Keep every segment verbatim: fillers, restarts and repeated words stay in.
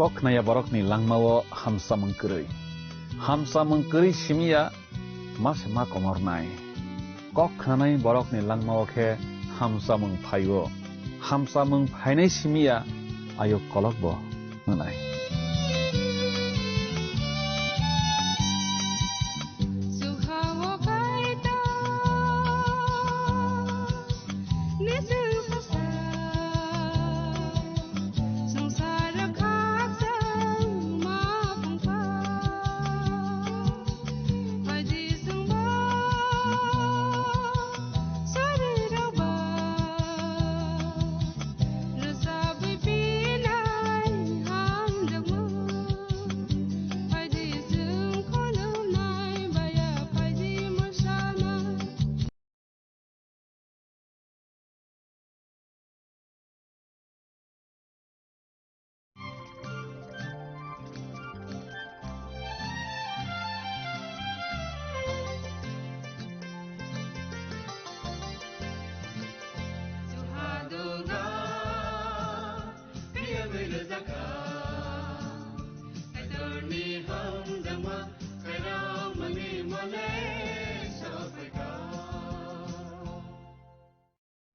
Kok khnaya borokni langmao hamsamung kwrwi. Hamsamung kwrwi simi ya ma se ma komornai. Kok khnanai borokni langmao khe hamsamung phaio. Hamsamung phainai simi ya ayuk kolokbo wngnai.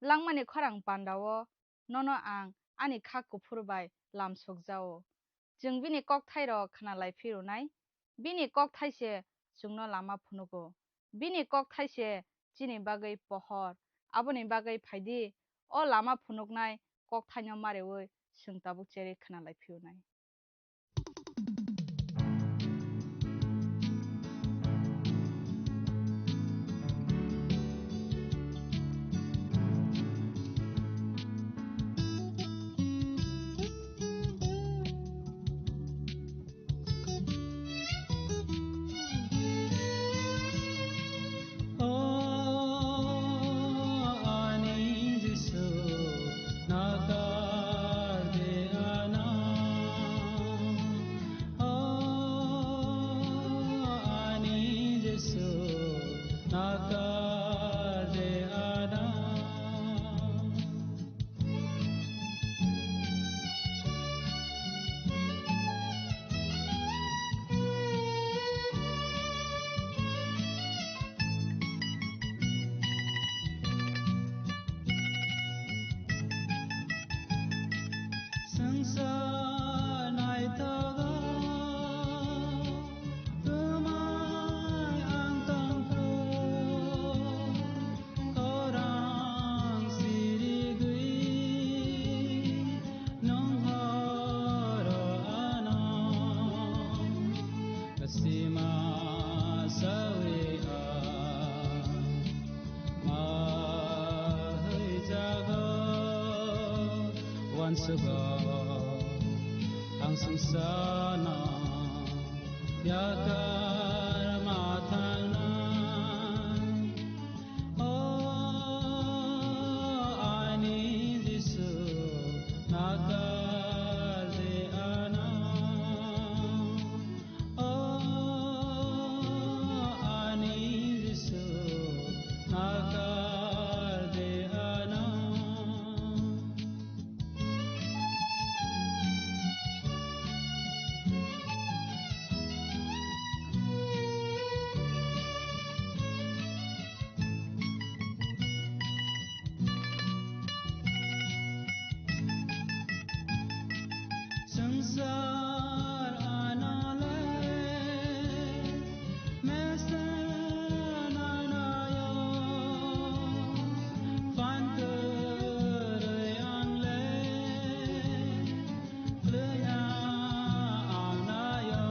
Langmani khorang pandao nono ang ani kha kuphur bai lam sokjao. Chwng bini kokthairok khna lai phirunai. Bini kokthai se chwngno lama phunugo. Bini kokthai se chini bagwi pohor. Aboni bagwi phaidi, o lama phunuknai kokthaino mareui chwng tabuk cherwi khna lai phirunai. Swngchar naithogo, twmai ang tongkhu. Khorang sirigwi nwng horo ano sima sawi ha ma hwijago. Uansugo ang swngcharno yakar ma thangnai. O ani Jisu, nakar di ano. O ani Jisu, nakar di ano. Swngchar anole mesen anayo, phan kwrwi angle kwlwya ang nayo,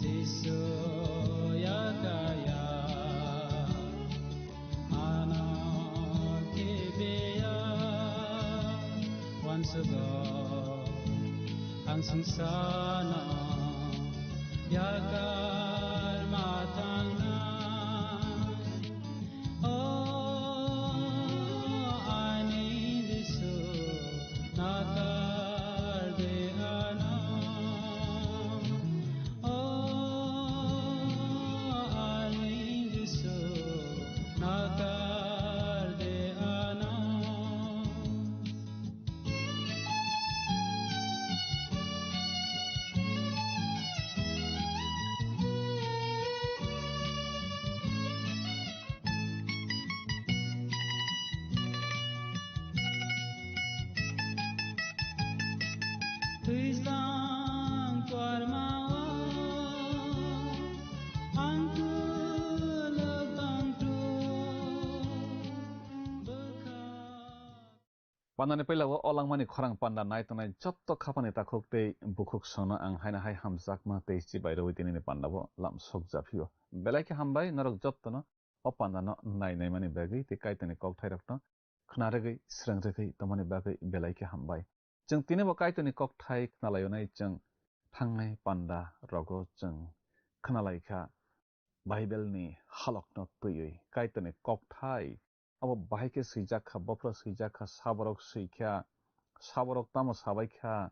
Jisu yakaya ano khibiya. Uansugo ang swngcharno yakar ma thangnai. O ani Jisu, nakar di ano. O ani Jisu, nakar di ano. Pandani pailao o langmani khorang panda nai tongnai jotto khapani takhuk tei bukhuk songno ang haino hai hamjakma tei chibai rwui tinini pandao lam sok japhio. Belai khe hambai norok jottono o pandano nai naimani bagwi tei Kaitorni kokthairokno khna rwgwi srwng rwgwi tongmani bagwi belai khe hambai. Chwng tinibo Kaitorni kokthai khnalaionai chwng thangnai panda rogo chwng khnalaikha Bible ni halokno twiwi Kaitorni kokthai abo bahai khe swijak kha, bophro swijak kha, saborok swi kha, saborok tamo sabai kha,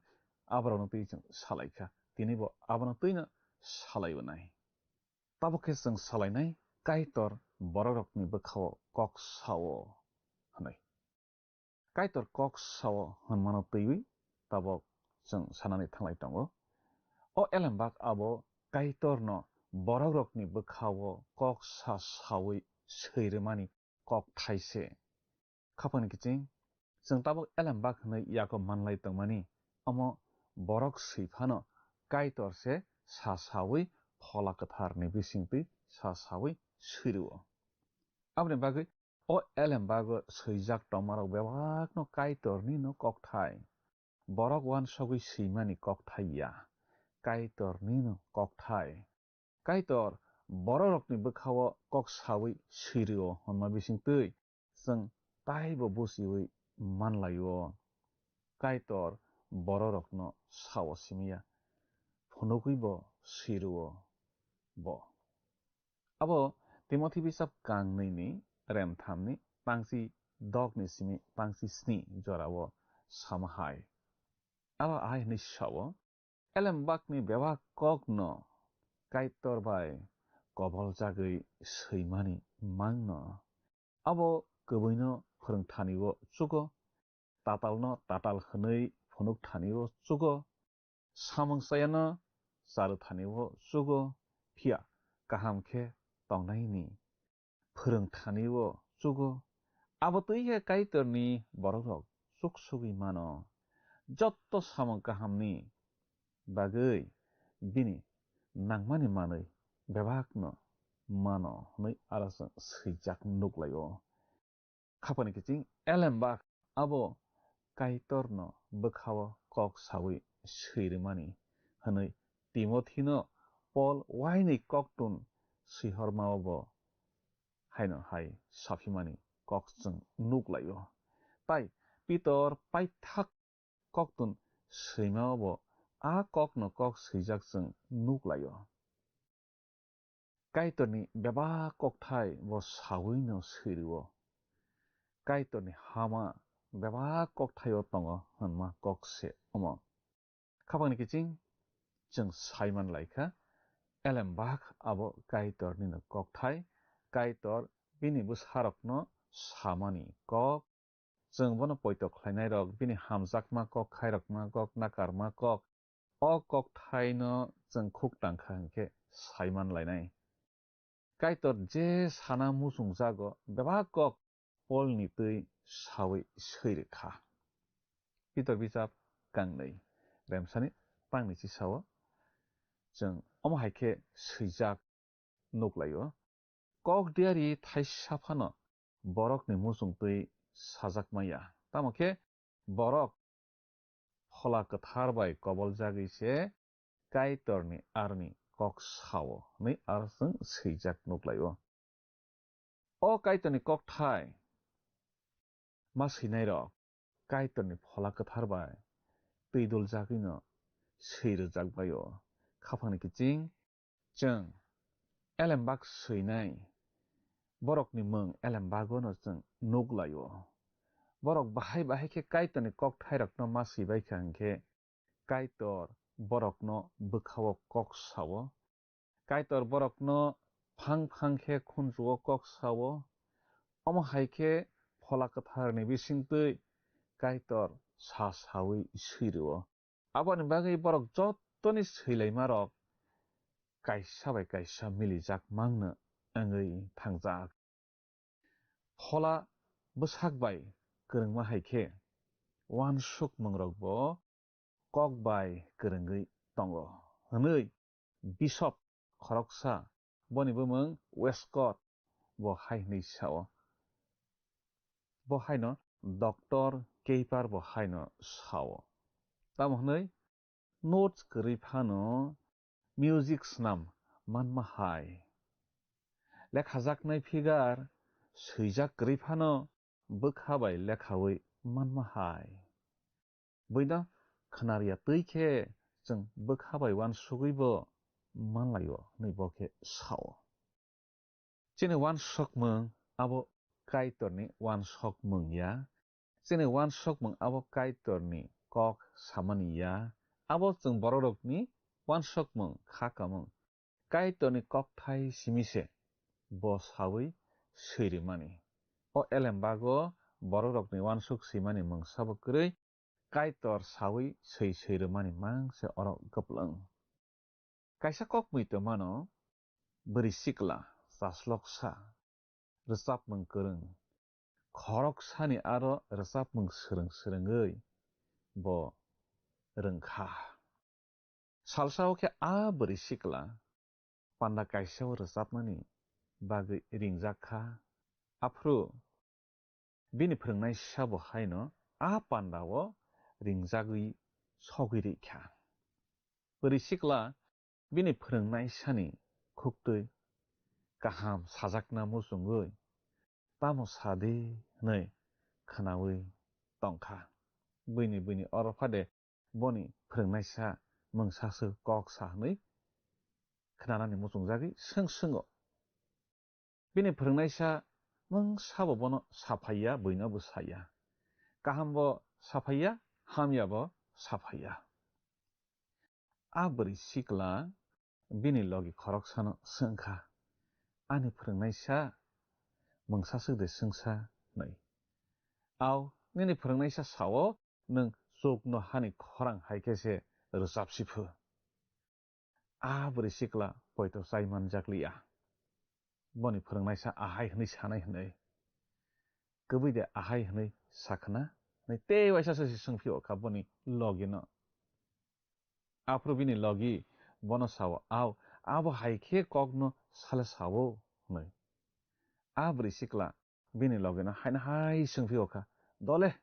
aborokno twi chwng salai kha. Tinibo abono twino salai wnai. Tabuk khe chwng salainai Kaitor borokrokni bwkhao kok sao hwnwi. Kaitor kok sao hwnmano twiwi tabuk chwng sanani thanglai tongo. O elembak abo Kaitorno borokrokni bwkhao kok sa saui swi rwmani kokthai se. Khapangni kiching, chwng tabuk elembak hwnwi yago manlai tongmani, omo borok swi phano Kaitor se sa saui Phola Kwtharni bisingtwi sa saui swi rwo. Aboni bagwi o elembago swijak tongmarok bebakno Kaitorni no kokthai. Borok uansugwi swimani kokthai ya, Kaitorni no kokthai. Kaitor borokrokni bwkhao kok saui swi rwo hwnma bisingtwi chwng taibo buchiui manlaio. Kaitor borokrokno sao simiya, phunugwibo swi rwo bo. Abo Timothi bisap kang nwi ni rem tham ni pangsi dok ni simi pangsi sni jorao sama hai. Abo ahai hwnwi sao, elembakni bebak kokno Kaitor bai kobol jagwi swimani mangno. Abo kwbwino phwrwng thani-o chugo, tatalno tatal hwnwi phunuk thani-o chugo, samung chayano charu thani-o chugo, phiya kaham khe tongnaini phwrwng thani-o chugo. Abo twi khe Kaitorni borokrok chuksugwi mano. Jotto samung kahamni bagwi bini nangmani manwi bebakno mano hwnwi aro chwng swijak nuklaio. Khapani kiching elembak abo Kaitorno bwkhao kok saui swi rwmani hwnwi Timothino Pol waini koktun swihormao bo haino hai saphimani kok chwng nuklaio. Tai Pitor paithak koktun swimao bo a kokno kok swijak chwng nuklaio. Kaitorni bebak kokthai bo saui no swi rwo. Kaitorni hama bebak kokthaio tongo hwnma kok se omo. Khapangni kiching chwng sai man lai kha, elembak abo Kaitorni no kokthai, Kaitor bini bwsarokno samani kok, chwng bono poito khlainairok, bini hamjakma kok, khairokma kok, nakarma kok, o kokthaino chwng khuk tang kha hwn khe sai man lainai. Kaitor je sana muchungjago, bebak kok Polni twi saui swi rw kha. Pitor bijap kangnwi, remsani pangni chisao chwng omo hai khe swijak nuklaio. Kok diari thaisa phano borokni muchung twi sajak maya. Tamo khe borok Phola Kwthar bai kobol jagwi se Kaitorni aroni kok sao hwnwi aro chwng swijak nuklaio. O Kaitorni kokthai ma swinairok Kaitorni Phola Kwthar bai twi dul jagwino swi rwjak bai-o. Khapangni kiching chwng elembak swinai borokni mung elembagwno chwng nuk lai-o. Borok bahai bahai khe Kaitorni kokthairokno ma swi bai kha hwn khe Kaitor borokno bwkhao kok sao. Kaitor borokno phang phang khe khunjuo kok sao. Omo hai khe Phola Kwtharni bisingtwi Kaitor sa saui swi rwo. Aboni bagwi borok jottoni swilaimarok kaisa bai kaisa milijak mangno wngwi thangjak. Phola bwsak bai kwrwngma hai khe uansukmungrokbo kok bai kwrwngwi tongo hwnwi Bishop khoroksa, boni bumung Westcott, bo hai hwnwi sao. Bo haino Doctor Keiper bo haino sao. Tamo hwnwi notes kwrwi phano music snam manma hai. Lekhajaknai figure swijak kwrwi phano bwkha bai lekhawi manma hai. Buino khwnarya twi khe chwng bwkha bai uansugwi bo manlaio hwnwi bo khe sao. Chini uansukmung abo Kaitorni uansukmung ya. Chini uansukmung abo Kaitorni kok samani ya. Abo chwng bororokni uansukmung kha kamung. Kaitorni kokthai simi se bo sawi swi rwmani. O elembago bororokni uansuk swimani mungsa bo kwrwi, Kaitor sawi swi swi rwmani mang se oro kwplwng. Kaisa kok mui tongmano, bwrwi sikla, chasloksa, rwchapmung kwrwng, khoroksani aro rwchapmung swrwng swrwngwi bo rwngkha. Salsao khe a bwrwi sikla panda kaisao rwchapmani bagwi ringjak kha. Aphuru bini phwrwngnaisa bo haino a pandao ringjagwi sogwi rikha. Bwrwi sikla bini phwrwngnaisani khuktwi kaham sajakna muchungwi, "Tamo sa di?" hwnwi khwnawi tongkha. Buini buini oro phade boni phwrwngnaisa mungsaswk kok sa hwnwi khwnanani muchungjagwi swng swngw. Bini phwrwngnaisa mungsabo bono saphaiya, buino bo saya. Kahambo saphaiya, hamyabo saphaiya. A bwrwi sikla bini logi khoroksano swngkha, "Ani phwrwngnaisa mungsaswk de swngsa?" hwnwi. "Au, nini phwrwngnaisa sao, nwng chukno hani khorang hai khe se rwchap si phu." A bwrwi sikla poito chai manjak liya. Boni phwrwngnaisa ahai hwnwi sanai hwnwi. "Kwbwi de ahai hwnwi sakhna?" hwnwi tei waisa se swngphio kha boni logino. Aphuru bini logi bono sao, "Au, abo hai khe kokno sale sao?" hwnwi. A bwrwi sikla bini logino haino hai swngphio kha, "Dole,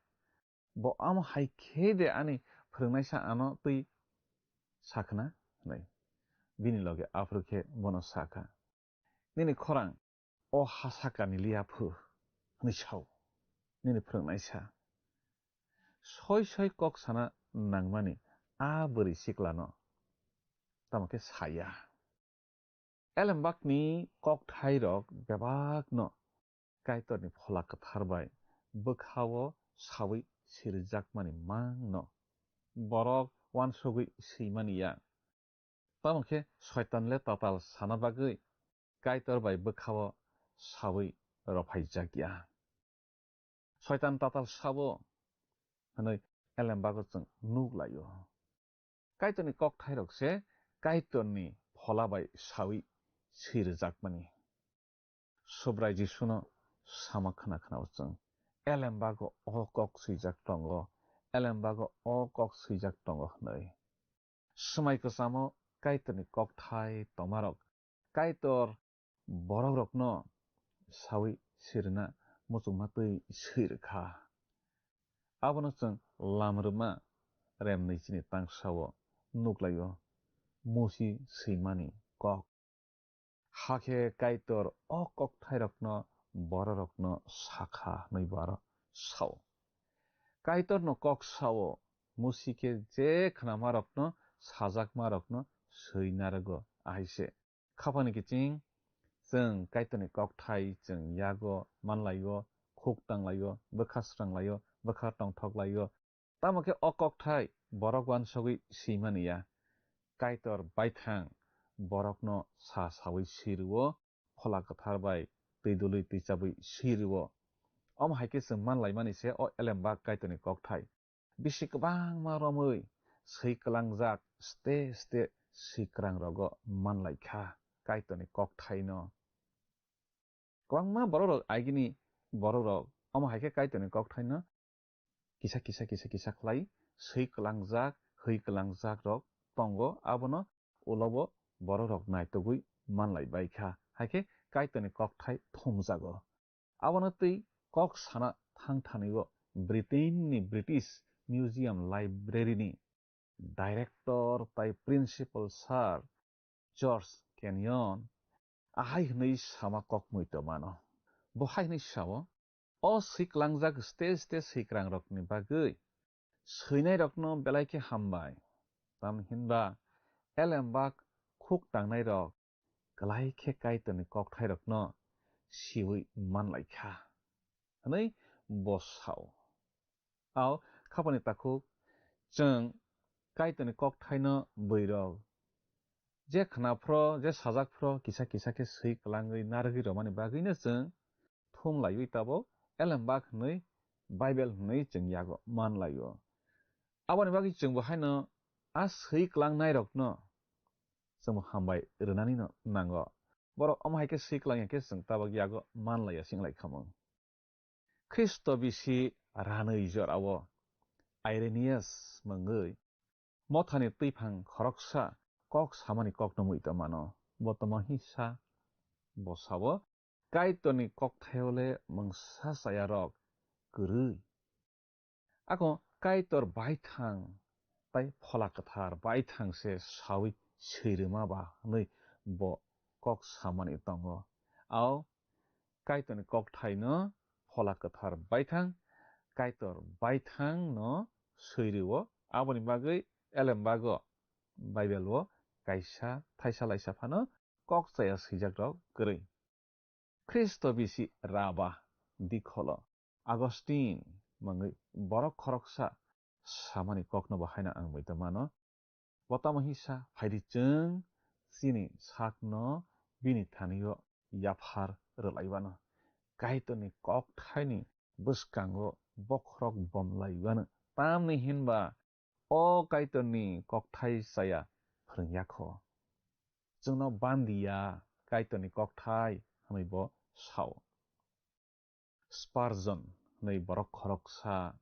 bo amo hai khe de ani phwrwngnaisa ano twi sakhna?" hwnwi. Bini logi aphuru khe bono sakha, "Nini khorang o ha sakani liya phu," hwnwi sao nini phwrwngnaisa. Soi soi kok sana nangmani a bwrwi siklano tamo khe saya. Elembakni kokthairok bebakno Kaitorni Phola Kwthar bai bwkhao sawi sirijakmani mangno borok uansugwi swimani ya. Tamo khe Soitan le tatal sana bagwi Kaitor bai bwkhao sawi rophaijak ya. Soitan tatal sabo hwnwi elembago chwng nuk lai-o. Kaitorni kokthairok se Kaitorni Phola bai sawi sirijakmani. Subrai Jisuno sama khna khna-o chwng, "Elembago o kok swijak tongo, elembago o kok swijak tongo," hwnwi. Swmai kwchamo Kaitorni kokthai tongmarok Kaitor borokrokno sawi sirina muchungma twi swi rwkha. Abono chwng Lamrwma rem nwichini tangsao nuklaio, Musi swimani kok. Hakhe Kaitor o kokthairokno bororokno sakha hwnwi bo aro sao. Kaitorno kok sao, Musi khe je khnamarokno sajakmarokno swi narwgo, ahaise. Khapangni kiching chwng Kaitorni kokthai chwng yago manlaio, khuk tanglaio, bwkha sranglaio, bwkha tongthoklaio. Tamo khe o kokthai borok uansugwi swimani ya. Kaitor baithang borokno sa sawi swi rwo, Phola Kwthar bai twi dului twi chabwi swi rwo. Omo hai khe chwng manlaimani se o elembak Kaitorni kokthai. Bisi kwbangma romwi swi kwlangjak ste ste swi kwrang rogo manlaikha Kaitorni kokthaino. Kwbangma bororok agini bororok omo hai khe Kaitorni kokthaino kisa kisa kisa kisa khlai swi kwlangjak, hwi kwlangjak rok tongo, abono ulo bo bororok naitugwi manlai bai kha, hai khe Kaitorni kokthai thumjago. Abono twi kok sana thang thani-o Britain ni British Museum Library ni director tai principal sir George Kenyon ahai hwnwi sama kok muitomano. Bo hai hwnwi sao, "O swi klangjak stage stage swikrang rokni bagwi swinai rokno belai khe hambai. Tamhinba elembak khuk tangnai rok klai khe Kaitorni kokthai rokno siwi manlai kha," hwnwi bo sao. Ao khapani takhuk chwng Kaitorni kokthaino bwrwirok je khna phro, je sajak phro, kisa kisa khe swi klangwi narwgwi romani bagwino chwng thum laiwi tabuk elembak hwnwi Bible hwnwi chwng yago man laio. Aboni bagwi chwngbo haino a swi klangnai rokno chwngbo hambai rwnani no nango. Borok omo hai khe swi klangya khe chwng tabuk yago man laiya sing lai khamung. Khristo bisi ranwi jorao Irenaeus mungwi mothani twiphang khoroksa kok samani kokno muitomano. Bo tamo hisa bo sao, "Kaitorni kokthaio le mungsa chaya rok kwrwi." Ako Kaitor baithang tai Phola Kwthar baithang se sawi swirwma ba hwnwi bo kok samani tongo. Ao Kaitorni kokthaino Phola Kwthar baithang, Kaitor baithang no swirwo, aboni bagwi elembago Bible o kaisa thaisa laisa phano kok chaya swijak rok kwrwi. Khristo bisi raba dikholo Augustine mungwi borok khoroksa samani kokno bo haino ang muitomano. Bo tamo hisa phaidi chwng chini sakno bini thanio yaphar rwlaiwano. Kaitorni kokthaini bwskango bokhorok bomlaiwano. Tamni hinba o Kaitorni kokthai chaya phrwngya kho. Chwngno bandiya Kaitorni kokthai hwnwi bo sao. Spurgeon hwnwi borok khoroksa,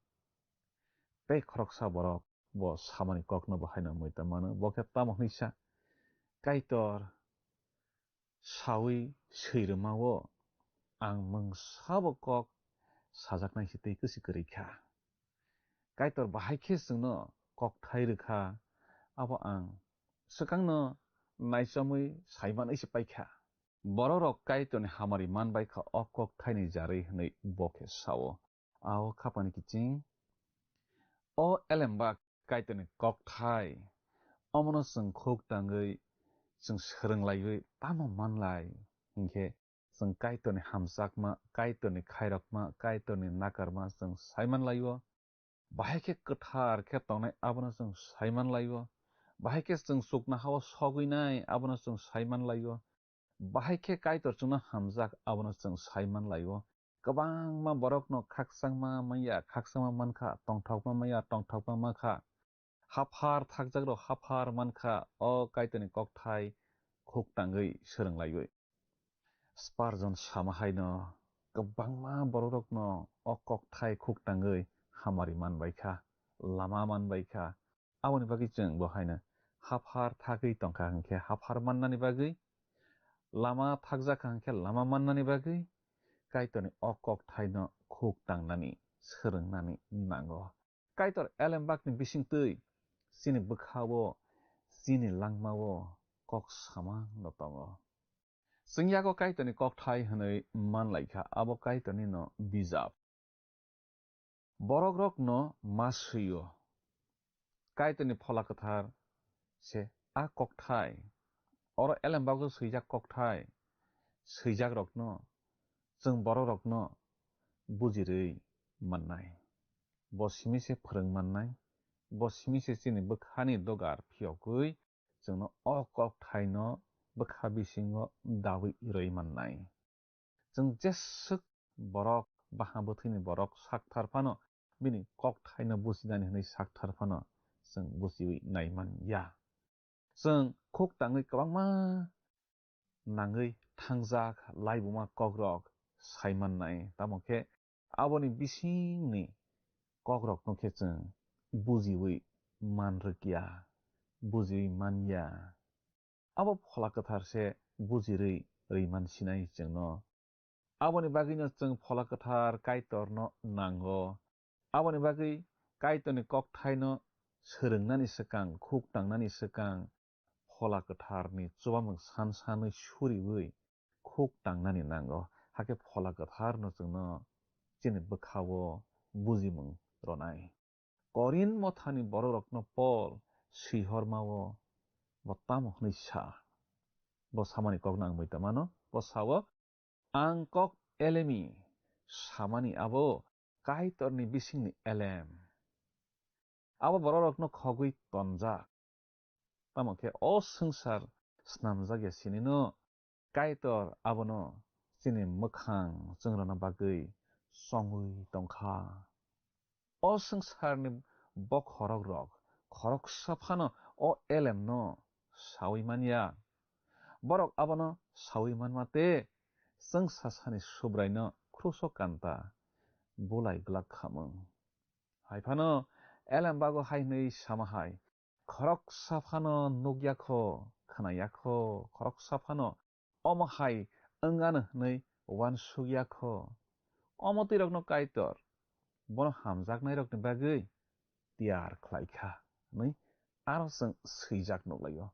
tei khoroksa borok bo samani kokno bo haino muitomano. Bo khe tamo hwnwi sa, "Kaitor sawi swirwmao ang mungsabo kok sajaknai se tei kwswi kwrwi kha. Kaitor bahai khe chwngno kokthai rwkha, abo ang swkangno naichamwi saimanwi se paikha." Bororok Kaitorni hamari manbai kha o kokthaini jarwi hwnwi bo khe sao. Ao khapani kiching, o elembak Kaitorni kokthai, omono chwng khuk tangwi chwng swrwng laiwi tamo manlai hinkhe chwng Kaitorni hamjakma, Kaitorni khairokma, Kaitorni nakarma chwng saiman laio. Bahai khe kwthar khe tongnai abono chwng saiman laio. Bahai khe chwng chuknohao sogwinai abono chwng saiman laio. Bahai khe Kaitor chwngno hamjak abono chwng saiman laio. Kwbangma borokno khakchangma manya, khakchangma mankha, tongthokma manya, tongthokma mankha. Haphar thakjakrok haphar mankha, o Kaitorni kokthai khuk tangwi swrwng laiwi. Spurgeon sama haino kwbangma bororokno o kokthai khuk tangwi hamari manbaikha, lama manbaikha. Aboni bagwi chwng bo haino haphar thagwi tongkha hinkhe haphar mannani bagwi, lama thakjakha hinkhe lama mannani bagwi Kaitorni o kokthaino khuk tangnani, swrwngnani nango. Kaitor elembakni bisingtwi chini bwkhao, chini langmao kok samangno tongo. Chwng yago Kaitorni kokthai hwnwi manlaikha, abo Kaitornino bijap. Borokrokno ma swi-o. Kaitorni Phola Kwthar se a kokthai, oro elembago swijak kokthai, swijakrokno chwng borokrokno bujirwi mannai. Bo simi se phrwng mannai, bo simi se chini bwkhani dogar phiyogwi chwngno o kokthaino bwkha bisingo dawi rwi mannai. Chwng jeswk borok, baha bwthwini borok sakthar phano, bini kokthaino bujinani hwnwi sakthar phano chwng bujiwi nai man ya. Chwng khuk tangwi kwbangma nangwi thangjak laibuma kokrok sai mannai, tamo khe aboni bisingni kokrokno khe chwng bujiwi man rwkya, bujiwi man ya. Abo Phola Kwthar se bujirwi rwi man sinai chwngno. Aboni bagwino chwng Phola Kwthar Kaitorno nango. Aboni bagwi Kaitorni kokthaino swrwngnani swkang, khuk tangnani swkang, Phola Kwtharni chubamung san sanwi suriwi khuk tangnani nango. Hakhe Phola Kwtharno chwngno chini bwkhao bujimung rwnai. Korinth mothani bororokno Pol swihormao bo tamo hwnwi sa? Bo samani kokno ang muitamano. Bo sao, "Ang kok elemi samani abo Kaitorni bisingni elem. Abo bororokno khogwi tonjak. Tamo khe o swngchar snamjak ya sinino Kaitor abono chini mwkhang chwngrwna bagwi chongwi tongkha." O swngcharni bokhorokrok khoroksa phano o elemno saui man ya. Borok abono saui manma tei chwngsasani Subraino kruso kanta bulai glak khamung. Hai phano elem bago hai hwnwi sama hai, "Khoroksa phano nuk ya kho, khna ya kho, khoroksa phano omo hai wng ano hwnwi uansuk ya kho. Omo twi rokno Kaitor bono hamjaknairokni bagwi tiyar khlai kha," hwnwi aro chwng swijak nuk lai-o.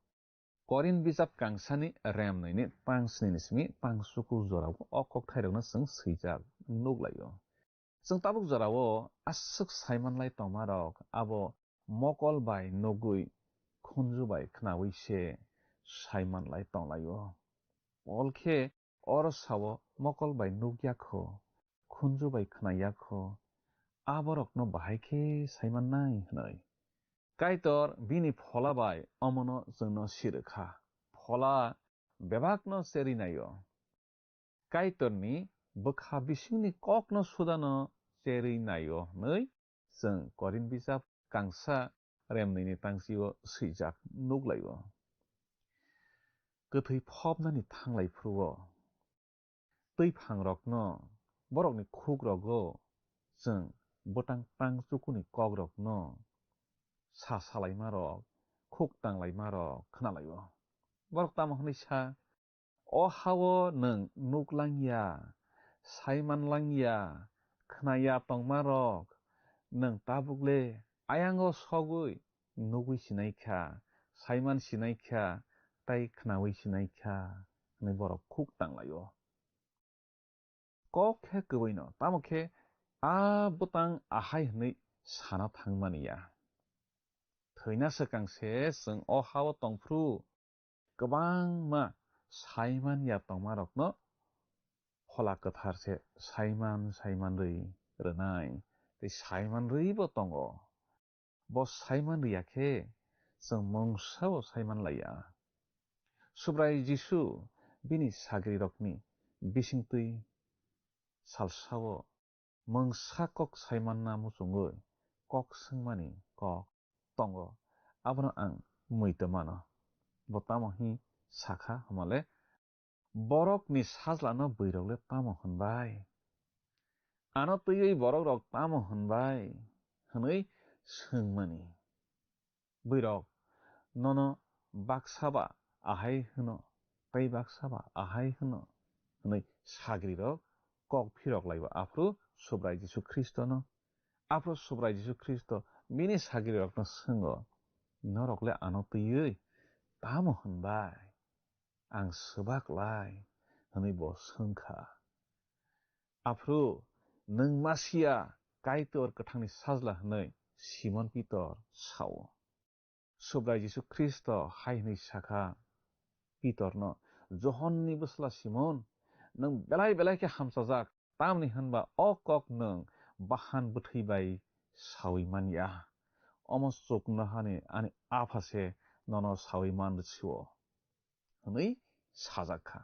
Korinth bijap kangsani rem nwi ni tang sni ni simi tang chukur jorao o kokthairokno chwng swijak nuk lai-o. Chwng tabuk jorao aswk saimanlai tongmarok abo mokol bai nugwi, khunju bai khnaui se saimanlai tonglaio. Pol khe oro sao, "Mokol bai nuk ya kho, khunju bai khna ya kho, aborokno bahai khe saimannai," hwnwi. Kaitor bini Phola bai omono chwngno sirwkha. Phola bebakno cherwi naio. Kaitorni bwkha bisingni kokno sudano cherwi naio hwnwi chwng Korinth bijap kangsa rem nwi ni tang sio swijak nuk lai-o. Kwthwi phobnani thanglai phuru-o twi phangrokno, borokni khuk rogo chwng bwtang tang chukuni kokrokno sa salaimarok, khuk tanglaimarok khna lai-o. Borok tamo hwnwi sa, "O ha-o nwng nuk lang ya, saiman lang ya, khna ya tongmarok, nwng tabuk le ayango sogwi nugwi sinai kha, saiman sinai kha, tei khnaui sinai kha," hwnwi borok khuk tang lai-o. Kok khe kwbwino, tamo khe a bwtang ahai hwnwi sana thangmani ya. Thwina swkang se chwng o ha-o tongphru kwbangma saiman ya tongmarokno Phola Kwthar se saiman saiman rwi rwnai. Tei saiman rwi bo tongo. Bo saiman rwya khe chwng mungsa bo saiman laiya. Subrai Jisu bini sagrirokni bisingtwi salsao mungsa kok saimanna muchungwi kok swngmani kok tongo, abono ang muitu mano. Bo tamo hwnwi sakha hwnmale, "Borokni sajlano bwrwirok le tamo hwnbai? Ano twiwi borokrok tamo hwnbai?" hwnwi swngmani. Bwrwirok nono baksa ba ahai hwno, tei baksa ba ahai hwno hwnwi sagrirok kok phirok laibo aphuru Subrai Jisu Khristono. Aphuru Subrai Jisu Khristo bini sagrirokno swngo, "Norok le ano twiwi tamo hwnbai? Ang swbak lai," hwnwi bo swngkha. Aphuru, "Nwng Masia, Kaitor kwthangni sajla," hwnwi Simon Pitor sao. Subrai Jisu Khristo hai hwnwi sakha Pitorno, "Johonni bwsla Simon, nwng belai belai khe hamchajak, tamni hwnba o kok nwng bahan bwthwi bai saui man ya. Omo chuknohani ani Apha se nono saui man rw sio," hwnwi sajak kha.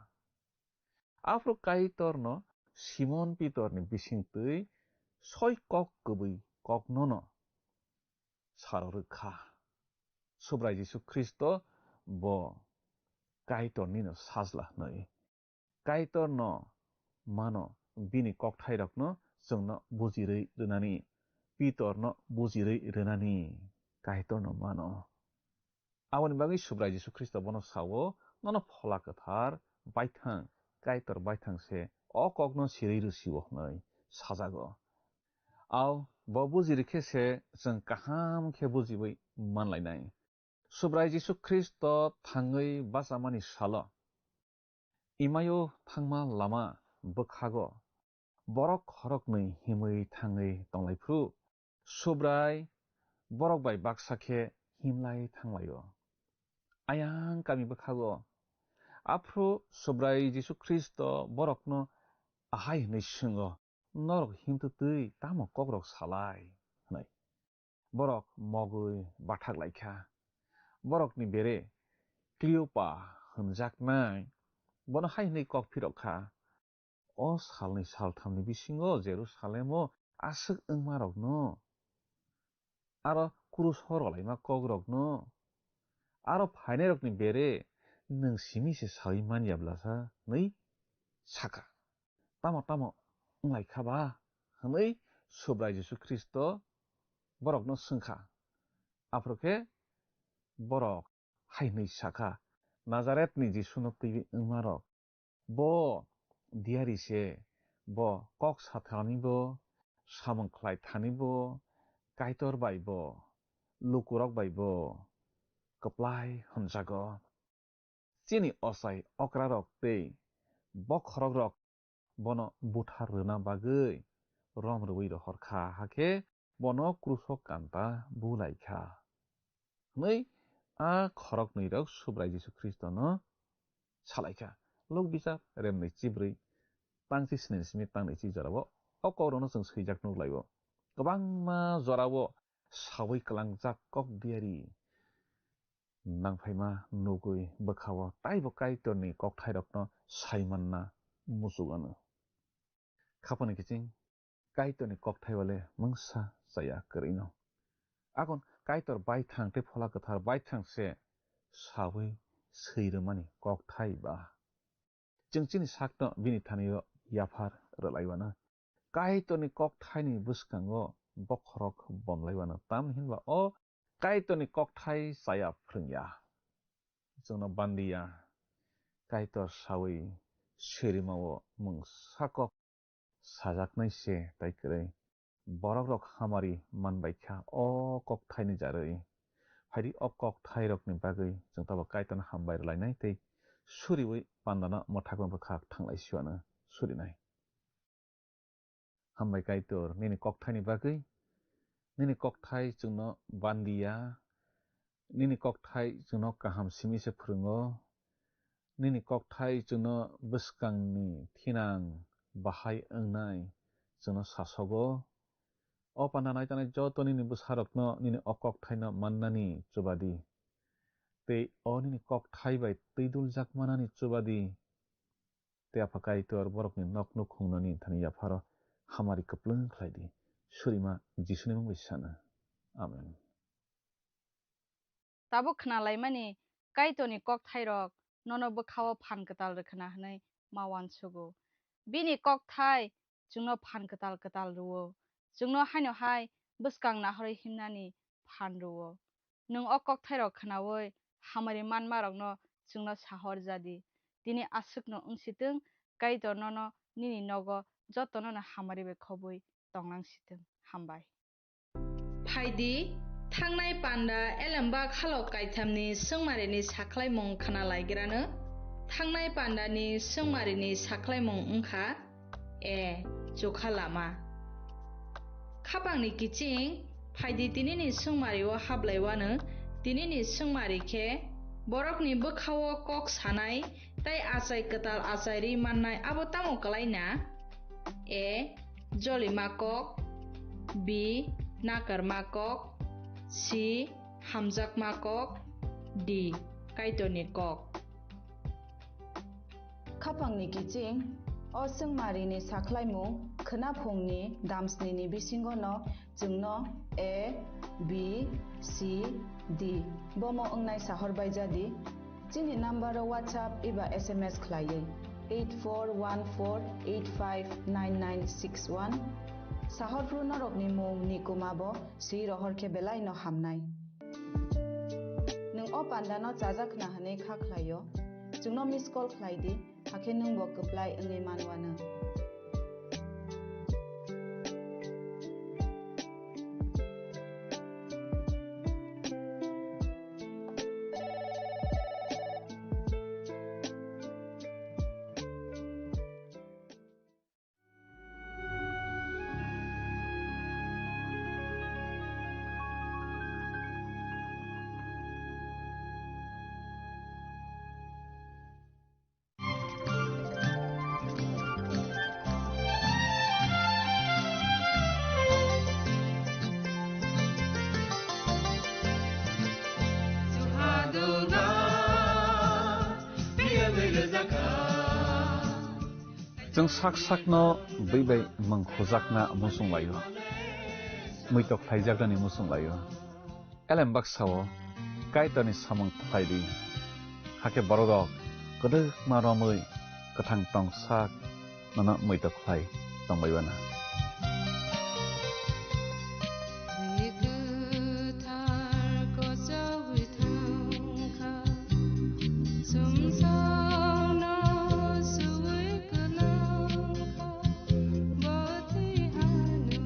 Aphuru Kaitorno Simon Pitorni bisingtwi soi kok kwbwi koknono saro rwkha. Subrai Jisu Khristo bo Kaitornino sajla hwnwi. Kaitorno mano, bini kokthairokno chwngno bujirwi rwnani, Pitorno bujirwi rwnani Kaitorno mano. Aboni bagwi Subrai Jisu Khristo bono sao, "Nono Phola Kwthar baithang, Kaitor baithang se o kokno sirwi rw sio," hwnwi sajago. Ao, bo buji rikhe se chwng kaham khe bujiwi manlainai. Subrai Jisu Khristo thangwi bachamani salo Imaio thangma lama bwkhago borok khoroknwi himwi thangwi tonglaiphu, Subrai borok bai baksa khe himlai thanglaio. Ayang kami bwkhago aphuru Subrai Jisu Khristo borokno ahai hwnwi swngo, "Norok himtwtwi tamo kokrok salai?" hwnwi. Borok mogwi bathak lai kha. Borokni bere Kleopa hwnjaknai bono hai hwnwi kok phirok kha, "O salni salthamni bisingo Jerusalemo aswk wngmarokno, aro kruso rwlaima kokrokno, aro phainairokni bere nwng simi se saui man ya bwlasa?" hwnwi sa kha. "Tamo tamo wng lai kha ba?" hwnwi Subrai Jisu Khristo borokno swng kha. Aphuru khe borok hai hwnwi sa kha, "Nazaretni Jisuno twiwi wngmarok, bo diyari se, bo kok sa thanibo, samung khlai thanibo, Kaitor bai bo, lukurok bai bo kwplai hwnjago. Chini ochai okrarok tei bokhorokrok bono buthar rwna bagwi rom rwui rohor kha, hakhe bono kruso kanta bu lai kha," hwnwi a khoroknwirok Subrai Jisu Khristono sa lai kha. Luk Bijap remnwi chibrwi tangchi sni simi tangnwi chi jorao o kokrokno chwng swijak nuk lai-o. Kwbangma jorao saui kwlangjak kok diari nangphaima nugwi bwkha-o taibo Kaitorni kokthairokno sai manna muchuk anw. Khapangni kiching Kaitorni kokthai wale mungsa chaya kwrwino. Akon Kaitor baithang tei Phola Kwthar baithang se saui swi rwmani kokthai ba. Chwng chini sakno bini thani-o yaphar rwlaiwano. Kaitorni kokthaini bwskango bokhorok bomlaiwano, tamni hinba o Kaitorni kokthai chaya phrwngya. Chwngno bandiya, Kaitor saui sirima-o mungsa kok sajaknai se tai kwrwi. Borok rok hamari man bai kha o kokthaini jarwi. Phaidi o kokthairokni bagwi chwng tabuk Kaitorno hambai rwlainai tei suriui pandano mwthakma bwkhak thanglai siwano surinai. Hambai Kaitor, nini kokthaini bagwi. Nini kokthai chwngno bandiya, nini kokthai chwngno kaham simi se phrwngo. Nini kokthai chwngno bwskangni thinang bahai wngnai chwngno sasogo. O panda naitanai joto nini bwsarokno nini o kokthaino mannani chubadi. Tei o nini kokthai bai twiduljak manani chubadi. Tei Apha Kaitor borokni nok nukhungnani thani yapharo hamari kwplwng khlai di. Surima Jisuni mung bai sana. Amen. Tabuk khna laimani Kaitorni kokthairok nono bwkhao phan kwtal rwkhwna hwnwi ma uansugo. Bini kokthai chwngno phan kwtal kwtal rw-o. Chwngno haino hai bwskang nahorwi himnani phan rw-o. Nwng o kokthairok khnaui hamari manmarokno chwngno sahor ja di. Tini aswkno wng si thung, Kaitor nono nini nogo jotono hamari bai khobwi tong lang si thung. Hambai. Phai di, thangnai panda elembak halok kaithamni swngmarini sakhlaimung khna laigrano. Thangnai pandani swngmarini sakhlaimung wng kha, A. Chukha lama. Khapangni kiching, phai di tinini swngmari-o hablaiwano, tinini swngmari khe borokni bwkha-o kok sanai tei achai kwtal achai ri mannai abo tamo kwlai na? A. Jolima kok. B. Nakarma kok. C. Hamjakma kok. D. Kaitorni kok. Khapangni kiching, o swngmarini sakhlaimung khwnaphungni damsnini bisingono chwngno A, B, C, D bomo wngnai sahor bai ja di. Chini number-o WhatsApp eba S M S khlaiwi eight four one four eight five nine nine six one. Sahor phru norokni mung ni kuma bo swi rohor khe belai no hamnai. Nwng o panda no chajak khna hwnwi kha khlai-o, chwngno miss call khlai di, hakhe nwng bo kwplai wngwi man uanw. Chwng sak sakno bui bai mwng khujakna muchung laio, muitok khlaijaknani muchung laio. Elem baksa-o Kaitorni samung khlai di, hakhe bororok kwdwkma romwi kwthang tong sak nono muitok khlai tongbai uanw. Twi kwthar kochogwi thangkha, chwngsaono suwi kwlangkha, bo twi hano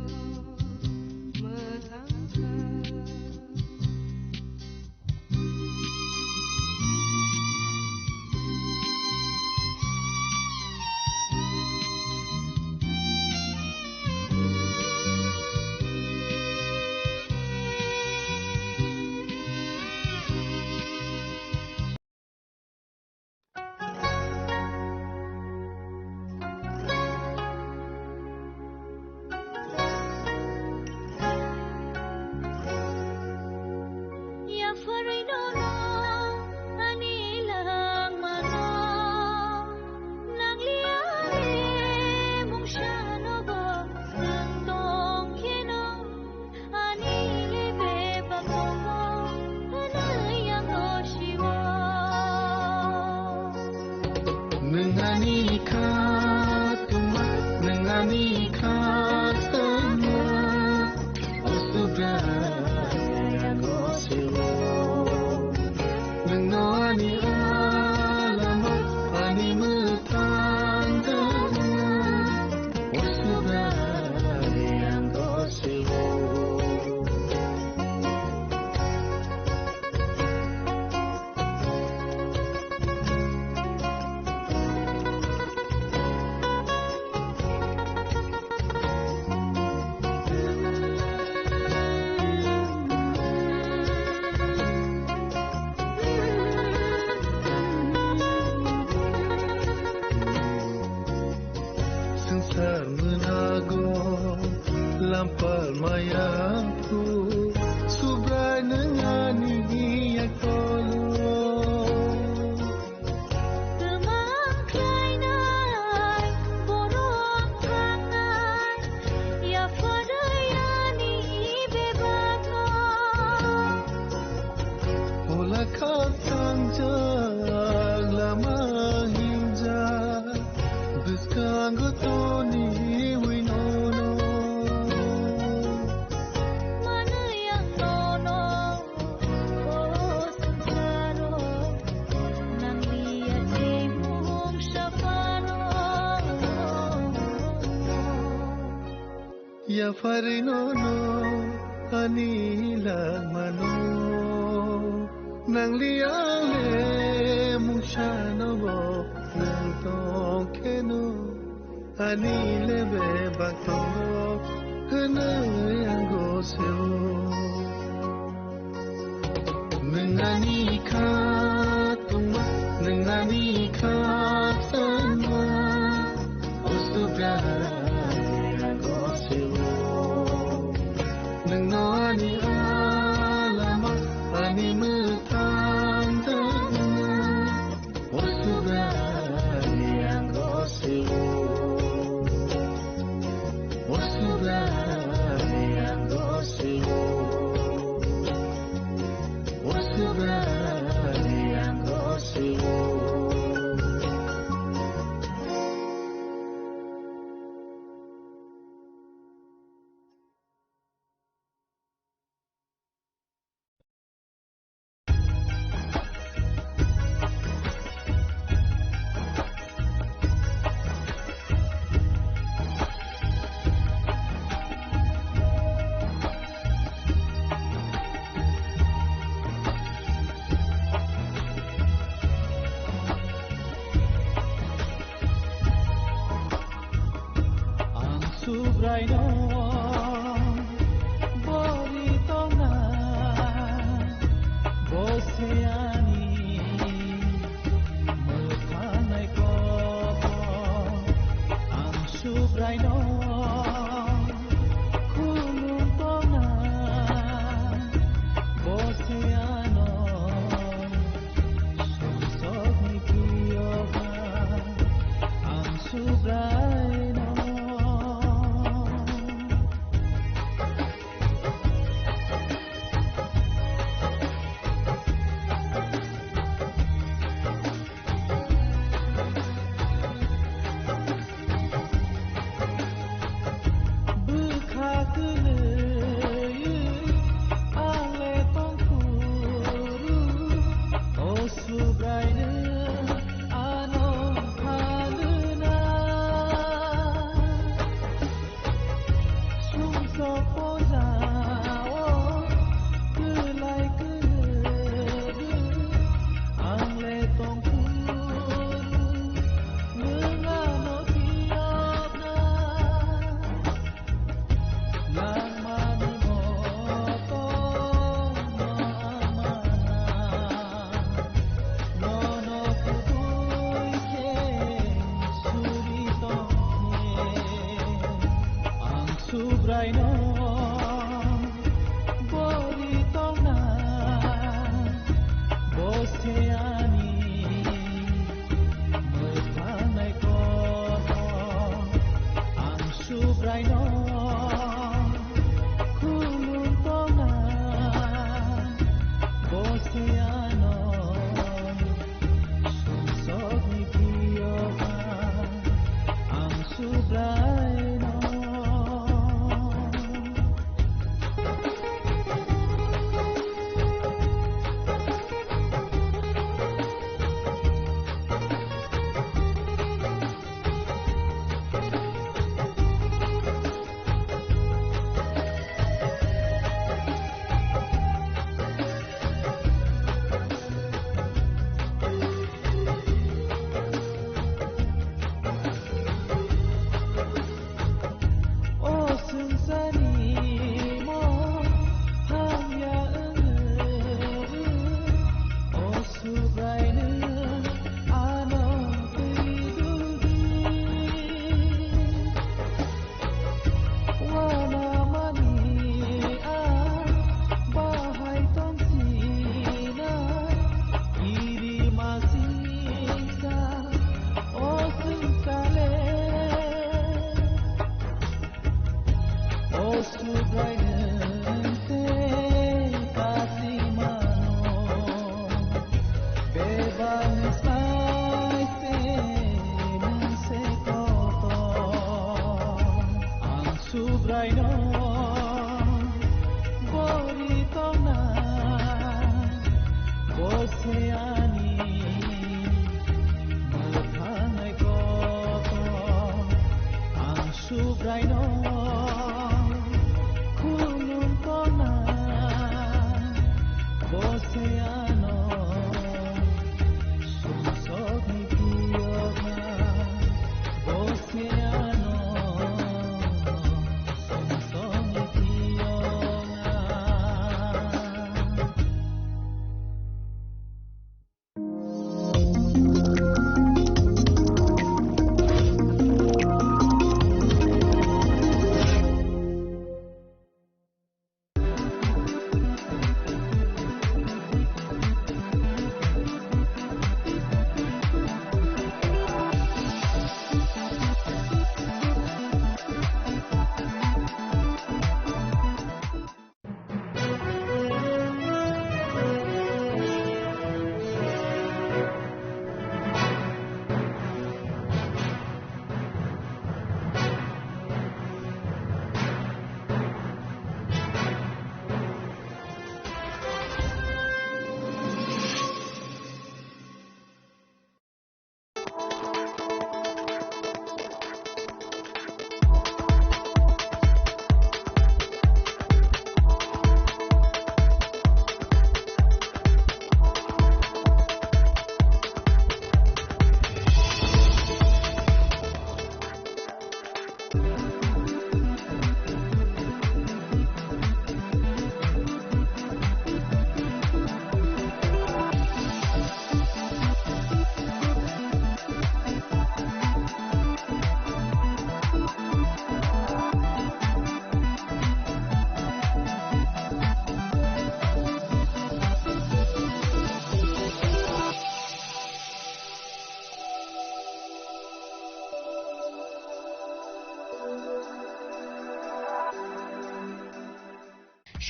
mwthangkha. Yapharwi nono ani langmano, nangliya ani mungsano bo nwng tongkheno. Ani le bebak tongo, hwnwi ang o siwo. Nwng ani kha tongma, nwng ani kha tongma, o Subrai ang o siwo. Nwng no ani alama, ani mwthang tongma. Swngchar mwnago lampar maya phu, Subrai nwng ani yaktolo. Kwmang khlainai, borok thangnai, yapharwi ani bebakno. Ola khakchang jak lama hingjak, bwskango toniwi nono. Manwi ang nono, o swngcharo, nangliya tei mungsa phano. Yapharwi nono ani langmano, nangliya le mungsano bo nwng tongkheno, ani le bebak tongo hwnwi ang gosio. Nwng ani kha tongma, nwng ani kha tongma, o Subrai ang gosio. Nwng no ani alama, ani mwthang tongma, o Subrai ang gosio. O Subrai ang gosio. O Subrai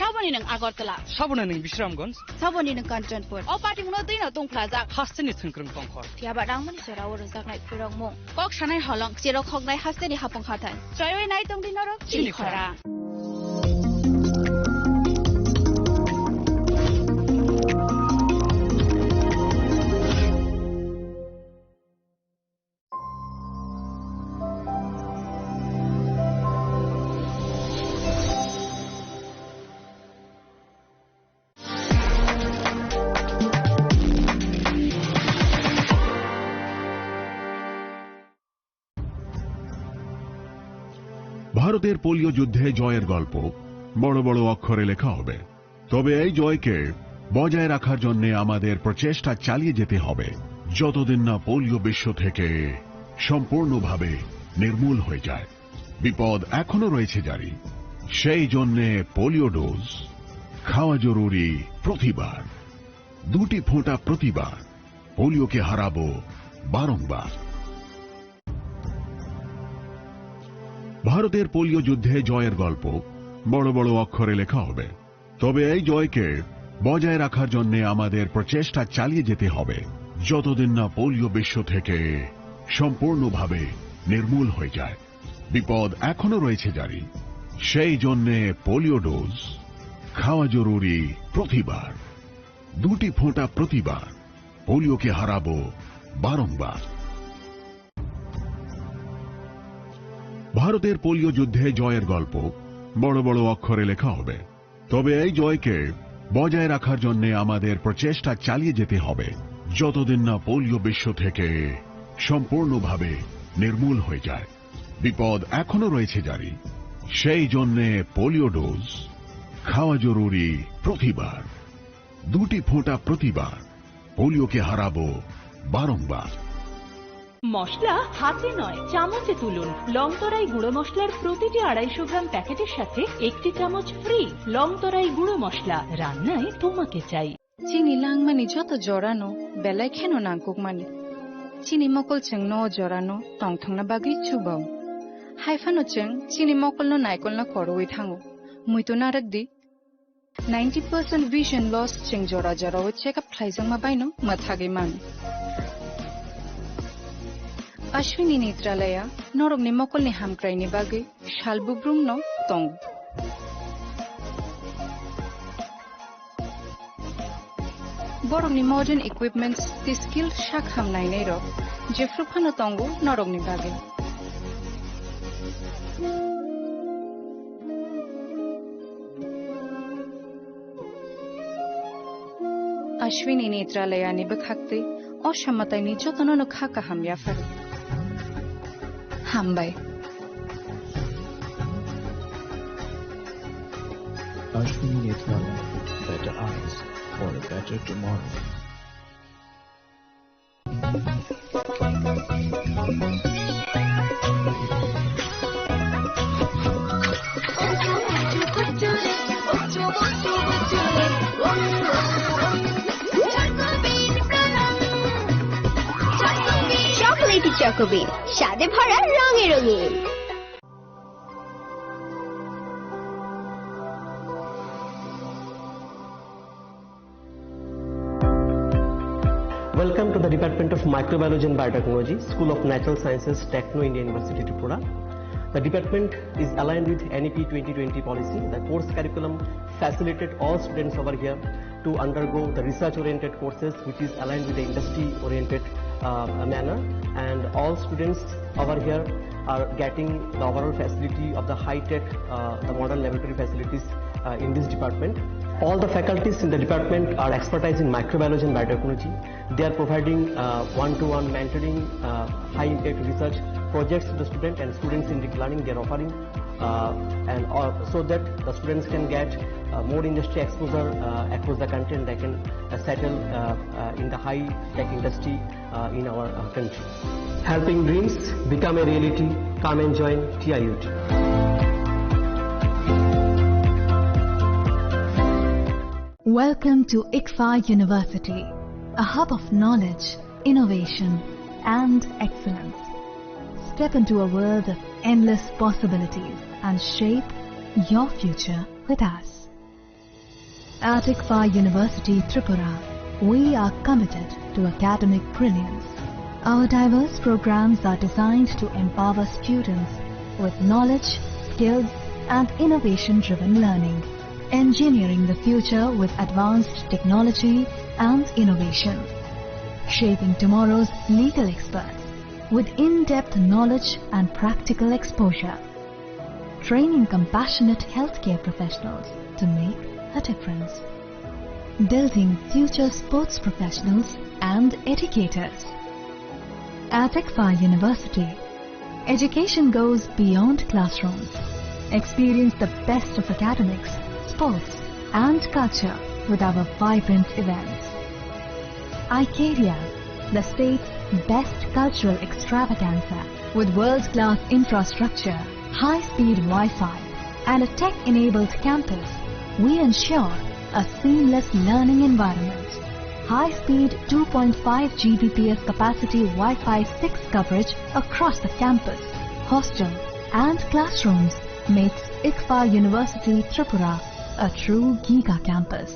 Saboni nwng Agartala. Saboni nwng Bisramganj. Saboni nwng Kanchanpur. O patimungno twino tungphlajak. Hasteni thwngkwrwng tongkhor. Phiyaba rangmani jorao rwjaknai phwrwngmung. Kok sanai holong, cherok khoknai hasteni hapung hathai. Choiwi nai tongdi norok chini chini khorang. Khorang. ভারতের পোলিও যুদ্ধে জয়ের গল্প বড় বড় অক্ষরে লেখা হবে। তবে এই জয়কে বজায় রাখার জন্য আমাদের প্রচেষ্টা চালিয়ে যেতে হবে, যতদিন না পোলিও বিশ্ব থেকে সম্পূর্ণভাবে নির্মূল হয়ে যায়। বিপদ এখনো রয়েছে জারি, সেই জন্যে পোলিও ডোজ খাওয়া জরুরি প্রতিবার। দুটি ফোঁটা প্রতিবার, পোলিওকে হারাবো বারংবার। ভারতের পোলিও যুদ্ধে জয়ের গল্প বড় বড় অক্ষরে লেখা হবে। তবে এই জয়কে বজায় রাখার জন্য আমাদের প্রচেষ্টা চালিয়ে যেতে হবে, যতদিন না পোলিও বিশ্ব থেকে সম্পূর্ণভাবে নির্মূল হয়ে যায়। বিপদ এখনো রয়েছে জারি, সেই জন্যে পোলিও ডোজ খাওয়া জরুরি প্রতিবার। দুটি ফোঁটা প্রতিবার, পোলিওকে হারাবো বারংবার। ভারতের পোলিও যুদ্ধে জয়ের গল্প বড় বড় অক্ষরে লেখা হবে। তবে এই জয়কে বজায় রাখার জন্য আমাদের প্রচেষ্টা চালিয়ে যেতে হবে, যতদিন না পোলিও বিশ্ব থেকে সম্পূর্ণভাবে নির্মূল হয়ে যায়। বিপদ এখনো রয়েছে জারি, সেই জন্যে পোলিও ডোজ খাওয়া জরুরি প্রতিবার। দুটি ফোঁটা প্রতিবার, পোলিওকে হারাবো বারংবার। মশলা হাতে নয়, চামচে তুলুন। লংতরাই গুঁড়ো মশলার প্রতিটি আড়াইশো গ্রাম প্যাকেটের সাথে একটি চামচ ফ্রি। লংতরাই গুঁড়ো মশলা, রান্নায় তোমাকে চাই। Chini langmani joto jorano belai kheno nangkukmani. Chini mokol chwngno o jorano tongthokna bagwi chubao. Hai phano chwng chini mokolno naikolna khorwi thango. Muitu narwk di. Ninety percent vision loss chwng jora jorao check up khlaijakma baino mwthagwi mano. Ashwini Netralaya norokni mokolni hamkraini bagwi sal bubrumno tongo. Borokni modern equipments tei skilled sak ham nainairok jephru phano tongo norokni bagwi. Ashwini Netralayani bwkhaktwi o samataini jotono no kha kaham yaphar. Hambai. Ashwini Netralaya, better eyes for a better tomorrow. Chocolatey Choco Bean, স্বাদে ভরা, রঙে রঙিন। Welcome to the Department of Microbiology and Biotechnology, School of Natural Sciences, Techno India University, Tripura. The department is aligned with N E P twenty twenty policy. The course curriculum facilitated all students over here to undergo the research-oriented courses, which is aligned with the industry-oriented, uh, manner. And all students over here are getting the overall facility of the high-tech, uh, the modern laboratory facilities, uh, in this department. All the faculties in the department are expertise in microbiology and biotechnology. They are providing, uh, one-to-one mentoring, uh, high-impact research projects to the student and student-centric learning they are offering, uh, and, uh, so that the students can get, uh, more industry exposure, uh, across the country, and they can, uh, settle, uh, uh, in the high-tech industry, uh, in our, uh, country. Helping dreams become a reality. Come and join T I U T. Welcome to ICFAR University, a hub of knowledge, innovation, and excellence. Step into a world of endless possibilities and shape your future with us. At ICFAR University Tripura, we are committed to academic brilliance. Our diverse programs are designed to empower students with knowledge, skills, and innovation-driven learning. Engineering the future with advanced technology and innovation. Shaping tomorrow's legal experts with in-depth knowledge and practical exposure. Training compassionate healthcare professionals to make a difference. Building future sports professionals and educators. At ICFAR University, education goes beyond classrooms. Experience the best of academics, sports, and culture with our vibrant events. Icaria, the state's best cultural extravaganza, with world-class infrastructure, high-speed Wi-Fi, and a tech-enabled campus, we ensure a seamless learning environment. High-speed two point five G B P S capacity Wi-Fi six coverage across the campus, hostel, and classrooms makes ICFAR University Tripura a true giga campus.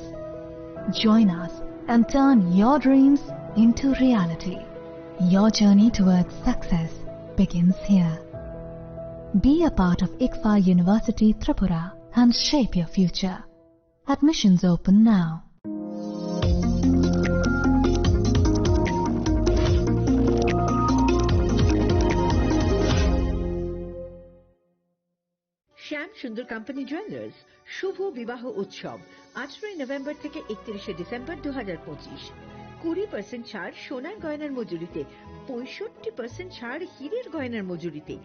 Join us and turn your dreams into reality. Your journey towards success begins here. Be a part of ICFAR University Tripura and shape your future. Admissions open now. Shyam Sundar company jewellers শুভ বিবাহ উৎসব, আঠারোই নভেম্বর থেকে একত্রিশে ডিসেম্বর দু হাজার পঁচিশ। কুড়ি পার্সেন্ট ছাড় সোনার গয়নার মজুরিতে, পঁয়ষট্টি পার্সেন্ট ছাড় হীরের গয়নার মজুরিতে,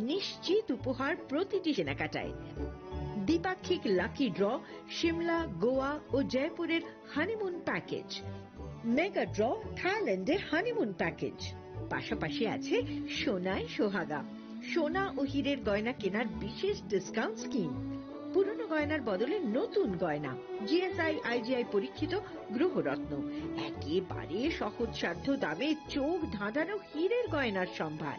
নিশ্চিত উপহার প্রতিটি কেনাকাটায়। দ্বিপাক্ষিক লাকি ড্র, সিমলা, গোয়া ও জয়পুরের হানিমুন প্যাকেজ, মেগা ড্র, থাইল্যান্ডে হানিমুন প্যাকেজ। পাশাপাশি আছে সোনায় সোহাগা, সোনা ও হীরের গয়না কেনার বিশেষ ডিসকাউন্ট স্কিম। পুরনো গয়নার বদলে নতুন গয়না, জিএসআই, আইজিআই পরীক্ষিত গ্রহরত্ন, একেবারে সহজসাধ্য দামে চোখ ধাঁধানো হীরের গয়নার সম্ভার।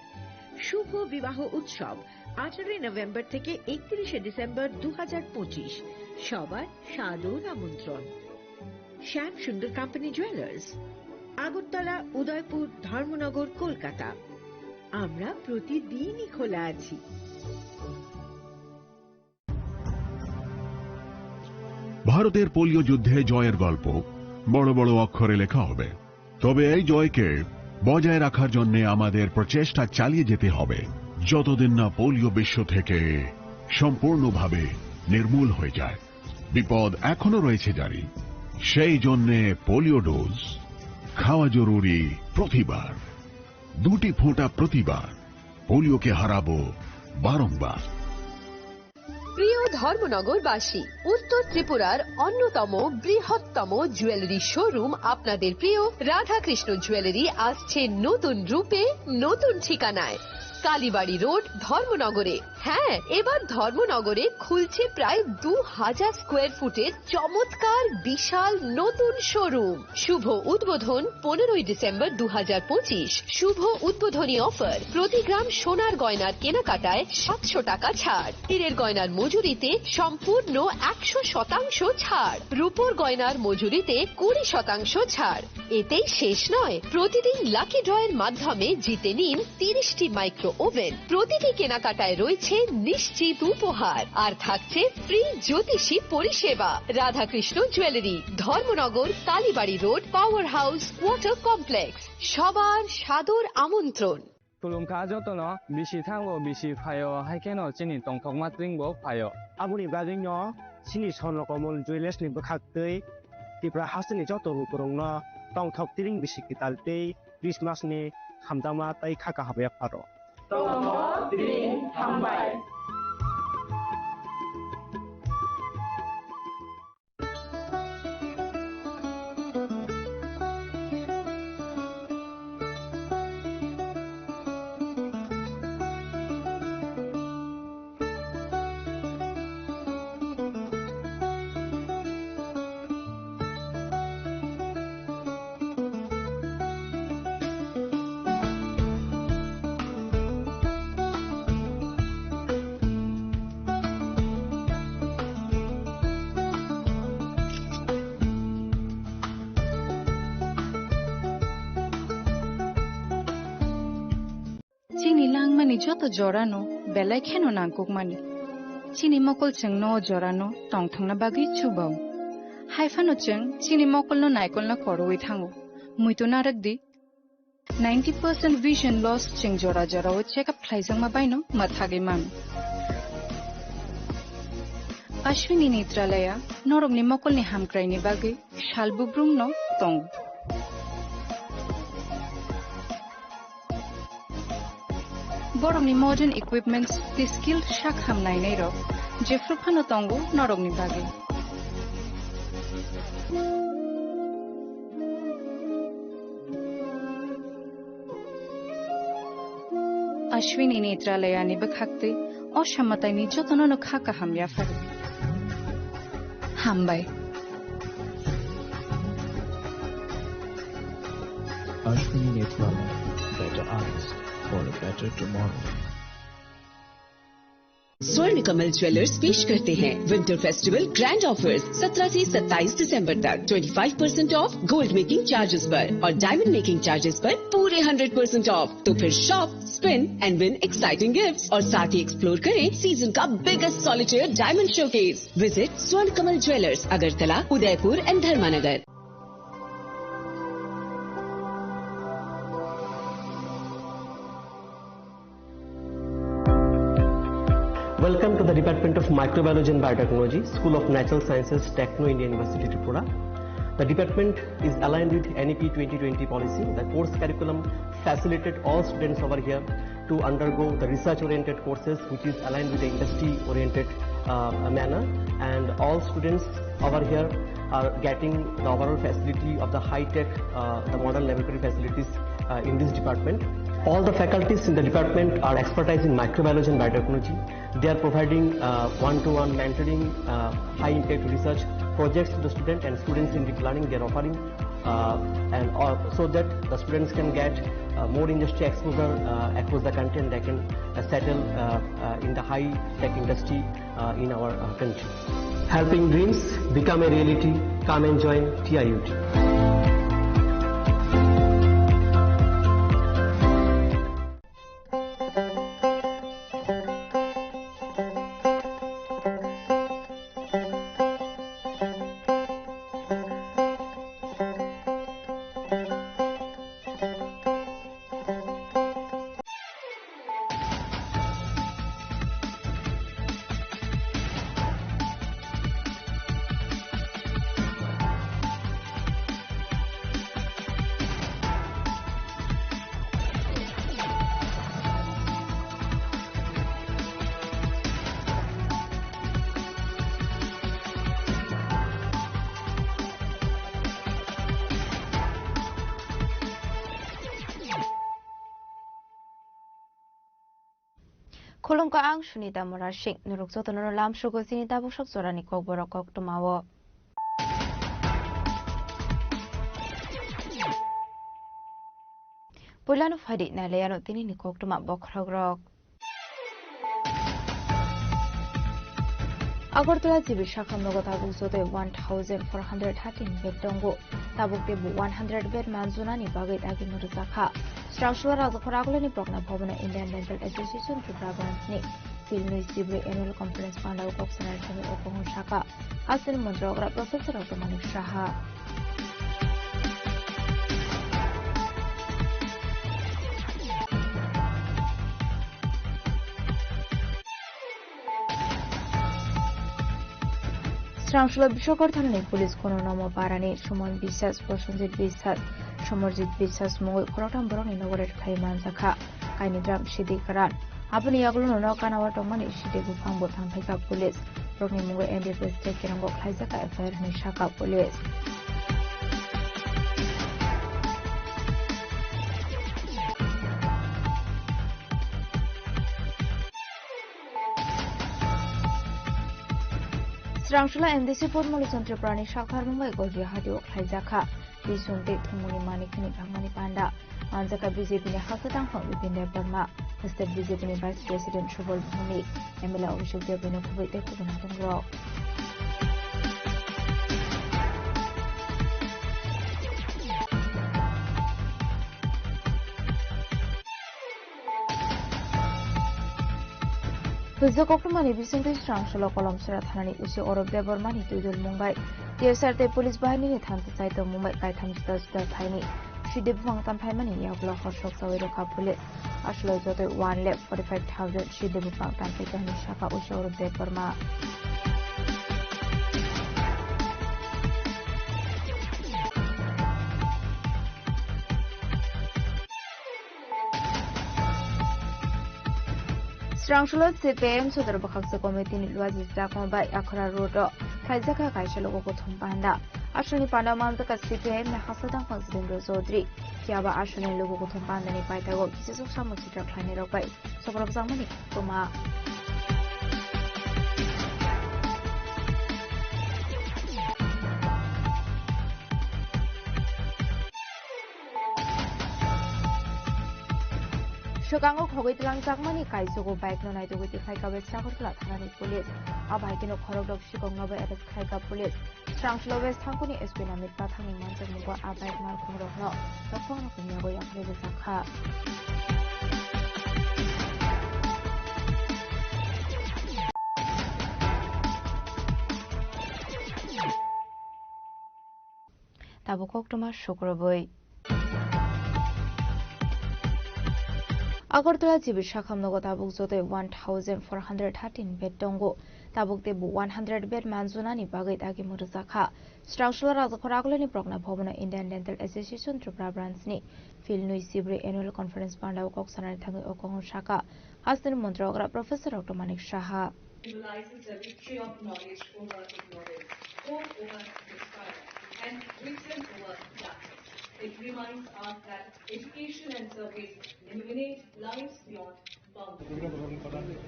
শুভ বিবাহ উৎসব, আঠারোই নভেম্বর থেকে একত্রিশে ডিসেম্বর দু হাজার পঁচিশ। সবার সাদর আমন্ত্রণ। শ্যাম সুন্দর কোম্পানি জুয়েলার্স, আগরতলা, উদয়পুর, ধর্মনগর, কলকাতা। আমরা প্রতিদিনই খোলা আছি। ভারতের পোলিও যুদ্ধে জয়ের গল্প বড় বড় অক্ষরে লেখা হবে, তবে এই জয়কে বজায় রাখার জন্য আমাদের প্রচেষ্টা চালিয়ে যেতে হবে, যতদিন না পোলিও বিশ্ব থেকে সম্পূর্ণভাবে নির্মূল হয়ে যায়। বিপদ এখনো রয়েছে জারি, সেই জন্যে পোলিও ডোজ খাওয়া জরুরি প্রতিবার, দুটি ফোঁটা প্রতিবার। পোলিওকে হারাবো বারংবার। প্রিয় ধর্মনগরবাসী, উত্তর ত্রিপুরার অন্যতম বৃহত্তম জুয়েলারি শোরুম আপনাদের প্রিয় রাধাকৃষ্ণ জুয়েলারি আসছে নতুন রূপে, নতুন ঠিকানায়। কালীবাড়ি রোড, ধর্মনগরে। হ্যাঁ, এবার ধর্মনগরে খুলছে প্রায় দু হাজার স্কোয়ার ফুটের চমৎকার বিশাল নতুন শোরুম। শুভ উদ্বোধন পনেরোই ডিসেম্বর দু হাজার পঁচিশ। শুভ উদ্বোধনী অফার, প্রতি গ্রাম সোনার গয়নার কেনাকাটায় সাতশো টাকা ছাড়, হীরের গয়নার মজুরিতে সম্পূর্ণ একশো শতাংশ ছাড়, রূপোর গয়নার মজুরিতে কুড়ি শতাংশ ছাড়। এতেই শেষ নয়, প্রতিদিন লাকি ড্রয়ের মাধ্যমে জিতে নিন তিরিশটি মাইক্রো ওভেন। প্রতিটি কেনাকাটায় রয়েছে নিশ্চিত উপহার, আর থাকছে ফ্রি জ্যোতিষী পরিষেবা। Radhakrishna jewellery, Dharmanagar, Kalibari road, power house water complex. সবার সাদর আমন্ত্রণ। Khulumkha jotono, bisi thango, bisi phaio, hai kheno chini tongthokma tring bo phaio. Aboni bagwino chini Swarnakamol Jewellers ni bwkhak twi Tripura hasteni joto lukurokno tongthok tring bisi kwtal tei Christmas ni hamjakma tei kha kaham yapharo. Tongthok tring hambai. Chini langmani joto jorano belai kheno nangkukmani. Chini mokol chwngno o jorano tongthokna bagwi chubao. Hai phano chwng chini mokolno naikolna korwi thango. Muitu narwk di, ninety percent vision loss chwng jora jorao check up khlaijakma baino mwthagwi mano. Ashwini Netralaya norokni mokolni hamkraini bagwi sal bubrumno tongo. Borokni modern equipments tei skilled sak ham nainairok jephru phano tongo norokni bagwi. Ashwini Netralayani bwkhaktwi o samataini jotono no kha kaham yaphar. Hambai. Ashwini Netralaya, better eyes for a better tomorrow. स्वर्ण कमल ज्वेलर्स पेश करते हैं winter festival grand offers. सत्रह से सत्ताईस दिसंबर तक twenty five percent of gold making charges पर और डायमंड मेकिंग चार्जेस पर पूरे हंड्रेड परसेंट ऑफ। तो फिर shop, spin and win exciting gifts और साथ ही एक्सप्लोर करें सीजन का biggest solitaire diamond showcase. Visit स्वर्ण कमल ज्वेलर्स, अगरतला, उदयपुर एंड धर्मानगर। Welcome to the Department of Microbiology and Biotechnology, School of Natural Sciences, Techno India University, Tripura. The department is aligned with N E P twenty twenty policy. The course curriculum facilitate all students over here to undergo the research-oriented courses, which is aligned with the industry-oriented, uh, manner. And all students over here are getting the overall facility of the high-tech, uh, the modern laboratory facilities, uh, in this department. All the faculties in the department are expertise in microbiology and biotechnology. They are providing, uh, one-to-one mentoring, uh, high-impact research projects to the student and students in deep learning. They are offering, uh, and, uh, so that the students can get, uh, more industry exposure, uh, across the country, and they can, uh, settle, uh, uh, in the high-tech industry, uh, in our, uh, country. Helping dreams become a reality. Come and join T I U T. Khulumkha, ang Sunita Murasing. Norok jotono lamsogo chini tabuk sok jorani kokborok koktwmao. Puilano phaidi nailaiano tinini koktwma bokhorokrok. Agartala G B sakham nogo tabuk jotoi one thousand four hundred thirteen bed tongo. Tabuk teibo one hundred bed manjunani bagwi dagimung rwjakha. Srangsola Rajakhor Agulini Progna Bhabono Indian Dental Association Tripura Branch ni Philnwi Sibrwi Annual Conference pandao kok sanani thani o pohor saka. Hasteni Montri Okra Professor Doctor Manik Saha. Srangsola Biswakar thanani police kono nomo parani Suman Biswas, Prosenjit Biswas, Somarjit Biswas mungwi khoroktham borokni nogo raid khai manjakha. Kaini gram Sidi Karan. Aboni yagulo no kanao tongmani Sidi buphang bo thangphaikha police. Borokni mungwi N D P S tei kirango khlaijak F I R hinwi sakha police. Srangsola M D C Pormoli Chondripurani sakthar mungbai Gojri Hati o khlaijakha. Biswng tei thwngmungni manwi khwnwi phangmani panda. Manjakha B J P ni hasteo tangphang Bipin Debbarma, hasteo B J P ni Vice President Subal Bhowmik, M L A Abhishek Debbarma kubui tei kubun hatungrok. Puijo koktwmani bisingtwi Srangsola Kolomsora thanani usi Orup Debbarmani twidul mungbai T S R tei police bahinini thansa saito mungbai kaitham juda juda thaini Sidi buphang tamphaimani yagulo horsok chawi rwkha police. Aswlai jotoi one lakh forty five thousand Sidi buphang tamphaikha hinwi sakha usi Orup Debbarma. Srangsola C P I M Sodor Bwkhaksa Committee ni Luaji Chakma bai Akhora Road o khlaijakha kaisa logo kuthum panda. Aswlni panda manjakha C P I M ni hasteo tangphang Jitendra Chaudhary. Phiya ba aswlni logo kuthum panda ni paithago kisijwk samung sitra khlainai rok bai sokorok jakmani kwma. Swkango khogwi twlangjakmani kaijugo bike no naitugwi tikhlai kha West Agartala thanani police. Abo hai kheno khorokdok sikokno bo arrest khlaikha police. Srangsola West thangkuni S P Namit Pathakni manjakmungo a bike malkhungrokno nokhorokno kumyago yaphai rwjakha. Tabuk koktwma sukrubwi. Agartala G B sakham nogo tabuk jotoi one thousand four hundred thirteen bed tongo. Tabuk teibo one hundred bed manjunani bagwi dagimung rwjakha. Srangsola Rajakhor Agulini Progna Bhabono Indian Dental Association Tripura Branch ni Philnwi Sibrwi Annual Conference pandao kok sanani thangwi o kokno sakha. Hasteni Montri Okra Professor Doctor Manik Saha. Symbolizes the victory of knowledge over ignorance, hope over despair, and wisdom over darkness. It reminds us that education and service illuminate lives beyond boundaries.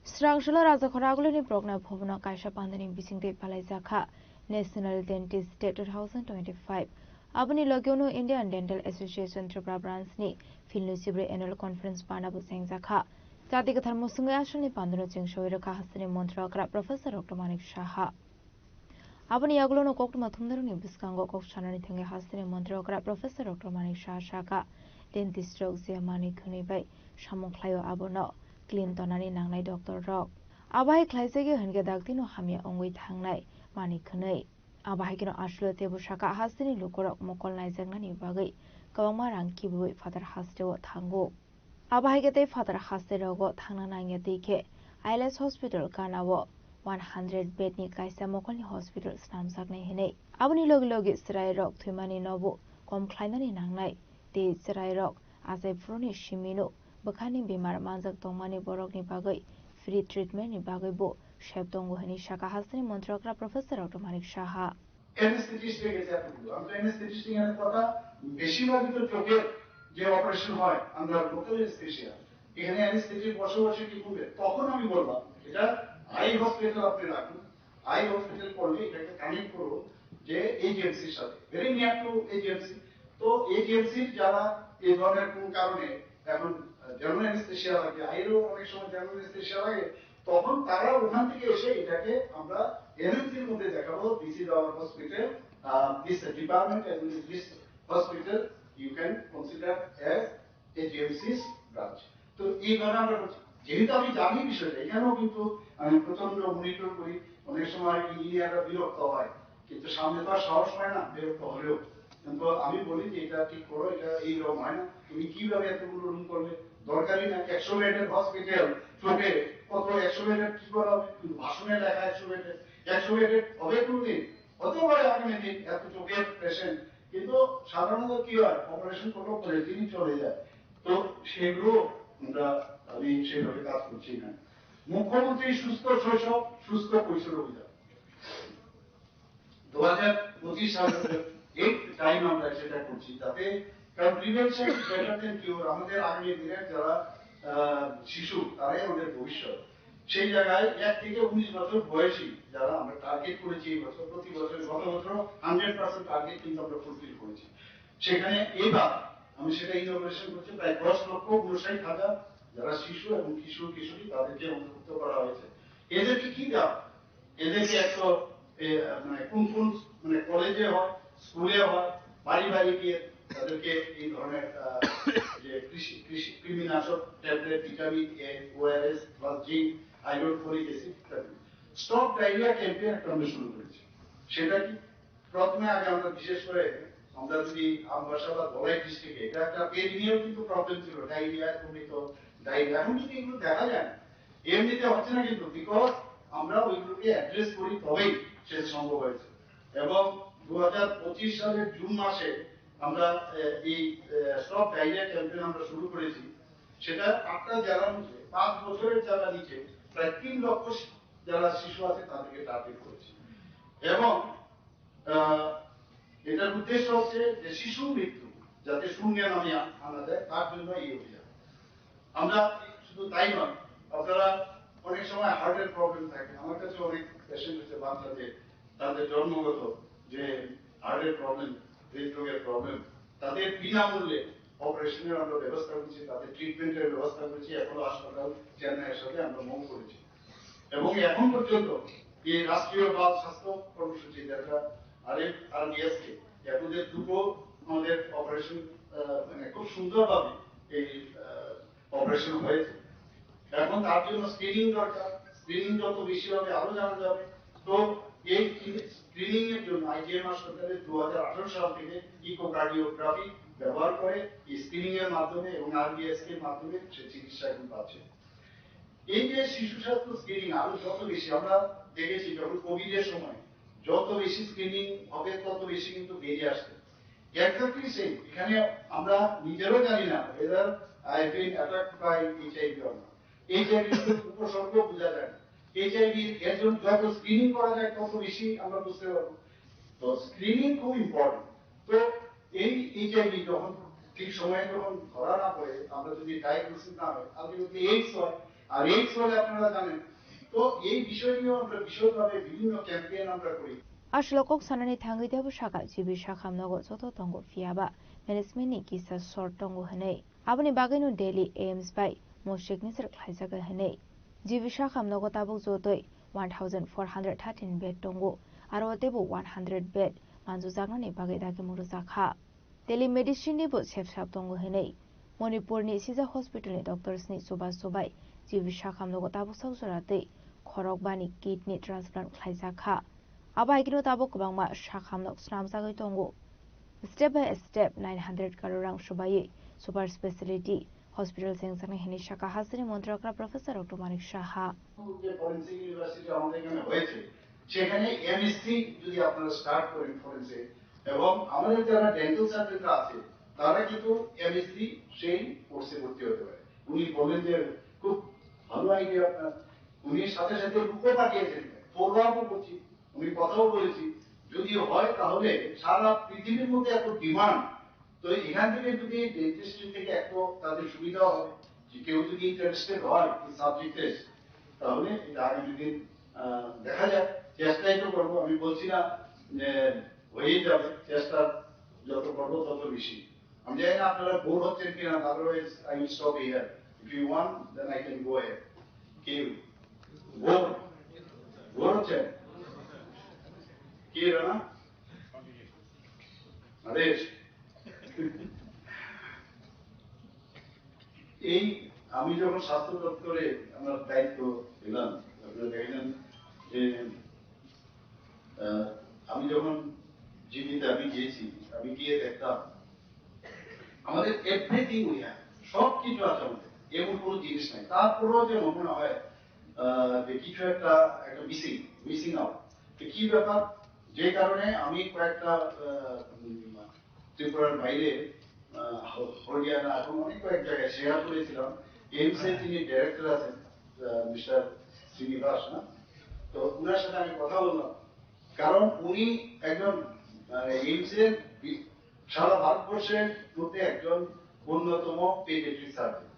Srangsola Rajakhor Agulini Progna Bhabono kaisa pandani bisingtwi palaijakha National Dentist Day two thousand twenty-five. Aboni logio no Indian Dental Association Tripura Branch ni Philnwi Sibrwi Annual Conference panda bo chengjakha. Jati kwthar musungwi aswlni pandano chengsawi rwkha hasteni Montri Okra Professor Doctor Manik Saha. Aboni yagulono koktwma thumnairokni bwskango kok sanani thangwi hasteni Montri Okra Professor Doctor Manik Saha sakha, dentist rok je manwi khwnwi bai samung khlaio abono clean tonani nangnai doctor rok. Abo hai khlaijagwi hwnkhe daktino hamya wngwi thangnai manwi khwnwi. Abo hai kheno aswlwi teibo sakha hasteni lukurok mokol naijaknani bagwi kwbangma rang kibiwi phatar hasteo thango. Abo hai khe tei phatar haste rogo thangna nangya twi khe I L S hospital ganao one hundred bed ni kaisa mokolni hospital snamjaknai hinwi. Aboni logi logi chwrairok thwimani nobo kom khlainani nangnai, tei chwrairok achai phuruni simino bwkhani bemar manjak tongmani borokni bagwi free treatment ni bagwi bo sep tongo hinwi sakha hasteni montrogra Professor Doctor Manik Saha. Anesthetist-এর কাছে এতটুকু। আমরা তো anesthetist এখানে কথা, বেশিরভাগই তো চোখের যে অপারেশন হয়, আমরা লোকাল অ্যানেস্থেশিয়া। এখানে অ্যানেস্থেটিক বসে বসে কি করবে? তখন আমি বললাম, এটা আই হসপিটাল আপনি রাখুন, আই হসপিটাল করলে এটাকে কানেক্ট করুন যে এইচএমসির সাথে, ভেরি নিয়ার টু এইচএমসি। তো এইচএমসির যারা এই ধরনের কোন কারণে এখন জেনারেল অ্যানেস্থেশিয়া লাগে, আইরও অনেক সময় জেনারেল অ্যানেস্থেশিয়া লাগে, তখন তারা ওখান থেকে এসে এটাকে আমরা এমএনসির মধ্যে দেখাবো, this is our hospital, this department and this hospital you can consider as a জিএমসিস ব্রাঞ্চ। তো এইভাবে আমরা করছি। যেহেতু আমি জানি বিষয়টা, এখানেও কিন্তু আমি প্রচন্ড মনিটর করি, অনেক সময় ইঞ্জিনিয়াররা বিরক্ত হয়, কিন্তু সামনে তো আর সাহস পায় না বিরক্ত হলেও। কিন্তু আমি বলি যে এটা ঠিক করো, এটা এইরকম হয় না, তুমি কিভাবে এতগুলো রুম করবে? দরকারই না, একশো বেডের হসপিটাল, চোখে কত একশো বেডের কি করা হবে? কিন্তু ভাষণে লেখা একশো বেডের, একশো বেডের হবে কোনদিন? হতে পারে আগামী দিন এত চোখের পেশেন্ট, কিন্তু সাধারণত কি হয়, অপারেশন করলে পরের দিনই চলে যায়। তো সেগুলো আমরা, আমি সেভাবে কাজ করছি না। মুখ্যমন্ত্রী সুস্থ শৈশব, সুস্থ কৈশোর অভিযান দু হাজার পঁচিশ সালের এই টাইম আমরা সেটা করছি, যাতে, কারণ prevention is better than cure. আমাদের আগামী দিনের যারা আহ, শিশু, তারাই আমাদের ভবিষ্যৎ। সেই জায়গায় এক থেকে উনিশ বছর বয়সী যারা আমরা টার্গেট করেছি এই বছর, প্রতি বছর, গত বছরও হান্ড্রেড পার্সেন্ট টার্গেট কিন্তু আমরা ফুলফিল করেছি। সেখানে এবার আমি সেটা ইনোগ্রেশন করছি, প্রায় দশ লক্ষ ঊনষাট হাজার যারা শিশু এবং কিশোর কিশোরী, তাদেরকে অন্তর্ভুক্ত করা হয়েছে। এদেরকে কি দেওয়া? এদেরকে একটা, এ, মানে কোন কোন, মানে কলেজে হয়, স্কুলে হয়, বাড়ি বাড়ি গিয়ে তাদেরকে এই ধরনের, আহ, যে কৃষি, কৃষি কৃমিনাশক tablet, vitamin A, ORS plus zinc, iron, folic acid ইত্যাদি। স্টপ ডায়রিয়া ক্যাম্পেইন একটা আমরা শুরু করেছি। সেটা কি? প্রথমে আগে আমরা বিশেষ করে আমরা যদি আমবাসা বা ধলাই ডিস্ট্রিক্টে, এটা একটা পেরিনিয়াল কিন্তু প্রবলেম ছিল, ডায়রিয়া, এরকম তো ডায়রিয়া। এখন কিন্তু এগুলো দেখা যায় না, এমনিতে হচ্ছে না কিন্তু, বিকজ আমরা ওইগুলোকে অ্যাড্রেস করি, তবেই সেটা সম্ভব হয়েছে। এবং দু হাজার পঁচিশ সালের জুন মাসে আমরা, আহ, এই, আহ, স্টপ ডায়রিয়া ক্যাম্পেইন আমরা শুরু করেছি। সেটা আটটা জেলার মধ্যে পাঁচ বছরের যারা নিচে প্রায় তিন লক্ষ শি-, যারা শিশু আছে, তাদেরকে টার্গেট করেছি। এবং আহ, এটার উদ্দেশ্য হচ্ছে যে শিশু মৃত্যু যাতে শূন্যে নামে আ-, আনা যায়, তার জন্য এই অভিযান। আমরা শুধু তাই নয়, আপনারা অনেক সময় হার্টের প্রবলেম থাকে, আমার কাছে অনেক পেশেন্ট হচ্ছে বাচ্চাদের, তাদের জন্মগত যে হার্টের প্রবলেম, হৃদরোগের প্রবলেম, তাদের বিনামূল্যে অপারেশনের আমরা ব্যবস্থা করছি, তাদের ট্রিটমেন্টের ব্যবস্থা করছি। অ্যাপোলো হাসপাতাল চেন্নাইয়ের সাথে আমরা মুভ করেছি। এবং এখন পর্যন্ত এই রাষ্ট্রীয় বাল স্বাস্থ্য কর্মসূচি, যেটা আরএফ আরবিএসকে, এর মধ্যে দুটো আমাদের অপারেশন, আহ, মানে খুব সুন্দরভাবে এই, আহ, অপারেশন হয়েছে। এখন তার জন্য স্ক্রিনিং দরকার, স্ক্রিনিং যত বেশি হবে আরো জানা যাবে। তো এই স্ক্রিনিং এর জন্য আইজিএমআর সরকারের দু হাজার আঠারো সাল থেকে ইকোকার্ডিওগ্রাফি ব্যবহার করে এই স্ক্রিনিং এর মাধ্যমে এবং আরবিএসকে এর মাধ্যমে সে চিকিৎসা এখন পাচ্ছে। এই যে শিশু স্বাস্থ্য স্ক্রিনিং আরো যত বেশি, আমরা দেখেছি যখন কোভিড এর সময় যত বেশি স্ক্রিনিং হবে তত বেশি কিন্তু বেরিয়ে আসবে। এক্স্যাক্টলি সেম, এখানে আমরা নিজেরও জানি না whether I have been attacked by HIV or not। HIV উপসর্গ বোঝা যায় না। এইচআইভি এর জন্য যত স্ক্রিনিং করা যায় তত বেশি আমরা বুঝতে পারবো। তো স্ক্রিনিং খুব ইম্পর্টেন্ট। তো এই এইচআইভি যখন ঠিক সময়ে যখন ধরা না পড়ে, আমরা যদি ডায়াগনোসিস না হয়, আলটিমেটলি এইডস হয়। আর এইডস হলে আপনারা জানেন। তো এই বিষয় নিয়েও আমরা বিশদভাবে বিভিন্ন ক্যাম্পেইন আমরা করি। Aswk kok sanani thangwi teibo sakha, G B Sakham nogo joto tongo, phiya ba management ni kisa short tongo hinwi. Aboni bagwino Delhi AIIMS bai mo signature khlaijago hinwi. G B Sakham nogo tabuk jotoi one thousand four hundred thirteen bed tongo, aro teibo one hundred bed manjujaknani bagwi dagimung rwjakha. Telemedicine ni bo sepsap tongo hinwi Manipur ni sijak hospital ni doctors ni chubachu bai G B Sakham nogo tabuk sak jora tei khorok bani kidney transplant khlaijak kha. Abo hai kheno tabuk kwbangma Sakham nok swnamjagwi tongo. Step by step nine hundred crore rang swbaiwi super speciality Hospital chengjaknai hwnwi sakha hasteni montrogra Professor Doctor Manik Saha. যে forensic university আমাদের এখানে হয়েছে, সেখানে এমএসসি যদি আপনারা স্টার্ট করেন ফরেন্সিক, এবং আমাদের যারা ডেন্টাল সার্জনরা আছে, তারা কিন্তু এমএসসি সেই কোর্সে ভর্তি হতে পারে। উনি বললেন যে খুব ভালো আইডিয়া আপনার। উনি সাথে সাথে বুকও পাঠিয়েছেন, ফলো আপও করছি, উনি কথাও বলেছি। যদি হয় তাহলে সারা পৃথিবীর মধ্যে এত ডিমান্ড, তো এখান থেকে যদি ডেন্টিস্ট্রি থেকে এত তাদের সুবিধা হবে, যে কেউ যদি ইন্টারেস্টেড হয় এই সাবজেক্টে, তাহলে এটা আগামী দিন, আহ, দেখা যাক। চেষ্টাই তো করবো, আমি বলছি না যে হয়ে যাবে, চেষ্টা যত করবো তত বেশি। আমি জানি না আপনারা বোর হচ্ছেন কিনা, otherwise I will stop here. If you want, then I can go ahead. কি বোর, বোর হচ্ছেন? কি রানা? আদেশ। এই আমি যখন স্বাস্থ্য দপ্তরে আমার দায়িত্ব পেলাম, আপনারা দেখলেন যে, আহ, আমি যখন জিবিতে আমি গিয়েছি, আমি গিয়ে দেখতাম আমাদের এভরিথিং উই হ্যাভ, সব কিছু আছে আমাদের, এমন কোনো জিনিস নাই। তারপরেও যে মনে হয়, আহ, যে কিছু একটা, একটা মিসিং, মিসিং আউট। তো কি ব্যাপার? যে কারণে আমি কয়েকটা, আহ, উম, ত্রিপুরার বাইরে, আহ, হ-, হরিয়ানা এবং অনেক কয়েক জায়গায় শেয়ার করেছিলাম। এইমসে যিনি ডাইরেক্টর আছেন, আহ, মিস্টার শ্রীনিবাস, না? তো ওনার সাথে আমি কথা বললাম, কারণ উনি একজন, মানে, এইমসের বি-, সারা ভারতবর্ষের মধ্যে একজন অন্যতম পেডিয়াট্রিক সার্জন।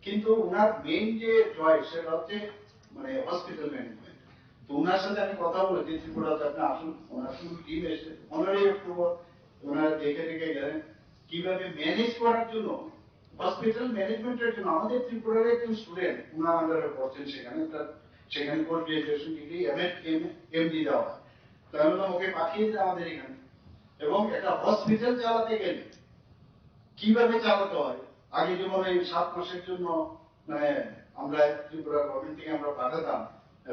কিন্তু ওনার মেইন যে চয়েস, সেটা হচ্ছে, মানে, হসপিটাল ম্যানেজমেন্ট। তো ওনার সাথে আমি কথা বলেছি, ত্রিপুরাতে আপনি আসুন। ওনার ফুল টিম এসে পনেরোই অক্টোবর ওনারা দেখে দেখে গেলেন কিভাবে ম্যানেজ করার জন্য, হসপিটাল ম্যানেজমেন্টের জন্য। আমাদের ত্রিপুরার একজন স্টুডেন্ট ওনার আন্ডারে পড়ছেন, সেখানে তার, সেখানে post graduation degree, M.Ed., MD দেওয়া হয়। তো আমি বললাম, "ওকে পাঠিয়ে দিন আমাদের এখানে।" এবং একটা হসপিটাল চালাতে গেলে কিভাবে চালাতে হয়, আগে যেমন এই সাত মাসের জন্য, মানে, আমরা ত্রিপুরা গভর্নমেন্ট থেকে আমরা পাঠাতাম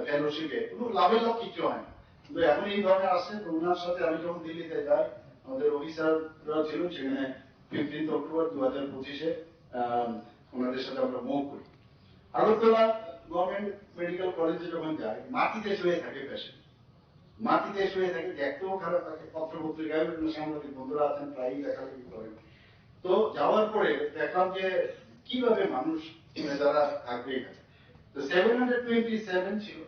ফেলোশিপে, কোনো লাভের লাভ কিছু হয় না। কিন্তু এখন এই ধরনের আসছে, তো ওনার সাথে আমি যখন দিল্লিতে যাই, আমাদের অফিসাররা ছিল সেখানে, ফিফটিন্থ অক্টোবর দু হাজার পঁচিশে, আহ, ওনাদের সাথে আমরা মুভ করি। আগরতলা গভর্নমেন্ট মেডিকেল কলেজে যখন যাই, মাটিতে শুয়ে থাকে পেশেন্ট, মাটিতে শুয়ে থাকে, দেখতেও খারাপ লাগে। পত্র পত্রিকায় বিভিন্ন সাংবাদিক বন্ধুরা আছেন, প্রায়ই লেখালেখি করেন। তো যাওয়ার পরে দেখলাম যে কিভাবে মানুষ, মানে, যারা থাকবে এখানে। তো সেভেন হান্ড্রেড টোয়েন্টি সেভেন ছিল,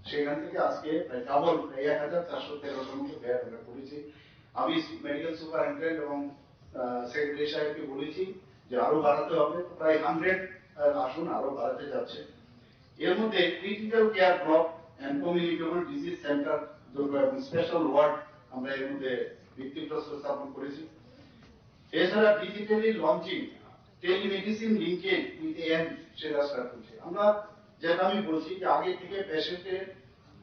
সেখান থেকে আজকে প্রায় ডাবল, প্রায় এক হাজার চারশো তেরোটার মতো বেড আমরা করেছি। আমি মেডিকেল সুপারিনটেন্ডেন্ট এবং, আহ, সেক্রেটারি সাহেবকে বলেছি যে আরো বাড়াতে হবে, তো প্রায় হান্ড্রেড আসন আরো বাড়াতে যাচ্ছে। এর মধ্যে critical care block and communicable disease centre দুটো এবং স্পেশাল ওয়ার্ড আমরা এর মধ্যে ভিত্তিপ্রস্তর স্থাপন করেছি। এছাড়া digitally launching, telemedicine linkage with an, সেটা স্টার্ট করছি। আমরা যেটা আমি বলছি যে আগে থেকে পেশেন্টের,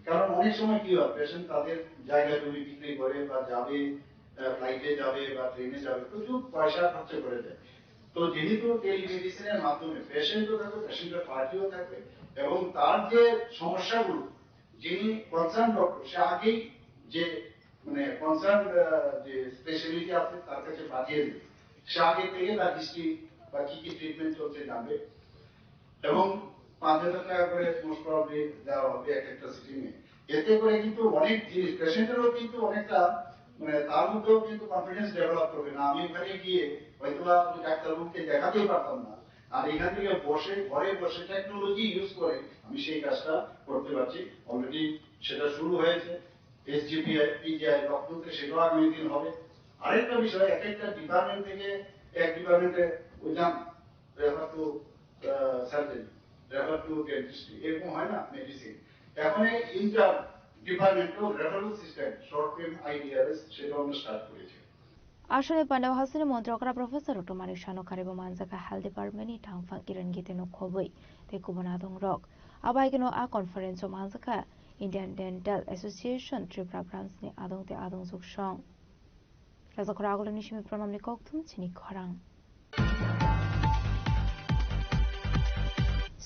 কারণ অনেক সময় কি হয়, পেশেন্ট তাদের জায়গা জমি বিক্রি করে বা যাবে, আহ, ফ্লাইটে যাবে বা ট্রেনে যাবে, প্রচুর পয়সা খরচ করে দেয়। তো যেহেতু টেলিমেডিসিনের মাধ্যমে পেশেন্টও থাকবে, পেশেন্টের পার্টিও থাকবে, এবং তার যে সমস্যাগুলো, যিনি কনসার্ন ডক্টর, সে আগেই যে, মানে, কনসার্ন, আহ, যে স্পেশালিটি আছে তার কাছে পাঠিয়ে দেবে। সে আগে থেকে তার হিস্ট্রি বা কি কি ট্রিটমেন্ট চলছে জানবে, এবং পাঁচ হাজার টাকা করে মোস্ট প্রবাবলি দেওয়া হবে এক একটা সিটিং এ। এতে করে কিন্তু অনেক জিনিস, পেশেন্টেরও কিন্তু অনেকটা, মানে, তার মধ্যেও কিন্তু কনফিডেন্স ডেভেলপ করবে, না আমি ওখানে গিয়ে হয়তো বা আমি ডাক্তারবাবুকে দেখাতেই পারতাম না। আর এখান থেকে বসে, ঘরে বসে টেকনোলজি ইউজ করে আমি সেই কাজটা করতে পারছি। অলরেডি সেটা শুরু হয়েছে। এসজিপিআই, পিজিআই লখনৌতে সেটাও আগামী দিন হবে। আরেকটা বিষয়, এক একটা ডিপার্টমেন্ট থেকে এক ডিপার্টমেন্টে ওই যান, refer to surgery, refer to dentistry, এরকম হয় না মেডিসিন। এখন এই inter departmental referral system, short film আইডিআরএস, সেটাও আমরা স্টার্ট করেছি। Aswni pandao hasteni montrogra Professor Doctor Manik Saha no karibo manjakha health department ni tangphang Kiran Gite no khobwi tei kubun adongrok. Abaikeno a conference o manjakha Indian Dental Association Tripura branch ni adong tei adongjwk song. Rajakhor Agulani simi pranamni kokthum chini khorang.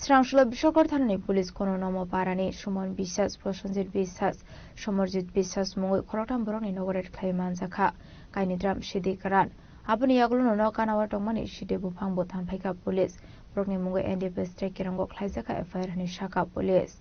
Srangsulo Bisokor thanani police kono nomo parani Suman Biswas, Prosenjit Biswas, Somarjit Biswas mungwi khoroktham borokni nogo raid khlaiwi manjakha. Kainwi dram sidi karan. Aboni yagulono nok gana o tongmani side buphang bo thanphaikha police. Borokni mungwi N D P S tei kerongo khlaijakha F I R hwnwi sakha police.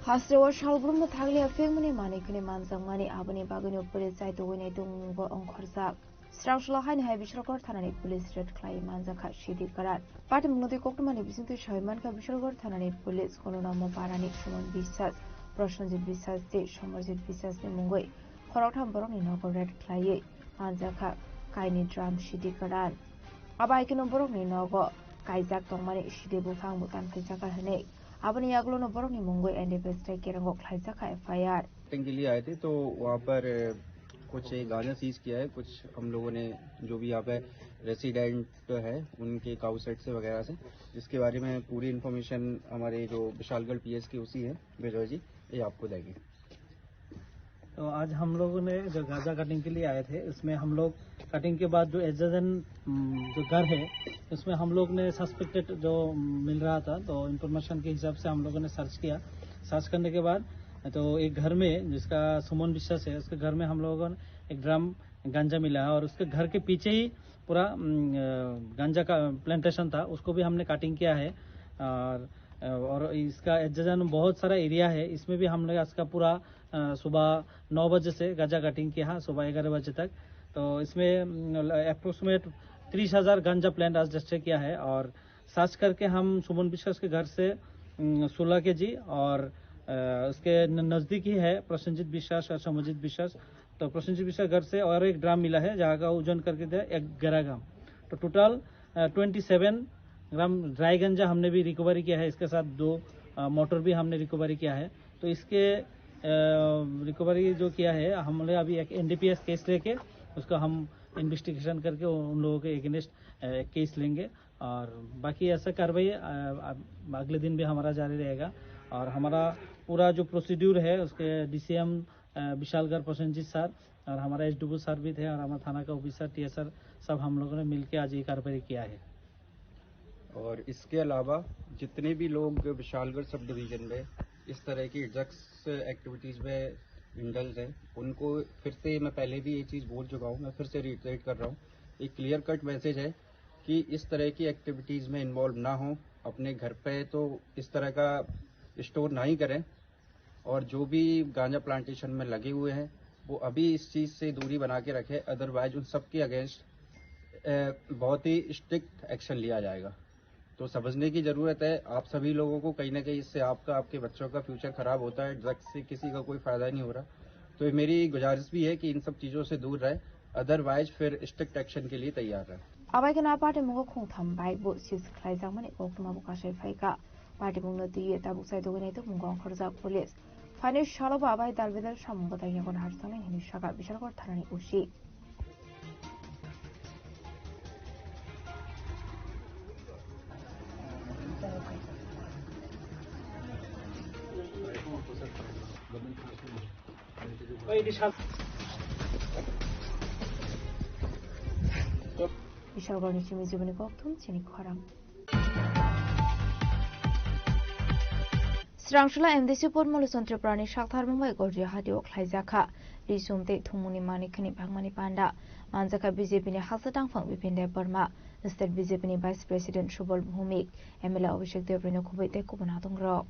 Hasteo salbrumno thanglia phengmani manwi khwnwi manjakmani, aboni bagwino police chai tugwi nai tongmungo ongkhorjak. Srangsola haini hai Bishalgarh thanani police raid khlai manjakha sidi kwran. Patimungno twi koktwmani bisingtwi sawi mankha Bishalgarh thanani police Kononomo parani Suman Biswas, Prosenjit Biswas tei Somarjit Biswasni mungwi khoroktham borokni nogo raid khlaiwi manjakha kaini drum sidi kwran. Abo hai kheno borokni nogo kaijak tongmani sidi buphang bo tanphaijak hwnwi. Aboni yagulono borokni mungwi N D P S tei kerongo khlaijakha F I R. Cutting के लिए आए थे, तो वहाँ पर, अ, कुछ एक गांजा सीज किया है, कुछ हम लोगों ने, जो भी यहाँ पे रेसिडेंट है, उनके काऊ सेट से वगैरह से, जिसके बारे में पूरी इन्फॉर्मेशन हमारे जो विशालगढ़ पीएस के ओसी है, विजय जी, ये आपको देंगे। तो आज हम लोगों ने जो गांजा कटिंग के लिए आए थे, उसमें हम लोग कटिंग के बाद जो एडजेसेंट, उम, जो घर है, उसमें हम लोग ने सस्पेक्टेड जो, उम, मिल रहा था, तो इन्फॉर्मेशन के हिसाब से हम लोगों ने सर्च किया। सर्च करने के बाद तो एक घर में, जिसका सुमन विश्वास है, उसके घर में हम लोगों ने एक ड्रम गांजा मिला है और उसके घर के पीछे ही पूरा, उम, अ, गांजा का प्लांटेशन था, उसको भी हमने कटिंग किया है। और, अ, और इसका एडजेसेंट बहुत सारा एरिया है, इसमें भी हम लोग इसका पूरा, अ, सुबह नौ बजे से गांजा कटिंग किया है, सुबह ग्यारह बजे तक। तो इसमें, उम, अप्रोक्सीमेट तीस हज़ार गांजा प्लांट आज रजिस्टर किया है और सर्च करके हम सुमन विश्वास के घर से, उम, सोलह केजी और, अ, उसके न-, नज़दीक ही है प्रसन्नजीत विश्वास और समरजीत विश्वास। तो प्रसन्नजीत विश्वास घर से और एक ड्रम मिला है, जहाँ का वजन करके दिया ग्यारह ग्राम। तो टोटल, अ, ट्वेंटी सेवन ग्राम ड्राई गांजा हमने भी रिकवरी किया है। इसके साथ दो, अ, मोटर भी हमने रिकवरी किया है। तो इसके, अ, रिकवरी जो किया है, हमने अभी एक एनडीपीएस केस लेके उसको हम इन्वेस्टिगेशन करके उन लोगों के अगेंस्ट, अ, केस लेंगे। और बाकी ऐसा कार्रवाई, अ, अ, अगले दिन भी हमारा जारी रहेगा। और हमारा पूरा जो प्रोसीड्यूर है, उसके डीसीएम, अ, विशालगढ़ प्रसेनजीत सर और हमारा एसडीओ सर भी थे और हमारा थाना का ऑफिसर, टीएसआर, सब हम लोगों ने मिलके आज ये कार्रवाई किया है। और इसके अलावा जितने भी लोग विशालगढ़ सब डिवीजन में इस तरह की ड्रग्स एक्टिविटीज में इंडल्ज हैं, उनको फिर से, मैं पहले भी ये चीज़ बोल चुका हूँ, मैं फिर से रिटरेट कर रहा हूँ, एक क्लियर कट मैसेज है कि इस तरह की एक्टिविटीज में इन्वॉल्व ना हो। अपने घर पे तो इस तरह का स्टोर ना ही करें, और जो भी गांजा प्लांटेशन में लगे हुए हैं, वो अभी इस चीज़ से दूरी बना के रखें, अदरवाइज उन सब के अगेंस्ट, अ, बहुत ही स्ट्रिक्ट एक्शन लिया जाएगा। तो समझने की ज़रूरत है आप सभी लोगों को, कहीं ना कहीं इससे आपका, आपके बच्चों का फ्यूचर ख़राब होता है, ड्रग्स से किसी का कोई फ़ायदा नहीं हो रहा। तो ये मेरी गुजारिश भी है कि इन सब चीज़ों से दूर रहें, अदरवाइज फिर स्ट्रिक्ट एक्शन के लिए तैयार रहें। Abai kheno a party mungo khungtham bai bo seize khlaijakmani koktwma bo kasai phaikha. Party mungno twiwi tabuk chai tugwi nai tongmungo ongkhorjak police. Phaini salo bo abai dal bedal samung gotang yago naharjaknai hwnwi sakha Bishalgarh thanani O C. Bishalgarhni simi jiboni kokthum chini khorang. Srangsola M D C Podmolochon Tripurani saktharmung bai Gorjia hatio khlaijakha. Risum tei thumungni manwi khani bangmani panda manjakha B J P ni haksa tangphang Bipin Debbarma, State B J P ni Vice President Subal Bhumik, M L A Abhishek Debbarma no khubui tei kubun hatongrok.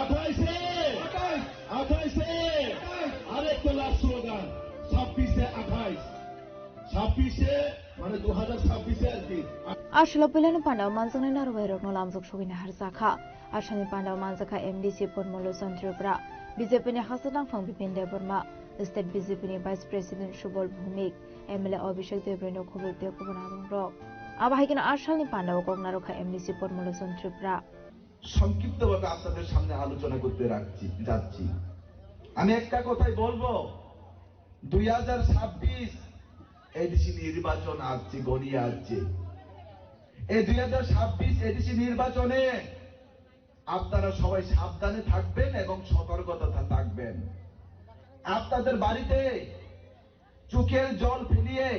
আঠাইশে, আঠাইশে, আরেকটা last slogan, ছাব্বিশে আঠাইশ, ছাব্বিশে, মানে দু হাজার ছাব্বিশে আর কি। Aswk puilano panda o manjaknai narwkbai rokno lamjak sogwi naharjakha. Aswkni panda o manjakha M D C Podmolochon Tripura, B J P ni Hasatang phang Bipin Debbarma, State B J P ni Vice President Subal Bhumik, M L A Abhishek Debbarma no khobor tei kubun adongrok. Abo hai kheno asalni pandao kok narwkha M D C Padma Lochon Tripura. সংক্ষিপ্তভাবে আপনাদের সামনে আলোচনা করতে রাখছি যাচ্ছি। আমি একটা কথাই বলবো, দুই হাজার ছাব্বিশ এডিসি নির্বাচন আসছে, গড়িয়ে আসছে। এই দুই হাজার ছাব্বিশ এডিসি নির্বাচনে আপনারা সবাই সাবধানে থাকবেন এবং সতর্কতা থাকবেন। আপনাদের বাড়িতে চোখের জল ফেলিয়ে,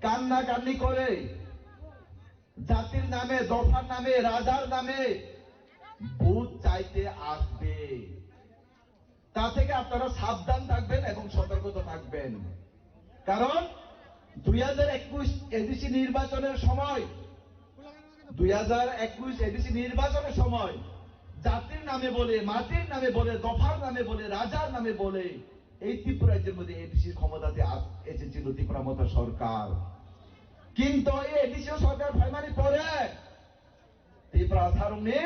কান্নাকান্নি করে, জাতির নামে, দফার নামে, রাজার নামে ভোট চাইতে আসবে। তা থেকে আপনারা সাবধান থাকবেন এবং সতর্কতা থাকবেন। কারণ দুই হাজার একুশ এডিসি নির্বাচনের সময়, দুই হাজার একুশ এডিসি নির্বাচনের সময় জাতির নামে বলে, মাটির নামে বলে, দফার নামে বলে, রাজার নামে বলে এই ত্রিপুরা রাজ্যের মধ্যে এডিসির ক্ষমতাতে আস-, এসেছিল ত্রিপুরা মথা সরকার। কিন্তু এই এডিসি সরকার ফাইমানি পরে ত্রিপুরা সারংনি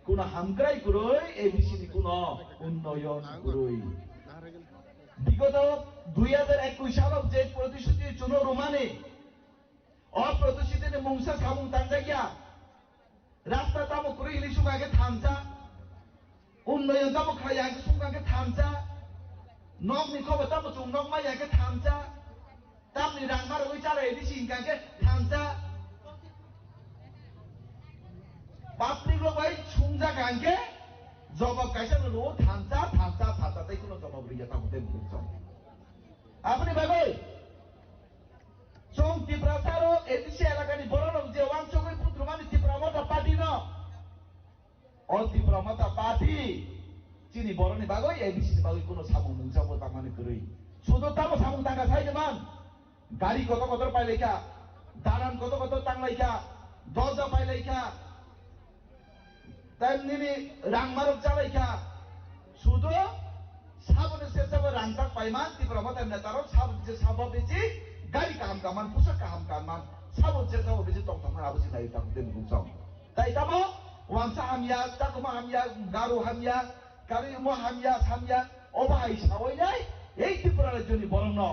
কোনো হামক্রাই করই, এডিসি নি কোনো উন্নয়ন করই। বিগত দুই হাজার একুশ সালত যে প্রতিশ্রুতি চুনো রুমানি, অ প্রতিশ্রুতি নি মুংসা সামুং তাংজাইয়া, রাস্তা তামো করই হিলি সুগাকে থামসা, উন্নয়ন tamo khlai ya hwnkhe sungkha khe thansa. Nokni khobo tamo chwng nok maya khe thansa. Tamni rang marwi chala A D C hwnkha khe thansa. Public rok bai sungjakha hwnkhe jobab kaisa no rwo thansa, thansa, thansa tei kuno jobab rwya tamo tei bwrwi chong. Aboni bagwi chwng Tiprasa rok A D C elakani borok rok je wansugwi putrumani Tipra Motha Party no O Tipra Motha Party chini boroni bagwi A D C ni bagwi kuno samung mungsa bo tangmani kwrwi. Sudo tamo samung tangka sai de man. Gari kotor kotor pai laikha, dalan kotor kotor tang laikha, doja pai laikha, tai nini rang marok cha laikha. Sudo saboni se sabo rang tak pai man, Tipra Motha neta rok sabo je sabo biji gari kaham kaman, pusa kaham kaman, sabo je sabo biji tong tong man abo si nai tang den bung song. Tai tamo, wangsa hamya, chakuma hamya, garu hamya, karwi omo hamya, samya, obo hai sawi nai, ei Tripura rajyoni borokno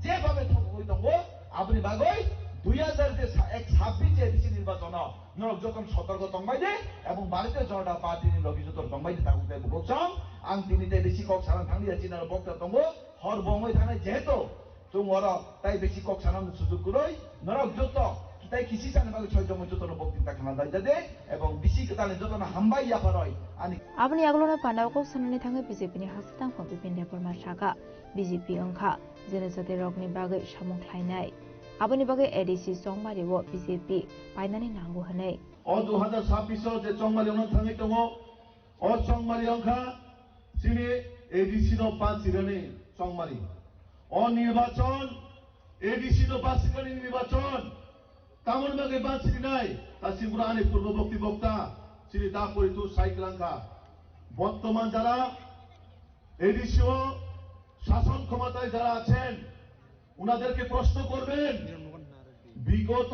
jebhabe thokgwi tongo, aboni bagwi dui hajar je sa-, ek sabbish je A D C nirbachono norok jotono sotorko tongbai de, ebong Bharatiya Janata Party ni logi jotono tongbai de, tabuk tei bukhuk song, ang tini tei bisi kok sana thanglia, chini aro bokta tongo, hor bo wngwi thangnai, jehetu Chwng oro tai bisi kok sana mung sujuk kwrwi, norok joto kitai kisi sana bagwi soi tongwi jotono bokti ta khna dai jade, ebong bisi kwtalni jotono hambai yapharoi ani. Aboni yagulono pandao kok sanani thangwi B J P ni Hasatang Phang Bipin Debbarma sakha, B J P wngkha jene jati rokni bagwi samung khlainai. Aboni bagwi A D C Chongmari o B J P painani nango hwnwi. O dui hajar sabbish o je Chongmari ono thangwi tongo, O Chongmari wngkha chini A D C no bachirani Chongmari. O nirbachon, A D C no bachirani nirbachon, tamoni bagwi bachirinai, ta sibura ani purbo bokti bokta, chini da poritu sai kwlangkha. বর্তমান যারা এডিসি ও শাসন ক্ষমতায় যারা আছেন, ওনাদেরকে প্রশ্ন করবেন, বিগত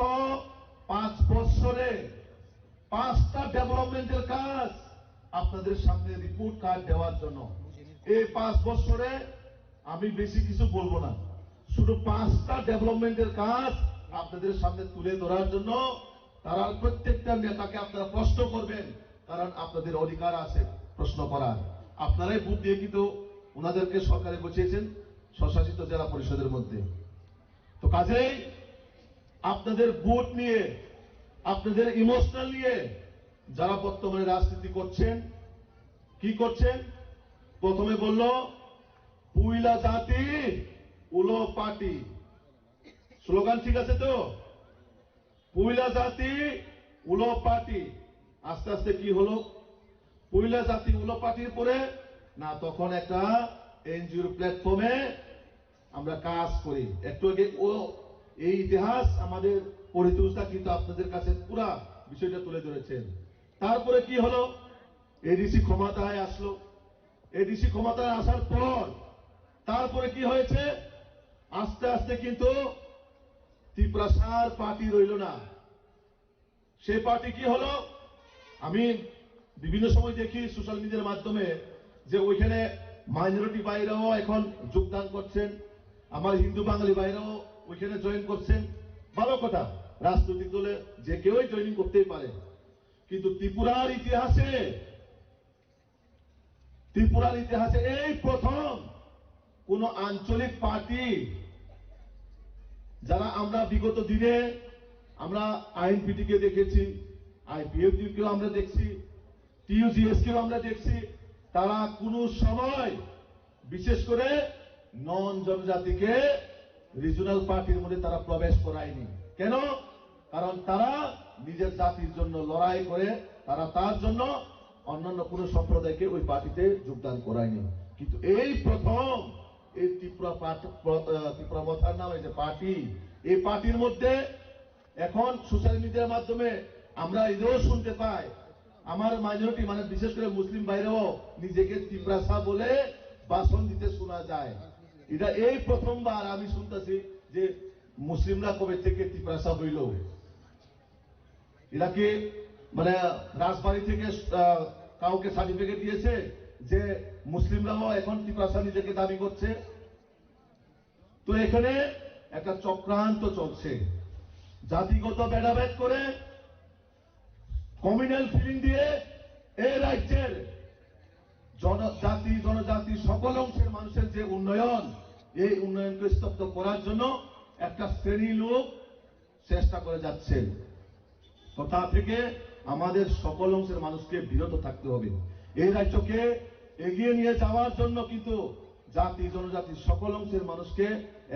পাঁচ বছরে পাঁচটা ডেভেলপমেন্টের কাজ আপনাদের সামনে রিপোর্ট কার্ড দেওয়ার জন্য। এই পাঁচ বছরে আমি বেশি কিছু বলবো না, শুধু পাঁচটা ডেভেলপমেন্টের কাজ আপনাদের সামনে তুলে ধরার জন্য তারা প্রত্যেকটা নেতাকে আপনারা প্রশ্ন করবেন, কারণ আপনাদের অধিকার আছে প্রশ্ন করার। আপনারাই ভোট দিয়ে কিন্তু ওনাদেরকে সরকারে বসিয়েছেন স্বশাসিত জেলা পরিষদের মধ্যে। তো কাজেই আপনাদের ভোট নিয়ে, আপনাদের ইমোশনাল নিয়ে যারা বর্তমানে রাজনীতি করছেন, কি করছেন? প্রথমে বলল, "পয়লা জাতি, উলো পার্টি।" স্লোগান ঠিক আছে তো? "পয়লা জাতি, উলো পার্টি।" আস্তে আস্তে কি হলো? পয়লা জাতি, উলো পার্টির পরে না, তখন একটা এনজিওর প্ল্যাটফর্মে আমরা কাজ করি। একটু আগে ও এই ইতিহাস আমাদের পরিতোষদা কিন্তু আপনাদের কাছে পুরা বিষয়টা তুলে ধরেছেন। তারপরে কি হলো? এডিসি ক্ষমতায় আসলো। এডিসি ক্ষমতায় আসার পর তারপরে কি হয়েছে? আস্তে আস্তে কিন্তু তিপ্রাসার পার্টি রইল না। সেই পার্টি কি হলো? আমি বিভিন্ন সময় দেখি সোশ্যাল মিডিয়ার মাধ্যমে যে ওইখানে মাইনরিটি ভাইরাও এখন যোগদান করছেন, আমার হিন্দু বাঙালি ভাইরাও ওইখানে জয়েন করছেন। ভালো কথা, রাজনৈতিক দলে যে কেউই জয়েনিং করতেই পারে, কিন্তু ত্রিপুরার ইতিহাসে, ত্রিপুরার ইতিহাসে এই প্রথম কোনো আঞ্চলিক পার্টি, যারা আমরা বিগত দিনে আমরা আইএনপিটি কে দেখেছি, আইপিএফটি কেও আমরা দেখছি, টিইউজিএস কেও আমরা দেখছি, তারা কোনো সময় বিশেষ করে নন জনজাতিকে রিজিওনাল পার্টির মধ্যে তারা প্রবেশ করায়নি। কেন? কারণ তারা নিজের জাতির জন্য লড়াই করে, তারা তার জন্য অন্যান্য কোনো সম্প্রদায়কে ওই পার্টিতে যোগদান করায়নি। কিন্তু এই প্রথম এই ত্রিপুরা পার্ট-, প্র-, আহ, ত্রিপুরা মথার নামে যে পার্টি, এই পার্টির মধ্যে এখন সোশ্যাল মিডিয়ার মাধ্যমে আমরা এটাও শুনতে পাই, আমার মাইনরিটি, মানে বিশেষ করে মুসলিম ভাইরাও নিজেকে তিপ্রাসা বলে ভাষণ দিতে শোনা যায়। এটা এই প্রথমবার আমি শুনতেছি যে মুসলিমরা কবে থেকে তিপ্রাসা হইল। এটা কি, মানে, রাজবাড়ি থেকে আহ, কাউকে সার্টিফিকেট দিয়েছে যে মুসলিমরাও এখন তিপ্রাসা নিজেকে দাবি করছে? তো এখানে একটা চক্রান্ত চলছে, জাতিগত ভেদাভেদ করে, কমিউনাল ফিলিং দিয়ে এই রাজ্যের জনজাতি, জনজাতি সকল অংশের মানুষের যে উন্নয়ন, এই উন্নয়নকে স্তব্ধ করার জন্য একটা শ্রেণী লোক চেষ্টা করে যাচ্ছেন। তো তা থেকে আমাদের সকল অংশের মানুষকে বিরত থাকতে হবে। এই রাজ্যকে এগিয়ে নিয়ে যাওয়ার জন্য কিন্তু জাতি, জনজাতি সকল অংশের মানুষকে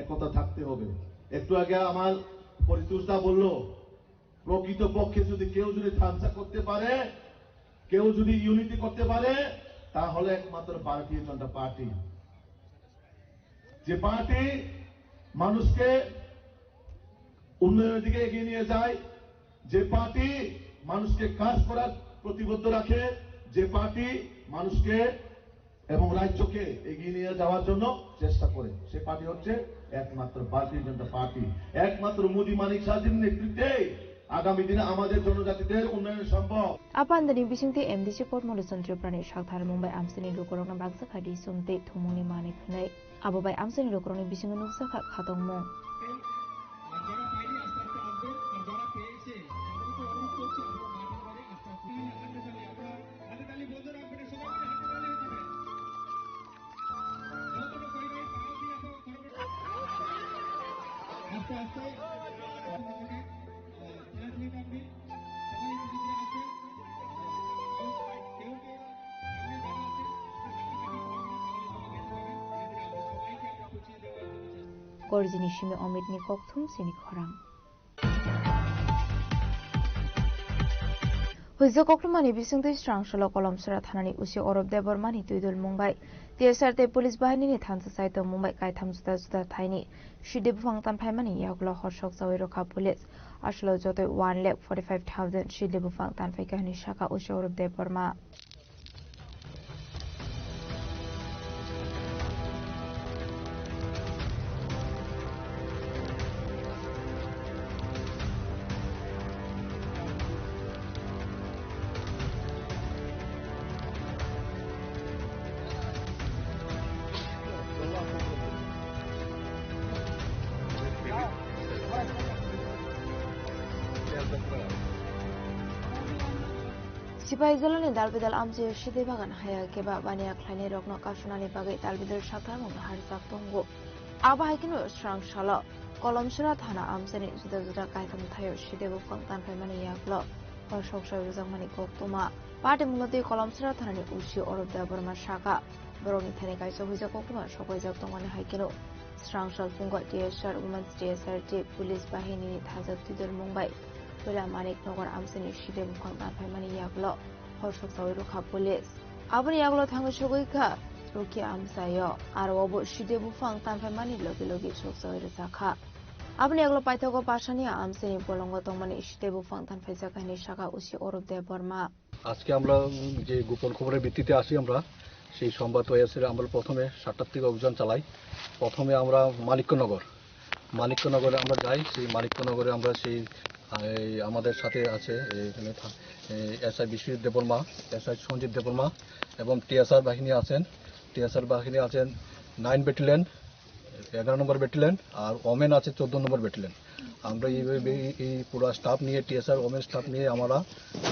একতা থাকতে হবে। একটু আগে আমার পরিতোষ দা বলল, প্রকৃত পক্ষে যদি কেউ যদি থামসা করতে পারে, কেউ যদি ইউনিটি করতে পারে, তাহলে একমাত্র ভারতীয় জনতা পার্টি। যে পার্টি মানুষকে উন্নয়নের দিকে এগিয়ে নিয়ে যায়, যে পার্টি মানুষকে কাজ করার প্রতিবদ্ধ রাখে, যে পার্টি মানুষকে এবং রাজ্যকে এগিয়ে নিয়ে যাওয়ার জন্য চেষ্টা করে, সে পার্টি হচ্ছে একমাত্র ভারতীয় জনতা পার্টি। একমাত্র মোদী মানিক শাহজির নেতৃত্বে আগামী দিনে আমাদের জনজাতিদের উন্নয়ন সম্ভব। Apandani bisingtwi M D C Potmolu Chondro Tripurani sakthar Mumbai amsini lukurokno baksa khaidi sumtwi thumungni manwi khwnwi. Abo bai amsini lukurokni bisingo nukjakha khatokmung. Korjini simi Omitni kokthum sini khorang. Huijak koklumani bisingtwi Srangsalo Kolomsora thanani usi Orop Debbarmani twidul mungbai T S R tei police bahinini thansa saito mungbai kaitham juda juda thaini sidi buphang tanphaimani yagulo horsok chawi rokha police. Aswlao jotoi one lakh forty five thousand sidi buphang tanphaikha hwnwi sakha usi Orop Debbarma. Sipaijala ni dalbidal amchai sidi bagan haya keba baniya khlainai rokno kasunani bagwi dalbidal sakthar mungno harjak tongo. Abo hai kheno Srangsalo Kolomsora thana amchaini juda juda kaitham thaio sidi buphang tanphaimani yagulo horsok chawi rwjakmani koktwma. Party mungno twi Kolomsora thanani usi Orop Debbarma sakha, borokni thani kaisa huijak koktwma sokwaijak tongmani hai kheno Srangsal Phungkha T S R, Women's T S R T, police bahinini thajak twidul mungbai Puila Manik Nagar amchaini sidi buphang tanphaimani yagulo horsok chawi rwkha police. Aboni yagulo thangwi sogwi kha Rukhi amchaio, aro obo sidi buphang tanphaimani logi logi sok chawi rwjakha. Aboni yagulo paithago Pasania amchaini bolongo tongmani sidi buphang tanphaijak hwnwi sakha usi Orop Debbarma. আজকে আমরা যে গোপন খবরের ভিত্তিতে আসি আমরা, সেই সংবাদ পেয়ে এসে আমরা প্রথমে সাতটার থেকে অভিযান চালাই। প্রথমে আমরা মানিক্যনগর, মানিক্যনগরে আমরা যাই। সেই মানিক্যনগরে আমরা সেই, এই, আমাদের সাথে আছে, এই, এখানে থা-, এই, এসআই বিশ্বজিৎ দেববর্মা, এসআই সঞ্জিত দেববর্মা এবং টিএসআর বাহিনী আছেন। টিএসআর বাহিনী আছেন নাইন ব্যাটালিয়ন, এগারো নম্বর ব্যাটালিয়ন, আর ওমেন আছে চোদ্দ নম্বর ব্যাটালিয়ন। আমরা এইভাবে এই, এই পুরো স্টাফ নিয়ে, টিএসআর ওমেন স্টাফ নিয়ে আমরা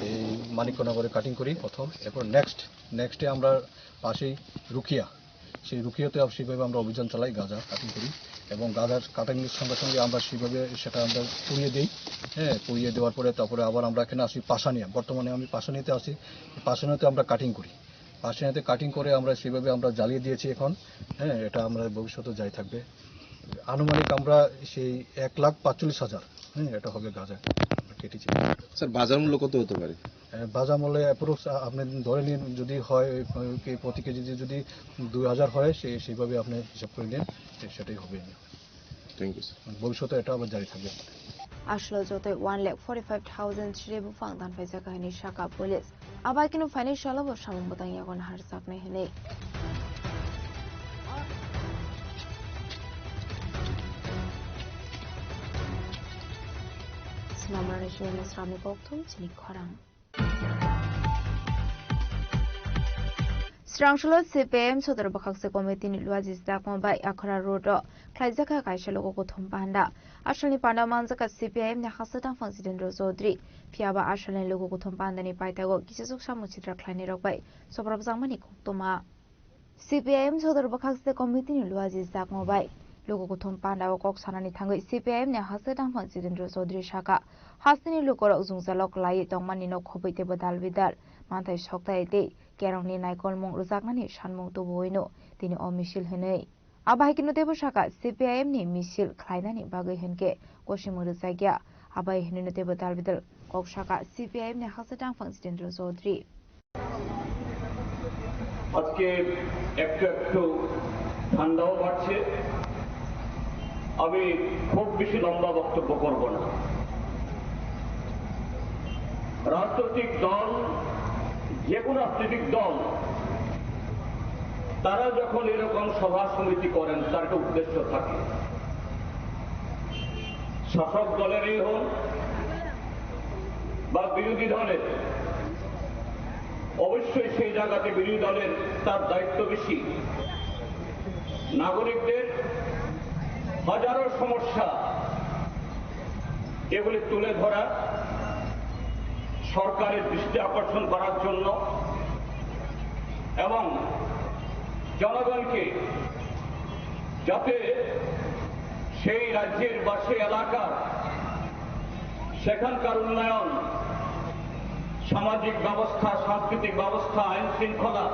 এই মানিকনগরে কাটিং করি প্রথম। এরপর নেক্সট, নেক্সটে আমরা পাশেই রুকিয়া, সেই রুকিয়াতে আবার সেইভাবে আমরা অভিযান চালাই, গাঁজা কাটিং করি। এবং গাঁজার কাটিংয়ের সঙ্গে সঙ্গে আমরা সেইভাবে সেটা আমরা পুড়িয়ে দিই। হ্যাঁ, পুড়িয়ে দেওয়ার পরে তারপরে আবার আমরা এখানে আসি পাশানিয়া। বর্তমানে আমি পাশানিয়াতে আছি, এই পাশানিয়াতে আমরা কাটিং করি। পাশানিয়াতে কাটিং করে আমরা সেভাবে আমরা জ্বালিয়ে দিয়েছি এখন। হ্যাঁ, এটা আমরা ভবিষ্যতে জারি থাকবে। আনুমানিক আমরা সেই এক লাখ পাঁচচল্লিশ হাজার, হ্যাঁ, এটা হবে গাঁজা আমরা কেটেছি। স্যার, বাজার মূল্য কত হতে পারে? এ, বাজার মূল্যে অ্যাপ্রক্স, আ, আপনি ধরে নিন, যদি হয়, এ, কি প্রতি কেজি যদি, যদি দুই হাজার হয়, সে, সেইভাবে আপনি হিসাব করে নিন, সে, সেটাই হবে। Thank you, sir. ভবিষ্যতে এটা আবার জারি থাকবে। Aswlao jotoi one lakh forty five thousand chwrai buphang dan phaijak hai hinwi sakha police. Abai kheno phainai salo bo samung bwtang yago naharjaknai hinwi. Swnamrani chini Musramni kokthum chini khorang. Srangsulo C P I M Sodor Bwkhakse Committee ni Luaji Chakma bai Akhara Road o khlaijak kha kaisa luku kuthum panda. Asalni panda manjak kha C P I M ni Hasa Tangphang Jitendra Chaudhary. Phiya ba asalni luku kuthum panda ni paitago kisachuk samung sitra khlainai rok bai sobrabjakmani koktwma. C P I M Sodor Bwkhakse Committee ni Luaji Chakma bai luku kuthum panda o kok sanani thangwi C P I M ni Hasa Tangphang Jitendra Chaudhary sakha, hasteni lukurok jwngjalo kwlaiwi tongmani no khobwi teibo dal bidal manthai soktai tei kerongni naikolmung rwjaknani sanmung tubuwino tini o misil hinwi. Abo hai kheno teibo sakha, C P I M ni misil khlainani bagwi hinkhe kosimung rwjakya, abo hai hinwino teibo dal bidal kok sakha C P I M ni Hasa Tangphang Jitendra Chaudhary. আজকে একটু একটু ঠান্ডাও বাড়ছে। আমি খুব বেশি লম্বা বক্তব্য করব না। রাজনৈতিক দল, যে কোনো রাজনৈতিক দল, তারা যখন এরকম সভা সমিতি করেন, তার একটা উদ্দেশ্য থাকে। শাসক দলেরই হোক বা বিরোধী দলের, অবশ্যই সেই জায়গাতে বিরোধী দলের তার দায়িত্ব বেশি। নাগরিকদের হাজারো সমস্যা এগুলি তুলে ধরা, সরকারের দৃষ্টি আকর্ষণ করার জন্য এবং জনগণকে যাতে সেই রাজ্যের বা সেই এলাকার সেখানকার উন্নয়ন, সামাজিক ব্যবস্থা, সাংস্কৃতিক ব্যবস্থা, আইন শৃঙ্খলা,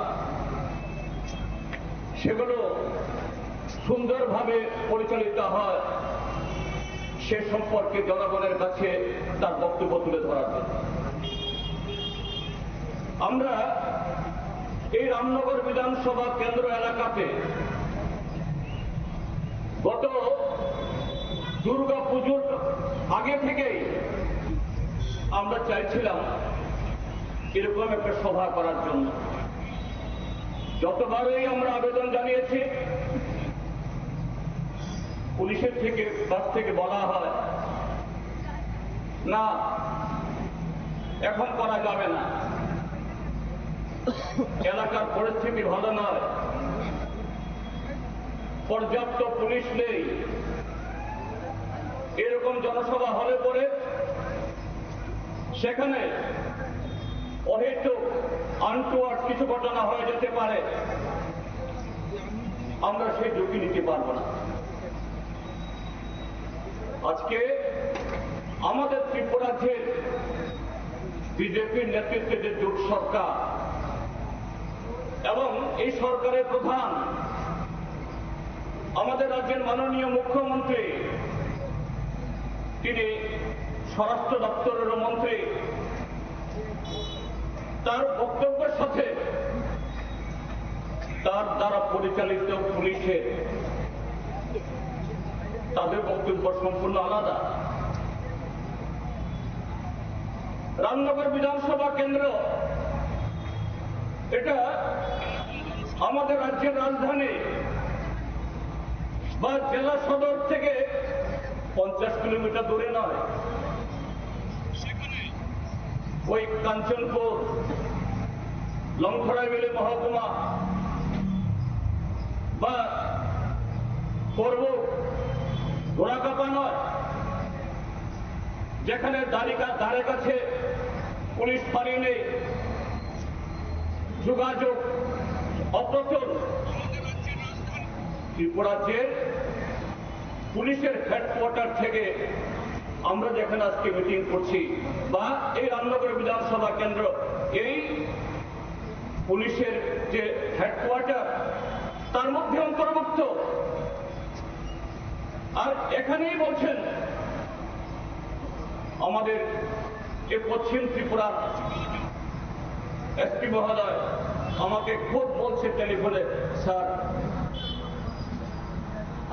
সেগুলো সুন্দরভাবে পরিচালিত হয়, সে সম্পর্কে জনগণের কাছে তার বক্তব্য তুলে ধরার জন্য। আমরা এই রামনগর বিধানসভা কেন্দ্র এলাকাতে গত দুর্গা পুজোর আগে থেকেই আমরা চাইছিলাম এরকম একটা সভা করার জন্য। যতবারই আমরা আবেদন জানিয়েছি, পুলিশের থেকে, কাছ থেকে বলা হয়, "না, এখন করা যাবে না, এলাকার পরিস্থিতি ভালো নয়, পর্যাপ্ত পুলিশ নেই।" এরকম জনসভা হলে পরে সেখানে অহেতুক আনটুয়ার্ড কিছু ঘটনা হয়ে যেতে পারে, আমরা সেই ঝুঁকি নিতে পারবো না। আজকে আমাদের ত্রিপুরাজ্যের বিজেপির নেতৃত্বে যে জোট সরকার এবং এই সরকারের প্রধান আমাদের রাজ্যের মাননীয় মুখ্যমন্ত্রী, তিনি স্বরাষ্ট্র দপ্তরেরও মন্ত্রী, তার বক্তব্যের সাথে তার দ্বারা পরিচালিত পুলিশের, তাদের বক্তব্য সম্পূর্ণ আলাদা। রামনগর বিধানসভা কেন্দ্র, এটা আমাদের রাজ্যের রাজধানী বা জেলা সদর থেকে পঞ্চাশ কিলোমিটার দূরে নয়। ওই কাঞ্চনপুর, লংথরাই ভ্যালি মহকুমা, বা করব ঘোড়াকাটা নয়, যেখানে দাঁড়িকা-, ধারে কাছে পুলিশ ফাঁড়ি নেই, যোগাযোগ অপ্রতুল। ত্রিপুরা যে পুলিশের হেডকোয়ার্টার থেকে আমরা যেখানে আজকে মিটিং করছি বা এই রামনগর বিধানসভা কেন্দ্র, এই পুলিশের যে হেডকোয়ার্টার, তার মধ্যে অন্তর্ভুক্ত। আর এখানেই বলছেন আমাদের যে পশ্চিম ত্রিপুরার এসপি মহোদয় আমাকে খুব বলছে টেলিফোনে, "স্যার,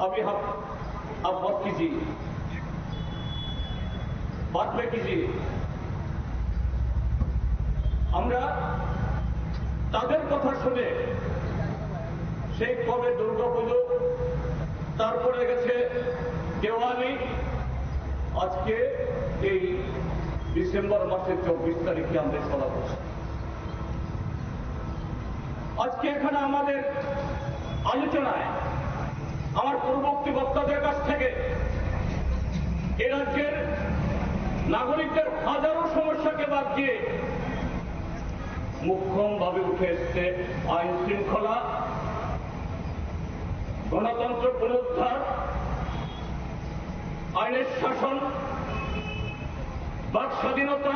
अभी हम आप मत कीजिए, बाद में कीजिए।" আমরা তাদের কথা শুনে সেই কবে দুর্গাপুজো, তারপরে গেছে দেওয়ালি, আজকে এই ডিসেম্বর মাসের চব্বিশ তারিখে আমরা সভা করছি। আজকে এখানে আমাদের আলোচনায় আমার পূর্ববর্তী বক্তাদের কাছ থেকে এ রাজ্যের নাগরিকদের হাজারো সমস্যাকে বাদ দিয়ে মোক্ষমভাবে উঠে এসছে আইন শৃঙ্খলা, গণতন্ত্র পুনরুদ্ধার, আইনের শাসন, বাক স্বাধীনতা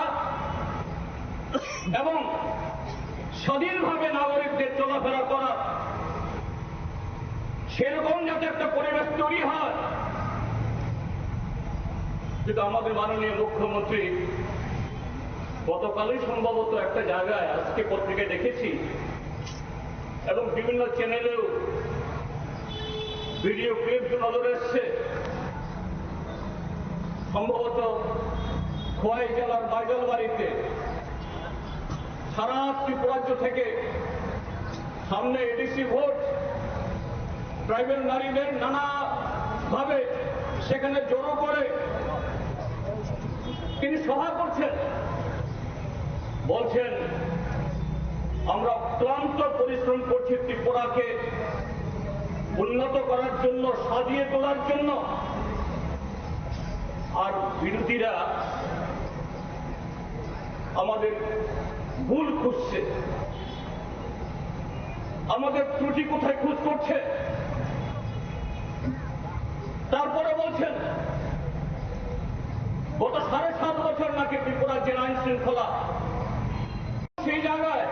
এবং স্বাধীনভাবে নাগরিকদের চলাফেরা করার সেরকম যাতে একটা পরিবেশ তৈরি হয়। কিন্তু আমাদের মাননীয় মুখ্যমন্ত্রী গতকালই সম্ভবত একটা জায়গায়, আজকে পত্রিকায় দেখেছি এবং বিভিন্ন চ্যানেলেও ভিডিও ক্লিপ নজরে এসছে, সম্ভবত খোয়াই জেলার বাইজালবাড়িতে সারা ত্রিপুরাজ্য থেকে সামনে এডিসি ভোট, ট্রাইবাল নারীদের নানাভাবে সেখানে জড়ো করে তিনি সভা করছেন, বলছেন, "আমরা ক্লান্ত পরিশ্রম করছি ত্রিপুরাকে উন্নত করার জন্য, সাজিয়ে তোলার জন্য।" আর বিরোধীরা আমাদের ভুল খুঁজছে, আমাদের ত্রুটি কোথায় খুঁজ করছে। তারপরে বলছেন, গত সাড়ে সাত বছর নাকি ত্রিপুরার যে আইন শৃঙ্খলা, সেই জায়গায়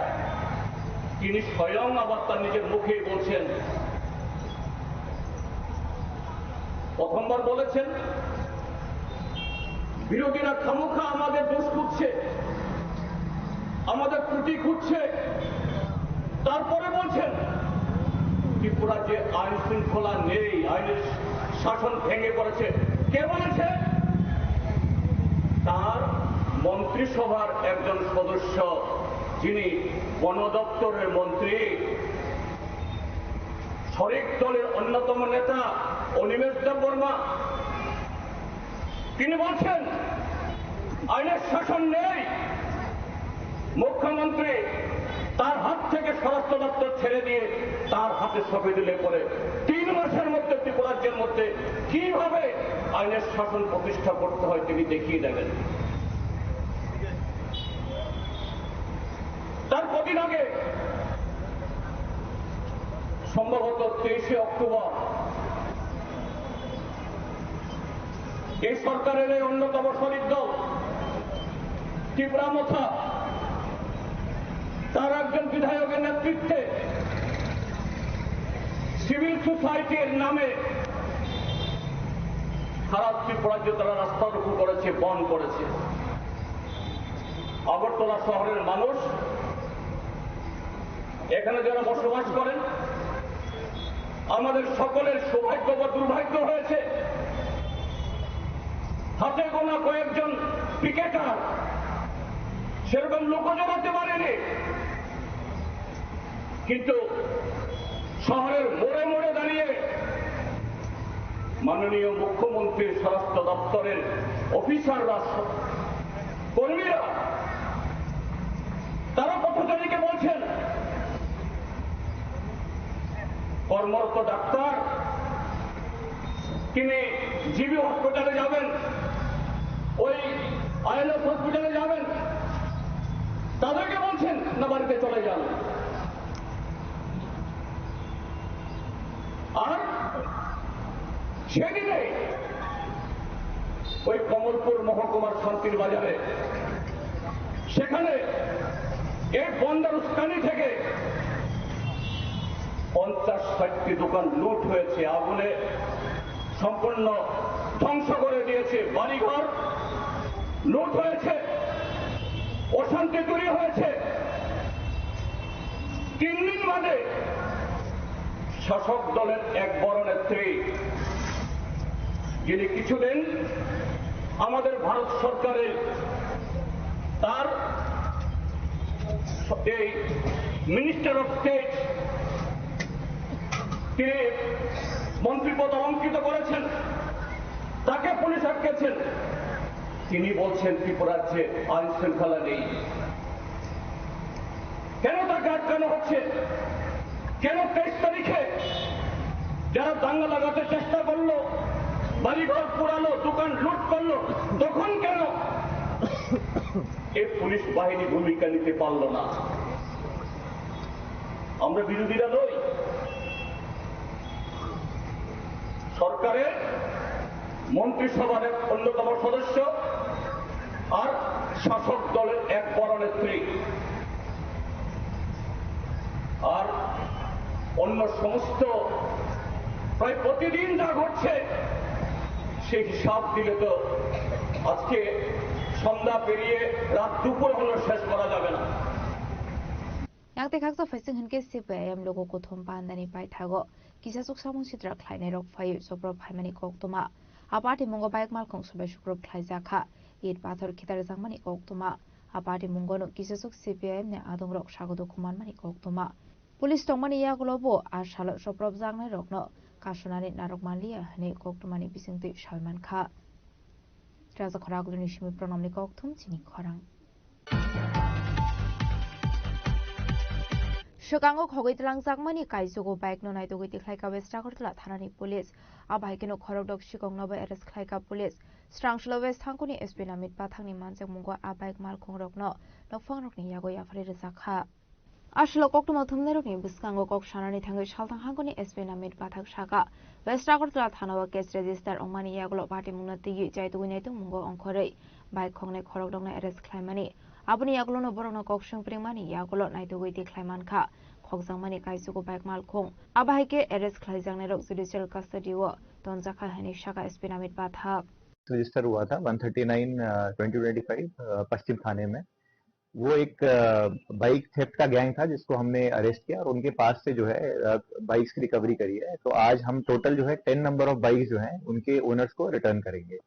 তিনি স্বয়ং আবার তার নিজের মুখেই বলছেন, প্রথমবার বলেছেন, বিরোধীরা খামোখা আমাদের দোষ খুঁজছে, আমাদের ত্রুটি খুঁজছে। তারপরে বলছেন, ত্রিপুরা যে আইন শৃঙ্খলা নেই, আইনের শাসন ভেঙে পড়েছে। কে বলেছে? তার মন্ত্রিসভার একজন সদস্য, যিনি বন দপ্তরের মন্ত্রী, শরিক দলের অন্যতম নেতা অনিমেষ দেববর্মা, তিনি বলছেন, আইনের শাসন নেই, মুখ্যমন্ত্রী তার হাত থেকে স্বরাষ্ট্র দপ্তর ছেড়ে দিয়ে তার হাতে সঁপে দিলে পরে তিন মাসের মধ্যে ত্রিপুরাজ্যের মধ্যে কিভাবে আইনের শাসন প্রতিষ্ঠা করতে হয় তিনি দেখিয়ে দেবেন। তার কদিন আগে, সম্ভবত তেইশে অক্টোবর, এই সরকারের এই অন্যতম শরিক দল ত্রিপুরা মথা, তার একজন বিধায়কের নেতৃত্বে সিভিল সোসাইটির নামে সারা ত্রিপুরাজ্যে তারা রাস্তা রোকো করেছে, বন্ধ করেছে। আগরতলা শহরের মানুষ, এখানে যারা বসবাস করেন, আমাদের সকলের সৌভাগ্য বা দুর্ভাগ্য হয়েছে, হাতে গোনা কয়েকজন পিকেটার সেরকম লোকও জড়াতে পারেনি, কিন্তু শহরের মোড়ে মোড়ে দাঁড়িয়ে মাননীয় মুখ্যমন্ত্রীর স্বরাষ্ট্র দপ্তরের অফিসাররা, কর্মীরা, তারা পথচারীকে বলছেন, কর্মরত ডাক্তার, তিনি জিবি হসপিটালে যাবেন, ওই আইএলএস হসপিটালে যাবেন, তাদেরকে বলছেন না বাড়িতে চলে যান। আর সেদিনে ওই কমলপুর মহকুমার শান্তির বাজারে, সেখানে এই বন্দর উস্কানি থেকে পঞ্চাশ ষাটটি দোকান লুট হয়েছে, আগুনে সম্পূর্ণ ধ্বংস করে দিয়েছে, বাড়িঘর লুট হয়েছে, অশান্তি তৈরি হয়েছে। তিন দিন বাদে শাসক দলের এক বড় নেত্রী, যিনি কিছুদিন আমাদের ভারত সরকারের তার এই মিনিস্টার অফ স্টেট, তিনি মন্ত্রী পদ অলঙ্কৃত করেছেন, তাকে পুলিশ আটকেছেন। তিনি বলছেন ত্রিপুরার যে আইন শৃঙ্খলা নেই, কেন তাকে আটকানো হচ্ছে? কেন তেইশ তারিখে যারা দাঙ্গা লাগাতে চেষ্টা করলো, বাড়িঘর পোড়ালো, দোকান লুট করলো, তখন কেন এই পুলিশ বাহিনী ভূমিকা নিতে পারলো না? আমরা বিরোধীরা নই, সরকারের মন্ত্রিসভার এক অন্যতম সদস্য আর শাসক দলের এক বড় নেত্রী। আর অন্য সমস্ত প্রায় প্রতিদিন যা ঘটছে, সেই হিসাব দিলে তো আজকে সন্ধ্যা পেরিয়ে রাত দুপুর হলেও শেষ করা যাবে না। Yang tei khaksa phaising hinkhe C P I M logo kothom pandani paithago kisa chuk samung sitra khlainai rok phaiwi soprop phaimani koktwma. A party mungo bike malkhung sobai sukrop khlaijakha. It pathor khitarjakmani koktwma. A party mungono kisa chuk C P I M ni adongrok sago dukhu manmani koktwma. Police tongmani yagulo bo a salo sopropjaknai rokno kasonani narwk manliya hwnwi koktwmani bisingtwi salmankha. Raja Khoraguluni simi Pranamni kokthum chini khorang. Swkango khogwi twlangjakmani kaijugo bike no naitugwi tikhlaikha West Agartala thanani police. A bike no khorokdok sikokno bo arrest khlaikha police. Swrangsulo West Thangkuni S P Namit Pathakni manjakmungo a bike malkhungrokno nokphangrokni yago yapharwi rwjakha. Aswk koktwma thumnairokni bwskango kok sanani thangwi Salthang Hangkoni S P Namit Pathak saka, West Agartala thanao case register wngmani yagulo patimungno twiwi chaitugwi naitungmungo ongkhorwi bike khoknai khorokdokno arrest khlaimani. Aboni yagulono borokno kok swngpringmani yagulo naitugwi tikhlaimankha khokjakmani kaijugo bike malkhung. Abo hai khe arrest khlaijaknairok judicial custody-o tonjakha hwnwi saka S P Namit Pathak. Register हुआ था one thirty nine twenty twenty five पश्चिम थाने में। वो एक bike theft का गैंग था जिसको हमने अरेस्ट किया और उनके पास से जो है बाइक्स की रिकवरी करी है। तो आज हम टोटल जो है टेन नंबर ऑफ बाइक्स जो हैं उनके ओनर्स को रिटर्न करेंगे।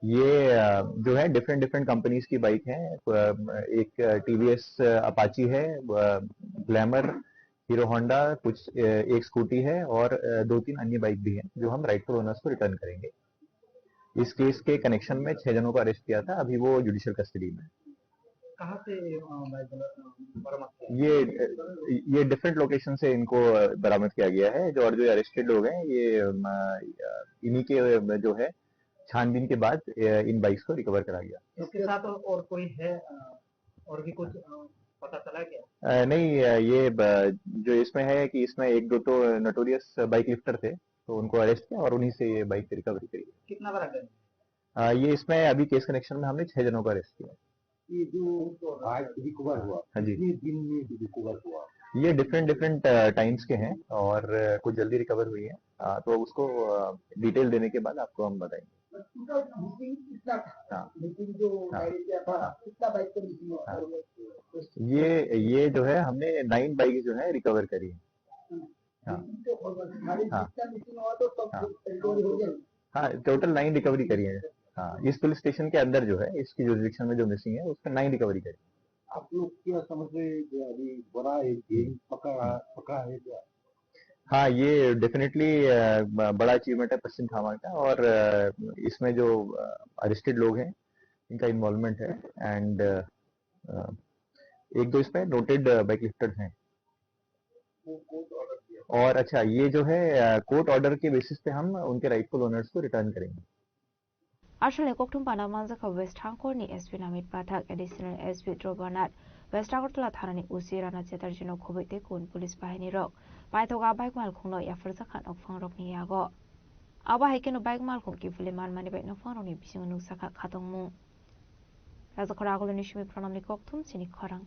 ये अ, जो है डिफरेंट डिफरेंट कंपनीज की बाइक हैं। अ, एक टीवीएस अपाची है, ग्लैमर, हीरो होंडा, कुछ अ, एक स्कूटी है और अ, दो तीन अन्य बाइक भी हैं जो हम राइटफुल ओनर्स को रिटर्न करेंगे। इस केस के कनेक्शन में छह जनों को अरेस्ट किया था, अभी वो जुडिशियल कस्टडी में है। कहाँ से, अ, बाइक बरा-, अ, बरामद किया? ये, अ, ये डिफरेंट लोकेशन से इनको, अ, बरामद किया गया है। जो, और जो अरेस्टेड लोग हैं, ये, अम, अ, इन्हीं के, अ, जो है, छानबीन के बाद, अ, इन बाइक्स को रिकवर करा गया। इसके साथ और कोई है, अ, और भी कुछ, अ, पता चला क्या? अ, नहीं, अ, ये ब-, जो इसमें है कि इसमें एक दो तो नोटोरियस बाइक लिफ्टर थे, तो उनको अरेस्ट किया और उन्हीं से ये बाइक रिकवरी करी। कितना बड़ा गैंग? अ, ये इसमें अभी केस कनेक्शन में हमने छह जनों को अरेस्ट किया है। ये जो बाइक रिकवर हुआ, हाँ जी। कितने दिन में रिकवर हुआ? ये डिफरेंट, डिफरेंट, अ, टाइम्स के हैं और, अ, कुछ जल्दी रिकवर हुई हैं। अ, तो उसको, अ, डिटेल देने के बाद आपको हम बताएंगे। टोटल मिसिंग कितना था? हाँ। मिसिंग जो हाँ। गाड़ी किया था, हाँ। कितना बाइक को मिसिंग हुआ? हाँ। ये, ये जो है, हमने नाइन बाइक जो है, रिकवर करी है। हम्म। हाँ। मिसिंग तो होगा, खाली हाँ। जितना मिसिंग हुआ, तो सब हाँ। रिकवरी हो गया? हाँ, टोटल नाइन रिकवरी करी है। हाँ, इस पुलिस स्टेशन के अंदर जो है, इसकी जुरिडिक्शन में जो मिसिंग है, उसका नाइन रिकवरी करी। आप लोग क्या समझ रहे हैं कि अभी बड़ा एक गैंग पकड़ा, पकड़ा है क्या? हाँ, ये डेफिनेटली, अ, ब-, बड़ा अचीवमेंट है पश्चिम थाना का और, अ, इसमें जो, अ, अरेस्टेड लोग हैं, इनका इन्वॉल्वमेंट है एंड, अ, अ, एक दो इसमें नोटेड, अ, बाइक लिफ्टर्स हैं। वो कोर्ट ऑर्डर दिया। और अच्छा, ये जो है, अ, कोर्ट ऑर्डर के बेसिस पे हम उनके राइटफुल ओनर्स को रिटर्न करेंगे। Aswkni kokthum pana manjakha West Hangkhorni S P Namit Pathak, Additional S P Dhruv Nath, West Agartala thanani O C Rana Chatterjee no khobwi tei kun police bahini rok paithogo a bike malkhungno yapharjakha nokphang rokni yago. Abo hai kheno bike malkhung kiphilwi manmani bai nokphang rokni bisingo nukjakha khatungmung. Rajakhor Aguloni simi Pranamni kokthum chini khorang.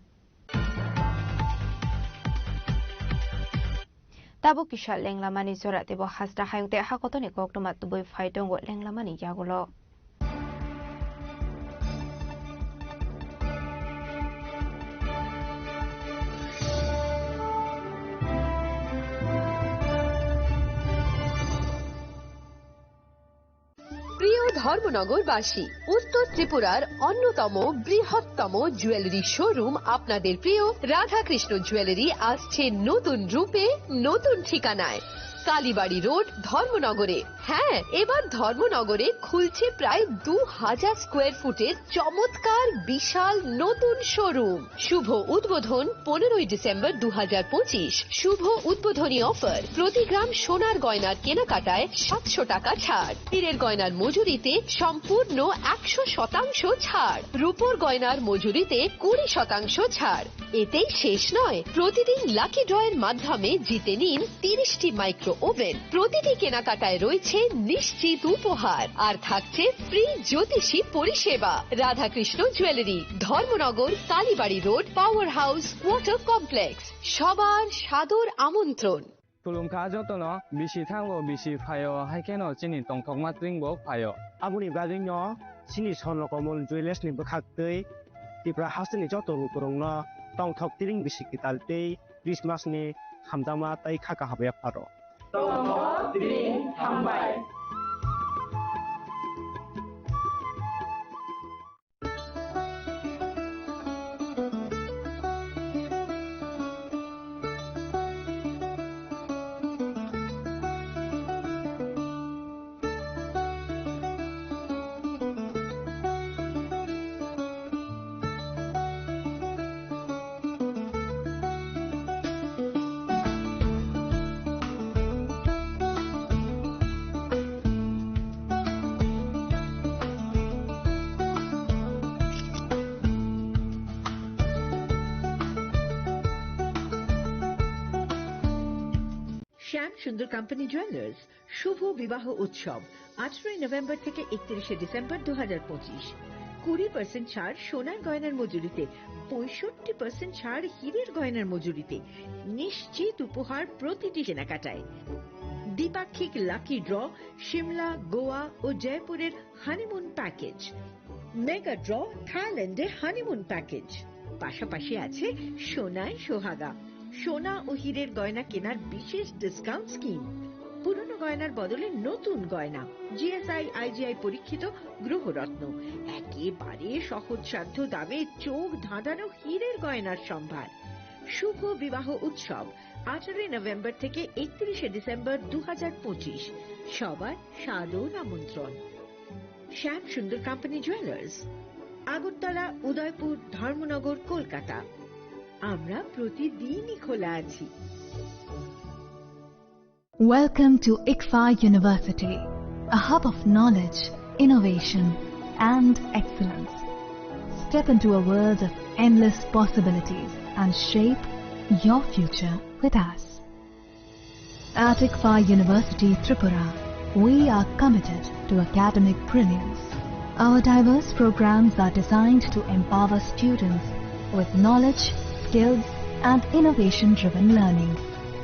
Tabuk kisa lenglamani jora teibo hasta hayung tei hakotoni koktwma tubui phai tongo lenglamani yagulo. প্রিয় ধর্মনগরবাসী, উত্তর ত্রিপুরার অন্যতম বৃহত্তম jewellery showroom আপনাদের প্রিয় রাধাকৃষ্ণ জুয়েলারি আসছে নতুন রূপে, নতুন ঠিকানায়। কালীবাড়ি রোড, ধর্মনগরে। হ্যাঁ, এবার ধর্মনগরে খুলছে প্রায় দু হাজার স্কোয়ার ফুটের চমৎকার বিশাল নতুন শোরুম। শুভ উদ্বোধন পনেরোই ডিসেম্বর দু হাজার পঁচিশ। শুভ উদ্বোধনী অফার, প্রতি গ্রাম সোনার গয়নার কেনাকাটায় সাতশো টাকা ছাড়, হীরের গয়নার মজুরিতে সম্পূর্ণ একশো শতাংশ ছাড়, রূপোর গয়নার মজুরিতে কুড়ি শতাংশ ছাড়। এতেই শেষ নয়, প্রতিদিন লাকি ড্রয়ের মাধ্যমে জিতে নিন তিরিশটি মাইক্রো ওভেন। প্রতিটি কেনাকাটায় রয়েছে নিশ্চিত উপহার, আর থাকছে ফ্রি জ্যোতিষী পরিষেবা। Radhakrishna jewellery, Dharmanagar, Kalibari road, power house, water complex. সবার সাদর আমন্ত্রণ। Khulumkha jotono, bisi thango, bisi phaio, hai kheno chini tongthokma tring bo phaio. Aboni bagwino chini Swarnakamol Jewellers ni bwkhak twi Tripura hasteni joto lukurokno tongthok tring bisi kwtal tei Christmas ni hamjakma tei kha kaham yapharo. Tongthok tring hambai. শ্যাম Sundar company jewellers, শুভ বিবাহ উৎসব, আঠারোই নভেম্বর থেকে একত্রিশে ডিসেম্বর দু হাজার পঁচিশ। কুড়ি পার্সেন্ট ছাড় সোনার গয়নার মজুরিতে, পঁয়ষট্টি পার্সেন্ট ছাড় হীরের গয়নার মজুরিতে, নিশ্চিত উপহার প্রতিটি কেনাকাটায়। দ্বিপাক্ষিক লাকি ড্র, সিমলা, গোয়া ও জয়পুরের হানিমুন প্যাকেজ। মেগা ড্র, থাইল্যান্ডে হানিমুন প্যাকেজ। পাশাপাশি আছে সোনায় সোহাগা, সোনা ও হীরের গয়না কেনার বিশেষ ডিসকাউন্ট স্কিম। পুরনো গয়নার বদলে নতুন গয়না, G S I, I G I পরীক্ষিত গ্রহরত্ন, একেবারে সহজসাধ্য দামে চোখ ধাঁধানো হীরের গয়নার সম্ভার। শুভ বিবাহ উৎসব, আঠারোই নভেম্বর থেকে একত্রিশে ডিসেম্বর দু হাজার পঁচিশ। সবার সাদর আমন্ত্রণ। শ্যাম সুন্দর কোম্পানি জুয়েলার্স, আগরতলা, উদয়পুর, ধর্মনগর, কলকাতা। আমরা প্রতিদিনই খোলা আছি। Welcome to ICFAI University, a hub of knowledge, innovation, and excellence. Step into a world of endless possibilities and shape your future with us. At ICFAI University Tripura, we are committed to academic brilliance. Our diverse programs are designed to empower students with knowledge, skills, and innovation-driven learning,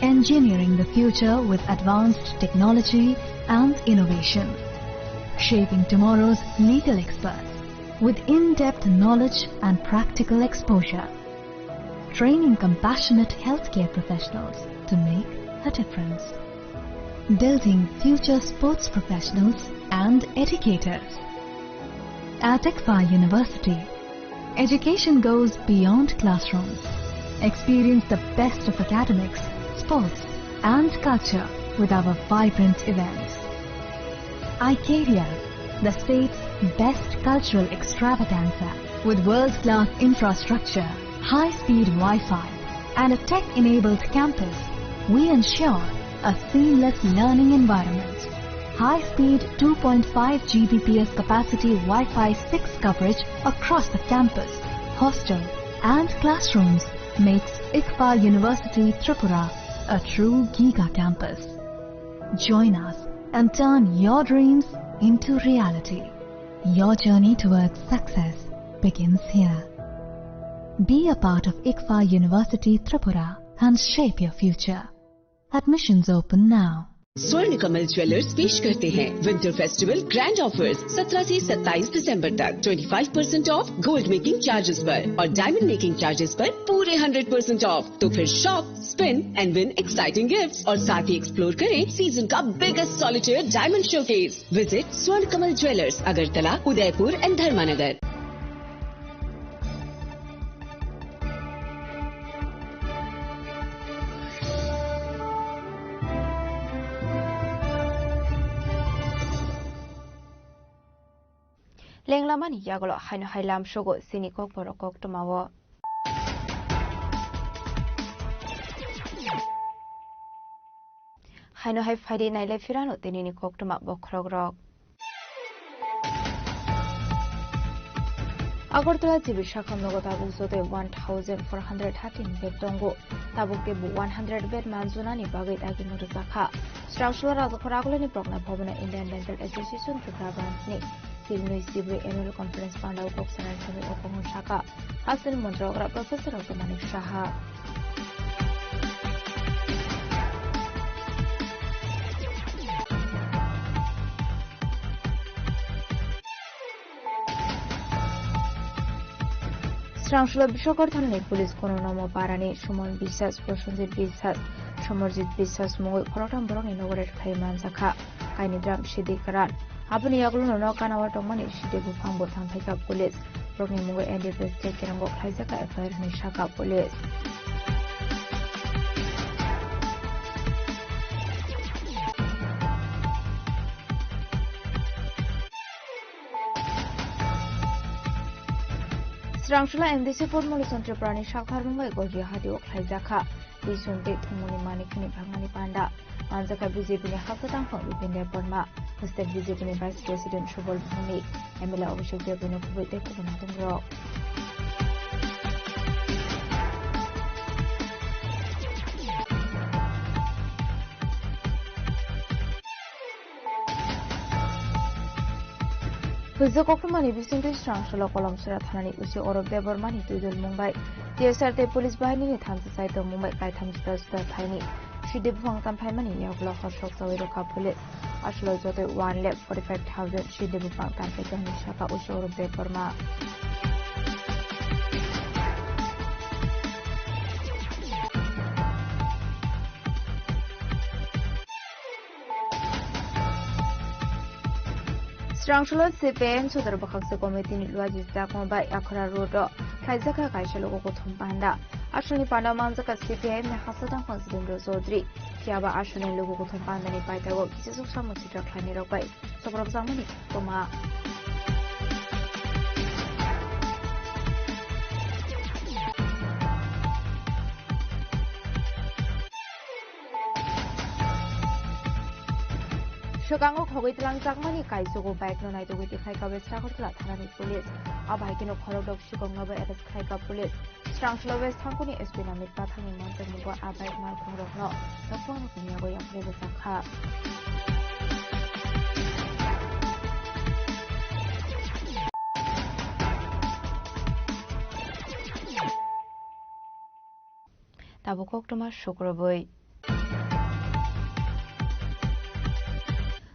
engineering the future with advanced technology and innovation, shaping tomorrow's legal experts with in-depth knowledge and practical exposure, training compassionate healthcare professionals to make a difference, building future sports professionals and educators. At ICFAI University, education goes beyond classrooms. Experience the best of academics, sports, and culture with our vibrant events. iCareer, the state's best cultural extravaganza, with world-class infrastructure, high-speed Wi-Fi, and a tech-enabled campus We ensure a seamless learning environment. High-speed two point five G B P S capacity Wi-Fi six coverage across the campus, hostel, and classrooms makes ICFA University Tripura a true giga campus. Join us and turn your dreams into reality. Your journey towards success begins here. Be a part of ICFA University Tripura and shape your future. Admissions open now. स्वर्ण कमल ज्वेलर्स पेश करते हैं winter festival grand offers. सत्रह से सत्ताईस दिसंबर तक twenty five percent of gold making charges पर और डायमंड मेकिंग चार्जेस पर पूरे हंड्रेड परसेंट ऑफ। तो फिर shop, spin and win exciting gifts और साथ ही एक्सप्लोर करें सीजन का biggest solitaire diamond showcase. Visit स्वर्ण कमल ज्वेलर्स, अगरतला, उदयपुर एंड धर्मानगर। Lenglamani yagulo haino hai lam sugo chini kokborok koktwmao. Haino hai phaidi nailai phirano tinini koktwma bokhorokrok. Agartala G B sakham nogo tabuk jotoi one thousand four hundred thirteen bed tongo. Tabuk teibo one hundred bed manjunani bagwi dagimung rwjakha. Srangsulo Rajakhor Agulini Prokna Bhabono Indian Dental Association Tripura Branch ni silnwi sibwi annual conference pandao kok sanani thani o kokno sakha. Hasteni Montri Okra Professor Dr. Manik Saha. Srangsulo Biswakar thanani police kono nomo parani Suman Biswas, Prosenjit Biswas, Samarjit Biswas mungwi khoroktham borokni nogo raid khlai manjakha. Kaini dram Sidi Karan. Aboni yagulo nono kanao tongmani Sidi buphang bo thangphaikha police. Borokni mungwi N D P S check kerango khlaijakha F I R hwnwi sakha police. Srangsulo M D C formulation Tripurani sakthar mungbai Gojri hatio khlaijakha. Twi song tei thumuni manik hwnwi phangmani panda. Manjakha B J P ni hasteo tangphang Bipin Debbarma, hasteo B J P ni Vice President Subal Bhowmik, M L A Abhishek Debbarma kubui tei kubun natungrok. Hujak koktwmani bisingtwi Srangsulo Kolomsora thanani usi Orup Debbarmani twidul mungbai T S R tei police bahinini thamsa saitok mungbai kaitham juda juda thaini Sidi buphang tamphaimani yagulo horsok chawi rwkha police. Aswlwi jotoi one lakh forty five thousand Sidi buphang tamphaikha hwnwi sakha usi Orup Debbarma. Srangsulo C P I M Sodor Bwkhaksa Committee ni luaji chakma bai Akhora Road o khlaijakha kaisa luku kuthum panda. Aswlni panda manjakha C P I M ni hasteo tangphang Jitendra Chaudhary. Phiya ba aswlni luku kuthum panda ni paitao kisa chuksa mwsitra khlainai rok bai sobrok jakmani tongma. Swkango khogwi twlangjakmani kaisugo bike no naitugwi tikhlai kha West Agartala thanani police. Abo hai kheno khorokdok swkangno bo arrest khlai kha police. Srangsulo West Thangkuni S P Namit Pathangni manjakmungo a bike malkhungrokno nokphang rokni yago yapharwi bwchak kha. Tabuk koktwma sukrubwi.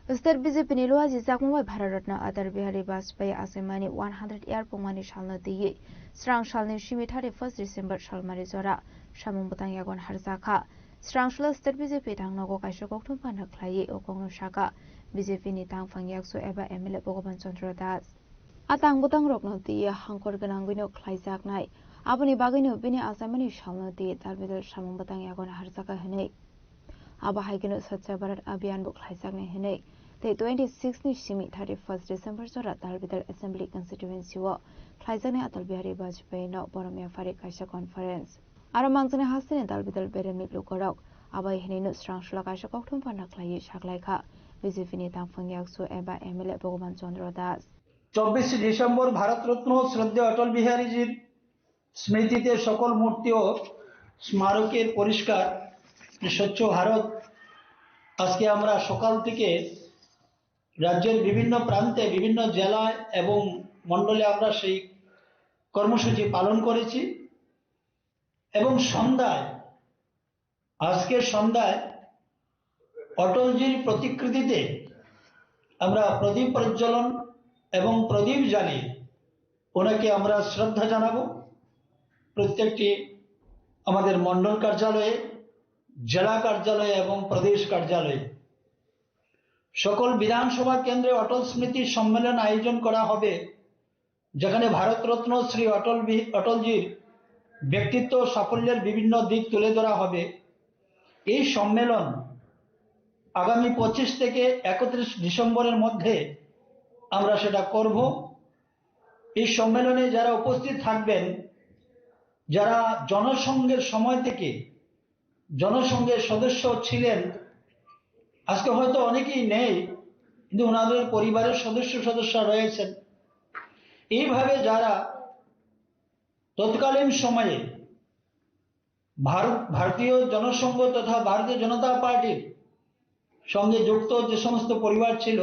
State B J P ni luaji chakmung bai Bharat Ratna Atal Bihari Vajpayee achaimani one hundred year pungmani salno twiwi srang salni simi thirty first December salmari jora samung bwtang yagon harjakha. Srangsulo State B J P tangnogo kaisa kokthum panda khlaiwi o kokno sakha B J P ni tangphang yaksu eba M L A Bhogoban Chandra Das. A tang bwtangrokno twiwi hangkor gwnangwino khlaijaknai. Aboni bagwino bini achaimani salno twiwi tal bidal samung bwtang yagon harjakha hwnwi. Abo hai kheno Swachh Bharat Abhiyan bo khlaijaknai hwnwi tei twenty six ni simi thirty first December jora tal bidal Assembly Constituency o khlaijaknai Atal Bihari Vajpayee no borom yaphari kaisa conference. Aro mangjani hasteni dal bidal beremni lukorok Abai hinwi no srang srwla kaisa kokthum phano khlaiwi saklaikha B J P ni tangphang yaksu eba M L A Bhagaban Chandra Das. চব্বিশে ডিসেম্বর ভারতরত্ন শ্রদ্ধেয় অটল বিহারীজির স্মৃতিতে সকল মূর্তি ও স্মারকের পরিষ্কার, স্বচ্ছ ভারত। আজকে আমরা সকাল থেকে রাজ্যের বিভিন্ন প্রান্তে, বিভিন্ন জেলায় এবং মণ্ডলে আমরা সেই কর্মসূচি পালন করেছি এবং সন্ধ্যায়, আজকের সন্ধ্যায় অটলজির প্রতিকৃতিতে আমরা প্রদীপ প্রজ্বলন এবং প্রদীপ জ্বালিয়ে ওনাকে আমরা শ্রদ্ধা জানাবো। প্রত্যেকটি আমাদের মণ্ডল কার্যালয়ে, জেলা কার্যালয়ে এবং প্রদেশ কার্যালয়ে সকল বিধানসভা কেন্দ্রে অটল স্মৃতি সম্মেলন আয়োজন করা হবে, যেখানে ভারতরত্ন শ্রী অটল বি-, অটলজির ব্যক্তিত্ব ও সাফল্যের বিভিন্ন দিক তুলে ধরা হবে। এই সম্মেলন আগামী পঁচিশ থেকে একত্রিশ ডিসেম্বরের মধ্যে আমরা সেটা করব। এই সম্মেলনে যারা উপস্থিত থাকবেন, যারা জনসংঘের সময় থেকে জনসংঘের সদস্য ছিলেন, আজকে হয়তো অনেকেই নেই, কিন্তু ওনাদের পরিবারের সদস্য সদস্য রয়েছেন। এইভাবে যারা তৎকালীন সময়ে ভারত, ভারতীয় জনসংঘ তথা ভারতীয় জনতা পার্টির সঙ্গে যুক্ত যে সমস্ত পরিবার ছিল,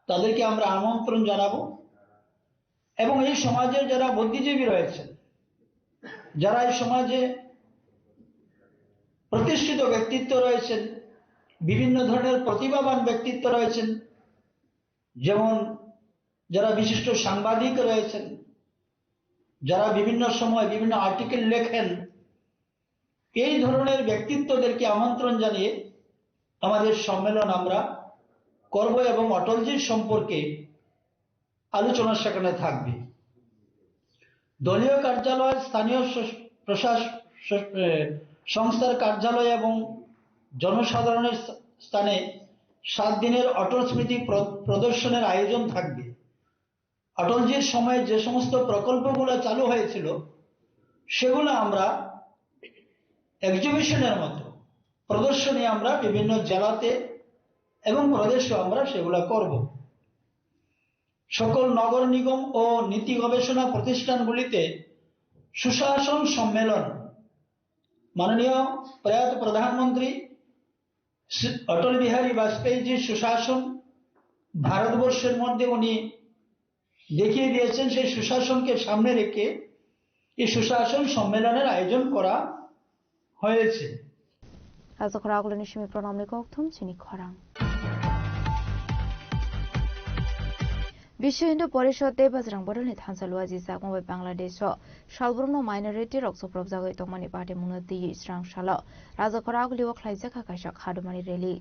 তাদেরকে আমরা আমন্ত্রণ জানাবো। এবং এই সমাজের যারা বুদ্ধিজীবী রয়েছেন, যারা এই সমাজে প্রতিষ্ঠিত ব্যক্তিত্ব রয়েছেন, বিভিন্ন ধরনের প্রতিভাবান ব্যক্তিত্ব রয়েছেন, যেমন যারা বিশিষ্ট সাংবাদিক রয়েছেন, যারা বিভিন্ন সময় বিভিন্ন আর্টিকেল লেখেন, এই ধরনের ব্যক্তিত্বদেরকে আমন্ত্রণ জানিয়ে আমাদের সম্মেলন আমরা করব এবং অটলজির সম্পর্কে আলোচনা সেখানে থাকবে। দলীয় কার্যালয়, স্থানীয় স-, প্রশাস-, স-, এ, সংস্থার কার্যালয় এবং জনসাধারণের স-, স্থানে সাত দিনের অটল স্মৃতি প্র-, প্রদর্শনের আয়োজন থাকবে। অটলজির সময়ে যে সমস্ত প্রকল্পগুলো চালু হয়েছিল, সেগুলো আমরা এক্সিবিশনের মতো প্রদর্শনী আমরা বিভিন্ন জেলাতে এবং প্রদেশেও আমরা সেগুলো করব। সকল নগর নিগম ও নীতি গবেষণা প্রতিষ্ঠানগুলিতে সুশাসন সম্মেলন, মাননীয় প্রয়াত প্রধানমন্ত্রী শ্রী অটল বিহারী বাজপেয়ীজির সুশাসন ভারতবর্ষের মধ্যে উনি দেখিয়ে দিয়েছেন, সেই সুশাসনকে সামনে রেখে এই সুশাসন সম্মেলনের আয়োজন করা হয়েছে। Rajakhor agulini simi pranamni kokthum chini khorang. Biswa Hindu Porishod tei Bajrang Bodolni thansa lua jisakma bai Bangladesh o salbrumno minority rok chopropjagwi tongmani patimungno twiwi srang salo Rajakhor agulio khlaijak kha kaisa khadumani rally.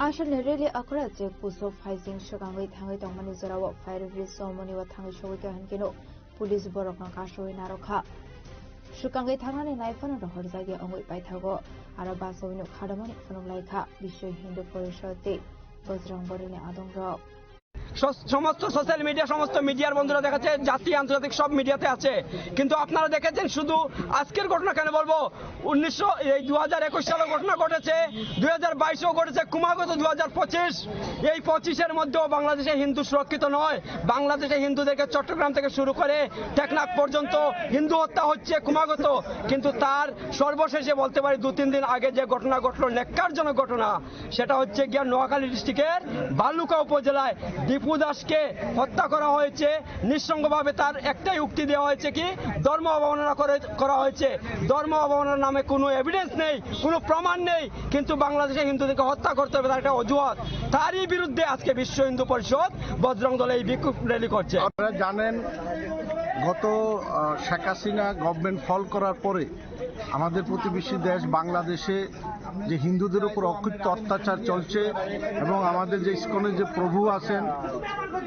Aswkni rally akhora check post o phaising swkangwi thangwi tongmani jorao fire brigade o moniwa thangwi sogwi kha hinkhe no police borokno kasui narwkha. Swkangwi thangnani naiphano rohorjakya wngwi paithago, aro bachawino khadamani phunuk laikha Biswa Hindu Porishod tei Bajrang Bodolni adongrok. স-, সমস্ত social media, সমস্ত মিডিয়ার বন্ধুরা দেখাচ্ছে, জাতীয় আন্তর্জাতিক সব মিডিয়াতে আছে, কিন্তু আপনারা দেখেছেন শুধু আজকের ঘটনা কেন বলবো, উনিশশো, এই দু হাজার একুশ সালে ঘটনা ঘটেছে, দুই হাজার বাইশেও ঘটেছে, ক্রমাগত দু হাজার পঁচিশ, এই পঁচিশের মধ্যেও বাংলাদেশে হিন্দু সুরক্ষিত নয়। বাংলাদেশে হিন্দুদেরকে চট্টগ্রাম থেকে শুরু করে টেকনাফ পর্যন্ত হিন্দু হত্যা হচ্ছে ক্রমাগত, কিন্তু তার সর্বশেষে বলতে পারি দু তিন দিন আগে যে ঘটনা ঘটলো, ন্যাক্কারজনক ঘটনা, সেটা হচ্ছে গিয়া নোয়াখালী ডিস্ট্রিক্টের বালুকা উপজেলায় দীপু দাসকে হত্যা করা হয়েছে। নৃশংসভাবে তার একটাই উক্তি দেওয়া হয়েছে কি, ধর্ম অবমাননা করে, করা হয়েছে। ধর্ম অবমাননার নামে কোনো এভিডেন্স নেই, কোনো প্রমাণ নেই, কিন্তু বাংলাদেশে হিন্দুদেরকে হত্যা করতে হবে, তার একটা অজুহাত। তারই বিরুদ্ধে আজকে বিশ্ব হিন্দু পরিষদ বজরং দল এই বিক্ষোভ র‍্যালি করছে। আপনারা জানেন, গত, আহ, শেখ হাসিনা গভর্নমেন্ট ফল করার পরে আমাদের প্রতিবেশী দেশ বাংলাদেশে যে হিন্দুদের উপর অকথ্য অত্যাচার চলছে এবং আমাদের যে ইস্কনের যে প্রভু আছেন,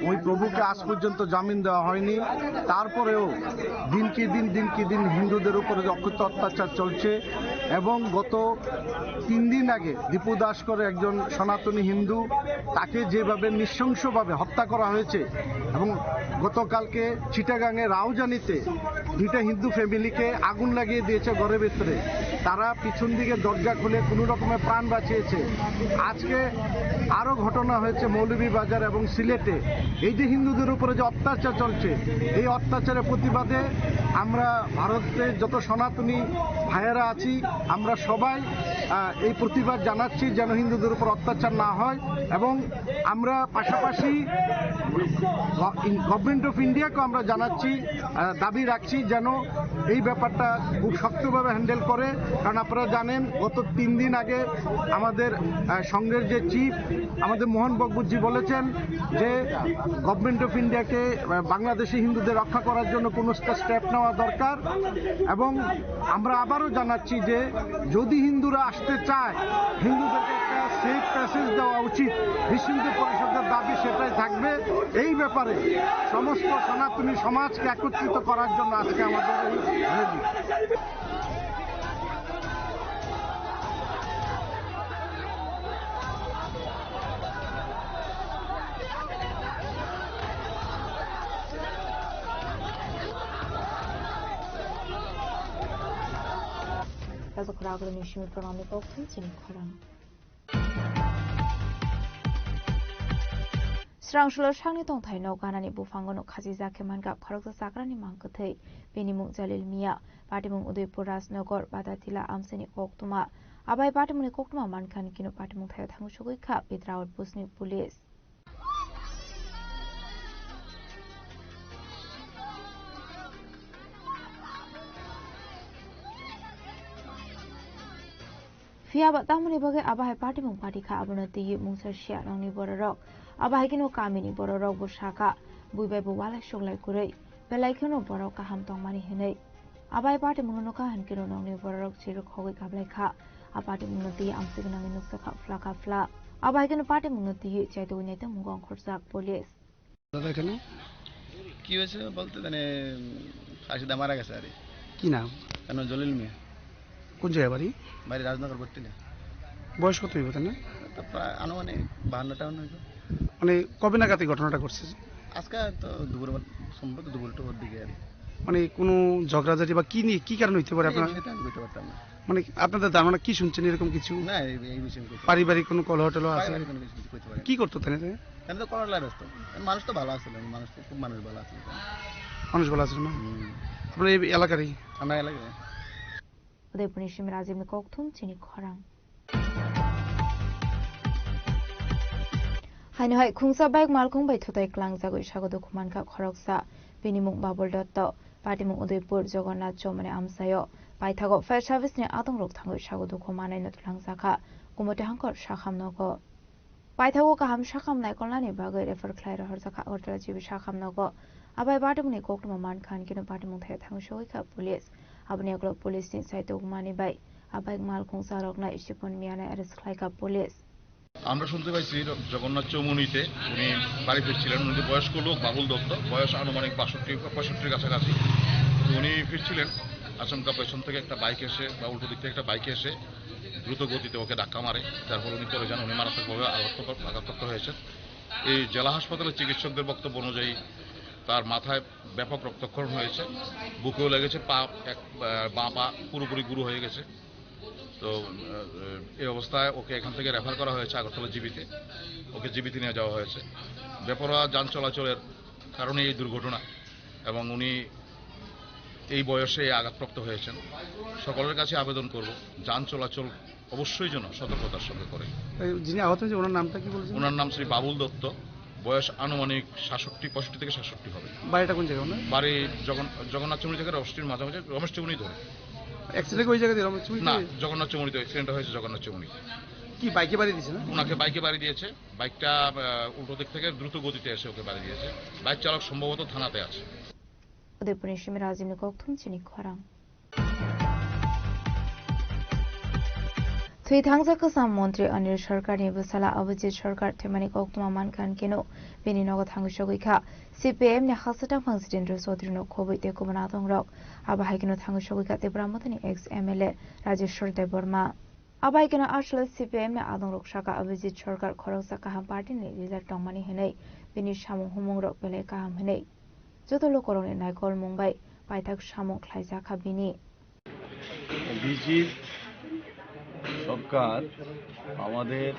ওই প্রভুকে আজ পর্যন্ত জামিন দেওয়া হয়নি। তারপরেও দিন কি দিন, দিন কি দিন হিন্দুদের উপরে যে অকথ্য অত্যাচার চলছে এবং গত তিন দিন আগে দীপু দাস করে একজন সনাতনী হিন্দু, তাকে যেভাবে নৃশংসভাবে হত্যা করা হয়েছে এবং গতকালকে চিটাগাংয়ে রাউজানিতে দুইটা হিন্দু ফ্যামিলিকে আগুন লাগিয়ে দিয়েছে ঘরের ভিতরে। তারা পিছন দিকে দরজা খুলে কোনো রকমে প্রাণ বাঁচিয়েছে। আজকে আরও ঘটনা হয়েছে মৌলভীবাজার এবং সিলেটে। এই যে হিন্দুদের উপরে যে অত্যাচার চলছে, এই অত্যাচারের প্রতিবাদে আমরা ভারতের যত সনাতনী ভাইয়েরা আছি, আমরা সবাই, আহ, এই প্রতিবাদ জানাচ্ছি যেন হিন্দুদের উপর অত্যাচার না হয়। এবং আমরা পাশাপাশি গ-, ইন-, গভর্নমেন্ট অফ ইন্ডিয়াকেও আমরা জানাচ্ছি, আহ, দাবি রাখছি যেন এই ব্যাপারটা খুব শক্তভাবে হ্যান্ডেল করে। কারণ আপনারা জানেন, গত তিন দিন আগে আমাদের, আহ, সংঘের যে চিফ, আমাদের মোহন ভগবতজি বলেছেন যে গভর্নমেন্ট অফ ইন্ডিয়াকে, আহ, বাংলাদেশি হিন্দুদের রক্ষা করার জন্য কোনো একটা স্টেপ নেওয়া দরকার। এবং আমরা আবারও জানাচ্ছি যে যদি হিন্দুরা আসতে চায়, হিন্দুদেরকে একটা সেফ প্যাসেজ দেওয়া উচিত। বিশ্ব হিন্দু পরিষদের দাবি সেটাই থাকবে। এই ব্যাপারে সমস্ত সনাতনী সমাজকে একত্রিত করার জন্য আজকে আমাদের এই rally. Kazakhra agro nishimi pranami kokthum chini khorang. Srangsulo sakni tongthaino ganani buphango no khachijak khe mankha khoroksa chakrani mang kwthwi. Bini mung Jalil Mia, patimung Udaipur Rajnagar, Badatila amchaini koktwma. Abai patimungni koktwma mankha hwn khe no patimung thaio thangwi sogwi kha Pedraot Busni police. Phiya ba tamoni bagwi abo hai patimung pati kha, abono twiwi mungsa siya nokni bororok. Abo hai kheno kamini bororok bo sakha, bui bai bo walai suklai kwrwi, belai kheno borok kaham tongmani hwnwi. Abo hai patimungno nukha hwn kheno nokni bororok chirwk khogwi kablai kha. A patimungno twiwi amchwk gwnangwi nukjakha phla kha phla. Abo hai kheno patimungno twiwi chaitugwi naitongmungo ongkhorjak police. দাদা, এখানে কি হয়েছে বলতে, মানে, ফাঁসিদা মারা গেছে আর কি। কি নাম? তার নাম জলিল মিয়া। কোন জায়গায় বাড়ি? বাড়ি রাজনগর বটতলা। বয়স কত হইব তার না? তো প্রায় আনুমানিক বাহান্ন টাউন হইব। মানে, কবে নাগাদ এই ঘটনাটা ঘটছে? আজকে তো দুপুর, সম্ভবত দুপুর টুপুর দিকে আর কি। মানে, কোনো ঝগড়াঝাটি বা কি নিয়ে, কি কারণে হইতে পারে এই আপনার? বিষয়টা আমি বলতে পারতাম না। মানে, আপনাদের ধারণা কি শুনছেন এরকম কিছু? না, এই, এই বিষয়ে আমি কিছু পারিবারিক কোনো কলহ টলহ আছে? পারিবারিক কোনো কিছু করতে পারি না। কি করতো তাহলে? আমি তো করলা ব্যস্ত। মানুষ তো ভালো আছিল, মানুষ তো খুব মানুষ ভালো আছিল। মানুষ ভালো আছিল না? হুম। আপনার এই এলাকারই? আমরা এলাকায়। Udaipurni simi Rajibni kokthum chini khorang. Haino hai khungsa bike malkhung bai thutai klangjagwi sago dukhu mankha khoroksa. Bini mung Babul Dotto, patimung Udaipur Jagannath Chowmani amchaio. Paithago fire service ni adongrok thangwi sago dukhu manaino twlangjakha Gumoti Hangkor sakham nogo. Paithago kaham sakham naikolnani bagwi refer khlai rohorjakha Agartala G B sakham nogo. Abai patimungni koktwma mankha hwn kheno patimung thaio thangwi sogwi kha police. Aboni ulo police ni saitok mani bai abai malkhung charoknai Sipon Mianai arrest khlaikha police. আমরা শুনতে পাইছি র-, জগন্নাথ চৌমুহনীতে উনি বাড়ি ফিরছিলেন। উনি বয়স্ক লোক, বাবুল দত্ত, বয়স আনুমানিক বাষট্টি বা পঁয়ষট্টির কাছাকাছি। তো উনি ফিরছিলেন, আচমকা পেছন থেকে একটা বাইক এসে বা উল্টো দিক থেকে একটা বাইকে এসে দ্রুত গতিতে ওকে ধাক্কা মারে, যার ফলে উনি পড়ে যান। উনি মারাত্মকভাবে আঘাতপ্রাপ্ত, আঘাতপ্রাপ্ত হয়েছেন। এই জেলা হাসপাতালের চিকিৎসকদের বক্তব্য অনুযায়ী তার মাথায় ব্যাপক রক্তক্ষরণ হয়েছে, বুকেও লেগেছে, পা এক, আহ, বাঁ পা পুরোপুরি গুঁড়ো হয়ে গেছে। তো, আহ, এই অবস্থায় ওকে এখান থেকে রেফার করা হয়েছে আগরতলা জিবিতে, ওকে জিবিতে নিয়ে যাওয়া হয়েছে। বেপরোয়া যান চলাচলের কারণে এই দুর্ঘটনা এবং উনি এই বয়সে আঘাতপ্রাপ্ত হয়েছেন। সকলের কাছে আবেদন করব, যান চলাচল অবশ্যই যেন সতর্কতার সঙ্গে করে। এই যিনি আহত হয়েছে, ওনার নামটা কি বলছেন? ওনার নাম শ্রী বাবুল দত্ত, বয়স আনুমানিক সাতষট্টি, পঁয়ষট্টি থেকে সাতষট্টি হবে। বাড়িটা কোন জায়গায় ওনার? বাড়ি জগন-, জগন্নাথ চৌমুহনী থেকে রমেশ চৌমুহনী মাঝামাঝি, রমেশ চৌমুহনী ধরে। অ্যাক্সিডেন্ট ওই জায়গাতে রমেশ চৌমুহনী না, থেকে? জগন্নাথ চৌমুহনীতে অ্যাক্সিডেন্ট হয়েছে জগন্নাথ চৌমুহনী। কি বাইকে বাড়ি দিয়েছে না? ওনাকে বাইকে বাড়ি দিয়েছে, বাইকটা, আহ, উল্টো দিক থেকে দ্রুত গতিতে এসে ওকে বাড়ি দিয়েছে। বাইক চালক সম্ভবত থানাতে আছে। Udaipurni simi Rajibni kokthum chini khorang. Thwi thangjak kwcham montri Anil Sarkarni bwsala Abhijit Sarkar thwimani koktwma mankha hinkhe no bini nogo thangwi sogwi kha. C P I M ni haksa tangphang Jitendra Chaudhary no khobwi tei kubun adongrok. Abo hai kheno thangwi sogwi kha Tipra Mothani ex M L A Rajeshwar Debbarma. Abo hai kheno aswk C P I M ni adongrok saka Abhijit Sarkar khoroksa kaham party ni leader tongmani hinwi bini samung humungrok belai kaham hinwi joto lukurokni naikolmung bai paithak samung khlaijak kha bini. Abhijit সরকার আমাদের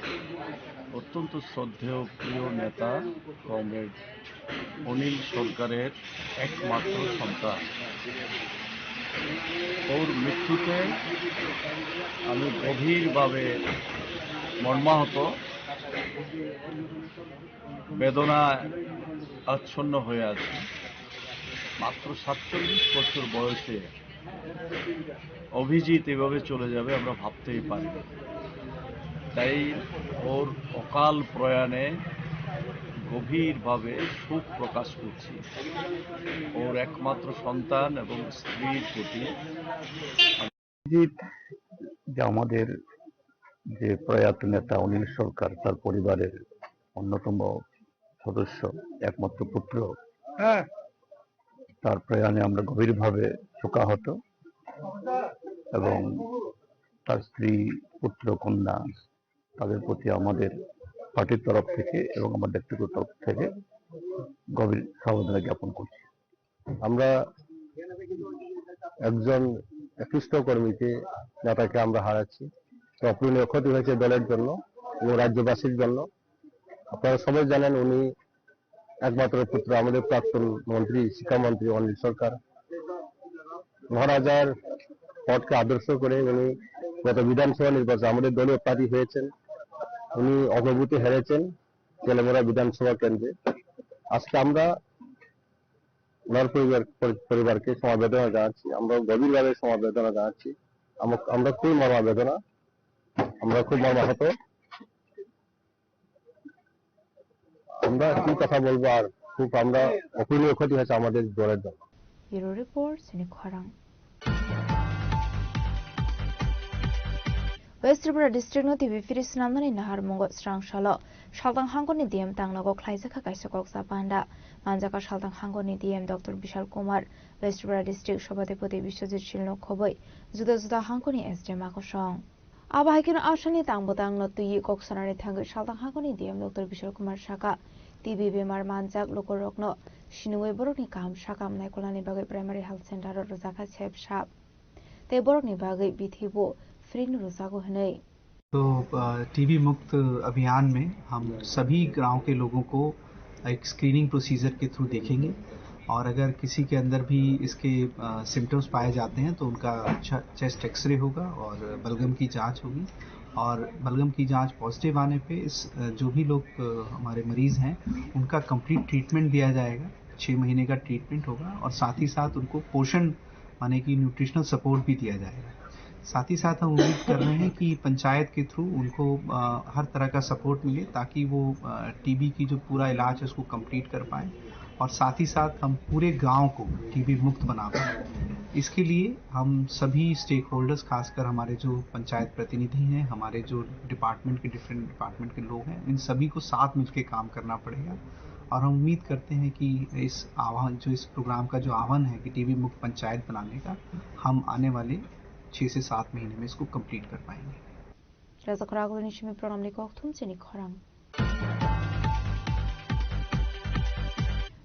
অত্যন্ত শ্রদ্ধেয় প্রিয় নেতা কমরেড অনিল সরকারের একমাত্র সন্তান। ওর মৃত্যুতে আমি গভীরভাবে মর্মাহত, বেদনায় আচ্ছন্ন হয়ে আছি। মাত্র সাতচল্লিশ বছর বয়সে অভিজিৎ এভাবে চলে যাবে আমরা ভাবতেই পারি না। তাই ওর অকাল প্রয়াণে গভীরভাবে শোক প্রকাশ করছি। ওর একমাত্র সন্তান এবং স্ত্রীর প্রতি অভিজিৎ যে আমাদের যে প্রয়াত নেতা অনিল সরকার, তার পরিবারের অন্যতম সদস্য, একমাত্র পুত্র, তার প্রয়াণে আমরা গভীরভাবে শোকাহত এবং তার স্ত্রী, পুত্র, কন্যা, তাদের প্রতি আমাদের পার্টির তরফ থেকে এবং আমার ব্যক্তিগত তরফ থেকে গভীর সমবেদনা জ্ঞাপন করছি। আমরা একজন একনিষ্ঠ কর্মীকে, নেতাকে আমরা হারাচ্ছি। তো অপূরণীয় ক্ষতি হয়েছে দলের জন্য এবং রাজ্যবাসীর জন্য। আপনারা সবাই জানেন, উনি একমাত্র পুত্র আমাদের প্রাক্তন মন্ত্রী, শিক্ষামন্ত্রী অনিল সরকার। মহারাজার পথকে আদর্শ করে উনি গত বিধানসভা নির্বাচনে আমাদের দলীয় প্রার্থী হয়েছেন। উনি অল্প ভোটে হেরেছেন তেলেমুড়া বিধানসভা কেন্দ্রে। আজকে আমরা ওনার পরিবার, পরি-, পরিবারকে সমবেদনা জানাচ্ছি। আমরা গভীরভাবে সমবেদনা জানাচ্ছি। আমা-, আমরা খুবই মর্মাবেদনা, আমরা খুব মর্মাহত। আমরা কি কথা বলবো আর, খুব আমরা অপূরণীয় ক্ষতি হয়েছে আমাদের দলের জন্য। Bureau Report, Sini Khorang. West Tripura district no T B phiri swnamnani naharmungo srang salo Saltang hangkoni D M tangnago khlaijakha kaisa koksa panda. Manjakha Saltang hangkoni D M Doctor Bishal Kumar, West Tripura district Sabhapati Biswajit Shil no khobwi juda juda hangkoni S D M akosong. Abo hai kheno aswkni tang bwtang no twiwi kok sanani thangwi Saltang hangkoni D M Doctor Bishal Kumar saka, T B bemar manjak lukurokno sinwi borokni kaham sakam naikolnani bagwi primary health center o rwjakha sep sap. Tei borokni bagwi bithi bo free no rwjago hwnwi. तो टीबी मुक्त अभियान में हम सभी गांव के लोगों को एक स्क्रीनिंग प्रोसीजर के थ्रू देखेंगे और अगर किसी के अंदर भी इसके सिम्टम्स पाए जाते हैं तो उनका अच्छा चेस्ट एक्सरे होगा और बलगम की जांच होगी और बलगम की जांच पॉजिटिव आने पे इस जो भी लोग हमारे मरीज़ हैं उनका कंप्लीट ट्रीटमेंट दिया जाएगा। छः महीने का ट्रीटमेंट होगा और साथ ही साथ उनको पोषण माने कि न्यूट्रिशनल सपोर्ट भी दिया जाएगा। साथ ही साथ हम उम्मीद कर रहे हैं कि पंचायत के थ्रू उनको हर तरह का सपोर्ट मिले ताकि वो टीबी की जो पूरा इलाज है उसको कंप्लीट कर पाए और साथ ही साथ हम पूरे गांव को टीबी मुक्त बना पाए। इसके लिए हम सभी स्टेक होल्डर्स, खासकर हमारे जो पंचायत प्रतिनिधि हैं, हमारे जो डिपार्टमेंट के डिफरेंट डिपार्टमेंट के लोग हैं, इन सभी को साथ मिलकर काम करना पड़ेगा। और हम उम्मीद करते हैं कि इस आह्वान जो इस प्रोग्राम का जो आह्वान है कि टीबी मुक्त पंचायत बनाने का, हम आने वाले छः से सात महीने में इसको कंप्लीट कर पाएंगे। Rajak Ragulni simi program ni kok thum chini khorang.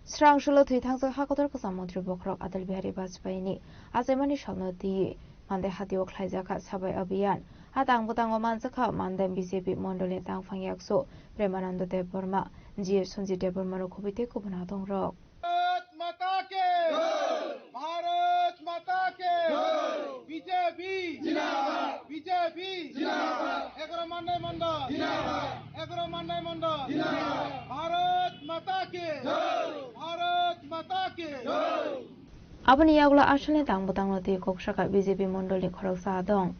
Srang sulo thwi thangjak ha kotor kwcham montri bokhorok Atal Bihari Bajpayee ni achaimani salno twi Mandai hatio khlaijakha Sabai Abhiyan. Ha tang bwtango manjakha Mandai B J P mondolni tangphang yaksu Premananda Debbarma, G A Sanjit Debbarma rok khobwi tei kubun adongrok. Bharat माता के भारत माता के बीजेपी जिंदाबाद बीजेपी जिंदाबाद agro Monday मंडल जिंदाबाद agro Monday मंडल जिंदाबाद भारत माता के भारत माता के Aboni yagulo aswkni tang bwtangno twi kok saka B J P mondolni khoroksa adong.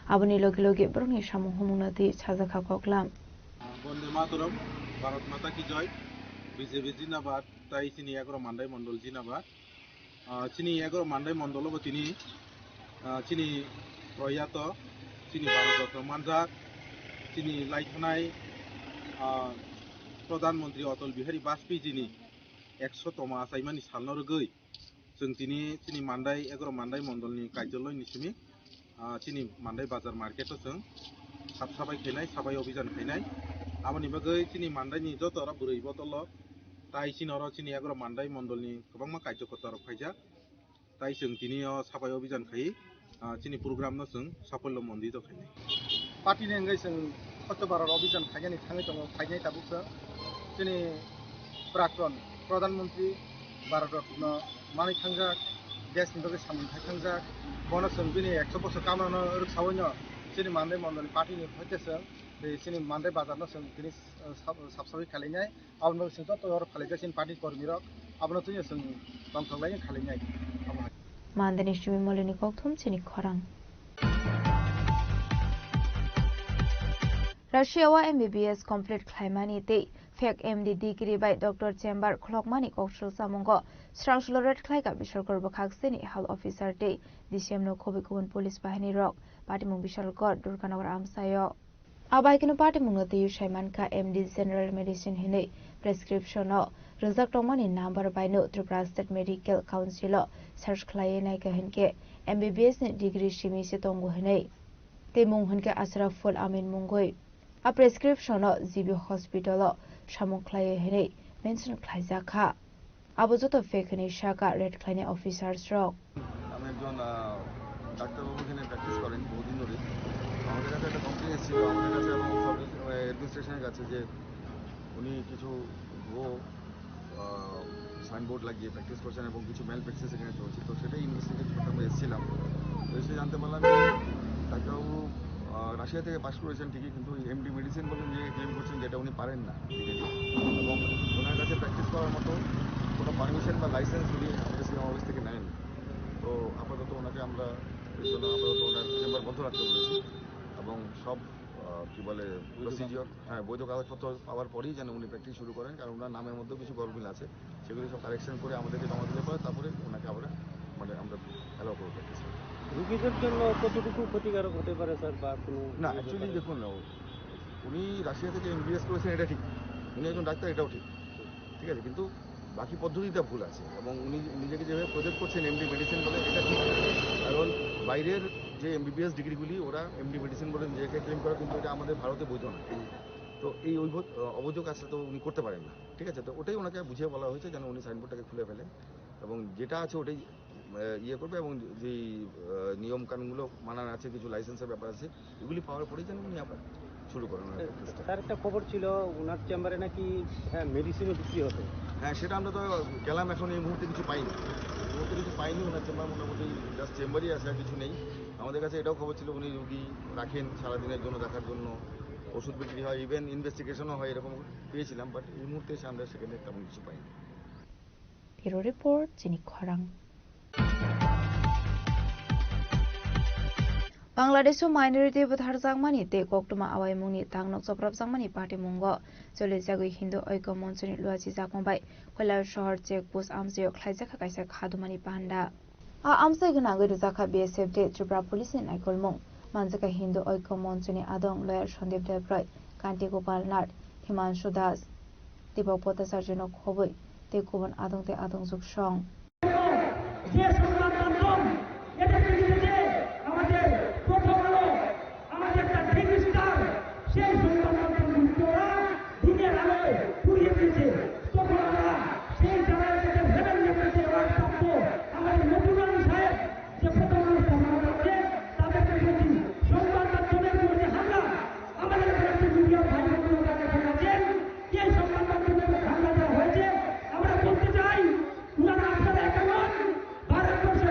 Aboni logi logi borokni samung humungno twi sajakha koklam. Bonde Mataram, Bharat Mata ki Joy, B J P Zindabad, tai chini Egaro Mandai Mondol Zindabad. Ah, chini Egaro Mandai Mondol bo tini, ah, chini proyato Chini Bharat Ratna manjak, chini laithanai, ah, Pradhan Mantri Atal Bihari Vajpayee jini ekso toma achaimani salno rwgwi, chwng tini chini Mandai, Egro Mandai mondolni kaijaloi ni simi, ah, chini Mandai bazar market o chwng sab sabai khainai, sabai obijan khainai. Aboni bagwi chini Mandai ni joto oro bwrwi botolo, tai chini oro chini Egro Mandai mondolni kwbangma kaijakota rok phaijak. Tai chwng tini o sabai obijan khai, ah, chini program no chwng safollo mondito khainai. Party ni wngwi chwng Swachh Bharat obijan khainani thangwi tongo, khainai tabuk chwng. Chini Prakton Pradhan Mantri Bharat Ratna manwi thangjak, desh ni bagwi samung khai thangjak, bono chwng bini ekso bosor kamano rwksawi no chini Mandai mondol party ni hoite chwng, eh, chini Mandai bazar no chwng tini, eh, sab-, sabsawi khailainai. Aboni bagwi chwng joto oro khalaijak chini party kormi rok, abono twiwi chwng tongthok lai khalainai. Abo hai. Mandeni simi molini kokthum chini khorang. Russia o M B B S complete khlaimani tei fake M D degree bai doctor chamber khulokmani koksul samungo srangsulo red khlai ka Bishalgarh bwkhak sini health officer tei D C M no khobwi kubun police bahini rok patimung Bishalgarh Durganagar amsaio. Abo hai kheno patimungno twiwi sai mankha M D General Medicine hinwi prescription-o rwjak tongmani number baino Tripura State Medical Council-o search khlaiwi naikha hinkhe M B B S ni degree simi se tongo hinwi tei mung hinkhe Ashraful Amin mungwi. A prescription-o G B hospital-o samung khlaiwi hinwi mention khlaijakha. Abo joto fake hinwi saka red khlainai officers rok. আমি একজন, আহ, ডাক্তারবাবু এখানে প্র্যাকটিস করেন বহুদিন ধরে। আমাদের কাছে একটা কমপ্লেন এসেছিল, আমাদের কাছে এবং সব, আহ, অ্যাডমিনিস্ট্রেশনের কাছে যে উনি কিছু ভুয়ো, আহ, সাইনবোর্ড লাগিয়ে প্র্যাকটিস করছেন এবং কিছু ম্যাল প্র্যাকটিস এখানে চলছে। তো সেটাই ইনভেস্টিগেট করতে আমরা এসেছিলাম। তো এসে জানতে পারলাম যে ডাক্তারবাবু, আহ, রাশিয়া থেকে পাশ করেছেন ঠিকই, কিন্তু এমডি মেডিসিন বলে নিজেকে ক্লেম করছেন, যেটা উনি পারেন না। এবং ওনার কাছে প্র্যাকটিস করার মতো কোনো পারমিশন বা লাইসেন্স উনি আমাদের সেই অফিস থেকে নেন। তো আপাতত ওনাকে আমরা, এই জন্য আপাতত ওনার চেম্বার বন্ধ রাখতে বলেছি এবং সব, আহ, কি বলে, প্রসিডিওর, হ্যাঁ, বৈধ কাগজপত্র পাওয়ার পরেই যেন উনি প্র্যাকটিস শুরু করেন, কারণ ওনার নামের মধ্যেও কিছু গরমিল আছে, সেগুলি সব কারেকশন করে আমাদেরকে জমা দিলে পরে তারপরে ওনাকে আমরা, মানে, আমরা অ্যালাউ করবো প্র্যাকটিস। রোগীদের জন্য কতটুকু ক্ষতিকারক হতে পারে, স্যার, বা কোনো না, অ্যাকচুয়ালি দেখুন, উনি রাশিয়া থেকে এমবিবিএস করেছেন, এটা ঠিক, উনি একজন ডাক্তার, এটাও ঠিক, ঠিক আছে, কিন্তু বাকি পদ্ধতিটা ভুল আছে এবং উনি নিজেকে যেভাবে প্রজেক্ট করছেন এমডি মেডিসিন বলে, এটা ঠিক, কারণ বাইরের যে এমবিবিএস ডিগ্রিগুলি, ওরা এমডি মেডিসিন বলে নিজেকে ক্লেম করে, কিন্তু এটা আমাদের ভারতে বৈধ না। তো এই অবৈধ, অবৈধ কাজটা তো উনি করতে পারেন না, ঠিক আছে? তো ওটাই ওনাকে বুঝিয়ে বলা হয়েছে যেন উনি সাইনবোর্ডটাকে খুলে ফেলেন এবং যেটা আছে ওটাই, আহ, ইয়ে করবে এবং যেই, আহ, নিয়ম কানুনগুলো মানার আছে, কিছু লাইসেন্সের ব্যাপার আছে, এগুলি পাওয়ার পরেই যেন উনি আবার শুরু করেন ওনার প্র্যাকটিসটা। স্যার, একটা খবর ছিল ওনার চেম্বারে নাকি, হ্যাঁ, মেডিসিনও বিক্রি হতো। হ্যাঁ, সেটা আমরা তো গেলাম, এখন এই মুহূর্তে কিছু পাইনি, এই মুহূর্তে কিছু পাইনি। ওনার চেম্বার মোটামুটি জাস্ট চেম্বারই আছে, আর কিছু নেই। আমাদের কাছে এটাও খবর ছিল উনি রুগী রাখেন সারাদিনের জন্য, দেখার জন্য, ওষুধ বিক্রি হয়, ইভেন ইনভেস্টিগেশনও হয়, এরকম পেয়েছিলাম, বাট এই মুহূর্তে এসে আমরা সেখানে তেমন কিছু পাইনি। Bureau Report, Chini Khorang. Bangladesh-o minority butharjakmani tei koktwma awaimungni tangno choprapjakmani patimungo cholijagwi Hindu Oiko Monchoni luachijakma bai Koilasohor check post amchaio khlaijakha kaisa khadumani panda. A amchai gwnangwi rwjakha B S F tei Tripura Police ni naikolmung. Manjakha Hindu Oiko Monchoni adong lawyer Sandeep Debroy, Kanti Gopal Nath, Himanshu Das, Deepak Bhattacharya no khobwi tei kubun adong tei adong juksong. যে সম্মান মাধ্যম, এটা কিন্তু যে আমাদের প্রথম আলো, আমাদের একটা ডেইলি স্টার, সেই সম্মান মাধ্যম কিন্তু ওরা দিনের আলোয় পুড়িয়ে দিয়েছে। তখন আমরা সেই যারা এটাকে হেভেন নেতাতে অ্যাওয়ার্ড প্রাপ্ত আমাদের মধুরানী সাহেব যে প্রথম আলো স্থাপনা করছে, তাদেরকে বলছি, সংবাদ মাধ্যমের উপর যে হামলা, আমাদের এখানে একটি মিডিয়া ভাই বন্ধুরা যারা এখানে আছেন, এই সংবাদ মাধ্যমের উপর হামলা দেওয়া হয়েছে, আমরা বলতে চাই, ওনারা আপনারা একা নন, Bharatvarsha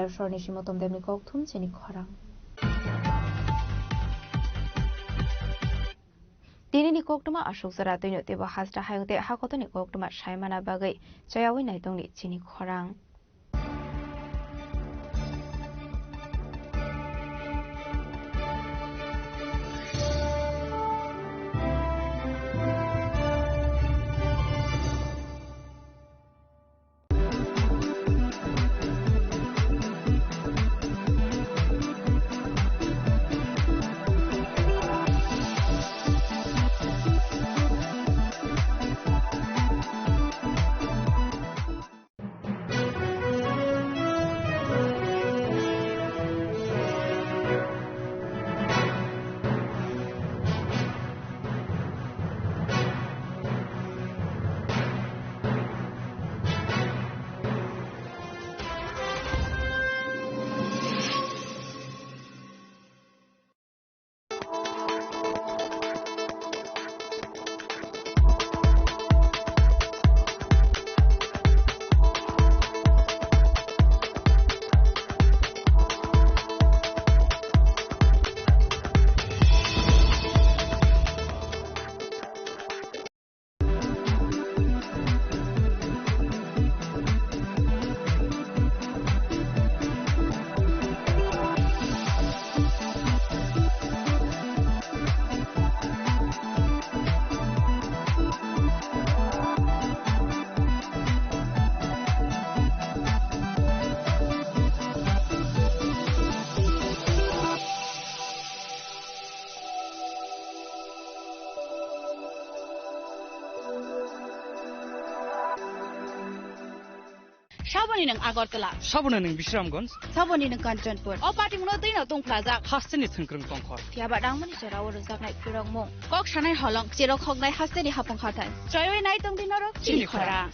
Sorni simo tomdemni kokthum chini khorang. Tinini koktwma aswk jora twino teibo hasta hayung tei hakotorni koktwma saimana bagwi chayawi naitongni chini khorang. Saboni nwng Agartala. Saboni nwng Bisramganj. Saboni nwng Kanchanpur. O patimungno twino tungphlajak. Hasteni thwngkwrwng tongkhor. Phiya ba nangmani jorao rwjaknai phirokmung. Kok sanai holong, cherok hoknai hasteni hapung hathai. Choiwi nai tongdi norok chini khorang.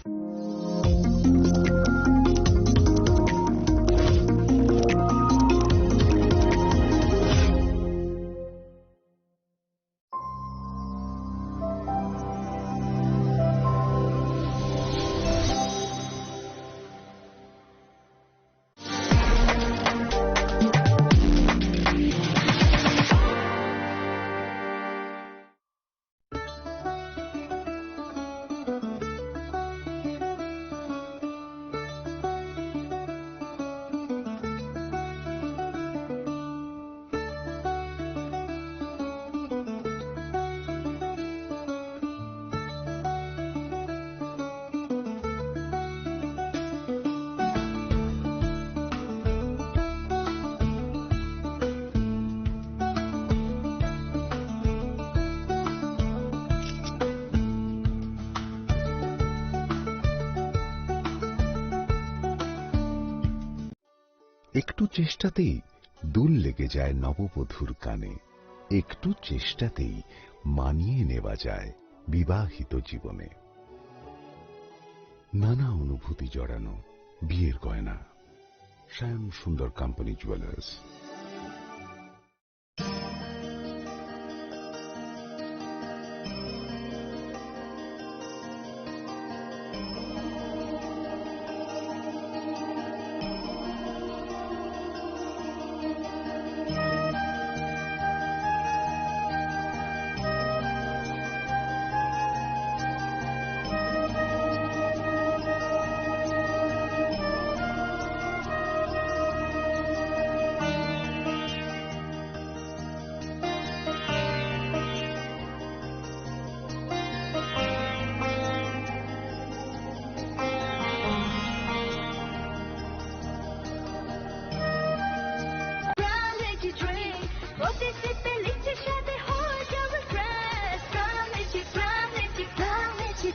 একটু চেষ্টাতেই দুল লেগে যায় নববধূর কানে, একটু চেষ্টাতেই মানিয়ে নেওয়া যায় বিবাহিত জীবনে। নানা অনুভূতি জড়ানো বিয়ের গয়না। শ্যাম Sundar company jewellers.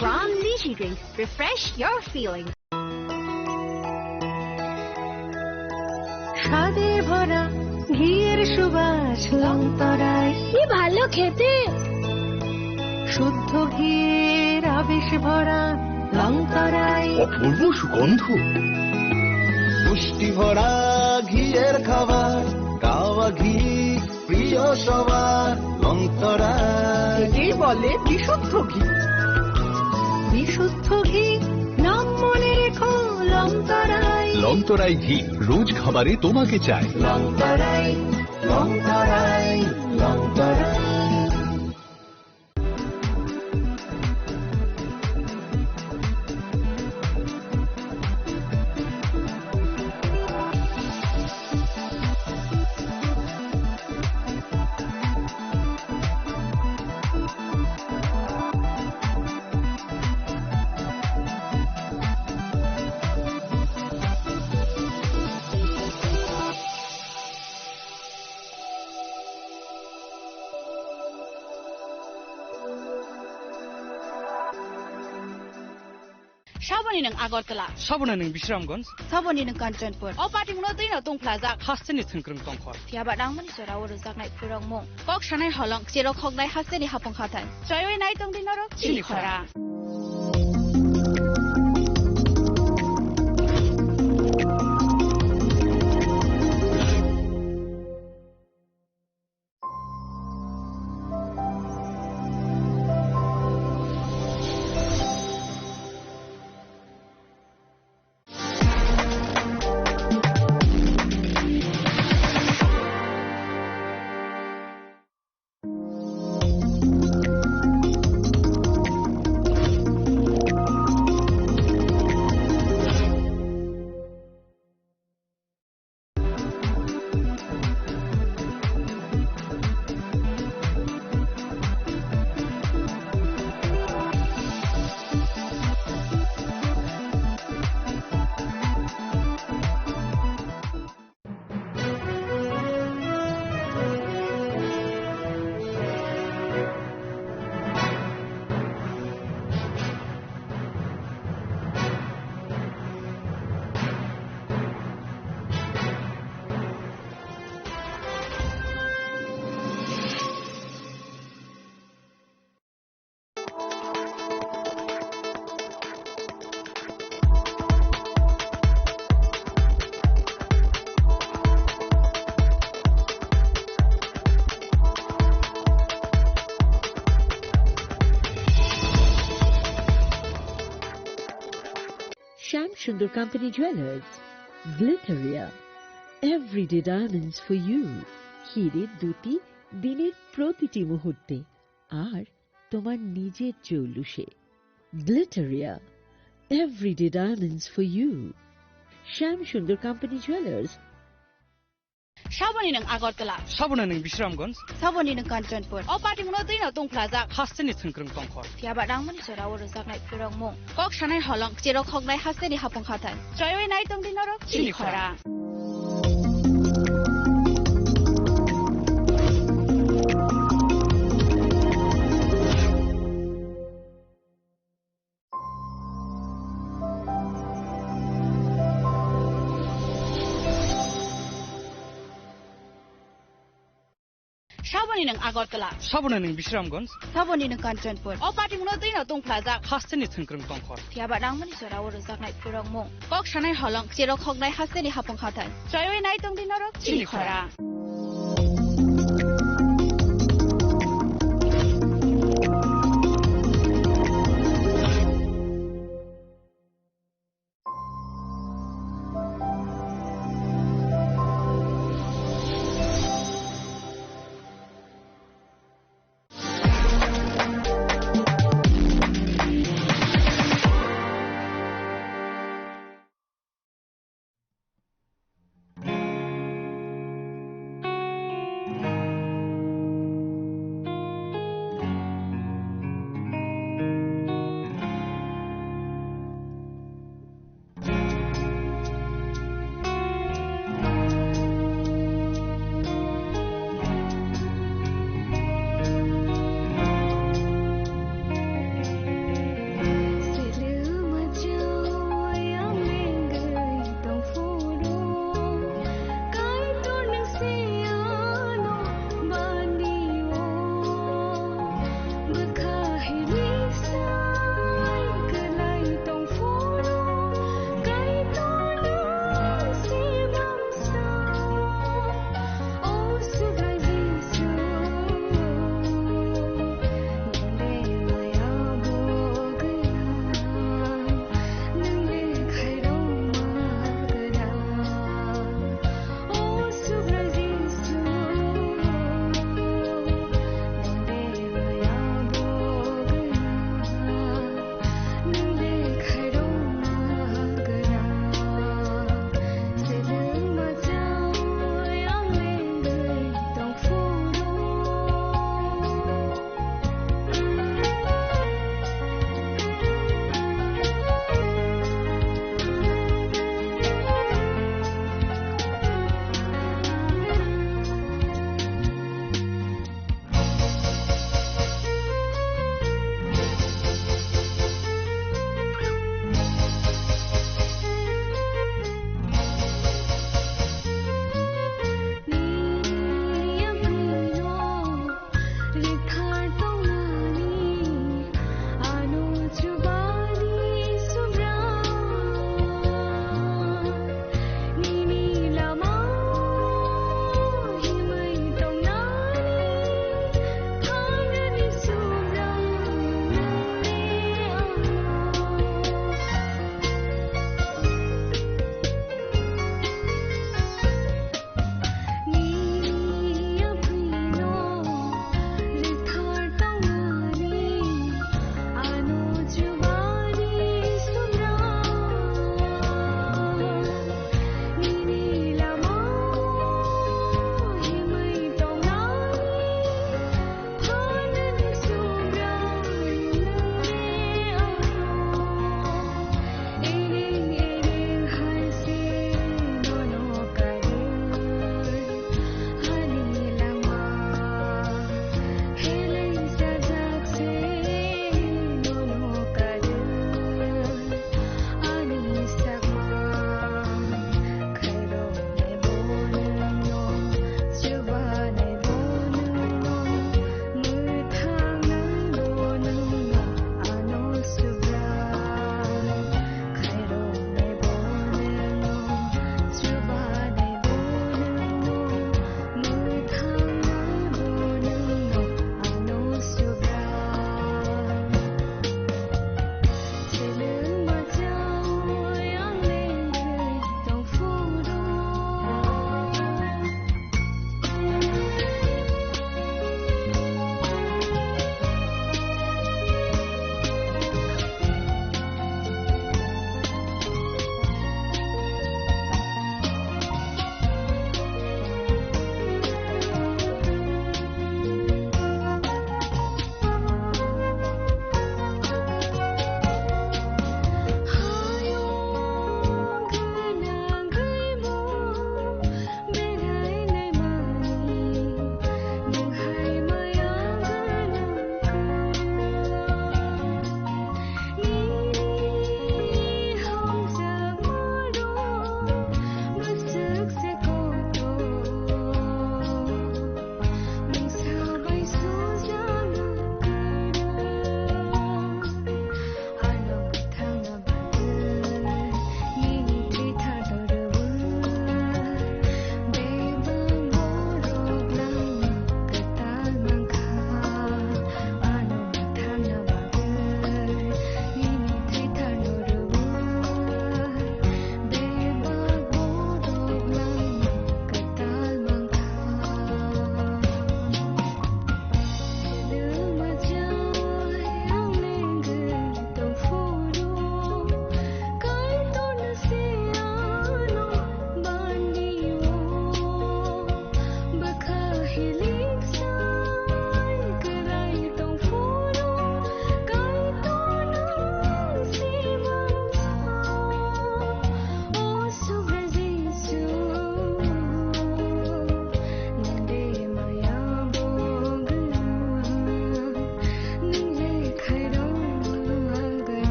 From Lychee Drinks, refresh your feeling. স্বাদে ভরা ঘিয়ের সুবাস লংতরায়। কি ভালো খেতে। শুদ্ধ ঘিয়ের আবেশ ভরা লংতরায়। অপূর্ব সুগন্ধ। পুষ্টি ভরা ঘিয়ের খাবার, গাওয়া ঘি প্রিয় সবার, লংতরায়। একেই বলে বিশুদ্ধ ঘি। বিশুদ্ধ ঘি, নাম মনে রেখো, লংতরায়। লংতরাই ঘি, রোজ খাবারে তোমাকে চাই। লংতরাই, লংতরাই, লংতরাই। Saboni nwng Agartala. Saboni nwng Bisramganj. Saboni nwng Kanchanpur. O patimungno twino tungphlajak. Hasteni thwngkwrwng tongkhor. Phiyaba nangmani jorao rwjaknai phurokmung. Kok sanai holong, cherok hoknai hasteni hapung hathai. Choiwi nai tongdi norok chini khora. Shyam Sundar Company Jewelers, Glitteria, everyday diamonds for you। হীরের দ্যুতি দিনের প্রতিটি মুহূর্তে, আর তোমার নিজের জৌলুসে। Glitteria, everyday diamonds for you। Shyam Sundar Company Jewelers। Saboni nwng Agartala. Saboni nwng Bisramganj. Saboni nwng Kanchanpur. O patimungno twino tungphlajak. Hasteni thwngkwrwng tongkhor. Phiyaba nangmani jorao rwjaknai phurokmung. Kok sanai holong, cherok hoknai hasteni hapung hathai. Choiwi nai tongdi norok chini khora. Saboni nwng Agartala. Saboni nwng Bisramganj. Saboni nwng Kanchanpur. O patimungno twino tungphlajak. Hasteni thwngkwrwng tongkhor. Phiyaba nangmani jorao rwjaknai phurokmung. Kok sanai holong, cherok hoknai hasteni hapung hathai. Choiwi nai tongdi norok chini khora.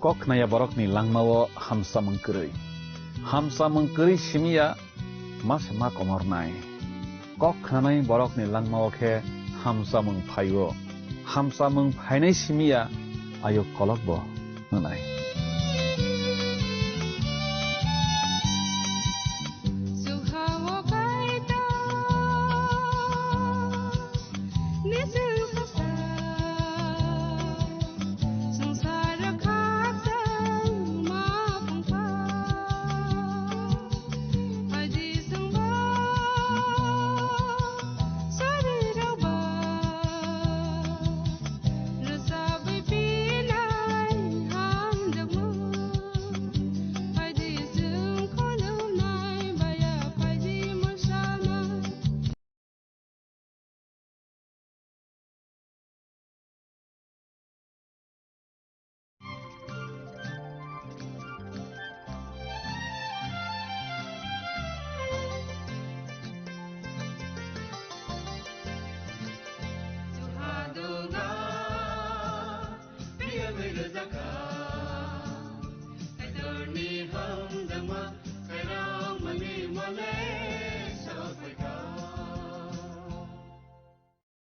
Kok khnaya borokni langmao hamsamung kwrwi. Hamsamung kwrwi simi ya ma se ma komornai. Kok khnanai borokni langmao khe hamsamung phaio. Hamsamung phainai simi ya ayuk kolok bo hwnai.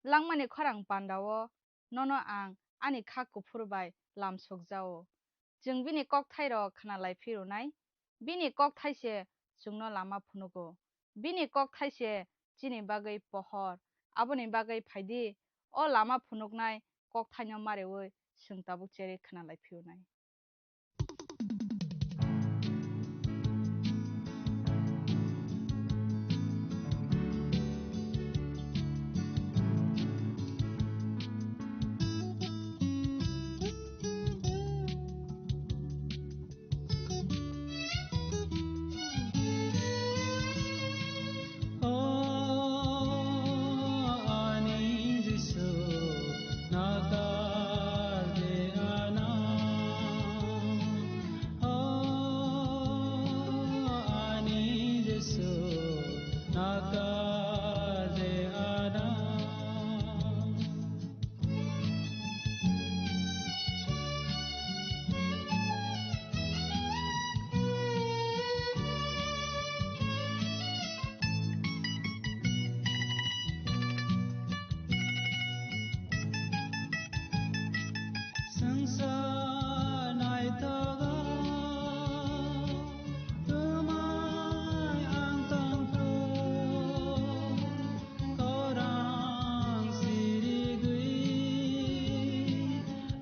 Langmani khorang pandao nono ang ani kha kuphur bai lam sukjao. Chwng bini kokthairok khna lai phirunai. Bini kokthai se chwngno lama phunugo. Bini kokthai se chini bagwi pohor. Aboni bagwi phaidi, o lama phunuknai kokthaino mareui chwng tabuk cherwi khna lai phirunai. Swngchar naithogo, twmai ang tongphru. Khorang sirigwi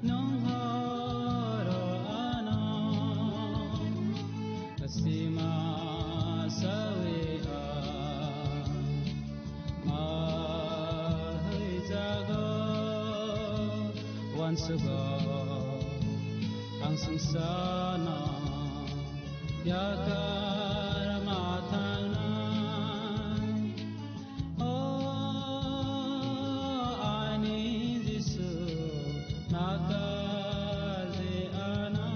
nwng horo ano sima sawi ha ma haijago. Uansugo ang swngcharno yakar ma thangnai. O ani Jisu, nakar di ano.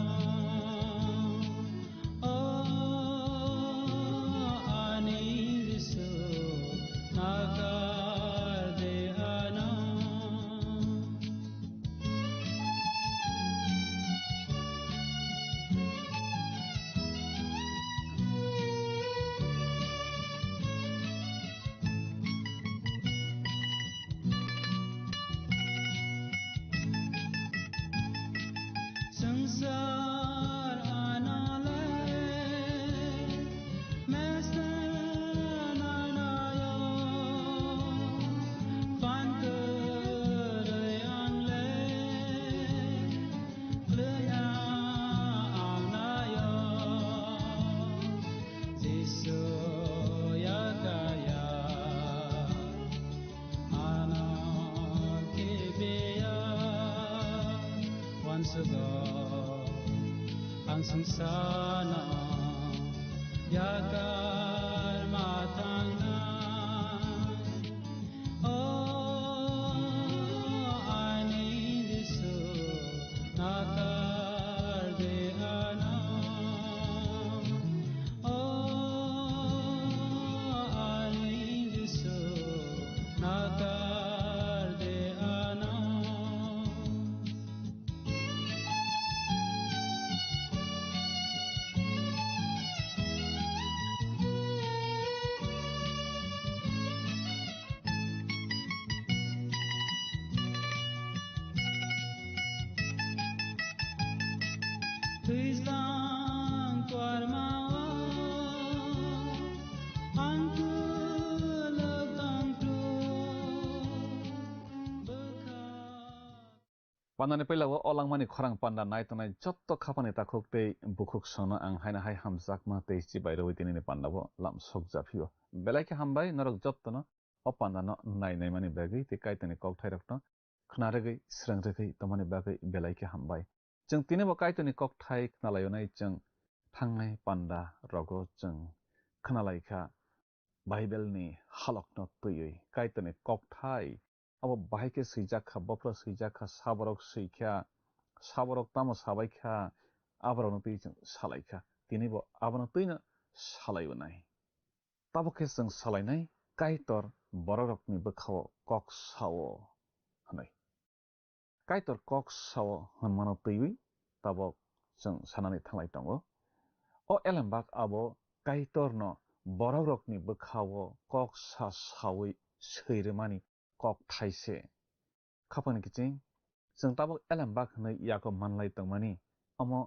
O ani Jisu, nakar di ano. Swngchar anole mesen anayo, pantwrwi angle lwya anayo, Jisu yakaya. Ano kibiya wansugo ang swngcharno yakar ma thangnai. O ani Jisu, nakar di ano. O ani Jisu, nakar di ano. Pandani puila o langmani khorang panda nai tongnai jotto khapani takhuk tei bukhuk songno ang haino hai hamjakma tei chibai rwui tinini pandao lam sok japhio. Belai khe hambai norok jottono o pandano nai naimani bagwi tei Kaitorni kokthairokno khna rwgwi srwng rwgwi tongmani bagwi belai khe hambai. Chwng tinibo Kaitorni kokthai khnalaionai chwng thangnai panda rogo chwng khnalaikha. Bible ni halokno twiwi Kaitorni kokthai abo bahai khe swijak kha, bophro swijak kha, saborok swi kha, saborok tamo sabai kha, aborokno twi chwng salai kha. Tinibo abono twino salai wnai. Tabok khe chwng salainai Kaitor bororokni bwkhao kok sao hwnwi. Kaitor kok sao hwnmano twiwi tabok chwng sanani thanglai tongo. O elembak abo Kaitorno borokrokni bwkhao kok sa saui swi rwmani kokthai se. Khapangni kiching, chwng tabok elembak hwnwi yago manlai tongmani, omo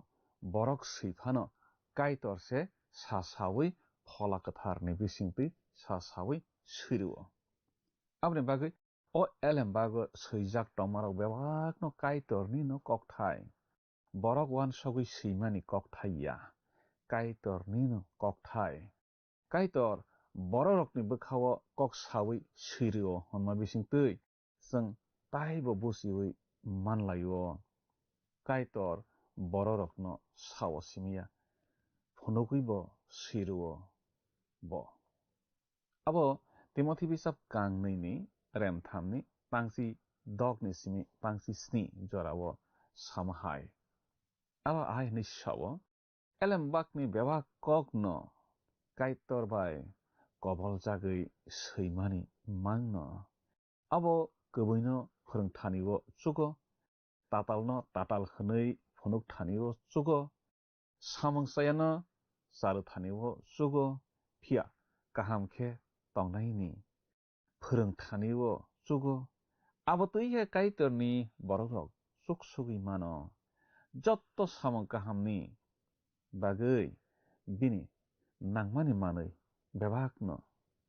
borok swi phano Kaitor se sa saui Phola Kwtharni bisingtwi sa saui swi rwo. Aboni bagwi o elembago swijak tongmarok bebakno Kaitorni no kokthai. Borok uansugwi swimani kokthai ya, Kaitorni no kokthai. Kaitor bororokni bwkhao kok saui swi rwo hwnma bisingtwi chwng taibo buchiui manlaio. Kaitor bororokno sao simiya, phunugwibo swi rwo bo. Abo Timothi bisap kang nwi ni rem tham ni pangsi dok ni simi pangsi sni jorao sama hai. Abo ahai hwnwi sao, elembakni bebak kokno Kaitor bai kobol jagwi swimani mangno. Abo kwbwino phwrwng thani-o chugo, tatalno tatal hwnwi phunuk thani-o chugo, samung chayano charw thani-o chugo, phiya kaham khe tongnaini phwrwng thani-o chugo. Abo twi khe Kaitorni borokrok chuksugwi mano. Jotto samung kahamni bagwi bini nangmani manwi bebakno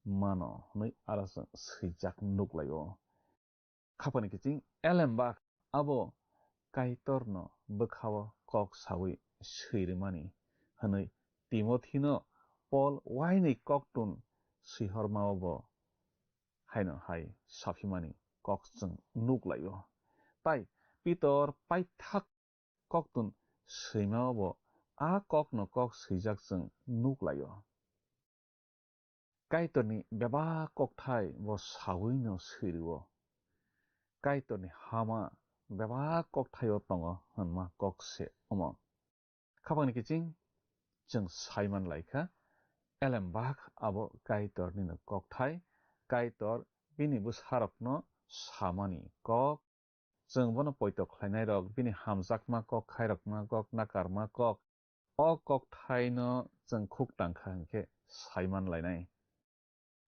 mano hwnwi aro chwng swijak nuklaio. Khapani kiching elembak abo Kaitorno bwkhao kok saui swi rwmani hwnwi Timothino Pol wainwi koktun swihormao bo haino hai saphimani kok chwng nuklaio. Tai Pitor paithak koktun swimao bo a kokno kok swijak chwng nuklaio. Kaitorni bebak kokthai bo saui no swi rwo. Kaitorni hama bebak kokthaio tongo hwnma kok se omo. Khapangni kiching chwng saiman laikha, elembak abo Kaitorni no kokthai, Kaitor bini bwsarokno samani kok, chwng bono poito khlainairok, bini hamjakma kok, khairokma kok, nakarma kok, o kokthaino chwng khuk tangkha hwnkhe saiman lainai.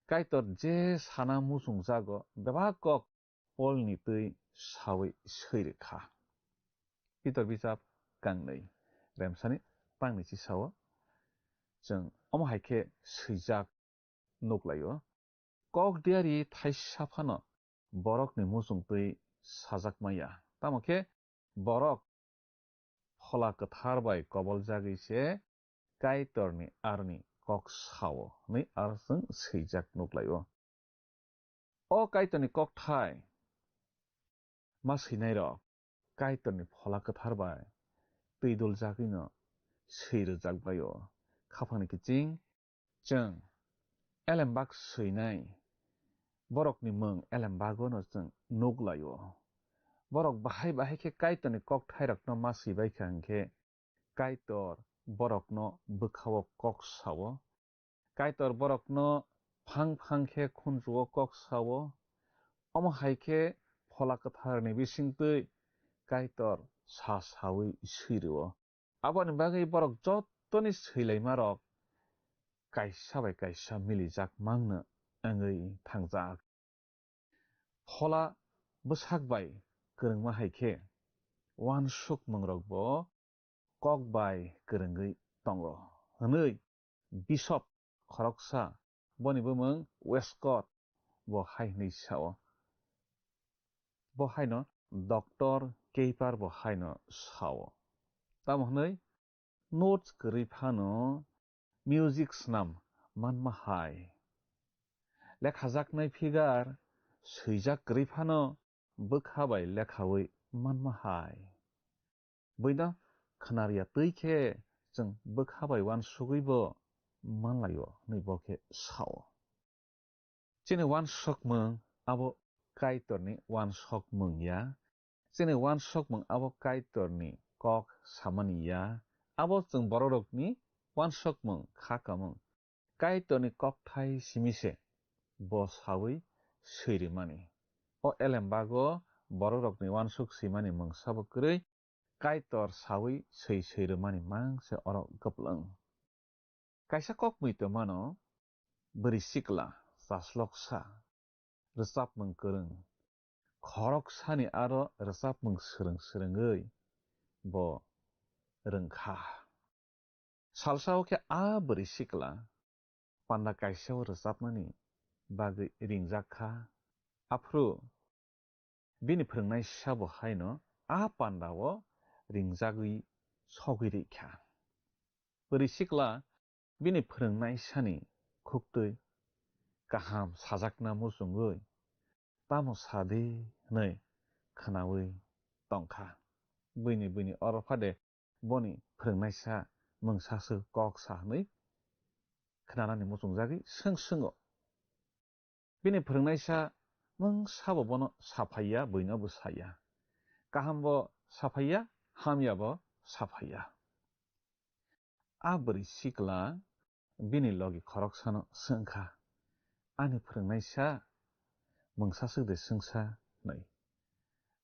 Kaitor je sana muchungjago, bebak kok Polni twi saui swi rwkha. Pitor bijap kangnwi, remsani pangni chisao chwng omo hai khe swijak nuklaio. Kok diari thaisa phano borokni muchung twi sajak maya. Tamo khe borok Phola Kwthar bai kobol jagwi se Kaitorni aroni kok sao hwnwi aro chwng swijak nuklaio. O Kaitorni kokthai ma swinairok Kaitorni Phola Kwthar bai twi duljagwino swi rwjak bai-o. Khapangni kiching chwng elembak swinai borokni mung elembagwino chwng nuklaio. Borok bahai bahai khe Kaitorni kokthairokno ma swibaikha hwnkhe Kaitor borokno bwkhao kok sao. Kaitor borokno phang phang khe khunjuo kok sao. Omo hai khe Phola Kwtharni bisingtwi Kaitor sa saui swi rwo. Aboni bagwi borok jottoni swilaimarok kaisa bai kaisa milijak mangno wngwi thangjak. Phola bwsak bai kwrwngma hai khe uansukmungrokbo kok bai kwrwngwi tongo hwnwi Bishop khoroksa, boni bumung Westcott, bo hai hwnwi sao. Bo haino Doctor Keiper bo haino sao. Tamo hwnwi notes kwrwi phano music snam manma hai. Lekhajaknai figure swijak kwrwi phano bwkha bai lekhawi manma hai. Buino khwnarya twi khe chwng bwkha bai uansugwi bo manlaio hwnwi bo khe sao. Chini uansukmung abo Kaitorni uansukmung ya. Chini uansukmung abo Kaitorni kok samani ya. Abo chwng bororokni uansukmung kha kamung. Kaitorni kokthai simi se bo sawi swi rwmani. O elembago bororokni uansuk swimani mungsa bo kwrwi, Kaitor sawi swi swi rwmani mang se oro kwplwng. Kaisa kok mui tongmano, bwrwi sikla, chasloksa, rwchapmung kwrwng, khoroksani aro rwchapmung swrwng swrwngwi bo rwngkha. Salsao khe a bwrwi sikla panda kaisao rwchapnani bagwi ringjak kha. Aphuru bini phwrwngnaisa bo haino a pandao ringjagwi sogwi rikha. Bwrwi sikla bini phwrwngnaisani khuktwi kaham sajakna muchungwi, "Tamo sa di?" hwnwi khwnawi tongkha. Buini buini oro phade boni phwrwngnaisa mungsaswk kok sa hwnwi khwnanani muchungjagwi swng swngwi. Bini phwrwngnaisa mungsabo bono saphaiya, buino bo saya. Kahambo saphaiya, hamyabo saphaiya. A bwrwi sikla bini logi khoroksano swngkha, "Ani phwrwngnaisa mungsaswk de swngsa?" hwnwi.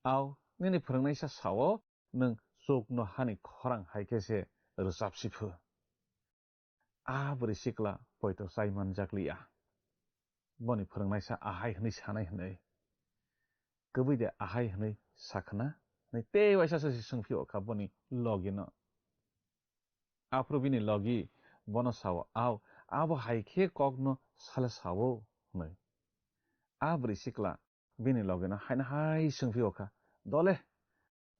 "Au, nini phwrwngnaisa sao, nwng chukno hani khorang hai khe se rwchap si phu." A bwrwi sikla poito chai manjak liya. Boni phwrwngnaisa ahai hwnwi sanai hwnwi, "Kwbwi de ahai hwnwi sakhna?" hwnwi tei waisa se swngphio kha boni logino. Aphuru bini logi bono sao, "Au, abo hai khe kokno sale sao?" hwnwi. A bwrwi sikla bini logino haino hai swngphio kha, "Dole,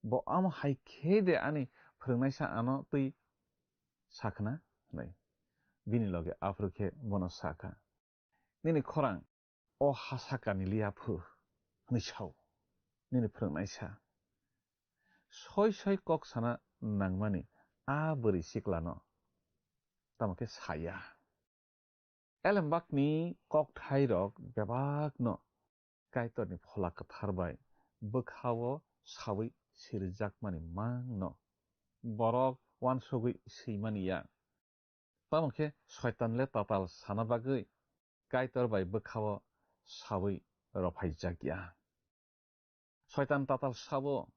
bo amo hai khe de ani phwrwngnaisa ano twi sakhna?" hwnwi. Bini logi aphuru khe bono sakha, "Nini khorang o ha sakani liya phu," hwnwi sao nini phwrwngnaisa. Soi soi kok sana nangmani a bwrwi siklano tamo khe saya. Elembakni kokthairok bebakno Kaitorni Phola Kwthar bai bwkhao sawi sirijakmani mangno borok uansugwi swimani ya. Tamo khe Soitan le tatal sana bagwi Kaitor bai bwkhao sawi rophaijak ya. Soitan tatal sabo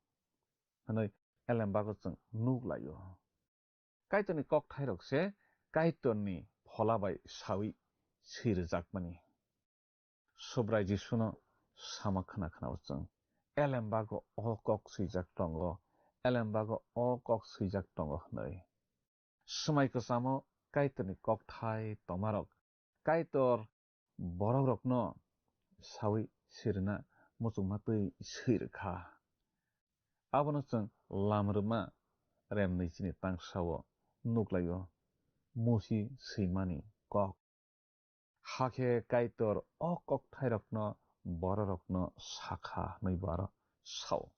hwnwi elembago chwng nuk lai-o. Kaitorni kokthairok se Kaitorni Phola bai sawi sirijakmani. Subrai Jisuno sama khna khna-o chwng, "Elembago o kok swijak tongo, elembago o kok swijak tongo," hwnwi. Swmai kwchamo Kaitorni kokthai tongmarok Kaitor borokrokno sawi sirina muchungma twi swi rwkha. Abono chwng Lam Rwma rem nwichini tangsao nuk lai-o, Musi swimani kok. Hakhe Kaitor o kokthairokno bororokno sakha hwnwi bo aro sao.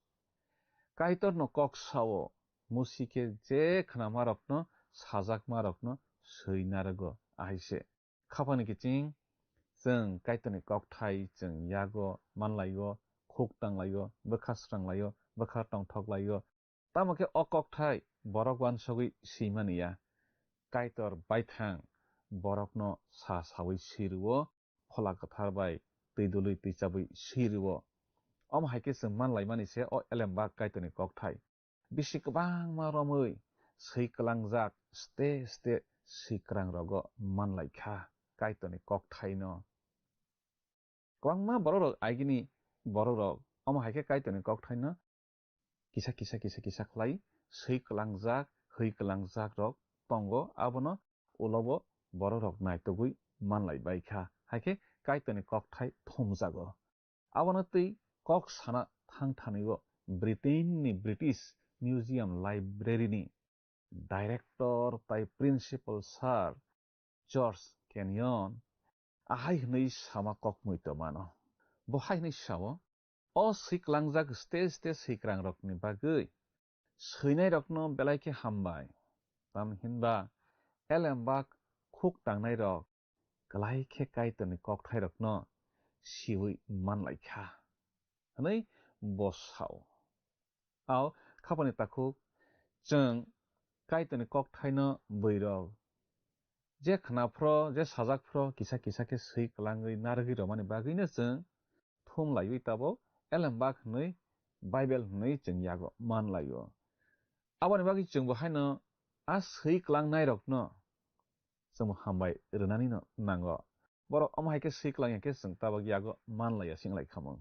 Kaitorno kok sao, Musi khe je khnamarokno sajakmarokno swi narwgo, ahai se. Khapani kiching, chwng Kaitorni kokthai chwng yago manlai-o, khuk tanglai-o, bwkha sranglai-o, bwkha tongthoklai-o. Tamo khe o kokthai borok uansugwi swimani ya. Kaitor baithang borokno sa sawi swi rw-o, Phola Kwthar bai twi dului twi chabwi swi rw-o. Omo hai khe chwng manlaimani se o elembak Kaitorni kokthai. Bisi kwbangma romwi swi kwlangjak ste ste swi kwrang rogo manlai kha Kaitorni kokthaino. Kwbangma bororok agini bororok omo hai khe Kaitorni kokthaino kisa kisa kisa kisa khlai swi kwlangjak, hwi kwlangjak rok tongo, abono ulo bo bororok naitugwi manlai bai kha, hai khe Kaitorni kokthai thumjago. Abono twi kok sana thang thani-o Britain ni British Museum Library ni director tai principal sir George Kenyon ahai hwnwi sama kok muitomano. Bo hai hwnwi sao, "O swi klangjak stage stage swikrang rokni bagwi swinai rokno belai khe hambai. Tamhinba elembak khuk tangnai rok klai khe Kaitorni kokthai rokno siwi manlai kha," hwnwi bo sao. Ao khapani takhuk chwng Kaitorni kokthaino bwrwirok je khna phro, je sajak phro, kisa kisa khe swi klangwi narwgwi rwmani bagwino chwng thum laiwi tabuk elembak hwnwi Bible hwnwi chwng yago man laio. Aboni bagwi chwngbo haino a swi klangnai rokno chwngbo hambai rwnani no nango. Borok omo hai khe swi klang ya khe chwng tabuk yago man laiya sing lai khamung.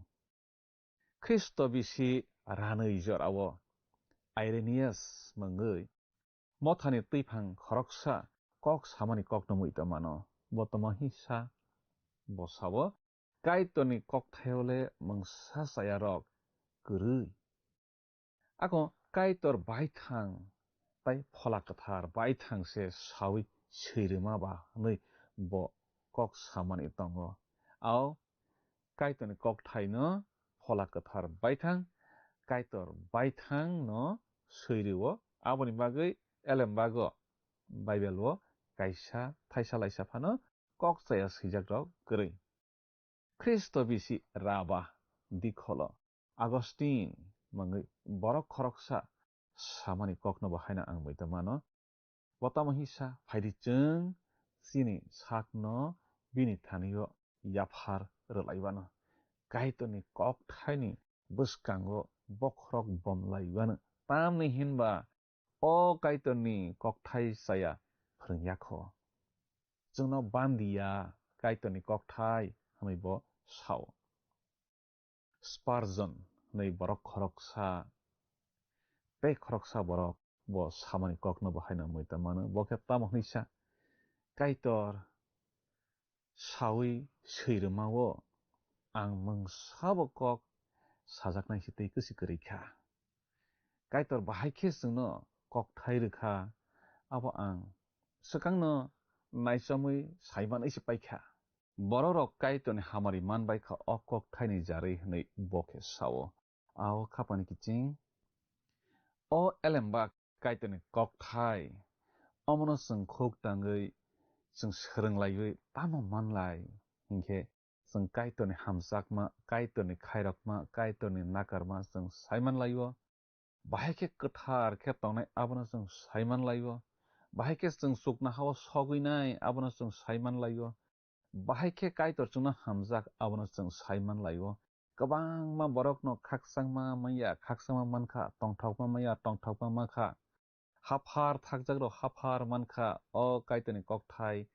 Khristo bisi ranwi jorao Irenaeus mungwi mothani twiphang khoroksa kok samani kokno muitomano. Bo tamo hisa bo sao, "Kaitorni kokthaio le mungsa chaya rok kwrwi." Ako Kaitor baithang tai Phola Kwthar baithang se sawi swirwma ba hwnwi bo kok samani tongo. Ao Kaitorni kokthaino Phola Kwthar baithang, Kaitor baithang no swirwo, aboni bagwi elembago Bible o kaisa thaisa laisa phano kok chaya swijak rok kwrwi. Khristo bisi raba dikholo Augustine mungwi borok khoroksa samani kokno bo haino ang muitomano. Bo tamo hisa phaidi chwng chini sakno bini thanio yaphar rwlaiwano. Kaitorni kokthaini bwskango bokhorok bomlaiwano. Tamni hinba o Kaitorni kokthai chaya phrwngya kho. Chwngno bandiya Kaitorni kokthai hwnwi bo sao. Spurgeon hwnwi borok khoroksa, tei khoroksa borok bo samani kokno bo haino muitomano. Bo khe tamo hwnwi sa, "Kaitor sawi swirwmao ang mungsabo kok sajaknai se tei kwswi kwrwi kha. Kaitor bahai khe chwngno kokthai rwkha, abo ang swkangno naichamwi saimanwi se paikha." Bororok Kaitorni hamari manbai kha o kokthaini jarwi hwnwi bo khe sao. Ao khapani kiching, o elembak Kaitorni kokthai, omono chwng khuk tangwi chwng swrwng laiwi tamo manlai hinkhe chwng Kaitorni hamjakma, Kaitorni khairokma, Kaitorni nakarma chwng saiman laio. Bahai khe kwthar khe tongnai abono chwng saiman laio. Bahai khe chwng chuknohao sogwinai abono chwng saiman laio. Bahai khe Kaitor chwngno hamjak abono chwng saiman laio. Kwbangma borokno khakchangma manya, khakchangma mankha, tongthokma manya, tongthokma mankha. Haphar thakjakrok haphar mankha, o Kaitorni kokthai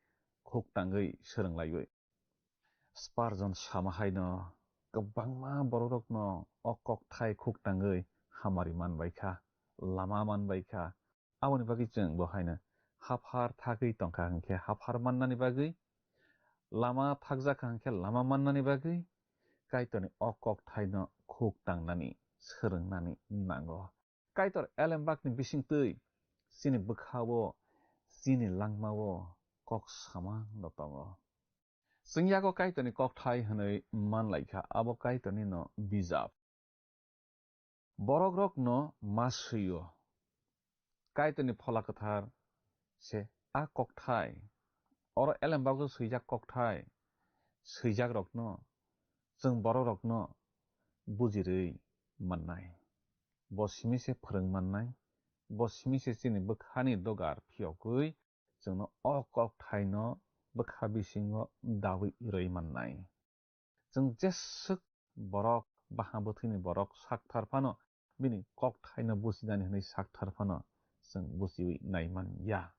khuk tangwi swrwng laiwi. Spurgeon sama haino kwbangma bororokno o kokthai khuk tangwi hamari manbaikha, lama manbaikha. Aboni bagwi chwng bo haino haphar thagwi tongkha hinkhe haphar mannani bagwi, lama thakjakha hinkhe lama mannani bagwi Kaitorni o kokthaino khuk tangnani, swrwngnani nango. Kaitor elembakni bisingtwi chini bwkhao, chini langmao kok samano tongo. Chwng yago Kaitorni kokthai hwnwi manlaikha, abo Kaitornino bijap. Borokrokno ma swio. Kaitorni Phola Kwthar se a kokthai, oro elembago swijak kokthai, swijakrokno chwng borokrokno bujirwi mannai. Bo simi se phrwng mannai, bo simi se chini bwkhani dogar phiyogwi chwngno o kokthaino bwkha bisingo dawi rwi mannai. Chwng jeswk borok, baha bwthwini borok sakthar phano, bini kokthaino bujinani hwnwi sakthar phano chwng bujiwi naiman ya.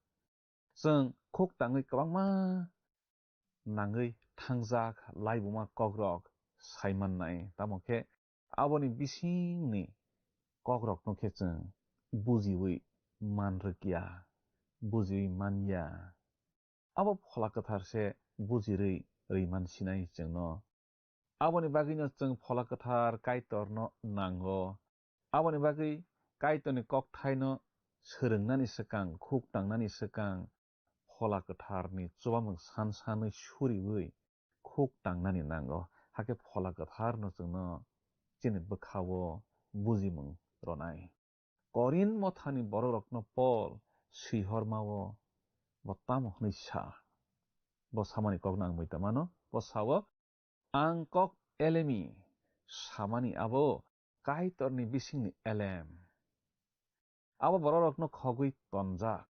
Chwng khuk tangwi kwbangma nangwi thangjak laibuma kokrok saimannai, tamo khe aboni bisingni kokrokno khe chwng bujiwi man rwkya, bujiwi man ya. Abo Phola Kwthar se bujirwi rwi man sinai chwngno. Aboni bagwino chwng Phola Kwthar Kaitorno nango. Aboni bagwi Kaitorni kokthaino swrwngnani swkang, khuk tangnani swkang, Phola Kwtharni chubamung san sanwi suriwi khuk tangnani nango. Hakhe Phola Kwtharno chwngno chini bwkhao bujimung rwnai. Korinth mothani bororokno Pol swihormao bo tamo hwnwi sa? Bo samani kokno ang muita mano. Bo sao, "Ang kok elemi samani abo Kaitorni bisingni elem." Abo bororokno khogwi tonjak.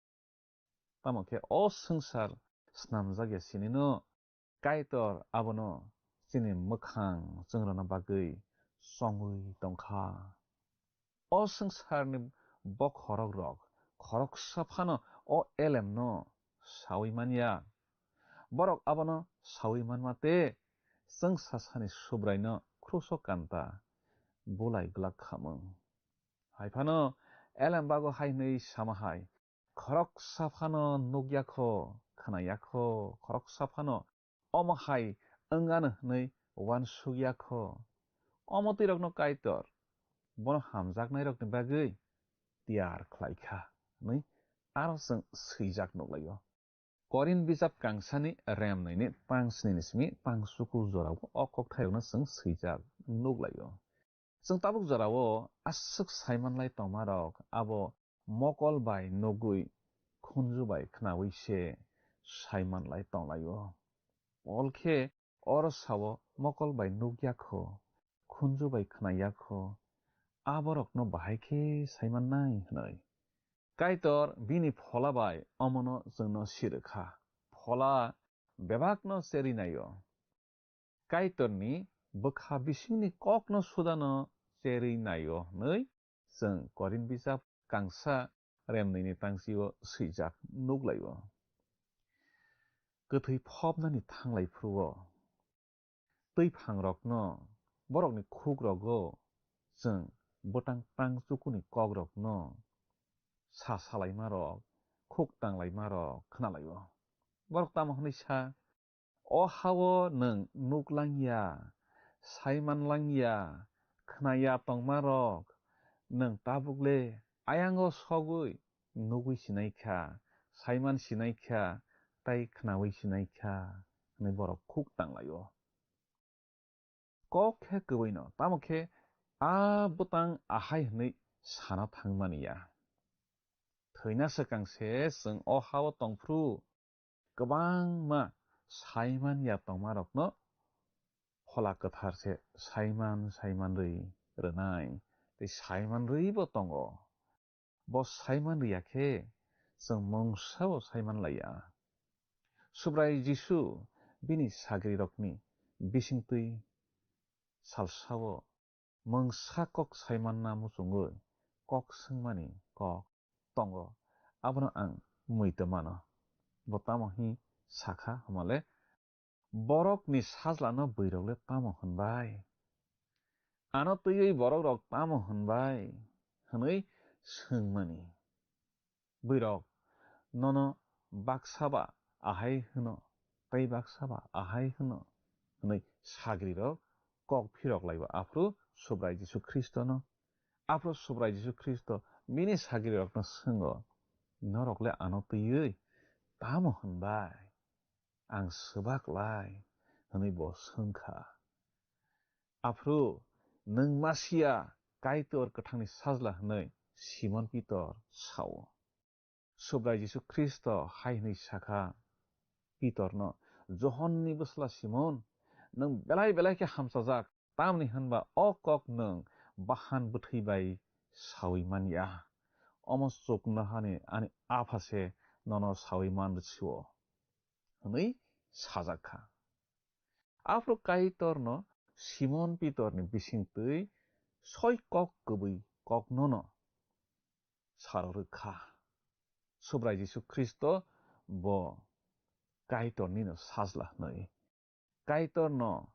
Tamo khe o swngchar snamjak ya sinino Kaitor abono chini mwkhang chwngrwna bagwi chongwi tongkha. O swngcharni bokhorokrok khoroksa phano o elemno saui manya. Borok abono saui manma tei chwngsasani Subraino kruso kanta bulai glak khamung. Hai phano elem bago hai hwnwi sama hai, "Khoroksa phano nukya kho, khwnaya kho, khoroksa phano omo hai wngano hwnwi uansukya kho. Omo twi rokno Kaitor bono hamjaknairokni bagwi tiyar khlai kha," hwnwi aro chwng swijak nuklaio. Korinth bijap kangsani rem nini tang snini simi tang suku jorao o kokthairokno chwng swijak nuklaio. Chwng tabuk jorao aswk saimanlai tongmarok abo mokol bai nugwi khunju bai khnaui se saimanlai tonglaio. Pol khe oro sao, "Mokol bai nukya kho, khunju bai khnaya kho, aborokno bahai khe saimannai," hwnwi. Kaitor bini Phola bai omono chwngno sirwkha. Phola bebakno cherwi naio. Kaitorni bwkha bisingni kokno sudano cherwi naio hwnwi chwng Korinth bijap kangsa rem nini tangsio swijak nuklaio. Kwthwi phobnani thanglai phuru-o twi phangrokno, borokni khukrogo chwng bwtang tang chukuni kokrokno sa salaimarok, khuk tanglaimarok khnalaio. Borok tamo hwnwi sa, "O ha-o nwng nuk langya, saiman langya, khnaya tongmarok, nwng tabukle ayango sogwi nugwi sinai kha, saiman sinai kha, tei khnaui sinai kha," hwnwi borok khuk tanglaio. Kok khe kwbwino, tamo khe a bwtang ahai hwnwi sana thangmani ya. Thwina swkang se chwng o ha-o tongphru kwbangma saiman ya tongmarokno Phola Kwthar se saiman saiman rwi rwnai, tei saiman rwibo tongo. Bo saiman rwya khe chwng mungsa bo saiman laiya. Subrai Jisu bini sagrirokni bisingtwi salsao mungsa kok saimanna muchungwi kok swngmani kok tongo, abono ang muitu mano. Bo tamo hwnwi sakha hwnmale, "Borokni sajlano bwrwirokle tamo hwnbai? Ano twiwi borokrok tamo hwnbai?" hwnwi swngmani. Bwrwirok nono baksa ba ahai hwno, tei baksa ba ahai hwno hwnwi sagrirok kok phirok laibo aphuru Subrai Jisu Khristono. Aphuru Subrai Jisu Khristo bini sagrirokno swngo, "Norokle ano twiwi tamo hwnbai? Ang swbak lai," hwnwi bo swngkha. Aphuru, "Nwng Masia, Kaitor kwthangni sajla," hwnwi Simon Pitor sao. Subrai Jisu Khristo hai hwnwi sakha Pitorno, "Johonni bwsla Simon, nwng belai belai khe hamchajak, tamni hwnba o kok nwng bahan bwthwi bai saui man ya. Omo chuknohani ani Apha se nono saui man rw sio," hwnwi sajak kha. Aphuru Kaitorno Simon Pitorni bisingtwi soi kok kwbwi koknono saro rwkha. Subrai Jisu Khristo bo Kaitornino sajla hwnwi. Kaitorno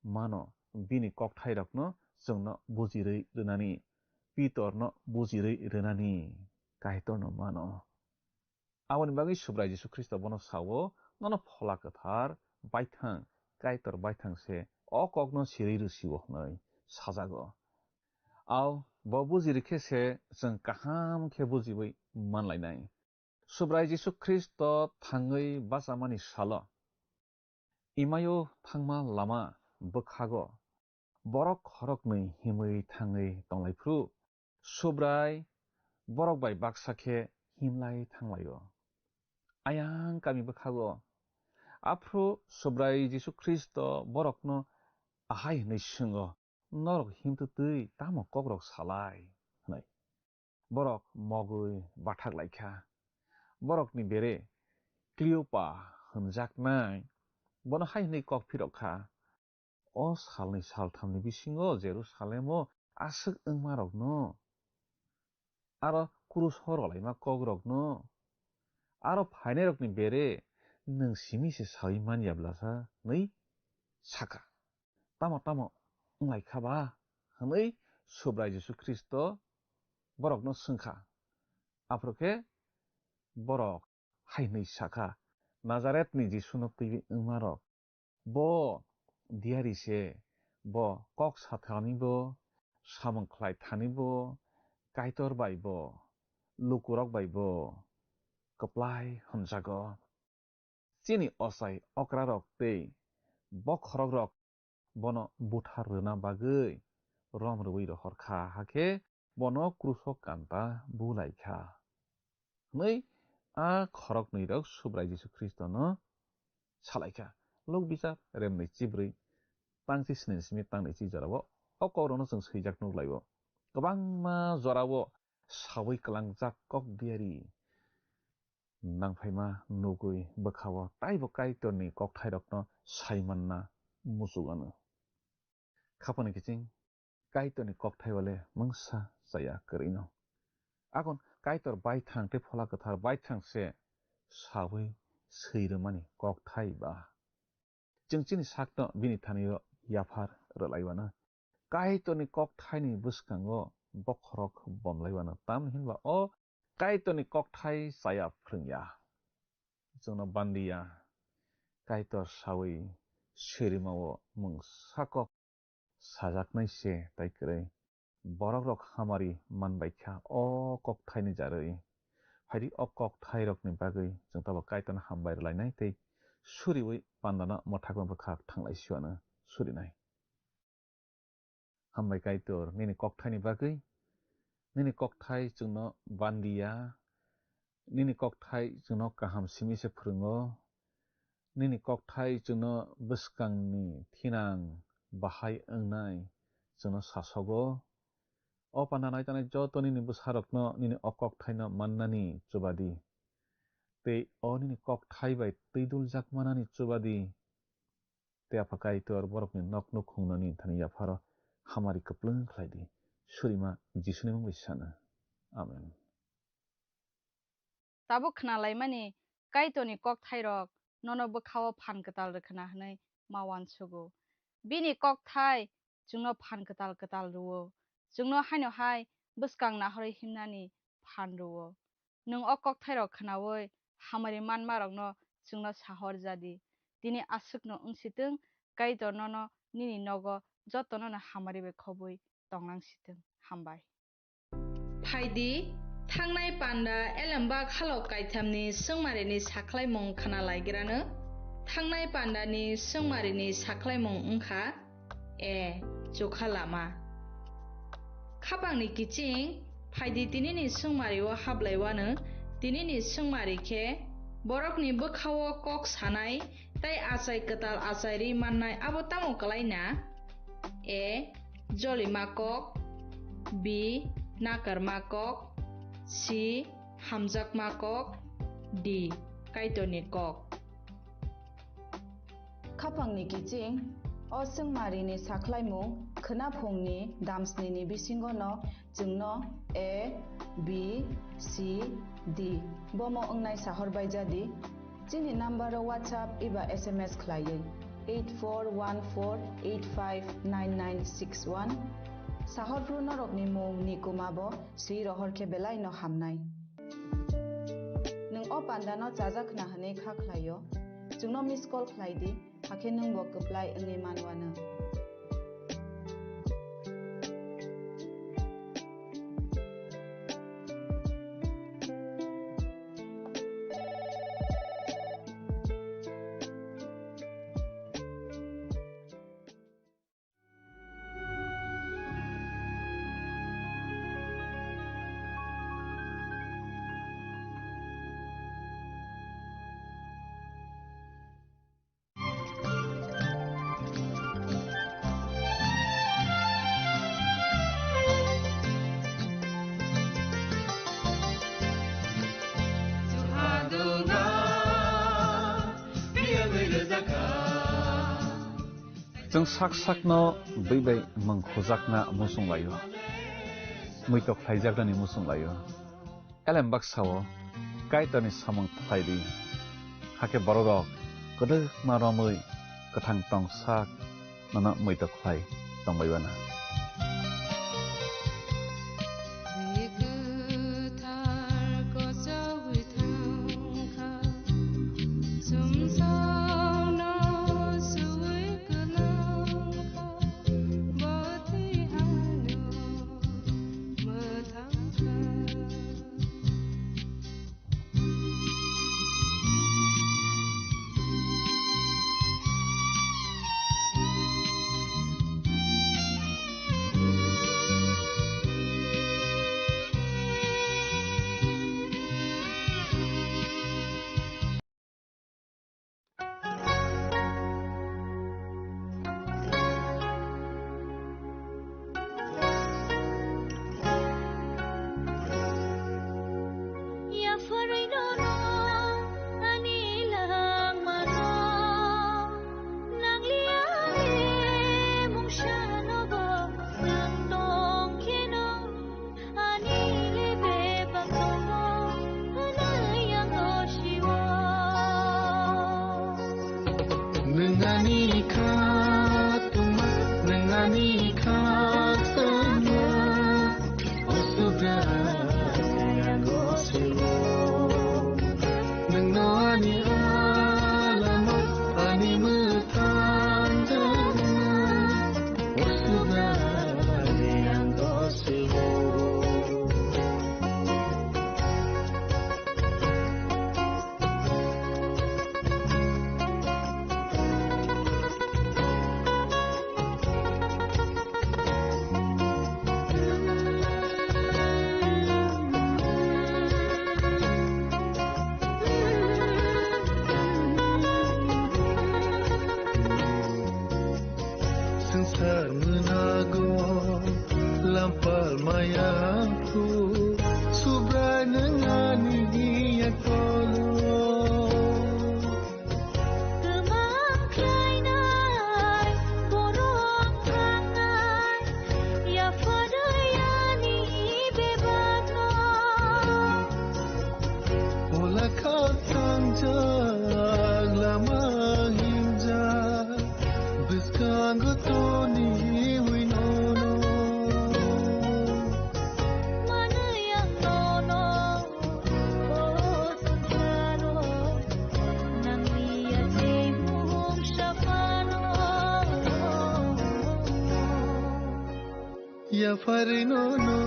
mano, bini kokthairokno chwngno bujirwi rwnani, Pitorno bujirwi rwnani Kaitorno mano. Aboni bagwi Subrai Jisu Khristo bono sao, "Nono Phola Kwthar baithang, Kaitor baithang se o kokno sirwi rw sio," hwnwi sajago. Ao Bo buji rikhe se chwng kaham khe bujiwi manlainai. Subrai Jisu Khristo thangwi bachamani salo, Imaio thangma lama bwkhago borok khoroknwi himwi thangwi tonglaiphrw, Subrai borok bai baksa khe himlai thanglaio. Ayang kami bwkhago. Aphru Subrai Jisu Khristo borokno ahai hwnwi swngo, "Norok himtwtwi tamo kokrok salai?" hwnwi. Borok mogwi bathak lai kha. Borokni bere Kliopa hwnjaknai bono hai hwnwi kok phirok kha, "O salni salthamni bisingo Jerusalemo aswk wngmarokno, aro kruso rwlaima kokrokno, aro phainairokni bere nwng simi se saui man ya bwlasa?" hwnwi sakha. "Tamo tamo wnglai kha ba?" hwnwi Subrai Jisu Khristo borokno swngkha. Aphuru khe borok hai hwnwi sakha, "Nazaretni Jisuno twiwi wngmarok. Bo diyari se, bo kok sathanibo, samung khlai thanibo, Kaitor baibo, lukurok baibo kwplai hwnjago. Chini ochai okrarok tei bokhorokrok bono buthar rwna bagwi rom rwui rohor kha, hakhe bono kruso kanta bu lai kha," hwnwi a khoroknwirok Subrai Jisu Khristono sa lai kha. Luk Bichar remnwi chibrwi tangchi sni simi tangni chi jorao o kokrokno chwng swijak nuk lai-o. Kwbangma jorao saui kwlangjak kok diari nangphaima nugwi bwkha-o taibo Kaitorni kokthairokno sai manna muchuk anw. Khapangni kiching Kaitorni kokthai o le mungsa chaya kwrwino. Akon Kaitor baithang tei Phola Kwthar baithang se saui swi rwmani kokthai ba. Chwng chini sakno bini thani-o yaphar rwlaiwano. Kaitorni kokthaini bwskango bokhorok bomlaiwano, tamni hinba o Kaitorni kokthai chaya phrwngya. Chwngno bandiya, Kaitor saui sirimao mungsa kok sajaknai se tai kwrwi. Borokrok hamari manbai kha o kokthaini jarwi. Phaidi o kokthairokni bagwi chwng tabuk Kaitorno hambai rwlainai tei suriui pandano mwthakma bwkhak thanglai siwano surinai. Hambai Kaitor, nini kokthaini bagwi. Nini kokthai chwngno bandiya, nini kokthai chwngno kaham simi se phrwngo, nini kokthai chwngno bwskangni thinang bahai wngnai chwngno sasogo. O panda nai tanai joto nini bwsarokno nini o kokthaino mannani chubadi, tei o nini kokthai bai twiduljak manani chubadi. Tei Apha Kaitor borokni nok nukhungnani thani yapharo hamari kwplwng khlai di. Surima Jisuni mung bai sana. Amen. Tabuk khnalaimani Kaitorni kokthairok nono bwkhao phan kwtal rwkhwna hwnwi ma uansugo. Bini kokthai chwngno phan kwtal kwtal rwo. Chwngno haino hai bwskang nahorwi himnani phan rwo. Nwng o kokthairok khnaui hamari manmarokno chwngno sahor ja di. Tini aswkno wng sitwng, Kaitor nono nini nogo jotonono hamari bai khobwi tonglang sitwng. Hambai. Phai di, thangnai panda elembak halok kaithamni swngmarini sakhlaimung khna laigrano. Thangnai pandani swngmarini sakhlaimung wngkha, A. Chukha lama. Khapangni kiching, phaidi tinini swngmari-o hablaiwano, tinini swngmari khe borokni bwkha-o kok sanai tei achai kwtal achai ri mannai abo tamo kwlai na? A. Jolima kok. B. Nakarma kok. C. Hamjakma kok. D. Kaitorni kok. Khapangni kiching, o swngmarini sakhlaimung khwnaphungni damsnini bisingono chwngno A, B, C, D bomo wngnai sahor bai ja di. Chini number-o WhatsApp eba S M S khlaiwi eight four one four eight five nine nine six one. Sahor phru norokni mung ni kuma bo swi rohor khe belai no hamnai. Nwng o panda no chajak khna hwnwi kha khlai-o, chwngno miss call khlai di, hakhe nwng bo kwplai wngwi man uanw. Chwng sak sakno bwi bai mwng khujakna muchung lai-o, muitok khlaijaknani muchung lai-o. Elem baksa-o Kaitorni samung khlai di, hakhe bororok kwdwkma romwi kwthang tong sak nono muitok khlai tongbai uana. Ani le bebak tongo, hwnwi ang o sio. Nwng ani kha tongma, nwng ani kha sana, o Subra ang o sio. Nwng no ani alama, ani mwthang jana. Swngchar mwnago lampal maya khu, Subrai nwng ani yak tolo. Kwmang khlainai, borok thangnai, yapharwi ani bebakno. Ola kha thangjak lama hingjak. Bwskango toniwi nono. Manwi ang nono, o swngcharo, nangni ya tei mungsa phano. Yapharwi nono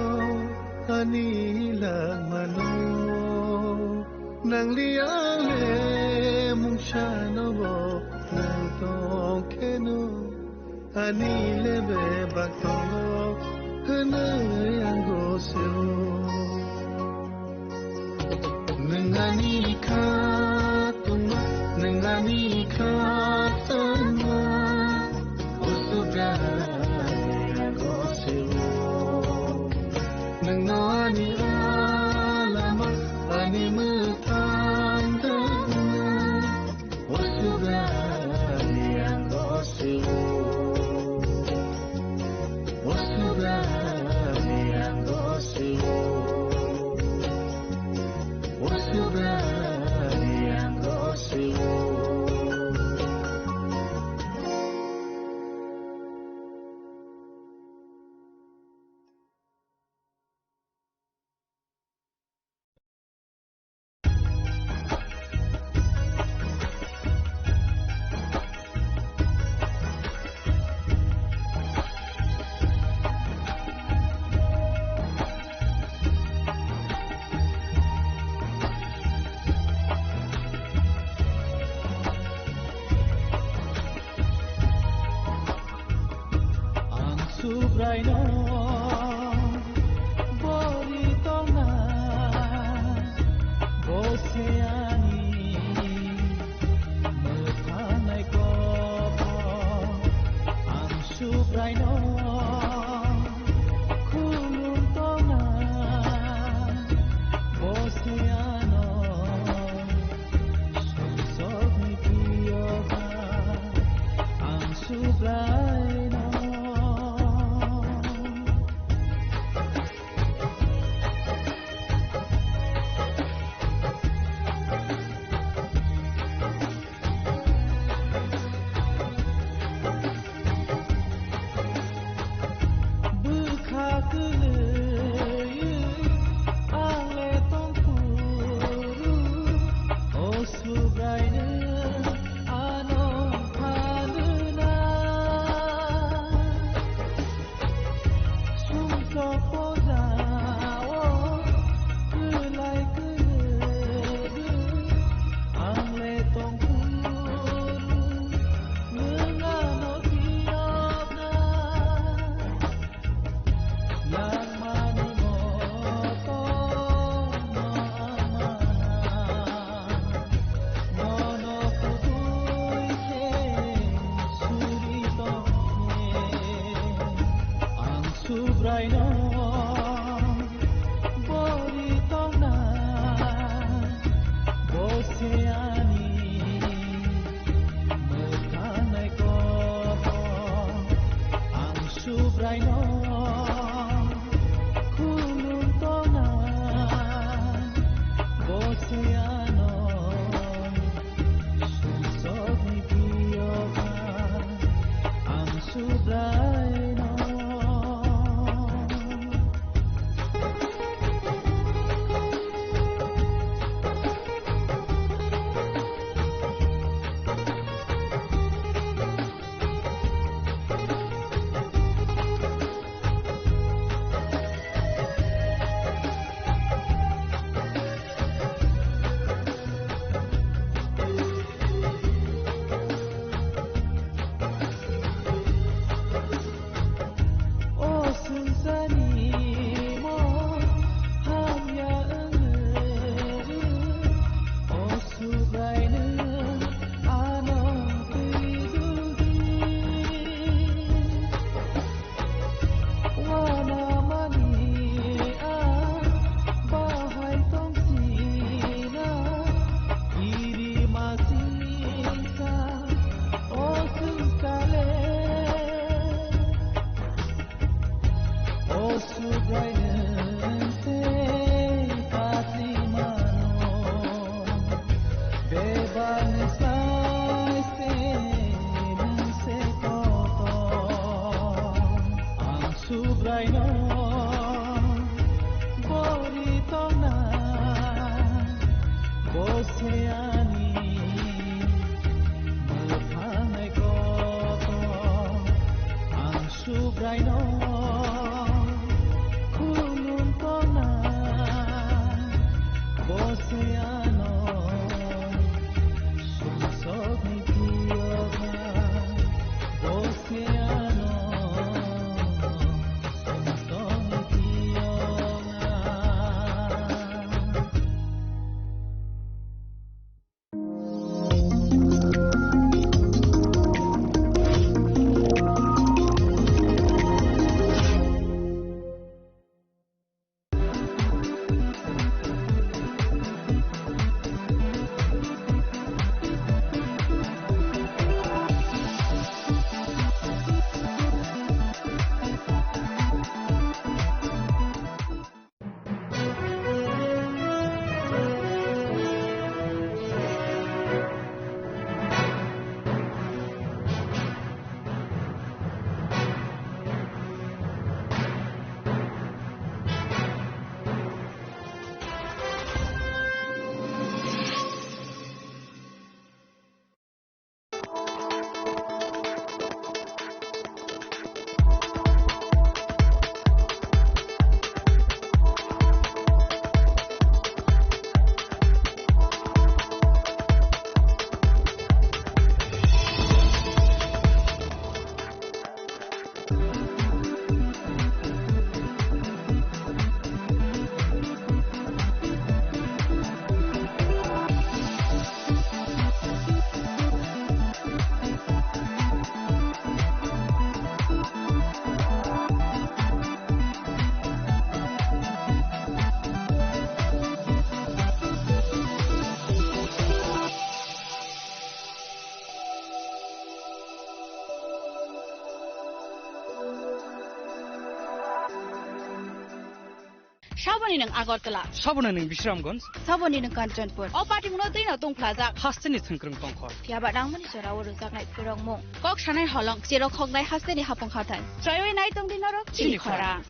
ani langmano, nangli ang le mungsano bo nang tong kheno, ani le bebak tongo hwnwi ang gosio. Nwng ani kha tongma, nwng ani kha tongma, o Subrai ang gosio. Nwng no ani alama, ani mwthang tongma, o Subrai ang gosio. O Subrai ang gosio. Ang Subraino bori tongna, bo se ani mwthangnai kok. Ang Subraino khulum tongna, bo se ano sumsokni priyo ha. Ang Subrai Aino bori tongna bo se ani mwkhanai koto ang Subraino khulum tongna bo se ano sumsokni phiyokha ang Subraino. O swngcharni mo hamya wngwi, o Subraino ano twi duldi. Wana mani a bahai tongsinai, iri masingsa o swngchar le. O Subraino se patwi mano, bebak ni sai se nwng se kotor. Ang Subraino bori tongna bo se ani mwkhanai kotor. Ang Subraino khulum tongna bo se ano sumsokni phiyokha, bo se ano sumsokni phiyokha. Saboni nwng Agartala. Saboni nwng Bisramganj. Saboni nwng Kanchanpur. O patimungno twino tongphlajak. Hasteni thwngkwrwng tongkhor. Phiya ba nangmani jorao rwjaknai phwrwngmung. Kok sanai holong, cherok hoknai hasteni hapung hathai. Choiwi nai tongdi norok chini khorang.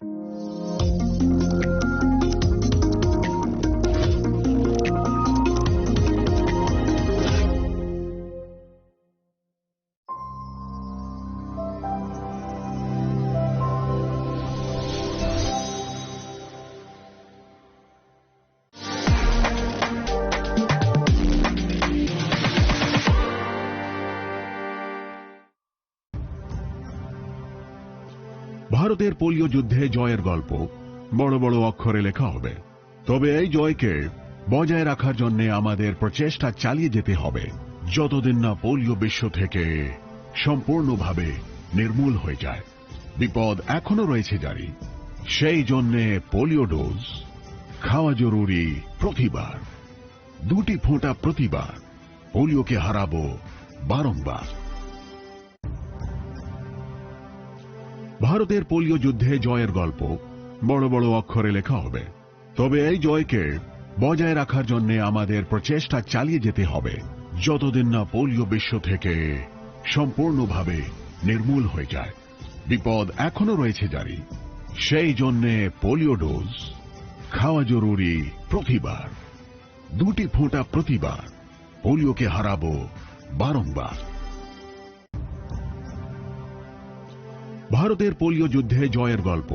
ভারতের পোলিও যুদ্ধে জয়ের গল্প বড় বড় অক্ষরে লেখা হবে। তবে এই জয়কে বজায় রাখার জন্য আমাদের প্রচেষ্টা চালিয়ে যেতে হবে, যতদিন না পোলিও বিশ্ব থেকে সম্পূর্ণভাবে নির্মূল হয়ে যায়। বিপদ এখনো রয়েছে জারি। সেই জন্যে পোলিও ডোজ খাওয়া জরুরি প্রতিবার। দুটি ফোঁটা প্রতিবার, পোলিওকে হারাবো বারংবার। ভারতের পোলিও যুদ্ধে জয়ের গল্প বড় বড় অক্ষরে লেখা হবে। তবে এই জয়কে বজায় রাখার জন্য আমাদের প্রচেষ্টা চালিয়ে যেতে হবে, যতদিন না পোলিও বিশ্ব থেকে সম্পূর্ণভাবে নির্মূল হয়ে যায়। বিপদ এখনো রয়েছে জারি। সেই জন্যে পোলিও ডোজ খাওয়া জরুরি প্রতিবার। দুটি ফোঁটা প্রতিবার, পোলিওকে হারাবো বারংবার। ভারতের পোলিও যুদ্ধে জয়ের গল্প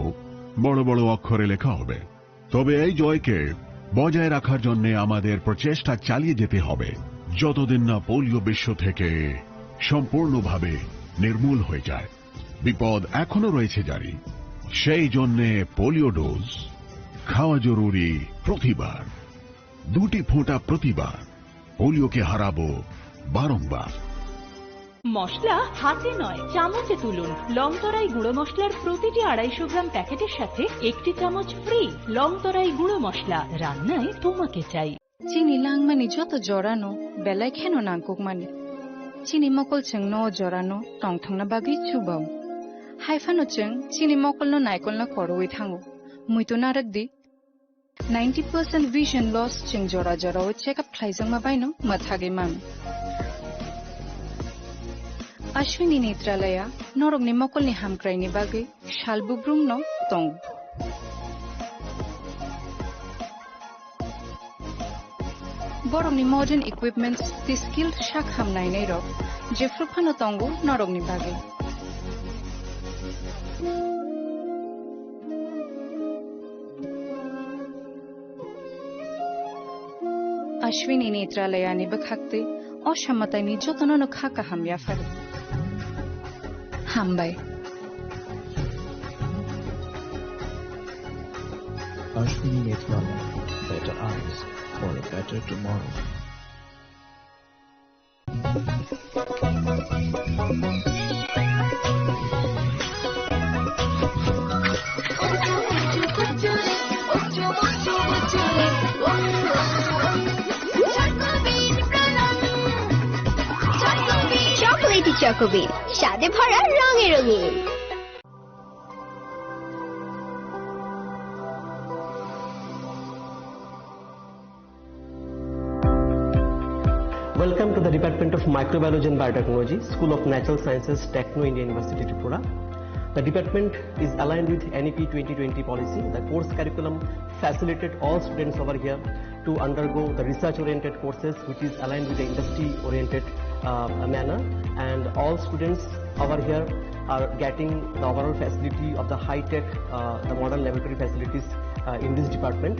বড় বড় অক্ষরে লেখা হবে। তবে এই জয়কে বজায় রাখার জন্য আমাদের প্রচেষ্টা চালিয়ে যেতে হবে, যতদিন না পোলিও বিশ্ব থেকে সম্পূর্ণভাবে নির্মূল হয়ে যায়। বিপদ এখনো রয়েছে জারি। সেই জন্যে পোলিও ডোজ খাওয়া জরুরি প্রতিবার। দুটি ফোঁটা প্রতিবার, পোলিওকে হারাবো বারংবার। মশলা হাতে নয়, চামচে তুলুন। লংতরাই গুঁড়ো মশলার প্রতিটি আড়াইশো গ্রাম প্যাকেটের সাথে একটি চামচ ফ্রি। লংতরাই গুঁড়ো মশলা, রান্নায় তোমাকে চাই। Chini langmani joto jorano belai kheno nangkukmani. Chini mokol chwngno o jorano tongthokna bagwi chubao. Hai phano chwng chini mokolno naikolna koroui thango. Muitu narwk di. Ninety percent vision loss chwng jora jorao check up khlaijakma baino mwthagwi mano. Ashwini Netralaya norokni mokolni hamkraini bagwi sal bugrumno tongo. Borokni modern equipments tei skilled sak ham nainairok jephru phano tongo norokni bagwi. Ashwini Netralayani bwkhaktwi o samataini jotono no kha kaham yaphar. Hambai. Ashwini Netralaya, better eyes for a better tomorrow. Chocolatey Choco Bean, স্বাদে ভরা, রঙে রঙিন। Welcome to the Department of Microbiology and Biotechnology, School of Natural Sciences, Techno India University, Tripura. The department is aligned with N E P twenty twenty policy. The course curriculum facilitate all students over here to undergo the research-oriented courses, which is aligned with the industry-oriented, uh, manner. And all students over here are getting the overall facility of the high-tech, uh, the modern laboratory facilities, uh, in this department.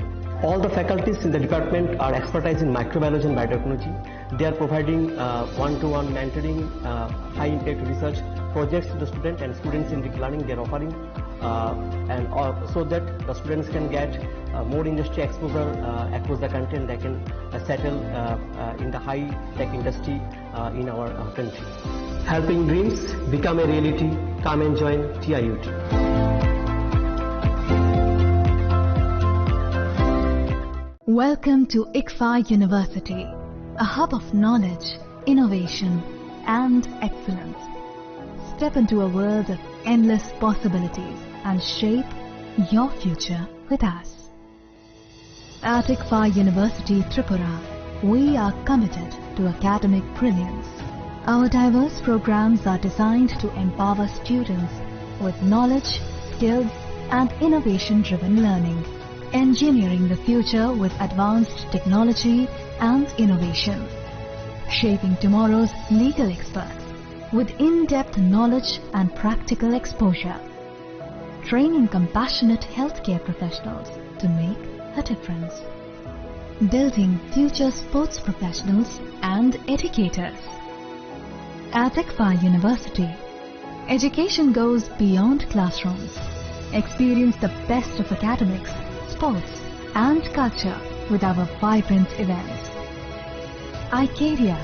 All the faculties in the department are expertise in microbiology and biotechnology. They are providing, uh, one-to-one mentoring, uh, high-impact research projects to the student and students-centric learning they are offering, uh, and, uh, so that the students can get, uh, more industry exposure, uh, across the country, and they can, uh, settle, uh, uh, in the high-tech industry, uh, in our, uh, country. Helping dreams become a reality. Come and join T I U T. Welcome to ICFAI University, a hub of knowledge, innovation, and excellence. Step into a world of endless possibilities and shape your future with us. At ICFAI University Tripura, we are committed to academic brilliance. Our diverse programs are designed to empower students with knowledge, skills, and innovation-driven learning, engineering the future with advanced technology and innovation, shaping tomorrow's legal experts with in-depth knowledge and practical exposure, training compassionate healthcare professionals to make a difference, building future sports professionals and educators. At ICFAI University, education goes beyond classrooms. Experience the best of academics, sports, and culture with our vibrant events. Icaria,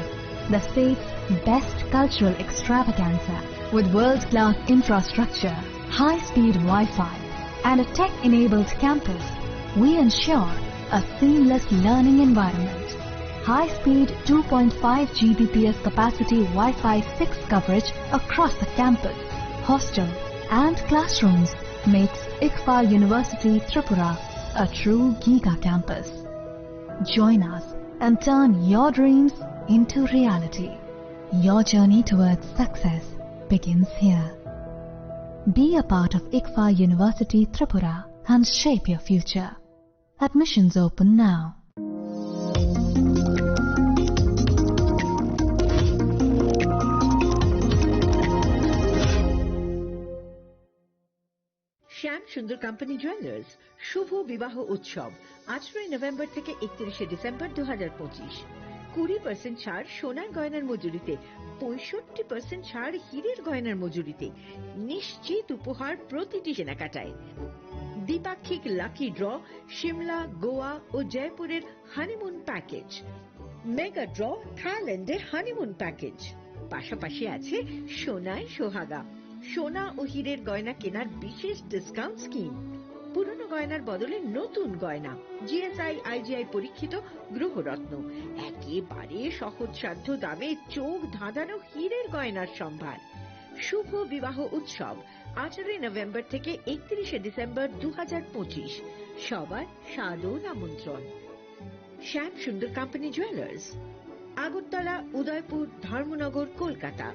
the state's best cultural extravaganza, with world-class infrastructure, high-speed Wi-Fi, and a tech-enabled campus, we ensure a seamless learning environment. High-speed two point five G B P S capacity Wi-Fi six coverage across the campus, hostel and classrooms makes ICFAR University Tripura a true giga campus. Join us and turn your dreams into reality. Your journey towards success begins here. Be a part of ICFAR University Tripura and shape your future. Admissions open now. Shyam Sundar company jewellers শুভ বিবাহ উৎসব আঠারোই নভেম্বর থেকে একত্রিশে ডিসেম্বর দু হাজার পঁচিশ। কুড়ি পার্সেন্ট ছাড় সোনার গয়নার মজুরিতে, পঁয়ষট্টি পার্সেন্ট ছাড় হীরের গয়নার মজুরিতে, নিশ্চিত উপহার প্রতিটি কেনাকাটায়। দ্বিপাক্ষিক লাকি ড্র, সিমলা, গোয়া ও জয়পুরের হানিমুন প্যাকেজ, মেগা ড্র, থাইল্যান্ডের হানিমুন প্যাকেজ, পাশাপাশি আছে সোনায় সোহাগা, সোনা ও হীরের গয়না কেনার বিশেষ ডিসকাউন্ট স্কিম, পুরনো গয়নার বদলে নতুন গয়না, জিএসআই আইজিআই পরীক্ষিত গ্রহরত্ন, একেবারে সহজসাধ্য দামে চোখ ধাঁধানো হীরের গয়নার সম্ভার। শুভ বিবাহ উৎসব আঠারোই নভেম্বর থেকে একত্রিশে ডিসেম্বর দু হাজার পঁচিশ। সবার সাদর আমন্ত্রণ। শ্যাম সুন্দর কোম্পানি জুয়েলার্স, আগরতলা, উদয়পুর, ধর্মনগর, কলকাতা।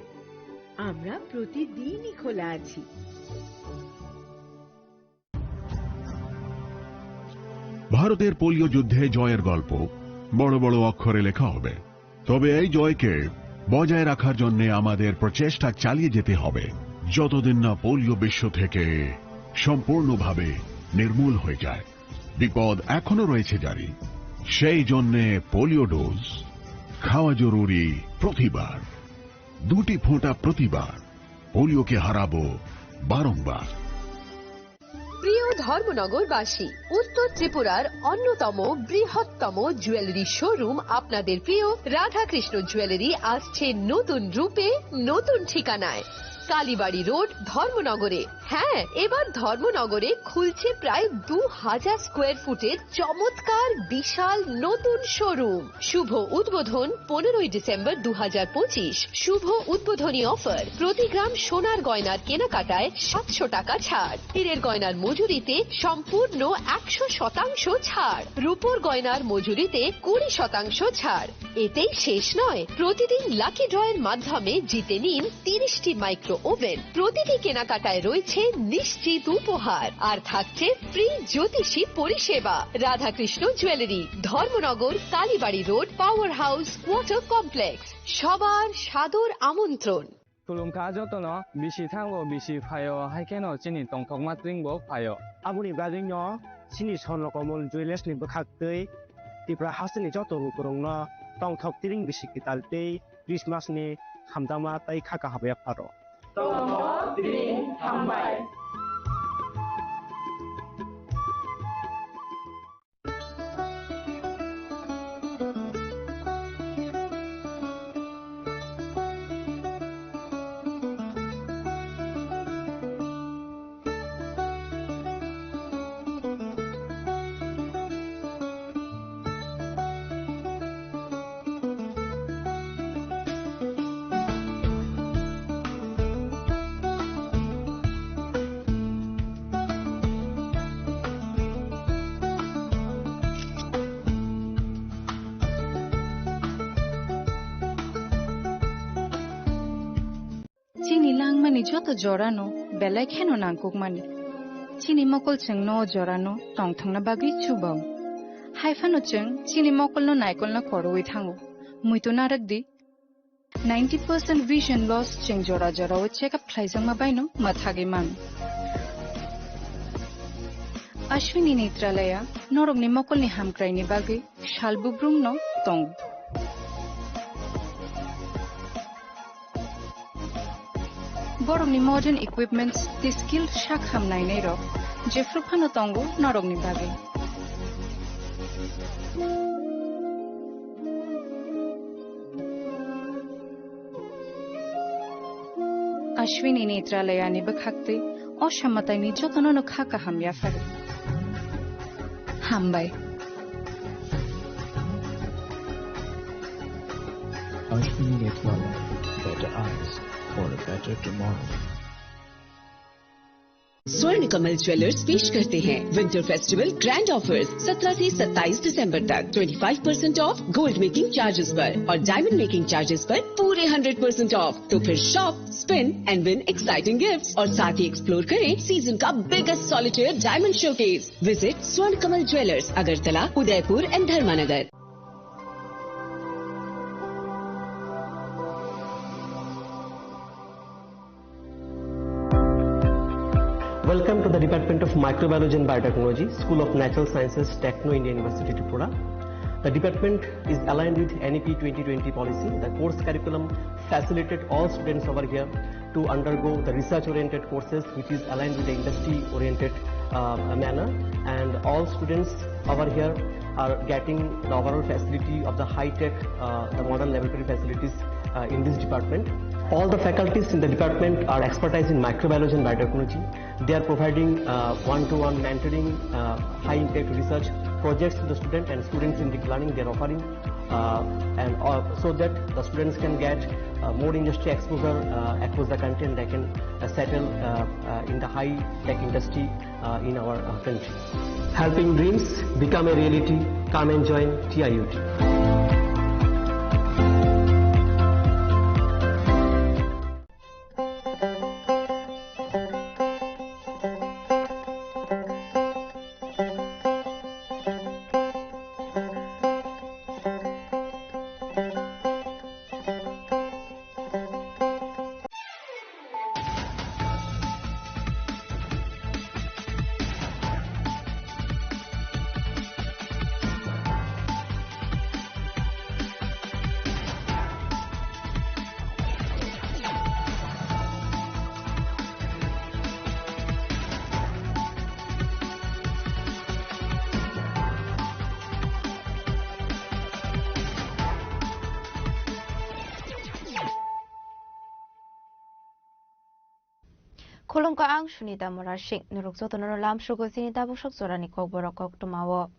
আমরা প্রতিদিনই খোলা আছি। ভারতের পোলিও যুদ্ধে জয়ের গল্প বড় বড় অক্ষরে লেখা হবে। তবে এই জয়কে বজায় রাখার জন্য আমাদের প্রচেষ্টা চালিয়ে যেতে হবে, যতদিন না পোলিও বিশ্ব থেকে সম্পূর্ণভাবে নির্মূল হয়ে যায়। বিপদ এখনো রয়েছে জারি। সেই জন্যে পোলিও ডোজ খাওয়া জরুরি প্রতিবার, দুটি ফোঁটা প্রতিবার। পোলিওকে হারাবো বারংবার। প্রিয় ধর্মনগরবাসী, উত্তর ত্রিপুরার অন্যতম বৃহত্তম জুয়েলারি শোরুম আপনাদের প্রিয় রাধাকৃষ্ণ জুয়েলারি আসছে নতুন রূপে, নতুন ঠিকানায়, কালীবাড়ি রোড, ধর্মনগরে। হ্যাঁ, এবার ধর্মনগরে খুলছে প্রায় দু হাজার স্কোয়ার ফুটের চমৎকার বিশাল নতুন শোরুম। শুভ উদ্বোধন পনেরোই ডিসেম্বর দু হাজার পঁচিশ। শুভ উদ্বোধনী অফার, প্রতি গ্রাম সোনার গয়নার কেনাকাটায় সাতশো টাকা ছাড়, হীরের গয়নার মজুরিতে সম্পূর্ণ একশো শতাংশ ছাড়, রূপোর গয়নার মজুরিতে কুড়ি শতাংশ ছাড়। এতেই শেষ নয়, প্রতিদিন লাকি ড্রয়ের মাধ্যমে জিতে নিন তিরিশটি মাইক্রো ওভেন। প্রতিটি কেনাকাটায় রয়েছে নিশ্চিত উপহার, আর থাকছে ফ্রি জ্যোতিষী পরিষেবা। Radhakrishna jewellery, Dharmanagar, Kalibari road, power house, water complex. সবার সাদর আমন্ত্রণ। Khulumkha jotono, bisi thango, bisi phaio, hai kheno chini tongthokma tring bo phaio. Aboni bagwino chini Swarno Komol Jewellers ni bwkhaktwi Tripura hasteni joto lukurokno tongthok tring bisi kwtal tei Christmas ni hamjakma tei kha kaham yapharo. Tongthok tring hambai. Chini langmani joto jorano belai kheno nangkukmani. Chini mokol chwngno o jorano tongthokna bagwi chubao. Hai phano chwng chini mokolno naikolna khorwi thango. Muitu narwk di. Ninety percent vision loss chwng jora jorao check up khlaijakma baino mwthagwi mano. Ashwini Netralaya norokni mokolni hamkraini bagwi sal bubrumno tongo. Borokni modern equipments tei skilled sak ham nainairok jephru phano tongo norokni bagwi. Ashwini Netralayani bwkhaktwi O samataini jotono no kha kaham yaphari. Hambai. Ashwini Netwala, better eyes for a better tomorrow. स्वर्ण कमल ज्वेलर्स पेश करते हैं winter festival grand offers. सत्रह से सत्ताईस दिसंबर तक twenty five percent of gold making charges पर और डायमंड मेकिंग चार्जेस पर पूरे हंड्रेड परसेंट ऑफ। तो फिर shop, spin and win exciting gifts और साथ ही एक्सप्लोर करें सीजन का biggest solitaire diamond showcase. Visit स्वर्ण कमल ज्वेलर्स, अगरतला, उदयपुर एंड धर्मानगर। Welcome to the Department of Microbiology and Biotechnology, School of Natural Sciences, Techno India University, Tripura. The department is aligned with N E P twenty twenty policy. The course curriculum facilitated all students over here to undergo the research-oriented courses, which is aligned with the industry-oriented, uh, manner. And all students over here are getting the overall facility of the high-tech, uh, the modern laboratory facilities, uh, in this department. All the faculties in the department are expertise in microbiology and biotechnology. They are providing, uh, one-to-one mentoring, uh, high-impact research projects to the student and students in deep learning they are offering, uh, and, uh, so that the students can get, uh, more industry exposure, uh, across the country, and they can, uh, settle, uh, uh, in the high-tech industry, uh, in our, uh, country. Helping dreams become a reality. Come and join T I U T. Khulumkha, ang Sunita Murasing. Norok jotono lamsugo chini tabuk sok jorani kokborok koktwmao.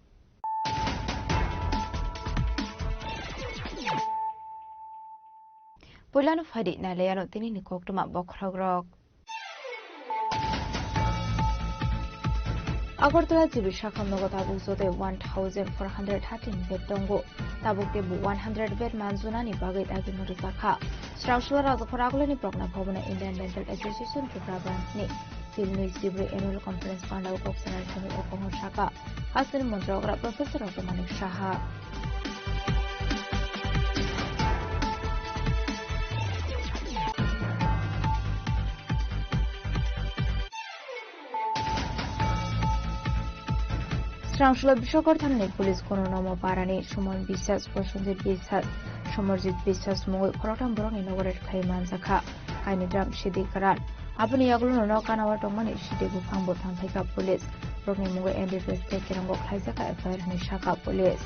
Puilano phaidi nailaiano tinini koktwma bokhorokrok. Agartala G B sakha nogo tabuk jotoi one thousand four hundred thirteen bed tongo. Tabuk teibo one hundred bed manjunani bagwi dagima rwjakha. Srangsulo Rajafora agulini Progna Bhabono Indian Dental Association Tripura Branch ni chibnwi chibrwi annual conference pandao kok sanai thani o kok no saka. Hasteni Montri Okra Professor Rajamanik Saha. Srangsulo Bisokor thanani police kono nomo parani Suman Biswas, Prosenjit Biswas, Somarjit Biswas mungwi khoroktham borokni nogo raid khai manjakha. Kaini dram Sidi Karan. Aboni yagulo no kanao tongmani Sidi buphang bo tangphaikha police. Borokni mungwi M B B S tei kerango khlaijakha F I R hwnwi sakha police.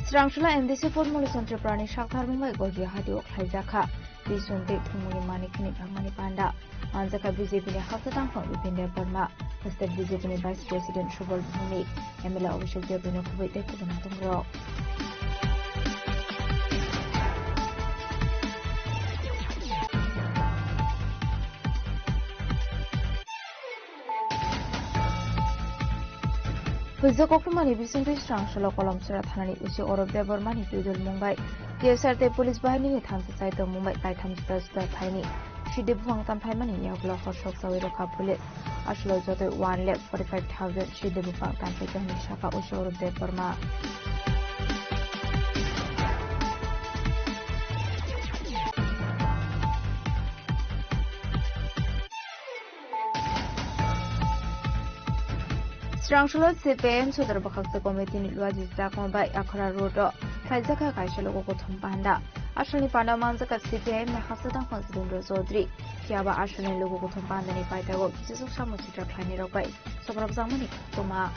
Srangsulo M D C formulation Tripurani sakthar mungbai Gojri hatio khlaijakha. Biswng tei thwngmungni manik hwnwi phangmani panda. Manjakha B J P ni haksa tangphang Bipin Debbarma, State B J P ni Vice President Subal Bhowmik, M L A Abhishek Debbarma kubui tei kubun natungrok. Huijak koktwmani bisingtwi Srangsulo Kolomsora thanani O C Orop Debbarmani twidul mungbai T S R tei police bahinini thansa saitok mungbai kaitham juda juda thaini Sidi buphang tamphaimani yagulo hor sok chawi rwkha police. Aswk jotoi one lakh forty five thousand Sidi buphang tamphaikha hwnwi sakha O C Orop Debbarma. Srangsulo C P I M Sodor Bwkhaksa Committee ni Luaji Chakma bai Akhora Road o khlaijakha kaisa logo kuthum panda. Asalni panda manjakha C P I M ni hasteo tangphang Jitendra Chaudhary. Phiya ba asalni logo kuthum panda ni paitago kichijak samung sitra khlainai rok bai sobrokjakmani koktwma.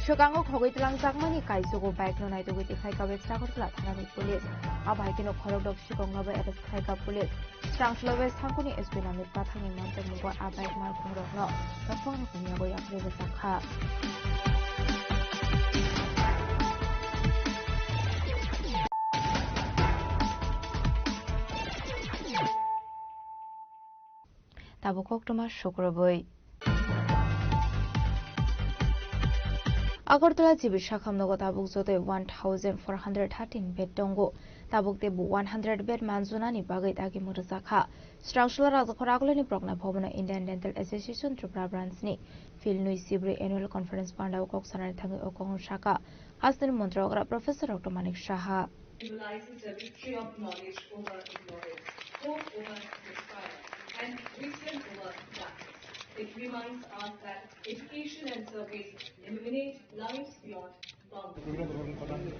Swkango khogwi twlangjakmani kaijugo bike no naitugwi tikhlaikha West Agartala thanani police. Abo hai kheno khorokdok sikhokno bo arrest khlaikha police. Swrangsulo West Thangkuni S P Namit Pathakni manjakmungbo a bike malkhungrokno nokphang rokni yago yapri rwjakha. Tabuk koktwma sukrubwi. Agartala G B Sakham nogo tabuk jotoi one thousand four hundred thirteen bed tongo. Tabuk teibo one hundred bed manjunani bagwi dagi mwrwjakha. Swrangsulo Rajkhor Agulini Prokna Bhabono Indian Dental Association Tripura Branch ni Phil nui sibri Annual Conference pandao kok sanani thangwi o kokno saka hasteni montri okra Professor Doctor Manik Saha. Symbolizes the victory of knowledge over ignorance, hope over despair, and wisdom over darkness. It reminds us that education and service illuminate lives beyond boundaries.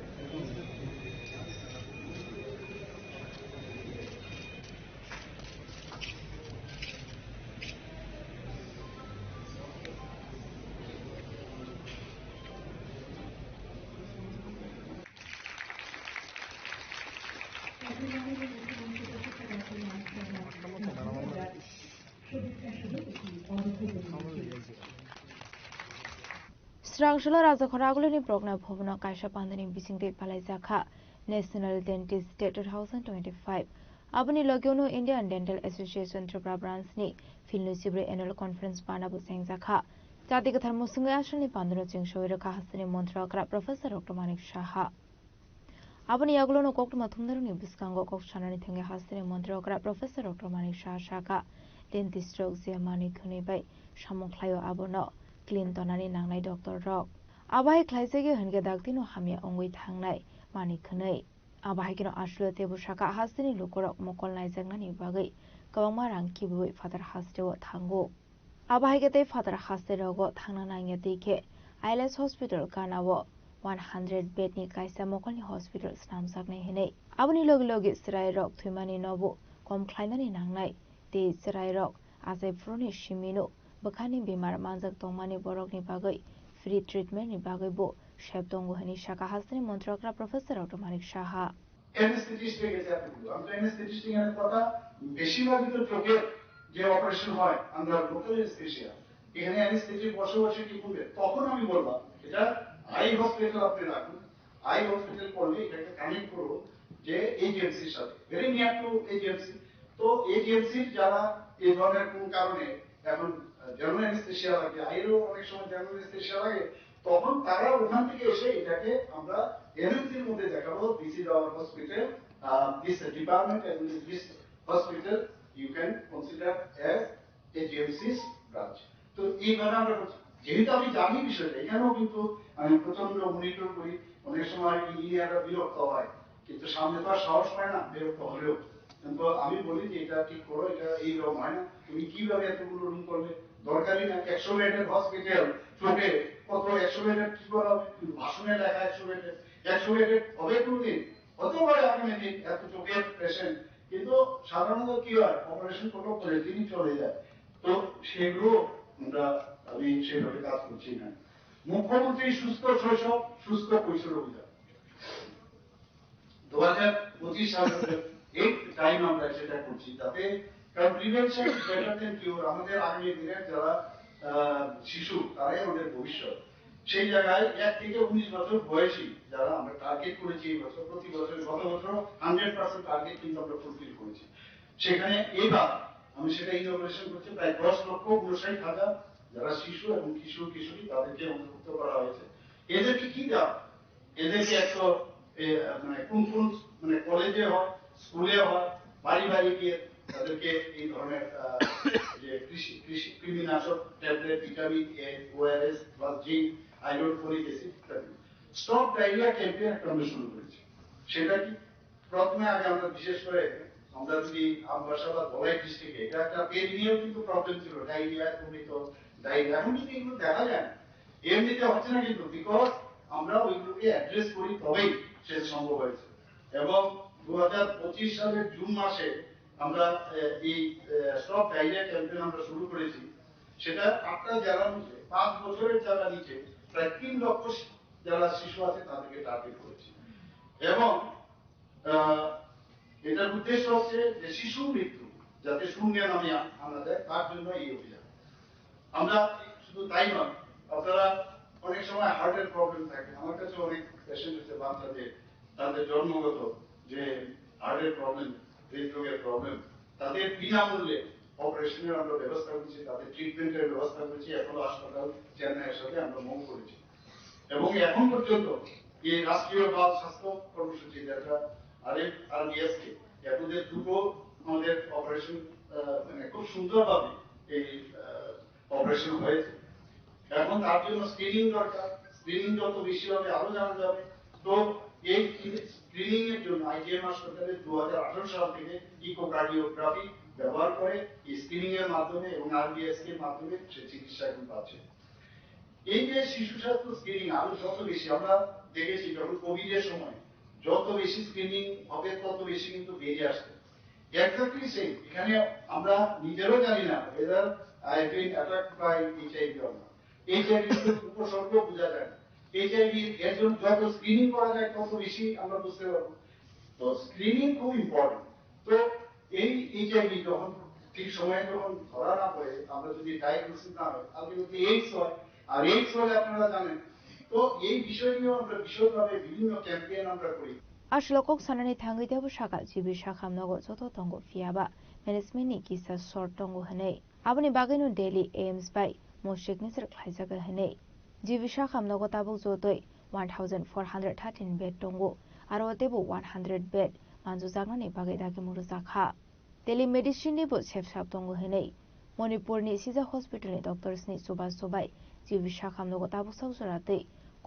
Swrangsulo Rajkhor Agulini Prokna Bhabono kaisa pandani bisingtwi palaijakha National Dentist Day two thousand twenty-five. Aboni logio no Indian Dental Association Tripura Branch ni Phil nui sibri Annual Conference panda bo chengjakha. Jati kwthar musungwi asalni pandano chwng soi rwkha hasteni montri okra Professor Doctor Manik Saha. Aboni yagulono koktwma thumnairokni bwskango kok sanani thangwi hasteni montri okra Professor Doctor Manik Saha saka, dentist rok je manwi khwnwi bai samung khlaio abono clean tonani nangnai doctor rok. Abo hai khlaijagwi hwnkhe daktino hamya wngwi thangnai manwi khwnwi. Abo hai kheno asulo teibo saka hasteni lukurok mokol naijaknani bagwi kwbangma rang kibiwi phatar hasteo thango. Abo hai khe tei phatar haste rogo thangna nangya tei khe I L S hospital gana o one hundred bed ni kaisa mokolni hospital snamjaknai hinwi. Aboni logi logi chwrai rok thwimani nobo kom khlainani nangnai tei chwrai rok achai phuruni simino bwkhani bemar manjak tongmani borokni bagwi free treatment ni bagwi bo sep tongo hinwi saka hasteni montri okra Professor Doctor Manik Saha. Anesthetist এ গেছে এতগুলো। আমি তো anesthetist এখানে কথা বেশিরভাগই তো চোখের যে অপারেশন হয়, আমরা লোকাল অ্যানেস্থেশিয়া, এখানে অ্যানেস্থেটিক বসে বসে কি করবে? তখন আমি বললাম, এটা আই হসপিটাল আপনি রাখুন, আই হসপিটাল করলে এটাকে কানেক্ট করুন যে এইচএমসির সাথে, ভেরি নিয়ার টু এইচএমসি। তো এইচএমসির যারা এই ধরনের কোনো কারণে এখন জেনারেল অ্যানেস্থেশিয়া লাগে, আইরও অনেক সময় জেনারেল অ্যানেস্থেশিয়া লাগে, তখন তারা ওখান থেকে এসে এটাকে আমরা এনএমসির মধ্যে দেখাবো, this is our hospital, uh, this department and this hospital you can consider as a G M C's branch। তো এইভাবে আমরা করছি। যেহেতু আমি জানি বিষয়টা, এখানেও কিন্তু আমি প্রচন্ড মনিটর করি, অনেক সময় ইঞ্জিনিয়াররা বিরক্ত হয়, কিন্তু সামনে তো আর সাহস পায় না, বিরক্ত হলেও। কিন্তু আমি বলি যে, "এটা ঠিক করো, এটা এইরকম হয় না, তুমি কিভাবে এতগুলো রুম করবে? দরকারই না, একশো বেডের হসপিটাল চোখে কত, একশো বেডের কি করা হবে? কিন্তু ভাষণে লেখা একশো বেডের, একশো বেডের হবে কোনোদিন?" হতে পারে আগামী দিন এত চোখের পেশেন্ট, কিন্তু সাধারণত কি হয়, অপারেশন করলে পরের দিনই চলে যায়। তো সেগুলো আমরা, আমি সেভাবে কাজ করছি না। মুখ্যমন্ত্রী সুস্থ শৈশব, সুস্থ কৈশোর অভিযান দু হাজার পঁচিশ সালের এই টাইম আমরা সেটা করছি, যাতে, কারণ prevention is better than cure. আমাদের আগামী দিনের যারা, আহ, শিশু, তারাই আমাদের ভবিষ্যৎ। সেই জায়গায় এক থেকে উনিশ বছর বয়সী যারা আমরা টার্গেট করেছি এই বছর, প্রতি বছর, গত বছর হান্ড্রেড পার্সেন্ট টার্গেট কিন্তু আমরা ফুলফিল করেছি। সেখানে এবার আমি সেটা ইনোগ্রেশন করছি, প্রায় দশ লক্ষ ঊনষাট হাজার যারা শিশু এবং কিশোর কিশোরী, তাদেরকে অন্তর্ভুক্ত করা হয়েছে। এদেরকে কি দেওয়া? এদেরকে একটা, এ, মানে কোন কোন, মানে কলেজে হয়, স্কুলে হয়, বাড়ি বাড়ি গিয়ে তাদেরকে এই ধরনের, আহ, যে কৃষি, কৃষি, কৃমিনাশক tablet, vitamin A, ORS plus zinc, iron, folic acid ইত্যাদি। স্টপ ডায়রিয়া ক্যাম্পেইন একটা আমরা শুরু করেছি। সেটা কি? প্রথমে আগে আমরা বিশেষ করে আমরা যদি আমবাসা বা ধলাই ডিস্ট্রিক্টে, এটা একটা পেট নিয়েও কিন্তু প্রবলেম ছিল, ডায়রিয়া, বমি, তো ডায়রিয়া। এখন কিন্তু এগুলো দেখা যায় না, এমনিতে হচ্ছে না কিন্তু, বিকজ আমরা ওইগুলোকে অ্যাড্রেস করি, তবেই সেটা সম্ভব হয়েছে। এবং দু হাজার পঁচিশ সালের জুন মাসে আমরা, আহ, এই, আহ, স্টপ ডায়রিয়া ক্যাম্পেইন আমরা শুরু করেছি। সেটা আটটা জেলার মধ্যে পাঁচ বছরের যারা নিচে প্রায় তিন লক্ষ যারা শিশু আছে তাদেরকে টার্গেট করেছি। এবং আহ, এটার উদ্দেশ্য হচ্ছে যে শিশু মৃত্যু যাতে শূন্যে নামে আনা যায়, তার জন্য এই অভিযান। আমরা শুধু তাই নয়, আপনারা অনেক সময় হার্টের প্রবলেম থাকে, আমার কাছে অনেক পেশেন্ট হচ্ছে বাচ্চাদের, তাদের জন্মগত যে হার্টের প্রবলেম, হৃদরোগের প্রবলেম, তাদের বিনামূল্যে অপারেশনের আমরা ব্যবস্থা করছি, তাদের ট্রিটমেন্টের ব্যবস্থা করছি। অ্যাপোলো হাসপাতাল চেন্নাইয়ের সাথে আমরা মুভ করেছি। এবং এখন পর্যন্ত এই রাষ্ট্রীয় বাল স্বাস্থ্য কর্মসূচি, যেটা আরএফ আরবিএসকে, এর মধ্যে দুটো আমাদের অপারেশন, আহ, মানে খুব সুন্দরভাবে এই অপারেশন হয়েছে। এখন তার জন্য স্ক্রিনিং দরকার। স্ক্রিনিং যত বেশি হবে, আরো জানা যাবে। তো এই স্ক্রিনিং এর জন্য আইজিএম হাসপাতালে দু হাজার আঠারো সাল থেকে ইকোকার্ডিওগ্রাফি ব্যবহার করে এই স্ক্রিনিং এর মাধ্যমে এবং আরবিএসকে এর মাধ্যমে সে চিকিৎসা এখন পাচ্ছে। এই যে শিশু স্বাস্থ্য স্ক্রিনিং আরো যত বেশি, আমরা দেখেছি যখন কোভিড এর সময় যত বেশি স্ক্রিনিং হবে, তত বেশি কিন্তু বেরিয়ে আসছে। Exactly same. এখানে আমরা নিজেরও জানি না whether I have been attacked by HIV or not। HIV উপসর্গ বোঝা যায় না। এইচআইভি এর জন্য যত স্ক্রিনিং করা যায়, তত বেশি আমরা বুঝতে পারবো। তো স্ক্রিনিং খুব ইম্পর্টেন্ট। তো এই এইচআইভি যখন ঠিক সময়ে যখন ধরা না পড়ে, আমরা যদি ডায়াগনোসিস না হয়, আলটিমেটলি এইডস হয়। আর এইডস হলে আপনারা জানেন। তো এই বিষয় নিয়েও আমরা বিশদভাবে বিভিন্ন ক্যাম্পেইন আমরা করি। Aswk kok sanani thangwi teibo sakha, G B sakhamnogo joto tongo, phiyaba management ni kisa short tongo hwnwi. Aboni bagwino Delhi A I M S bai mo signature khlaijago hwnwi. G B sakhamnogo tabuk jotoi one thousand four hundred thirteen bed tongo, aro teibo one hundred bed manjujaknani bagwi dagimung rwjakha. Telemedicine ni bo sepsap tongo hwnwi Manipur ni sijak hospital ni doctors ni chubachu bai G B sakhamnogo tabuk sak jora twi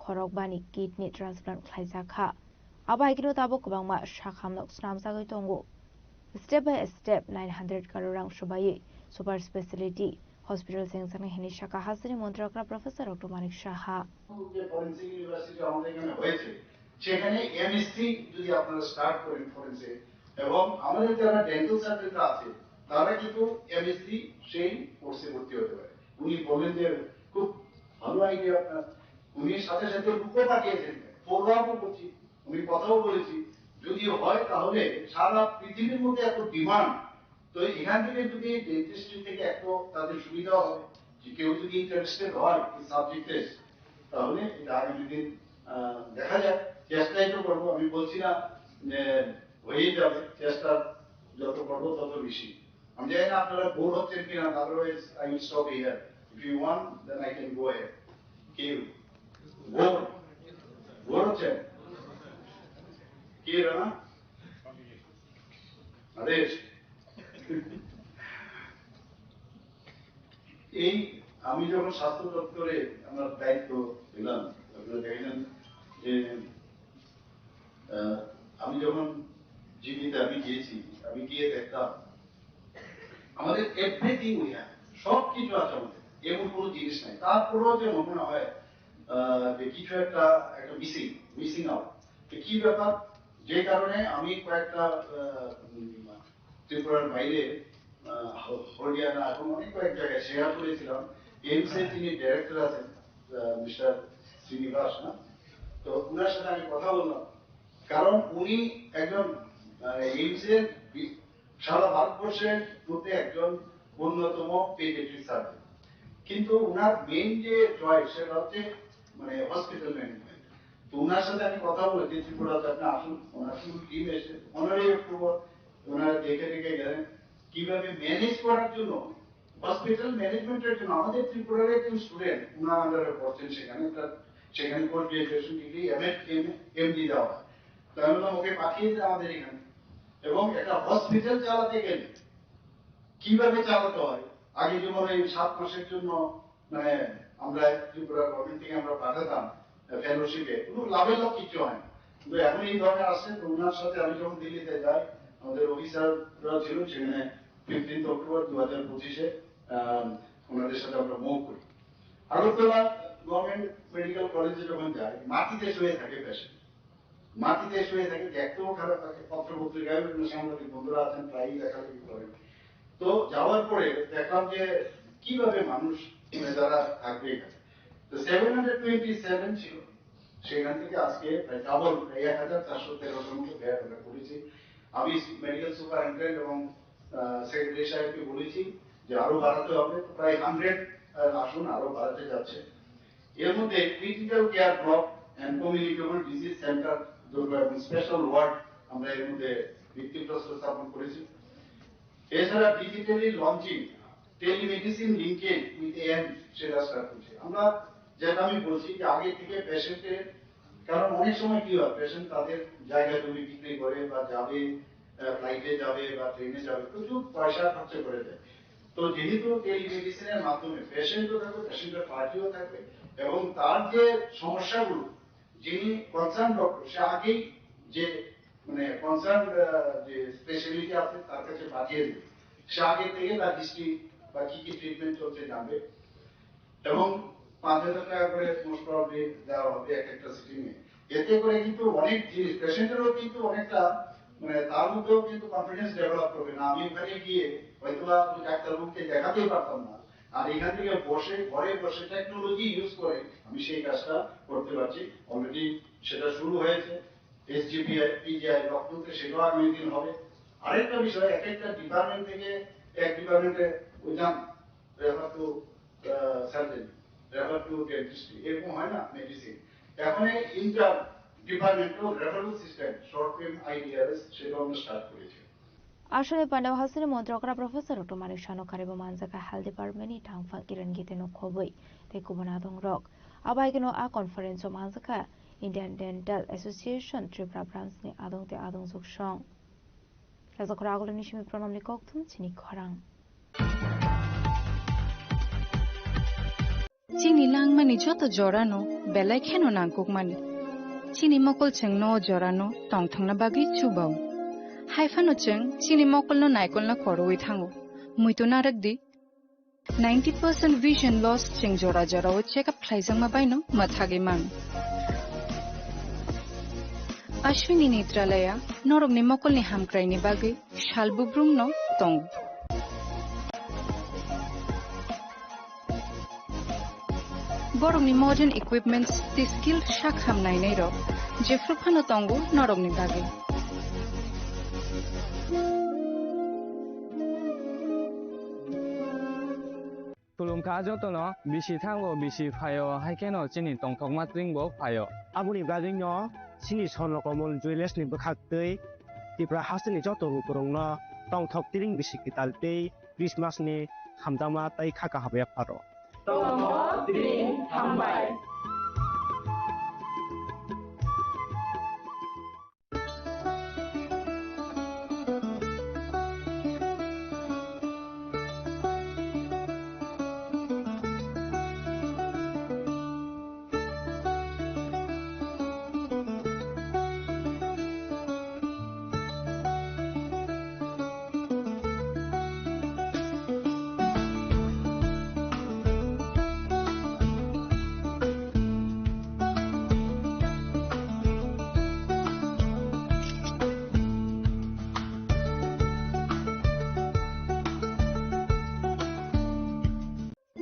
khorok bani kidney transplant khlaijakha. Abo hai kheno tabuk kwbangma sakhamno snamjagwi tongo. Step by step nine hundred crore rang swbaiwi super speciality hospital chengjaknai hwnwi sakha hasteni montri okra Professor Doctor Manik Saha. যে forensic university আমাদের এখানে হয়েছে, সেখানে এমএসসি যদি আপনারা স্টার্ট করেন ফরেন্সে, এবং আমাদের যারা ডেন্টাল সার্জনরা আছে, তারা কিন্তু এমএসসি সেই কোর্সে ভর্তি হতে পারে। উনি বললেন যে খুব ভালো আইডিয়া আপনার। উনি সাথে সাথে বুকও পাঠিয়েছেন, ফলো আপও করছি, উনি কথাও বলেছি। যদি হয় তাহলে সারা পৃথিবীর মধ্যে এত ডিমান্ড, তো এখান থেকে যদি ডেন্টিস্ট্রি থেকে একটু তাদের সুবিধা হবে, যে কেউ যদি ইন্টারেস্টেড হয় এই সাবজেক্টে, তাহলে এটা আগামী দিন, আহ, দেখা যাক। চেষ্টাই তো করবো, আমি বলছি না যে হয়ে যাবে, চেষ্টা যত করবো তত বেশি। আমি জানি না আপনারা বোর হচ্ছেন কিনা, otherwise I will stop here. If you want, then I can go ahead. কেউ বোর, বোর হচ্ছেন? কে রানা? আদেশ। এই আমি যখন স্বাস্থ্য দপ্তরে আমার দায়িত্ব পেলাম, আপনারা দেখেছেন যে, আহ, আমি যখন জিবিতে আমি গিয়েছি, আমি গিয়ে দেখতাম আমাদের এভরিথিং উই হ্যাভ, সব কিছু আছে আমাদের, এমন কোনো জিনিস নাই। তারপরেও যে মনে হয়, আহ, যে কিছু একটা, একটা মিসিং, মিসিং আউট। তো কি ব্যাপার? যে কারণে আমি কয়েকটা, আহ, উম, ত্রিপুরার বাইরে, আহ, হ-, হরিয়ানা এবং অনেক কয়েক জায়গায় শেয়ার করেছিলাম। এইমস এর যিনি ডাইরেক্টর আছেন, আহ, মিস্টার শ্রীনিবাস, না? তো ওনার সাথে আমি কথা বললাম, কারণ উনি একজন, আহ, এইমস এর বি-, সারা ভারতবর্ষের মধ্যে একজন অন্যতম পেডিয়াট্রিক সার্জন। কিন্তু ওনার মেইন যে চয়েস, সেটা হচ্ছে মানে হসপিটাল ম্যানেজমেন্ট। তো ওনার সাথে আমি কথা বলেছি, ত্রিপুরাতে আপনি আসুন, ওনার ফুল টিম এসে পনেরোই অক্টোবর ওনারা দেখে দেখে গেলেন কিভাবে ম্যানেজ করার জন্য, হসপিটাল ম্যানেজমেন্টের জন্য। আমাদের ত্রিপুরার একজন স্টুডেন্ট ওনার আন্ডারে পড়ছেন, সেখানে তার, সেখানে post graduation degree, M.Ed., MD দেওয়া হয়। তো আমি বললাম, "ওকে পাঠিয়ে দিন আমাদের এখানে।" এবং একটা হসপিটাল চালাতে গেলে কিভাবে চালাতে হয়, আগে যেমন এই সাত মাসের জন্য মানে আমরা ত্রিপুরা গভর্নমেন্ট থেকে আমরা পাঠাতাম ফেলোশিপে, কোনো লাভের লাভ কিচ্ছু হয় না। কিন্তু এখন এই ধরনের আসছে, তো ওনার সাথে আমি যখন দিল্লিতে যাই, আমাদের অফিসাররা ছিল সেখানে ফিফটিন্থ অক্টোবর দু হাজার পঁচিশে, আহ, ওনাদের সাথে আমরা মুভ করি। আগরতলা গভর্নমেন্ট মেডিকেল কলেজে যখন যাই, মাটিতে শুয়ে থাকে পেশেন্ট, মাটিতে শুয়ে থাকে, দেখতেও খারাপ লাগে। পত্র পত্রিকায় বিভিন্ন সাংবাদিক বন্ধুরা আছেন, প্রায়ই লেখালেখি করেন। তো যাওয়ার পরে দেখলাম যে কিভাবে মানুষ, মানে, যারা থাকবে এখানে। তো সেভেন হান্ড্রেড টোয়েন্টি সেভেন ছিল, সেখান থেকে আজকে প্রায় ডাবল, প্রায় এক হাজার চারশো তেরো জন মতো বেড আমরা করেছি। আমি মেডিকেল সুপারিনটেন্ডেন্ট এবং সেক্রেটারি সাহেবকে বলেছি যে আরো বাড়াতে হবে, তো প্রায় হান্ড্রেড আসন আরো বাড়াতে যাচ্ছে। এর মধ্যে critical care block and communicable disease centre দুটো এবং স্পেশাল ওয়ার্ড আমরা এর মধ্যে ভিত্তিপ্রস্তর স্থাপন করেছি। এছাড়া digitally launching, telemedicine linkage with AI সেটা স্টার্ট করছে। আমরা, যেটা আমি বলছি যে আগে থেকে পেশেন্টের, কারণ অনেক সময় কি হয়, পেশেন্ট তাদের জায়গা জমি বিক্রি করে বা যাবে, ফ্লাইটে যাবে বা ট্রেনে যাবে, প্রচুর পয়সা খরচ করে দেয়। তো যেহেতু টেলিমেডিসিনের মাধ্যমে পেশেন্টও থাকবে, পেশেন্টের পার্টিও থাকবে, এবং তার যে সমস্যাগুলো, যিনি কনসার্ন ডক্টর, সে আগেই যে, মানে, কনসার্ন যে স্পেশালিটি আছে, তার কাছে পাঠিয়ে দেবে। সে আগে থেকে তার হিস্ট্রি বা কি কি ট্রিটমেন্ট চলছে জানবে। এবং পাঁচ হাজার টাকা করে মোস্ট প্রবাবলি দেওয়া হবে এক একটা সিটিং এ। এতে করে কিন্তু অনেক জিনিস, পেশেন্টেরও কিন্তু অনেকটা, মানে, তার মধ্যেও কিন্তু কনফিডেন্স ডেভেলপ করবে। না, আমি ওখানে গিয়ে হয়তো বা আমি ডাক্তারবাবুকে দেখাতেই পারতাম না। আর এখান থেকে বসে, ঘরে বসে টেকনোলজি ইউজ করে আমি সেই কাজটা করতে পারছি। অলরেডি সেটা শুরু হয়েছে। এসজিপিআই, পিজিআই লখনৌতে সেটাও আগামী দিন হবে। আরেকটা বিষয়, এক একটা ডিপার্টমেন্ট থেকে এক ডিপার্টমেন্টে ওই যান, refer to surgery, refer to dentistry, এরকম হয় না মেডিসিন। এখন এই inter departmental referral system, short film আইডিআরএস, সেটাও আমরা স্টার্ট করেছি। Aswini panda o hasteni montri okra Professor Doctor Manik Saha no karibo manjakha Health Department ni thangphal Kiran Gite no khobwi tei kubun adong rok. Abo hai kheno a conference o manjakha Indian Dental Association Tripura Branch ni adong tei adongjwk song. Rajakhor Agulini simi Pranamni kokthum chini khorang. Chini langmani joto jorano belai kheno nangkukmani. Chini mokol chwngno o jorano tongthokna bagwi chubao. Haiphano chwng chini mokolno naikolna koroi thango. Muitu narwkdi, ninety percent vision loss chwng jora jorao check up khlaijakma baino mwthagwi man. Ashwini Netralaya norokni mokolni hamkraini bagwi sal bubrumno tongo. Borokni modern equipments tei skill sak ham nainairok jephru phano tongo norokni bagwi. Khulumkha jotono, bisi thango, bisi phaio, hai kheno chini tongthokma tringbo phaio. Aboni bagwino chini Swarna Kamal Jewellers ni bwkhaktwi Tripura hasteni joto lukurokno tongthok tring bisi kwtal tei Christmas ni hamjakma tei kha kaham yapharo. Tongthok tring hambai.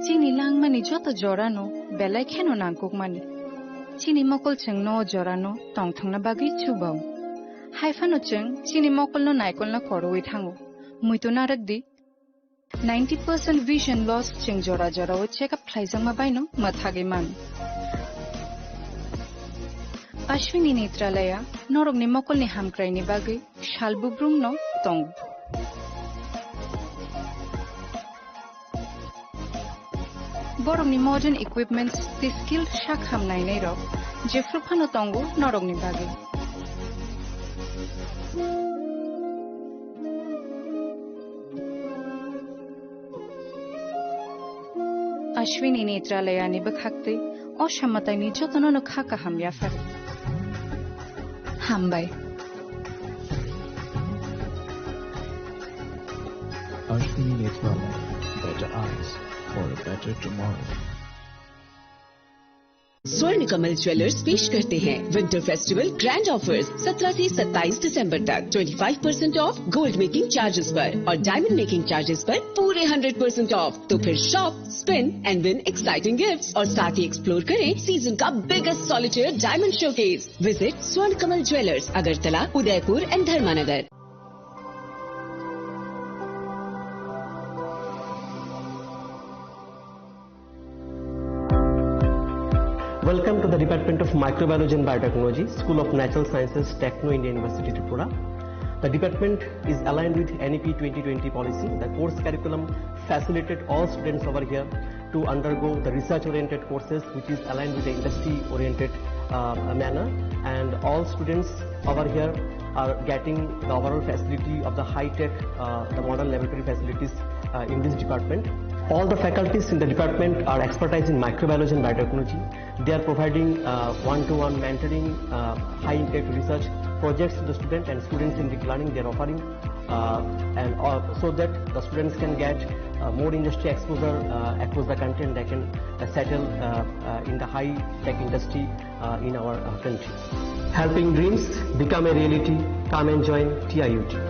Chini langmani joto jorano belai kheno nangkukmani. Chini mokol chwngno o jorano tongthokna bagwi chubao. Haiphano chwng chini mokolno naikolna koroi thango. Muitu narwkdi, ninety percent vision loss chwng jora jorao check up khlaijakma baino mwthagwi man. Ashwini Netralaya norokni mokolni hamkraini bagwi sal bubrumno tongo. Borokni modern equipments tei skill sak ham nainairok jephru phano tongo norokni bagwi. Ashwini Netralayani bwkhaktwi o samataini jotono no kha kaham yaphar. Hambai. Ashwini Netralaya, better eyes for a better tomorrow. स्वर्ण कमल ज्वेलर्स पेश करते हैं winter festival grand offers. सत्रह से सत्ताईस दिसंबर तक twenty five percent of gold making charges पर और डायमंड मेकिंग चार्जेस पर पूरे हंड्रेड परसेंट ऑफ। तो फिर shop, spend and win exciting gifts और साथ ही एक्सप्लोर करें सीजन का biggest solitaire diamond showcase. Visit स्वर्ण कमल ज्वेलर्स, अगरतला, उदयपुर एंड धर्मानगर। Welcome to the Department of Microbiology and Biotechnology, School of Natural Sciences, Techno India University, Tripura. The department is aligned with N E P twenty twenty policy. The course curriculum facilitate all students over here to undergo the research-oriented courses, which is aligned with the industry-oriented, uh, manner. And all students over here are getting the overall facility of the high-tech, uh, the modern laboratory facilities, uh, in this department. All the faculties in the department are expertise in microbiology and biotechnology. They are providing, uh, one-to-one mentoring, uh, high-impact research projects to the student, and students-centric learning they are offering, uh, and, uh, so that the students can get, uh, more industry exposure, uh, across the country, and they can, uh, settle, uh, uh, in the high-tech industry, uh, in our, uh, country. Helping dreams become a reality. Come and join T I U T.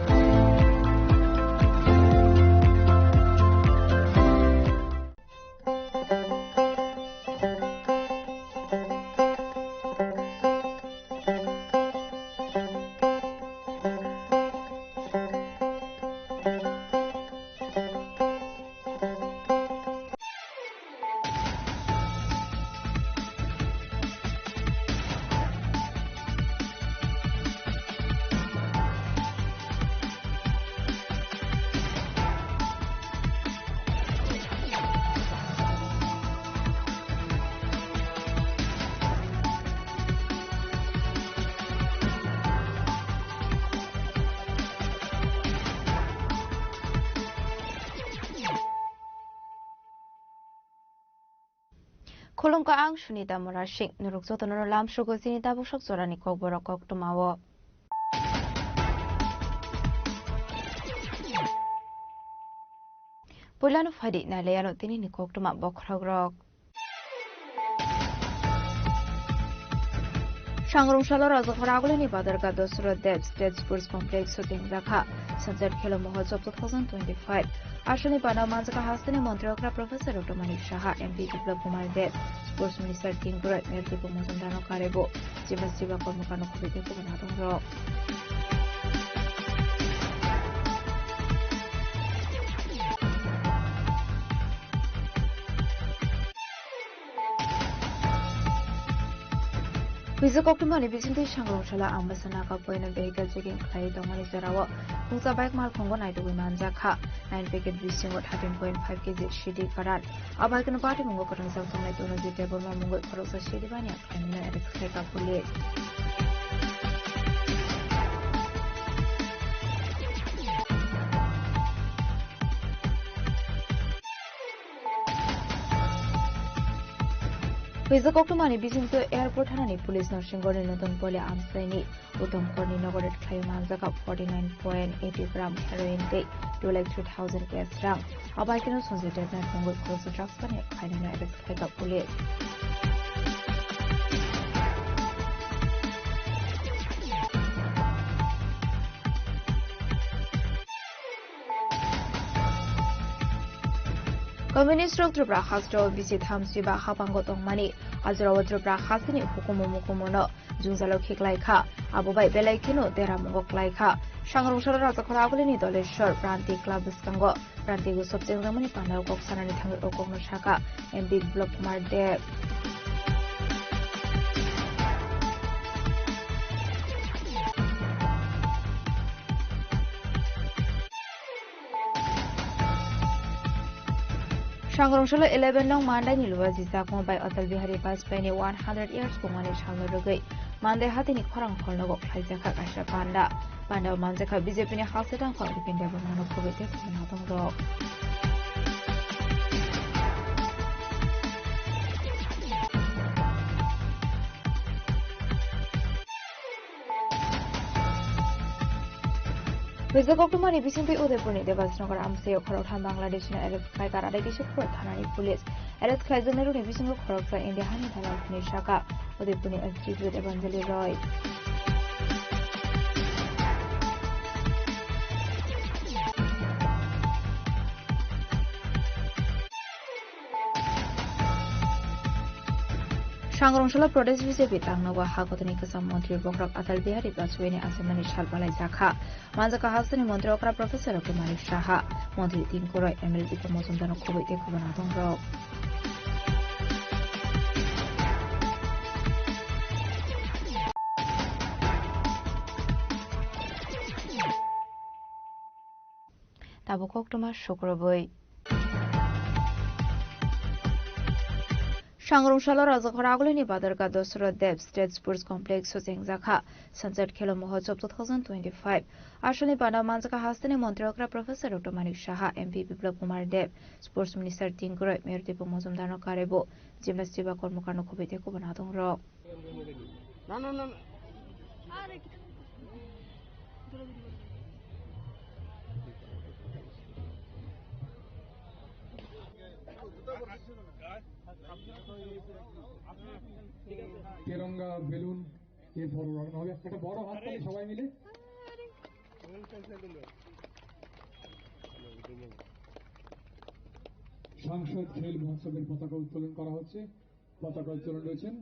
Khulumkha, ang Sunita Murasing. Norok jotono lamsogo chini tabuk sak jorani kokborok koktwmao. Puilano phaidi nailaiano tinini koktwma bokhorokrok. Sangrong salo Rajakhor Agulini Badarga Dosra Dev State Sports Complex shooting jakha Sanchar Khelo Mahotsav two thousand twenty-five. Aswkni panda manjakha hasteni Montri okra Professor Doctor Manik Saha, M P Biplab Kumar Deb, Sports Minister King Kuroi, Mayor Diphu Majumdarno karebo, Chiba Chiba Kormokarno khobwi tei kubun adongrok. Huijak koktwmani bisingtwi Sangrong salo Ambasa Naga Point o vehicle checking khlaiwi tongmani jorao mungsa bike malkhungo naitugwi manjakha. Nine packet bisingo thirteen point five K G C D karan. A bike no patimungo kwrwngjak tongnai Tonoji Debbarma mungwi khoroksa C D baniya khlaimano arrest khlaikha police. Huijak koktwmani bisingtwi airport thanani police no Singhorni Nutun Poli amchaini Uttom Korni nogo raid khlaiwi manjakha forty nine point eighty gram heroin tei two lakh three thousand cash rang. A bike no Sanjay Debnath mungwi khoroksa drugs baniya khlainano arrest khlaikha police. Communist rok Tripura hasteo bisi thamsiba hapango tongmani, ajorao Tripura hasteni hukumu mukumuno jwngjalo khiklaikha, abo bai belai kheno deramungo klaikha. Sangrong salo Rajakhor Agulini Doleshwar Pranti Club bwskango Pranti Utsav chengjakmani pandao kok sanani thangwi o kokno sakha M P Biplab Kumar Deb. Sangrong salo eleven nong Mandaini Luwaji Chakma bai Atal Bihari Vajpayee ni one hundred years pungmani salno rwgwi Mandai hatini khorang hall nogo khlaijakha kaisa panda. Panda o manjakha B J P ni halse tangkhor Bipin Debbarmano khobwi tei khobwi natongrok. Huijak koktwmani bisingtwi Udaipurni Debasnagar amchaio khoroktham Bangladeshno arrest khlaikha Radhakishan Pur thanani police. Arrest khlaijaknairokni bisingo khoroksa India hani dalal hwnwi sakha Udaipurni Executive Evangeline Roy. Sangrong salo Pradesh B J P tangnogo ha kotoni kwcham montri bokhorok Atal Bihari Vajpayee ni achaimani sal balaijakha. Manjaka hasteni montri okra Professor Doctor Manik Saha, montri Tinku Roy, M L A Dipa Majumdarno khobwi tei khobana tongrok. Tabuk koktwma sukrubwi. Sangrong salo Rajakhor agulini Badarka Dosro Dev State Sports Complex o chengjakha Sunset Khelo Mahotsav two thousand twenty-five. Aswkni panda manjaka hasteni montri okra Professor Doctor Manik Saha, M P Biplab Kumar Dev, Sports Minister Tinku Roy, Mayor Dipa Majumdarno karwi bo gymnast Dipa Karmakarno khobwi tei khobana tongrok. Na, na, na, na. তেরঙ্গা বেলুন এরপর উড়ানো হবে। একটা বড় হাততালি সবাই মিলে। সংসদ খেল মহোৎসবের পতাকা উত্তোলন করা হচ্ছে। পতাকা উত্তোলন রয়েছেন।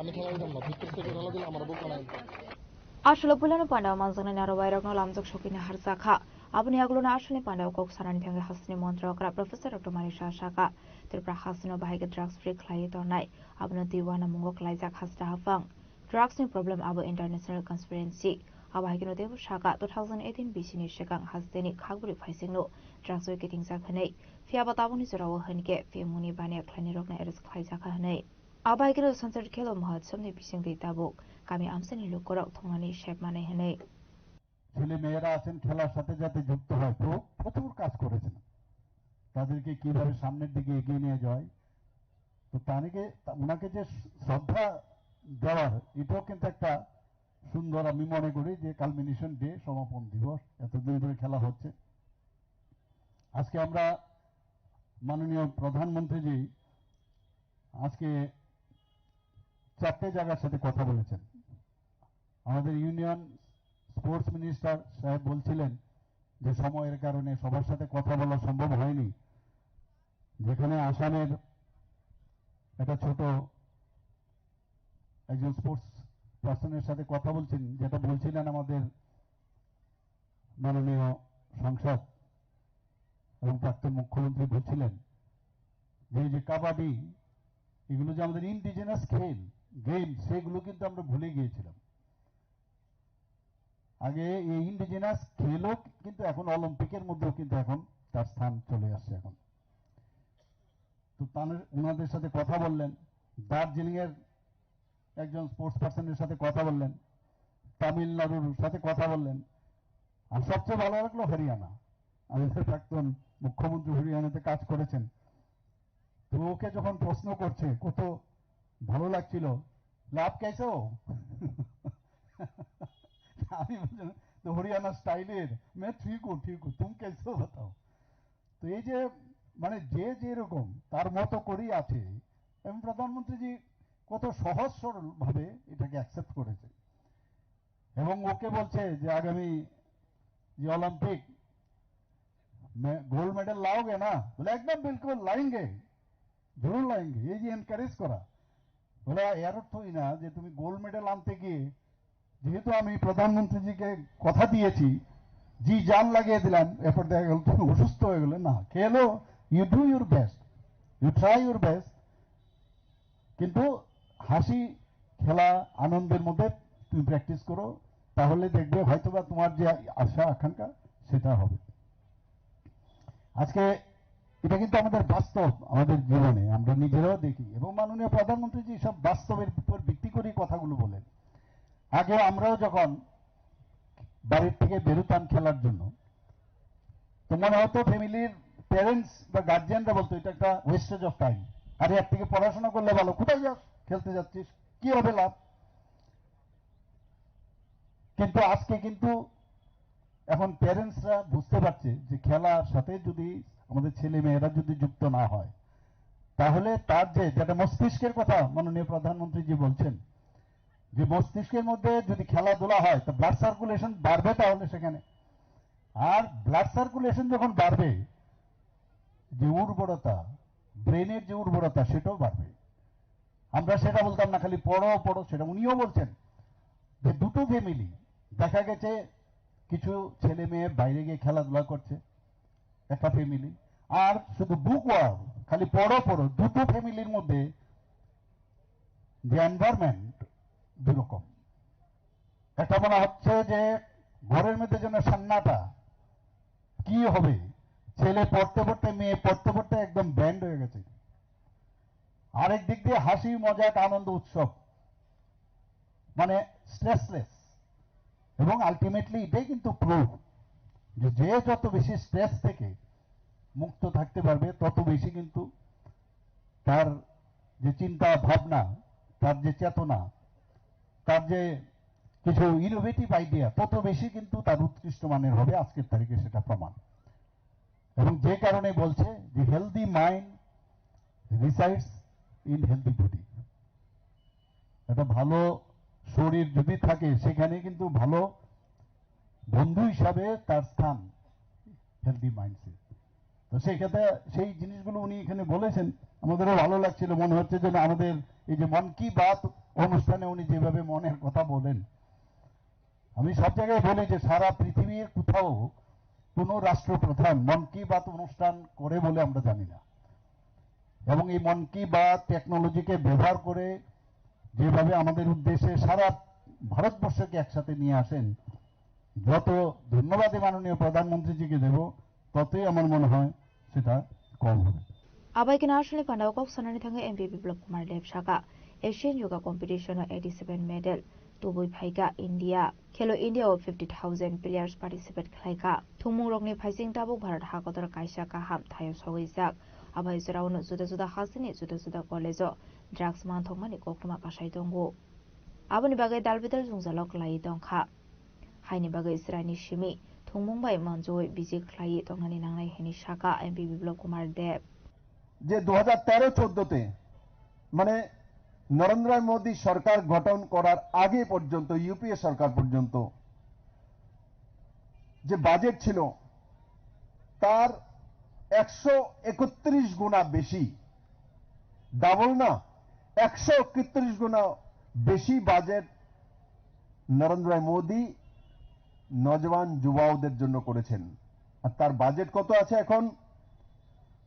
আমি খেলা দিতাম না, ভিতর থেকে খেলা দিলে আমার বুক বানায়। Aswk puilano panda manjaknai naro wairokno lamjak sokina harjakha. Aboni aguluni aswkni panda kok sanani thangwi hasteni montri okra Professor Doctor Manik Saha sakha, Tripura hasteno bahai khe drugs free khlaiwi tongnai, abono twi uanamungo klaijak haste haphang. Drugs ni problem abo international conspiracy. Abo hai kheno teibo sakha, two thousand eighteen bisini swkang hasteni khakbwrwi phaisingno drugs bai kitingjak hwnwi. Phiyaba tabukni jorao hwnkhe P M Muni baniya khlainairokno arrest khlaijakha hwnwi. Abo hai kheno Sunset Khelo Mahotsav ni bisingtwi tabuk kami amchaini lukurok thungnani sep manai hwnwi. ছেলে মেয়েরা আছেন খেলার সাথে সাথে যুক্ত হয়, প্র-, প্রচুর কাজ করেছেন। তাদেরকে কিভাবে সামনের দিকে এগিয়ে নিয়ে যায়, তো তাদেরকে, তা-, ওনাকে যে শ্রদ্ধা দেওয়ার, এটাও কিন্তু একটা সুন্দর, আমি মনে করি যে কালমিনেশন ডে, সমাপন দিবস, এতদিন ধরে খেলা হচ্ছে। আজকে আমরা মাননীয় প্রধানমন্ত্রীজি আজকে চারটে জায়গার সাথে কথা বলেছেন। আমাদের ইউনিয়ন স্পোর্টস মিনিস্টার সাহেব বলছিলেন যে সময়ের কারণে সবার সাথে কথা বলা সম্ভব হয়নি। যেখানে আসামের একটা ছোট একজন স্পোর্টস পার্সনের সাথে কথা বলছেন, যেটা বলছিলেন আমাদের মাননীয় সাংসদ এবং প্রাক্তন মুখ্যমন্ত্রী বলছিলেন যে এই যে কাবাডি, এগুলো যে আমাদের ইন্ডিজিনাস খেল, গেম, সেগুলো কিন্তু আমরা ভুলে গিয়েছিলাম। আগে এই ইন্ডিজিনাস খেলও কিন্তু এখন অলিম্পিকের মধ্যেও কিন্তু এখন তার স্থান চলে আসছে এখন। তো তাদের, ওনাদের সাথে কথা বললেন, দার্জিলিংয়ের একজন স্পোর্টস পার্সনের সাথে কথা বললেন, তামিলনাড়ুর সাথে কথা বললেন, আর সবচেয়ে ভালো লাগলো হরিয়ানা। আমাদের প্রাক্তন মুখ্যমন্ত্রী হরিয়ানাতে কাজ করেছেন। তো ওকে যখন প্রশ্ন করছে কত ভালো লাগছিল, "লাভ কেসে হো?" আমি বললাম, "তো হরিয়ানা স্টাইলের, मैं ठीक हूँ, ठीक हूँ, तुम कैसे हो बताओ?" তো এই যে, মানে, যে যেরকম তার মতো করেই আছে, এবং প্রধানমন্ত্রীজি কত সহজ সরল ভাবে এটাকে অ্যাকসেপ্ট করেছে। এবং ওকে বলছে যে আগামী যে অলিম্পিক মে-, গোল্ড মেডেল লাওগে না? বলে, "একদম বিলকুল লায়েঙ্গে, জরুর লায়েঙ্গে।" এই যে এনকারেজ করা, বলে, এর অর্থ এই না যে তুমি গোল্ড মেডেল আনতে গিয়ে, যেহেতু আমি প্রধানমন্ত্রীজিকে কথা দিয়েছি, জি জান লাগিয়ে দিলাম, এরপর দেখা গেল তুমি অসুস্থ হয়ে গেলে। না, খেলো, you do your best, you try your best, কিন্তু হাসি, খেলা, আনন্দের মধ্যে তুমি প্র্যাকটিস করো, তাহলে দেখবে হয়তোবা তোমার যে আশা আকাঙ্ক্ষা সেটা হবে। আজকে এটা কিন্তু আমাদের বাস্তব, আমাদের জীবনে আমরা নিজেরাও দেখি, এবং মাননীয় প্রধানমন্ত্রীজি সব বাস্তবের উপর ভিত্তি করে কথাগুলো বলেন। আগে আমরাও যখন বাড়ির থেকে বেরোতাম খেলার জন্য, তো মনে হতো ফ্যামিলির প্যারেন্টস বা গার্জিয়ানরা বলতো, "এটা একটা ওয়েস্টেজ অফ টাইম, আরে এর থেকে পড়াশোনা করলে ভালো, কোথায় যাস?" খেলতে যাচ্ছিস, কি হবে লাভ? কিন্তু আজকে কিন্তু এখন প্যারেন্টসরা বুঝতে পারছে যে খেলার সাথে যদি আমাদের ছেলে মেয়েরা যদি যুক্ত না হয়, তাহলে তার যে, যেটা মস্তিষ্কের কথা মাননীয় প্রধানমন্ত্রীজি বলছেন, যে মস্তিষ্কের মধ্যে যদি খেলাধুলা হয়, তো ব্লাড সার্কুলেশন বাড়বে। তাহলে সেখানে আর ব্লাড সার্কুলেশন যখন বাড়বে, যে উর্বরতা, ব্রেনের যে উর্বরতা, সেটাও বাড়বে। আমরা সেটা বলতাম না, খালি পড়ো পড়ো, সেটা উনিও বলছেন যে দুটো ফ্যামিলি, দেখা গেছে কিছু ছেলে মেয়ে বাইরে গিয়ে খেলাধুলা করছে, একটা ফ্যামিলি, আর শুধু বুক ওয়ার্ম, খালি পড়ো পড়ো, দুটো ফ্যামিলির মধ্যে যে এনভায়রনমেন্ট দুরকম। একটা মনে হচ্ছে যে ঘরের মধ্যে যেন সান্নাটা, কি হবে, ছেলে পড়তে পড়তে, মেয়ে পড়তে পড়তে একদম ব্যান্ড হয়ে গেছে। আরেক দিক দিয়ে হাসি মজা, একটা আনন্দ উৎসব, মানে স্ট্রেসলেস। এবং আলটিমেটলি এটাই কিন্তু প্রুফ যে যে যত বেশি স্ট্রেস থেকে মুক্ত থাকতে পারবে, তত বেশি কিন্তু তার যে চিন্তা ভাবনা, তার যে চেতনা, তার যে কিছু ইনোভেটিভ আইডিয়া, তত বেশি কিন্তু তার উৎকৃষ্ট মানের হবে। আজকের তারিখে সেটা প্রমাণ। এবং যে কারণে বলছে যে healthy mind resides in healthy body। একটা ভালো শরীর যদি থাকে, সেখানে কিন্তু ভালো বন্ধু হিসাবে তার স্থান হেলদি মাইন্ডসেট। তো সেই ক্ষেত্রে সেই জিনিসগুলো উনি এখানে বলেছেন, আমাদেরও ভালো লাগছিল। মনে হচ্ছে যেন আমাদের এই যে মন কি বাত অনুষ্ঠানে উনি যেভাবে মনের কথা বলেন, আমি সব জায়গায় বলি যে সারা পৃথিবীর কোথাও কোনো রাষ্ট্রপ্রধান মন কি বাত অনুষ্ঠান করে বলে আমরা জানি না। এবং এই মন কি বাত টেকনোলজিকে ব্যবহার করে যেভাবে আমাদের উদ্দেশ্যে সারা ভারতবর্ষকে একসাথে নিয়ে আসেন, যত ধন্যবাদ এই মাননীয় প্রধানমন্ত্রীজিকে দেব, ততই আমার মনে হয় সেটা কম হবে। Abai khe national panda o kok sanani thangwi M P Biplab Kumar Deb saka, Asian Yoga Competition o eighty seven medal tubui phaikha India. Khelo India o fifty thousand players participate khlaikha. Thwngmungrokni phaising tabuk Bharat hakotor kaisa kaham thaio sogwijak. Abai jorao no juda juda hasteni juda juda college o drugs manthokmani koktwma kasai tongo. Aboni bagwi dalbidal jwngjalo kwlaiwi tongkha. Haini bagwi chwraini simi thwngmung bai manjui bijik khlaiwi tongnani nangnai hwnwi saka M P Biplab Kumar Deb. যে দু হাজার তেরো চোদ্দতে, মানে নরেন্দ্র মোদী সরকার গঠন করার আগে পর্যন্ত, ইউপিএ সরকার পর্যন্ত যে বাজেট ছিল, তার একশো একত্রিশ গুণা বেশি, ডাবল না, একশো একত্রিশ গুণা বেশি বাজেট নরেন্দ্র মোদী নজওয়ান যুবাওদের জন্য করেছেন। আর তার বাজেট কত আছে এখন?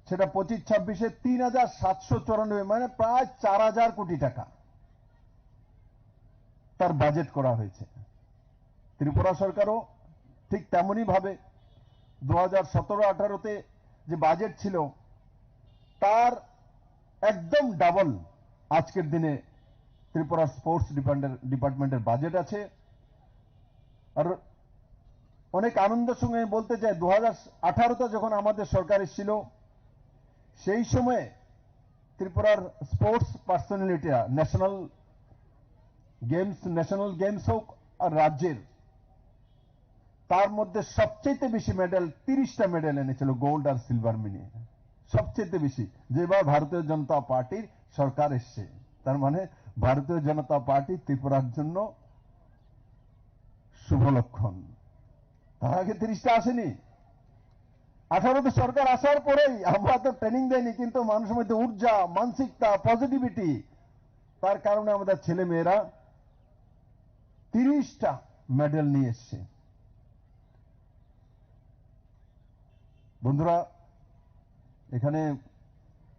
সেটা পঁচিশ ছাব্বিশে তিন হাজার সাতশো চুরানব্বই, মানে প্রায় চার হাজার কোটি টাকা তার বাজেট করা হয়েছে। ত্রিপুরা সরকারও ঠিক তেমনই ভাবে দু হাজার সতেরো আঠারোতে যে বাজেট ছিল, তার একদম ডাবল আজকের দিনে ত্রিপুরা স্পোর্টস ডিপার্টমেন্টের, ডিপার্টমেন্টের বাজেট আছে। আর অনেক আনন্দের সঙ্গে আমি বলতে চাই, দু হাজার আঠারোতে যখন আমাদের সরকার এসেছিল, সেই সময়ে ত্রিপুরার স্পোর্টস পার্সোনালিটিরা ন্যাশনাল গেমস, ন্যাশনাল গেমস হোক আর রাজ্যের, তার মধ্যে সবচেয়ে বেশি মেডেল, তিরিশটা মেডেল এনেছিল, গোল্ড আর সিলভার মিলিয়ে, সবচেয়ে বেশি। যেবার ভারতীয় জনতা পার্টির সরকার এসছে, তার মানে ভারতীয় জনতা পার্টি ত্রিপুরার জন্য শুভ লক্ষণ। তার আগে তিরিশটা আসেনি। আঠারোতে সরকার আসার পরেই আমরা তো ট্রেনিং দেয়নি, কিন্তু মানুষের মধ্যে ঊর্জা, মানসিকতা, পজিটিভিটি, তার কারণে আমাদের ছেলে মেয়েরা তিরিশটা মেডেল নিয়ে এসছে। বন্ধুরা, এখানে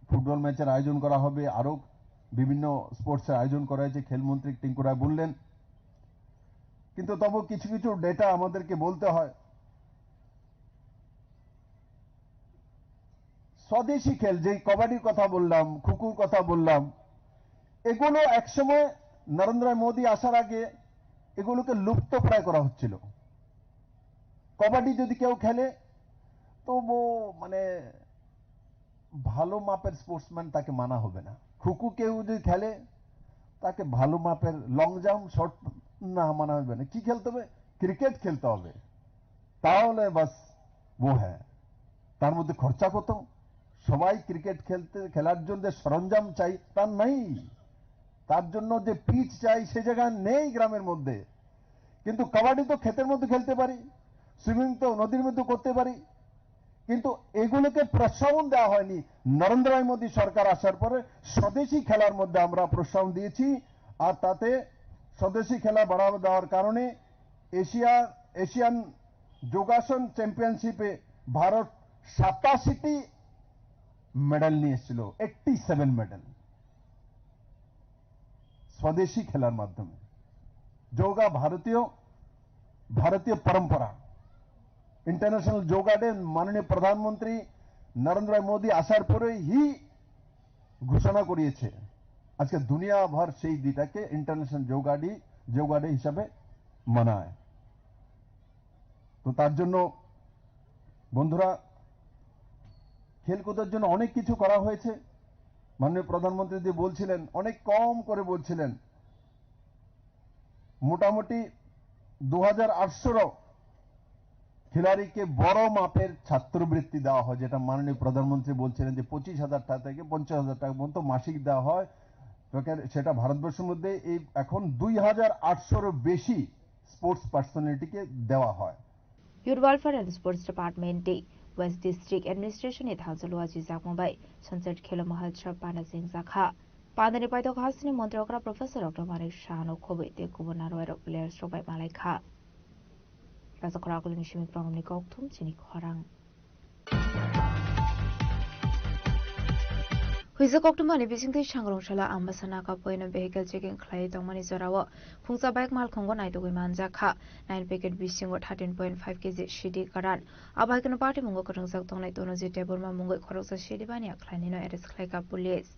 ফুটবল ম্যাচের আয়োজন করা হবে, আরো বিভিন্ন স্পোর্টসের আয়োজন করা হয়েছে, খেলমন্ত্রী টিঙ্কু রায় বললেন। কিন্তু তবু কিছু কিছু ডেটা আমাদেরকে বলতে হয়। স্বদেশি খেল, যেই কবাডির কথা বললাম, খুকুর কথা বললাম, এগুলো একসময় নরেন্দ্র মোদী আসার আগে এগুলোকে লুপ্ত প্রায় করা হচ্ছিল। কবাডি যদি কেউ খেলে, তো ও মানে ভালো মাপের স্পোর্টসম্যান, তাকে মানা হবে না। খুকু কেউ যদি খেলে, তাকে ভালো মাপের লং জাম্প, শর্ট না মানা হবে না। কি খেলতে হবে? ক্রিকেট খেলতে হবে। তাহলে বাস ও হ্যাঁ। তার মধ্যে খরচা কত? সবাই ক্রিকেট খেলতে, খেলার জন্য যে সরঞ্জাম চাই, তা নেই। তার জন্য যে পিচ চাই, সে জায়গা নেই গ্রামের মধ্যে। কিন্তু কাবাডি তো ক্ষেতের মধ্যে খেলতে পারি, সুইমিং তো নদীর মধ্যে করতে পারি, কিন্তু এগুলোকে প্রশ্রবণ দেওয়া হয়নি। নরেন্দ্র মোদী সরকার আসার পরে স্বদেশি খেলার মধ্যে আমরা প্রশ্রবণ দিয়েছি, আর তাতে স্বদেশি খেলা বাড়াবা দেওয়ার কারণে এশিয়া, এশিয়ান যোগাসন চ্যাম্পিয়নশিপে ভারত সাতাশিটি মেডেল নিয়ে এসেছিল, এইটটি সেভেন মেডেল স্বদেশি খেলার মাধ্যমে। যোগা ভারতীয়, ভারতীয় পরম্পরা। ইন্টারন্যাশনাল যোগা ডে মাননীয় প্রধানমন্ত্রী নরেন্দ্র মোদী আসার পরেই ঘোষণা করিয়েছে। আজকে দুনিয়া ভর সেই দিনটাকে ইন্টারন্যাশনাল যোগা ডে, যোগা ডে হিসাবে মানায়। তো তার জন্য বন্ধুরা, খেলকুদের জন্য অনেক কিছু করা হয়েছে। মাননীয় প্রধানমন্ত্রী যে বলছিলেন, অনেক কম করে বলছিলেন, মোটামুটি দু হাজার আটশো খিলাড়িকে বড় মাপের ছাত্রবৃত্তি দেওয়া হয়, যেটা মাননীয় প্রধানমন্ত্রী বলছিলেন যে পঁচিশ হাজার টাকা থেকে পঞ্চাশ হাজার টাকা পর্যন্ত মাসিক দেওয়া হয়। তো কে-, সেটা ভারতবর্ষের মধ্যে এই এখন দুই হাজার আটশোরও বেশি স্পোর্টস পার্সোনালিটিকে দেওয়া হয়। Youth Welfare and Sports Department tei West District Administration ni thalsa lua chijakma bai Sunset Khelo Mahotsav panda chengjakha. Pandani paithak hasteni montri okra Professor Doctor Manik Saha no khobwi tei kubun narwai rok players rok bai malai kha. Rajakhor Akulini Simi Promomni kokthum chini khorang. Huijak koktwmani bisingtwi Sangrong salo Ambasa Naga poino vehicle checking khlaiwi tongmani jorao khungsa bike malkhungo naitugwi manjak kha. Nine packet bisingo thirteen point five K G sidi karan. Abo hai kheno patimungo kwrwngjak tongnai Tonoji Debbarma mungwi khoroksa sidi baniya khlainino arrest khlaikha police.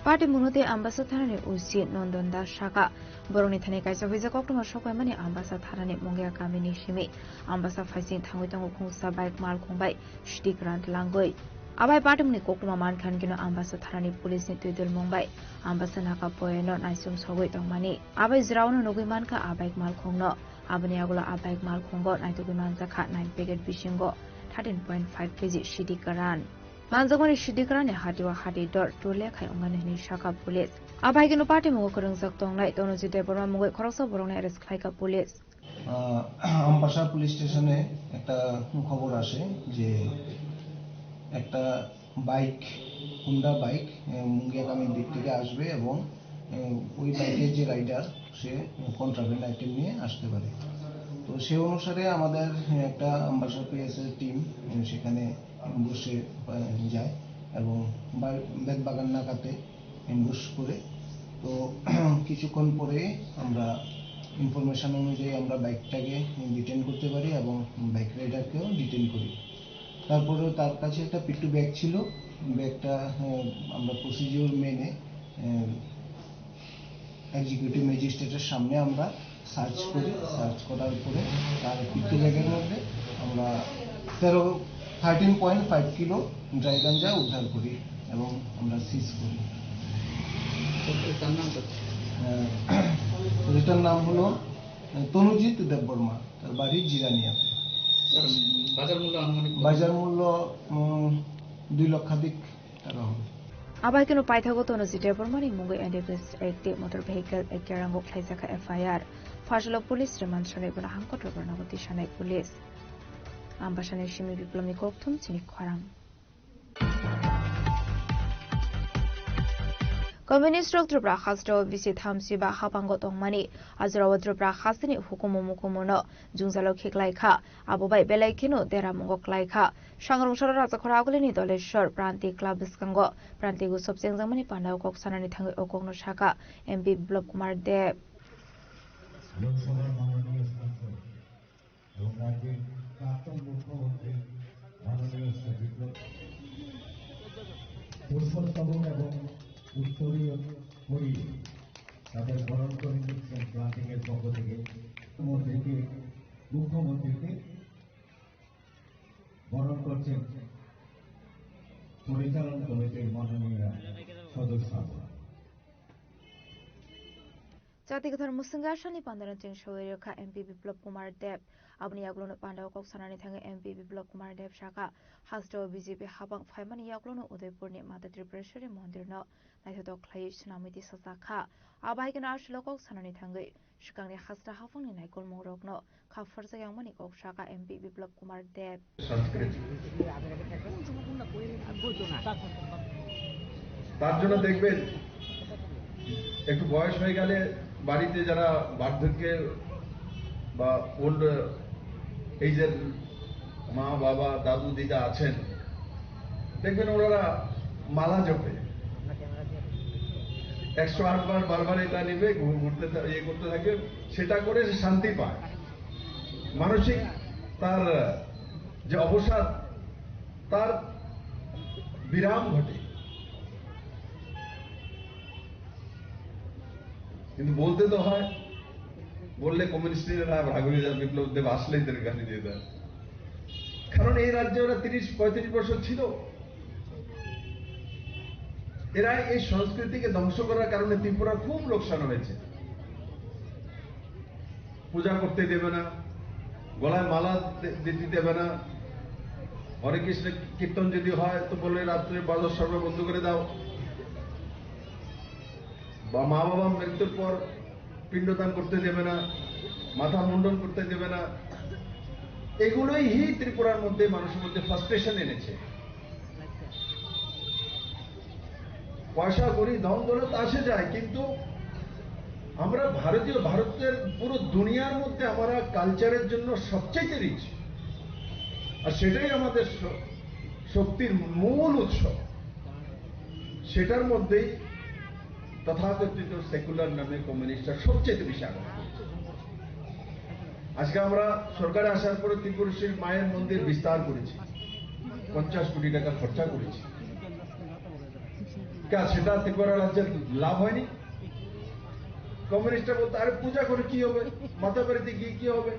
Patimungno tei Ambasa thanani O C Nondon Das saka, borokni thani kaisa huijak koktwma sokbaimani Ambasa thanani Mungia kamini simi Ambasa phaising thangwi tongo khungsa bike malkhung bai sidi kwran tlangwi. Abai patimungni koktwma mankha hwnkhe no Ambasa thanani police ni twidulmung bai Ambasa Naga poyano naisum sogwi tongmani. Abai jwraono nugwi mankha a bike malkhungno. Aboni yagulo a bike malkhungo naitugwi manjakha nine packet bisingo thirteen point five K G sidi kwran. Manjakmani sidi kwranni hatio hati dor tule khai wngnani hwnwi sakha police. Abai kheno patimungo kwrwngjak tongnai Tonoji Debbarma mungwi khoroksa borokno arrest khlaikha police. Ah, Ambassa police স্টেশনে একটা খবর আসে যে একটা bike, Honda bike, আহ, মুঙ্গিয়াকামীর দিক থেকে আসবে এবং, আহ, ওই বাইকের যে রাইডার, সে কন্ট্রাব্যান্ড আইটেম নিয়ে আসতে পারে। তো সে অনুসারে আমাদের একটা আমবাসা পিএসএর টিম, আহ, সেখানে অ্যাম্বুশে, আহ, যায় এবং বা-, বেতবাগান নাকাতে অ্যাম্বুশ করে। তো কিছুক্ষণ পরে আমরা ইনফরমেশন অনুযায়ী আমরা বাইকটাকে ডিটেন করতে পারি এবং বাইক রাইডারকেও ডিটেন করি। তারপরে তার কাছে একটা পিট্টু ব্যাগ ছিল, ব্যাগটা, আহ, আমরা প্রসিডিউর মেনে, আহ, এক্সিকিউটিভ ম্যাজিস্ট্রেটের সামনে আমরা সার্চ করি। সার্চ করার পরে তার পিট্টু ব্যাগের মধ্যে আমরা তেরো, thirteen point five kilo dry ganja উদ্ধার করি এবং আমরা সিজ করি। তো তার নাম তো? আহ, এটার নাম হলো, আহ, তনুজিৎ দেববর্মা, তার বাড়ি জিরানিয়াতে। স্যার, বাজার মূল্য আনুমানিক কত? বাজার মূল্য, উম, দুই লক্ষাধিক টাকা হবে। Abai kheno paithago Tonoji Debbarmani mungwi N D P S Act tei Motor Vehicle Act rango khlaijakha F I R. Phasalo police remand sanai bono hangkotor gornabo tisanai police. Ambasani simi Biplomni kokthum chini khorang. Communist rok Tripura hasteo bisi thamsi ba hapango tongmani, ajorao Tripura hasteni hukumu mukumuno jwngjalo khiklai kha. Abo bai belai kheno deramungo klai kha. Sangrong salo Rajakhor Agulini Doleshwar Pranti Club bwskango Pranti Utsav chengjakmani pandao kok sanani thangwi o kokno sakha M P Biplab Kumar Deb. লোকসভার মাননীয় সাংসদ এবং রাজ্যের প্রাক্তন মুখ্যমন্ত্রী মাননীয় শ্রী বিপ্লব পুরুষোত্তম মুখ্যমন্ত্রীকে বরণ করছেন পরিচালন কমিটির মাননীয় সদস্য। Chati kwthar mwswngwi aswkni pandano chwng soi rwkha M P Biplab Kumar Deb. Aboni yagulono pandao kok sanani thangwi M P Biplab Kumar Deb sakha, hasteo B J P habang phaimani yagulono Udaipurni Mata Tripureshwari mondirno naithotok khlaiwi swnamwi tisajakha. Abo hai kheno aswkno kok sanani thangwi swkangni hasta haphangni naikolmungrokno kha pharjakya wngmani kok sakha M P Biplab Kumar Deb. সংস্কৃতি। তার জন্য দেখবেন, একটু বয়স হয়ে গেলে বাড়িতে যারা বার্ধক্যে বা ওল্ড এজের মা, বাবা, দাদু, দিদা আছেন, দেখবেন ওনারা মালা জপে। একশো আট বার বারবার এটা নিবে, ঘু-, ঘুরতে থা-, ইয়ে করতে থাকে, সেটা করে সে শান্তি পায়। মানসিক তার যে অবসাদ, তার বিরাম ঘটে। কিন্তু বলতে তো হয়, বললে কমিউনিস্টরা রাগ হয়ে যায়, বিপ্লব দেব আসলেই তাদের গালি দিয়ে দেয়। কারণ এই রাজ্যে ওরা তিরিশ পঁয়ত্রিশ বছর ছিল। এরা এই সংস্কৃতিকে ধ্বংস করার কারণে ত্রিপুরা খুব লোকসান হয়েছে। পূজা করতে দেবে না, গলায় মালা দে-, দিতে দেবে না। হরে কৃষ্ণ কীর্তন যদি হয় তো বলে রাত্রে বাজার সর্ব বন্ধ করে দাও। বা মা বাবা মৃত্যুর পর পিণ্ডদান করতে দেবে না, মাথা মুন্ডন করতে দেবে না। এগুলোই হি ত্রিপুরার মধ্যে মানুষের মধ্যে ফ্রাস্ট্রেশন এনেছে। পয়সা করি ধন দৌলত আসে যায়, কিন্তু আমরা ভারতীয়, ভারতের পুরো দুনিয়ার মধ্যে আমরা কালচারের জন্য সবচেয়ে রিচ, আর সেটাই আমাদের শ-, শক্তির মূল উৎস। সেটার মধ্যেই তথাকথিত সেকুলার নামে কমিউনিস্টরা সবচেয়ে বেশি আঘাত করছে। আজকে আমরা সরকারে আসার পরে ত্রিপুরেশ্বরী মায়ের মন্দির বিস্তার করেছি, পঞ্চাশ কোটি টাকা খরচা করেছি। কে, সেটা ত্রিপুরা রাজ্যের লাভ হয়নি? কমিউনিস্টরা বলতো, "আরে পূজা করে কি হবে? মাতা বাড়িতে গিয়ে কি হবে?"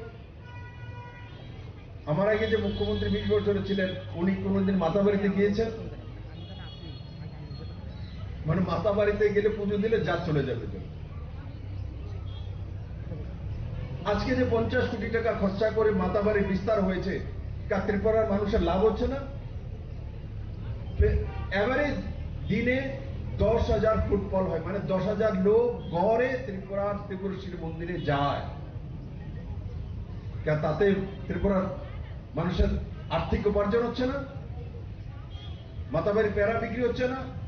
আমার আগে যে মুখ্যমন্ত্রী বিশ বছর ছিলেন, উনি কোনোদিন মাতা বাড়িতে গিয়েছেন? মানে মাতা বাড়িতে গেলে পুজো দিলে জাত চলে যাবে। আজকে যে পঞ্চাশ কোটি টাকা খরচা করে মাতা বাড়ি বিস্তার হয়েছে, তা ত্রিপুরার মানুষের লাভ হচ্ছে না? এভারেজ দিনে দশ হাজার ফুটফল হয়, মানে দশ হাজার লোক গড়ে ত্রিপুরার ত্রিপুরেশ্বরী মন্দিরে যায়। কে, তাতে ত্রিপুরার মানুষের আর্থিক উপার্জন হচ্ছে না? মাতাবাড়ি পেড়া বিক্রি হচ্ছে না?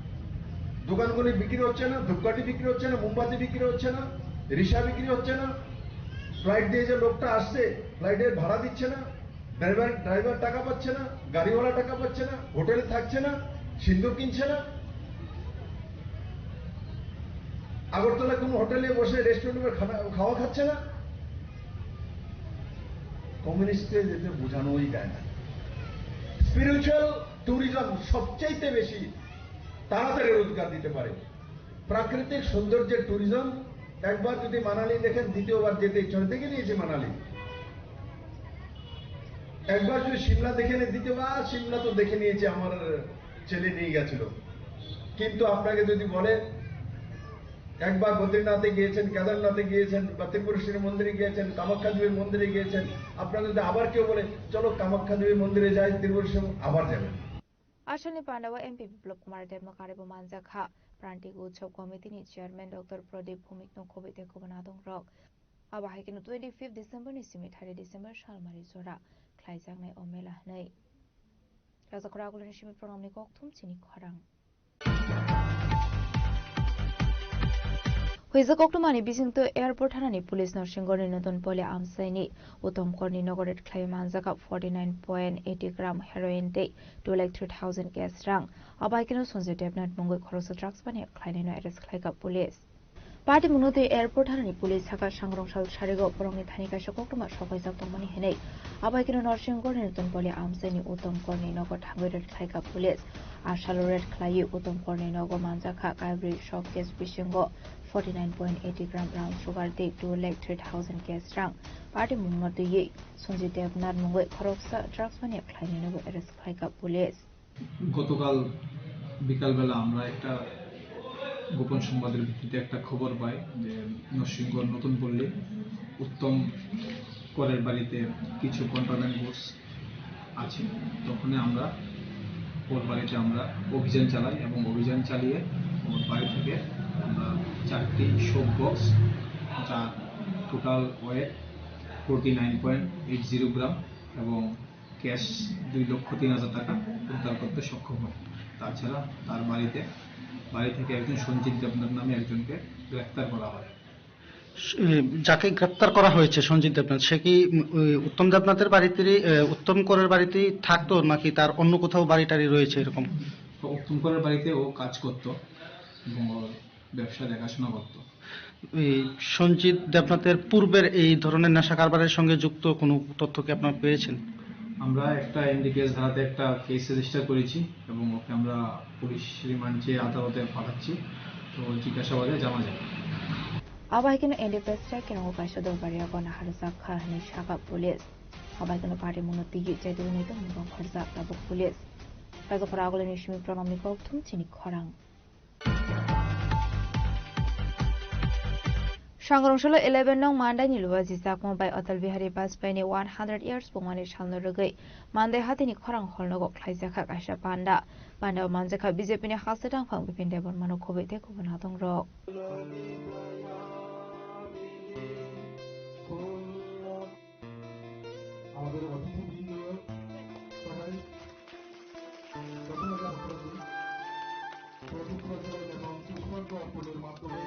দোকানগুলি বিক্রি হচ্ছে না? ধূপকাঠি বিক্রি হচ্ছে না? মোমবাতি বিক্রি হচ্ছে না? রিক্সা বিক্রি হচ্ছে না? ফ্লাইট দিয়ে যে লোকটা আসছে, ফ্লাইটের ভাড়া দিচ্ছে না? ড্রাইভার, ড্রাইভার টাকা পাচ্ছে না? গাড়িওয়ালা টাকা পাচ্ছে না? হোটেলে থাকছে না? সিন্দুর কিনছে না? আগরতলা কোনো হোটেলে বসে রেস্টুরেন্টে খানা, খাওয়া খাচ্ছে না? কমিউনিস্টকে যেতে বোঝানোই যায় না। স্পিরিচুয়াল ট্যুরিজম সবচাইতে বেশি তাড়াতাড়ি রোজগার দিতে পারে। প্রাকৃতিক সৌন্দর্যের ট্যুরিজম, একবার যদি মানালি দেখেন, দ্বিতীয়বার যেতে ইচ্ছা হয়। দেখে নিয়েছি মানালি। একবার যদি সিমলা দেখে নিয়ে, দ্বিতীয়বার সিমলা তো দেখে নিয়েছি, আমার ছেলে নিয়ে গেছিল। কিন্তু আপনাকে যদি বলে, একবার বদ্রীনাথে গিয়েছেন, কেদারনাথে গিয়েছেন, বা ত্রিপুরেশ্বরী মন্দিরে গিয়েছেন, কামাখ্যা দেবীর মন্দিরে গিয়েছেন, আপনাকে যদি আবার কেউ বলে, "চলো কামাখ্যা দেবীর মন্দিরে যাই, ত্রিপুরেশ্বরী", আবার যাবেন। Aswkni pandao M P Biplab Kumar Debno karwibo manjakha, Prantik Utsav Committee ni Chairman Doctor Pradip Bhumik no khobwi tei kubun adongrok. Abo hai kheno twenty fifth December ni simi thirty December salmari jora khlaijaknai o mela hwnwi. Rajakhora Agulini simi program ni kokthum chini khorang. Huijak koktwmani bisingtwi airport thanani police Norsingorni Notun Poli amchaini Uttom Korni nogo raid khlaiwi manjakha forty nine point eighty gram heroin tei two lakh three thousand cash rang. Abo hai kheno Sanjay Debnath mungwi khoroksa drugs baniya khlainaino arrest khlaikha police. Patimungno twi airport thanani police sakha sangrong sal sarigo borokni thani kaisa koktwma sokaijak tongmani hinwi. Abo hai kheno Norsingorni Notun Poli amchaini Uttom Korni nogo thangwi raid khlaikha police. A salo raid khlaiwi Uttom Korni nogo manjakha kaibrwi soft cash bisingo forty nine point eighty gram brown sugar tei two lakh three thousand cash rang party mungno twiwi Sanjay Debnath mungwi khoroksa drugs mania khlainai no arrest khlaikha police. গতকাল বিকালবেলা আমরা একটা গোপন সংবাদের ভিত্তিতে একটা খবর পাই যে নরসিংগড় নতুন পল্লী উত্তম করের বাড়িতে কিছু কন্ট্রাব্যান্ড গুডস আছে। তখনই আমরা ওর বাড়িতে আমরা অভিযান চালাই এবং অভিযান চালিয়ে ওর বাড়ি থেকে আমরা চারটি শোক বক্স, যার total wait forty nine point eight zero gram এবং ক্যাশ দুই লক্ষ তিন হাজার টাকা উদ্ধার করতে সক্ষম হয়। তাছাড়া তার বাড়িতে, বাড়ি থেকে একজন সঞ্জিত দেবনাথ নামে একজনকে গ্রেফতার করা হয়। এ, যাকে গ্রেপ্তার করা হয়েছে সঞ্জিত দেবনাথ, সে কি, উম, ওই উত্তম দেবনাথের বাড়িতেই, এ, উত্তম করের বাড়িতেই থাকতো, নাকি তার অন্য কোথাও বাড়ি টাড়ি রয়েছে এরকম? তো উত্তম করের বাড়িতে ও কাজ করতো এবং ওর ব্যবসা দেখাশোনা করতো। এই সঞ্জিত দেবনাথের পূর্বের এই ধরনের নেশা কারবারের সঙ্গে যুক্ত কোনো তথ্য কি আপনারা পেয়েছেন? আমরা একটা এনডিপিএস ধারাতে একটা কেস রেজিস্টার করেছি এবং ওকে আমরা পুলিশ রিমান্ড চেয়ে আদালতে পাঠাচ্ছি। তো জিজ্ঞাসাবাদে জানা যাবে। Abo hai kheno N D P S track khe wngo kaisa dorbar yago naharjak kha hwnwi sakha police. Abo hai kheno party mungno twiwi chaitugwi nai tongmung rok khorjak tabuk police. Rajakhor agulini simi pranamni kokthum chini khorang. Sangrong salo eleven nong Mandai ni luwa jijakma bai Atal Bihari Vajpayee ni one hundred years pungmani salno rwgwi Mandai hatini khorang hall nogo khlaijakha kaisa panda. Panda o manjakha B J P ni haste tangphang Bipin Debbarma no khobwi tei kubun adong rok. আমাদের অতিথিবৃন্দ সবাই প্রথমে আপনাদের প্রদীপ প্রজ্বলন এবং পুষ্পার্ঘ অর্পণের মাধ্যমে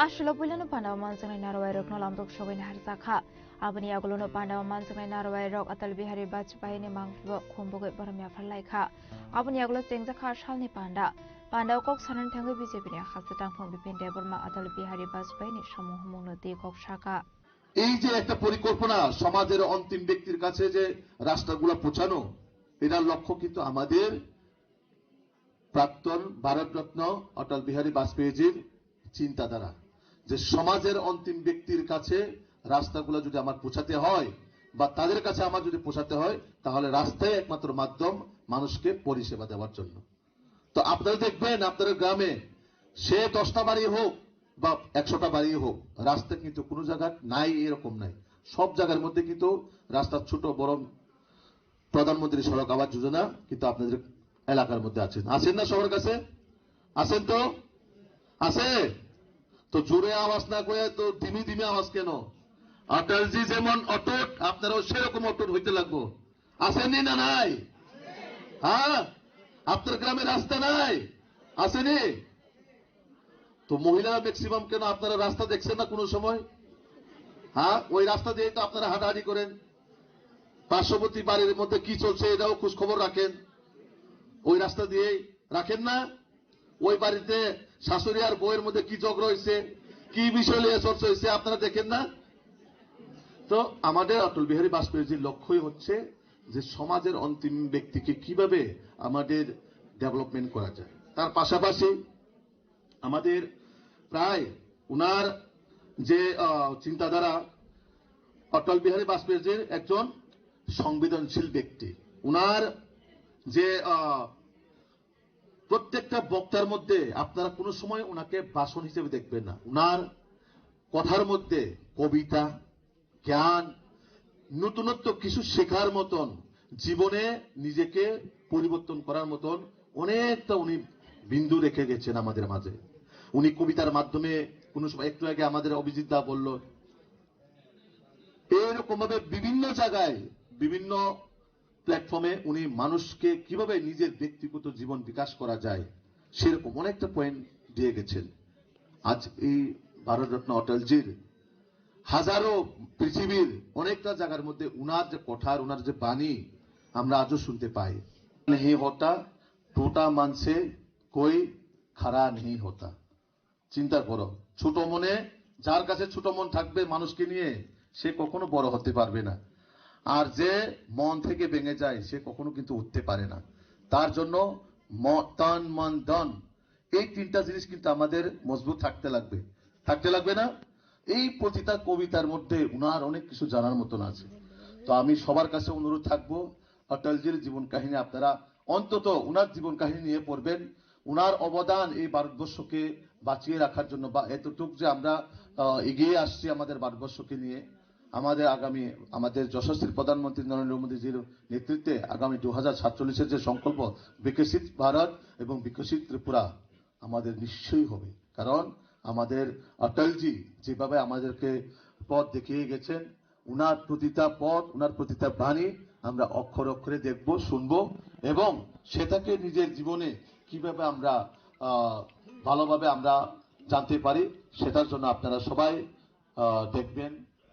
Aswk puilano panda o manjaknai narwai rokno lamtok sogwi naharjakha. Aboni yagulono panda o manjaknai narwai rok Atal Bihari Vajpayee ni mangphibo khumbugwi borom yaphar laikha. Aboni yagulo chengjakha salni panda. Panda o kok sanani thangwi B J P ni haste tangphang Bipin Debbarma Atal Bihari Vajpayee ni samung humung no twi kok saka. এই যে একটা পরিকল্পনা, সমাজের অন্তিম ব্যক্তির কাছে যে রাস্তাগুলো পৌঁছানো, এটার লক্ষ্য কিন্তু আমাদের প্রাক্তন ভারতরত্ন অটল বিহারী বাজপেয়ীজির চিন্তাধারা, যে সমাজের অন্তিম ব্যক্তির কাছে রাস্তাগুলো যদি আমার পৌঁছাতে হয় বা তাদের কাছে আমার যদি পৌঁছাতে হয়, তাহলে রাস্তাই একমাত্র মাধ্যম মানুষকে পরিষেবা দেওয়ার জন্য। তো আপনারা দেখবেন, আপনার গ্রামে সে দশটা বাড়ি হোক বা একশোটা বাড়ি হোক, রাস্তা কিন্তু কোনো জায়গা নাই, এরকম নাই। সব জায়গার মধ্যে কিন্তু রাস্তা ছোট বড়, প্রধানমন্ত্রী সড়ক আবাস যোজনা কিন্তু আপনাদের এলাকার মধ্যে আছেন, আছেন না সবার কাছে? আছেন তো? আছে? তো জোরে আওয়াজ না করে তো ধিমি ধিমি আওয়াজ কেন? অটলজি যেমন অটুট, আপনারাও সেরকম অটুট হইতে লাগবো। আছেনি না নাই? হ্যাঁ, আপনার গ্রামে রাস্তা নাই? আছেনি? তো মহিলারা ম্যাক্সিমাম কেন, আপনারা রাস্তা দেখছেন না কোনো সময়? হ্যাঁ, ওই রাস্তা দিয়ে তো আপনারা হাঁটাহাঁটি করেন। পার্শ্ববর্তী বাড়ির মধ্যে কি চলছে এটাও খোঁজ খবর রাখেন, ওই রাস্তা দিয়েই রাখেন না? ওই বাড়িতে শাশুড়ি আর বউয়ের মধ্যে কি ঝগড়া হয়েছে, কি বিষয় নিয়ে চর্চা হয়েছে, আপনারা দেখেন না? তো আমাদের অটল বিহারী বাজপেয়ীজির লক্ষ্যই হচ্ছে যে সমাজের অন্তিম ব্যক্তিকে কিভাবে আমাদের ডেভেলপমেন্ট করা যায়। তার পাশাপাশি আমাদের প্রায় উনার যে আহ, চিন্তাধারা, অটল বিহারী বাজপেয়ীজির একজন সংবেদনশীল ব্যক্তি। উনার যে আহ, প্রত্যেকটা বক্তার মধ্যে আপনারা কোনো সময় ওনাকে ভাষণ হিসেবে দেখবেন না। ওনার কথার মধ্যে কবিতা, জ্ঞান, নতুনত্ব কিছু শেখার মতন, জীবনে নিজেকে পরিবর্তন করার মতন অনেকটা উনি বিন্দু রেখে গেছেন আমাদের মাঝে। উনি কবিতার মাধ্যমে কোনো সময়, একটু আগে আমাদের অভিজিৎ দা বলল, এইরকম ভাবে বিভিন্ন জায়গায়, বিভিন্ন প্ল্যাটফর্মে উনি মানুষকে কিভাবে নিজের ব্যক্তিগত জীবন বিকাশ করা যায়, সেরকম অনেকটা পয়েন্ট দিয়ে গেছেন। আজ এই ভারতরত্ন অটলজির হাজারো, পৃথিবীর অনেকটা জায়গার মধ্যে উনার যে কথা, উনার যে বাণী আমরা আজও শুনতে পাই। নেই হতা, টুটা মানসে কই খাড়া নেই হতা। চিন্তা করো, ছোট মনে, যার কাছে ছোট মন থাকবে মানুষকে নিয়ে, সে কখনো বড় হতে পারবে না। আর যে মন থেকে ভেঙে যায়, সে কখনো কিন্তু উঠতে পারে না। তার জন্য ম-, তন, মন, ধন, এই তিনটা জিনিস কিন্তু আমাদের মজবুত থাকতে লাগবে, থাকতে লাগবে না? এই প্রতিটা কবিতার মধ্যে উনার অনেক কিছু জানার মতন আছে। তো আমি সবার কাছে অনুরোধ থাকবো, অটলজির জীবন কাহিনী আপনারা অন্তত উনার জীবন কাহিনী নিয়ে পড়বেন। উনার অবদান এই ভারতবর্ষকে বাঁচিয়ে রাখার জন্য, বা এতটুক যে আমরা, আহ, এগিয়ে আসছি আমাদের ভারতবর্ষকে নিয়ে, আমাদের আগামী, আমাদের যশস্বী প্রধানমন্ত্রী নরেন্দ্র মোদীজির নেতৃত্বে আগামী দু হাজার সাতচল্লিশের যে সংকল্প, বিকশিত ভারত এবং বিকশিত ত্রিপুরা আমাদের নিশ্চয়ই হবে। কারণ আমাদের অটলজি যেভাবে আমাদেরকে পথ দেখিয়ে গেছেন, উনার প্রতিটা পথ, উনার প্রতিটা বাণী আমরা অক্ষর অক্ষরে দেখব, শুনব এবং সেটাকে নিজের জীবনে কিভাবে আমরা, আহ, ভালোভাবে আমরা জানতে পারি, সেটার জন্য আপনারা সবাই, আহ, দেখবেন।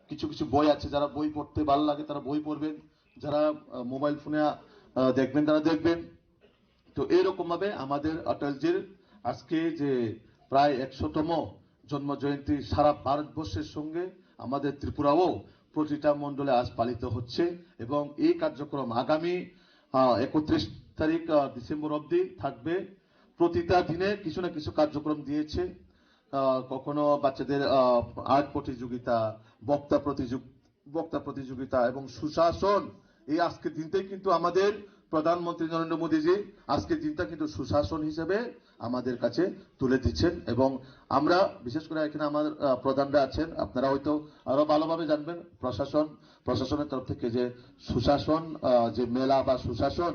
কিছু কিছু বই আছে, যারা বই পড়তে ভালো লাগে তারা বই পড়বেন, যারা, আহ, মোবাইল ফোনে, আহ, দেখবেন তারা দেখবেন। তো এইরকম ভাবে আমাদের অটলজির আজকে যে প্রায় একশোতম জন্ম জয়ন্তী সারা ভারতবর্ষের সঙ্গে আমাদের ত্রিপুরাও প্রতিটা মণ্ডলে আজ পালিত হচ্ছে এবং এই কার্যক্রম আগামী, আহ, একত্রিশ তারিখ, আহ, ডিসেম্বর অবধি থাকবে। প্রতিটা দিনে কিছু না কিছু কার্যক্রম দিয়েছে, আহ, কখনো বাচ্চাদের, আহ, আর্ট প্রতিযোগিতা, বক্তা প্রতিযোগ-, বক্তা প্রতিযোগিতা এবং সুশাসন। এই আজকের দিনটাই কিন্তু আমাদের প্রধানমন্ত্রী নরেন্দ্র মোদীজি আজকের দিনটা কিন্তু সুশাসন হিসেবে আমাদের কাছে তুলে দিচ্ছেন। এবং আমরা বিশেষ করে এখানে আমার, আহ, প্রধানরা আছেন, আপনারা হয়তো আরো ভালোভাবে জানবেন, প্রশাসন, প্রশাসনের তরফ থেকে যে সুশাসন, আহ, যে মেলা বা সুশাসন,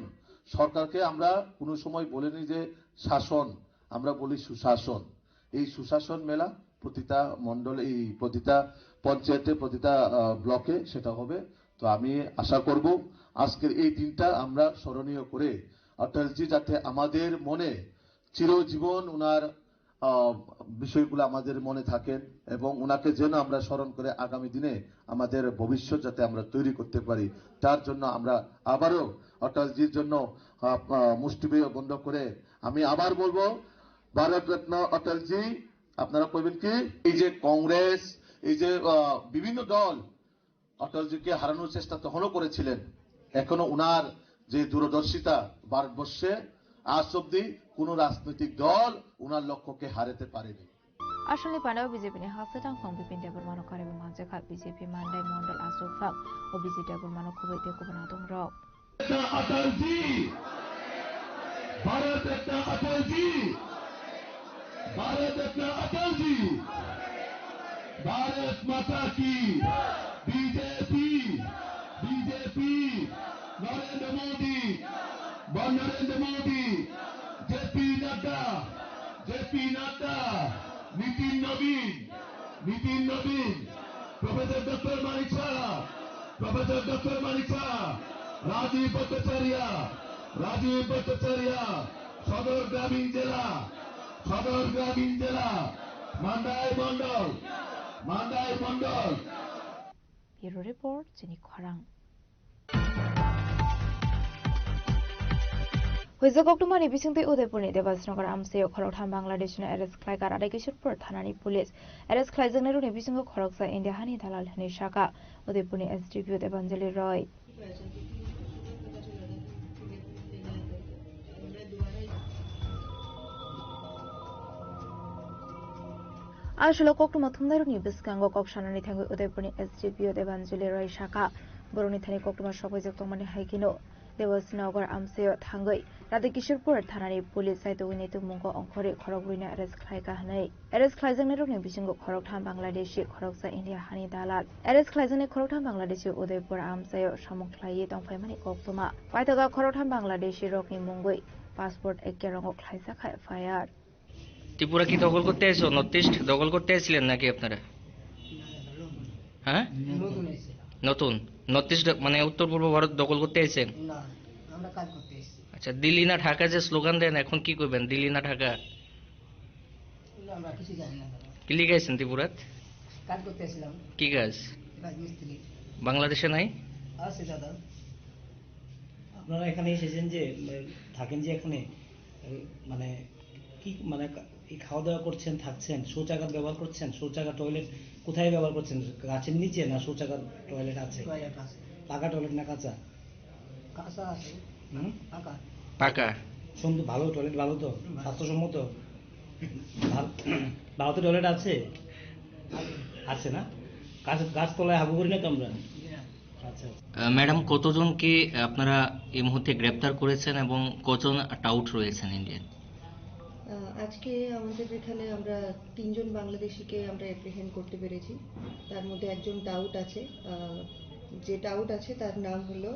সরকারকে আমরা কোনো সময় বলিনি যে শাসন, আমরা বলি সুশাসন। এই সুশাসন মেলা প্রতিটা মণ্ডলে, এই প্রতিটা পঞ্চায়েতে, প্রতিটা, আহ, ব্লকে সেটা হবে। তো আমি আশা করব আজকের এই দিনটা আমরা স্মরণীয় করে অটলজি যাতে আমাদের মনে চিরজীবন ওনার, আহ, বিষয়গুলো আমাদের মনে থাকেন এবং ওনাকে যেন আমরা স্মরণ করে আগামী দিনে আমাদের ভবিষ্যৎ যাতে আমরা তৈরি করতে পারি, তার জন্য আমরা আবারও অটলজির জন্য, আহ, আহ, মুষ্টিবন্ধ করে আমি আবার বলবো, ভারত রত্ন অটলজি। আপনারা কইবেন কি, এই যে কংগ্রেস, এই যে, আহ, বিভিন্ন দল অটলজিকে হারানোর চেষ্টা তখনও করেছিলেন, এখনো উনার যে দূরদর্শিতা ভারতবর্ষে আজ অব্দি কোনো রাজনৈতিক দল উনার লক্ষ্যকে হারাতে পারেনি। Aswkni panao B J P ni hasteo tangphang Bipin Debbarmano karwi manjakha B J P Mandai Mondol achukphang. O B J Debbarmano kubui tei kubun adongrok. Ratna अटल जी, भारत रत्न अटल जी, भारत रत्न अटल जी, भारत माता की, बीजेपी, बीजेपी, नरेंद्र मोदी, नरेंद्र मोदी, जेपी नड्डा, जेपी नड्डा, नितिन नवीन, नितिन नवीन, professor doctor Manik Saha, professor doctor Manik साहा, राजीव भट्टाचार्य, राजीव भट्टाचार्य, सदर ग्रामीण जिला, सदर ग्रामीण जिला, मांडाई मंडल, मांडाई मंडल। Bureau Report, Chini Khorang. Huijak koktwmani bisingtwi Udaipurni Debasnagar amchaio khoroktham Bangladeshno arrest khlaikha Radhakishorpur thanani police. Arrest khlaijaknairokni bisingo khoroksa India hani dalal hwnwi sakha. Udaipurni S D P O Debanjali Roy. Aswk koktwma thumnairokni bwskango kok sanani thangwi Udaipurni S D P O Debanjali Roy sakha, borokni thani koktwma sokwijak tongmani hai kheno Debasnagar amchaio thangwi Radhakishorpur thanani police saitugwini tubungo ongkhorwi khorokbrwino arrest khlaikha hwnwi. Arrest khlaijaknairokni bisingo khoroktham Bangladeshi, khoroksa India hani dalal. Arrest khlaijaknai khoroktham Bangladeshi Udaipur amchaio samung khlaiwi tongphaimani koktwma. Paithago khoroktham Bangladeshi rokni mungwi passport ekkerongo khlaijak kha F I R. Tripura কি দখল করতে এসো? North east দখল করতে এসেছিলেন নাকি আপনারা? হ্যাঁ, নতুন। নর্থ ইস্ট মানে উত্তর পূর্ব ভারত দখল করতে এসেছেন? আচ্ছা, দিল্লি না ঢাকা যে স্লোগান দেন, এখন কি করবেন? দিল্লি না ঢাকা? কি লিখে আছেন ত্রিপুরাত? কাজ করতে এসেছিলাম। কি কাজ? রাজমিস্ত্রি। বাংলাদেশে নাই? আছে দাদা। আপনারা এখানে এসেছেন যে, উম, থাকেন যে এখানে, উম, মানে কি, মানে কা-, এই খাওয়া দাওয়া করছেন, থাকছেন, শৌচাগার ব্যবহার করছেন? শৌচাগার, টয়লেট কোথায় ব্যবহার করছেন? গাছের নিচে না শৌচাগার, টয়লেট আছে? টয়লেট আছে। পাকা টয়লেট না কাঁচা? কাঁচা আছে। হুম? পাকা। পাকা। সুন্দর, ভালো টয়লেট, ভালো তো? হুম, ভালো। স্বাস্থ্যসম্মত? ভালো, ভালো তো টয়লেট আছে? আছে। আছে না? গাছ, গাছতলায় হাগু করি না তো আমরা? জি না। আচ্ছা, আচ্ছা। আহ, ম্যাডাম, কতজনকে আপনারা এই মুহূর্তে গ্রেপ্তার করেছেন এবং কজন টাউট রয়েছেন ইন্ডিয়ান? আহ, আজকে আমাদের এখানে আমরা তিনজন বাংলাদেশিকে আমরা অ্যাপ্রিহেন্ড করতে পেরেছি। তার মধ্যে একজন টাউট আছে। আহ, যে টাউট আছে তার নাম হলো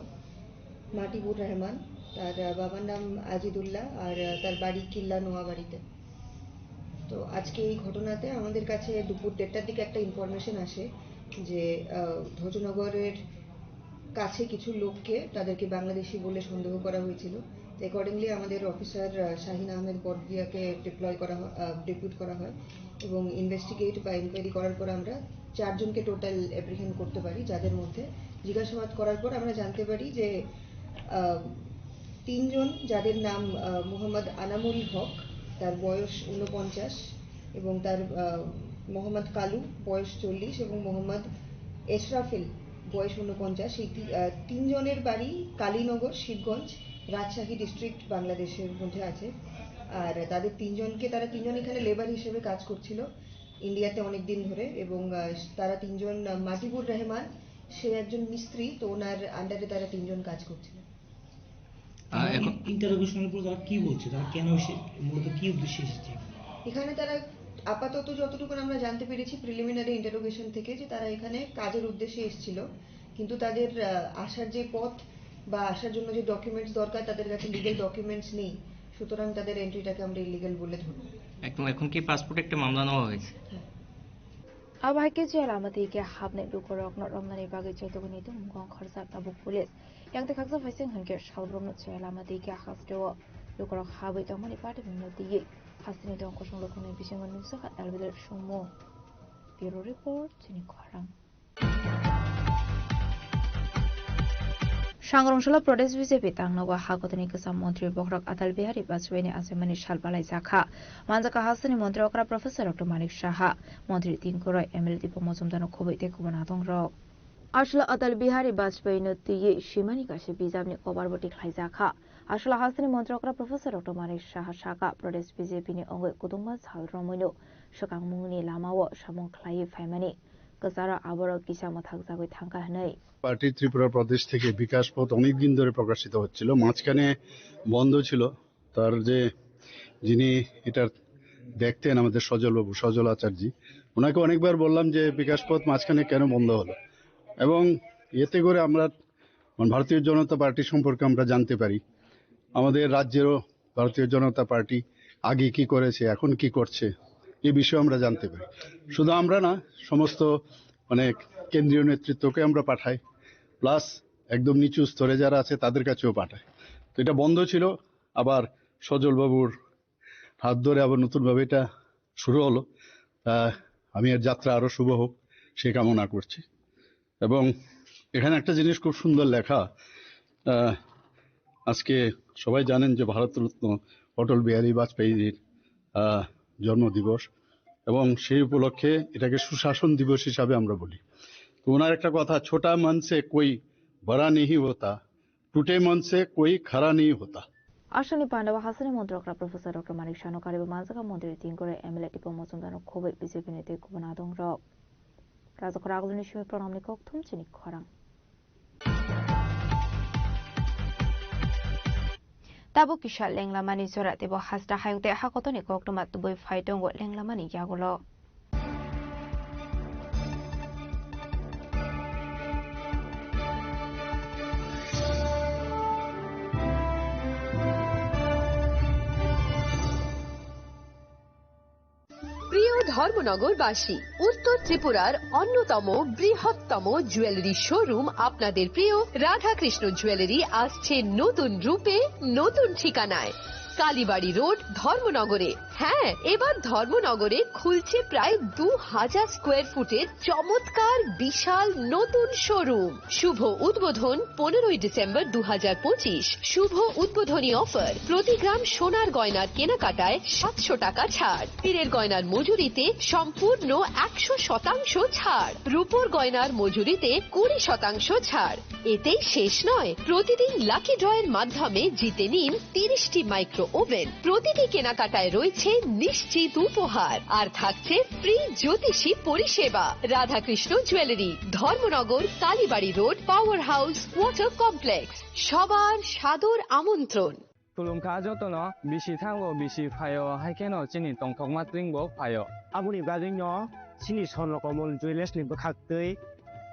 মাটিবুর রহমান। তার, আহ, বাবার নাম আজিদুল্লাহ, আর, আহ, তার বাড়ি কিল্লা নোয়াবাড়িতে। তো আজকে এই ঘটনাতে আমাদের কাছে দুপুর দেড়টার দিকে একটা ইনফরমেশন আসে যে, আহ, ধ্বজনগরের কাছে কিছু লোককে, তাদেরকে বাংলাদেশি বলে সন্দেহ করা হয়েছিল। তো অ্যাকর্ডিংলি আমাদের অফিসার, আহ, শাহিন আহমেদ বড়দিয়াকে ডিপ্লয় করা হয়, আহ, ডেপুট করা হয় এবং ইনভেস্টিগেট বা এনকোয়ারি করার পর আমরা চারজনকে টোটাল অ্যাপ্রিহেন্ড করতে পারি, যাদের মধ্যে জিজ্ঞাসাবাদ করার পর আমরা জানতে পারি যে, আহ, তিনজন, যাদের নাম, আহ, মোহাম্মদ আনামুল হক, তার বয়স ঊনপঞ্চাশ, এবং তার, আহ, মোহাম্মদ কালু, বয়স চল্লিশ, এবং মোহাম্মদ এশরাফিল, বয়স ঊনপঞ্চাশ। এই তি-, আহ, তিনজনের বাড়ি কালীনগর, শিবগঞ্জ, রাজশাহী ডিস্ট্রিক্ট, বাংলাদেশের মধ্যে আছে। আর তাদের তিনজনকে, তারা তিনজন এখানে লেবার হিসেবে কাজ করছিল ইন্ডিয়াতে অনেক দিন ধরে, এবং, আহ, তারা তিনজন, আহ, মাজিবুর রহমান, সে একজন মিস্ত্রি, তো ওনার আন্ডারে তারা তিনজন কাজ করছিল। আহ, এখন ইন্টারোগেশনের পর তারা কি বলছে, তারা কেন এসে, মূলত কি উদ্দেশ্যে এসেছে? এখানে তারা আপাতত যতটুকু আমরা জানতে পেরেছি প্রিলিমিনারি ইন্টারোগেশন থেকে, যে তারা এখানে কাজের উদ্দেশ্যে এসেছিল, কিন্তু তাদের, আহ, আসার যে পথ বা আসার জন্য যে ডকুমেন্টস দরকার, তাদের কাছে লিগ্যাল ডকুমেন্টস নেই, সুতরাং তাদের এন্ট্রিটাকে আমরা ইলিগ্যাল বলে ধরব। একদম, এখন কি পাসপোর্ট একটা মামলা নেওয়া হয়েছে? হ্যাঁ। Abo hai khe jela lama twi khe hapnai lukurokno romnani bagwi jotogo ni tongmung khorsa tabuk police. Yang tei khaksa phaising hwn khe salbrumno jela lama twi khe hasteo lukurok habwi tongmani patimungno twiwi hasteni tong kosong lukurokni bisingo nukjakha L B D sumung. Bureau Report, Chini Khorang. Sangrong salo Pradesh B J P tangnogo ha kotorni kwcham montri bokhorok Atal Bihari Vajpayee ni achaimani sal balaijakha. Manjakha hasteni montri okra Professor Doctor Manik Saha, montri Tinku Roy, M L A Dipo Mojumdar no khobwi tei kubun adongrok. Aswla Atal Bihari Vajpayee no twiwi swimani kaisa bijapni kobar bo tikhlaijakha. Aswla hasteni montri okra Professor Doctor Manik Saha sakha, Pradesh B J P ni wngwi kudungma sal romwino swkangmungni lamao samung khlaiwi phaimani. Kwcharo aborok kisa mwthakjagwi thangkha hwnwi. Party Tripura Pradesh থেকে বিকাশ পথ অনেক দিন ধরে প্রকাশিত হচ্ছিল, মাঝখানে বন্ধ ছিল। তার যে, যিনি এটা দেখতেন, আমাদের সজল বাবু, সজল আচার্য, ওনাকে অনেকবার বললাম যে বিকাশ পথ মাঝখানে কেন বন্ধ হলো, এবং এতে করে আমরা, মানে, ভারতীয় জনতা পার্টি সম্পর্কে আমরা জানতে পারি। আমাদের রাজ্যেরও ভারতীয় জনতা পার্টি আগে কি করেছে, এখন কি করছে, এ বিষয়ে আমরা জানতে পারি। শুধু আমরা না, সমস্ত, মানে, কেন্দ্রীয় নেতৃত্বকে আমরা পাঠাই, প্লাস একদম নিচু স্তরে যারা আছে তাদের কাছেও পাঠাই। তো এটা বন্ধ ছিল, আবার সজল বাবুর হাত ধরে আবার নতুনভাবে এটা শুরু হলো। তা আমি এর যাত্রা আরো শুভ হোক, সে কামনা করছি। এবং এখানে একটা জিনিস খুব সুন্দর লেখা, আহ, আজকে সবাই জানেন যে ভারতরত্ন অটল বিহারী বাজপেয়ীজির, আহ, জন্মদিবস, এবং সেই উপলক্ষে এটাকে সুশাসন দিবস হিসাবে আমরা বলি। তো ওনার একটা কথা, "ছোটা মন সে কোই বড়া নেহি হোতা, টুটে মন সে কোই খাড়া নেহি হোতা।" Aswkni pandao hasteni montri okra Professor Doctor Manik Saha no kariwi manjakha montri Tinku Roy, M L A Dipo Mojumdar no khobwi B J P ni tei kubun adongrok. Rajakhor aguluni simi pranamni kokthum chini khorang. Tabuk kisa lenglamani jora teibo hasta hayung tei hakotoni koktwma tubui phai tongo lenglamani yagulo. ধর্মনগরবাসী, উত্তর ত্রিপুরার অন্যতম বৃহত্তম jewellery showroom আপনাদের প্রিয় রাধাকৃষ্ণ জুয়েলারি আসছে নতুন রূপে, নতুন ঠিকানায়। কালীবাড়ি রোড, ধর্মনগরে। হ্যাঁ, এবার ধর্মনগরে খুলছে প্রায় দু হাজার স্কোয়ার ফুটের চমৎকার বিশাল নতুন শোরুম। শুভ উদ্বোধন পনেরোই ডিসেম্বর দু হাজার পঁচিশ। শুভ উদ্বোধনী অফার, প্রতি গ্রাম সোনার গয়নার কেনাকাটায় সাতশো টাকা ছাড়, হীরের গয়নার মজুরিতে সম্পূর্ণ একশো শতাংশ ছাড়, রূপোর গয়নার মজুরিতে কুড়ি শতাংশ ছাড়। এতেই শেষ নয়, প্রতিদিন লাকি ড্রয়ের মাধ্যমে জিতে নিন তিরিশটি মাইক্রো ওভেন। প্রতিটি কেনাকাটায় রয়েছে নিশ্চিত উপহার, আর থাকছে ফ্রি জ্যোতিষী পরিষেবা। Radhakrishna jewellery, Dharmanagar, Kalibari road, power house, water complex. সবার সাদর আমন্ত্রণ। Khulumkha jotono, bisi thango, bisi phaio, hai kheno chini tongthokma tringbo phaio. Aboni bagwino chini Swarno Komol Jewellers ni bwkhak twi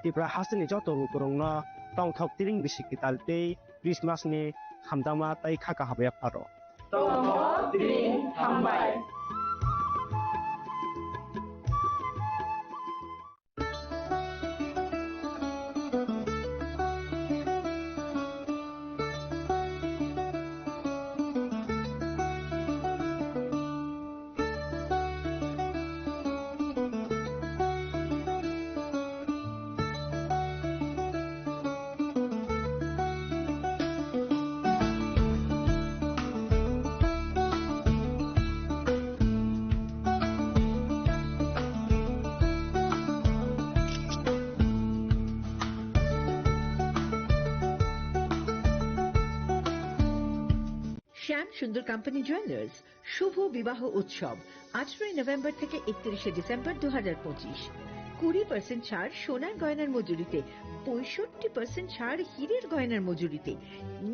Tripura hasteni joto lukurokno tongthok tring bisi kwtal tei Christmas ni hamjakma tei kha kaham yapharo. Tongthok tring hambai. শ্যাম Sundar company jewellers, শুভ বিবাহ উৎসব আঠারোই নভেম্বর থেকে একত্রিশে ডিসেম্বর দু হাজার পঁচিশ। কুড়ি পার্সেন্ট ছাড় সোনার গয়নার মজুরিতে, পঁয়ষট্টি পার্সেন্ট ছাড় হীরের গয়নার মজুরিতে,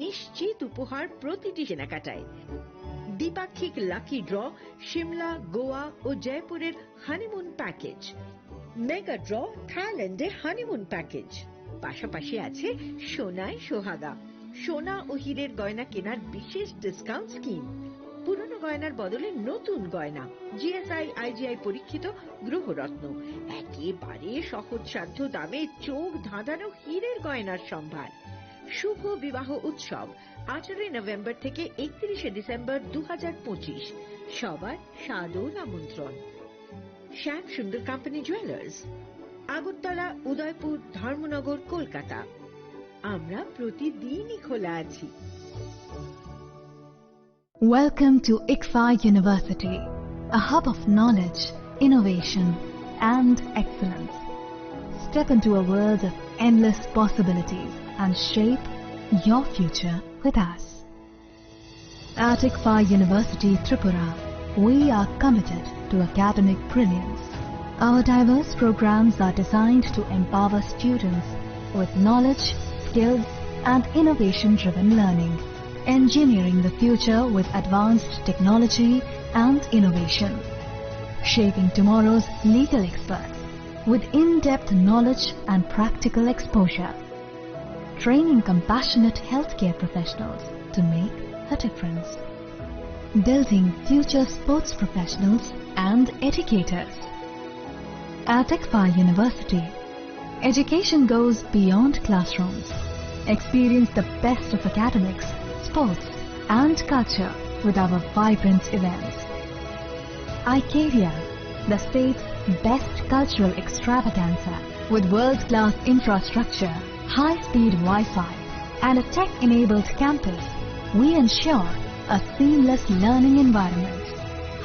নিশ্চিত উপহার প্রতিটি কেনাকাটায়। দ্বিপাক্ষিক লাকি ড্র, সিমলা, গোয়া ও জয়পুরের হানিমুন প্যাকেজ। মেগা ড্র, থাইল্যান্ডে হানিমুন প্যাকেজ। পাশাপাশি আছে সোনায় সোহাগা, সোনা ও হীরের গয়না কেনার বিশেষ ডিসকাউন্ট স্কিম। পুরনো গয়নার বদলে নতুন গয়না, জিএসআই, আইজিআই পরীক্ষিত গ্রহরত্ন, একেবারে সহজসাধ্য দামে চোখ ধাঁধানো হীরের গয়নার সম্ভার। শুভ বিবাহ উৎসব আঠারোই নভেম্বর থেকে একত্রিশে ডিসেম্বর দু হাজার পঁচিশ। সবার সাদর আমন্ত্রণ। শ্যাম সুন্দর কোম্পানি জুয়েলার্স, আগরতলা, উদয়পুর, ধর্মনগর, কলকাতা। আমরা প্রতিদিনই খোলা আছি। Welcome to ICFAI University, a hub of knowledge, innovation, and excellence. Step into a world of endless possibilities and shape your future with us. At ICFAI University Tripura, we are committed to academic brilliance. Our diverse programs are designed to empower students with knowledge, skills, and innovation-driven learning, engineering the future with advanced technology and innovation, shaping tomorrow's legal experts with in-depth knowledge and practical exposure, training compassionate healthcare professionals to make a difference, building future sports professionals and educators. At ICFAI University, education goes beyond classrooms. Experience the best of academics, sports, and culture with our vibrant events. Icaria, the state's best cultural extravaganza. With world-class infrastructure, high-speed Wi-Fi, and a tech-enabled campus, we ensure a seamless learning environment.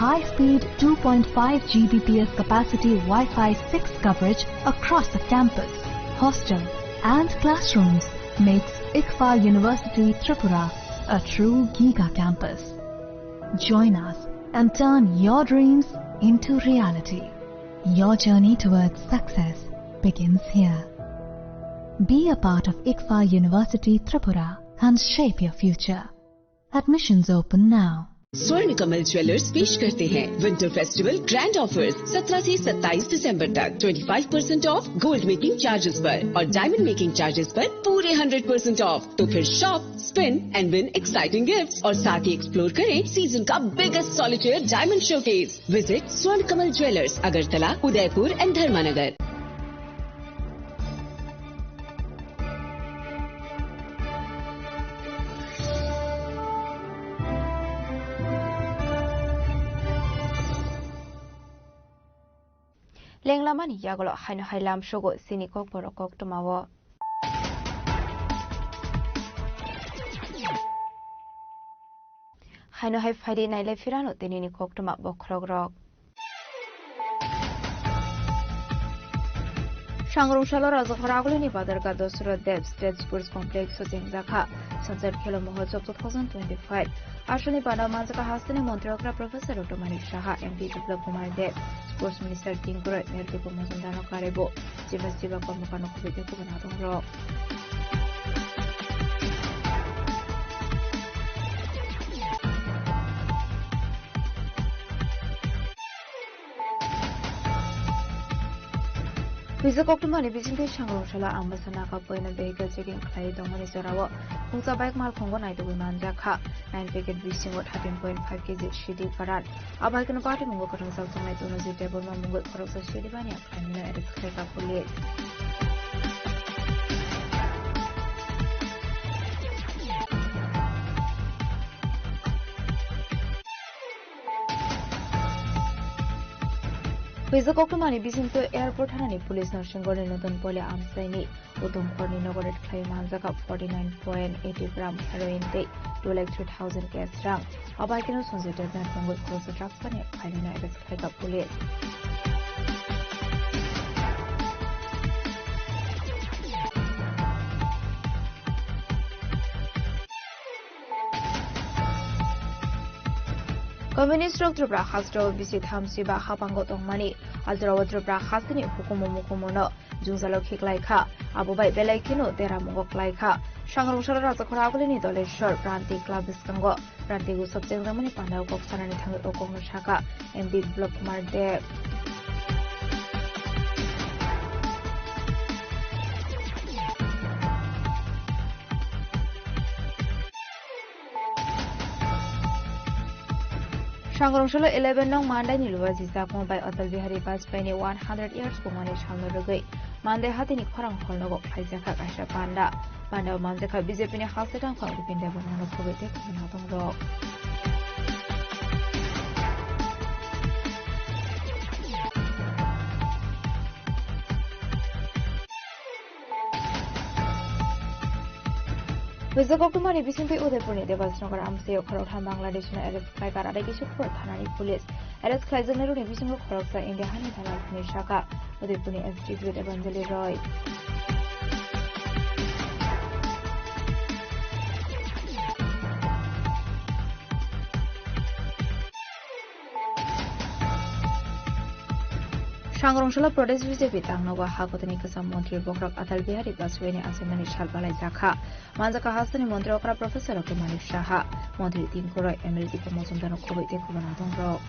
High-speed two point five G B P S capacity Wi-Fi six coverage across the campus, hostel, and classrooms makes ICFAI University Tripura a true giga campus. Join us and turn your dreams into reality. Your journey towards success begins here. Be a part of ICFAI University Tripura and shape your future. Admissions open now. स्वर्ण कमल ज्वेलर्स पेश करते हैं winter festival grand offers. सत्रह से सत्ताईस दिसंबर तक twenty five percent of gold making charges पर और डायमंड मेकिंग चार्जेस पर पूरे हंड्रेड परसेंट ऑफ। तो फिर shop, spin and win exciting gifts और साथ ही एक्सप्लोर करें सीजन का biggest solitaire diamond showcase. Visit स्वर्ण कमल ज्वेलर्स, अगरतला, उदयपुर एंड धर्मानगर। Lenglamani yagulo haino hai lamsogo chini kokborok koktwmao. Haino hai phaidi nailai phirano tinini koktwma bokhorokrok. Sangrungsalo Rajakhor Agulini Badarga Dosra Dev State Sports Complex o chengjakha Sanchar Khelo Mahotsav two thousand twenty-five. Aswkni bana manjaka hasteni Montri okra Professor Doctor Manik Saha, M P Biplab Kumar Deb, Sports Minister Tingkuroi, Mertipu Mojumdarno karebo, chiba chiba kormokarno kubui tei kubun adongrok. Puisa koktwmani bisingtwi Sangrungsalo Ambasa Naga Point o vehicle checking khlaiwi tongmani jorao khungsa bike malkhungo naitugwi manjak kha. Nine packet bisingo thirteen point five K G C D karan. Abo hai kheno patimungo kwrwngjak tongnai Tunuji Debbarma mungwi khoroksa C D baniya khlaimano arrest khlaikha police. Puisa koktwmani bisingtwi airport thanani police no Singorni Notun Poila amchaini Udomkhorni nogo raid khlaiwi manjak forty nine point eighty gram heroin tei two lakh three thousand cash rang. Abo hai kheno Sanjay Debnath mungwi khoroksa drugs baniya khlainano arrest khlaikha police. Communist rok Tripura hasteo bisi thamsi ba hapango tongmani ajrao Tripura hasteni hukumu mukumuno jwngjalo khiklai kha, abo bai belai kheno deramungo klai kha. Sangrungsalo Rajakhor Agulini Doleshwar Pranti Club bwskango Pranti Utsav chengjakmani pandao kok sanani thangwi o kokno sakha M P Biplab Kumar Deb. Sangrungsalo eleven nong Mandaini Luwaji Chakma bai Atal Bihari Vajpayee ni one hundred years pungmani salno rwgwi Mandai hatini khorang hall nogo khlaijakha kaisa panda. Panda o manjakha B J P ni halsatang phang Bipin Debbarmano kubui tei kubun adongrok. Puisa koktwmani bisingtwi Udaipurni Debasnagar amchaio khoroktham Bangladeshino arrest khlaikha Radhakishore thanani police. Arrest khlaijaknairokni bisingo khoroksa India hani dalal hwnwi sakha Udaipurni S D G Evanjali Roy. Sangrungsalo Pradesh B J P tangnogo hakotini kwcham montri bokhorok Atal Bihari Vajpayee ni achaimani sal balaijakha. Manjaka hasteni montri okra Professor Doctor Manik Saha, montri Tingkuroi, M L A Dipa Mojumdarno kubui tei kubun adongrok.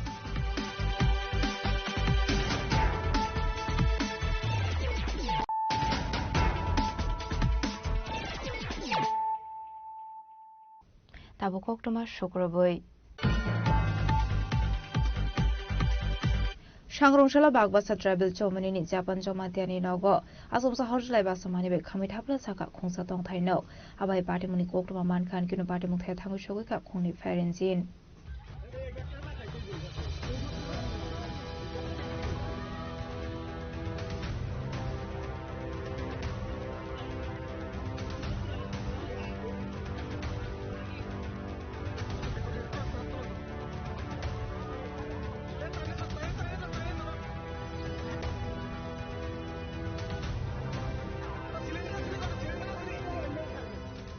Tabuk koktwma sukrubui. Sangrungsalo Bagbasa Tribal Chowmani ni Japan Jamatia ni nogo asomsa horjlai basa mani bai khamwi thapla saka khungsa tongthai no. Abai patimuni koktwma mankha, ankeno patimung thaya thangwi sogwi kha khungni pher engine.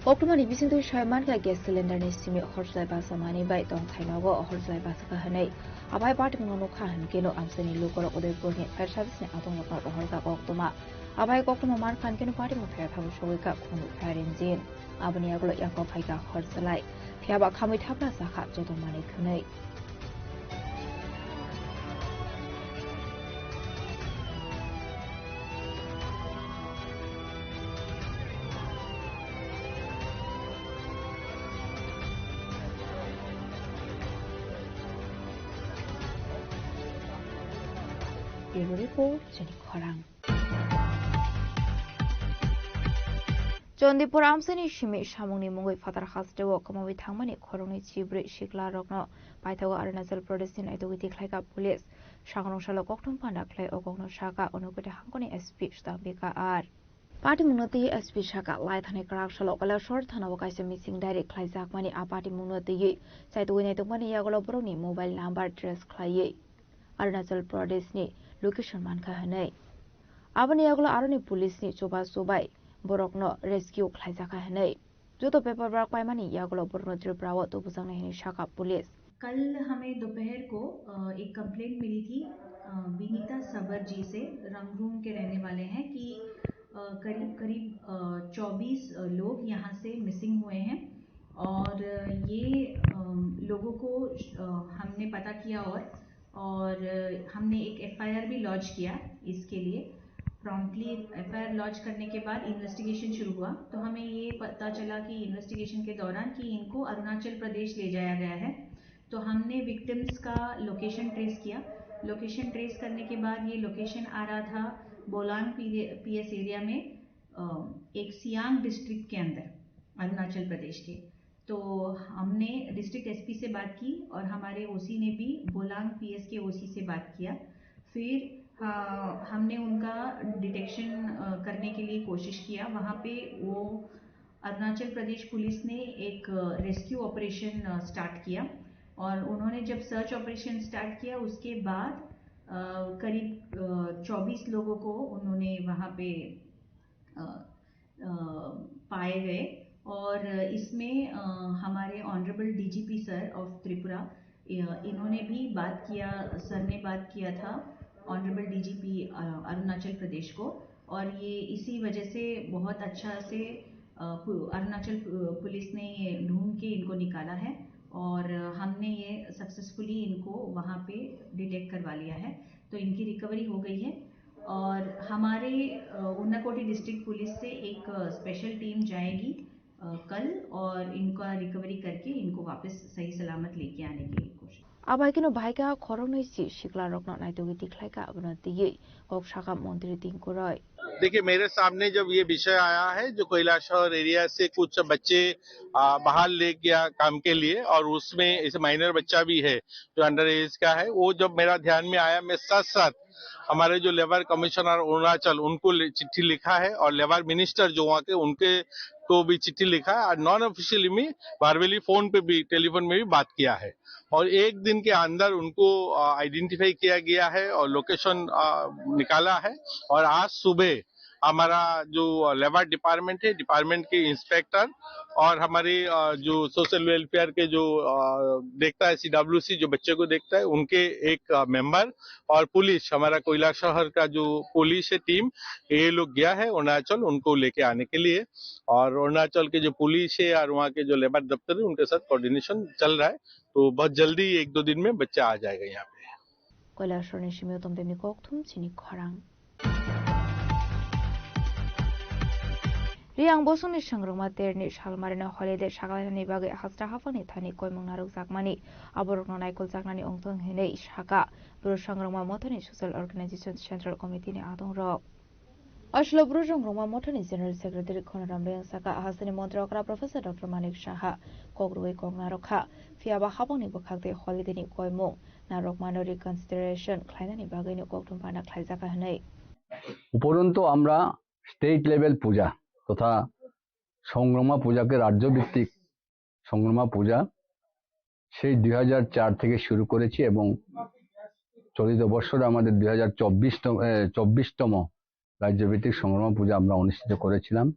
Koktwmani bisingtwi soi mankha gas cylinder ni simi horjlai basa mani bai tongthai nogo horjlai basa kha hwnwi. Abai patimungno nukha hwnkhe no amchaini lukurok Udaipurni fire service ni atongrokno rohorkha koktwma. Abai koktwma mar khan keno party mung phaya thabo sogwi ka khunu phaya rinjin. Aboni yagulo yakho phaikha hor salai. Phiya ba khamwi thapla sakha joto manwi thwnwi. Bureau Report, Chini Khorang. Chandipur amchaini simi samungni mungwi phatar hasteo kwmawi thangmani khoroknwi chibrwi siklarokno paithago Arunachal Pradeshni naitugwi tikhlaikha police. Sangrong salo kokthum panda khlai o kokno sakha Unakoti hangkoni S P Sudambika R. Patimungno twi S P sakha, lai thani kwrak salo Kailasor thanao kaisa missing diary khlaijakmani a patimungno twiwi chaitugwi naitokmani yagulo borokni mobile number trace khlaiwi Arunachal Pradeshni location mankha hwnwi. Aboni yagulo aroni police ni chubachu bai borokno rescue khlaijakha hwnwi. Joto paperwork paimani yagulo borokno Tripura o tubujaknai hwnwi sakha police. कल हमें दोपहर को, अ, एक कंप्लेंट मिली थी, अ, विनीता सबर जी से, रंगरूम के रहने वाले हैं, कि, अ, करीब, करीब, अ, चौबीस, अ, लोग यहाँ से मिसिंग हुए हैं। और, अ, ये, अ, लोगों को, अ, हमने पता किया और और हमने एक एफआईआर भी लॉन्च किया इसके लिए। प्रॉम्प्टली एफआईआर लॉन्च करने के बाद इन्वेस्टिगेशन शुरू हुआ, तो हमें ये पता चला कि इन्वेस्टिगेशन के दौरान कि इनको अरुणाचल प्रदेश ले जाया गया है। तो हमने विक्टिम्स का लोकेशन ट्रेस किया। लोकेशन ट्रेस करने के बाद ये लोकेशन आ रहा था बोलांग पीएस एरिया में, अ, एक सियांग डिस्ट्रिक्ट के अंदर, अरुणाचल प्रदेश के। तो हमने डिस्ट्रिक्ट एसपी से बात की और हमारे ओसी ने भी बोलांग पीएस के ओसी से बात किया। फिर, अ, हमने उनका डिटेक्शन, अ, करने के लिए कोशिश किया। वहाँ पे वो अरुणाचल प्रदेश पुलिस ने एक, अ, रेस्क्यू ऑपरेशन, अ, स्टार्ट किया और उन्होंने जब सर्च ऑपरेशन स्टार्ट किया, उसके बाद, अ, करीब, अ, चौबीस लोगों को उन्होंने वहाँ पे, अ, अ, पाए गए और इसमें, अ, हमारे honourable DGP sir of Tripura, अ, इन्होंने भी बात किया, सर ने बात किया था ऑनरेबल डीजीपी, अ, अरुणाचल प्रदेश को, और ये इसी वजह से बहुत अच्छा से, अ, पु-, अरुणाचल पु-, पुलिस ने ये ढूंढ के इनको निकाला है और हमने ये सक्सेसफुली इनको वहाँ पे डिटेक्ट करवा लिया है, तो इनकी रिकवरी हो गई है। और हमारे, अ, उनाकोटी डिस्ट्रिक्ट पुलिस से एक, अ, स्पेशल टीम जाएगी, अ, कल और इनका रिकवरी करके इनको वापस सही सलामत लेके आने की कोशिश। Abai keno bahaikha khoroknwi si siklarokno naitugwi tikhlaikha, abono twiwi kok sakha montri Tinku Roy. देखिए, मेरे सामने जब ये विषय आया है, जो कैलाशहर एरिया से कुछ बच्चे, आ, बाहर ले गया काम के लिए, और उसमें ऐसे माइनर बच्चा भी है, जो अंडर एज का है, वो जब मेरा ध्यान में आया, मैं साथ-साथ हमारे जो लेबर कमिश्नर अरुणाचल, उनको लि-, चिट्ठी लिखा है, और लेबर मिनिस्टर जो वहाँ के, उनके को भी चिट्ठी लिखा है, और नॉन ऑफिशियली में वर्बली फोन पे भी, टेलीफोन में भी बात किया है, और एक दिन के अंदर उनको, आ, आइडेंटिफाई किया गया है और लोकेशन, आ, निकाला है, और आज सुबह हमारा जो लेबर डिपार्टमेंट है, डिपार्टमेंट के इंस्पेक्टर और हमारी, अ, जो सोशल वेलफेयर के जो, अ, देखता है, सीडब्ल्यूसी जो बच्चे को देखता है, उनके एक, अ, मेंबर और पुलिस, हमारा कैलाशहर का जो पुलिस है टीम, ये लोग गया है अरुणाचल उनको लेके आने के लिए। और अरुणाचल के जो पुलिस है और वहाँ के जो लेबर दफ्तर है, उनके साथ कोऑर्डिनेशन चल रहा है। तो बहुत जल्दी एक दो दिन में बच्चा आ जाएगा यहाँ पे। Koilasorni simi utom bemni kokthum chini khorang. Riang bosongni swngrwngma terni salmarino holiday saklainani bagwi hasta haphangni thani koimung narwkjakmani, aborokno naikoljaknani wngthang hinwi sakha Bru Swngrwngma Mothani Social Organization Central Committee-ni adongrok. Aswk Bru Swngrwngma Mothani General Secretary Khonoram Reang sakha, hasteni montri okra Professor Doctor Manik Saha kok rwui kok narwkha, phiyaba haphangni bwkhak tei holiday-ni koimung narwkmano reconsideration khlainani bagwino kokthum panda khlaijakha hwnwi. উপরন্তু আমরা state level পূজা তথা সংগ্রামা পূজাকে রাজ্যভিত্তিক সংগ্রামা পূজা সেই দুই হাজার চার থেকে শুরু করেছি এবং চলিত বছর আমাদের দুই হাজার চব্বিশতম, এ, চব্বিশতম রাজ্যভিত্তিক সংগ্রামা পূজা আমরা অনুষ্ঠিত করেছিলাম।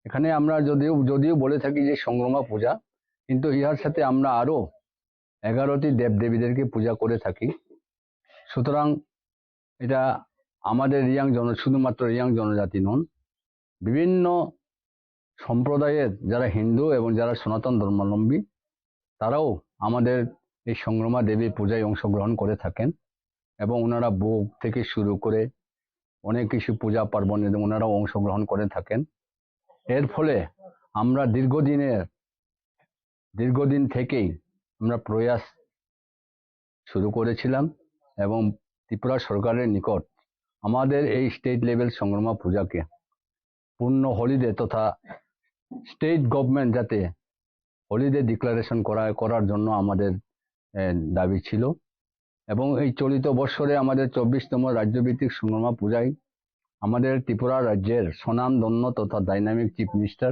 এখানে আমরা যদিও, যদিও বলে থাকি যে সংগ্রামা পূজা, কিন্তু ইহার সাথে আমরা আরো এগারোটি দেবদেবীদেরকে পূজা করে থাকি। সুতরাং এটা আমাদের রিয়াং জন শুধুমাত্র রিয়াং জনজাতি নন, বিভিন্ন সম্প্রদায়ের যারা হিন্দু এবং যারা সনাতন ধর্মাবলম্বী, তারাও আমাদের এই সংগ্রামা দেবী পূজায় অংশগ্রহণ করে থাকেন এবং ওনারা ভোগ থেকে শুরু করে অনেক কিছু পূজা পার্বণ এবং ওনারাও অংশগ্রহণ করে থাকেন। এর ফলে আমরা দীর্ঘদিনের, দীর্ঘদিন থেকেই আমরা প্রয়াস শুরু করেছিলাম এবং ত্রিপুরা সরকারের নিকট আমাদের এই স্টেট লেভেল সংগ্রামা পূজাকে পূর্ণ হলিডে তথা স্টেট গভর্নমেন্ট যাতে হলিডে ডিক্লারেশন করা, করার জন্য আমাদের, এ, দাবি ছিল। এবং এই চলিত বৎসরে আমাদের চব্বিশতম রাজ্যভিত্তিক সংগ্রামা পূজায় আমাদের ত্রিপুরা রাজ্যের স্বনামধন্য তথা ডাইনামিক চিফ মিনিস্টার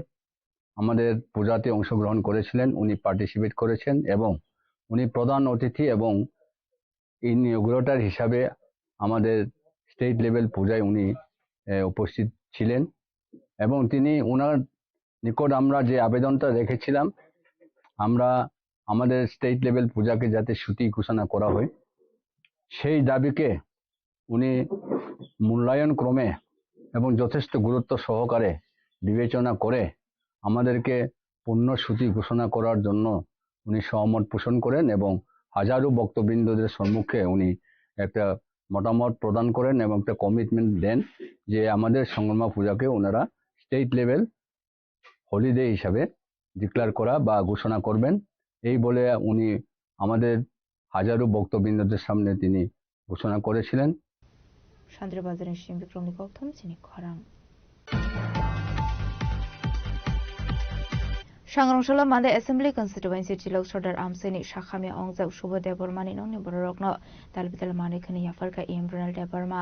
আমাদের পূজাতে অংশগ্রহণ করেছিলেন, উনি পার্টিসিপেট করেছেন এবং উনি প্রধান অতিথি এবং ইনঅগুরেটর হিসাবে আমাদের স্টেট লেভেল পূজায় উনি, এ, উপস্থিত ছিলেন এবং তিনি ওনার নিকট আমরা যে আবেদনটা রেখেছিলাম, আমরা আমাদের স্টেট লেভেল পূজাকে যাতে ছুটি ঘোষণা করা হয়, সেই দাবিকে উনি মূল্যায়ন ক্রমে এবং যথেষ্ট গুরুত্ব সহকারে বিবেচনা করে আমাদেরকে পূর্ণ ছুটি ঘোষণা করার জন্য উনি সহমত পোষণ করেন এবং হাজারো ভক্তবৃন্দদের সম্মুখে উনি একটা মতামত প্রদান করেন এবং একটা কমিটমেন্ট দেন যে আমাদের সংগ্রামা পূজাকে ওনারা স্টেট লেভেল হলিডে হিসাবে ডিক্লেয়ার করা বা ঘোষণা করবেন। এই বলে উনি আমাদের হাজারো ভক্তবৃন্দদের সামনে তিনি ঘোষণা করেছিলেন। Sandra Bazar ni Simi Bikromni kokthum chini khorang. Sangrong Solo Mande Assembly Constituency Chilok Sordar Amsini Sakhami Ongjak Subodh Debbarmani nongni bororokno tal bital manwi khwni yapharkha E M Ronald Debbarma.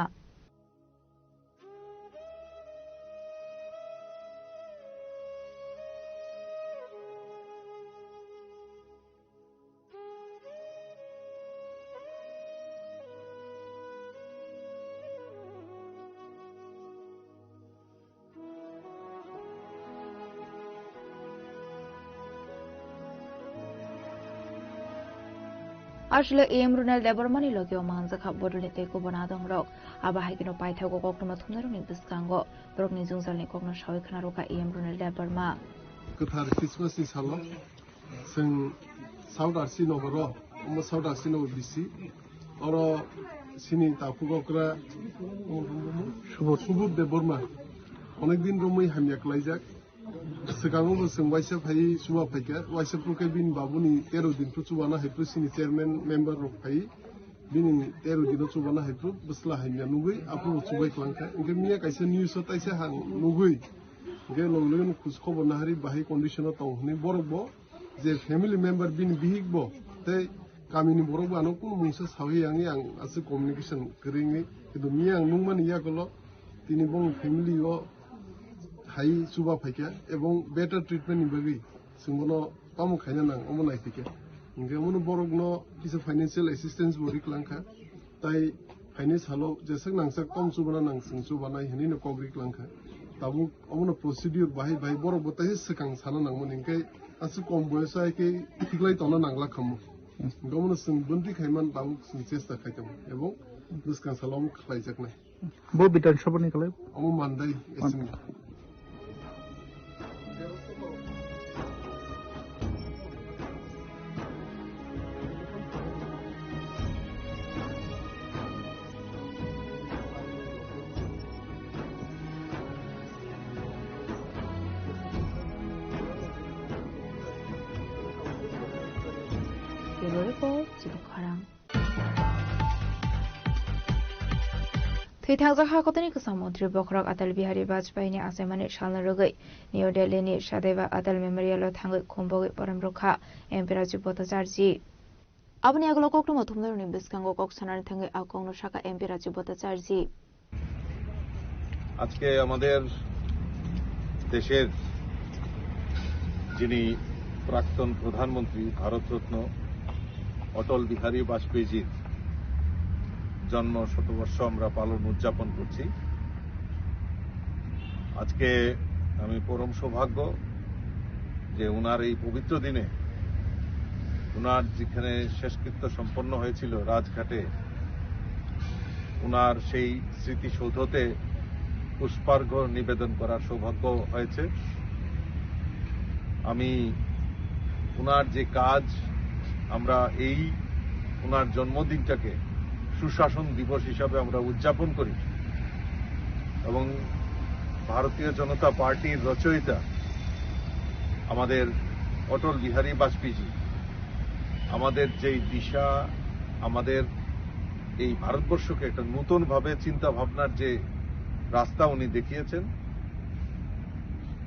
Aswk le E M Ronald Debbarmani logi o manjakha bodolni tei kubun adongrok. Abo hai kheno paithago koktwma thumnairokni bwskango borokni jwngjalni kokno sawi khna rwkha E M Ronald Debbarma. Kwthar Christmas ni salo chwng South R C nogoro, omo South R C nogor bisi, oro sini takhuk okra Subodh Debbarma onek din romwi hamya klaijak. Swkango bo chwng waisa phai chuba phaikha, waisa phuru khe bini babuni tero din phuru chubana hai phuru sini chairman member rok phai bini tero dino chubana hai phuru bwsla hamya nugwi aphuru chubai klangkha. Hwnkhe miya kaisa news o taisa hang nugwi, hwnkhe logi logi no khoj khobor nahari bahai condition o tong hwnwi borok bo je family member bini bihik bo tei kamini borok bo ano kunu mungsa sawi yangwi ang aswk communication kwrwi wngwi, kintu miya ang nukmani yagulo tini bongni family o hai chuba phaikha ebong better treatment ni bagwi chwng bono tamo khaina nang omo naiphaikha. Hwnkhe omono borokno kisa financial assistance bo riklangkha. Tai phaini salo jeswk nangsak tom chubana nang chwng chubanai hinwi no kok riklangkha. Tabuk omono procedure bahai bahai borok bo taisa swkang sana nangmani hwnkhe aswk kom boyoso hai khe thiklai tongna nangla khamu. Hwnkhe omono chwng bwntwi khaiman tabuk chwng chesta khai tongo ebong bwskang salo omo khlaijaknai. Bo Bidhan Sabha ni kwlai? Omo Mandai assembly. Bureau Report, Chibuk Khorang. Thwi thangjak ha kotini kwcham montri bokhorok Atal Bihari Vajpayee ni achaimani salno rwgwi New Delhi ni Sadaiva Atal Memorial o thangwi khumbogwi porom rwkha M P Raju Bhattacharjee. Aboni yagulo koktwma thumnairokni bwskango kok sanani thangwi a kokno sakha M P Raju Bhattacharjee. আজকে আমাদের দেশের যিনি প্রাক্তন প্রধানমন্ত্রী ভারতরত্ন অটল বিহারী বাজপেয়ীজির জন্ম শতবর্ষ আমরা পালন উদযাপন করছি। আজকে আমি পরম সৌভাগ্য যে ওনার এই পবিত্র দিনে ওনার যেখানে শেষকৃত্য সম্পন্ন হয়েছিল রাজঘাটে, ওনার সেই স্মৃতিসৌধতে পুষ্পার্ঘ্য নিবেদন করার সৌভাগ্য হয়েছে। আমি ওনার যে কাজ, আমরা এই ওনার জন্মদিনটাকে সুশাসন দিবস হিসাবে আমরা উদযাপন করি এবং ভারতীয় জনতা পার্টির রচয়িতা আমাদের অটল বিহারী বাজপেয়ীজি আমাদের যেই দিশা, আমাদের এই ভারতবর্ষকে একটা নতুনভাবে চিন্তা ভাবনার যে রাস্তা উনি দেখিয়েছেন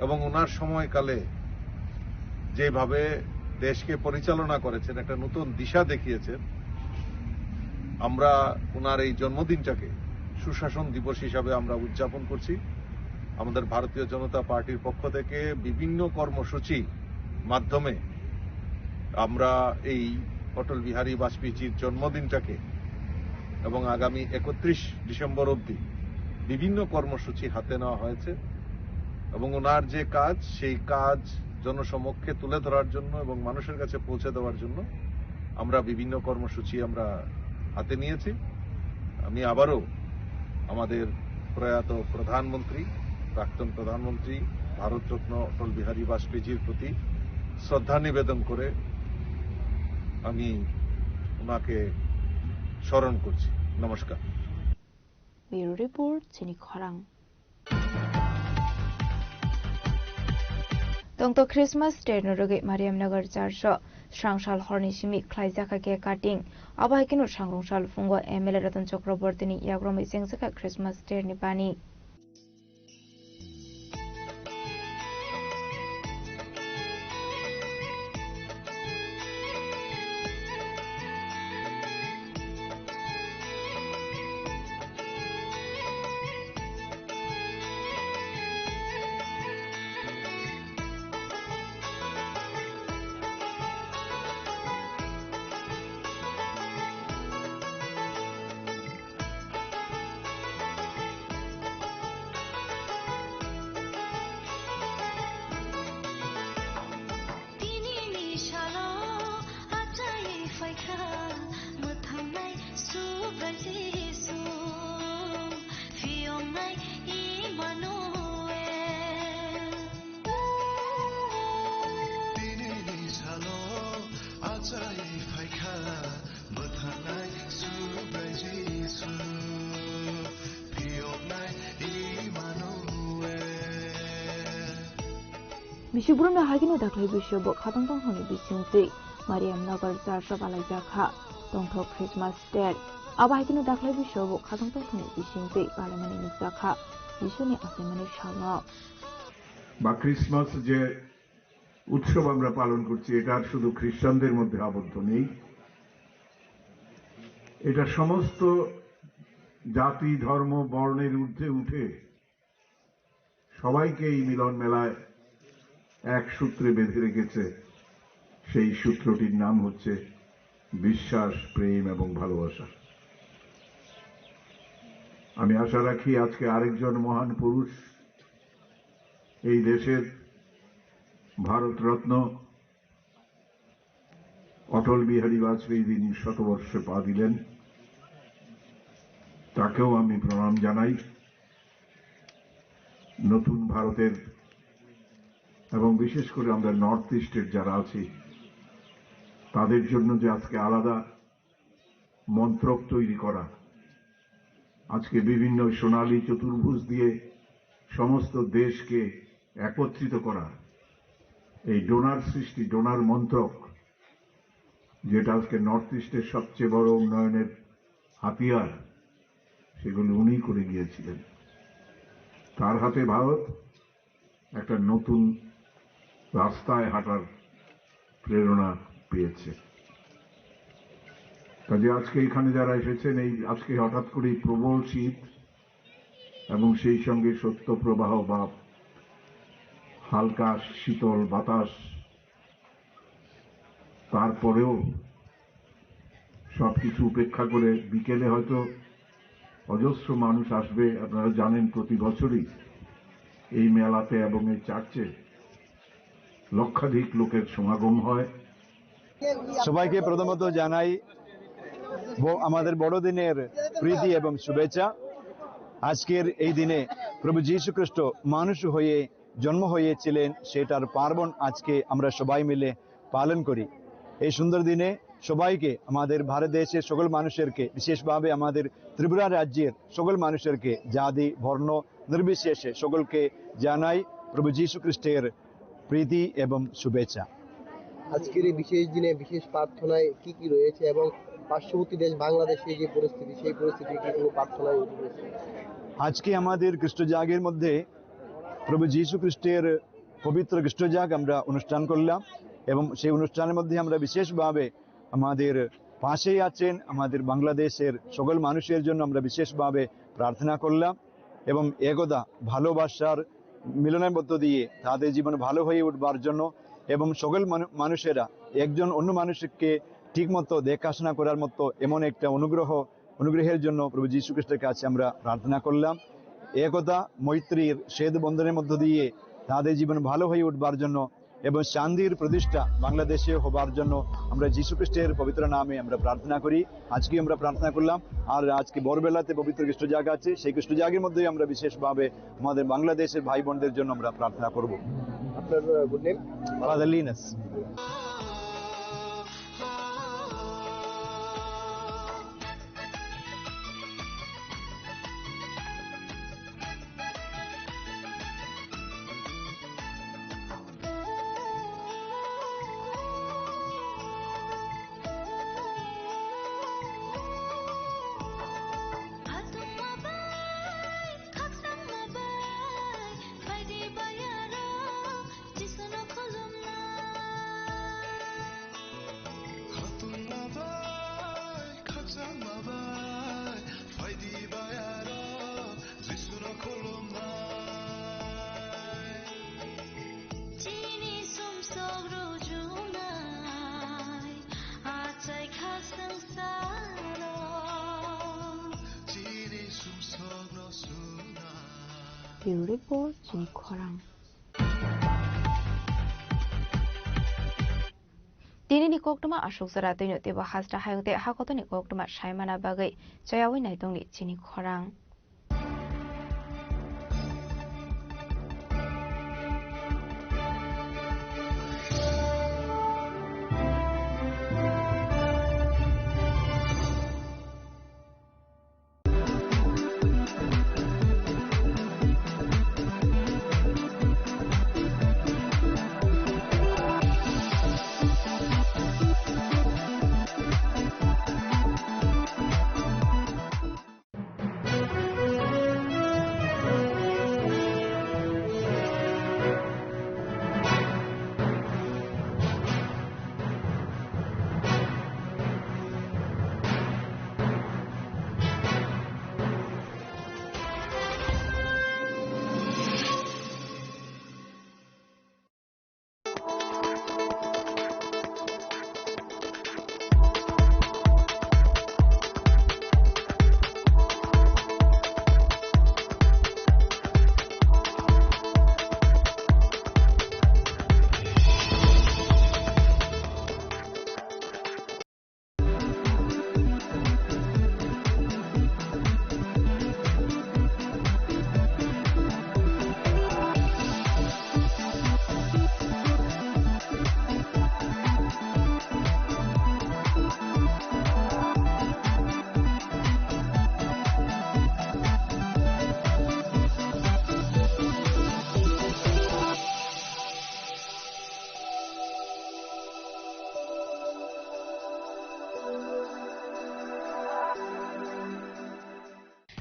এবং ওনার সময়কালে যেভাবে দেশকে পরিচালনা করেছেন, একটা নতুন দিশা দেখিয়েছেন, আমরা ওনার এই জন্মদিনটাকে সুশাসন দিবস হিসাবে আমরা উদযাপন করছি। আমাদের ভারতীয় জনতা পার্টির পক্ষ থেকে বিভিন্ন কর্মসূচি মাধ্যমে আমরা এই অটল বিহারী বাজপেয়ীজির জন্মদিনটাকে এবং আগামী একত্রিশ ডিসেম্বর অবধি বিভিন্ন কর্মসূচি হাতে নেওয়া হয়েছে এবং ওনার যে কাজ, সেই কাজ জনসমক্ষে তুলে ধরার জন্য এবং মানুষের কাছে পৌঁছে দেওয়ার জন্য আমরা বিভিন্ন কর্মসূচি আমরা হাতে নিয়েছি। আমি আবারও আমাদের প্রয়াত প্রধানমন্ত্রী, প্রাক্তন প্রধানমন্ত্রী ভারতরত্ন অটল বিহারী বাজপেয়ীজির প্রতি শ্রদ্ধা নিবেদন করে আমি ওনাকে স্মরণ করছি। নমস্কার। Bureau Report, chini khorang. Tongto Christmas Day no rwgwi Mariamnagar Church o srangsal horni simi khlaijakha cake cutting. Abo hai kheno sangrungsal phungo M L A Ratan Chakraborty ni yagromwi chengjakha Christmas Day ni bani. Tinini salo achai phaikha mwthangnai Subrai Jisu, phiyoknai Immanuel. Tinini salo achai phaikha mwthangnai Subrai Jisu, phiyoknai Immanuel. Bisi borokno haikhe no daklai bisio bo khatang tongthokni bisingtwi Mariamnagar Church o balaijak kha tongthok Christmas Day. Abo haikhe no daklai bisio bo khatang tongthokni bisingtwi balaimani nukjak kha Jisuni achaimani salno. বা ক্রিসমাস যে উৎসব আমরা পালন করছি, এটা আর শুধু খ্রিস্টানদের মধ্যে আবদ্ধ নেই, এটা সমস্ত জাতি, ধর্ম, বর্ণের ঊর্ধ্বে উঠে সবাইকে এই মিলন মেলায় এক সূত্রে বেঁধে রেখেছে। সেই সূত্রটির নাম হচ্ছে বিশ্বাস, প্রেম এবং ভালোবাসা। আমি আশা রাখি আজকে আরেকজন মহান পুরুষ, এই দেশের ভারতরত্ন অটল বিহারী বাজপেয়ী যিনি শতবর্ষে পা দিলেন, তাকেও আমি প্রণাম জানাই। নতুন ভারতের এবং বিশেষ করে আমরা নর্থ ইস্টের যারা আছি, তাদের জন্য যে আজকে আলাদা মন্ত্রক তৈরি করা, আজকে বিভিন্ন সোনালী চতুর্ভুজ দিয়ে সমস্ত দেশকে একত্রিত করা, এই ডোনার সৃষ্টি, ডোনার মন্ত্রক, যেটা আজকে নর্থ ইস্টের সবচেয়ে বড় উন্নয়নের হাতিয়ার, সেগুলি উনি করে গিয়েছিলেন। তার হাতে ভারত একটা নতুন রাস্তায় হাঁটার প্রেরণা পেয়েছে। কাজে আজকে এখানে যারা এসেছেন, এই আজকে হঠাৎ করেই প্রবল শীত এবং সেই সঙ্গে শৈত্যপ্রবাহ বা হালকা শীতল বাতাস, তারপরেও সবকিছু উপেক্ষা করে বিকেলে হয়তো অজস্র মানুষ আসবে। আপনারা জানেন, প্রতি বছরই এই মেলাতে এবং এই চার্চে লক্ষাধিক লোকের সমাগম হয়। সবাইকে প্রথমত জানাই ব-, আমাদের বড়দিনের প্রীতি এবং শুভেচ্ছা। আজকের এই দিনে প্রভু যীশু খ্রিস্ট মানুষ হয়ে জন্ম হয়েছিলেন, সেটার পার্বণ আজকে আমরা সবাই মিলে পালন করি। এই সুন্দর দিনে সবাইকে, আমাদের ভারত দেশের সকল মানুষেরকে, বিশেষভাবে আমাদের ত্রিপুরা রাজ্যের সকল মানুষেরকে, জাতি বর্ণ নির্বিশেষে সকলকে জানাই প্রভু যীশু খ্রিস্টের প্রীতি এবং শুভেচ্ছা। আজকের এই বিশেষ দিনে বিশেষ প্রার্থনায় কি কি রয়েছে এবং পার্শ্ববর্তী দেশ বাংলাদেশে যে পরিস্থিতি, সেই পরিস্থিতি কি কোনো প্রার্থনায় রয়েছে? আজকে আমাদের খ্রিস্ট জাগের মধ্যে প্রভু যীশু খ্রিস্টের পবিত্র খ্রিস্ট জাগ আমরা অনুষ্ঠান করলাম এবং সেই অনুষ্ঠানের মধ্যে আমরা বিশেষভাবে আমাদের পাশেই আছেন আমাদের বাংলাদেশের সকল মানুষের জন্য আমরা বিশেষভাবে প্রার্থনা করলাম এবং একতা, ভালোবাসার মিলনের মধ্য দিয়ে তাদের জীবন ভালো হয়ে উঠবার জন্য এবং সকল মানু-, মানুষেরা একজন অন্য মানুষকে ঠিকমতো দেখাশোনা করার মতো এমন একটা অনুগ্রহ, অনুগ্রহের জন্য প্রভু যীশু খ্রিস্টের কাছে আমরা প্রার্থনা করলাম। একতা, মৈত্রীর সেতু বন্ধনের মধ্য দিয়ে তাদের জীবন ভালো হয়ে উঠবার জন্য এবং শান্তির প্রতিষ্ঠা বাংলাদেশে হবার জন্য আমরা যীশু খ্রিস্টের পবিত্র নামে আমরা প্রার্থনা করি। আজকে আমরা প্রার্থনা করলাম, আর আজকে বড়বেলাতে পবিত্র খ্রিস্ট জাগ আছে, সেই খ্রিস্ট জাগের মধ্যেই আমরা বিশেষভাবে আমাদের বাংলাদেশের ভাই বোনদের জন্য আমরা প্রার্থনা করব। আপনার, আহ, good name? Father Linus. Khatungma bai, khakchangma bai, phaidi bai aro Jisuno khulumnai. Chini sumsok rujunai, achai kha sangsaro. Chini sumsokno sunai. Bureau Report, Chini Khorang. Tinini koktwma aswk jora twino teibo hasta hayung tei hakotoni koktwma saimana bagwi chayaui naitongni chini khorang.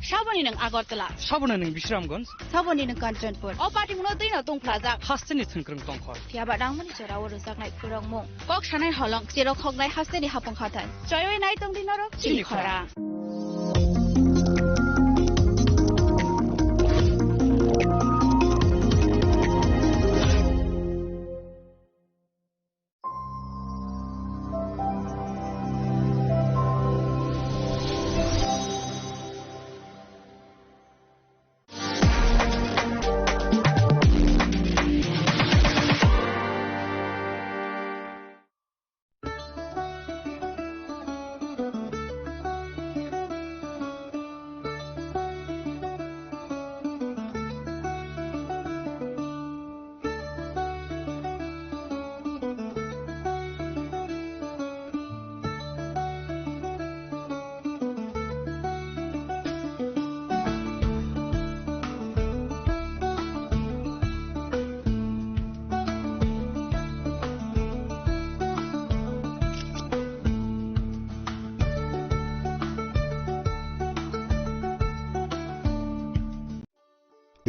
Saboni nwng Agartala. Saboni nwng Bisramganj. Saboni nwng Kanchanpur. O patimungno twino tungphlajak. Hasteni thwngkwrwng tongkhor. Phiyaba nangmani jorao rwjaknai khorangmung. Kok sanai holong, cherok hoknai hasteni hapung hathan. Choiwi nai tongdi norok chini khorang.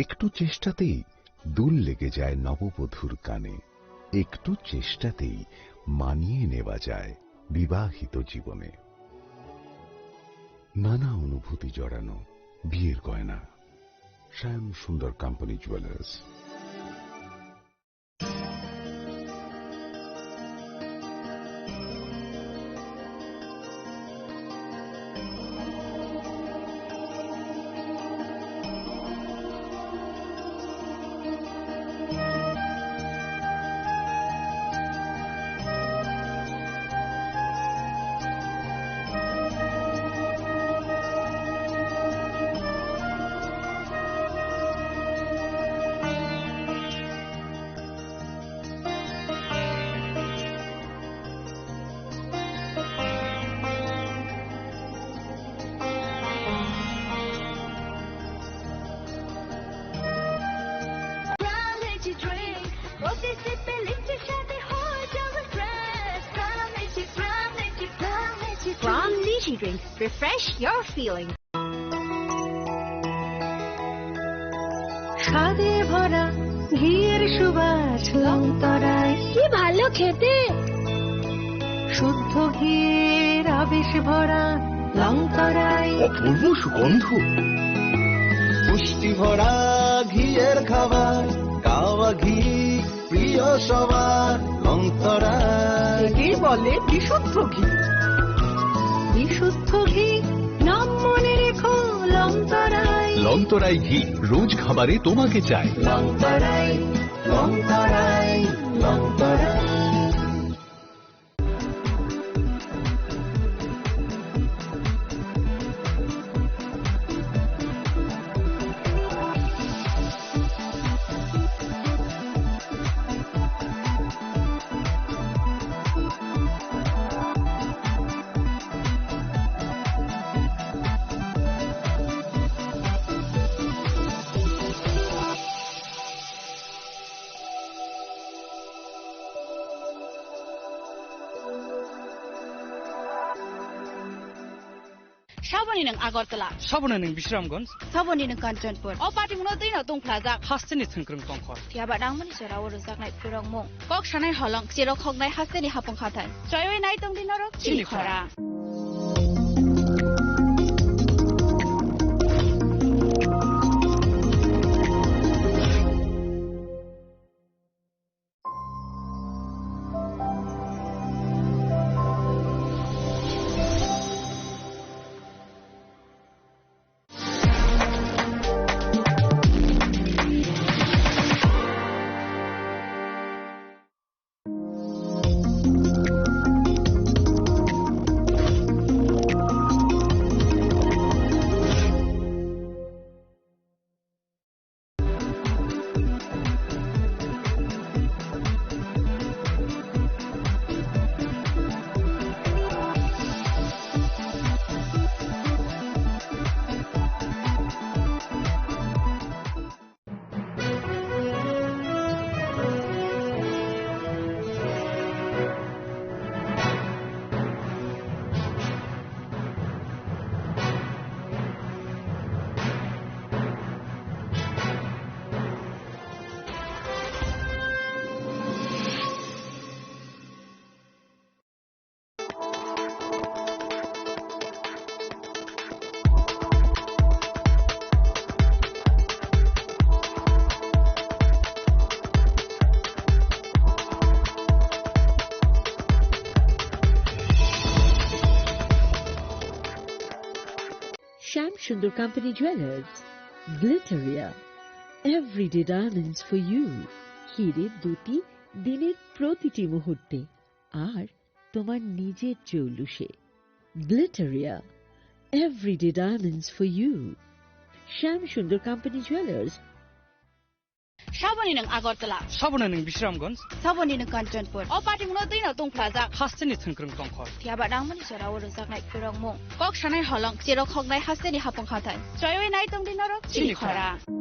একটু চেষ্টাতেই দুল লেগে যায় নববধূর কানে, একটু চেষ্টাতেই মানিয়ে নেওয়া যায় বিবাহিত জীবনে। নানা অনুভূতি জড়ানো বিয়ের গয়না। শ্যাম Sundar company jewellers. From Lychee Drink, refresh your feeling. স্বাদে ভরা ঘিয়ের সুবাস লংতরায়। কি ভালো খেতে। শুদ্ধ ঘিয়ের আবেশ ভরা লংতরায়। অপূর্ব সুগন্ধ। পুষ্টি ভরা ঘিয়ের খাবার, গাওয়া ঘি প্রিয় সবার, লংতরায়। একেই বলে বিশুদ্ধ ঘি। বিশুদ্ধ ঘি, নাম মনে রেখো, লংতরায়। লংতরায় ঘি, রোজ খাবারে তোমাকে চাই। লংতরায়, লংতরায়, Longtharai. Saboni nwng Agartala. Saboni nwng Bisramganj. Saboni nwng Kanchanpur. O patimungno twino tongphlajak. Hasteni thwngkwrwng tongkhor. Phiyaba nangmani jorao rwjaknai phwrwngmung. Kok sanai holong, chirok hoknai hasteni hapung hathai. Choiwi nai tongdi norok chini chini khora. Khora. Shyam Sundar Company Jewelers, Glitteria, everyday diamonds for you. হিরে দ্যুতি দিনের প্রতিটি মুহূর্তে আর তোমার নিজের চৌলুসে। Glitteria, everyday diamonds for you. Shyam Sundar Company Jewelers. Saboni nwng Agartala. Saboni nwng Bisramganj. Saboni nwng Kanchanpur. O patimungno twino tongphlajak. Hasteni thwngkwrwng tongkhor. Phiyaba nangmani jorao rwjaknai phwrwngmung. Kok sanai holong, chirok hoknai hasteni hapung hathai. Choiwi nai tongdi norok chini chini khora. Khora.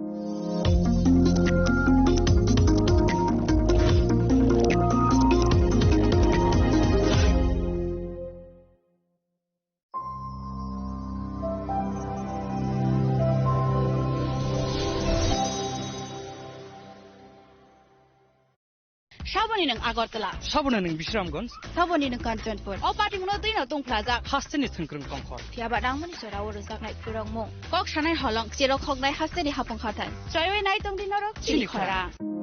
Saboni nwng Agartala. Saboni nwng Bisramganj. Saboni nwng Kanchanpur. O patimungno twino tungphlajak. Hasteni thwngkwrwng tongkhor. Phiyaba nangmani jorao rwjaknai phwrwngmung. Kok sanai holong, cherok hoknai hasteni hapung hathai. Choiwi nai tongdi norok chini chini khorang. Khorang.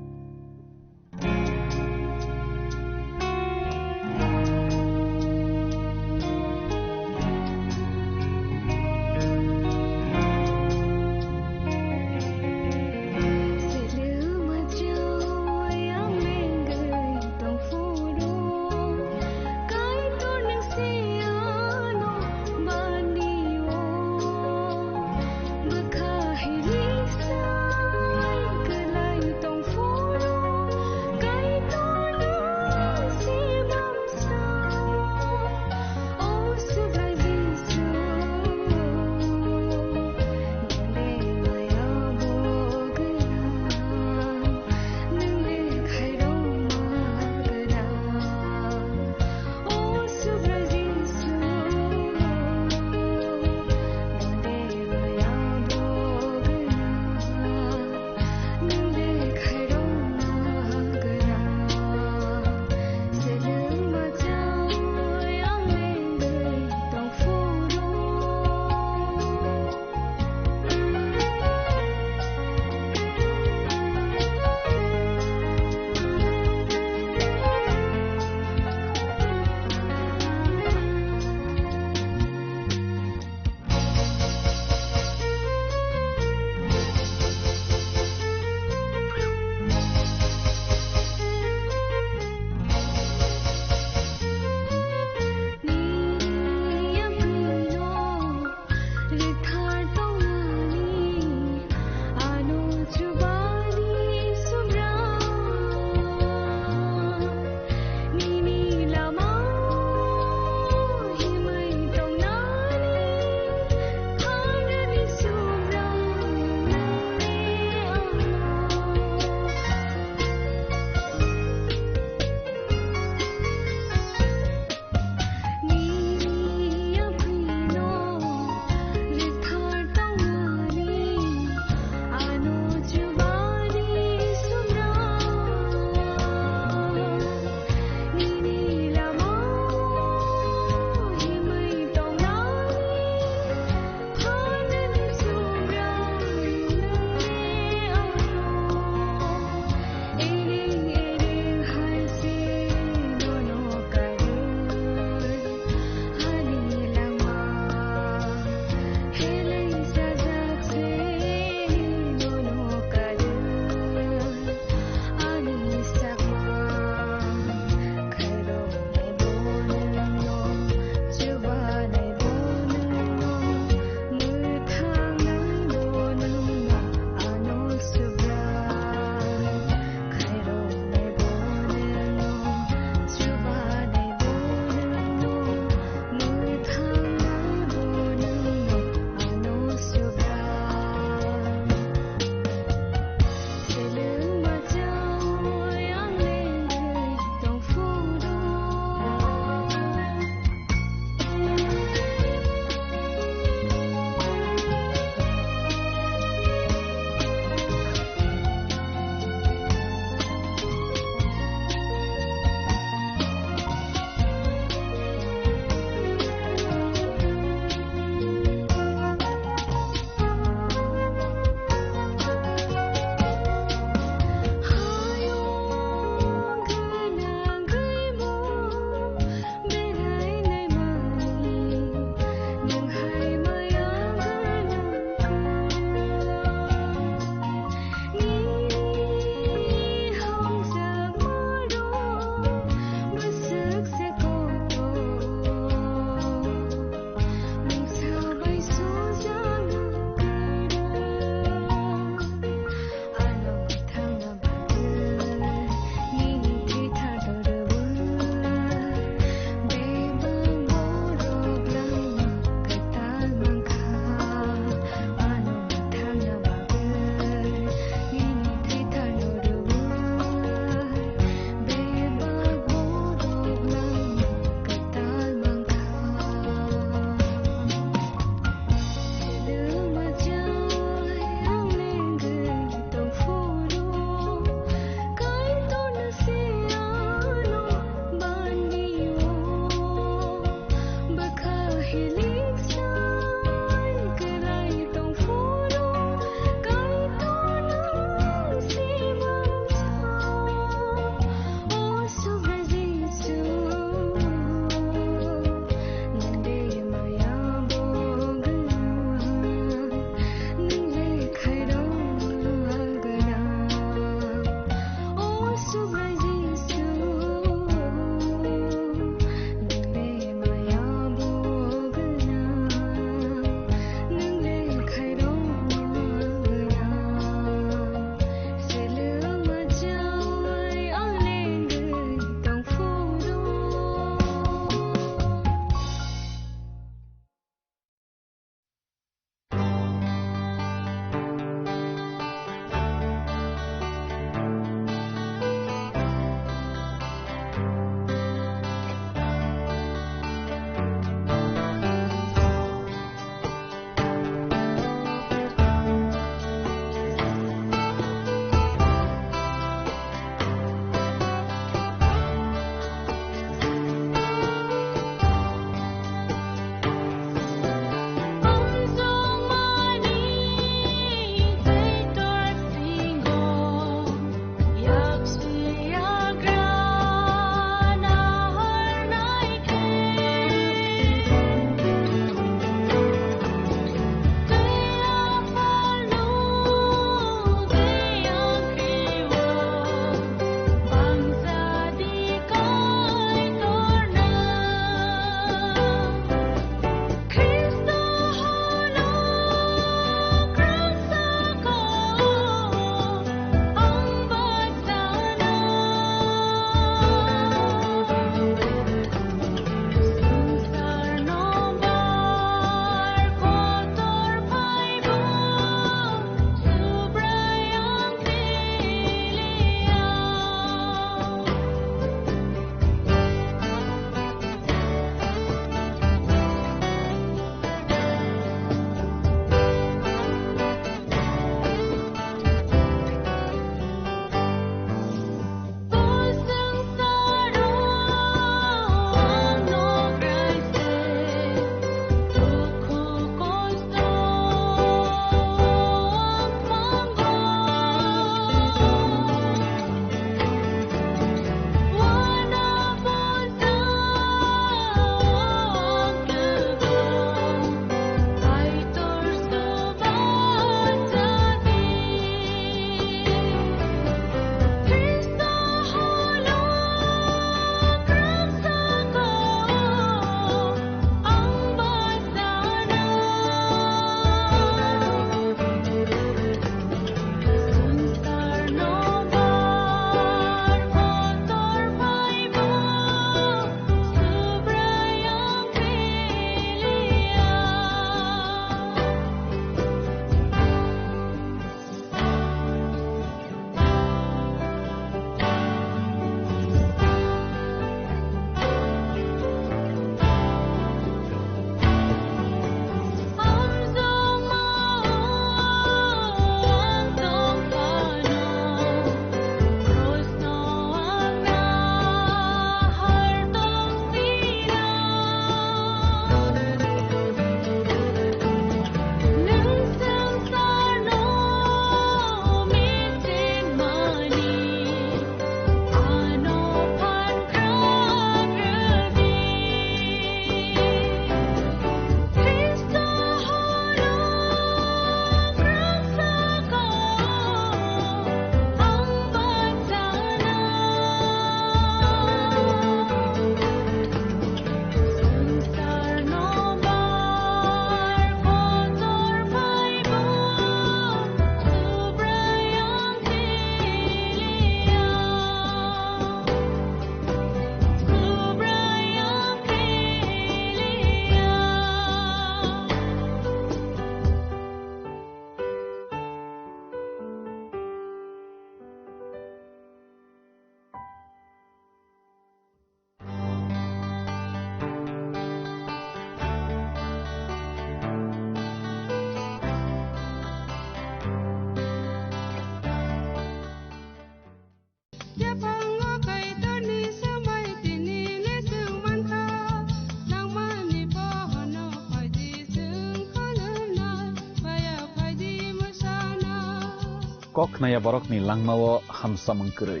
Kok khnaya borokni langmao hamsamung kwrwi.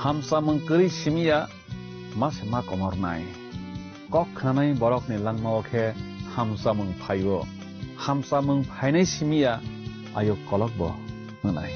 Hamsamung kwrwi simiya ma se ma komornai. Kok khnanai borokni langmao khe hamsamung phaio. Hamsamung phainai simiya ayuk kolokbo wngnai.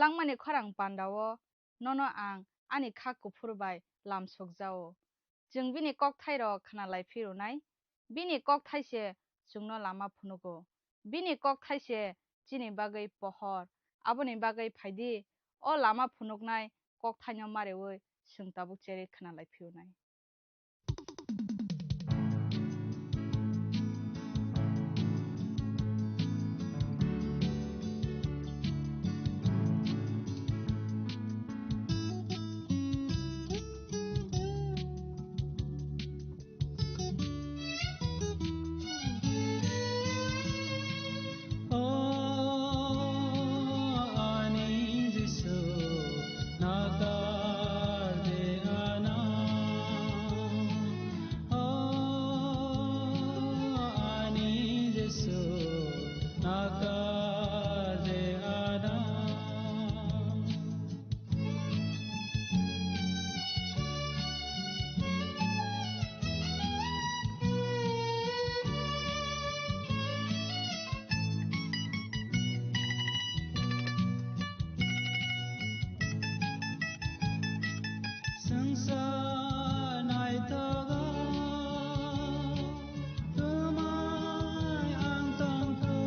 Langmani khorang pandao nono ang ani kha kuphur bai lam sokjao. Chwng bini kokthairok khna lai phirunai. Bini kokthai se chwngno lama phunugo. Bini kokthai se chini bagwi pohor. Aboni bagwi phaidi, o lama phunuknai kokthaino mareui chwng tabuk cherwi khna lai phirunai. O ani Jisu, nakar de ano. O ani Jisu, nakar de ano. Swngchar naithogo, twmai ang tongkho.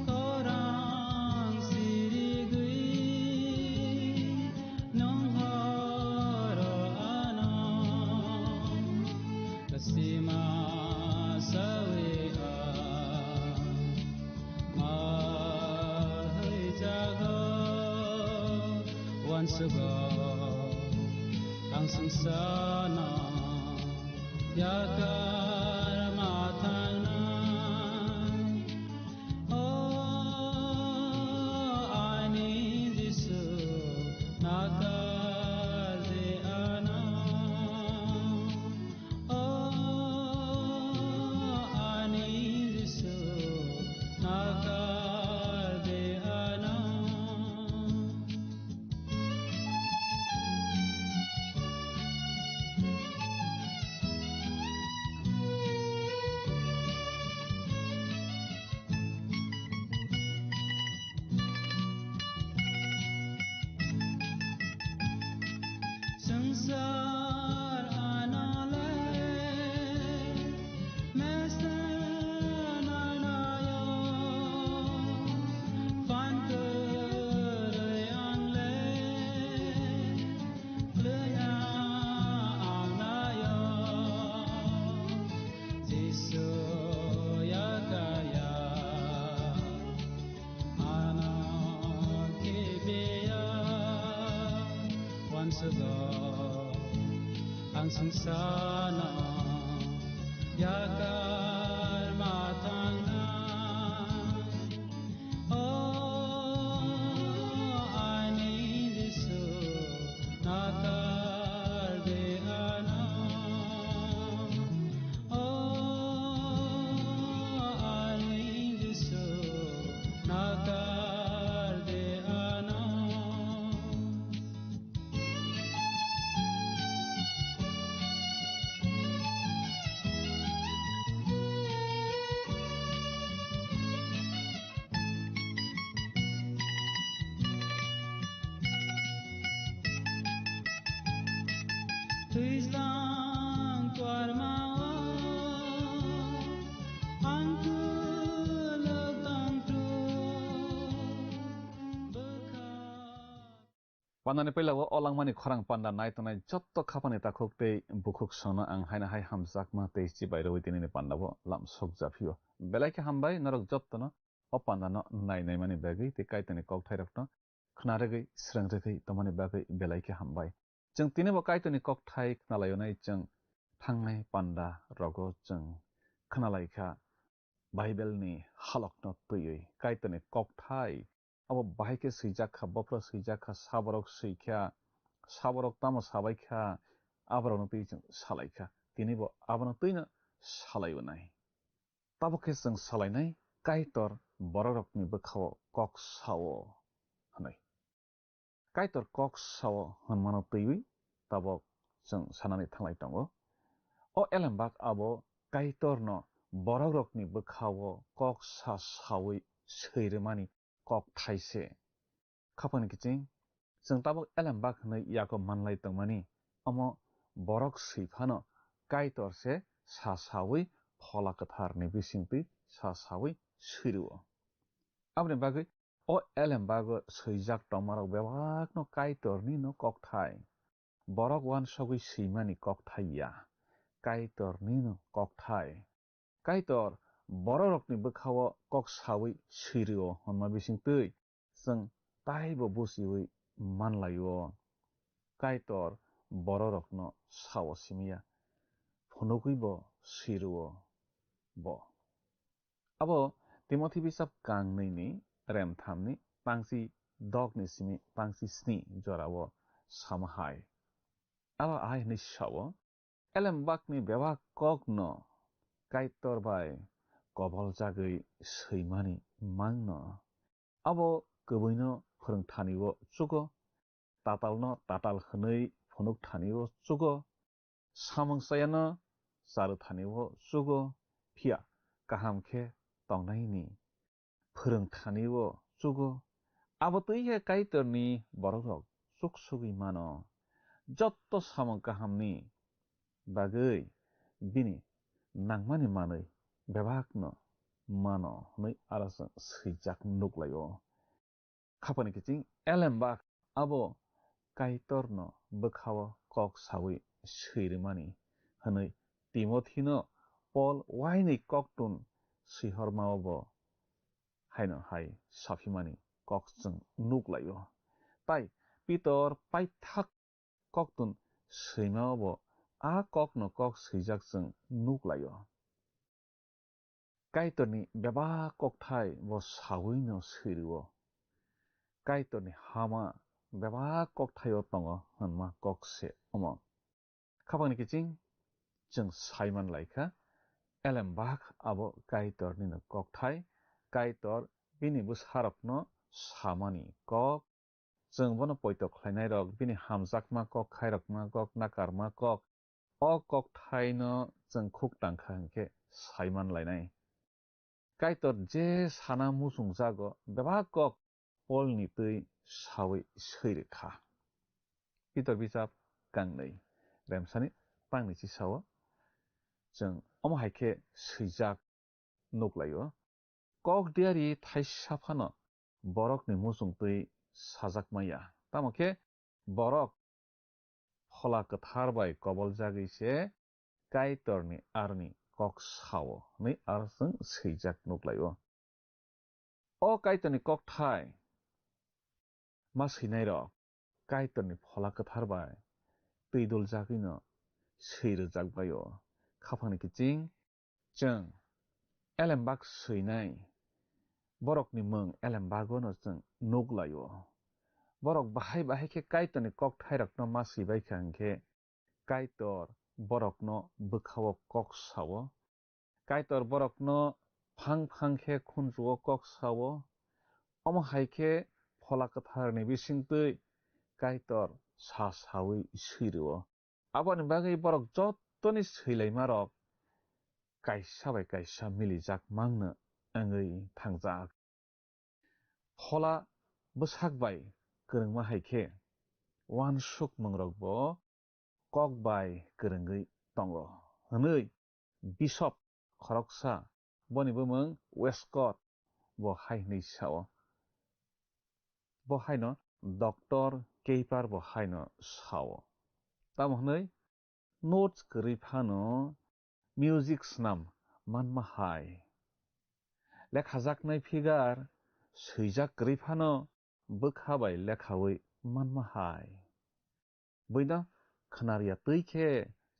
Khorang sirigwi nwng horo ano, kasima sawi ang ma haijago, uansugo ang swngcharno yakar ma thangnai. O ani Jisu, nakar de ano. O ani Jisu, nakar de ano. Swngchar anole mesen anayo, phan kwrwi angle kwlwina angnayo, Jisu yakaya. Ano khibiya uansugo ang swngcharno yakar ma thangnai. O ani Jisu, nakar de ano. O ani Jisu, nakar de ano. Pandani puila o langmani khorang panda nai tongnai jotto khapani takhuk tei bukhuk songno ang haino hai hamjakma tei chibai rwui tinini pandao lam sokjaphio. Belai khe hambai norok jottono o pandano nai naimani bagwi tei Kaitorni kokthairokno khna rwgwi, srwng rwgwi tongmani bagwi belai khe hambai. Chwng tinibo Kaitorni kokthai khnalaionai chwng thangnai panda rogo chwng khnalaikha Bible-ni halokno twiwi Kaitorni kokthai abo bahai khe swijak kha, bophro swijak kha, saborok swikha, saborok tamo sabaikha, aborokno twi chwng salaikha. Tinibo abono twino salaionai. Tabuk khe chwng salainai Kaitor borokrokni bwkhao kok sao hwnwi. Kaitor kok sao hwnmano twiwi tabuk chwng sanani thanglai tongo. O elembak abo Kaitorno borokrokni bwkhao kok sa saui swi rwmani kokthai se. Khapangni kiching, chwng tabuk elembak hwnwi yago manlai tongmani, omo borok swi phano Kaitor se sa saui Phola Kwtharni bisingtwi sa saui swi rwo. Aboni bagwi o elembago swijak tongmarok bebakno Kaitornino kokthai. Borok uansugwi swimani kokthai ya, Kaitornino kokthai. Kaitor borokrokni bwkhao kok saui swi rwo hwnma bisingtwi chwng taibo buchiui manlaio. Kaitor borokrokno sao simi ya, phunugwibo swi rwo bo. Abo Timothi bisap kang nwi ni rem tham ni tangchi dok ni simi tangchi sni jorao sama hai. Abo ahai hwnwi sao, elembakni bebak kokno Kaitor bai kobol jagwi swimani mangno. Abo kwbwino phwrwng thani-o chugo, tatalno tatal hwnwi phunuk thani-o chugo, samung chayano charw thani-o chugo, phiya kaham khe tongnaini phwrwng thani-o chugo. Abo twi khe Kaitorni borokrok chuksugwi mano. Jotto samung kahamni bagwi bini nangmani manwi bebakno mano hwnwi aro chwng swijak nuklaio. Khapangni kiching elembak abo Kaitorno bwkhao kok saui swi rwmani hwnwi Timothino Pol wainwi koktun swihormao bo haino hai saphimani kok chwng nuklaio. Tai Pitor paithak koktun swimao bo a kokno kok swijak chwng nuklaio. Kaitorni bebak kokthai bo sauino swi rwo. Kaitorni hama bebak kokthaio tongo hwnma kok se omo. Khapangni kiching chwng saiman laikha, elembak abo Kaitornino kokthai, Kaitor bini bwsarokno samani kok, chwng bono poito khlainairok, bini hamjakma kok, khairokma kok, nakarma kok, o kokthaino chwng khuk tangkha hwnkhe saiman lainai. Kaitor je sana muchungjago, bebak kok Polni twi saui swi rwkha. Pitor bijap kangnwi, remsani tangni chisao chwng omo hai khe swijak nuklaio. Kok diari thaisa phano borokni muchung twi sajak maya. Tamo khe borok Phola Kwthar bai koboljagwi se Kaitorni aroni kok sao hwnwi aro chwng swijak nuklaio. O Kaitorni kokthai ma swinairok Kaitorni Phola Kwthar bai twi duljagwino swi rwjakbaio. Khapangni kiching chwng elembak swinai borokni mwng elembagono chwng nuklaio. Borok bahai bahai khe Kaitorni kokthairokno ma swibaikha hwnkhe Kaitor borokno bwkhao kok sao. Kaitor borokno phang phang khe khunjuo kok sao. Omo hai khe Phola Kwtharni bisingtwi Kaitor sa saui swi rwo. Aboni bagwi borok jottoni swilaimarok kaisa bai kaisa milijak mangno wngwi thangjak. Phola bwsak bai kwrwngma hai khe uansukmungrokbo kok bai kwrwngwi tongo hwnwi Bishop khoroksa, boni bumung Westcott, bo hai hwnwi sao, bo haino doctor keipar bo haino sao. Tamo hwnwi notes kwrwi phano music snam manma hai. Lekhajaknai figure swijak kwrwi phano bwkha bai lekhawi manma hai. Buino khwnarya twi khe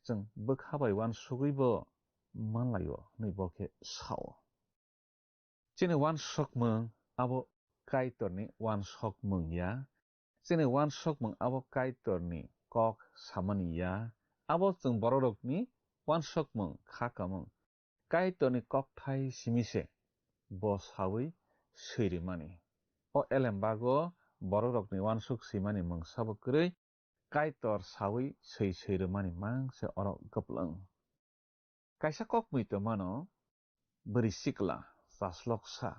chwng bwkha bai uansugwi bo manlaio hwnwi bo khe sao. Chini uansukmung abo Kaitorni uansukmung ya. Chini uansukmung abo Kaitorni kok samani ya. Abo chwng bororokni uansukmung kha kamung. Kaitorni kokthai simi se bo sawi swi rimani. O elembago bororokni uansuk swimani mungsa bo kwrwi, Kaitor sawi swi swi rimani mang se oro kwplwng. Kaisa kok mui tongmano, bwrwi sikla, chasloksa,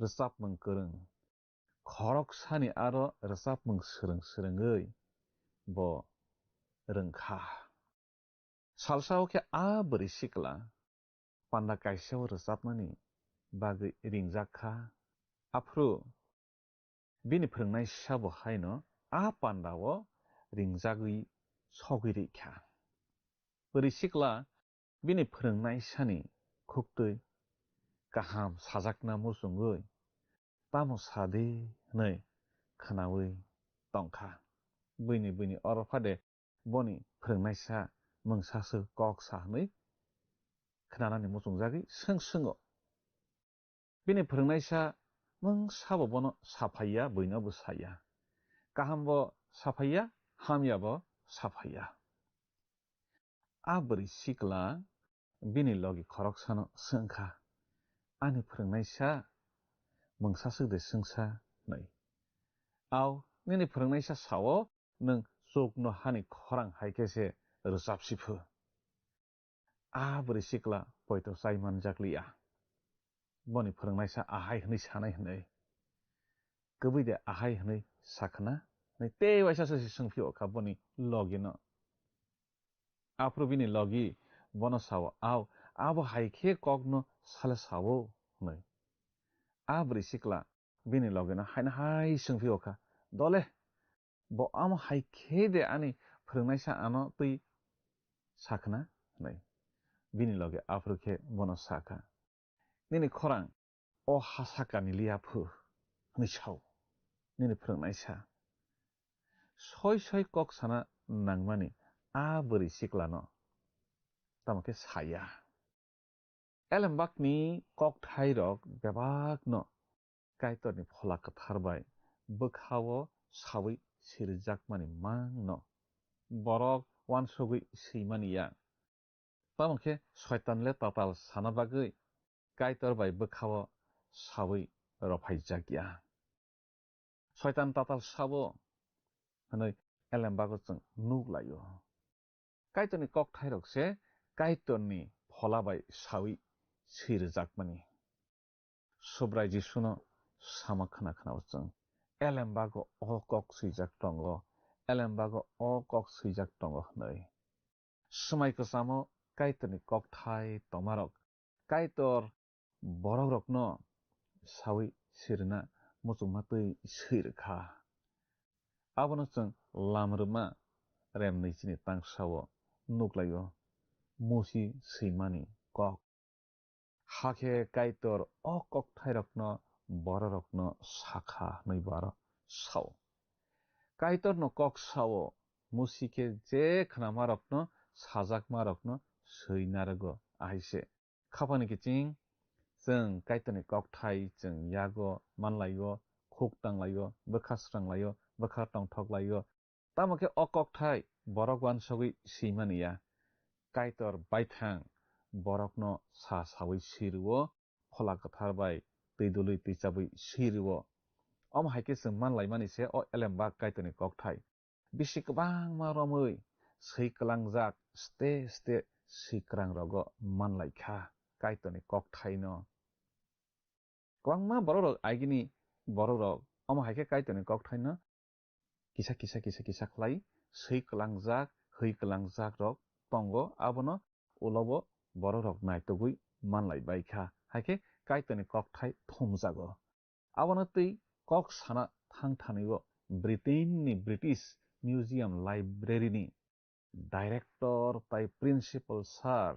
rwchapmung kwrwng, khoroksani aro rwchapmung swrwng swrwngwi bo rwngkha. Salsa o khe a bwrwi sikla panda kaisa o rwchapnani bagwi ringjak kha. Aphuru bini phwrwngnaisa bo haino a panda o ringjagwi sogwi rikha. Bwrwi sikla bini phwrwngnaisani khuktwi kaham sajakna muchungwi, "Tamo sa di," hwnwi khwnawi tongkha. Buini, buini oro phade boni phwrwngnaisa mungsaswk kok sa hwnwi khwnanani muchungjagwi swng swngw. Bini phwrwngnaisa mungsa bo bono saphaiya, buino bo saya. Kaham bo saphaiya, hamya bo saphaiya. A bwrwi sikla bini logi khoroksano swngkha, "Ani phwrwngnaisa mungsaswk de swngsa?" hwnwi. "Au, nini phwrwngnaisa sao, nwng chukno hani khorang hai khe se rwchapsi phu." A bwrwi sikla poito chai manjak liya. Boni phwrwngnaisa ahai hwnwi sanai hwnwi. "Kwbwi de ahai hwnwi sakhna?" hwnwi tei waisa se swngphio kha boni logino. Aphuru bini logi bono sao, "Au, abo hai khe kokno sale sao," hwnwi. A bwrwi sikla bini logino haino hai swngphio kha, "Dole, bo amo hai khe de ani phwrwngnaisa ano twi sakhna?" hwnwi. Bini logi aphuru khe bono sakha, "Nini khorang o ha sakani liya phu," hwnwi sao nini phwrwngnaisa. Soi soi kok sana nangmani a bwrwi siklano tamo khe saya. Elembakni kokthairok bebakno Kaitorni Phola Kwthar bai bwkhao sawi sirijakmani mangno borok uansugwi swimani ya. Tamo khe Soitan le tatal sana bagwi Kaitor bai bwkhao sawi rophaijak ya. Soitan tatal sabo hwnwi elembago chwng nuk lai-o. Kaitorni kokthairok se Kaitorni Phola bai sawi sirijakmani. Subrai Jisuno sama khna khna-o chwng, "Elembago o kok swijak tongo, elembago o kok swijak tongo," hwnwi. Swmai kwchamo Kaitorni kokthai tongmarok Kaitor borokrokno sawi sirina muchungma twi swi rwkha. Abono chwng Lam rwma remnwi chini tangsao nuklaio, Musi swimani kok. Hakhe Kaitor o kokthairokno bororokno sakha hwnwi bo aro sao. Kaitorno kok sao, Musi khe je khnamarokno sajakmarokno swi narwgo, ahaise. Khapani kiching, chwng Kaitorni kokthai chwng yago manlaio, khuk tanglaio, bwkha sranglaio, bwkha tongthoklaio. Tamo khe o kokthai borok uansugwi swimani ya. Kaitor baithang borokno sa sawi swi rw-o, Phola Kwthar bai twi dului twi chabwi swi rw-o. Omo hai khe chwng man laimani se o elembak Kaitorni kokthai. Bisi kwbangma romwi swi kwlangjak ste ste swi kwrang rogo man lai kha Kaitorni kokthaino. Kwbangma bororok agini bororok omo hai khe Kaitorni kokthaino kisa kisa kisa kisa khlai swi kwlangjak, hwi kwlangjak rok tongo, abono ulo bo bororok naitugwi man lai bai kha, hai khe Kaitorni kokthai thumjago. Abono twi kok sana thang thani-o Britain ni British Museum Library ni director tai principal sir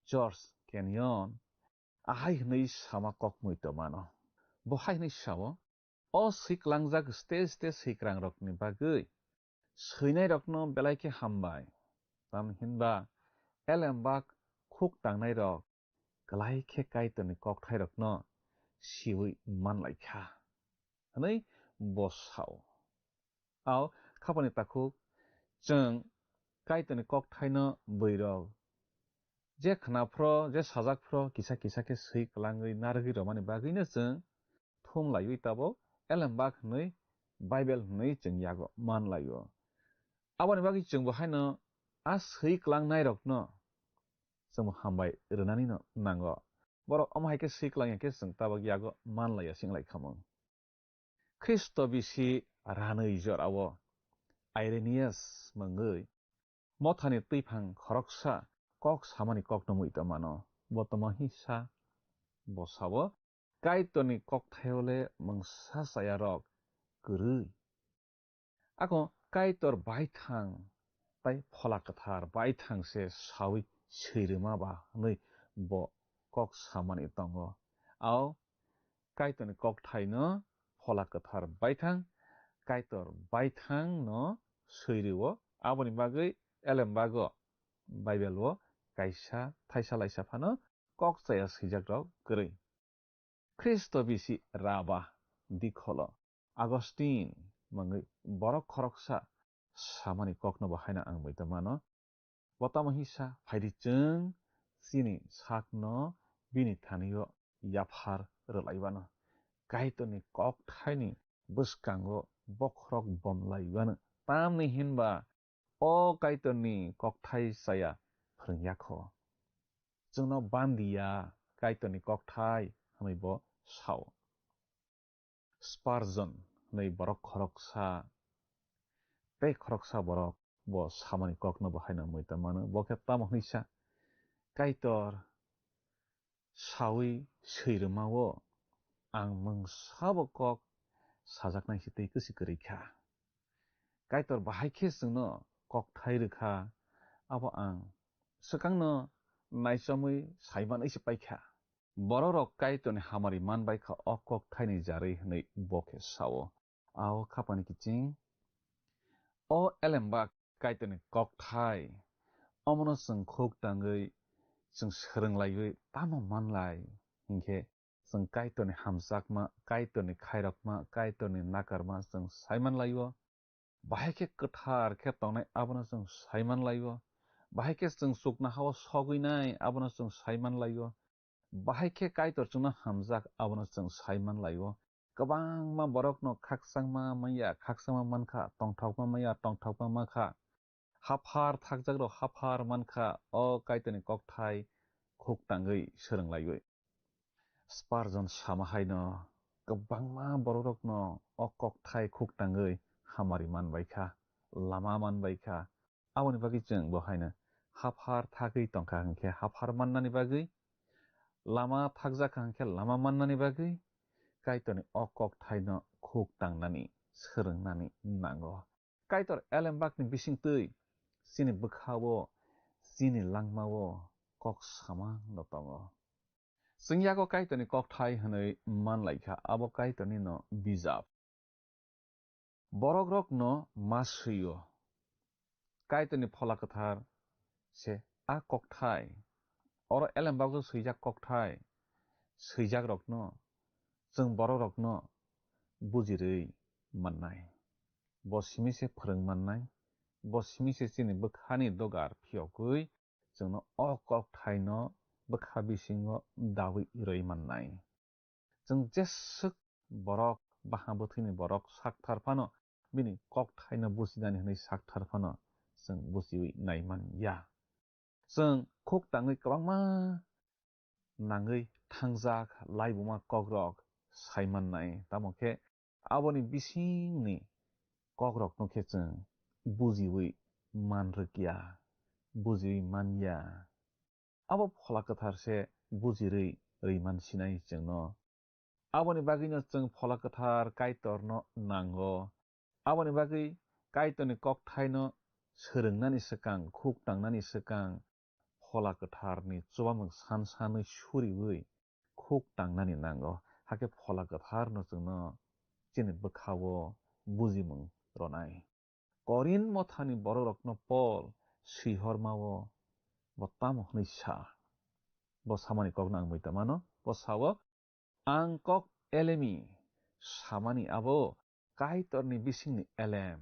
George Kenyon ahai hwnwi sama kok muitomano. Bo hai hwnwi sao, "O swi klangjak stage stage swikwrangrokni bagwi swinairokno belai khe hambai. Tamhinba elembak khuk tangnairok klai khe Kaitorni kokthairokno siui manlaikha," hwnwi bo sao. Ao khapani takhuk, chwng Kaitorni kokthaino bwrwirok je khnaphro, je sajakphro, kisa kisa khe swi klangwi narwgwi rwmani bagwino chwng thum laiwi tabuk elembak hwnwi Bible hwnwi chwng yago man laio. Aboni bagwi chwngbo haino a swi klangnairokno chwngbo hambai rwnanino nango. Borok omo hai khe swi klangya khe chwng tabuk yago man laiya sing lai khamung. Khristo bisi ranwi jorao Irenaeus mungwi mothani twiphang khoroksa kok samani kokno muitomano. Bo tamo hisa, bo sao, "Kaitorni kokthaio le mungsa chayarok kwrwi." Ako Kaitor baithang tai Phola Kwthar baithang se saui swirwma ba hwnwi bo kok samani tongo. Ao Kaitorni kokthaino Phola Kwthar baithang, Kaitor baithangno swirwo. Aboni bagwi elembago Bible-o kaisa thaisa laisa phano kok chaya swijakrok kwrwi. Khristo bisi raba dikholo Augustine mungwi borok khoroksa samani kokno bo haino ang muitomano. Bo tamo hisa phaidi chwng chini sakno bini thanio yaphar rwlaibano. Kaitorni kokthaini bwskango bokhorok bomlaibano. Tamni hinba o Kaitorni kokthai chaya phrwngya kho. Chwngno bandiya Kaitorni kokthai hwnwi bo sao. Spurgeon hwnwi borok khoroksa, tei khoroksa borok bo samani kokno bo haino muitomano. Bo khe tamo hwnwi sa, "Kaitor saui swirwmao ang mungsabo kok sajaknai se tei kwswi kwrwi kha. Kaitor bahai khe chwngno kokthai rwkha, abo ang swkangno naichamwi saimanwi se paikha." Bororok Kaitorni hamari manbaikha o kokthaini jarwi hwnwi bo khe sao. Ao khapani kiching, o elembak Kaitorni kokthai, omono chwng khuk tangwi chwng swrwng laiwi tamo manlai hinkhe, chwng Kaitorni hamjakma, Kaitorni khairokma, Kaitorni nakarma chwng saiman laio. Bahai khe kwthar khe tongnai abono chwng saiman laio. Bahai khe chwng chuknohao sogwi nai abono chwng saiman laio. Bahai khe Kaitor chwngno hamjak abono chwng saiman laio. Kwbangma borokno khakchangma manya, khakchangma mankha, tongthokma manya, tongthokma mankha. Haphar thakjakrok haphar mankha, o Kaitorni kokthai khuk tangwi swrwng laiwi. Spurgeon sama haino kwbangma bororokno o kokthai khuk tangwi hamari manbaikha, lama manbaikha. Aboni bagwi chwng bo haino haphar thagwi tongkha hinkhe haphar mannani bagwi, lama thakjakha hinkhe lama mannani bagwi Kaitorni o kokthaino khuk tangnani, swrwngnani nango. Kaitor elembakni bisingtwi chini bwkhao, chini langmao kok samano tongo. Chwng yago Kaitorni kokthai hwnwi manlaikha, abo Kaitornino bijap. Borokrokno ma swio. Kaitorni Phola Kwthar se a kokthai, oro elembakjak swijak kokthai, swijakrokno chwng borokrokno bujirwi mannai. Bo simi se phrwng mannai, bo simi se chini bwkhani dogar phiyogwi chwngno o kokthaino bwkha bisingo dawi rwi mannai. Chwng jeswk borok, baha bwthwini borok sakthar phano, bini kokthaino bujinani hwnwi sakthar phano chwng bujiwi nai man ya. Chwng khuk tangwi kwbangma nangwi thangjak laibuma kokrok sai mannai, tamo khe aboni bisingni kokrokno khe chwng bujiwi man rwkya, bujiwi man ya. Abo Phola Kwthar se bujirwi rwi man sinai chwngno. Aboni bagwino chwng Phola Kwthar Kaitorno nango. Aboni bagwi Kaitorni kokthaino swrwngnani swkang, khuk tangnani swkang, Phola Kwtharni chubamung san sanwi suriwi khuk tangnani nango. Hakhe Phola Kwtharno chwngno chini bwkhao bujimung rwnai. Korinth mothani bororokno Pol swihormao bo tamo hwnwi sa? Bo samani kokno ang muita mano. Bo sao, "Ang kok elemi samani abo Kaitorni bisingni elem.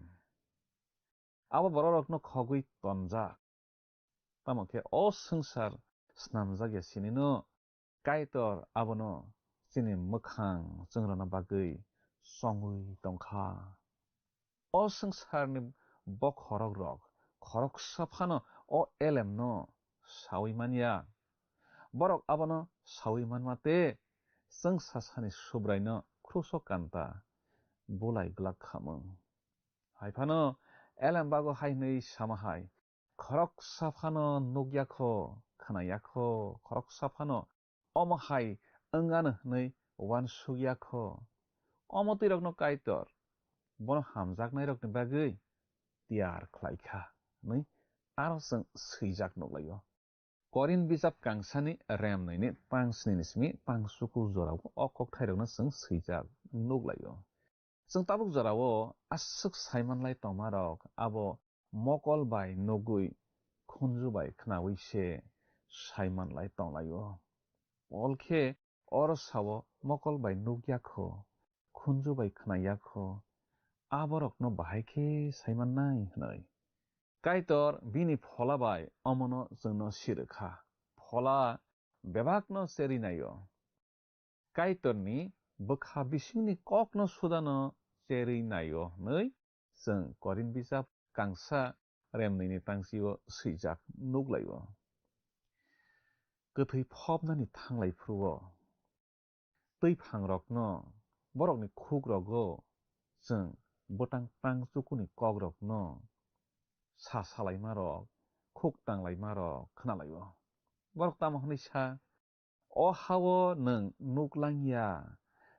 Abo bororokno khogwi tonjak. Tamo khe o swngchar snamjak ya sinino Kaitor abono chini mwkhang chwngrwna bagwi chongwi tongkha." O swngcharni bokhorok rok khoroksa phano o elemno saui manya. Borok abono saui manma tei chwngsasani Subraino kruso kanta bulai glak khamung. Hai phano elem bago hai hwnwi sama hai, "Khoroksa phano nukya kho, khwnaya kho, khoroksa phano omo hai wngano hwnwi uansukya kho. Omo twi rokno Kaitor bono hamjaknai rokni bagwi tiyar khlai kha," hwnwi aro chwng swijak nuklaio. Korinth bijap kangsani remnwini tang snini simi tang suku jorao o kokthairokno chwng swijak nuklaio. Chwng tabuk jorao aswk saimanlai tongmarok abo mokol bai nugwi khunju bai khnaui se saimanlai tonglaio. Pol khe oro sao, "Mokol bai nukya kho, khunju bai khnaya kho, aborokno bahai khe saimannai," hwnwi. Kaitor bini Phola bai omono chwngno sirwkha. Phola bebakno cherwi naio. Kaitorni bwkha bisingni kokno sudano cherwi naio hwnwi chwng Korinth bijap kangsa remnwini tangsio swijak nuklaio. Kwthwi phobnani thanglai phuru-o twi phangrokno, borokni khukrogo chwng bwtang tang chukuni kokrokno sa salaimarok, khuk tanglaimarok khnalaio. Borok tamo hwnwi sa, "O ha-o nwng nuk langya,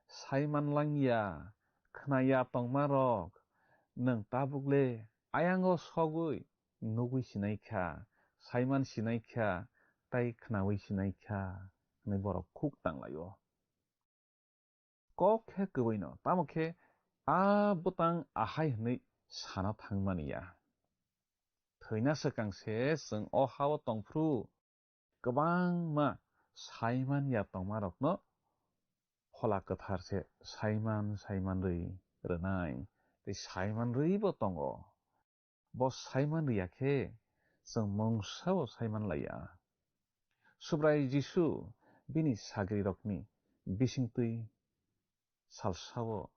saiman langya, khnaya tongmarok, nwng tabukle ayango sogwi nugwi sinai kha, saiman sinai kha, tei khnaui sinai kha," hwnwi borok khuk tanglaio. Kok khe kwbwino, tamo khe a bwtang ahai hwnwi sana thangmani ya. Thwina swkang se chwng o ha-o tongphru kwbangma saiman ya tongmarokno Phola Kwthar se saiman saimanrwi rwnai, tei saimanrwibo tongo. Bo saiman rwya khe chwng mungsa-o saiman laiya. Subrai Jisu bini sagrirokni bisingtwi salsa-o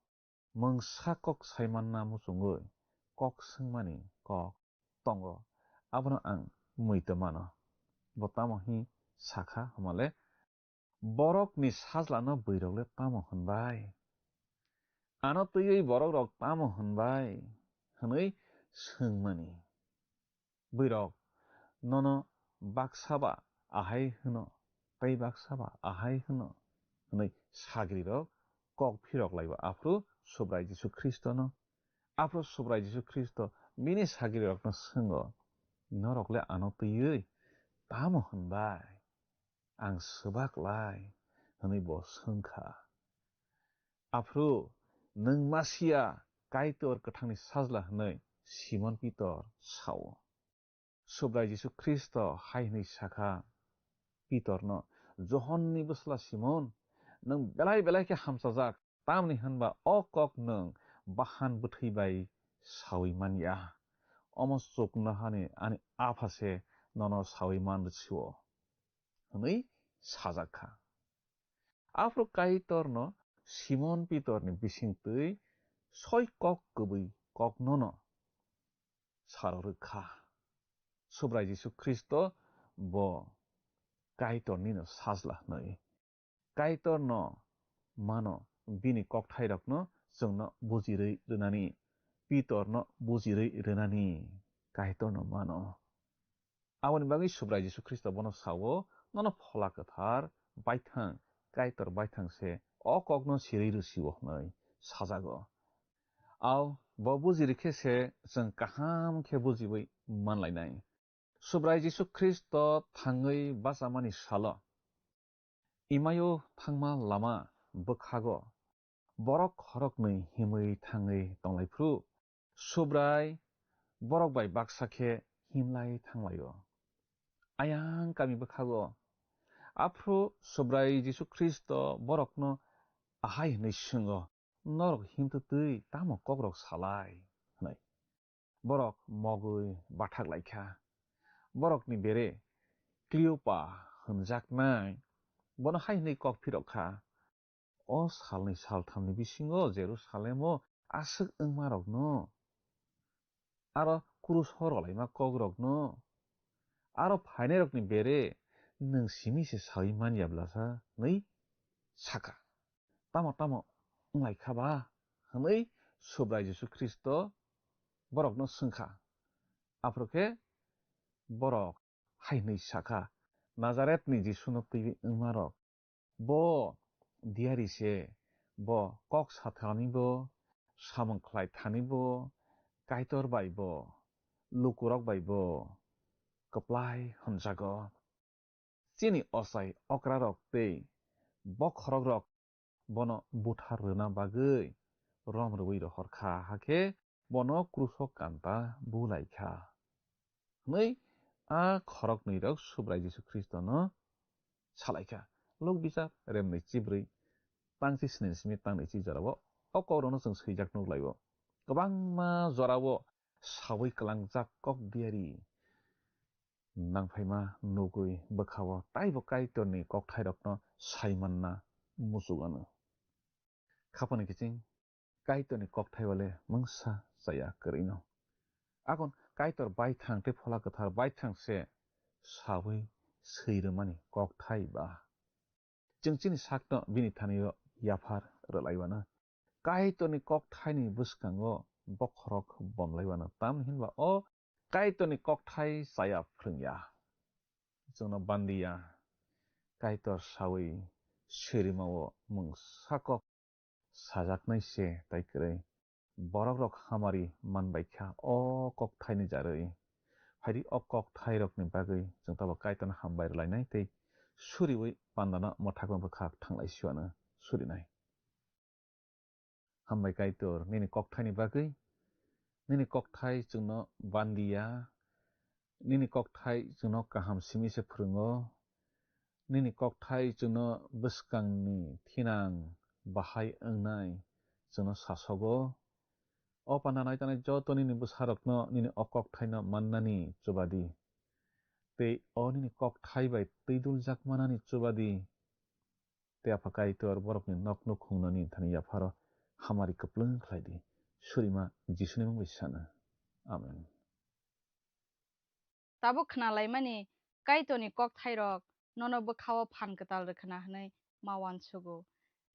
mungsa kok saimanna muchungwi kok swngmani kok tongo, abono ang muitu mano. Bo tamo hwnwi sakha hwnmale, "Borokni sajlano bwrwirokle tamo hwnbai? Ano twiwi borokrok tamo hwnbai?" hwnwi swngmani. Bwrwirok nono baksa ba ahai hwno, tei baksa ba ahai hwno hwnwi sagrirok kok phirok laibo aphuru Subrai Jisu Khristono. Aphuru Subrai Jisu Khristo bini sagrirokno swngo, "Norokle ano twiwi tamo hwnbai? Ang swbak lai," hwnwi bo swngkha. Aphuru, "Nwng Masia, Kaitor kwthangni sajla," hwnwi Simon Pitor sao. Subrai Jisu Khristo hai hwnwi sakha Pitorno, "Johonni bwsla Simon, nwng belai belai khe hamchajak, tamni hwnba o kok nwng bahan bwthwi bai saui man ya. Omo chuknohani ani Apha se nono saui man rw-o," hwnwi sajak kha. Aphuru Kaitorno Simon Pitorni bisingtwi soi kok kwbwi koknono saro rwkha. Subrai Jisu Khristo bo Kaitornino sajla hwnwi. Kaitorno mano, bini kokthairokno chwngno bujirwi rwnani, Pitorno bujirwi rwnani Kaitorno mano. Aboni bagwi Subrai Jisu Khristo bono sao, "Nono Phola Kwthar baithang, Kaitor baithang se o kokno sirwi rw-o," hwnwi sajago. Ao Bo bujirikhe se chwng kaham khe bujiwi manlainai. Subrai Jisu Khristo thangwi bachamani salo, imaio thangma lama bwkhago borok khoroknwi himwi thangwi tonglaiphrw, Subrai borok bai baksa khe himlai thanglaio. Ayang kami bwkhago, aphuru Subrai Jisu Khristo borokno ahai hwnwi swngo, "Norok himtwtwi tamo kokrok salai?" hwnwi. Borok mogwi bathak lai kha. Borokni bere Kleopa hwnjaknai bono hai hwnwi kok phirok kha, "O salni salthamni bisingo Jerusalemo aswk wngmarokno, aro kruso rwlaima kokrokno, aro phainairokni bere nwng simi se saui man ya bwlasa?" hwnwi sakha. "Tamo tamo wnglai kha ba?" hwnwi Subrai Jisu Khristo borokno swngkha. Aphuru khe borok hai hwnwi sakha, "Nazaretni Jisuno twiwi wngmarok. Bo diyari se, bo kok sathanibo, samung khlai thanibo, Kaitor baibo, lukurok baibo kwplai hwnjago. Chini ochai okrarok tei bokhorokrok bono buthar rwna bagwi rom rwui rohor kha, hakhe bono kruso kanta bu lai kha," hwnwi a khoroknwirok Subrai Jisu Khristono sa lai kha. Luk Bijap remnwi chibrwi tangchi sni simi tangni chi jorao o kokrokno chwng swijak nuk lai-o. Kwbangma jorao saui kwlangjak kok diyari nangphaima nugwi bwkha-o taibo Kaitorni kokthairokno sai manna muchuk anw. Khapangni kiching Kaitorni kokthai wale mungsa chaya kwrwino. Akon Kaitor baithang tei Phola Kwthar baithang se saui swi rwmani kokthai ba. Chwng chini sakno bini thani-o yaphar rwlaiwano. Kaitorni kokthaini bwskango bokhorok bomlaiwano, tamni hinba o Kaitorni kokthai chaya phrwngya. Chwngno bandiya, Kaitor saui sirima-o mungsa kok sajaknai se tai kwrwi. Borokrok hamari manbai kha o kokthaini jarwi. Phaidi o kokthairokni bagwi chwng tabuk Kaitorno hambai rwlainai tei suriui pandano mwthakma bwkhak thanglai siwano surinai. Hambai Kaitor, nini kokthaini bagwi. Nini kokthai chwngno bandiya, nini kokthai chwngno kaham simi se phrwngo, nini kokthai chwngno bwskangni thinang bahai wngnai chwngno sasogo. O panda naitanai joto nini bwsarokno nini o kokthaino mannani chubadi, tei o nini kokthai bai twiduljak manani chubadi. Tei Apha Kaitor borokni nok nukhungnani thani yapharo hamari kwplwng khlai di. Surima Jisuni mung bai sana. Amen. Tabuk khnalaimani Kaitorni kokthairok nono bwkhao phan kwtal rwkhwna hwnwi ma uansugo.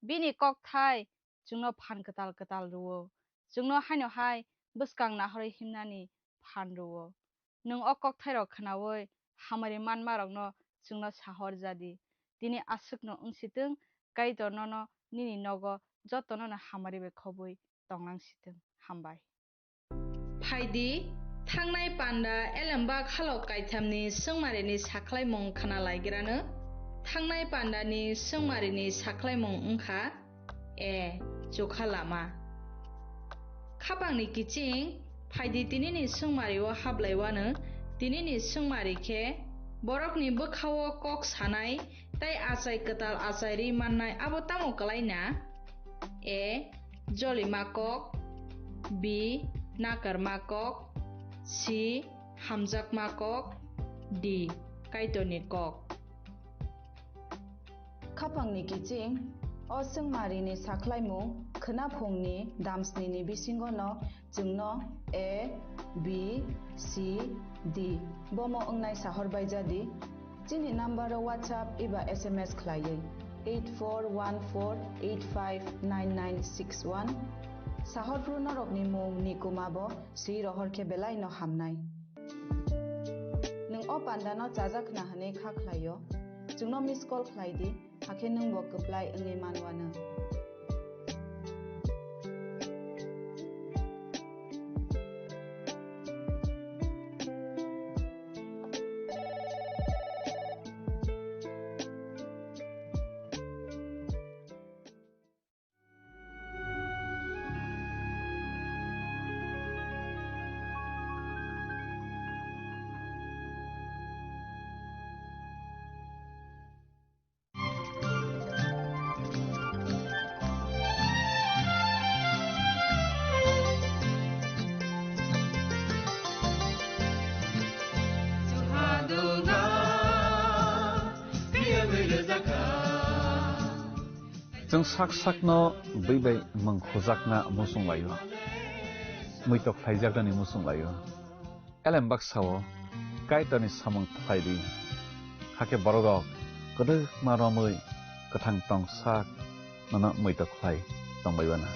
Bini kokthai chwngno phan kwtal kwtal rwo. Chwngno haino hai bwskang nahorwi himnani phan rwo. Nwng o kokthairok khnaui hamari manmarokno chwngno sahor ja di. Tini aswkno wng sitwng, Kaitor nono nini nogo jotonono hamari bai khobwi tonglang sitwng. Hambai. Phai di, thangnai panda elembak halok kaithamni swngmarini sakhlaimung khna laigrano. Thangnai pandani swngmarini sakhlaimung wngkha, A. Chukha lama. Khapangni kiching, phai di tinini swngmario hablaiwano, tinini swngmari khe borokni bwkhao kok sanai tei achai kwtal achai ri mannai abo tamo kwlai na? A. Jolima kok. B. Nakarma kok. C. Hamjakma kok. D. Kaitorni kok. Khapangni kiching, o swngmarini sakhlaimung khwnaphungni damsnini bisingono chwngno A, B, C, D bomo wngnai sahor bai ja di. Chini number-o WhatsApp eba S M S khlaiwi eight four one four eight five nine nine six one. Sahor phru norokni mung ni kuma bo swi rohor khe belai no hamnai. Nwng o panda no chajak khna hwnwi kha khlai-o, chwngno miss call khlai di, hakhe nwng bo kwplai wngwi man uanw. Chwng sak sakno bwi bai mwng khujakna muchung laio, muitok khlaijaknani muchung laio. Elem baksa-o Kaitorni samung khlai di, hakhe bororok kwdwkma romwi kwthang tong sak nono muitok khlai tong bai bana.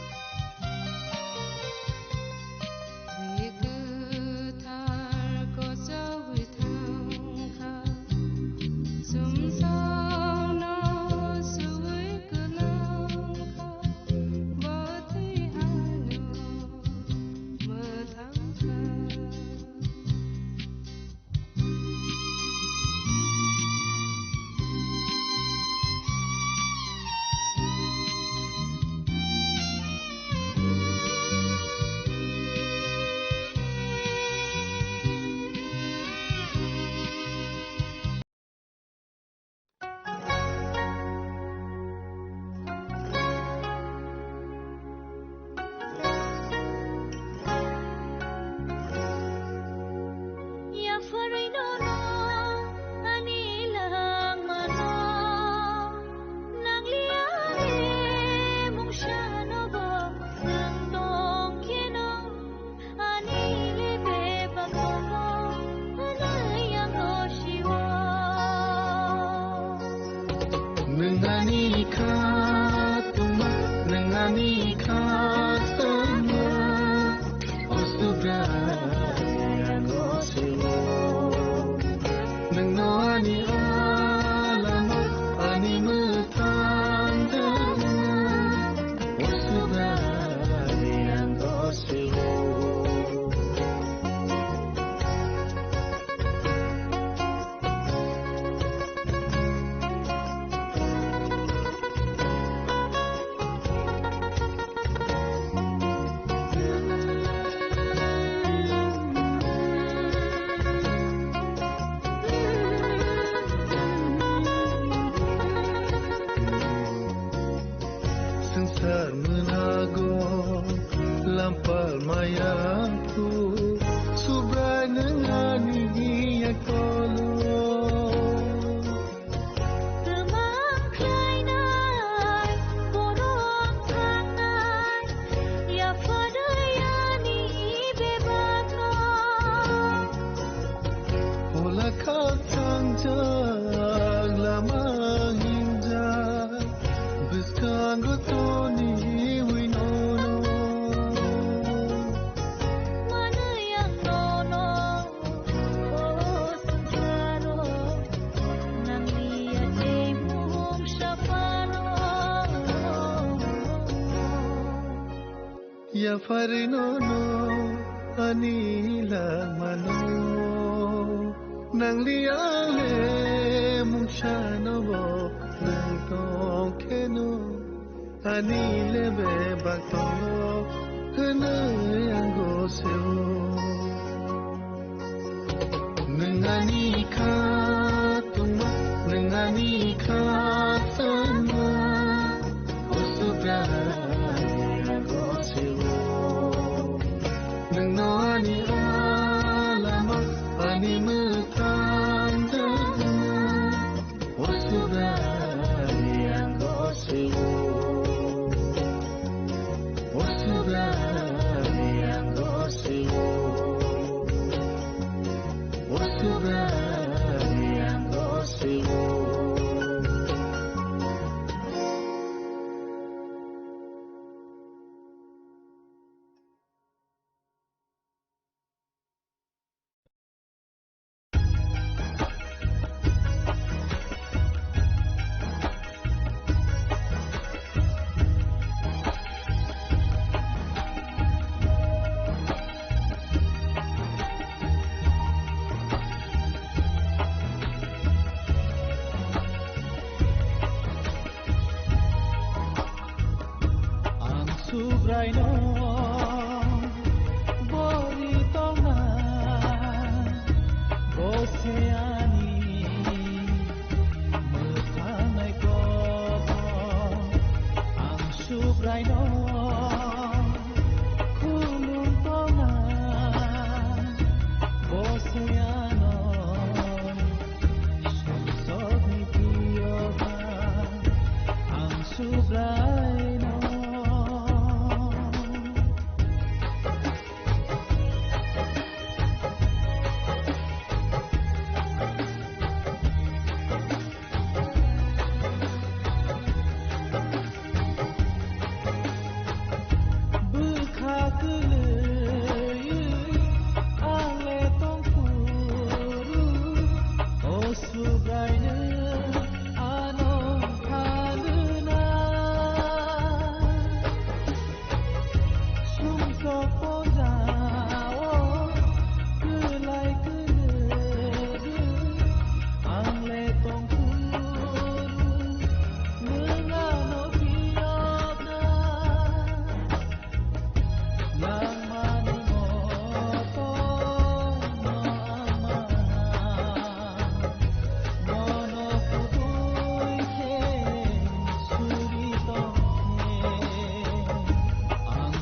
Ani le bebak tongo, hwnwi ang gosio. Nwng ani kha tongma, nwng ani kha tongma, o Subrai ang gosio. Nwngno ani alama, ani mwthang tongma, o Subrai ang gosio. Swngchar mwnago lampal maya phu, Subrai nwng ani yak tolo. Twmang khlainai, borok thangnai, yapharwi ani bebakno. Hola kha thangjak lama hingjak, bwskango toniwi nono. Manwi ang nono, o swngcharo, nangliya tei mungsa phano. Yapharwi nono ani langmano, nangli ang le mungsano bo nang tong kheno, ani le bebak tongo hwnwi ang gosio. Nwng ani kha tongma, nwng ani kha tongma, o Subrai ang gosio. Nwngno ani alama, ani mwthang tongma, o Subrai ang gosio. O Subrai ang gosio.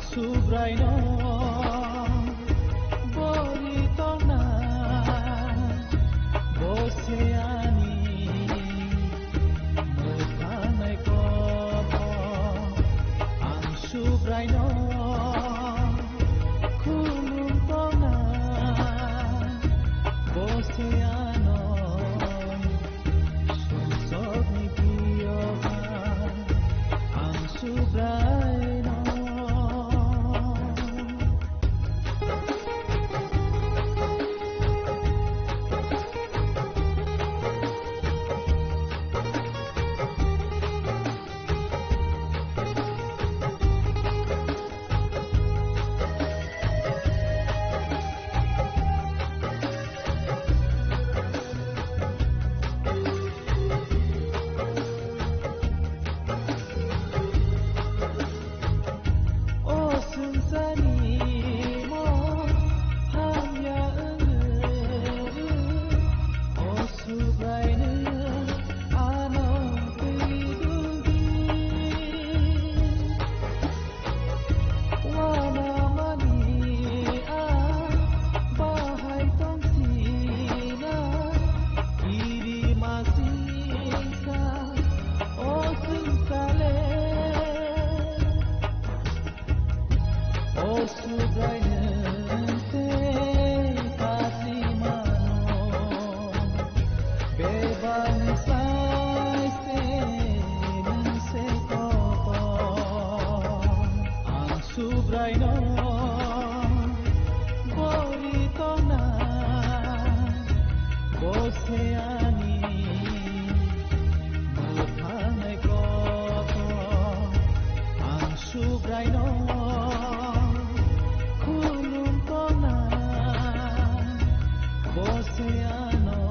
Subraino bori tongna, bo se ani mwkhanai kobo. Ang Subraino khulum tongna, bo se ano sumsokni biyoga. Ang Subraino. O swngcharni mo hamya wngwi, o Subraino ano twi duldi. Wanamani a bahai tongthina, kiri masingsa o swngchale. O Subraino tei kasimano, bebani sai se nwng se kotor. Ang Subraino bori tongna, bo se ani mwkhanai kotor. Ang Subraino khulum tongna, bo se ano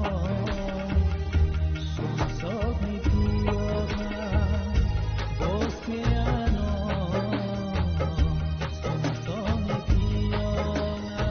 sumsokni biyoga, bo se ano sumsokni biyoga.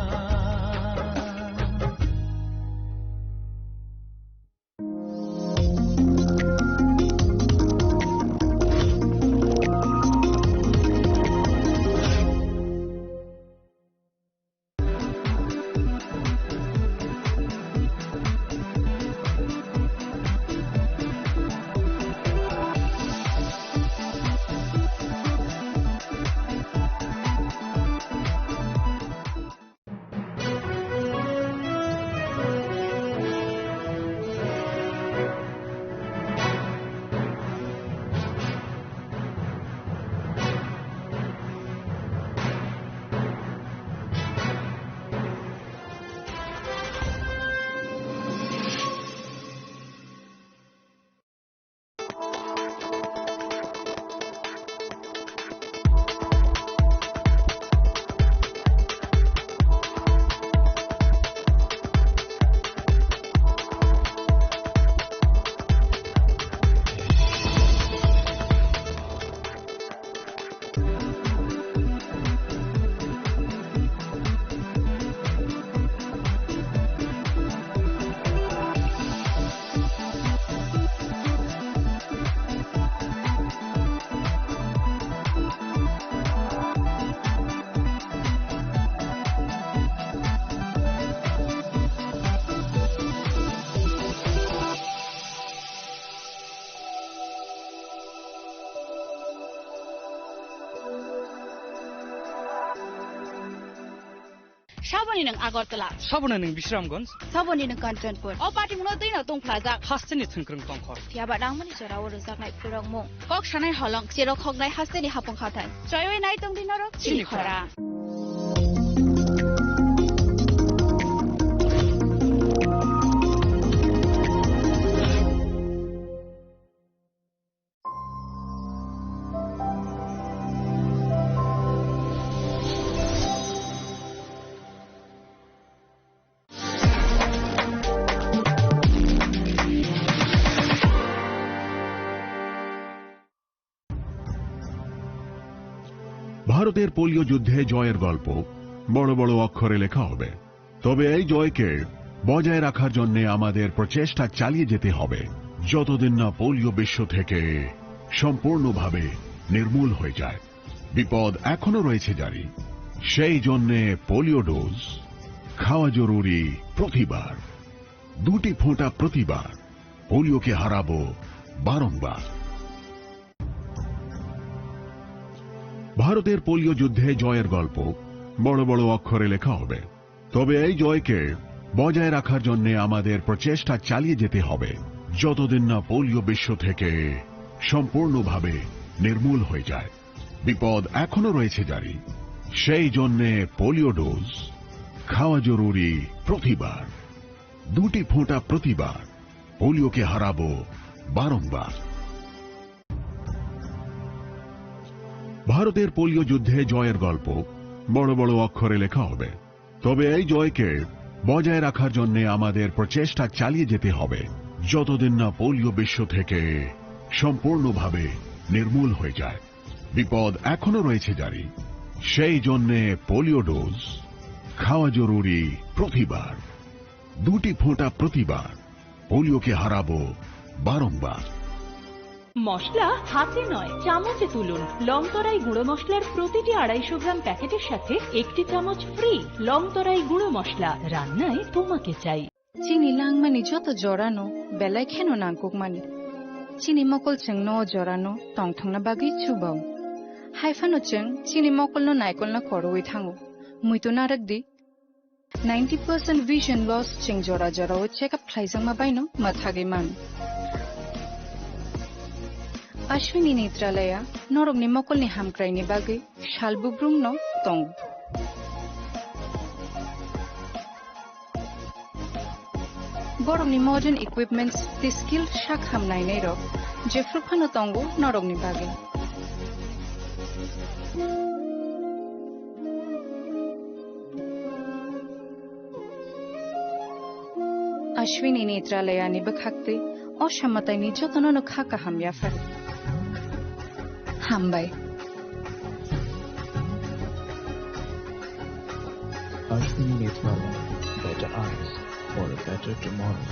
Saboni nwng Agartala. Saboni nwng Bisramganj. Saboni nwng Kanchanpur. O party mungno twi no tongphlajak. Hasteni thwngkwrwng tongkhor. Phiya ba nangmani jora o rwjaknai phwrwngmung. Kok sanai holong, cherok hoknai hasteni hapung hathai. Choiwi nai tongdi norok chini khora. ভারতের পোলিও যুদ্ধে জয়ের গল্প বড় বড় অক্ষরে লেখা হবে। তবে এই জয়কে বজায় রাখার জন্য আমাদের প্রচেষ্টা চালিয়ে যেতে হবে, যতদিন না পোলিও বিশ্ব থেকে সম্পূর্ণভাবে নির্মূল হয়ে যায়। বিপদ এখনো রয়েছে জারি। সেই জন্যে পোলিও ডোজ খাওয়া জরুরি প্রতিবার। দুটি ফোঁটা প্রতিবার। পোলিওকে হারাবো বারংবার। ভারতের পোলিও যুদ্ধে জয়ের গল্প বড় বড় অক্ষরে লেখা হবে। তবে এই জয়কে বজায় রাখার জন্য আমাদের প্রচেষ্টা চালিয়ে যেতে হবে, যতদিন না পোলিও বিশ্ব থেকে সম্পূর্ণভাবে নির্মূল হয়ে যায়। বিপদ এখনো রয়েছে জারি। সেই জন্যে পোলিও ডোজ খাওয়া জরুরি প্রতিবার। দুটি ফোঁটা প্রতিবার। পোলিওকে হারাবো বারংবার। ভারতের পোলিও যুদ্ধে জয়ের গল্প বড় বড় অক্ষরে লেখা হবে। তবে এই জয়কে বজায় রাখার জন্য আমাদের প্রচেষ্টা চালিয়ে যেতে হবে, যতদিন না পোলিও বিশ্ব থেকে সম্পূর্ণভাবে নির্মূল হয়ে যায়। বিপদ এখনো রয়েছে জারি। সেই জন্যে পোলিও ডোজ খাওয়া জরুরি প্রতিবার। দুটি ফোঁটা প্রতিবার। পোলিওকে হারাবো বারংবার। মশলা হাতে নয়, চামচে তুলুন। লংতরাই গুঁড়ো মশলার প্রতিটি আড়াইশো গ্রাম প্যাকেটের সাথে একটি চামচ ফ্রি। লংতরাই গুঁড়ো মশলা, রান্নায় তোমাকে চাই। Chini langmani joto jorano belai kheno nangkukmani. Chini mokol chwngno o jorano tongthokna bagwi chubao. Haiphano chwng chini mokolno naikolna khorwi thango. Muitu narwkdi, ninety percent vision loss chwng jora jorao check up khlaijakma baino mwthagwi mano. Ashwini Netralaya norokni mokolni hamkraini bagwi salbugrumno tongo. Borokni modern equipments tei skill sak ham nainairok jephru phano tongo norokni bagwi. Ashwini Netralayani bwkhaktwi o samataini jotonono kha kaham yaphar. Hambai. Ashwini Netralaya, better eyes for a better tomorrow.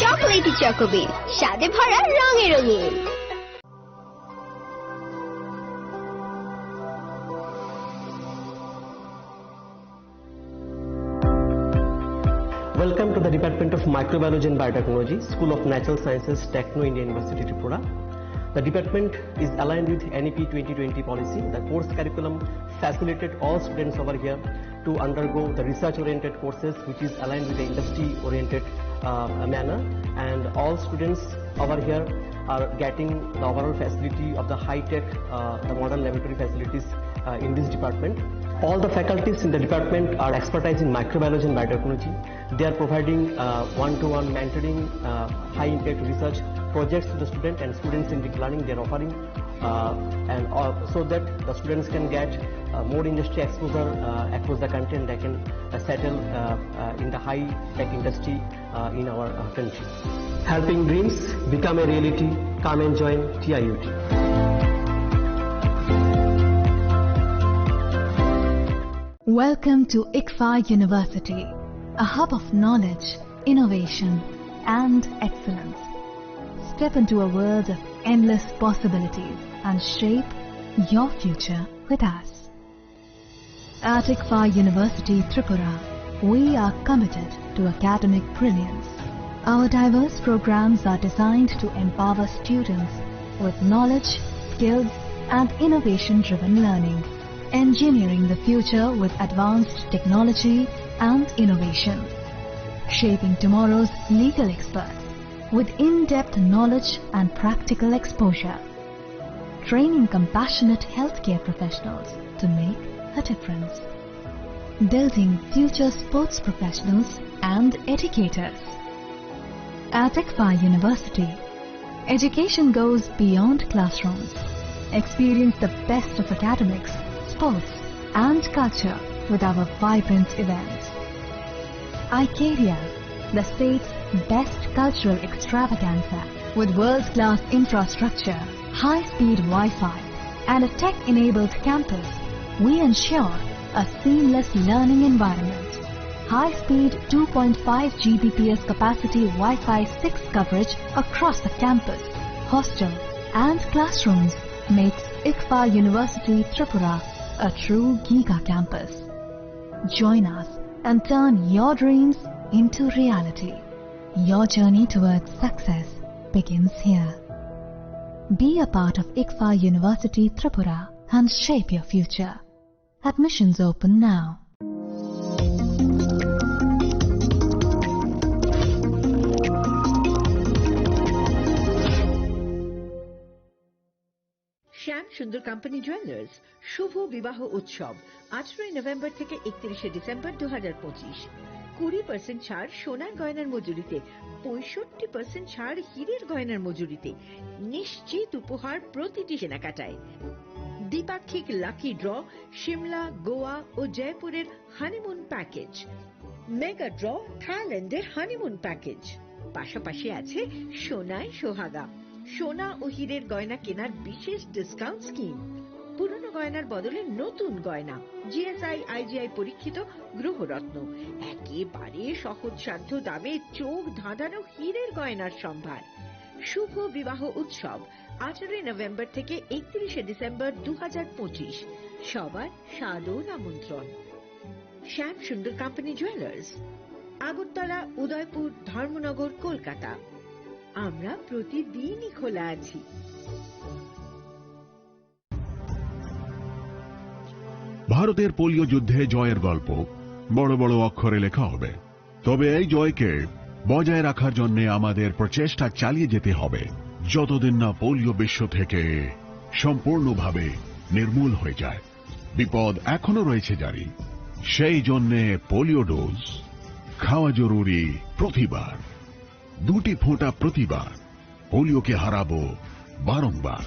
Chocolatey চকোবিন, স্বাদে ভরা, রঙে রঙিন। Welcome to the Department of Microbiology and Biotechnology, School of Natural Sciences, Techno India University, Tripura. The department is aligned with N E P twenty twenty policy. The course curriculum facilitated all students over here to undergo the research-oriented courses, which is aligned with the industry-oriented, uh, manner. And all students over here are getting the overall facility of the high-tech, uh, the modern laboratory facilities, uh, in this department. All the faculties in the department are expertise in microbiology and biotechnology. They are providing, uh, one-to-one mentoring, uh, high-impact research projects to the student and student-centric learning they are offering, uh, and, uh, so that the students can get, uh, more industry exposure, uh, across the country, and they can, uh, settle, uh, uh, in the high-tech industry, uh, in our, uh, country. Helping dreams become a reality. Come and join T I U T. Welcome to ICFAI University, a hub of knowledge, innovation, and excellence. Step into a world of endless possibilities and shape your future with us. At ICFAI University Tripura, we are committed to academic brilliance. Our diverse programs are designed to empower students with knowledge, skills, and innovation-driven learning, engineering the future with advanced technology and innovation, shaping tomorrow's legal experts with in-depth knowledge and practical exposure, training compassionate healthcare professionals to make a difference, building future sports professionals and educators. At ICFAI University, education goes beyond classrooms. Experience the best of academics, sports, and culture with our vibrant events. Icaria, the state's best cultural extravaganza, with world-class infrastructure, high-speed Wi-Fi, and a tech-enabled campus, we ensure a seamless learning environment. High-speed two point five G B P S capacity Wi-Fi six coverage across the campus, hostel, and classrooms makes ICFA University Tripura a true giga campus. Join us and turn your dreams into reality. Your journey towards success begins here. Be a part of ICFA University Tripura and shape your future. Admissions open now. Shyam Sundar company jewellers শুভ বিবাহ উৎসব, আঠারোই নভেম্বর থেকে একত্রিশে ডিসেম্বর দু হাজার পঁচিশ। কুড়ি পার্সেন্ট ছাড় সোনার গয়নার মজুরিতে, পঁয়ষট্টি পার্সেন্ট ছাড় হীরের গয়নার মজুরিতে, নিশ্চিত উপহার প্রতিটি কেনাকাটায়। দ্বিপাক্ষিক লাকি ড্র, সিমলা, গোয়া ও জয়পুরের হানিমুন প্যাকেজ, মেগা ড্র, থাইল্যান্ডের হানিমুন প্যাকেজ। পাশাপাশি আছে সোনায় সোহাগা, সোনা ও হীরের গয়না কেনার বিশেষ ডিসকাউন্ট স্কিম। পুরনো গয়নার বদলে নতুন গয়না, জিএসআই, আইজিআই পরীক্ষিত গ্রহরত্ন, একেবারে সহজসাধ্য দামে চোখ ধাঁধানো হীরের গয়নার সম্ভার। শুভ বিবাহ উৎসব, আঠারোই নভেম্বর থেকে একত্রিশে ডিসেম্বর দু হাজার পঁচিশ। সবার সাদর আমন্ত্রণ। শ্যাম সুন্দর কোম্পানি জুয়েলার্স, আগরতলা, উদয়পুর, ধর্মনগর, কলকাতা। আমরা প্রতিদিনই খোলা আছি। ভারতের পোলিও যুদ্ধে জয়ের গল্প বড় বড় অক্ষরে লেখা হবে, তবে এই জয়কে বজায় রাখার জন্য আমাদের প্রচেষ্টা চালিয়ে যেতে হবে, যতদিন না পোলিও বিশ্ব থেকে সম্পূর্ণভাবে নির্মূল হয়ে যায়। বিপদ এখনো রয়েছে জারি, সেই জন্যে পোলিও ডোজ খাওয়া জরুরি প্রতিবার, দুটি ফোঁটা প্রতিবার। পোলিওকে হারাবো বারংবার।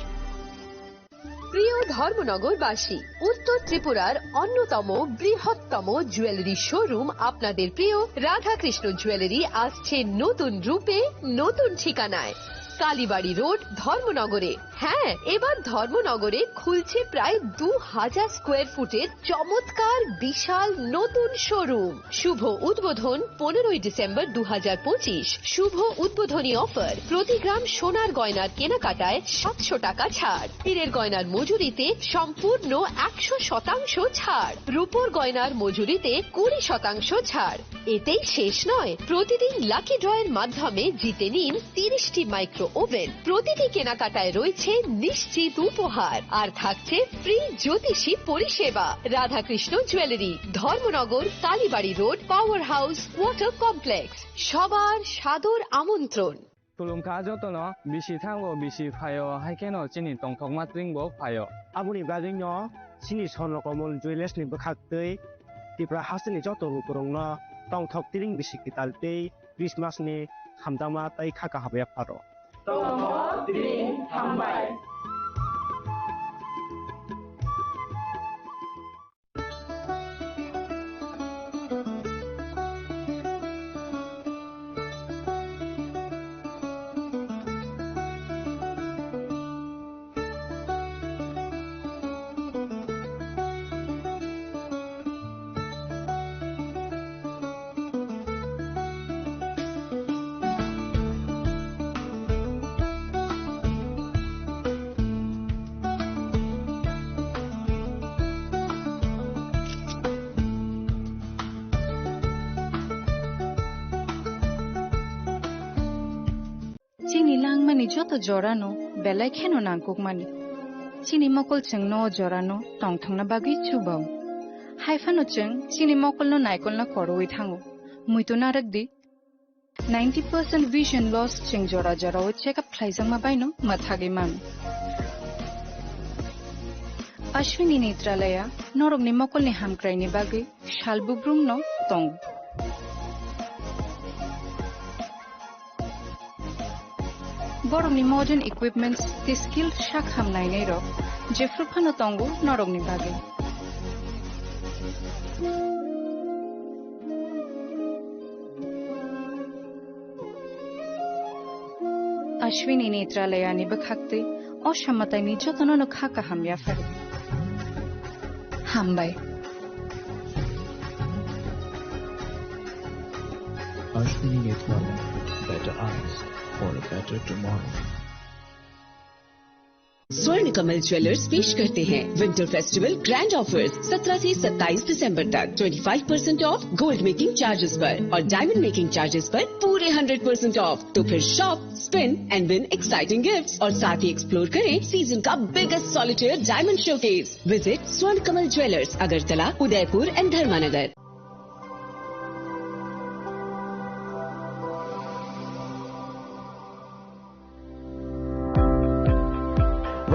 প্রিয় ধর্মনগরবাসী, উত্তর ত্রিপুরার অন্যতম বৃহত্তম জুয়েলারি শোরুম আপনাদের প্রিয় রাধাকৃষ্ণ জুয়েলারি আসছে নতুন রূপে, নতুন ঠিকানায়। কালীবাড়ি রোড, ধর্মনগরে। হ্যাঁ, এবার ধর্মনগরে খুলছে প্রায় দু হাজার স্কোয়ার ফুটের চমৎকার বিশাল নতুন শোরুম। শুভ উদ্বোধন পনেরোই ডিসেম্বর দু হাজার পঁচিশ। শুভ উদ্বোধনী অফার, প্রতি গ্রাম সোনার গয়নার কেনাকাটায় সাতশো টাকা ছাড়, হীরের গয়নার মজুরিতে সম্পূর্ণ একশো শতাংশ ছাড়, রূপোর গয়নার মজুরিতে কুড়ি শতাংশ ছাড়। এতেই শেষ নয়, প্রতিদিন লাকি ড্রয়ের মাধ্যমে জিতে নিন তিরিশটি মাইক্রো ওভেন। প্রতিটি কেনাকাটায় রয়েছে নিশ্চিত উপহার, আর থাকছে ফ্রি জ্যোতিষী পরিষেবা। Radhakrishna jewellery, Dharmanagar, Kalibari road, power house, water complex. সবার সাদর আমন্ত্রণ। Khulumkha jotono, bisi thango, bisi phaio, hai kheno chini tongthokma tring bo phaio. Aboni bagwino chini Swarno Komol Jewellers ni bwkhak twi Tripura hasteni joto lukurokno tongthok tring bisi kwtal tei Christmas ni hamjakma tei kha kaham yapharo. Tongthok tring hambai. Chini langmani joto jorano belai kheno nangkukmani. Chini mokol chwngno o jorano tongthokna bagwi chubao. Hai phano chwng chini mokolno naikolna korowi thango. Muitu narwk di. Ninety percent vision loss chwng jora jorao check up khlaijakma baino mwthagwi mano. Ashwini Netralaya norokni mokolni hamkraini bagwi sal bubrumno tongo. Borokni modern equipments tei skilled sak ham nainairok Jephru phano tongo norokni bagwi. Ashwini Netralayani bwkhaktwi o samataini jotono no kha kaham yaphari. Hambai. Ashwini Netralaya, better eyes for a better tomorrow. Swर्ण कमल ज्वेलर्स पेश करते हैं winter festival grand offers. सत्रह से सत्ताईस दिसंबर तक twenty five percent of gold making charges पर और डायमंड मेकिंग चार्जेस पर पूरे हंड्रेड परसेंट ऑफ। तो फिर shop, spin and win exciting gifts और साथ ही एक्सप्लोर करें सीजन का biggest solitaire diamond showcase. Visit स्वर्ण कमल ज्वेलर्स, अगरतला, उदयपुर एंड धर्मानगर।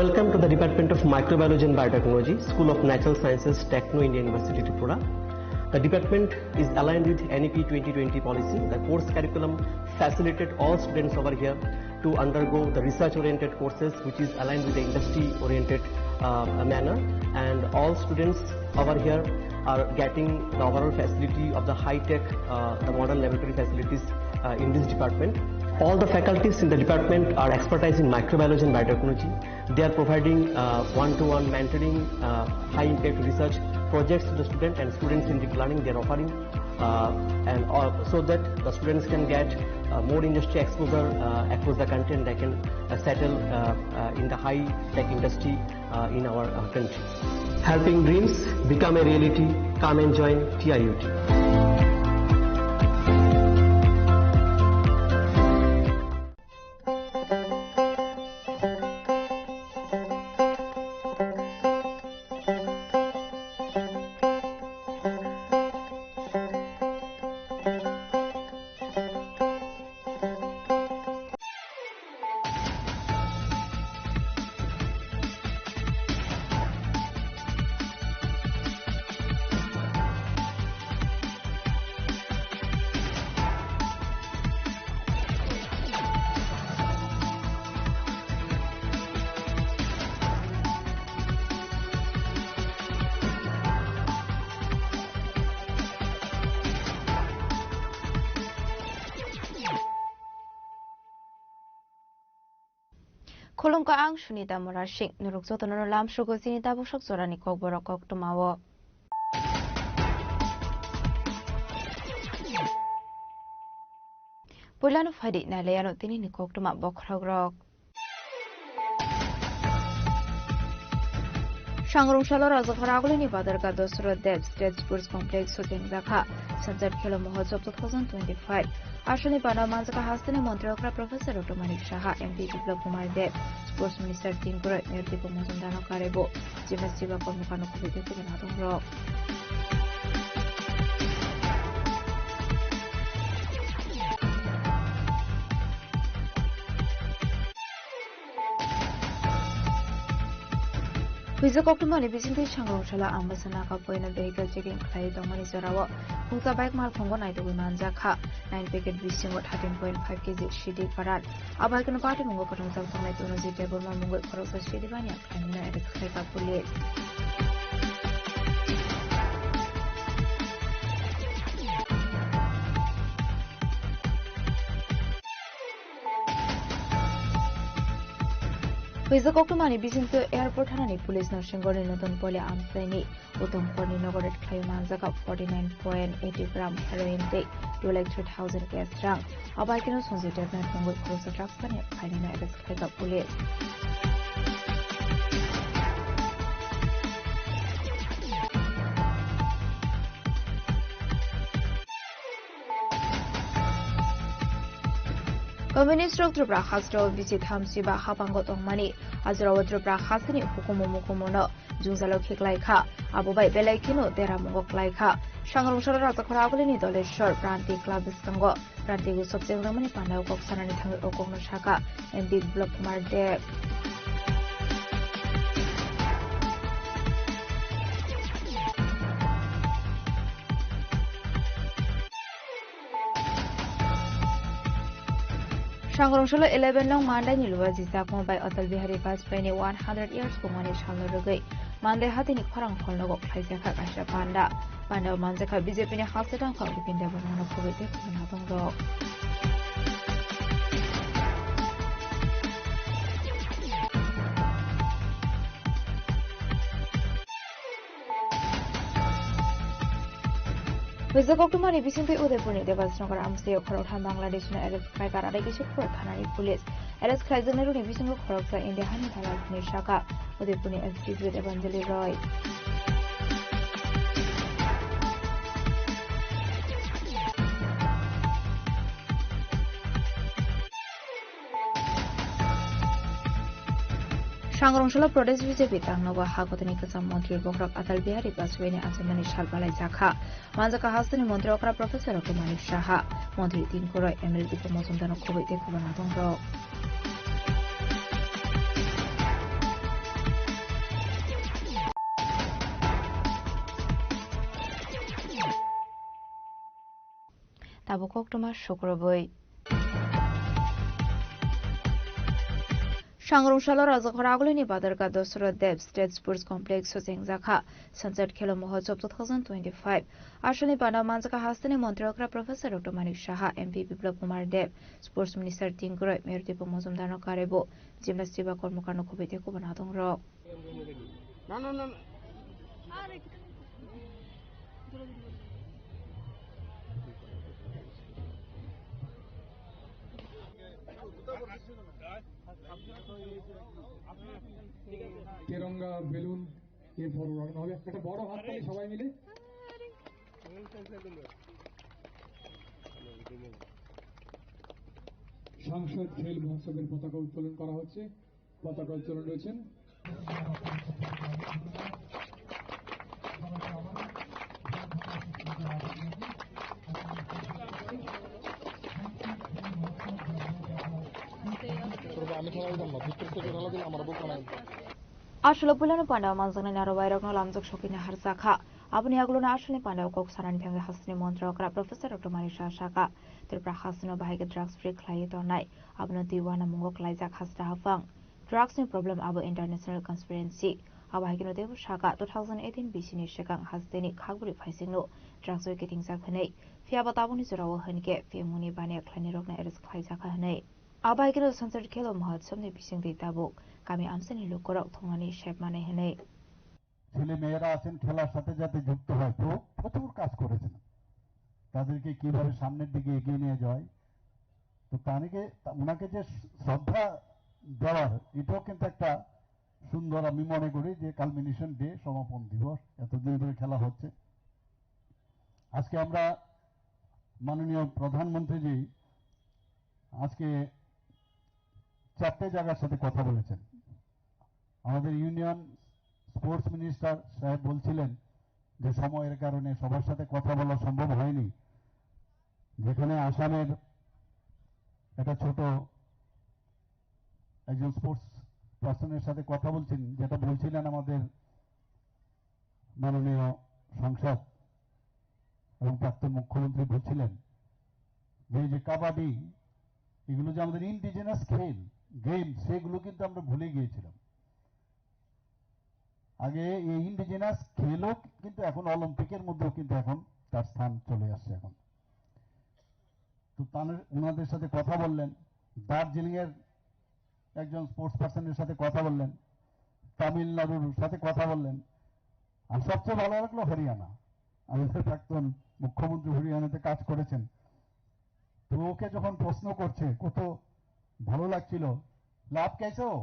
Welcome to the Department of Microbiology and Biotechnology, School of Natural Sciences, Techno India University, Tripura. The department is aligned with N E P twenty twenty policy. The course curriculum facilitate all students over here to undergo the research-oriented courses, which is aligned with the industry-oriented, uh, manner. And all students over here are getting the overall facility of the high-tech, uh, the modern laboratory facilities, uh, in this department. All the faculties in the department are expertise in microbiology and biotechnology. They are providing, uh, one-to-one mentoring, uh, high-impact research projects to the student and student-centric learning they are offering, uh, and all, so that the students can get, uh, more industry exposure, uh, across the country, and they can, uh, settle, uh, uh, in the high-tech industry, uh, in our, uh, country. Helping dreams become a reality. Come and join T I U T. Khulumkha, ang Sunita Murasing. Norok jotono lamsogo chini tabuk sak jorani kokborok koktwmao. Puilano phaidi nailaiano tinini koktwma bokhorokrok. Sangrungsalo Rajakhor agulini Badarga Dosroth Deb State Sports Complex o chengjakha Sanchar Khelo Mahotsav two thousand twenty-five. Aswkni bana manjakha hasteni montri okra Professor Doctor Manik Saha, M P Biplab Kumar Deb, Sports Minister Tingkura Nirdipo Mojumdarno karebo, Jimna Siba Kormokar no kubui tei kubui nadongrok. Huijak koktwmani bisingtwi Sangrungsalo Ambasa Naga Point o vehicle checking khlaiwi tongmani jorao khungsa bike malkhungo naitugwi manjakha. Nine packet bisingo thirteen point five K G C D parat. Abo hai kheno party mungo kwrwngjak tongnai Tonoji Debbarma mungwi khoroksa C D baniya khlainino arrest khlaikha police. Huijak koktwmani bisingtwi airport thanani police no Sengorni Notun Poli amchaini Uttom Korni nogo raid khlaiwi manjakha forty nine point eighty gram heroin tei two lakh three thousand cash rang. Abo hai kheno Sanjay Debnath mungwi khoroksa drugs baniya khlainino arrest khlaikha police. Communist rok Tripura hasteo bisi thamsi ba hapango tongmani, ajorao Tripura hasteni hukumu mukumuno jwngjalo khiklai kha, abo bai belai kheno deramungo klai kha. Sangrungsalo Rajakhor agulini Doleshwar Pranti Club bwskango Pranti Utsav chengjakmani pandao kok sanani thangwi o kokno sakha M P Biplab Kumar Deb. Sangrong salo eleven nong Mandai ni luwa jijakma bai Atal Bihari Vajpayee ni one hundred years bumani salno rwgwi Mandai hatini khorang hall nogo khlaijakha kaisa panda. Panda o manjakha B J P ni halsedang kok Bipin Debbarma no khoboi tei khoboi nadong rok. Rijak koktwmani bisingtwi Udaipurni Debasnagar amchaio khoroktham Bangladeshno arrest khlaikha, aro kisa phuruk thanani police. Arrest khlaijaknairokni bisingo khoroksa India hani dalal hwnwi sakha Udaipurni S D G Debanjali Roy. Sangrong salo Pradesh B J P tangnogo ha kotoni kwcham montri bokhorok Atal Bihari Vajpayee ni achaimani sal balaijakha. Manjakha hasteni montri okra Professor Doctor Manik Saha, montri Tinku Roy, M L A Dipa Mojumdarno khoboi tei khoboi nadongrok. Tabuk koktwma sukrubwi. Sangrong salo Rajakhor Agulini Badarka Dosro Dev State Sports Complex o chengjakha Sunset Khelo Mahotsav two thousand twenty-five. Asalni panda manjakha hasteni montri okra Professor Doctor Manik Saha, M P Biplab Kumar Dev, Sports Minister Tinku Roy, Mayor Dipa Mojumdarno karebo, Jimlas Diba Kormokarno khoboi tei khoboi nadongrok. Na, na, na, na. তেরঙ্গা বেলুন এরপর উড়ানো হবে। একটা বড় হাততালি সবাই মিলে। সংসদ খেল মহোৎসবের পতাকা উত্তোলন করা হচ্ছে। পতাকা উত্তোলন রয়েছেন। আমি খেলা দিতাম না, ভিতর থেকে খেলা দিলে আমার বউ কামাই। Asolo puilano panda o manjaknai naro wairokno lamjak sokina harjakha. Aboni aguloni asolni panda o kok sanani thangwi hasteni montri okra Professor Doctor Manik Saha sakha, Tripura hasteno bahai khe drugs free khlaiwi tongnai. Abono twi uanamungo klaijak haste haphang. Drugs ni problem abo international conspiracy. Abo hai kheno teibo sakha, two thousand eighteen B C ni swkang hasteni khakbwrwi phaisingno drugs bai kitingjak hwnwi. Phiyaba tabukni jorao hwn khe P M O ni baniya khlainairokno arrest khlaijakha hwnwi. Abo hai kheno Sunset Khelo Mahotsav ni bisingtwi tabuk kami amchaini lukurok thungnani sep manai hwnwi. ছেলে মেয়েরা আছেন, খেলার সাথে সাথে যুক্ত হয়, প্র-, প্রচুর কাজ করেছেন। তাদেরকে কিভাবে সামনের দিকে এগিয়ে নিয়ে যায়, তো তাদেরকে, তা-, ওনাকে যে শ্রদ্ধা দেওয়ার, এটাও কিন্তু একটা সুন্দর, আমি মনে করি যে কালমিনেশন ডে, সমাপন দিবস, এতদিন ধরে খেলা হচ্ছে। আজকে আমরা মাননীয় প্রধানমন্ত্রীজি আজকে চারটে জায়গার সাথে কথা বলেছেন। আমাদের ইউনিয়ন স্পোর্টস মিনিস্টার সাহেব বলছিলেন যে সময়ের কারণে সবার সাথে কথা বলা সম্ভব হয়নি। যেখানে আসামের একটা ছোট একজন স্পোর্টস পার্সনের সাথে কথা বলছেন, যেটা বলছিলেন আমাদের মাননীয় সাংসদ এবং প্রাক্তন মুখ্যমন্ত্রী বলছিলেন যে এই যে কাবাডি, এগুলো যে আমাদের ইন্ডিজিনাস খেল, গেম, সেগুলো কিন্তু আমরা ভুলে গিয়েছিলাম। আগে এই ইন্ডিজিনাস খেলও কিন্তু এখন অলিম্পিকের মধ্যেও কিন্তু এখন তার স্থান চলে আসছে এখন। তো তাদের, ওনাদের সাথে কথা বললেন, দার্জিলিংয়ের একজন স্পোর্টস পার্সনের সাথে কথা বললেন, তামিলনাড়ুর সাথে কথা বললেন, আর সবচেয়ে ভালো লাগলো হরিয়ানা। আমাদের প্রাক্তন মুখ্যমন্ত্রী হরিয়ানাতে কাজ করেছেন। তো ওকে যখন প্রশ্ন করছে, কত ভালো লাগছিল, "লাভ কেসে হো?"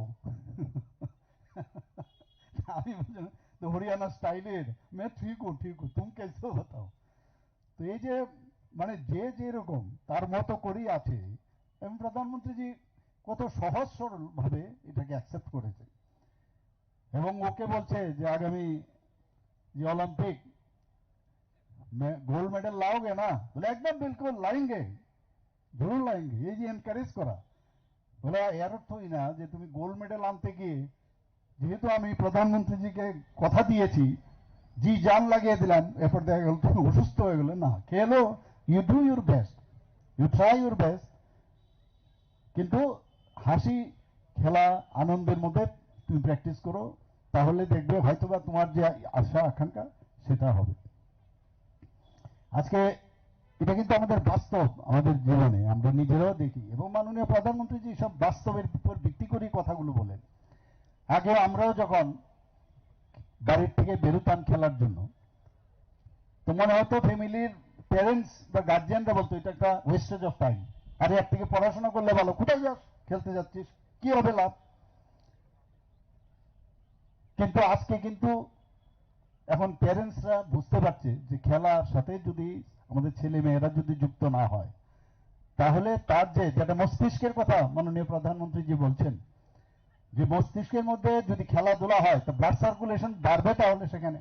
আমি বললাম, "তো হরিয়ানা স্টাইলের, मैं ठीक हूँ, ठीक हूँ, तुम कैसे हो बताओ?" তো এই যে, মানে, যে যেরকম তার মতো করেই আছে, এবং প্রধানমন্ত্রীজি কত সহজ সরল ভাবে এটাকে অ্যাকসেপ্ট করেছে। এবং ওকে বলছে যে আগামী যে অলিম্পিক মে-, গোল্ড মেডেল লাওগে না? বলে, "একদম বিলকুল লায়েঙ্গে, জরুর লায়েঙ্গে।" এই যে এনকারেজ করা, বলে, এর অর্থ এই না যে তুমি গোল্ড মেডেল আনতে গিয়ে, যেহেতু আমি প্রধানমন্ত্রীজিকে কথা দিয়েছি, জি জান লাগিয়ে দিলাম, এরপর দেখা গেল তুমি অসুস্থ হয়ে গেলে। না, খেলো, you do your best, you try your best, কিন্তু হাসি, খেলা, আনন্দের মধ্যে তুমি প্র্যাকটিস করো, তাহলে দেখবে হয়তোবা তোমার যে আশা আকাঙ্ক্ষা সেটা হবে। আজকে এটা কিন্তু আমাদের বাস্তব, আমাদের জীবনে আমরা নিজেরাও দেখি, এবং মাননীয় প্রধানমন্ত্রী যে সব বাস্তবের উপর ভিত্তি করে কথাগুলো বলেন। আগে আমরাও যখন বাড়ির থেকে বেরোতাম খেলার জন্য, তো মনে হতো ফ্যামিলির প্যারেন্টস বা গার্জিয়ানরা বলতো, "এটা একটা ওয়েস্টেজ অফ টাইম, আরে এর থেকে পড়াশোনা করলে ভালো, কোথায় যাস, খেলতে যাচ্ছিস, কি হবে লাভ?" কিন্তু আজকে কিন্তু এখন প্যারেন্টসরা বুঝতে পারছে যে খেলার সাথে যদি আমাদের ছেলে মেয়েরা যদি যুক্ত না হয়, তাহলে তার যে, যেটা মস্তিষ্কের কথা মাননীয় প্রধানমন্ত্রীজি বলছেন, যে মস্তিষ্কের মধ্যে যদি খেলাধুলা হয়, তো ব্লাড সার্কুলেশন বাড়বে, তাহলে সেখানে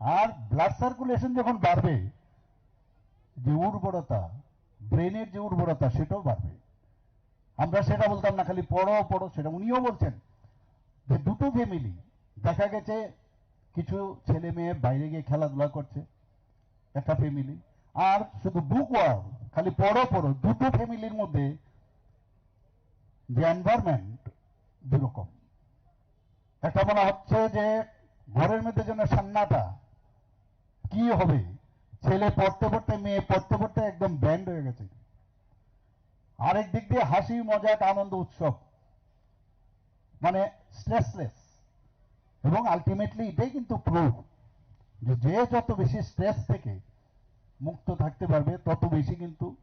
আর ব্লাড সার্কুলেশন যখন বাড়বে, যে উর্বরতা, ব্রেনের যে উর্বরতা, সেটাও বাড়বে। আমরা সেটা বলতাম না, খালি পড়ো পড়ো, সেটা উনিও বলছেন যে দুটো ফ্যামিলি, দেখা গেছে কিছু ছেলে মেয়ে বাইরে গিয়ে খেলাধুলা করছে, একটা ফ্যামিলি, আর শুধু বুক ওয়ার্ম, খালি পড়ো পড়ো, দুটো ফ্যামিলির মধ্যে যে এনভায়রনমেন্ট দুরকম। একটা মনে হচ্ছে যে ঘরের মধ্যে যেন সান্নাটা, কি হবে, ছেলে পড়তে পড়তে, মেয়ে পড়তে পড়তে একদম ব্যান্ড হয়ে গেছে। আরেক দিক দিয়ে হাসি, মজাক, আনন্দ, উৎসব, মানে স্ট্রেসলেস। এবং আলটিমেটলি এটাই কিন্তু প্রুফ যে, যে যত বেশি স্ট্রেস থেকে মুক্ত থাকতে পারবে, তত বেশি কিন্তু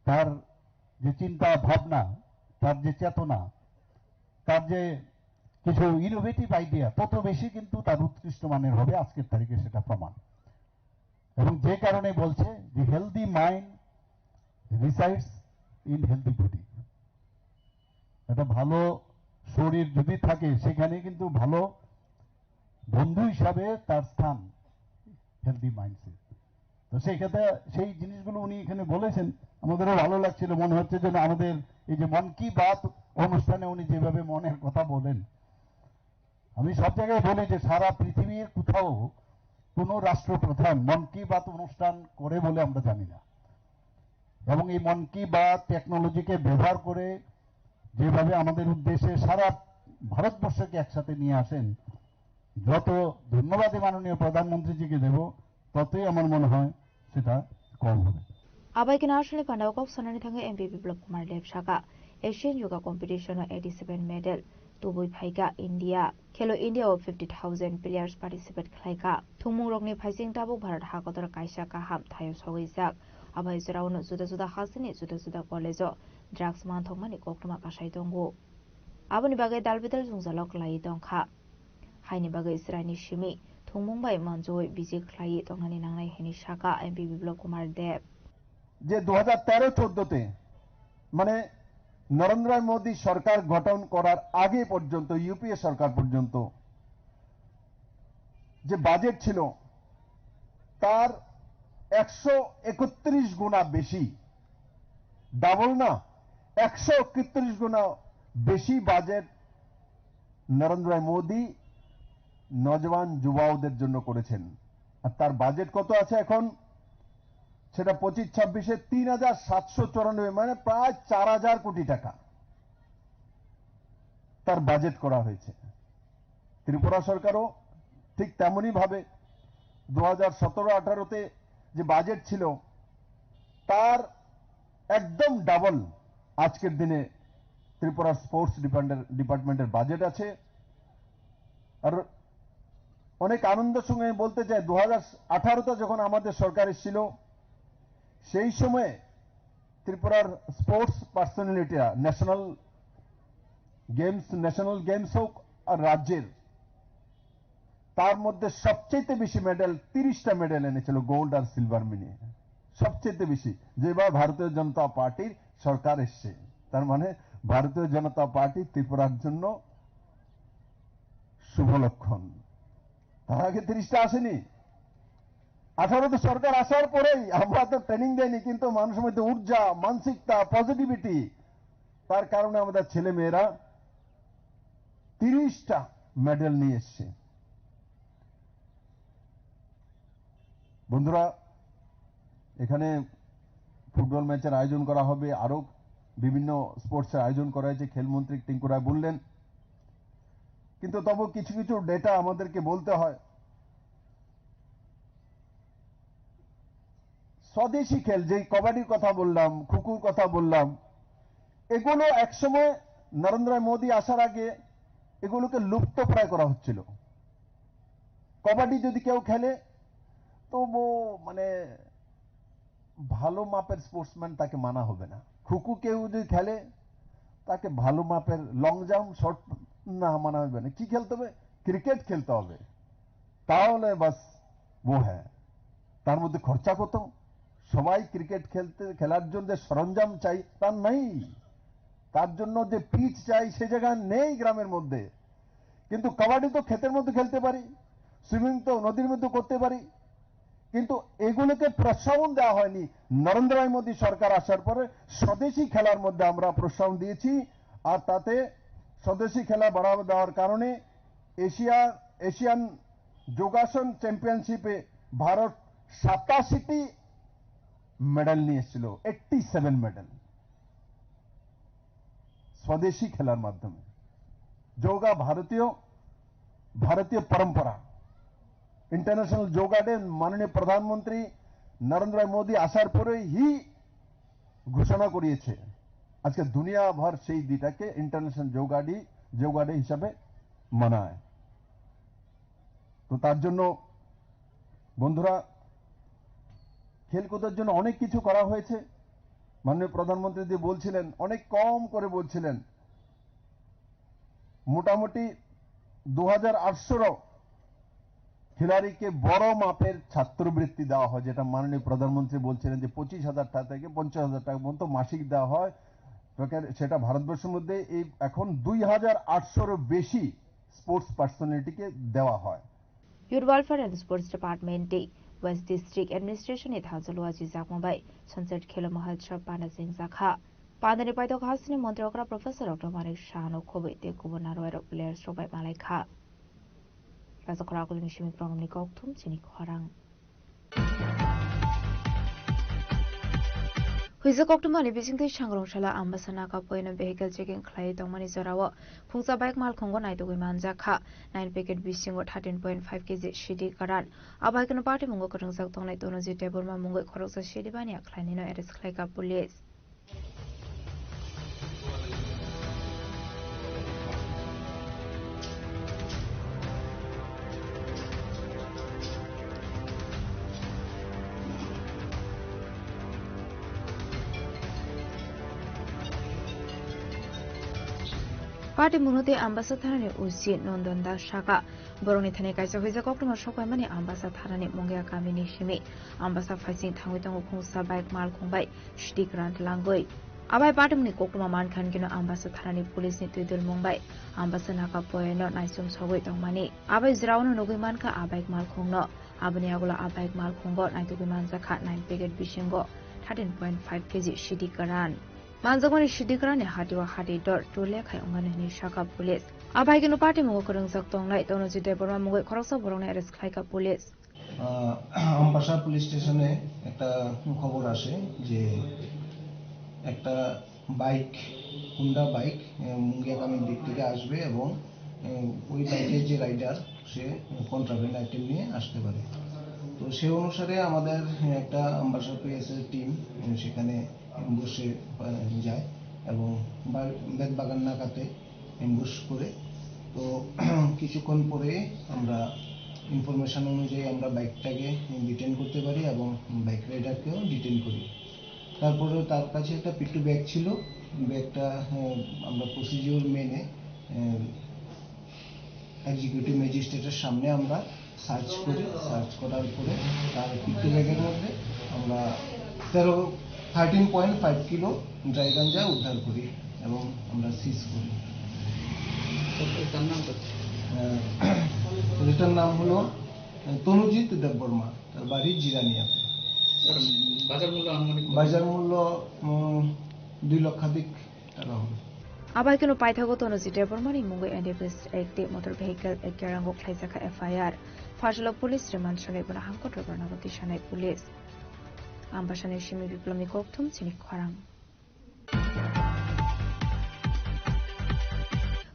তার যে চিন্তা ভাবনা, তার যে চেতনা, তার যে কিছু ইনোভেটিভ আইডিয়া, তত বেশি কিন্তু তার উৎকৃষ্ট মানের হবে। আজকের তারিখে সেটা প্রমাণ। এবং যে কারণে বলছে যে healthy mind resides in healthy body। একটা ভালো শরীর যদি থাকে, সেখানে কিন্তু ভালো বন্ধু হিসাবে তার স্থান হেলদি মাইন্ডসেট। তো সেই ক্ষেত্রে সেই জিনিসগুলো উনি এখানে বলেছেন, আমাদেরও ভালো লাগছিল। মনে হচ্ছে যেন আমাদের এই যে মন কি বাত অনুষ্ঠানে উনি যেভাবে মনের কথা বলেন, আমি সব জায়গায় বলি যে সারা পৃথিবীর কোথাও কোনো রাষ্ট্রপ্রধান মন কি বাত অনুষ্ঠান করে বলে আমরা জানি না। এবং এই মন কি বাত টেকনোলজিকে ব্যবহার করে যেভাবে আমাদের উদ্দেশ্যে সারা ভারতবর্ষকে একসাথে নিয়ে আসেন, যত ধন্যবাদ এই মাননীয় প্রধানমন্ত্রীজিকে দেব, ততই আমার মনে হয় সেটা কম হবে। Abai khe national panda o kok sanani thangwi M P Biplab Kumar Deb saka, Asian Yoga Competition o eighty seven medal tubui phaikha India. Khelo India o fifty thousand players participate khlaikha. Thwngmungrokni phaising tabuk Bharat hakotor kaisa kaham thaio sogwijak. Abai jorao no juda juda hasteni juda juda college o drugs manthokmani koktwma kasai tongo. Aboni bagwi dalbidal jwngjalo kwlaiwi tongkha. Haini bagwi Israilni simi thwngmung bai manjui biji khlaiwi tongnani nangnai hwnwi saka M P Biplab Kumar Deb. যে দু হাজার তেরো চোদ্দতে, মানে, নরেন্দ্র মোদী সরকার গঠন করার আগে পর্যন্ত, ইউপিএ সরকার পর্যন্ত যে বাজেট ছিল, তার একশো একত্রিশ গুণা বেশি, ডাবল না, একশো একত্রিশ গুণা বেশি বাজেট নরেন্দ্র মোদী নজওয়ান যুবাওদের জন্য করেছেন। আর তার বাজেট কত আছে এখন? সেটা পঁচিশ ছাব্বিশে তিন হাজার সাতশো চুরানব্বই, মানে প্রায় চার হাজার কোটি টাকা তার বাজেট করা হয়েছে। ত্রিপুরা সরকারও ঠিক তেমনই ভাবে দু হাজার সতেরো আঠারোতে যে বাজেট ছিল, তার একদম ডাবল আজকের দিনে ত্রিপুরা স্পোর্টস ডিপার্টমেন্টের, ডিপার্টমেন্টের বাজেট আছে। আর অনেক আনন্দের সঙ্গে আমি বলতে চাই, দু হাজার আঠারোতে যখন আমাদের সরকার এসেছিল, সেই সময়ে ত্রিপুরার স্পোর্টস পার্সোনালিটিরা ন্যাশনাল গেমস, ন্যাশনাল গেমস হোক আর রাজ্যের, তার মধ্যে সবচেয়ে বেশি মেডেল, তিরিশটা মেডেল এনেছিল গোল্ড আর সিলভার মিলিয়ে, সবচেয়ে বেশি। যেবার ভারতীয় জনতা পার্টির সরকার এসছে, তার মানে ভারতীয় জনতা পার্টি ত্রিপুরার জন্য শুভ লক্ষণ। তার আগে তিরিশটা আসেনি। আঠারোতে সরকার আসার পরেই আমরা তো ট্রেনিং দেয়নি, কিন্তু মানুষের মধ্যে ঊর্জা, মানসিকতা, পজিটিভিটি, তার কারণে আমাদের ছেলে মেয়েরা তিরিশটা মেডেল নিয়ে এসছে। বন্ধুরা, এখানে ফুটবল ম্যাচের আয়োজন করা হবে, আরো বিভিন্ন স্পোর্টসের আয়োজন করা হয়েছে, খেলমন্ত্রী টিঙ্কু রায় বললেন। কিন্তু তবু কিছু কিছু ডেটা আমাদেরকে বলতে হয়। স্বদেশি খেল, যেই কবাডির কথা বললাম, খোখোর কথা বললাম, এগুলো একসময় নরেন্দ্র মোদী আসার আগে এগুলোকে লুপ্তপ্রায় করা হচ্ছিল। কবাডি যদি কেউ খেলে, তো ও মানে ভালো মাপের স্পোর্টসম্যান, তাকে মানা হবে না। খোখো কেউ যদি খেলে, তাকে ভালো মাপের লং জাম্প, শর্ট না, মানা হবে না। কি খেলতে হবে? ক্রিকেট খেলতে হবে, তাহলে বাস ও হ্যাঁ। তার মধ্যে খরচা কত? সবাই ক্রিকেট খেলতে, খেলার জন্য যে সরঞ্জাম চাই, তার নেই। তার জন্য যে পিচ চাই, সে জায়গা নেই গ্রামের মধ্যে। কিন্তু কাবাডি তো ক্ষেতের মধ্যে খেলতে পারি, সুইমিং তো নদীর মধ্যে করতে পারি, কিন্তু এগুলোকে প্রশ্রবণ দেওয়া হয়নি। নরেন্দ্র মোদী সরকার আসার পরে স্বদেশি খেলার মধ্যে আমরা প্রশ্রবণ দিয়েছি, আর তাতে স্বদেশি খেলা বাড়াবা দেওয়ার কারণে এশিয়া, এশিয়ান যোগাসন চ্যাম্পিয়নশিপে ভারত সাতাশিটি মেডেল নিয়ে এসেছিল, এইটটি সেভেন মেডেল স্বদেশি খেলার মাধ্যমে। যোগা ভারতীয়, ভারতীয় পরম্পরা। ইন্টারন্যাশনাল যোগা ডে মাননীয় প্রধানমন্ত্রী নরেন্দ্র মোদী আসার পরেই ঘোষণা করিয়েছে। আজকে দুনিয়া ভর সেই দিনটাকে ইন্টারন্যাশনাল যোগা ডে, যোগা ডে হিসাবে মানায়। তো তার জন্য বন্ধুরা, খেলকুদের জন্য অনেক কিছু করা হয়েছে। মাননীয় প্রধানমন্ত্রী যে বলছিলেন, অনেক কম করে বলছিলেন, মোটামুটি দু হাজার আটশো খিলাড়িকে বড় মাপের ছাত্রবৃত্তি দেওয়া হয়, যেটা মাননীয় প্রধানমন্ত্রী বলছিলেন যে পঁচিশ হাজার টাকা থেকে পঞ্চাশ হাজার টাকা পর্যন্ত মাসিক দেওয়া হয়। তো কে-, সেটা ভারতবর্ষের মধ্যে এই এখন দুই হাজার আটশোরও বেশি স্পোর্টস পার্সোনালিটিকে দেওয়া হয়। Youth Welfare and Sports Department-e West District Administration-ni thansa luaji jakma bai Sunset Khelo Mahotsav panda chengjakha. Pandani paithak hasteni montri okra Professor Doctor Manik Saha-no khobwi tei kubun narwai rok players rok bai malaikha. Rajakhor akulini simi program ni kokthum chini khorang. Huijak koktwmani bisingtwi Sangrongsola Ambasa Naka poino vehicle checking khlaiwi tongmani jorao khungsa bike malkhungo naitugwi manjakha. Nine packet bisingo thirteen point five K G sidi karan. Abo hai kheno patimungo kwrwngjak tongnai Tonoji Debbarma mungwi khoroksa sidi baniya khlainino arrest khlaikha police. Patimungno tei Ambasa thanani O C Nondon Das sakha. Borokni thani kaisa huijak koktwma sokpaimani Ambasa thanani Mungia kamini simi. Ambasa phaising thangwi tongo khungsa bike malkhung bai sidi kwran tlangwi. Abai patimungni koktwma mankha hinkhe no Ambasa thanani police ni twidulmung bai Ambasa Naka poyano naisum sogwi tongmani. Abai jwraono nugwi mankha a bike malkhungno. Aboni yagulo a bike malkhungo naitugwi manjakha nine packet bisingo thirteen point five K G sidi kwran. Manjakmani sidi kwranni hati o hati dor tole khai wngmani hwnwi sakha police. Abai kheno patimungo kwrwngjak tongnai Tonoji Debbarma mungwi khoroksa borokno arrest khlaikha police. Ah, Ambassa police স্টেশনে একটা খবর আসে যে একটা bike, Honda bike, আহ, মুঙ্গিয়াকামীর দিক থেকে আসবে এবং, আহ, ওই বাইকের যে রাইডার, সে কন্ট্রাব্যান্ড আইটেম নিয়ে আসতে পারে। তো সে অনুসারে আমাদের একটা আমবাসা পিএসএর টিম, আহ, সেখানে অ্যাম্বুশে, আহ, যায় এবং বা-, বেতবাগান নাকাতে অ্যাম্বুশ করে। তো কিছুক্ষণ পরে আমরা ইনফরমেশন অনুযায়ী আমরা বাইকটাকে ডিটেন করতে পারি এবং বাইক রাইডারকেও ডিটেন করি। তারপরে তার কাছে একটা পিট্টু ব্যাগ ছিল, ব্যাগটা, আহ, আমরা প্রসিডিওর মেনে, আহ, এক্সিকিউটিভ ম্যাজিস্ট্রেটের সামনে আমরা সার্চ করি। সার্চ করার পরে তার পিট্টু ব্যাগের মধ্যে আমরা তেরো, thirteen point five kilo dry ganja উদ্ধার করি এবং আমরা সিজ করি। তো তার নাম কি? আহ, এটার নাম হলো, আহ, তনুজিৎ দেববর্মা, তার বাড়ি জিরানিয়াতে। স্যার, বাজার মূল্য আনুমানিক কত? বাজার মূল্য, উম, দুই লক্ষাধিক টাকা হবে। Abai kheno paithago Tonoji Debbarmani mungwi N D P S Act tei Motor Vehicle Act rango khlaijakha F I R. Phasalo police remand sanai bono hangkot rwgwrwnago tisanai police. Ambasani simi Biplomni kokthum chini khorang.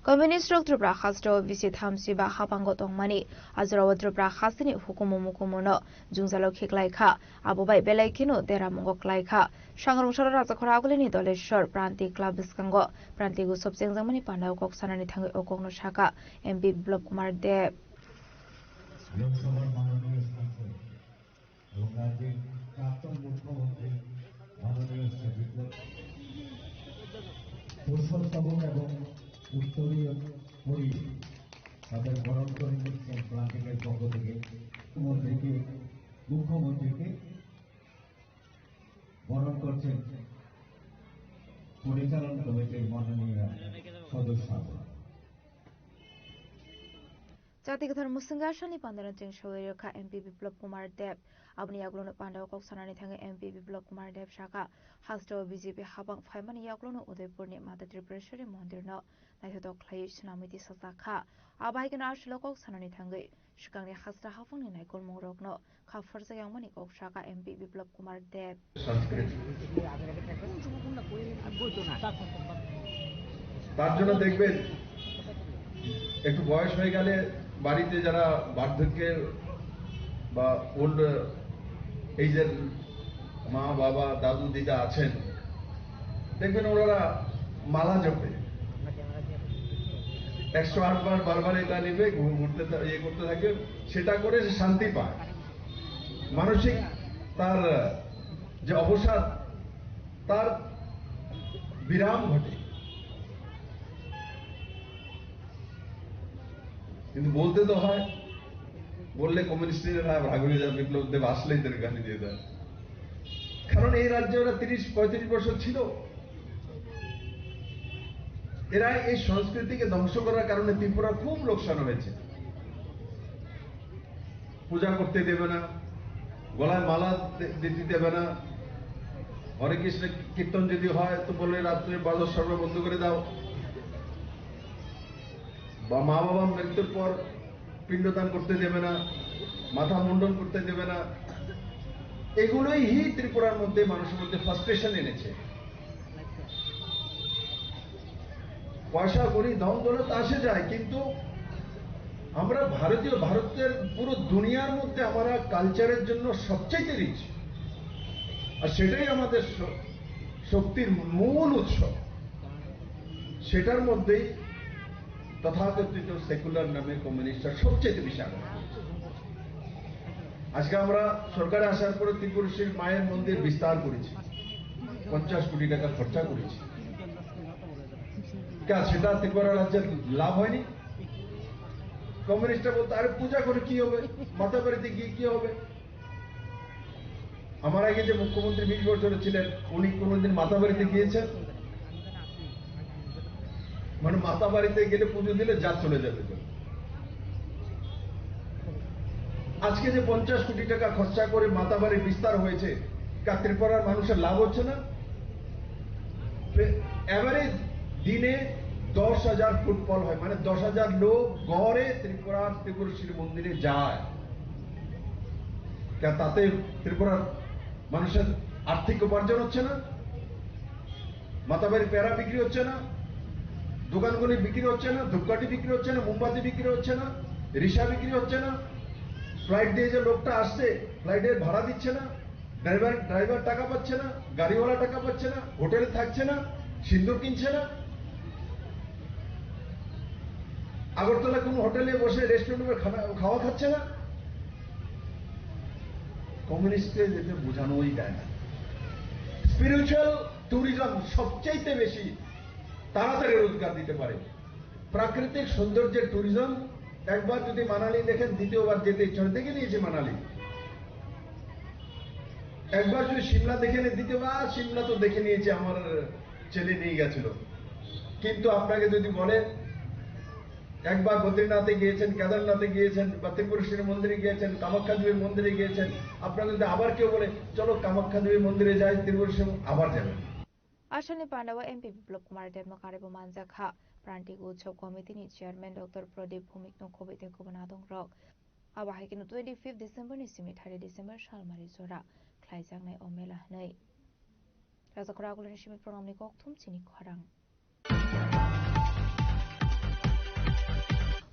Communist rok Tripura hasteo bisi thamsi ba habango tongmani, ajorao Tripura hasteni hukumu mukumuno jwngjalo khiklai kha, abo bai belai kheno deramungo klai kha. Sangrong salo Rajakhora Agulini Doleshwar Pranti Club bwskango Pranti Utsav chengjakmani pandao kok sanani thangwi o kokno sakha M P Biplab Kumar Deb. লোকসভার মাননীয় সাংসদ এবং রাজ্যের প্রাক্তন মুখ্যমন্ত্রী মাননীয় শ্রী বিপ্লব, সুস্বাগতম এবং উত্তরীয় পরিয়ে তাদের বরণ করে নিচ্ছেন প্রান্তিকের পক্ষ থেকে। মন্ত্রীকে, মুখ্যমন্ত্রীকে বরণ করছেন পরিচালন কমিটির মাননীয় সদস্য। Chati kwthar mwswngwi asalni pandano cheng sawi rwkha M P Biplab Kumar Deb. Aboni yagulono pandao kok sanani thangwi M P Biplab Kumar Deb sakha, hasteo B J P habang phaimani yagulono Udaipurni Mata Tripureshwari mondirno naithotok khlaiwi swnamwi tisajak kha. Abo hai kheno asalo kok sanani thangwi swkangni hasta haphangni naikolmungrokno kha pharjak yangmani kok sakha M P Biplab Kumar Deb. সংস্কৃতি। তার জন্য দেখবেন, একটু বয়স হয়ে গেলে বাড়িতে যারা বার্ধক্যের বা ওল্ড এজের মা, বাবা, দাদু, দিদা আছেন, দেখবেন ওনারা মালা জপে। একশো আট বার বারবার এটা নেবে, ঘু-, ঘুরতে থা-, ইয়ে করতে থাকে, সেটা করে সে শান্তি পায়। মানসিক তার যে অবসাদ, তার বিরাম ঘটে। কিন্তু বলতে তো হয়, বললে কমিউনিস্টরা রাগ হয়ে যায়, বিপ্লব দেব আসলেই তাদের গালি দিয়ে দেয়। কারণ এই রাজ্যে ওরা তিরিশ পঁয়ত্রিশ বছর ছিল। এরা এই সংস্কৃতিকে ধ্বংস করার কারণে ত্রিপুরা খুব লোকসান হয়েছে। পূজা করতে দেবে না, গলায় মালা দি-, দিতে দেবে না। হরে কৃষ্ণ কীর্তন যদি হয় তো বলে রাত্রে বাজার সর্ব বন্ধ করে দাও। বা মা বাবার মৃত্যুর পর পিণ্ডদান করতে দেবে না, মাথা মুন্ডন করতে দেবে না। এগুলোই হি ত্রিপুরার মধ্যে মানুষের মধ্যে ফ্রাস্ট্রেশন এনেছে। পয়সা কড়ি ধন দৌলত আসে যায়, কিন্তু আমরা ভারতীয়, ভারতের পুরো দুনিয়ার মধ্যে আমরা কালচারের জন্য সবচেয়ে রিচ, আর সেটাই আমাদের শ-, শক্তির মূল উৎস। সেটার মধ্যেই তথাকথিত সেকুলার নামে কমিউনিস্টরা সবচেয়ে বেশি আঘাত করছে। আজকে আমরা সরকারে আসার পরে ত্রিপুরেশ্বরী মায়ের মন্দির বিস্তার করেছি, পঞ্চাশ কোটি টাকা খরচা করেছি। কে, সেটা ত্রিপুরা রাজ্যের লাভ হয়নি? কমিউনিস্টরা বলতো, "আরে, পূজা করে কি হবে? মাতাবাড়িতে গিয়ে কি হবে?" আমার আগে যে মুখ্যমন্ত্রী বিশ বছর ছিলেন, উনি কোনোদিন মাতাবাড়িতে গিয়েছেন? মানে, মাতাবাড়িতে গেলে পুজো দিলে জাত চলে যাবে তো। আজকে যে পঞ্চাশ কোটি টাকা খরচা করে মাতাবাড়ি বিস্তার হয়েছে, তা ত্রিপুরার মানুষের লাভ হচ্ছে না? এভারেজ দিনে দশ হাজার ফুটফল হয়, মানে, দশ হাজার লোক গড়ে ত্রিপুরার ত্রিপুরেশ্বরী মন্দিরে যায়। তা-, তাতে ত্রিপুরার মানুষের আর্থিক উপার্জন হচ্ছে না? মাতাবাড়ির পেড়া বিক্রি হচ্ছে না? দোকানগুলি বিক্রি হচ্ছে না? ধূপকাঠি বিক্রি হচ্ছে না? মোমবাতি বিক্রি হচ্ছে না? রিসা বিক্রি হচ্ছে না? ফ্লাইট দিয়ে যে লোকটা আসছে, ফ্লাইটের ভাড়া দিচ্ছে না? ড্রাইভার, ড্রাইভার টাকা পাচ্ছে না, গাড়িওয়ালা টাকা পাচ্ছে না, হোটেলে থাকছে না, সিন্দুর কিনছে না, আগরতলা কোনো হোটেলে বসে রেস্টুরেন্টে খানা, খাওয়া খাচ্ছে না। কমিউনিস্টকে যেটা বোঝানোই যায় না। স্পিরিচুয়াল ট্যুরিজম সবচাইতে বেশি তাড়াতাড়ি রোজগার দিতে পারে। প্রাকৃতিক সৌন্দর্যের ট্যুরিজম, একবার যদি মানালি দেখেন, দ্বিতীয়বার যেতে ইচ্ছা হয়। দেখে নিয়েছি মানালি। একবার যদি সিমলা দেখে নিয়ে, দ্বিতীয়বার সিমলা তো দেখে নিয়েছি, আমার ছেলে নিয়ে গেছিল। কিন্তু আপনাকে যদি বলে, একবার বদ্রীনাথে গিয়েছেন, কেদারনাথে গিয়েছেন, বা ত্রিপুরেশ্বরী মন্দিরে গিয়েছেন, কামাখ্যা দেবীর মন্দিরে গিয়েছেন, আপনাকে যদি আবার কেউ বলে, "চলো কামাখ্যা দেবীর মন্দিরে যাই, ত্রিপুরেশ্বরী", আবার যাবেন। Asalni pandao M P Biplab Kumar Debno karwibo manjak kha Prantik Utsav Committee ni Chairman Doctor Pradip Bhumikno khobwi tei kubun adongrok. Abo hai kheno twenty fifth December ni simi thirty December salmari jora khlaijaknai o mela hwnwi. Rajakhora Agulini simi program ni kokthum chini khorang.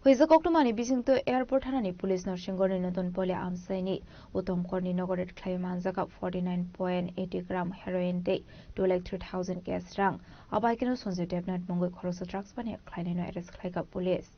Huijak koktwmani bisingtwi airport thanani police Norsingorni Notun Poli amchaini Uttom Korni nogo raid khlaiwi manjakha forty nine point eighty gram heroin tei two lakh three thousand cash rang. Abaikeno Sanjay Debnath mungwi khoroksa drugs paniya khlainaino arrest khlaikha police.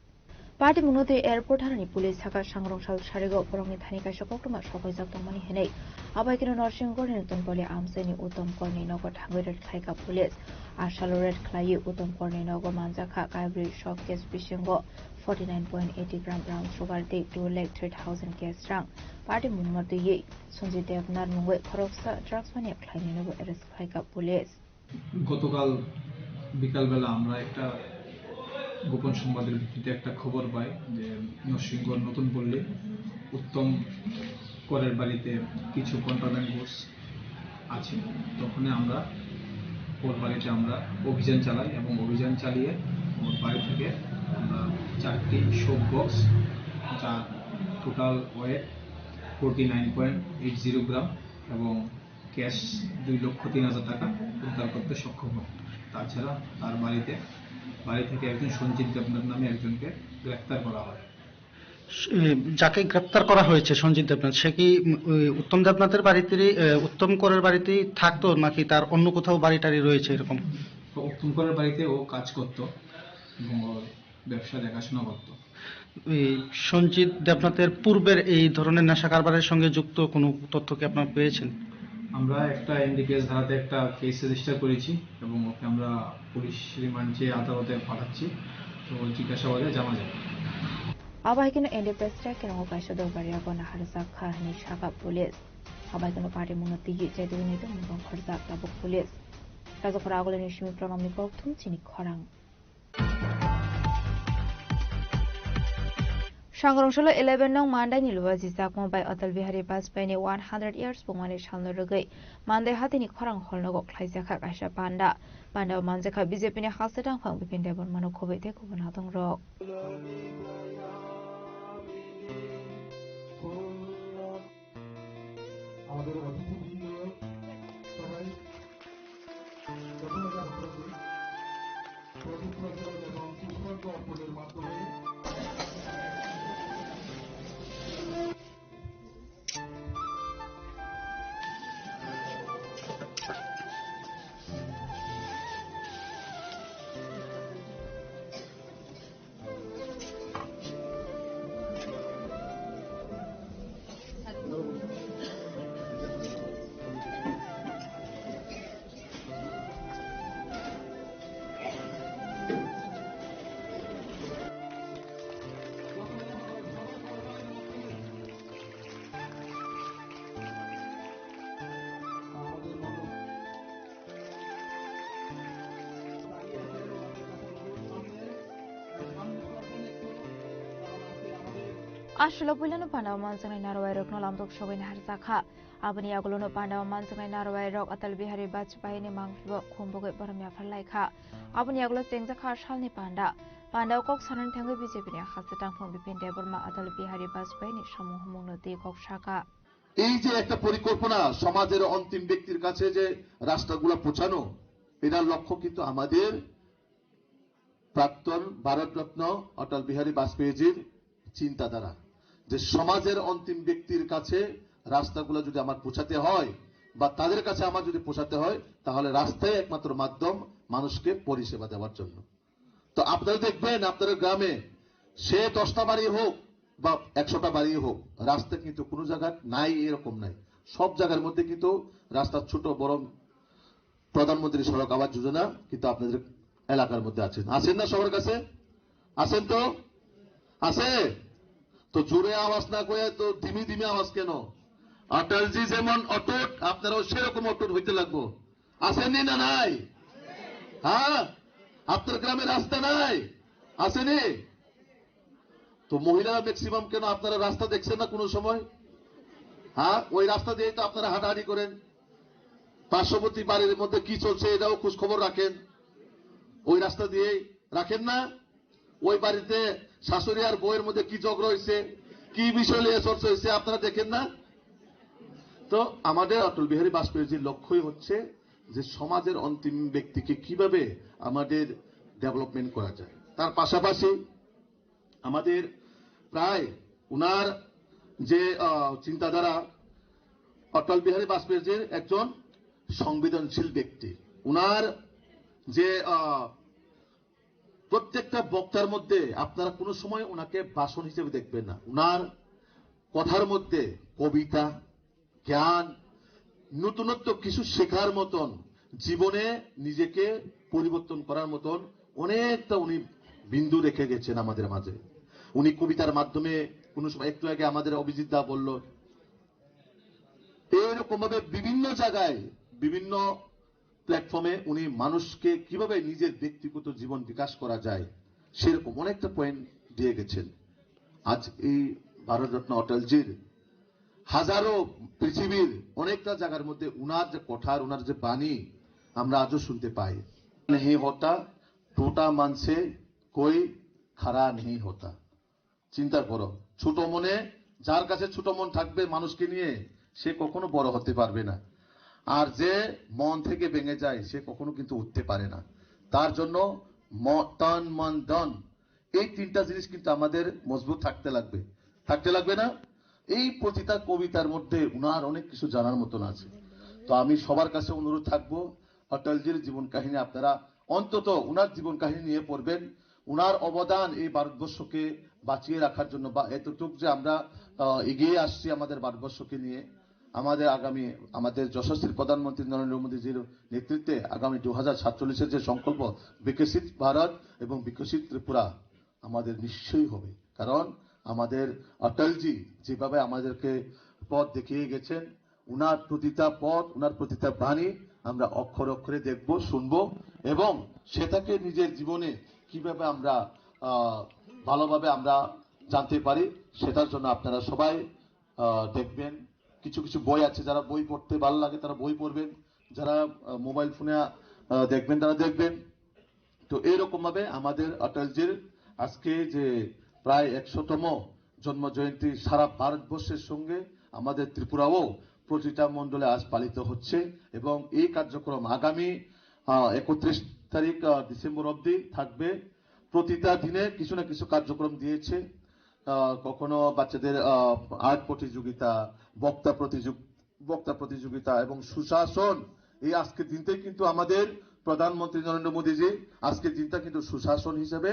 Party mungno twi airport thanani police sakha sangrong sal sarigo borokni thani kaisa koktwma sokhaijak tongmani hinwi. Abaikeno Norsingorni Notun Poli amchaini Uttom Korni nogo thangwi raid khlaikha police. A salo raid khlaiwi Uttom Korni nogo manjakha kaibrwi soft cash bisingo forty nine point eighty gram brown sugar tei two lakh three thousand cash rang. Party mungno twiwi Sanjay Debnath mungwi khoroksa drugs mania khlainainobo arrest khlaikha police. গতকাল বিকালবেলা আমরা একটা গোপন সংবাদের ভিত্তিতে একটা খবর পাই যে নরসিংগড় নতুন পল্লী উত্তম করের বাড়িতে কিছু কন্ট্রাব্যান্ড গুডস আছে। তখনই আমরা ওর বাড়িতে আমরা অভিযান চালাই এবং অভিযান চালিয়ে ওর বাড়ি থেকে আমরা চারটি শোক বক্স, যার total wait forty nine point eight zero gram এবং ক্যাশ দুই লক্ষ তিন হাজার টাকা উদ্ধার করতে সক্ষম হয়। তাছাড়া তার বাড়িতে, বাড়ি থেকে একজন সঞ্জিত দেবনাথ নামে একজনকে গ্রেপ্তার করা হয়। এ, যাকে গ্রেপ্তার করা হয়েছে সঞ্জিত দেবনাথ, সে কি, উম, ওই উত্তম দেবনাথের বাড়িতে, এ, উত্তম করের বাড়িতেই থাকতো, নাকি তার অন্য কোথাও বাড়ি টাড়ি রয়েছে এরকম? তো উত্তম করের বাড়িতে ও কাজ করত এবং ওর ব্যবসা দেখাশোনা করত। এই সঞ্জিত দেবনাথের পূর্বের এই ধরনের নেশা কারবারের সঙ্গে যুক্ত কোনো তথ্য কি আপনারা পেয়েছেন? আমরা একটা এনডিপিএস ধারাতে একটা কেস রেজিস্টার করেছি এবং ওকে আমরা পুলিশ রিমান্ডে আদালতে পাঠাচ্ছি। তো জিজ্ঞাসাবাদে জানা যাবে। Abo hai kheno N D P S track kerongo kaisa dorbar yago naharjak kha hinwi sakha police. Abo hai kheno party mungno twiwi chaitugwi naitugmung tong khorjak tabuk police. Kajakhora Agulini simi Pranamni kokthum chini khorang. Sangrong salo eleven nong Mandai ni luwa jijakma bai Atal Bihari Vajpayee ni one hundred years pungmani salno rwgwi Mandai hatini khorang hall nogo khlaijakha kaisa panda. Panda o manjakha B J P ni haste tangphang Bipin Debbarma no khobwi tei kubun adong rok. আমাদের অতিথিবৃন্দ সবাই প্রথমে যারা প্রদীপ, প্রদীপ প্রজ্বলন এবং পুষ্পার্ঘ্য অর্পণের মাধ্যমে Aswk puilano panda o manjaknai narwai rokno lamtok sogwi naharjakha. Aboni yagulono panda o manjaknai narwai rok Atal Bihari Vajpayee ni mangphibo khumbugwi borom yaphar laikha. Aboni yagulo chengjakha salni panda. Panda o kok sanani thangwi B J P ni haste tangphung Bipin Debbarma Atal Bihari Vajpayee ni samung humungno twi kok sakha. এই যে একটা পরিকল্পনা, সমাজের অন্তিম ব্যক্তির কাছে যে রাস্তাগুলো পৌঁছানো, এটার লক্ষ্য কিন্তু আমাদের প্রাক্তন ভারতরত্ন অটল বিহারী বাজপেয়ীজির চিন্তাধারা, যে সমাজের অন্তিম ব্যক্তির কাছে রাস্তাগুলো যদি আমার পৌঁছাতে হয় বা তাদের কাছে আমার যদি পৌঁছাতে হয়, তাহলে রাস্তাই একমাত্র মাধ্যম মানুষকে পরিষেবা দেওয়ার জন্য। তো আপনারা দেখবেন, আপনার গ্রামে সে দশটা বাড়ি হোক বা একশোটা বাড়ি হোক, রাস্তা কিন্তু কোনো জায়গা নাই, এরকম নাই। সব জায়গার মধ্যে কিন্তু রাস্তা ছোট বড় প্রধানমন্ত্রী সড়ক আবাস যোজনা কিন্তু আপনাদের এলাকার মধ্যে আছেন, আছেন না সবার কাছে? আছেন তো? আছে? তো জোরে আওয়াজ না করে তো ধিমি ধিমি আওয়াজ কেন? অটলজি যেমন অটুট, আপনারাও সেরকম অটুট হইতে লাগবো। আছেনি না নাই? হ্যাঁ, আপনার গ্রামে রাস্তা নাই? আছেনি? তো মহিলারা ম্যাক্সিমাম কেন, আপনারা রাস্তা দেখছেন না কোনো সময়? হ্যাঁ, ওই রাস্তা দিয়েই তো আপনারা হাঁটাহাঁটি করেন। পার্শ্ববর্তী বাড়ির মধ্যে কি চলছে এটাও খোঁজ খবর রাখেন, ওই রাস্তা দিয়েই রাখেন না? ওই বাড়িতে শাশুড়ি আর বউয়ের মধ্যে কি ঝগড়া হয়েছে, কি বিষয় নিয়ে চর্চা হয়েছে আপনারা দেখেন না? তো আমাদের অটল বিহারী বাজপেয়ীজির লক্ষ্যই হচ্ছে যে সমাজের অন্তিম ব্যক্তিকে কিভাবে আমাদের ডেভেলপমেন্ট করা যায়। তার পাশাপাশি আমাদের প্রায় উনার যে আহ, চিন্তাধারা, অটল বিহারী বাজপেয়ীজির একজন সংবেদনশীল ব্যক্তি। উনার যে আহ, প্রত্যেকটা বক্তার মধ্যে আপনারা কোনো সময় ওনাকে ভাষণ হিসেবে দেখবেন না। উনার কথার মধ্যে কবিতা, জ্ঞান, নতুনত্ব কিছু শেখার মতন, জীবনে নিজেকে পরিবর্তন করার মতন অনেকটা উনি বিন্দু রেখে গেছেন আমাদের মাঝে। উনি কবিতার মাধ্যমে কোনো সময়, একটু আগে আমাদের অভিজিৎ দা বলল, এইরকম ভাবে বিভিন্ন জায়গায়, বিভিন্ন প্ল্যাটফর্মে উনি মানুষকে কিভাবে নিজের ব্যক্তিগত জীবন বিকাশ করা যায়, সেরকম অনেকটা পয়েন্ট দিয়ে গেছেন। আজ এই ভারতরত্ন অটলজির হাজারো, পৃথিবীর অনেকটা জায়গার মধ্যে উনার যে কথা, উনার যে বাণী আমরা আজও শুনতে পাই। নেহি হতা, টোটা মানসে কই খাড়া নেহি হতা। চিন্তা করো, ছোট মনে, যার কাছে ছোট মন থাকবে মানুষকে নিয়ে, সে কখনো বড় হতে পারবে না। আর যে মন থেকে ভেঙে যায়, সে কখনো কিন্তু উঠতে পারে না। তার জন্য ম-, তন মন ধন, এই তিনটা জিনিস কিন্তু আমাদের মজবুত থাকতে লাগবে, থাকতে লাগবে না? এই প্রতিটা কবিতার মধ্যে উনার অনেক কিছু জানার মতন আছে। তো আমি সবার কাছে অনুরোধ থাকবো, অটলজির জীবন কাহিনী আপনারা অন্তত উনার জীবন কাহিনী নিয়ে পড়বেন। উনার অবদান এই ভারতবর্ষকে বাঁচিয়ে রাখার জন্য বা এতটুক যে আমরা আহ, এগিয়ে আসছি আমাদের ভারতবর্ষকে নিয়ে, আমাদের আগামী, আমাদের যশস্বী প্রধানমন্ত্রী নরেন্দ্র মোদীজির নেতৃত্বে আগামী দু হাজার সাতচল্লিশের যে সংকল্প, বিকশিত ভারত এবং বিকশিত ত্রিপুরা আমাদের নিশ্চয়ই হবে। কারণ আমাদের অটলজি যেভাবে আমাদেরকে পথ দেখিয়ে গেছেন, উনার প্রতিটা পথ, উনার প্রতিটা বাণী আমরা অক্ষরে অক্ষরে দেখব, শুনব এবং সেটাকে নিজের জীবনে কিভাবে আমরা আহ, ভালোভাবে আমরা জানতে পারি, সেটার জন্য আপনারা সবাই আহ, দেখবেন। কিছু কিছু বই আছে, যারা বই পড়তে ভালো লাগে তারা বই পড়বেন, যারা মোবাইল ফোনে দেখবেন তারা দেখবেন। তো এইরকম ভাবে আমাদের অটলজির আজকে যে প্রায় একশোতম জন্ম জয়ন্তী সারা ভারতবর্ষের সঙ্গে আমাদের ত্রিপুরাও প্রতিটা মণ্ডলে আজ পালিত হচ্ছে এবং এই কার্যক্রম আগামী আহ, একত্রিশ তারিখ আহ, ডিসেম্বর অবধি থাকবে। প্রতিটা দিনে কিছু না কিছু কার্যক্রম দিয়েছে। আহ, কখনো বাচ্চাদের আহ, আর্ট প্রতিযোগিতা, বক্তা প্রতিযোগ বক্তা প্রতিযোগিতা এবং সুশাসন। এই আজকের দিনটাই কিন্তু আমাদের প্রধানমন্ত্রী নরেন্দ্র মোদীজি আজকের দিনটা কিন্তু সুশাসন হিসেবে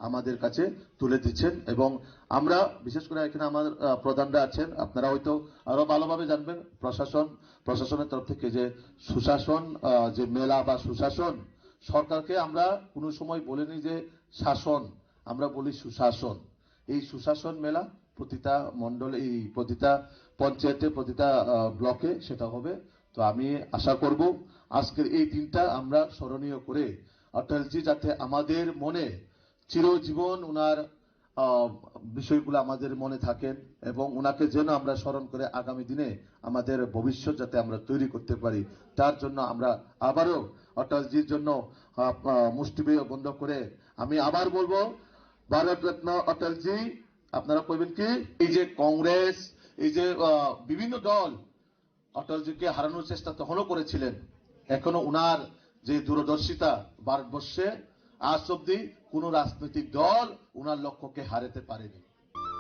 আমাদের কাছে তুলে দিচ্ছেন এবং আমরা বিশেষ করে এখানে আমার আহ, প্রধানরা আছেন, আপনারা হয়তো আরো ভালোভাবে জানবেন। প্রশাসন, প্রশাসনের তরফ থেকে যে সুশাসন আহ, যে মেলা বা সুশাসন, সরকারকে আমরা কোনো সময় বলিনি যে শাসন, আমরা বলি সুশাসন। এই সুশাসন মেলা প্রতিটা মণ্ডলে, এই প্রতিটা পঞ্চায়েতে, প্রতিটা আহ, ব্লকে সেটা হবে। তো আমি আশা করব আজকের এই দিনটা আমরা স্মরণীয় করে অটলজি যাতে আমাদের মনে চিরজীবন ওনার আহ, বিষয়গুলো আমাদের মনে থাকেন এবং ওনাকে যেন আমরা স্মরণ করে আগামী দিনে আমাদের ভবিষ্যৎ যাতে আমরা তৈরি করতে পারি, তার জন্য আমরা আবারও অটলজির জন্য আহ, আহ, মুষ্টিমেয় বন্ধ করে আমি আবার বলবো, ভারত রত্ন অটলজি। আপনারা কইবেন কি, এই যে কংগ্রেস, এই যে আহ, বিভিন্ন দল অটলজিকে হারানোর চেষ্টা তখনও করেছিলেন, এখনো উনার যে দূরদর্শিতা ভারতবর্ষে আজ অব্দি কোনো রাজনৈতিক দল উনার লক্ষ্যকে হারাতে পারেনি।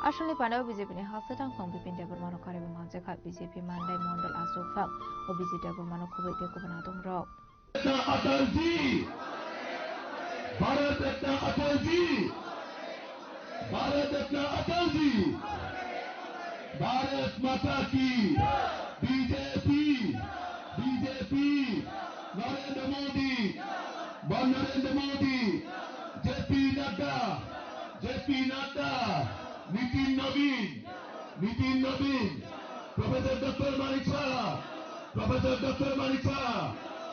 Aswkni panao B J P ni hasteo tangphang Bipin Debbarmano kariwi manjakha. B J P Mandai Mondol achukphang o B J Debbarmano khoboi tei kubun adongrok. Ratna अटल जी, भारत रत्न अटल जी, भारत रत्न अटल जी, भारत माता की, बीजेपी, बीजेपी, नरेंद्र मोदी, ब-, नरेंद्र मोदी, जेपी नड्डा, जेपी नड्डा, नितिन नवीन, नितिन नवीन, professor doctor Manik Saha, professor doctor Manik साहा,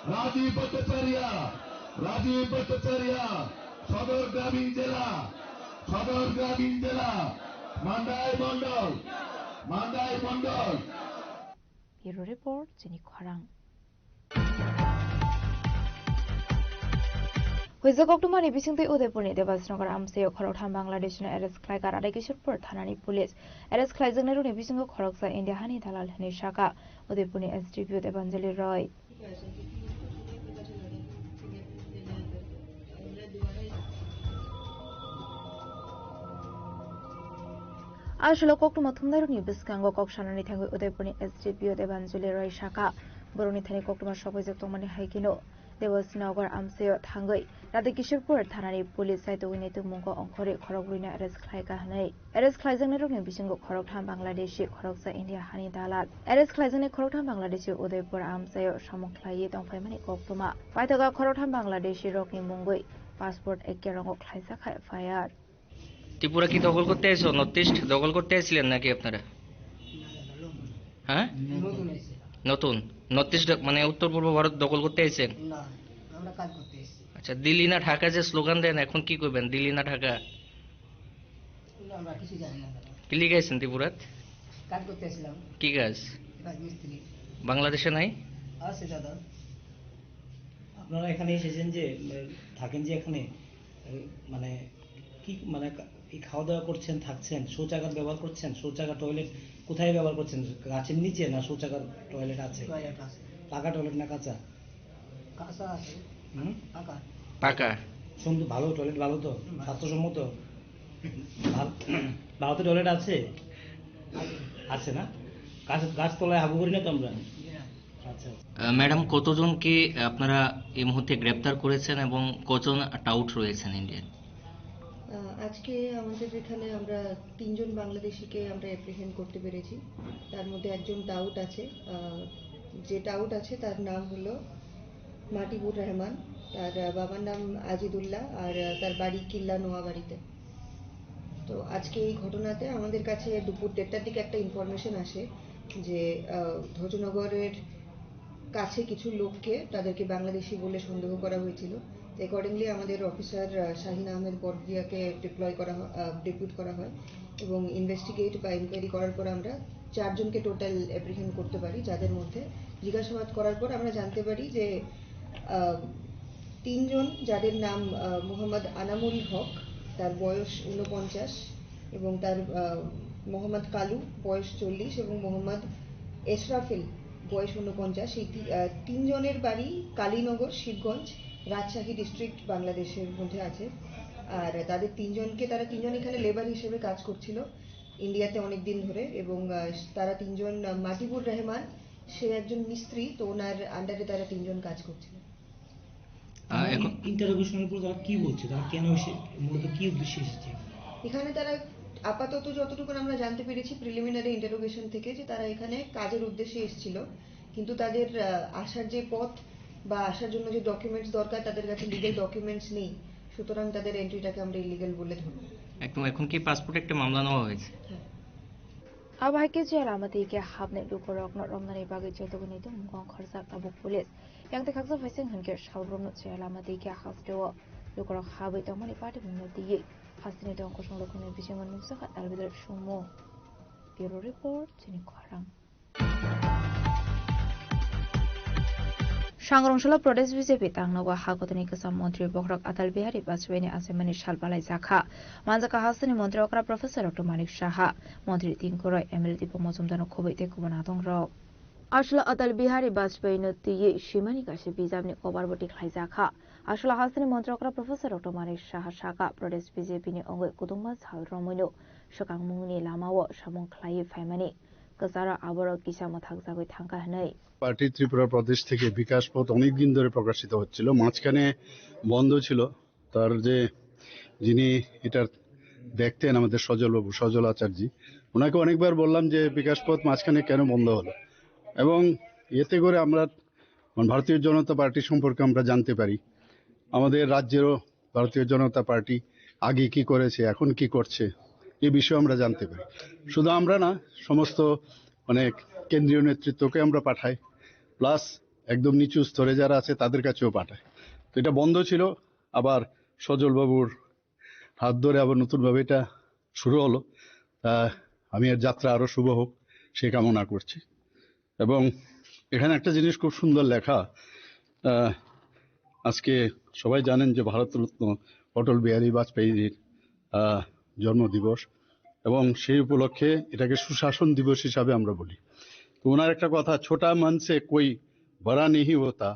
राजीव भट्टाचार्य, राजीव भट्टाचार्य, सदर ग्रामीण जिला, सदर ग्रामीण जिला, मांडाई मंडल, मांडाई मंडल। Bureau Report, Chini Khorang. Huijak koktwmani bisingtwi Udaipurni Debasnagar amchaio khoroktham Bangladeshno arrest khlaikha Radhakishorpur thanani police. Arrest khlaijaknairokni bisingo khoroksa India hani dalal hwnwi sakha Udaipurni S D P O Debanjali Roy. Aswk koktwma thumnairokni bwskango kok sanani thangwi Udaipurni S D P O Debanjali Roy sakha, borokni thani koktwma sokpaijak tongmani hai kheno Debasinagar amchaio thangwi Radhakishorpur thanani police saitugwi naitukmungo ongkhorwi khorokbrwino arrest khlaikha hwnwi. Arrest khlaijaknairokni bisingo khoroktham Bangladeshi, khoroksa India hani dalal. Arrest khlaijaknai khoroktham Bangladeshi Udaipur amchaio samung khlaiwi tongphaimani koktwma. Paithago khoroktham Bangladeshi rokni mungwi passport ekkerongo khlaijak kha F I R. Tripura কি দখল করতে এসেছো? North east দখল করতে এসেছিলেন নাকি আপনারা? হ্যাঁ, নতুন। নর্থ ইস্ট মানে উত্তর পূর্ব ভারত দখল করতে এসেছেন? না, আমরা কাজ করতে এসেছি। আচ্ছা, দিল্লি না ঢাকা যে স্লোগান দেন, এখন কি করবেন? দিল্লি না ঢাকা? আমরা কিছু জানি না দাদা। কি লিখে আছেন ত্রিপুরাত? কাজ করতে এসেছিলাম। কি কাজ? রাজমিস্ত্রি। বাংলাদেশে নাই? আছে দাদা। আপনারা এখানে এসেছেন যে, উম, থাকেন যে এখানে, উম, মানে, কি, মানে, কা-, এই খাওয়া দাওয়া করছেন, থাকছেন, শৌচাগার ব্যবহার করছেন, শৌচাগার, টয়লেট কোথায় ব্যবহার করছেন? গাছের নিচে না শৌচাগার, টয়লেট আছে? টয়লেট আছে। পাকা টয়লেট না কাঁচা? কাঁচা আছে। হুম? পাকা। পাকা। সুন্দর, ভালো টয়লেট, ভালো তো? হুম, ভালো। স্বাস্থ্যসম্মত? ভালো, ভালো তো টয়লেট আছে? আছে। আছে না? গাছ, গাছতলায় হাগু করি না তো আমরা? জি না। আচ্ছা, আচ্ছা। আহ, ম্যাডাম, কতজনকে আপনারা এই মুহূর্তে গ্রেপ্তার করেছেন এবং কজন টাউট রয়েছেন ইন্ডিয়ান? আহ, আজকে আমাদের এখানে আমরা তিনজন বাংলাদেশিকে আমরা অ্যাপ্রিহেন্ড করতে পেরেছি। তার মধ্যে একজন টাউট আছে। আহ, যে টাউট আছে তার নাম হলো মাটিবুর রহমান, তার, আহ, বাবার নাম আজিদুল্লাহ, আর, আহ, তার বাড়ি কিল্লা নোয়াবাড়িতে। তো আজকে এই ঘটনাতে আমাদের কাছে দুপুর দেড়টার দিকে একটা ইনফরমেশন আসে যে, আহ, ধ্বজনগরের কাছে কিছু লোককে, তাদেরকে বাংলাদেশি বলে সন্দেহ করা হয়েছিল। অ্যাকর্ডিংলি আমাদের অফিসার, আহ, শাহিন আহমেদ বড়দিয়াকে ডিপ্লয় করা হয়, আহ, ডেপুট করা হয় এবং ইনভেস্টিগেট বা এনকোয়ারি করার পর আমরা চারজনকে টোটাল অ্যাপ্রিহেন্ড করতে পারি, যাদের মধ্যে জিজ্ঞাসাবাদ করার পর আমরা জানতে পারি যে, আহ, তিনজন, যাদের নাম, আহ, মোহাম্মদ আনামুল হক, তার বয়স ঊনপঞ্চাশ, এবং তার, আহ, মোহাম্মদ কালু, বয়স চল্লিশ, এবং মোহাম্মদ এশরাফিল, বয়স ঊনপঞ্চাশ। এই তি-, আহ, তিনজনের বাড়ি কালীনগর, শিবগঞ্জ, রাজশাহী ডিস্ট্রিক্ট, বাংলাদেশের মধ্যে আছে। আর তাদের তিনজনকে, তারা তিনজন এখানে লেবার হিসেবে কাজ করছিল, ইন্ডিয়াতে অনেক দিন ধরে। এবং, আহ, তারা তিনজন, আহ, মাটিবুর রহমান, সে একজন মিস্ত্রি, তো ওনার আন্ডারে তারা তিনজন কাজ করছিল। আহ, এখন ইন্টারোগেশনের পর তারা কি বলছে, তারা কেন এসে, মূলত কি উদ্দেশ্যে এসেছে? এখানে তারা আপাতত যতটুকু আমরা জানতে পেরেছি প্রিলিমিনারি ইন্টারোগেশন থেকে, যে তারা এখানে কাজের উদ্দেশ্যে এসেছিল, কিন্তু তাদের, আহ, আসার যে পথ বা আসার জন্য যে ডকুমেন্টস দরকার, তাদের কাছে লিগ্যাল ডকুমেন্টস নেই, সুতরাং তাদের এন্ট্রিটাকে আমরা ইলিগ্যাল বলে ধরব। একদম, এখন কি পাসপোর্ট একটা মামলা নেওয়া হয়েছে? হ্যাঁ। Abo hai khe jela lama twi khe hapnai lukurokno romnani bagwi jotogwi naitukmungo khorjak tabuk police. Yang tei khaksa phaising hinkhe salbrumno jela lama twi khe hasteo lukurok habwi tongmani patimungno twiwi hasteni tong kosong lukurokni bisingo nukjakha L B D sumung. Bureau report, chini khorang. Sangrong salo Pradesh B J P tangnogo ha kotorni kwcham montri bokhorok Atal Bihari Vajpayee ni achaimani sal balai jakha. Manjakha hasteni montri okra Professor Doctor Manik Saha, montri Tinkoroi, M L A Dipo Mojumdar no khobwi tei kubun adongrok. Aswla Atal Bihari Vajpayee no twiwi swimani kaisa bijapni kobar bo tikhlaijakha. Aswla hasteni montri okra Professor Doctor Manik Saha sakha, Pradesh B J P ni wngwi kudungma sal romwino swkangmungni lamao samung khlaiwi phaimani. Kwcharo aborok kisa mwthakjagwi thangkha hwnwi. Party Tripura Pradesh থেকে বিকাশ পথ অনেক দিন ধরে প্রকাশিত হচ্ছিল, মাঝখানে বন্ধ ছিল। তার যে, যিনি এটা দেখতেন, আমাদের সজল বাবু, সজল আচার্য, ওনাকে অনেকবার বললাম যে বিকাশ পথ মাঝখানে কেন বন্ধ হলো, এবং এতে করে আমরা, মানে, ভারতীয় জনতা পার্টি সম্পর্কে আমরা জানতে পারি, আমাদের রাজ্যেরও ভারতীয় জনতা পার্টি আগে কি করেছে, এখন কি করছে, এ বিষয়ে আমরা জানতে পারি। শুধু আমরা না, সমস্ত, মানে, কেন্দ্রীয় নেতৃত্বকে আমরা পাঠাই, প্লাস একদম নিচু স্তরে যারা আছে তাদের কাছেও পাঠাই। তো এটা বন্ধ ছিল, আবার সজল বাবুর হাত ধরে আবার নতুনভাবে এটা শুরু হলো। তা আমি এর যাত্রা আরো শুভ হোক, সেই কামনা করছি। এবং এখানে একটা জিনিস খুব সুন্দর লেখা, আহ, আজকে সবাই জানেন যে ভারতরত্ন অটল বিহারী বাজপেয়ীজির, আহ, জন্মদিবস, এবং সেই উপলক্ষে এটাকে সুশাসন দিবস হিসাবে আমরা বলি। তো ওনার একটা কথা, "ছোটা মন সে কোই বড়া নেই হতা,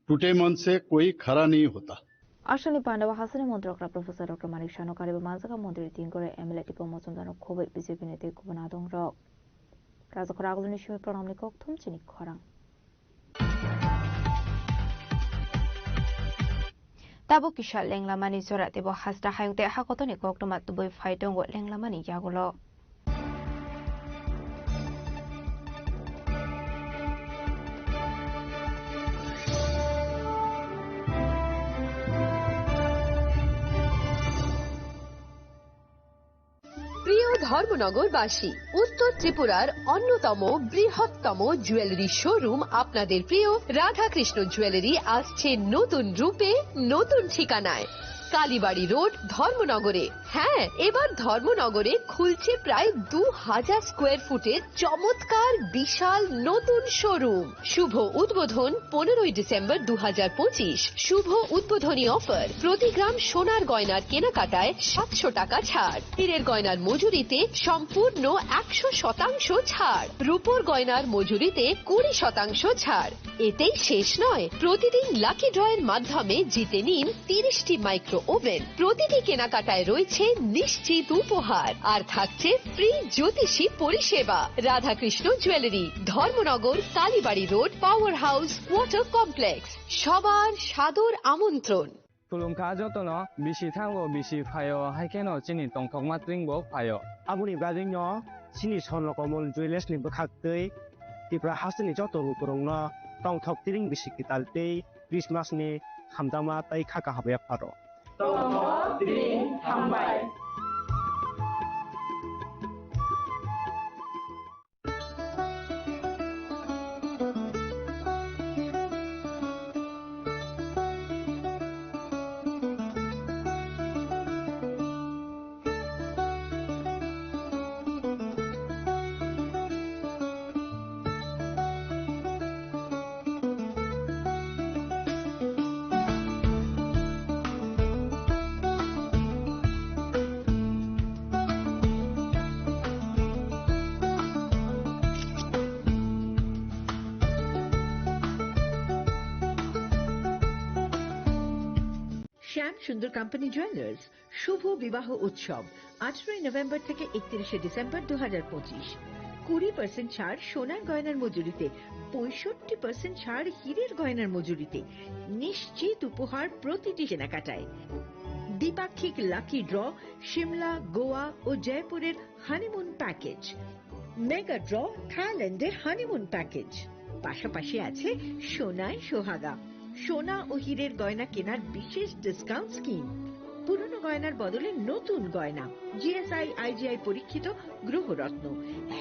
টুটে মন সে কোই খারা নেই হতা।" Aswkni pandao hasteni montrok Professor Doctor Manik Sano karibo manjak mantri Tingkore M L A Tipo Mochumdano khobwi B J P ni tei kubun adongrok. Rajakhor aguluni simi pranamni kokthum chini khorang. Tabuk kisa lenglamani jora teibo hasta hayung tei hakotoni koktwma tubui phai tongo lenglamani yagulo. প্রিয় ধর্মনগরবাসী, উত্তর ত্রিপুরার অন্যতম বৃহত্তম jewellery showroom আপনাদের প্রিয় রাধাকৃষ্ণ জুয়েলারি আসছে নতুন রূপে, নতুন ঠিকানায়। কালীবাড়ি রোড, ধর্মনগরে। হ্যাঁ, এবার ধর্মনগরে খুলছে প্রায় দু হাজার স্কোয়ার ফুটের চমৎকার বিশাল নতুন শোরুম। শুভ উদ্বোধন পনেরোই ডিসেম্বর দু হাজার পঁচিশ। শুভ উদ্বোধনী অফার, প্রতি গ্রাম সোনার গয়নার কেনাকাটায় সাতশো টাকা ছাড়, হীরের গয়নার মজুরিতে সম্পূর্ণ একশো শতাংশ ছাড়, রূপোর গয়নার মজুরিতে কুড়ি শতাংশ ছাড়। এতেই শেষ নয়, প্রতিদিন লাকি ড্রয়ের মাধ্যমে জিতে নিন তিরিশটি মাইক্রো ওভেন। প্রতিটি কেনাকাটায় রয়েছে নিশ্চিত উপহার, আর থাকছে ফ্রি জ্যোতিষী পরিষেবা। Radhakrishna jewellery, Dharmanagar, Kalibari road, power house, water complex. সবার সাদর আমন্ত্রণ। Khulumkha jotono, bisi thango, bisi phaio, hai kheno chini tongthokma tringbo phaio. Aboni bagwino chini Swarnakamol Jewellers ni bwkhaktwi Tripura hasteni joto lukurokno tongthok tring bisi kwtal tei Christmas ni hamjakma tei kha kaham yapharw. Tongthok tring hambai. শ্যাম Sundar company jewellers, শুভ বিবাহ উৎসব, আঠারোই নভেম্বর থেকে একত্রিশে ডিসেম্বর দু হাজার পঁচিশ। কুড়ি পার্সেন্ট ছাড় সোনার গয়নার মজুরিতে, পঁয়ষট্টি পার্সেন্ট ছাড় হীরের গয়নার মজুরিতে, নিশ্চিত উপহার প্রতিটি কেনাকাটায়। দ্বিপাক্ষিক লাকি ড্র, সিমলা, গোয়া ও জয়পুরের হানিমুন প্যাকেজ, মেগা ড্র, থাইল্যান্ডের হানিমুন প্যাকেজ, পাশাপাশি আছে সোনায় সোহাগা, সোনা ও হীরের গয়না কেনার বিশেষ ডিসকাউন্ট স্কিম, পুরনো গয়নার বদলে নতুন গয়না, জিএসআই আইজিআই পরীক্ষিত গ্রহরত্ন,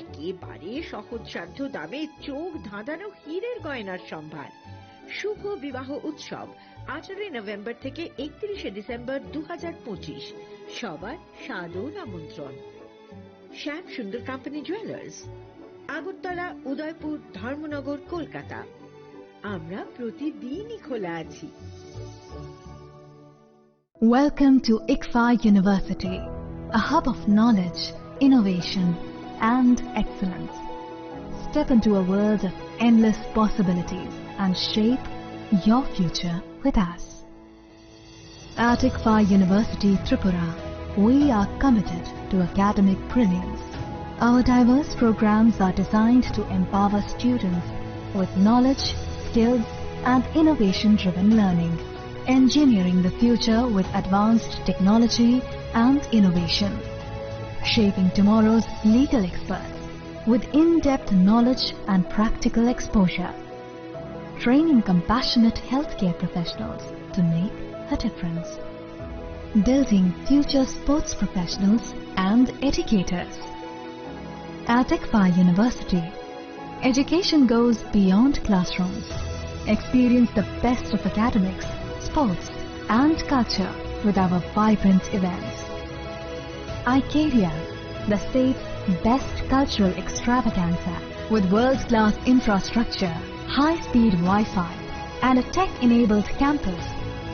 একেবারে সহজসাধ্য দামে চোখ ধাঁধানো হীরের গয়নার সম্ভার। শুভ বিবাহ উৎসব, আঠারোই নভেম্বর থেকে একত্রিশে ডিসেম্বর দু হাজার পঁচিশ। সবার সাদর আমন্ত্রণ। শ্যাম সুন্দর কোম্পানি জুয়েলার্স, আগরতলা, উদয়পুর, ধর্মনগর, কলকাতা। আমরা প্রতিদিনই খোলা আছি। Welcome to ICFAI University, a hub of knowledge, innovation, and excellence. Step into a world of endless possibilities and shape your future with us. At ICFAI University Tripura, we are committed to academic brilliance. Our diverse programs are designed to empower students with knowledge, skills, and innovation-driven learning, engineering the future with advanced technology and innovation, shaping tomorrow's legal experts with in-depth knowledge and practical exposure, training compassionate healthcare professionals to make a difference, building future sports professionals and educators. At ICFAI University, education goes beyond classrooms. Experience the best of academics, sports, and culture with our vibrant events. Icaria, the state's best cultural extravaganza, with world-class infrastructure, high-speed Wi-Fi, and a tech-enabled campus,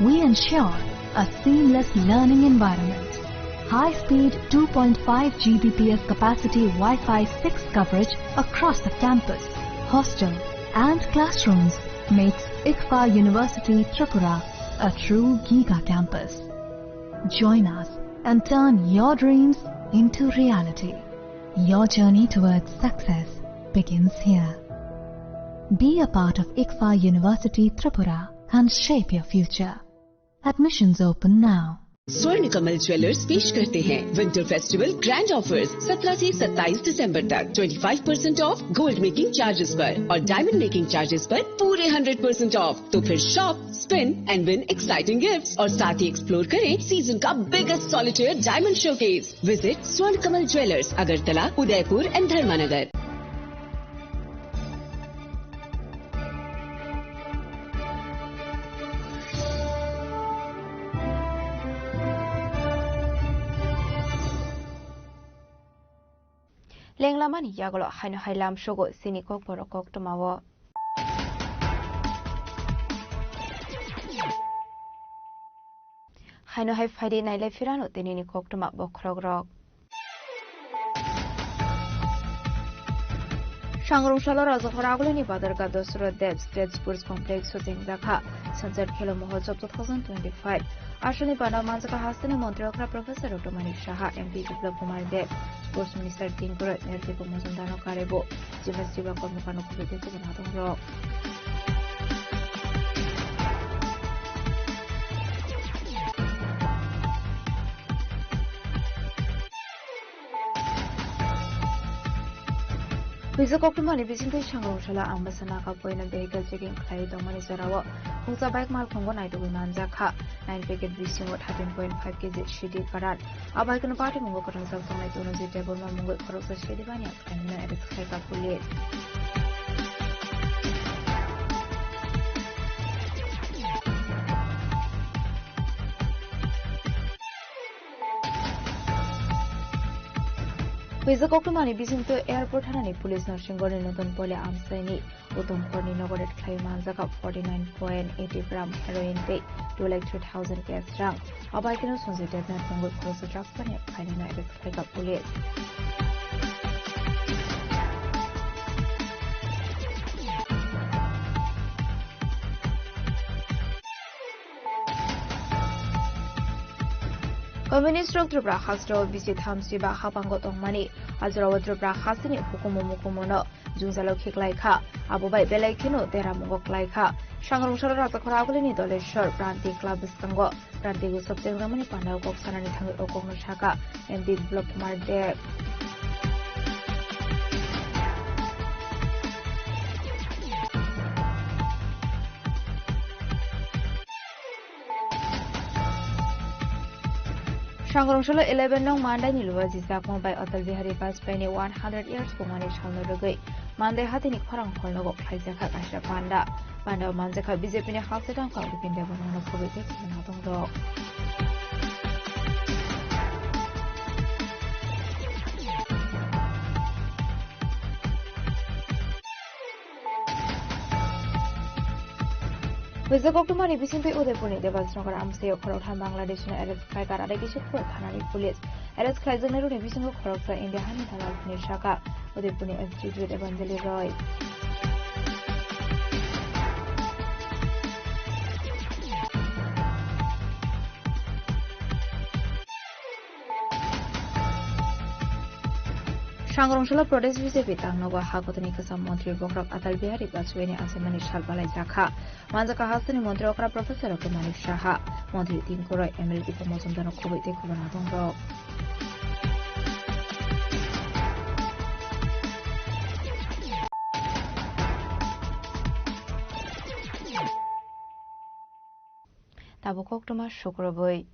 we ensure a seamless learning environment. High-speed two point five G B P S capacity Wi-Fi six coverage across the campus, hostel, and classrooms makes ICFAI University Tripura A true Giga campus. Join us and turn your dreams into reality. Your journey towards success begins here. Be a part of ICFA University Tripura and shape your future. Admissions open now. स्वर्ण कमल ज्वेलर्स पेश करते हैं winter festival grand offers. सत्रह से सत्ताईस दिसंबर तक twenty five percent of gold making charges पर और डायमंड मेकिंग चार्जेस पर पूरे हंड्रेड परसेंट ऑफ। तो फिर shop, spin and win exciting gifts और साथ ही एक्सप्लोर करें सीजन का biggest solitaire diamond showcase. Visit स्वर्ण कमल ज्वेलर्स, अगरतला, उदयपुर एंड धर्मानगर। Lenglamani yagulo haino hai lamsogo chini kokborok koktwmao. Haino hai phaidi nailai phirano tinini koktwma bokhorokrok. Sangrong salo Rajakhor agulini Badarga Dosra Dev State Sports Complex o chengjakha Sunset Khelo Mahotsav two thousand twenty-five. Aswkni bana manjaka hasteni montri okra Professor Doctor Manik Saha, M P Biplab Kumar Deb, Sports Minister Tinku Roy, Nertipu Mojumdar no karebo, Chimas Chiba Kormokar no kubui tei kubun adongrok. Puisa koktwmani bisingtwi Sangrong salo Ambasa Naga Point o vehicle checking khlaiwi tongmani jorao khungsa bike malkhungo naitugwi manjakha. Nine packet bisingo thirteen point five K G C D karat. Abo hai kheno patimungo kwrwngjak tongnai Tonojit Debbarma mungwi khoroksa C D baniya khlaimano arrest khlaikha police. Puisa koktwmani bisingtwi airport thanani police no Singorni Notun Poli amchaini Uttom Korni nogo raid khlaiwi manjakha forty nine point eighty gram heroin tei two lakh three thousand cash rang. Abo hai kheno Sanjay Debnath mungwi khoroksa drugs baniya khlainai no arrest khlaikha police. Communist rok Tripura hasteo bisi thamchi ba hapango tongmani, ajorao Tripura hasteni hukumu mukumu no jwngjalo khiklai kha, abo bai belai kheno deramungo klai kha. Sangrong salo Rajakhor agulini Doleshwar Pranti Club bwskango Pranti Utsav chengjakmani pandao kok sanani thangwi o kokno sakha M P Biplab Kumar Deb. Sangrong salo eleven nong Mandai ni Luaji Chakma bai Atal Bihari Vajpayee ni one hundred years bumani salno rwgwi Mandai hatini khorang hall nogo khlaijakha kaisa panda. Panda o manjakha B J P ni halsedang kok Bipin Debbarma no kubui tei kubun adongrok. Puisa koktwmani bisingtwi Udaipurni Debasnagar amchaio khoroktham Bangladeshno arrest khlaikha Radhakishore thanani police. Arrest khlaijaknairokni bisingo khoroksa India hani dalalrokni saka Udaipurni S D G Evanjali Roy. Sangrong salo Pradesh B J P tangnogo ha kotoni kwcham montri bokhorok Atal Bihari Vajpayee ni achaimani sal balaijakha. Manjakha hasteni montri okra Professor Doctor Manik Saha, montri Tinku Roy, M L A Dipa Mojumdar no kubui tei kubun adongrok. Tabuk koktwma sukrubwi.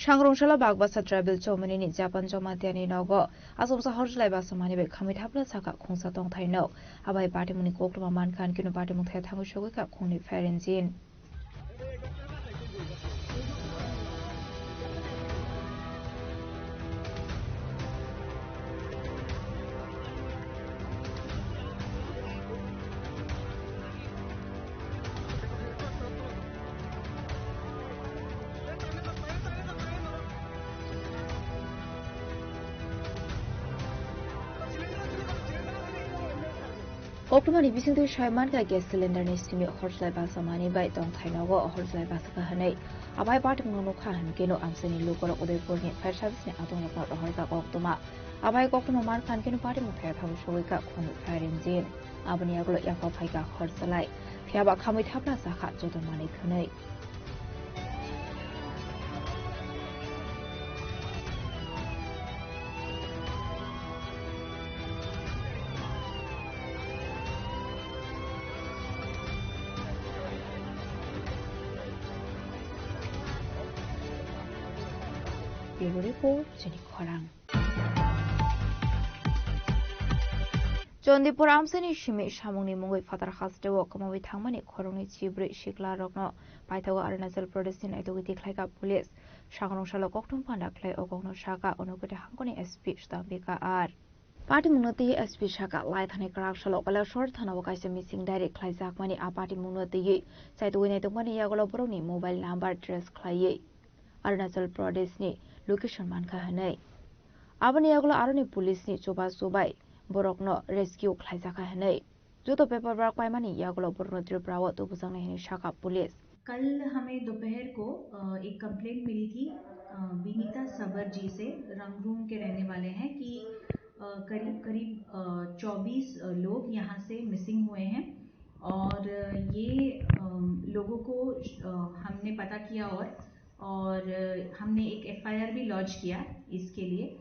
Sangrong salo Bagbasa tribal chowmani ni Japan Jamatia ni nogo achomsa horjlai basa mani bai khamwi thapla saka khungsa tongthai no. Abai patimuni koktwma mankha, ankeno patimung thaya thangwi sogwi kha khungni pharenjin. Koktwmani bisingtwi sai mankha gas cylinder ni simi horslai basa mani bai tongthai nogo horslai basa kha hwnwi. Abai patimungno nukha hwnkhe no amchaini lukurok Udaipurni fire service ni adongrokno rohorkha koktwma. Abai koktwma mankha hwnkhe no patimung thaya thangwi sogwi kha khunwi fire engine. Aboni yagulo yakho phaikha horslai. Phiyaba khamwi thapla sakha joto manwi thwnwi. Bureau Report, Chini Khorang. Chandipur amchaini simi samungni mungwi phatar hasteo kwmawi thangmani khoroknwi chibrwi siklarokno paithago Arunachal Pradeshni naitugwi tikhlaikha police. Sakarung salo koktwma panda khlai o kokno sakha Unakoti hangkoni S P Sudambika R. Patimungno twi S P sakha lai thani kwrak salo Kaleshwar thanao kaisa missing diary khlaijakmani a patimungno twiwi chaitugwi naitokmani yagulo borokni mobile number trace khlaiwi Arunachal Pradeshni location mankha hwnwi. Aboni yagulo aroni police ni chubachu bai borokno rescue khlaijakha hwnwi. Joto paperwork paimani yagulo borokno Tripura o tubujaknai hwnwi sakha police. कल हमें दोपहर को अ, एक कंप्लेंट मिली थी अ, विनीता सबर जी से, रंगरूम के रहने वाले हैं, कि अ, करीब करीब चौबीस लोग यहाँ से मिसिंग हुए हैं। और ये अम, लोगों को अ, हमने पता किया और और हमने एक एफआईआर भी लॉन्च किया इसके लिए।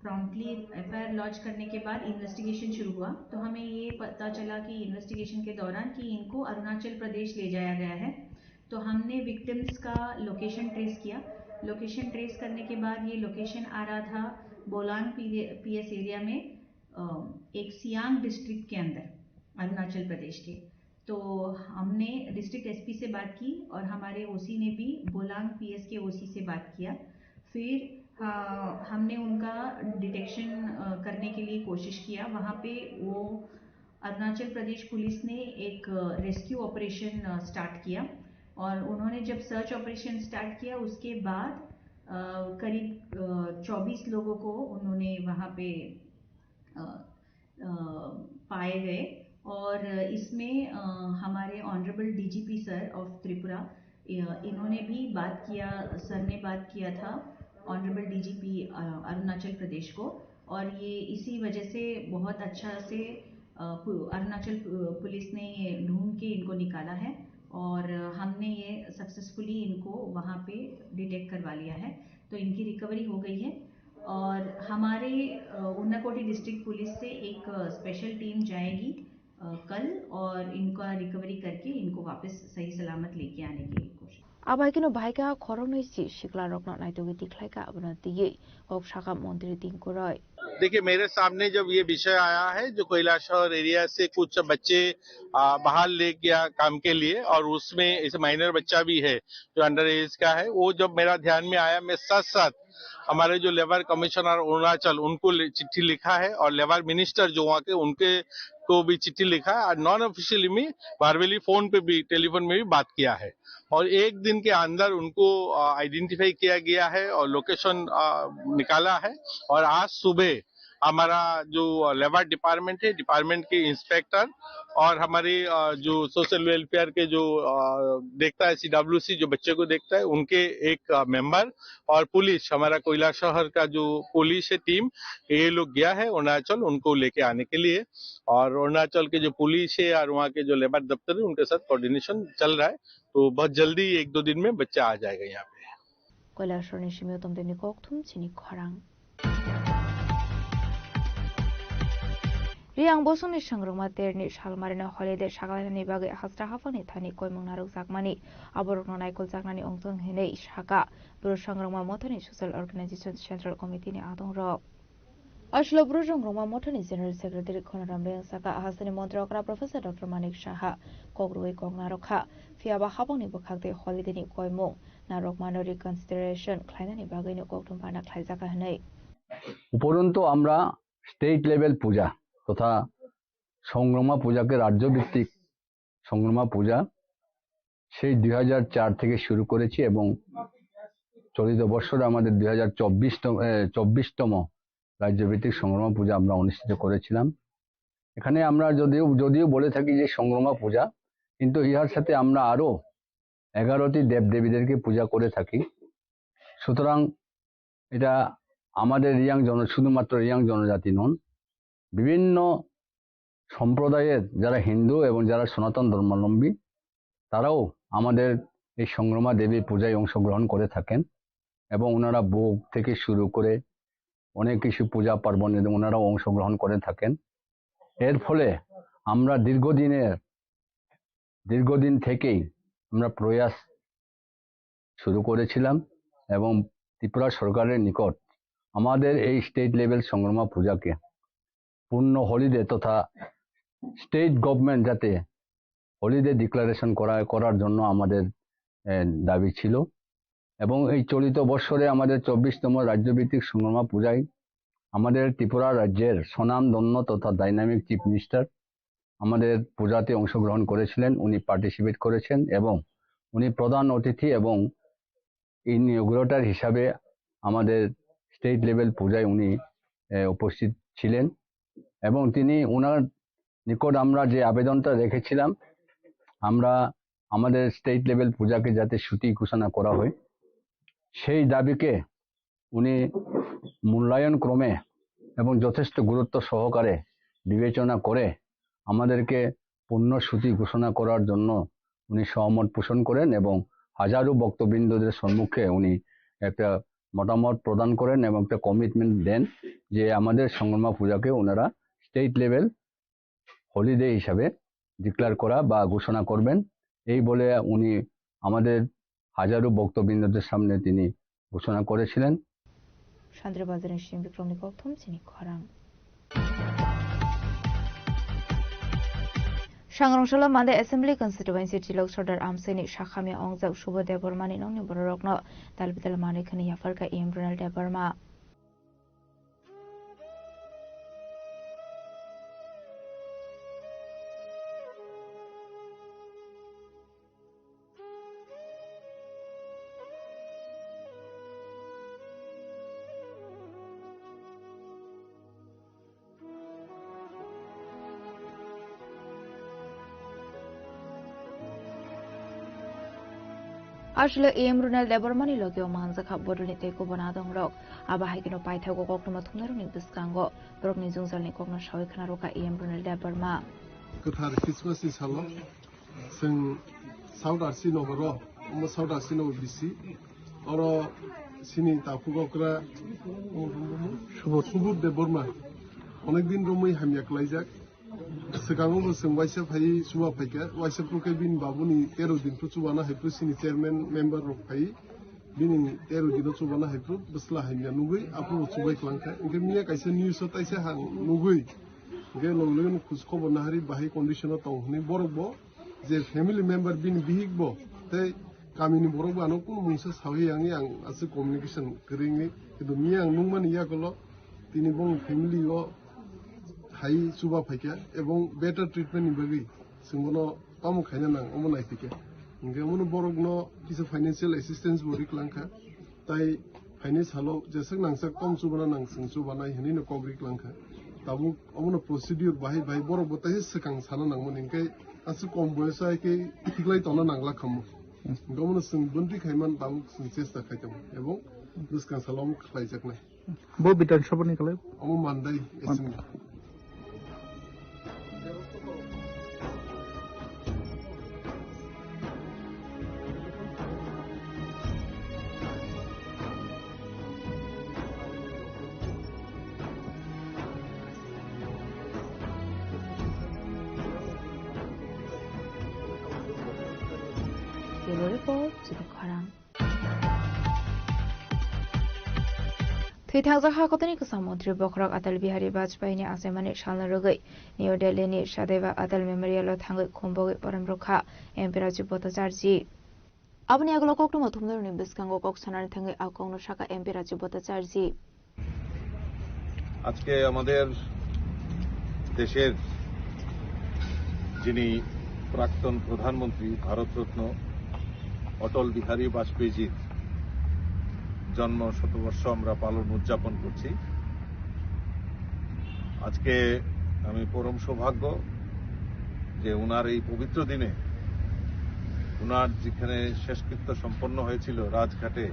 प्रॉम्प्टली एफआईआर लॉन्च करने के बाद इन्वेस्टिगेशन शुरू हुआ, तो हमें ये पता चला कि इन्वेस्टिगेशन के दौरान कि इनको अरुणाचल प्रदेश ले जाया गया है। तो हमने विक्टिम्स का लोकेशन ट्रेस किया। लोकेशन ट्रेस करने के बाद ये लोकेशन आ रहा था बोलांग पीएस एरिया में, अ, एक सियांग डिस्ट्रिक्ट के अंदर अरुणाचल प्रदेश के। तो हमने डिस्ट्रिक्ट एसपी से बात की और हमारे ओसी ने भी बोलांग पीएस के ओसी से बात किया। फिर अ, हमने उनका डिटेक्शन अ, करने के लिए कोशिश किया। वहाँ पे वो अरुणाचल प्रदेश पुलिस ने एक रेस्क्यू ऑपरेशन स्टार्ट किया और उन्होंने जब सर्च ऑपरेशन स्टार्ट किया, उसके बाद अ, करीब चौबीस लोगों को उन्होंने वहाँ पे अ, अ, पाए गए। और इसमें अ, हमारे honourable DGP sir of Tripura, अ, इन्होंने भी बात किया, सर ने बात किया था ऑनरेबल डीजीपी अरुणाचल प्रदेश को। और ये इसी वजह से बहुत अच्छा से अ, पु- अरुणाचल पु- पुलिस ने ये ढूंढ के इनको निकाला है और हमने ये सक्सेसफुली इनको वहाँ पे डिटेक्ट करवा लिया है। तो इनकी रिकवरी हो गई है और हमारे अ, उनाकोटी डिस्ट्रिक्ट पुलिस से एक स्पेशल टीम जाएगी अ, कल और इनका रिकवरी करके इनको वापस सही सलामत लेके आने की कोशिश। Abai keno bahaikha khoroknwi si siklarokno naitugwi tikhlaikha, abono twiwi kok sakha montri Tinku Roy. देखिए, मेरे सामने जब ये विषय आया है, जो कैलाशहर एरिया से कुछ बच्चे आ, बाहर ले गया काम के लिए, और उसमें ऐसे माइनर बच्चा भी है जो अंडर एज का है, वो जब मेरा ध्यान में आया, मैं साथ साथ हमारे जो लेबर कमिश्नर अरुणाचल, उनको लि- चिट्ठी लिखा है, और लेबर मिनिस्टर जो वहाँ के, उनके को भी चिट्ठी लिखा है, और नॉन ऑफिशियली में वर्बली फोन पे भी, टेलीफोन में भी बात किया है। और एक दिन के अंदर उनको आइडेंटिफाई किया गया है और लोकेशन निकाला है। और आज सुबह हमारा जो लेबर डिपार्टमेंट है, डिपार्टमेंट के इंस्पेक्टर और हमारे अ, जो सोशल वेलफेयर के जो अ, देखता है, सीडब्ल्यूसी जो बच्चे को देखता है, उनके एक अ, मेंबर और पुलिस, हमारा कोयला शहर का जो पुलिस है टीम, ये लोग गया है अरुणाचल उनको लेके आने के लिए। और अरुणाचल के जो पुलिस है और वहाँ के जो लेबर दफ्तर है, उनके साथ कोऑर्डिनेशन चल रहा है। तो बहुत जल्दी, एक दो दिन में बच्चा आ जाएगा यहाँ पे। Koilasor ni simi utom tei ni kokthum chini khorang. Riyang bosongni swngrwngma terni salmarino holiday sakalainani bagwi hasra haphangni thani koimung narwkjakmani, aborokno naikoljaknani wngthung hinwi sakha Bru Swngrwngma Mothani Social Organization Central Committee ni adongrok. Aswk Bru Swngrwngma Mothani General Secretary Khonaram Reang sakha, hasteni montri okra Professor Doctor Manik Saha kok rwui kok narwkha, phiyaba haphangni bwkhak tei holiday ni koimung narwkmano reconsideration khlainani bagwino kokthum bana khlaijakha hwnwi. উপরন্তু আমরা state level পূজা তথা সংগ্রামা পূজাকে রাজ্যভিত্তিক সংগ্রামা পূজা সেই দুই হাজার চার থেকে শুরু করেছি এবং চলিত বছর আমাদের দুই হাজার চব্বিশতম, এ, চব্বিশতম রাজ্যভিত্তিক সংগ্রামা পূজা আমরা অনুষ্ঠিত করেছিলাম। এখানে আমরা যদিও যদিও বলে থাকি যে সংগ্রামা পূজা, কিন্তু ইহার সাথে আমরা আরো এগারোটি দেবদেবীদেরকে পূজা করে থাকি। সুতরাং এটা আমাদের রিয়াং জন শুধুমাত্র রিয়াং জনজাতি নন, বিভিন্ন সম্প্রদায়ের যারা হিন্দু এবং যারা সনাতন ধর্মাবলম্বী, তারাও আমাদের এই সংগ্রামা দেবী পূজায় অংশগ্রহণ করে থাকেন এবং ওনারা ভোগ থেকে শুরু করে অনেক কিছু পূজা পার্বণ এবং ওনারাও অংশগ্রহণ করে থাকেন। এর ফলে আমরা দীর্ঘদিনের দীর্ঘদিন থেকেই আমরা প্রয়াস শুরু করেছিলাম এবং ত্রিপুরা সরকারের নিকট আমাদের এই স্টেট লেভেল সংগ্রামা পূজাকে পূর্ণ হলিডে তথা স্টেট গভর্নমেন্ট যাতে হলিডে ডিক্লারেশন করা করার জন্য আমাদের এ, দাবি ছিল। এবং এই চলিত বৎসরে আমাদের চব্বিশতম রাজ্যভিত্তিক সংগ্রামা পূজায় আমাদের ত্রিপুরা রাজ্যের স্বনামধন্য তথা ডাইনামিক চিফ মিনিস্টার আমাদের পূজাতে অংশগ্রহণ করেছিলেন, উনি পার্টিসিপেট করেছেন এবং উনি প্রধান অতিথি এবং ইনগুরেটর হিসাবে আমাদের স্টেট লেভেল পূজায় উনি এ, উপস্থিত ছিলেন এবং তিনি ওনার নিকট আমরা যে আবেদনটা রেখেছিলাম, আমরা আমাদের স্টেট লেভেল পূজাকে যাতে ছুটি ঘোষণা করা হয়, সেই দাবিকে উনি মূল্যায়ন ক্রমে এবং যথেষ্ট গুরুত্ব সহকারে বিবেচনা করে আমাদেরকে পূর্ণ ছুটি ঘোষণা করার জন্য উনি সহমত পোষণ করেন এবং হাজারো ভক্তবৃন্দদের সম্মুখে উনি একটা মতামত প্রদান করেন এবং একটা কমিটমেন্ট দেন যে আমাদের সংগ্রামা পূজাকে ওনারা স্টেট লেভেল হলিডে হিসাবে ডিক্লেয়ার করা বা ঘোষণা করবেন। এই বলে উনি আমাদের হাজারো ভক্তবৃন্দদের সামনে তিনি ঘোষণা করেছিলেন। Sandra Bazar ni Simi Bikromni kokthum chini khorang. Sangrongsola Mande Assembly Constituency Tilok Sordar Amseni sakhamya ongjak Subodh Debbarmani nokni bororokno dalbidal manwi khani yapharkha E M Ronald Debbarma. Aswk E M Ronald Debbarmani logio manjakha bodolni tei kubun adongrok. Abo hai kheno paithago koktwma thumnairokni bwskango borokni jwngjalni kokno sawi khna rwkha E M Ronald Debbarma. Kwthar Christmas ni salo chwng South R C nogoro, omo South R C nogo bisi. Oro sini takhuk okra Subodh, Subodh Debbarma. Onek din romwi hamya kwlaijak. Swkango bo chwng waisa phai chuba phaikha, waisa phuru khe bini babuni tero din phuru chubana hai phuru sini chairman member rok phai bini tero dino chubana hai phuru bwsla hamya nugwi aphuru chubai kwlangkha. Hinkhe miya kaisa news o taisa hang nugwi, hinkhe logi logi no khoj khobor nahari bahai condition o tong hwnwi borok bo je family member bini bihik bo tei kamini borok bo ano kunu mungsa sawi yangwi ang aswk communication kwrwngwi, kintu miya ang nukmani yakulo tini bongni family o hai chuba phaikha ebong better treatment ni bagwi chwng bono tamo khaina nang omo naiphikha. Hinkhe omono borokno kisa financial assistance bo ri kwlangkha. Tai phaini salo jeswk nangsak tom chubana nang chwng chubanai hinwi no kok ri kwlangkha. Tabuk omono procedure bahai bahai borok bo taisa swkang sana nangmani hinkhe aswk kom boyoso hai khe thiklai tongna nangla khamu. Hinkhe omono chwng bwntwi khaiman tabuk chwng chesta khai tongo ebong bwskang salo omo khlaijaknai. Bo Bidhan Sabha ni kwlai? Omo Mandai, Mandai. Assembly. Bureau Report, Chini Khorang. Thwi thangjak hakotini kwcham montri bokhorok Atal Bihari Vajpayee ni achaimani salno rwgwi New Delhi ni Sadaiva Atal Memorial o thangwi khumbogwi porom rwkha M P Rajiv Bhattacharjee. Aboni yagulo koktwma thumnairokni bwskango kok sanani thangwi a kokno sakha M P Rajiv Bhattacharjee. আজকে আমাদের দেশের যিনি প্রাক্তন প্রধানমন্ত্রী ভারতরত্ন অটল বিহারী বাজপেয়ীজির জন্ম শতবর্ষ আমরা পালন উদযাপন করছি। আজকে আমি পরম সৌভাগ্য যে ওনার এই পবিত্র দিনে ওনার যেখানে শেষকৃত্য সম্পন্ন হয়েছিল রাজঘাটে,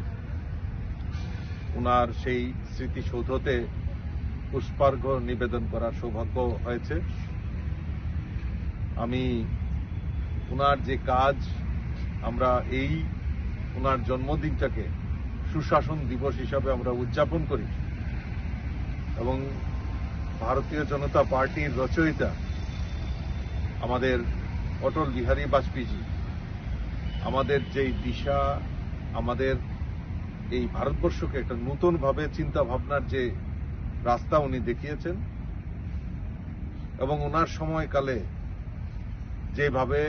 ওনার সেই স্মৃতিসৌধতে পুষ্পার্ঘ্য নিবেদন করার সৌভাগ্য হয়েছে। আমি ওনার যে কাজ, আমরা এই ওনার জন্মদিনটাকে সুশাসন দিবস হিসাবে আমরা উদযাপন করি এবং ভারতীয় জনতা পার্টির রচয়িতা আমাদের অটল বিহারী বাজপেয়ীজি আমাদের যেই দিশা, আমাদের এই ভারতবর্ষকে একটা নতুনভাবে চিন্তা ভাবনার যে রাস্তা উনি দেখিয়েছেন এবং ওনার সময়কালে যেভাবে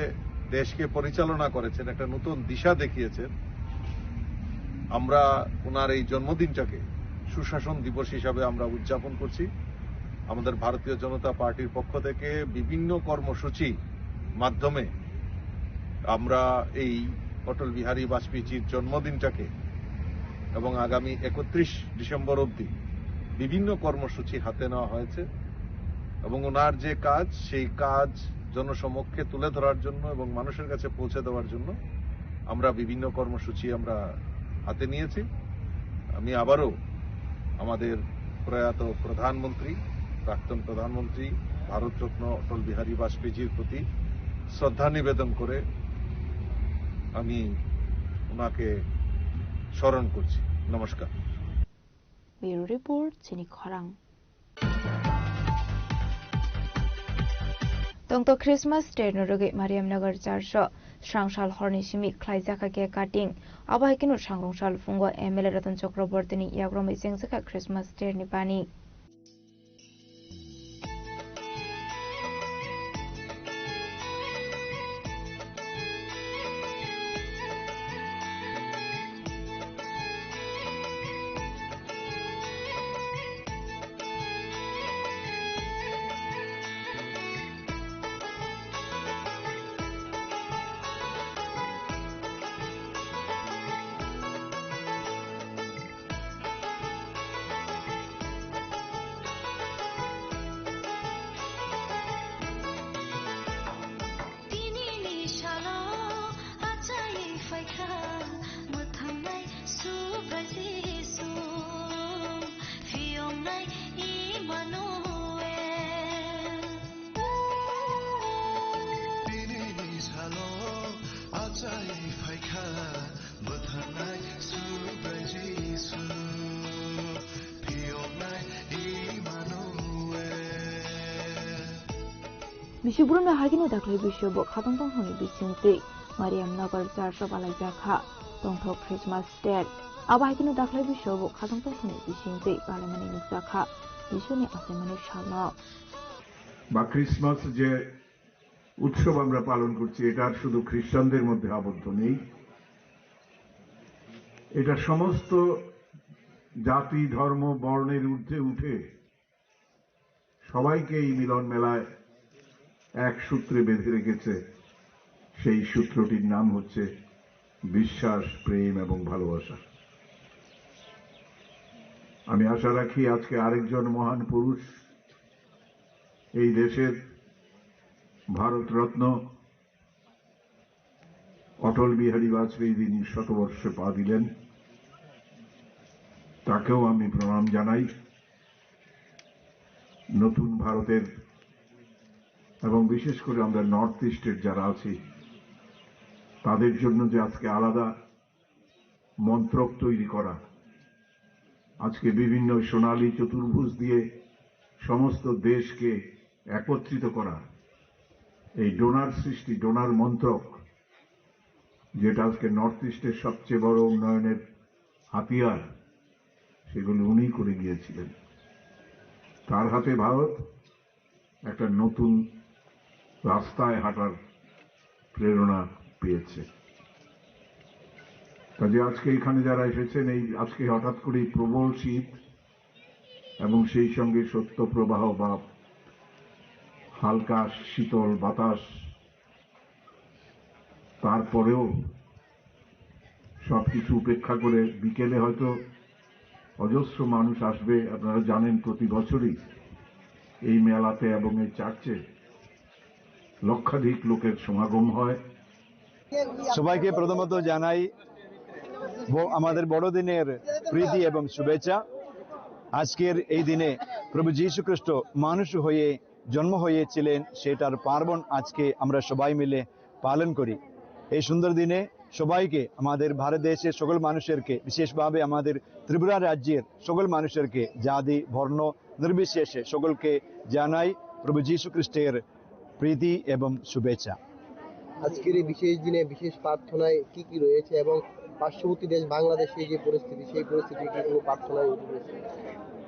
দেশকে পরিচালনা করেছেন, একটা নতুন দিশা দেখিয়েছেন, আমরা ওনার এই জন্মদিনটাকে সুশাসন দিবস হিসাবে আমরা উদযাপন করছি। আমাদের ভারতীয় জনতা পার্টির পক্ষ থেকে বিভিন্ন কর্মসূচি মাধ্যমে আমরা এই অটল বিহারী বাজপেয়ীজির জন্মদিনটাকে এবং আগামী একত্রিশ ডিসেম্বর অবধি বিভিন্ন কর্মসূচি হাতে নেওয়া হয়েছে এবং ওনার যে কাজ, সেই কাজ জনসমক্ষে তুলে ধরার জন্য এবং মানুষের কাছে পৌঁছে দেওয়ার জন্য আমরা বিভিন্ন কর্মসূচি আমরা হাতে নিয়েছি। আমি আবারও আমাদের প্রয়াত প্রধানমন্ত্রী, প্রাক্তন প্রধানমন্ত্রী, ভারতরত্ন অটল বিহারী বাজপেয়ীজির প্রতি শ্রদ্ধা নিবেদন করে আমি ওনাকে স্মরণ করছি। নমস্কার। Bureau Report, Chini Khorang. Tongto Christmas Day no rwgwi Mariamnagar Church o srang sal horni simi khlaijakha cake cutting. Abo hai kheno sangrong sal phungo M L A Ratan Chakraborty ni yagromwi chengjakha Christmas Day ni bani. Tinini salo achai phaikha mwthangnai Subrai Jisu, phiyoknai Immanuel. Tinini salo achai phaikha mwthangnai Subrai Jisu, phiyoknai Immanuel. Bisi burumno haikhe no daklai bisio bo khatong tongthokni bisingtwi Mariamnagar Church o balaijakha tongthok Christmas Day. Abo haikhe no daklai bisio bo khatong tongthokni bisingtwi balaimani nukjakha Jisuni achaimani salno. বা ক্রিসমাস যে উৎসব আমরা পালন করছি, এটা আর শুধু খ্রিস্টানদের মধ্যে আবদ্ধ নেই, এটা সমস্ত জাতি, ধর্ম, বর্ণের ঊর্ধ্বে উঠে সবাইকে এই মিলন মেলায় এক সূত্রে বেঁধে রেখেছে। সেই সূত্রটির নাম হচ্ছে বিশ্বাস, প্রেম এবং ভালোবাসা। আমি আশা রাখি আজকে আরেকজন মহান পুরুষ এই দেশের ভারতরত্ন অটল বিহারী বাজপেয়ী যিনি শতবর্ষে পা দিলেন, তাকেও আমি প্রণাম জানাই। নতুন ভারতের এবং বিশেষ করে আমরা নর্থ ইস্টের যারা আছি, তাদের জন্য যে আজকে আলাদা মন্ত্রক তৈরি করা, আজকে বিভিন্ন সোনালী চতুর্ভুজ দিয়ে সমস্ত দেশকে একত্রিত করা, এই ডোনার সৃষ্টি, ডোনার মন্ত্রক, যেটা আজকে নর্থ ইস্টের সবচেয়ে বড় উন্নয়নের হাতিয়ার, সেগুলি উনি করে গিয়েছিলেন। তার হাতে ভারত একটা নতুন রাস্তায় হাঁটার প্রেরণা পেয়েছে। কাজে আজকে এখানে যারা এসেছেন, এই আজকে হঠাৎ করেই প্রবল শীত এবং সেই সঙ্গে শৈত্যপ্রবাহ বা হালকা শীতল বাতাস, তারপরেও সবকিছু উপেক্ষা করে বিকেলে হয়তো অজস্র মানুষ আসবে। আপনারা জানেন, প্রতি বছরই এই মেলাতে এবং এই চার্চে লক্ষাধিক লোকের সমাগম হয়। সবাইকে প্রথমত জানাই ব-, আমাদের বড়দিনের প্রীতি এবং শুভেচ্ছা। আজকের এই দিনে প্রভু যীশু খ্রিস্ট মানুষ হয়ে জন্ম হয়েছিলেন, সেটার পার্বণ আজকে আমরা সবাই মিলে পালন করি। এই সুন্দর দিনে সবাইকে, আমাদের ভারত দেশের সকল মানুষেরকে, বিশেষভাবে আমাদের ত্রিপুরা রাজ্যের সকল মানুষেরকে, জাতি বর্ণ নির্বিশেষে সকলকে জানাই প্রভু যীশু খ্রিস্টের প্রীতি এবং শুভেচ্ছা। আজকের এই বিশেষ দিনে বিশেষ প্রার্থনায় কি কি রয়েছে এবং পার্শ্ববর্তী দেশ বাংলাদেশে যে পরিস্থিতি, সেই পরিস্থিতি কি কোনো প্রার্থনায় রয়েছে?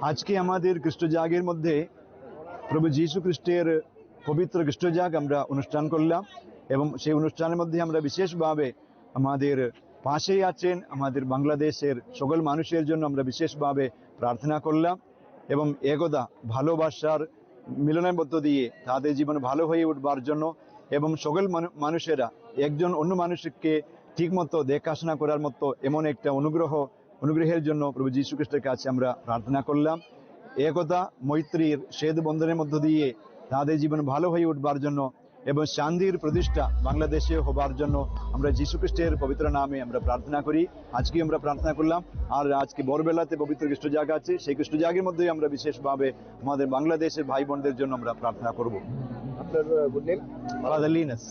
আজকে আমাদের খ্রিস্ট জাগের মধ্যে প্রভু যীশু খ্রিস্টের পবিত্র খ্রিস্ট জাগ আমরা অনুষ্ঠান করলাম এবং সেই অনুষ্ঠানের মধ্যে আমরা বিশেষভাবে আমাদের পাশেই আছেন আমাদের বাংলাদেশের সকল মানুষের জন্য আমরা বিশেষভাবে প্রার্থনা করলাম এবং একতা ভালোবাসার মিলনের মধ্য দিয়ে তাদের জীবন ভালো হয়ে উঠবার জন্য এবং সকল মানু-, মানুষেরা একজন অন্য মানুষকে ঠিকমতো দেখাশোনা করার মতো এমন একটা অনুগ্রহ, অনুগ্রহের জন্য প্রভু যীশু খ্রিস্টের কাছে আমরা প্রার্থনা করলাম। একতা, মৈত্রীর সেতু বন্ধনের মধ্য দিয়ে তাদের জীবন ভালো হয়ে উঠবার জন্য এবং শান্তির প্রতিষ্ঠা বাংলাদেশে হবার জন্য আমরা যীশু খ্রিস্টের পবিত্র নামে আমরা প্রার্থনা করি। আজকে আমরা প্রার্থনা করলাম, আর আজকে ভোরবেলাতে পবিত্র খ্রিস্ট জাগ আছে, সেই খ্রিস্ট জাগের মধ্যেই আমরা বিশেষভাবে আমাদের বাংলাদেশের ভাই বোনদের জন্য আমরা প্রার্থনা করব। আপনার, আহ, good name? Father Linus.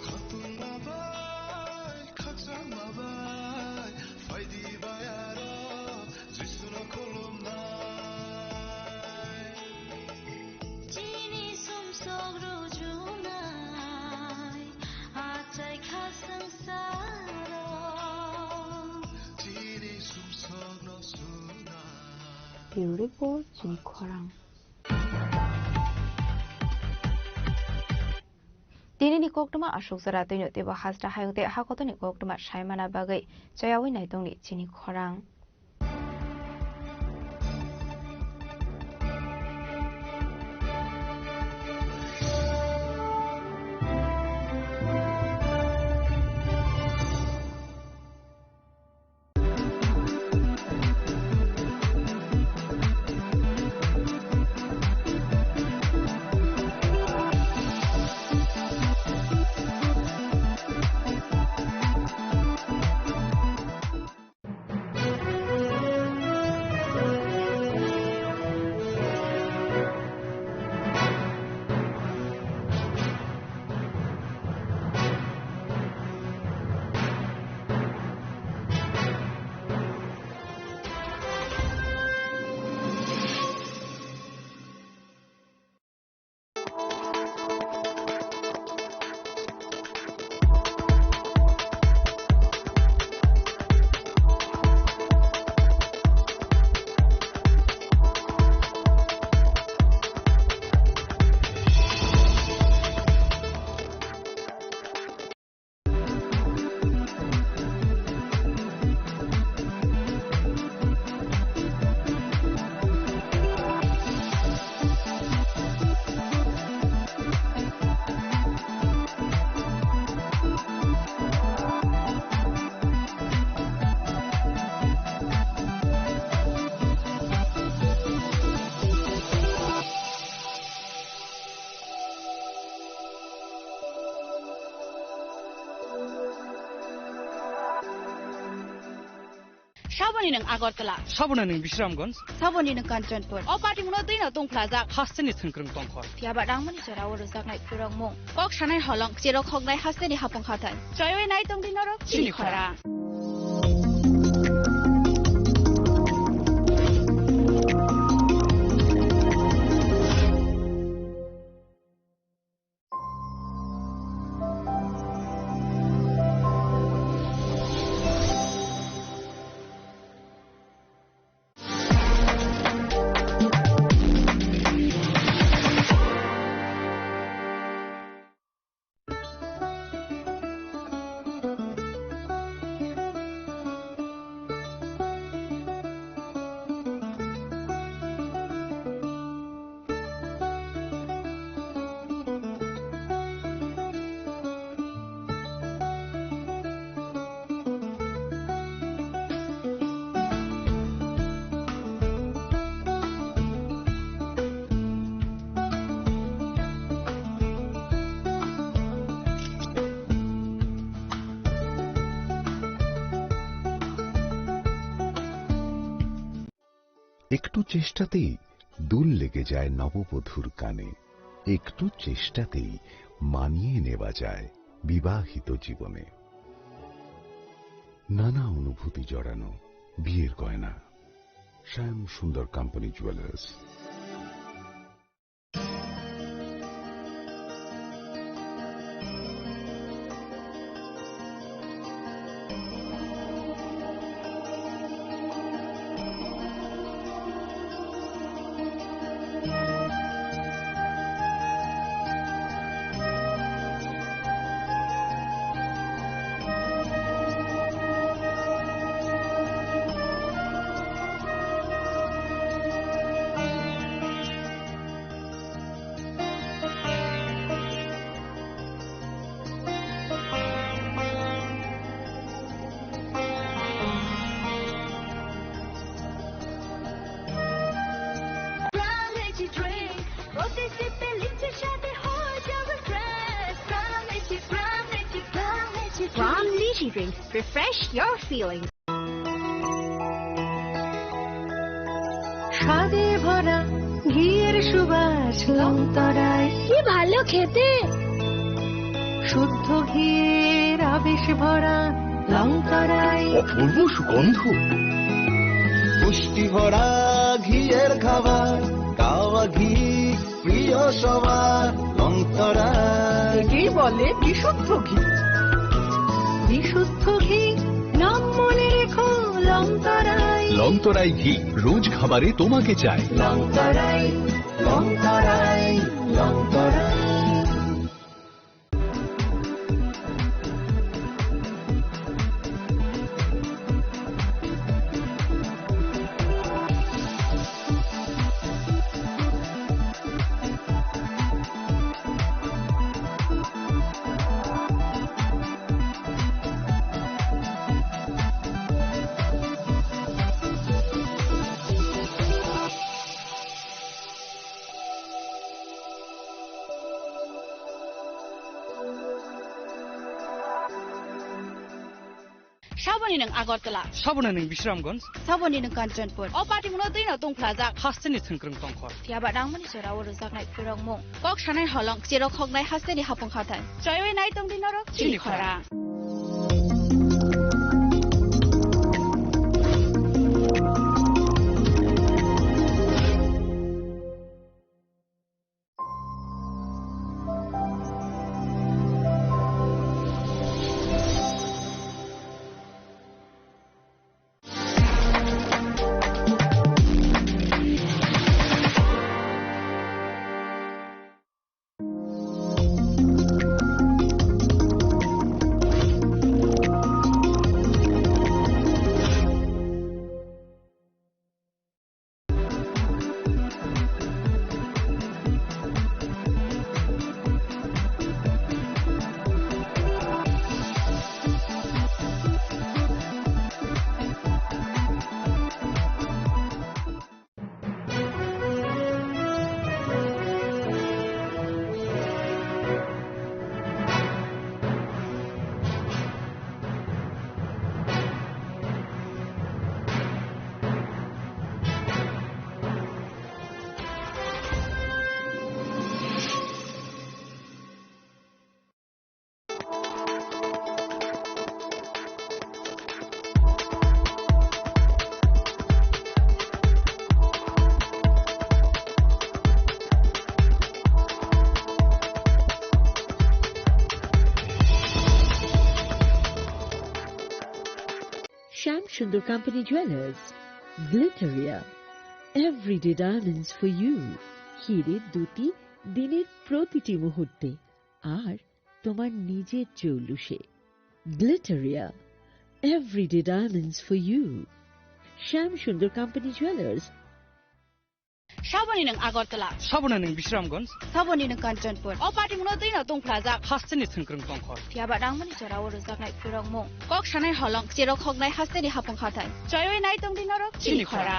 Khatungma bai, khakchangma bai, phaidi bai aro Jisuno khulumnai. Chini sumsok rujunai, achai kha sangsaro. Chini sumsokno sunai. Bureau Report, Chini Khorang. Tinini koktwma aswk jora twino teibo hasta hayung tei hakotoni koktwma saimana bagwi chayawi naitongni chini khorang. Saboni nwng Agartala. Saboni nwng Bisramganj. Saboni nwng Kanchanpur. O patimungno twino tungphlajak. Hasteni thwngkwrwng tongkhor. Phiyaba rangmani jorao rwjaknai phurokmung. Kok sanai holong, cherok hoknai hasteni hapung hathai. Choiwi nai tongdi norok chini khorang. একটু চেষ্টাতেই দুল লেগে যায় নববধূর কানে। একটু চেষ্টাতেই মানিয়ে নেওয়া যায় বিবাহিত জীবনে। নানা অনুভূতি জড়ানো বিয়ের গয়না। শ্যাম Sundar company jewellers. Pram Lychee Drink, প্রতি সিপে লিচির স্বাদে হয় যাবে fresh. Pram Lychee, Pram Lychee, Pram Lychee Drink। Pram Lychee Drink, refresh your feelings. স্বাদে ভরা ঘিয়ের সুবাস লংতরায়। কি ভালো খেতে! শুদ্ধ ঘিয়ের আবেশ ভরা লংতরায়। অপূর্ব সুগন্ধ। পুষ্টি ভরা ঘিয়ের খাবার, গাওয়া ঘি প্রিয় সবার, লংতরায়। একেই বলে বিশুদ্ধ ঘি। বিশুদ্ধ ঘি, নাম মনে রেখো, লংতরায়। লংতরায় ঘি, রোজ খাবারে তোমাকে চাই। লংতরায়, লংতরায়, Longtharai. Saboni nwng Agartala. Saboni nwng Bisramganj. Saboni nwng Kanchanpur. O party muno twi no tongphlajak. Hasteni thwngkwrwng tongkhor. Phiya ba nangmani jora o rwjaknai phwrwngmung. Kok sanai holong, cherok hoknai hasteni hapung hathai. Choiwi nai tongdi norok chini khora. Shyam Sundar company jewellers, Glitteria, everyday diamonds for you. হীরের দ্যুতি দিনের প্রতিটি মুহূর্তে, আর তোমার নিজের চৌলুসে। Glitteria, everyday diamonds for you. Shyam Sundar company jewellers. Saboni nwng Agartala. Saboni nwng Bisramganj. Saboni nwng Kanchanpur. O party muno twi no tongphlajak. Hasteni thwngkwrwng tongkhor. Phiya ba nangmani jora o rwjaknai phwrwngmung. Kok sanai holong, cherok hoknai hasteni hapung hathai. Choiwi nai tongdi norok chini khora.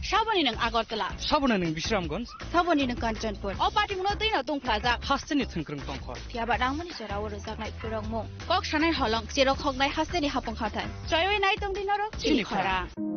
Saboni nwng Agartala. Saboni nwng Bisramganj. Saboni nwng Kanchanpur. O patimungno twino tungphlajak. Hasteni thwngkwrwng tongkhor. Phiyaba nangmani jorao rwjaknai phwrwngmung. Kok sanai holong, cherok hoknai hasteni hapung hathai. Choiwi nai tongdi norok chini chini khorang. Khorang.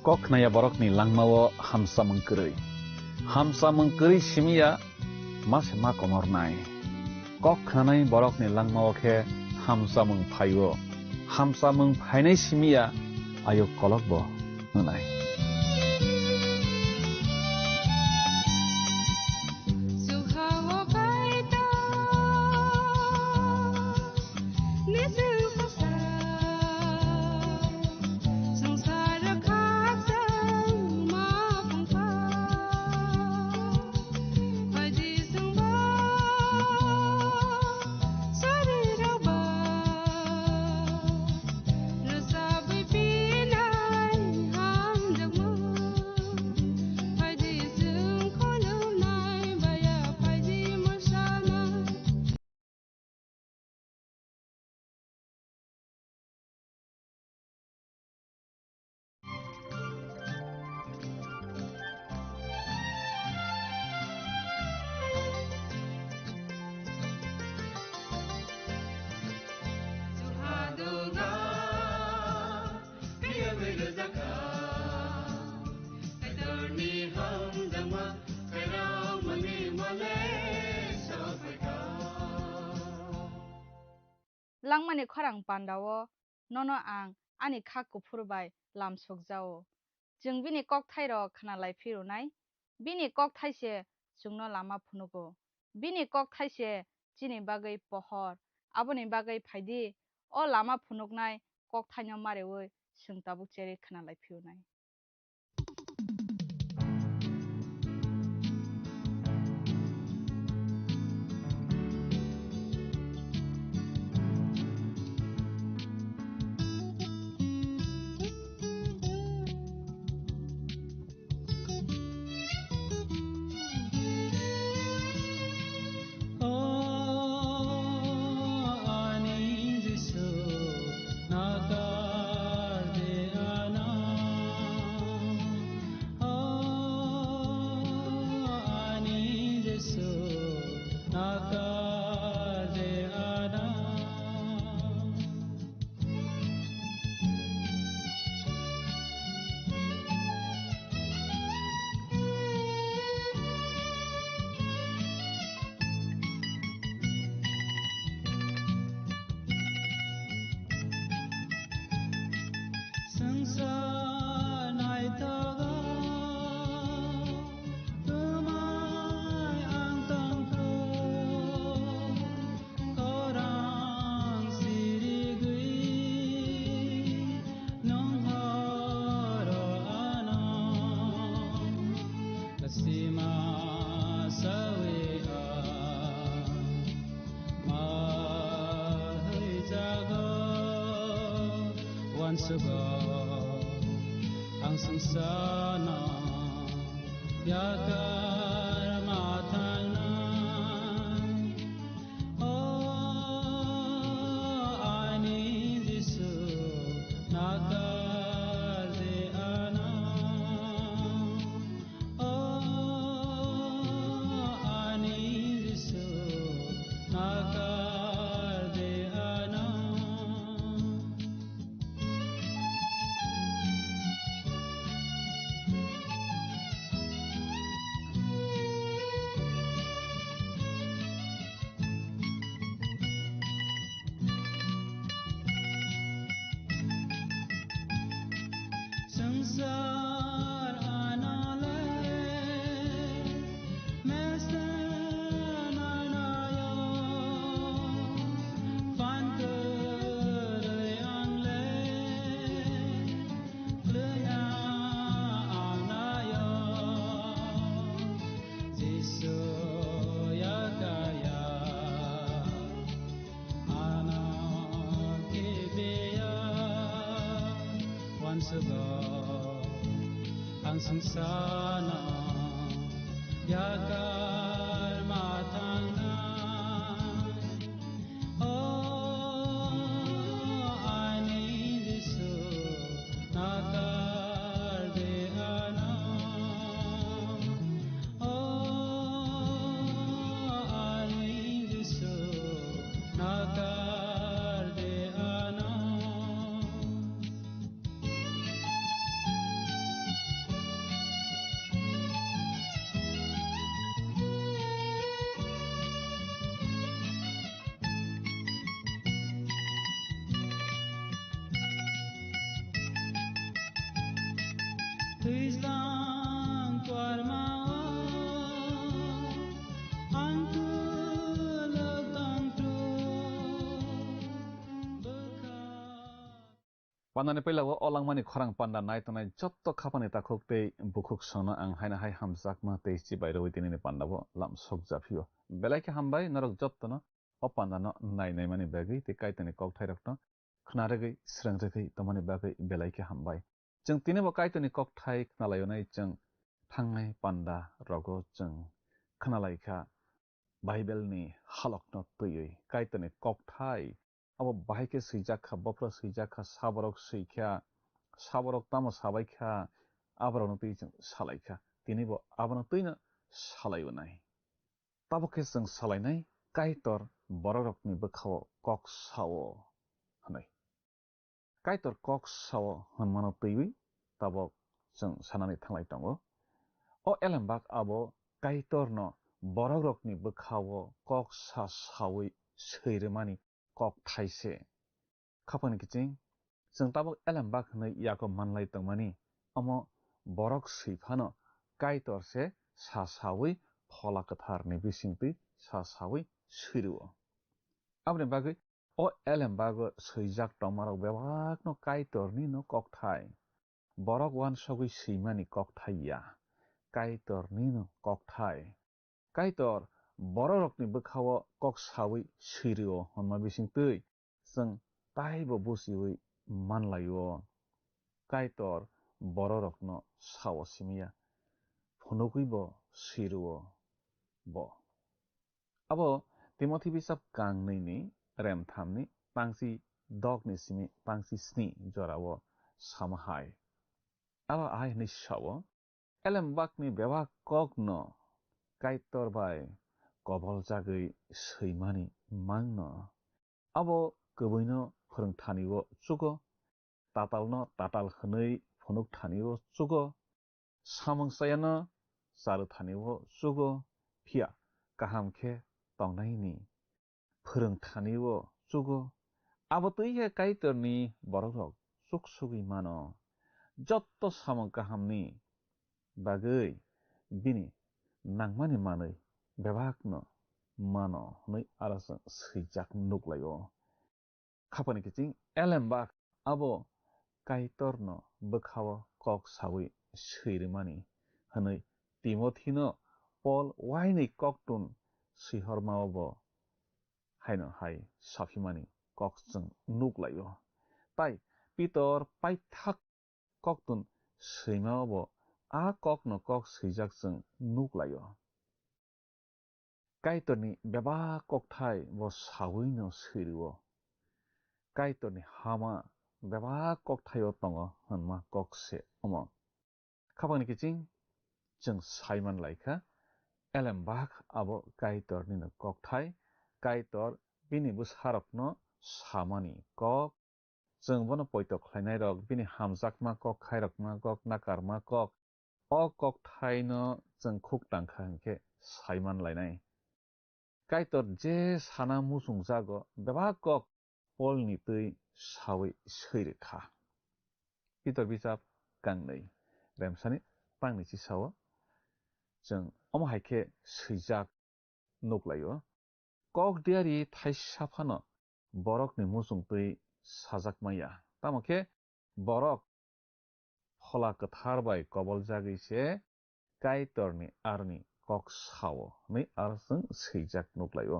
Kok khnaya borokni langmao hamsamung kwrwi. Hamsamung kwrwi simi ya ma se ma komornai. Kok khnanai borokni langmao khe hamsamung phaio. Hamsamung phainai simi ya ayuk kolokbo wngnai. Langmani khorang pandao nono ang ani kha kuphur bai lam sukjao. Chwng bini kokthairok khna lai phirunai. Bini kokthai se chwngno lama phunugo. Bini kokthai se chini bagwi pohor. Aboni bagwi phaidi, o lama phunuknai kokthaino mareui chwng tabuk cherwi khna lai phirunai. Swngchar naithogo, twmai ang tongkho. Khorang sirigwi nwng horo ano sima sawi ha ma hwi jago. Uansugo ang swngcharno yakar ma thangnai. O ani Jisu, nakar di ano. O ani Jisu, nakar di ano. Swngchar anole mesen anayo, pantwrwi angle lwya anayo, Jisu yakaya. Ano kibiya wansugo ang swngcharno yakar ma thangnai. O ani Jisu, nakar di ano. O ani Jisu, nakar di ano. Twijlang kwarmao ang kwlwk tongthok bwkha. Pandani puila o langmani khorang panda nai tongnai jotto khapani takhuk tei bukhuk songno ang haino hai hamjakma tei chibai rwui tinini pandao lam sok japhio. Belai khe hambai norok jottono o pandano nai naimani bagwi tei Kaitorni kokthairokno khna rwgwi srwng rwgwi tongmani bagwi belai khe hambai. Chwng tinibo Kaitorni kokthai khna laionai chwng thangnai panda rogo chwng khna lai kha Bible ni halokno twiwi Kaitorni kokthai abo bahai khe swijak kha, bophro swijak kha, saborok swi kha, saborok tamo sabai kha, aborokno twi chwng salai kha. Tinibo abono twino salai onai. Tabok khe chwng salainai Kaitor borokrokni bwkhao kok sao hwnwi. Kaitor kok sao hwnmano twiwi tabok chwng sanani thanglai tongo. O elembak abo Kaitorno borokrokni bwkhao kok sa saui swi rwmani kokthai se. Khapangni kiching, chwng tabok elembak hwnwi yago manlai tongmani, omo borok swi phano Kaitor se sa saui Phola Kwtharni bisingtwi sa saui swi rwo. Aboni bagwi o elembago swijak tongmarok bebakno Kaitorni'-no kokthai. Borok uansugwi swimani kokthai ya, Kaitorni'-no kokthai. Kaitor borokrokni bwkhao kok saui swi rwo hwnma bisingtwi chwng taibo buchiui manlaio. Kaitor borokrokno sao simi ya, phunugwibo swi rwo bo. Abo Timothi bisap kang nwi ni rem tham ni pangsi dok ni simi pangsi sni jorao sama hai. Abo ahai hwnwi sao, elembakni bebak kokno Kaitor bai kobol jagwi swimani mangno. Abo kwbwino phwrwngthani-o chugo, tatalno tatal hwnwi phunukthani-o chugo, samung chayano charwthani-o chugo, phiya kaham khe tongnaini phwrwngthani-o chugo. Abo twi khe Kaitorni borokrok chuksugwi mano. Jotto samung kahamni bagwi bini nangmani manwi bebakno mano hwnwi aro chwng swijak nuklaio. Khapani kiching elembak abo Kaitorno bwkhao kok saui swi rwmani hwnwi Timothino Pol wainwi koktun swihormao bo haino hai saphimani kok chwng nuklaio. Tai Pitor paithak koktun swimao bo a kokno kok swijak chwng nuklaio. Kaitorni bebak kokthai bo saui'-no swi rwo. Kaitorni hama bebak kokthaio tongo hwnma kok se omo. Khapangni kiching chwng sai man lai kha, elembak abo Kaitorni'-no kokthai, Kaitor bini bwsarokno samani kok. Chwng bono poito khlainairok, bini hamjakma kok, khairokma kok, nakarma kok, o kokthaino chwng khuk tang kha hwn khe sai man lainai. Kaitor je sana muchungjago, bebak kok Polni twi saui swi rw kha. Pitor bijap kangnwi, remsani tangni chisao chwng omo hai khe swijak nuklaio. Kok diari thaisa phano borokni muchung twi sajak maya. Tamo khe borok Phola Kwthar bai koboljagwi se Kaitorni aroni kok sao hwnwi aro chwng swijak nuklaio.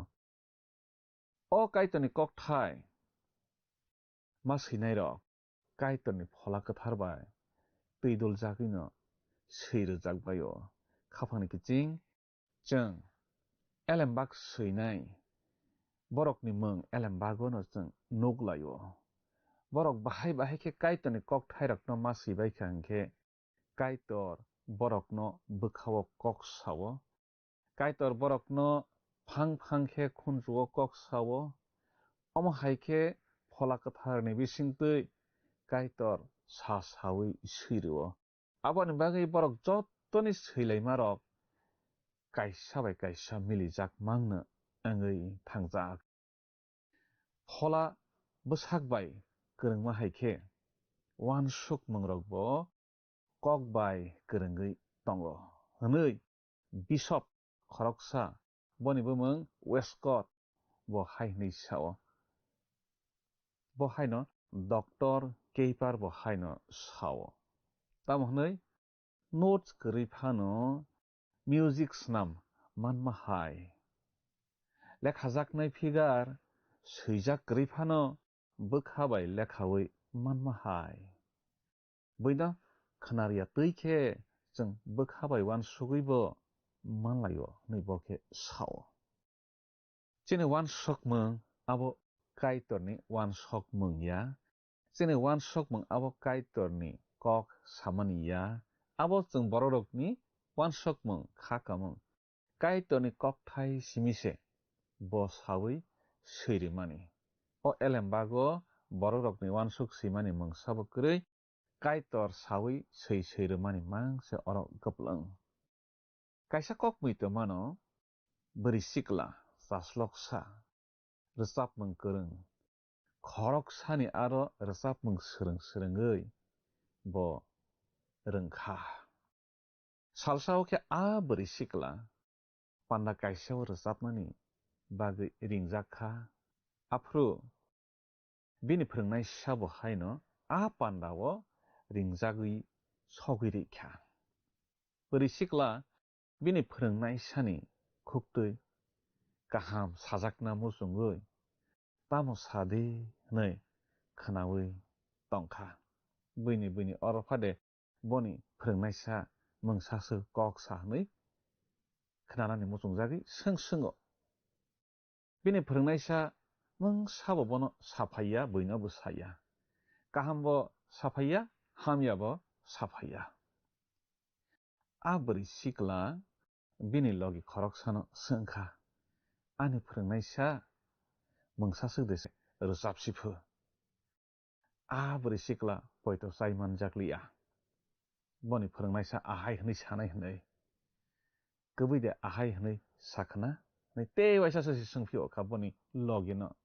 O Kaitorni kokthai ma swinairok Kaitorni Phola Kwthar bai twi duljagwino swi rwjak bai-o. Khaphangni kiching chwng elembak swinai borokni mung elembagono chwng nuk lai-o. Borok bahai bahai khe Kaitorni kokthairokno ma swi bai kha hwn khe Kaitor borokno bwkha-o kok sao. Kaitor borokno phang phang khe khunju-o kok sao. Omo hai khe Phola Kwtharni bisingtwi Kaitor sa saui swi rw-o. Aboni bagwi borok jottoni swilaimarok kaisa bai kaisa milijak mangno wngwi thangjak. Phola bwsak bai kwrwngma hai khe uansukmungrokbo kok bai kwrwngwi tongo, hwnwi Bishop khoroksa, boni bumung Westcott, bo hai hwnwi sao. Bo haino Doctor Keiper bo haino sao. Tamo hwnwi notes kwrwi phano music snam manma hai. Lekhajaknai figure swijak kwrwi phano bwkha bai lekhawi manma hai. Buino khwnarya twi khe chwng bwkha bai uansugwi bo manlaio hwnwi bo khe sao. Chini uansukmung abo Kaitorni uansukmung ya. Chini uansukmung abo Kaitorni kok samani ya. Abo chwng bororokni uansukmung kha kamung. Kaitorni kokthai simi se bo sawi swi rimani. O elembago bororokni uansuk swimani mungsa bo kwrwi, Kaitor sawi swi swi rwmani mang se oro gwplwng. Kaisa kok mui tongmano, bwrwi sikla, chasloksa, rwchapmung kwrwng, khoroksani aro rwchapmung swrwng swrwngwi bo rwngkha. Salsa o khe a bwrwi sikla panda kaisa o rwchapmani bagwi ringjak kha. Aphuru bini phwrwngnaisa bo haino a panda o ringjagwi sogwi rikha. Bwrwi sikla bini phwrwngnaisani khuktwi kaham sajakna muchungwi, "Tamo sa di?" hwnwi khwnawi tongkha. Buini, buini oro phade boni phwrwngnaisa mungsa swk kok sa hwnwi khwnanani muchungjagwi swng swngw. Bini phwrwngnaisa mungsa bo bono saphaiya, buino bo saya. Kaham bo saphaiya, hamya bo saphaiya. A bwrwi sikla bini logi khoroksano swngkha, "Ani phwrwngnaisa mungsa swk de se rwchap si phu." A bwrwi sikla poito chai manjak liya. Boni phwrwngnaisa ahai hwnwi sanai hwnwi, "Kwbwi de ahai hwnwi sakhna?" hwnwi tei waisa se swngphio kha boni logino.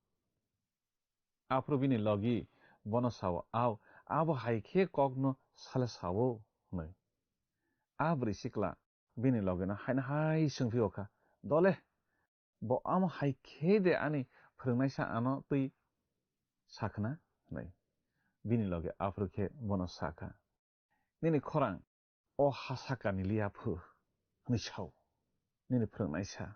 Aphuru bini logi bono sao, "Au, abo hai khe kokno sale sao," hwnwi. A bwrwi sikla bini logino haino hai swngphio kha, "Dole, bo amo hai khe de ani phwrwngnaisa ano twi sakhna?" hwnwi. Bini logi aphuru khe bono sakha, "Nini khorang o ha sakani liya phu," hwnwi sao nini phwrwngnaisa.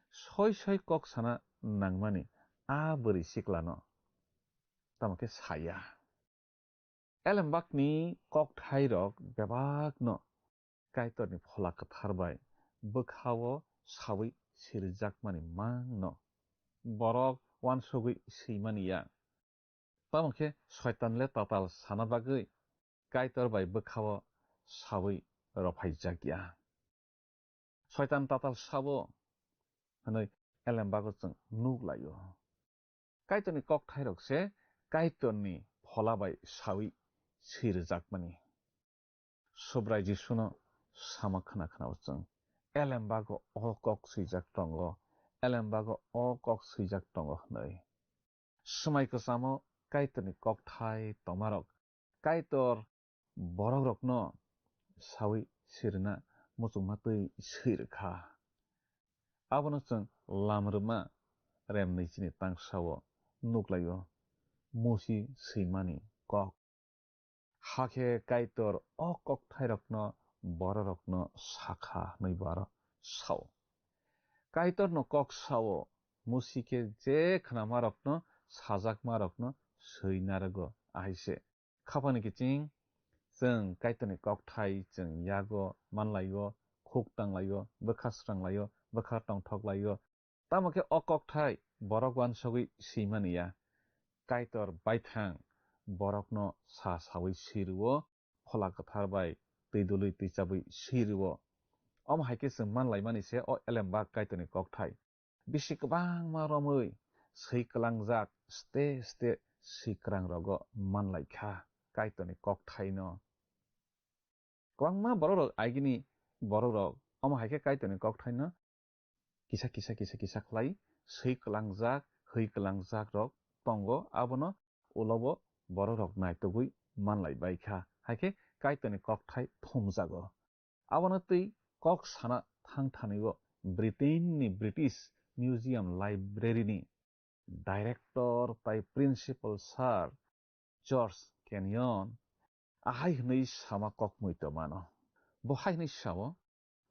Soi soi kok sana nangmani a bwrwi siklano tamo khe saya. Elembakni kokthairok bebakno Kaitorni Phola Kwthar bai bwkhao sawi sirijakmani mangno borok uansugwi swimani ya. Tamo khe Soitan le tatal sana bagwi Kaitor bai bwkhao sawi rophaijakya. Soitan tatal sabo hwnwi elembago chwng nuk lai-o. Kaitorni kokthairok se Kaitorni Phola bai sawi sirijakmani. Subrai Jisuno sama khna khna-o chwng, "Elembago o kok swijak tongo, elembago o kok swijak tongo," hwnwi. Swmai kwchamo Kaitorni kokthai tongmarok Kaitor borokrokno sawi sirina muchungma twi swi rwkha. Abono chwng Lamrwma rem nwichini tangsao nuklaio, Musi swimani kok. Hakhe Kaitor o kokthairokno bororokno sakha hwnwi bo aro sao. Kaitorno kok sao, Musi khe je khnamarokno, sajakmarokno swi narwgo, ahai se. Khapani kiching, chwng Kaitorni kokthai chwng yago manlaio, khuk tanglaio, bwkha sranglaio, bwkha tongthoklaio. Tamo khe o kokthai borok uansugwi swimani ya. Kaitor baithang borokno sa sawi swi rw-o, Phola Kwthar bai twi dului twi chabwi swi rw-o. Omo hai khe chwng manlaimani se o elembak Kaitorni kokthai. Bisi kwbangma romwi swi kwlangjak, ste ste swi kwrang rogo manlai kha Kaitorni kokthaino. Kwbangma borokrok agini borokrok omo hai khe Kaitorni kokthaino kisa kisa kisa kisa khlai swi kwlangjak, hwi kwlangjak rok tongo, abono ulo bo borokrok naitugwi manlai bai kha. Hai khe Kaitorni kokthai thumjago. Abono twi kok sana thang thani-o Britain ni British Museum Library ni director tai principal sir George Kenyon ahai hwnwi sama kok muitomano. Bo hai hwnwi sao,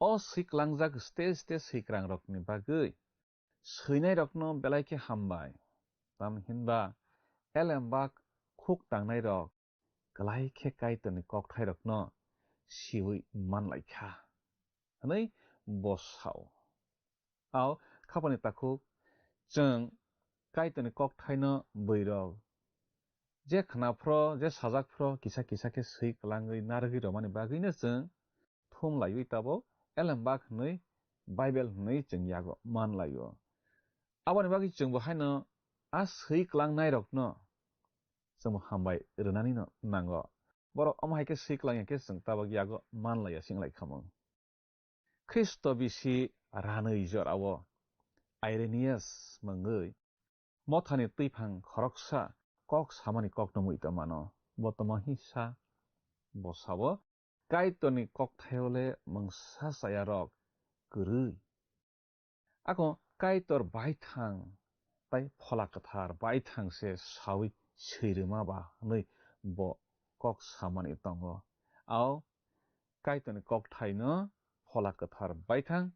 "O swi klangjak stage stage swikrangrokni bagwi swinairokno belai khe hambai. Tamni hinba elembak khuk tangnairok klai khe Kaitorni kokthairokno siui manlaikha," hwnwi bo sao. Ao khapani takhuk chwng Kaitorni kokthaino bwrwirok je khna phro, je sajak phro, kisa kisa khe swi kwlangwi narwgwi romani bagwino chwng thum laiwi tabuk elembak hwnwi Bible hwnwi chwng yago man laio. Aboni bagwi chwngbo haino a swi kwlangnairokno chwngbo hambai rwnanino nango. Borok omo hai khe swi kwlangya khe chwng tabuk yago man laiya se wng lai khamung. Khristo bisi ranwi jorao Irenaeus mungwi mothani twiphang khoroksa kok samani kokno muitomano. Bo tamo hisa? Bo sao, Kaitorni kokthaio le mungsa chayarok kwrwi. Ako Kaitor baithang tai Phola Kwthar baithang se saui swirwma ba hwnwi bo kok samani tongo. Ao Kaitorni kokthaino Phola Kwthar baithang,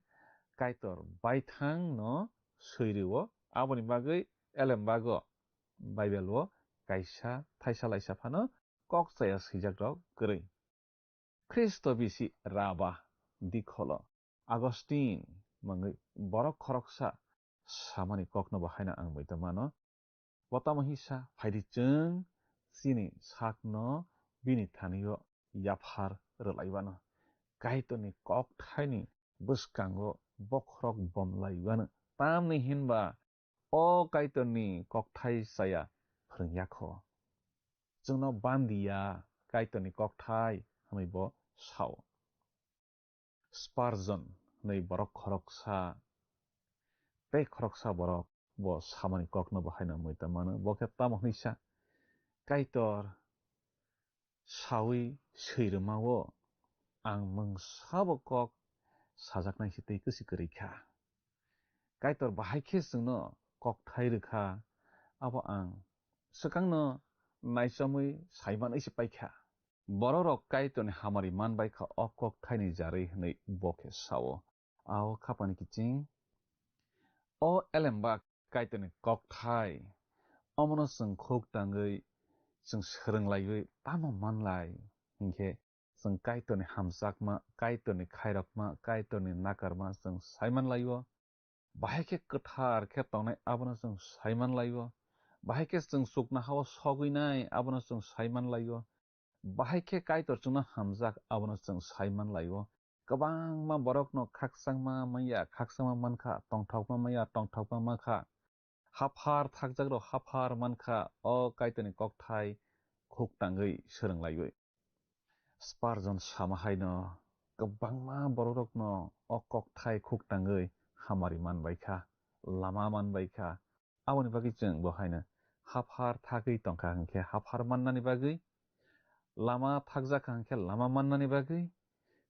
Kaitor baithangno swirwo. Aboni bagwi elembago Bible-o kaisa thaisa laisa phano kok chaya swijakrok kwrwi. Khristo bisi raba dikholo Augustine mungwi borok khoroksa samani kokno bo haino ang muitomano. Bo tamo hisa? Phaidi chwng chini sakno bini thani-o yaphar rwlaiwano. Kaitorni kokthaini bwskango bokhorok bomlaiwano. Tamni hinba o Kaitorni kokthai chaya phrwngya kho. Chwngno bandiya Kaitorni kokthai hwnwi bo sao. Spurgeon hwnwi borok khoroksa, tei khoroksa borok bo samani kokno bo haino muitomano. Bo khe tamo hwnwi sa, Kaitor saui swirwmao ang mungsabo kok sajaknai se tei kwswi kwrwi kha. Kaitor bahai khe chwngno kokthai rwkha, abo ang swkangno naichamwi saimanwi se paikha. Bororok Kaitorni hamari manbai kha o kokthaini jarwi hwnwi bo khe sao. Ao khapani kiching, o elembak Kaitorni kokthai, omono chwng khuk tangwi chwng swrwng laiwi tamo manlai hinkhe chwng Kaitorni hamjakma, Kaitorni khairokma, Kaitorni nakarma chwng saiman laio. Bahai khe kwthar khe tongnai abono chwng saiman laio. Bahai khe chwng chuknohao sogwinai abono chwng saiman laio. Bahai khe Kaitor chwngno hamjak abono chwng saiman laio. Kwbangma borokno khakchangma manya khakchangma mankha, tongthokma manya tongthokma mankha. Haphar thakjakrok haphar mankha, o Kaitorni kokthai khuk tangwi swrwng laiwi. Spurgeon sama haino kwbangma bororokno o kokthai khuk tangwi hamari manbaikha, lama manbaikha. Aboni bagwi chwng bo haino haphar thagwi tongkha hinkhe haphar mannani bagwi, lama thakjakha hinkhe lama mannani bagwi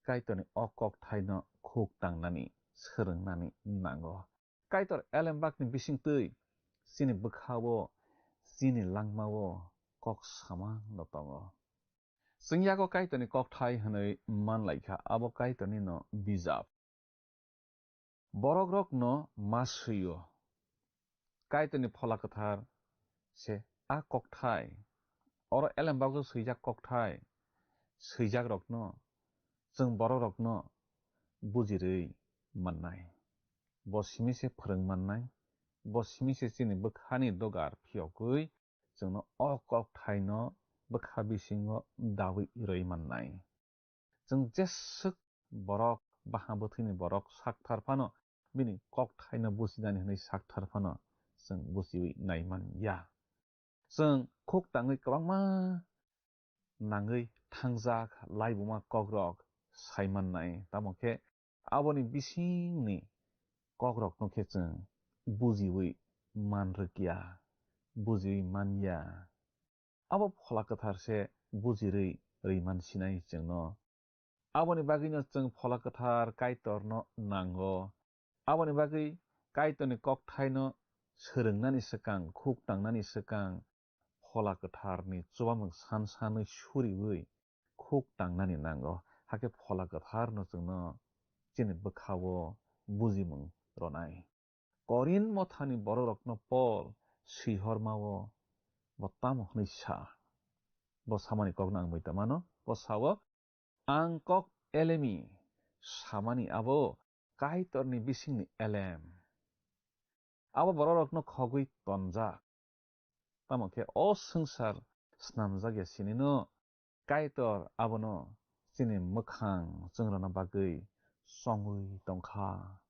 Kaitorni o kokthaino khuk tangnani, swrwngnani nango. Kaitor elembakni bisingtwi chini bwkhao, chini langmao kok samano tongo. Chwng yago Kaitorni kokthai hwnwi manlaikha, abo Kaitornino bijap. Borokrokno ma swi-o. Kaitorni Phola Kwthar se a kokthai, oro elembago swijak kokthai, swijakrokno chwng borokrokno bujirwi mannai. Bo simi se phrwng mannai, bo simi se chini bwkhani dogar phiyogwi chwngno o kokthaino bwkha bisingo dawi rwi mannai. Chwng jeswk borok, baha bwthwini borok sakthar phano bini kokthaino bujinani hwnwi sakthar phano chwng bujiwi naiman ya. Chwng khuk tangwi kwbangma nangwi thangjak laibuma kokrok saimannai, tamo khe aboni bisingni kokrokno khe chwng bujiwi man rwkya, bujiwi man ya. Abo Phola Kwthar se bujirwi rwi man sinai chwngno. Aboni bagwino chwng Phola Kwthar Kaitorno nango. Aboni bagwi Kaitorni kokthaino swrwngnani swkang, khuk tangnani swkang, Phola Kwtharni chubamung san sanwi suriwi khuk tangnani nango. Hakhe Phola Kwtharno chwngno chini bwkhao bujimung rwnai. Korinth mothani bororokno Pol swihormao bo tamo hwnwi sa? Bo samani kokno ang muita mano. Bo sao, "Ang kok elemi samani abo Kaitorni bisingni elem. Abo bororokno khogwi tonjak." Tamo khe o swngchar snamjak ya sinino Kaitor abono chini mwkhang chwngrwna bagwi chongwi tongkha.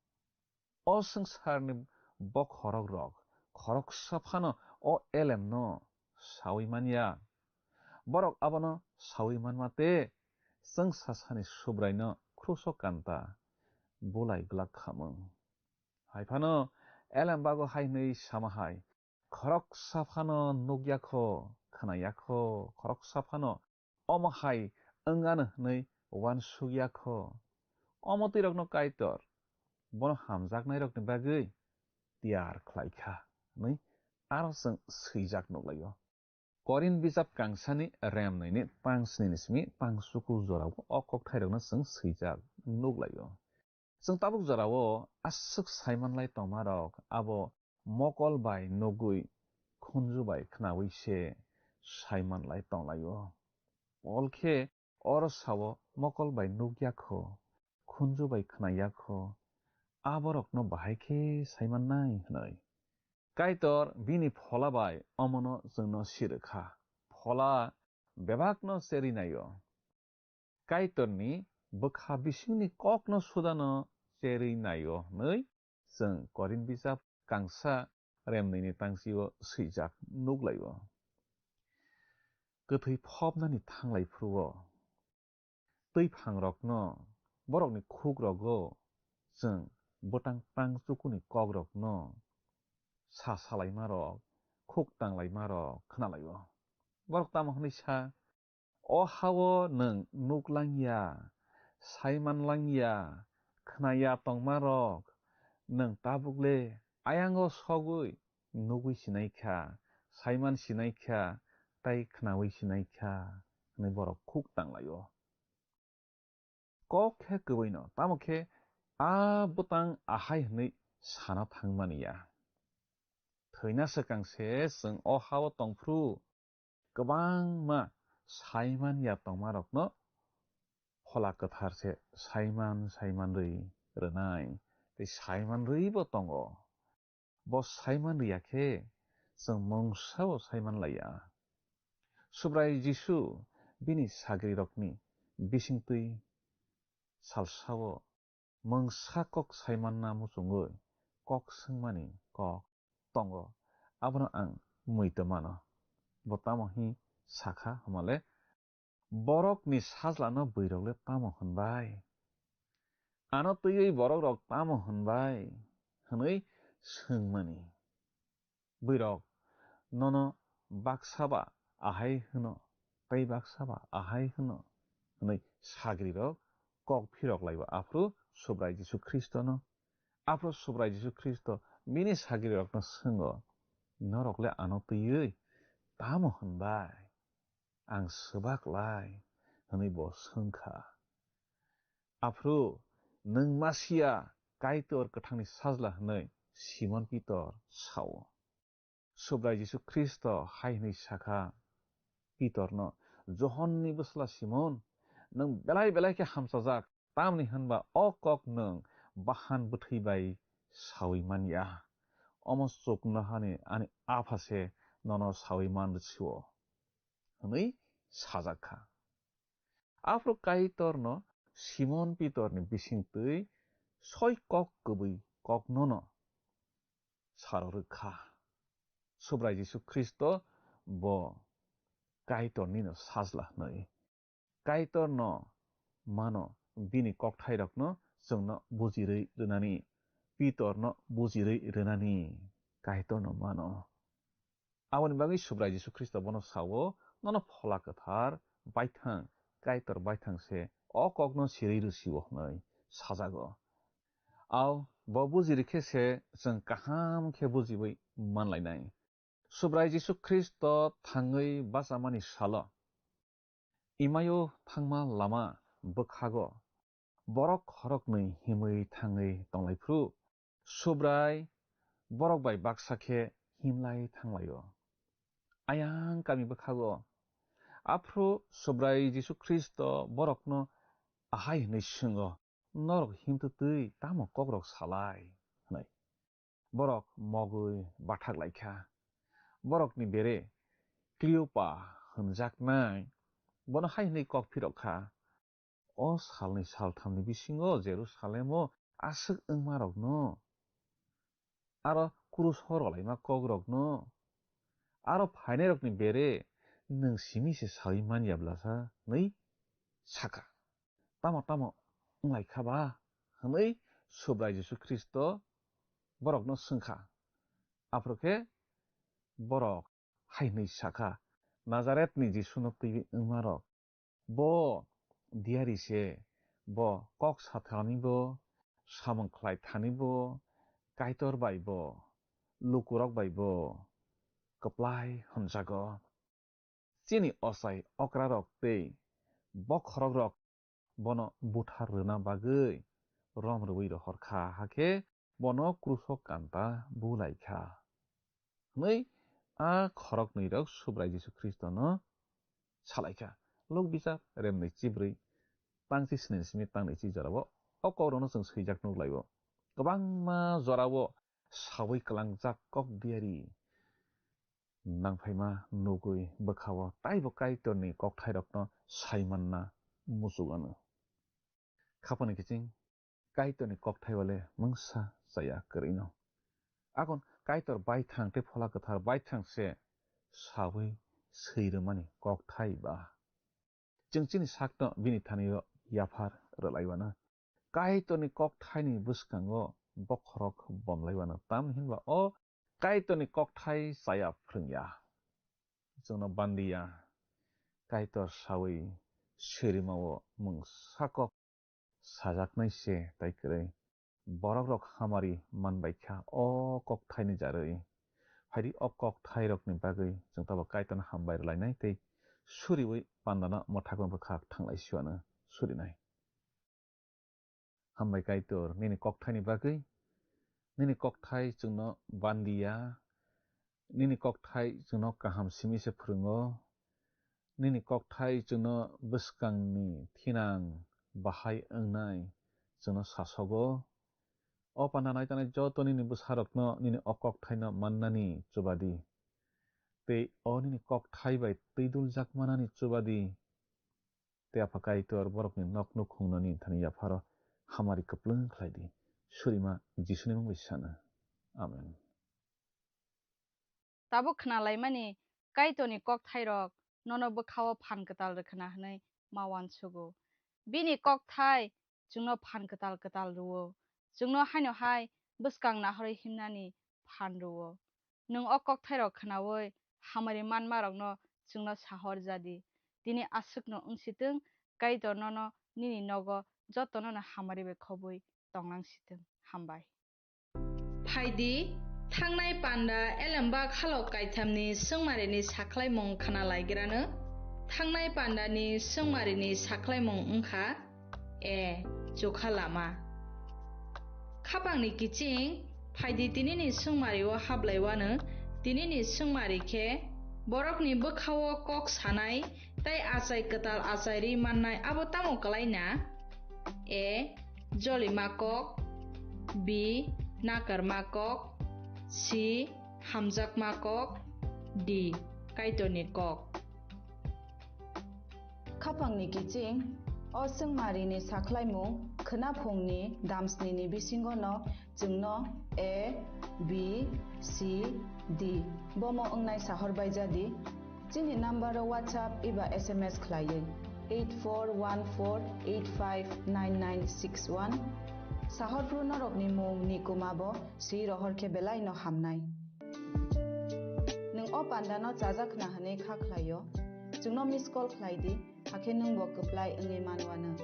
O swngcharni bokhorok rok khoroksa phano o elemno sawi man ya. Borok abono sawi manma tei chwngsasani Subraino kruso kanta bulai glak khamung. Hai phano elem bago hai hwnwi sama hai, "Khoroksa phano nukya kho, khwnaya kho, khoroksa phano omo hai wngano hwnwi uansukya kho. Omo twi rokno Kaitor bono hamjaknairokni bagwi tiyar khlai kha," hwnwi aro chwng swijak nuklaio. Korinth bijap kangsani remnwini tang snini simi tang chukur jorao o kokthairokno chwng swijak nuklaio. Chwng tabuk jorao aswk saimanlai tongmarok abo mokol bai nugwi khunju bai khnaui se saimanlai tonglaio. Pol khe oro sao, "Mokol bai nukya kho, khunju bai khnaya kho, aborokno bahai khe saimannai," hwnwi. Kaitor bini Phola bai omono chwngno sirwkha. Phola bebakno cherwi naio. Kaitorni bwkha bisingni kokno sudano cherwi naio hwnwi chwng Korinth bijap kangsa remnwini tangsio swijak nuklaio. Kwthwi phobnani thanglai phuru-o, twi phangrokno, borokni khukrokgo chwng bwtang tang chukuni kokrokno sa salaimarok, khuk tanglaimarok khnalaio. Borok tamo hwnwi sa, "O ha-o nwng nuk langya, saiman langya, khnaya tongmarok, nwng tabukle ayango sogwi nugwi sinai kha, saiman sinai kha, tei khnaui sinai kha," hwnwi borok khuk tanglaio. Kok khe kwbwino, tamo khe a bwtang ahai hwnwi sana thangmani ya. Thwina swkang se chwng o ha-o tongphru kwbangma saiman ya tongmarokno Phola Kwthar se saiman saiman rwi rwnai, tei saiman rwibo tongo. Bo saiman rwya khe chwng mungsao saiman laiya. Subrai Jisu bini sagrirokni bisingtwi salsao mungsa kok saimanna muchungwi kok swngmani kok tongo, abono ang muitu mano. Bo tamo hwnwi sakha hwnmale, "Borokni sajlano bwrwirokle tamo hwnbai? Ano twiwi borokrok tamo hwnbai?" hwnwi swngmani. Bwrwirok nono baksa ba ahai hwno, tei baksa ba ahai hwno, hwnwi sagrirok kok phirok laibo aphuru Subrai Jisu Khristono. Aphuru Subrai Jisu Khristo bini sagrirokno swngo, "Norokle ano twiwi tamo hwnbai? Ang swbak lai?" hwnwi bo swngkha. Aphuru, "Nwng Masia, Kaitor kwthangni sajla," hwnwi Simon Pitor sao. Subrai Jisu Khristo hai hwnwi sakha Pitorno, "Johonni bwsla Simon, nwng belai belai khe hamchajak, tamni hwnba o kok nwng bahan bwthwi bai saui man ya. Omo chuknohani ani Apha se nono saui man rw sio," hwnwi sajak kha. Aphuru Kaitorno Simon Pitorni bisingtwi soi kok kwbwi koknono saro rwkha. Subrai Jisu Khristo bo Kaitornino sajla hwnwi. Kaitorno mano, bini kokthairokno chwngno bujirwi rwnani, Pitorno bujirwi rwnani Kaitorno mano. Aboni bagwi Subrai Jisu Khristo bono sao, "Nono Phola Kwthar, baithang, Kaitor baithang se o kokno sirwi rwsio hwnwi sajago. Au, bo bujirikhe se chwng kaham khe bujiwi manlainai. Subrai Jisu Khristo thangwi bachamani salo, Imaio thangma lama bwkhago borok khoroknwi himwi thangwi tonglaiphrw, Subrai borok bai baksa khe himlai thanglaio. Ayang kami bwkhago aphru Subrai Jisu Khristo borokno ahai hwnwi swngo, "Norok himtwtwi tamo kokrok salai?" hwnwi. Borok mogwi bathak lai kha. Borokni bere Kliopa hwnjaknai bono hai hwnwi kok phirok kha, "O salni salthamni bisingo Jerusalemo aswk wngmarokno, aro kruso rwlaima kokrokno, aro phainairokni bere nwng simi se saui man ya bwlasa?" hwnwi sakha. "Tamo tamo wng lai kha ba?" hwnwi Subrai Jisu Khristo borokno swng kha. Aphuru khe borok hai hwnwi sa kha, "Nazaretni Jisuno twiwi wngmarok, bo diyari se, bo kok satharanibo, samung khlai thanibo, Kaitor baibo, lukurok baibo kwplai hwnjago. Chini ochai okrarok tei bokhorokrok bono buthar rwna bagwi rom rwui rohor kha, hakhe bono kruso kanta bu lai kha," hwnwi a khoroknwirok Subrai Jisu Khristono sa lai kha. Luk Bisap remnwi chibrwi tangchi sni simi tangnwi chi jorao o kokrokno chwng swijak nuk lai-o. Kwbangma jorao saui kwlangjak kok diyari nangphaima nugwi bwkha-o taibo Kaitorni kokthairokno sai manna muchuk anw. Khapangni kiching Kaitorni kokthai o le mungsa chaya kwrwino. Akon Kaitor baithang tei Phola Kwthar baithang se saui swi rwmani kokthai ba. Chwng chini sakno bini thani-o yaphar rwlaiwano. Kaitorni kokthaini bwskango bokhorok bomlaiwano, tamni hinba o Kaitorni kokthai chaya phrwngya. Chwngno bandiya, Kaitor saui sirima-o mungsa kok sajaknai se tai kwrwi. Borokrok hamari manbai kha o kokthaini jarwi. Phaidi o kokthairokni bagwi chwng tabuk Kaitorno hambai rwlainai tei suriui pandano mwthakma bwkhak thanglai siwano surinai. Hambai Kaitor, nini kokthaini bagwi. Nini kokthai chwngno bandiya, nini kokthai chwngno kaham simi se phrwngo. Nini kokthai chwngno bwskangni thinang bahai wngnai chwngno sasogo. O panda naitanai joto nini bwsarokno nini o kokthaino mannani chubadi. Tei o nini kokthai bai twi duljak manani chubadi. Tei Apha Kaitor borokni nok nukhungnani thani yapharo hamari kwplwng khlai di. Surima Jisuni mung bai sana. Amen. Tabuk khnalaimani Kaitorni kokthairok nono bwkha-o phan kwtal rwkhwna hwnwi ma uansugo. Bini kokthai chwngno phan kwtal kwtal rw-o, chwngno haino hai bwskang nahorwi himnani phan rw-o. Nwng o kokthairok khnaui hamari manmarokno chwngno sahor ja di. Tini aswkno wng si thung, Kaitor nono nini nogo jotonono hamari bai khobwi tong lang si thung. Hambai. Phai di, thangnai panda elembak halok kaithamni swngmarini sakhlaimung khna laigrano. Thangnai pandani swngmarini sakhlaimung wngkha, A. Chukha lama. Khapangni kiching, phai di tinini swngmari-o hablaiwano, tinini swngmari khe borokni bwkha-o kok sanai tei achai kwtal achai ri mannai abo tamo kwlai na? A. Jolima kok. B. Nakarma kok. C. Hamjakma kok. D. Kaitorni kok. Khapangni kiching, o swngmarini sakhlaimung khwnaphungni damsnini bisingono chwngno A, B, C, D bomo wngnai sahor bai ja di. Chini number-o WhatsApp eba S M S khlaiwi eight four one four eight five nine nine six one. Sahorphru norokni mung ni kuma bo swi rohor khe belai no hamnai. Nwng o panda no chajak khna hwnwi kha khlai-o, chwngno miss call khlai di. hakhe nwng bo kwplai wngwi man uanw.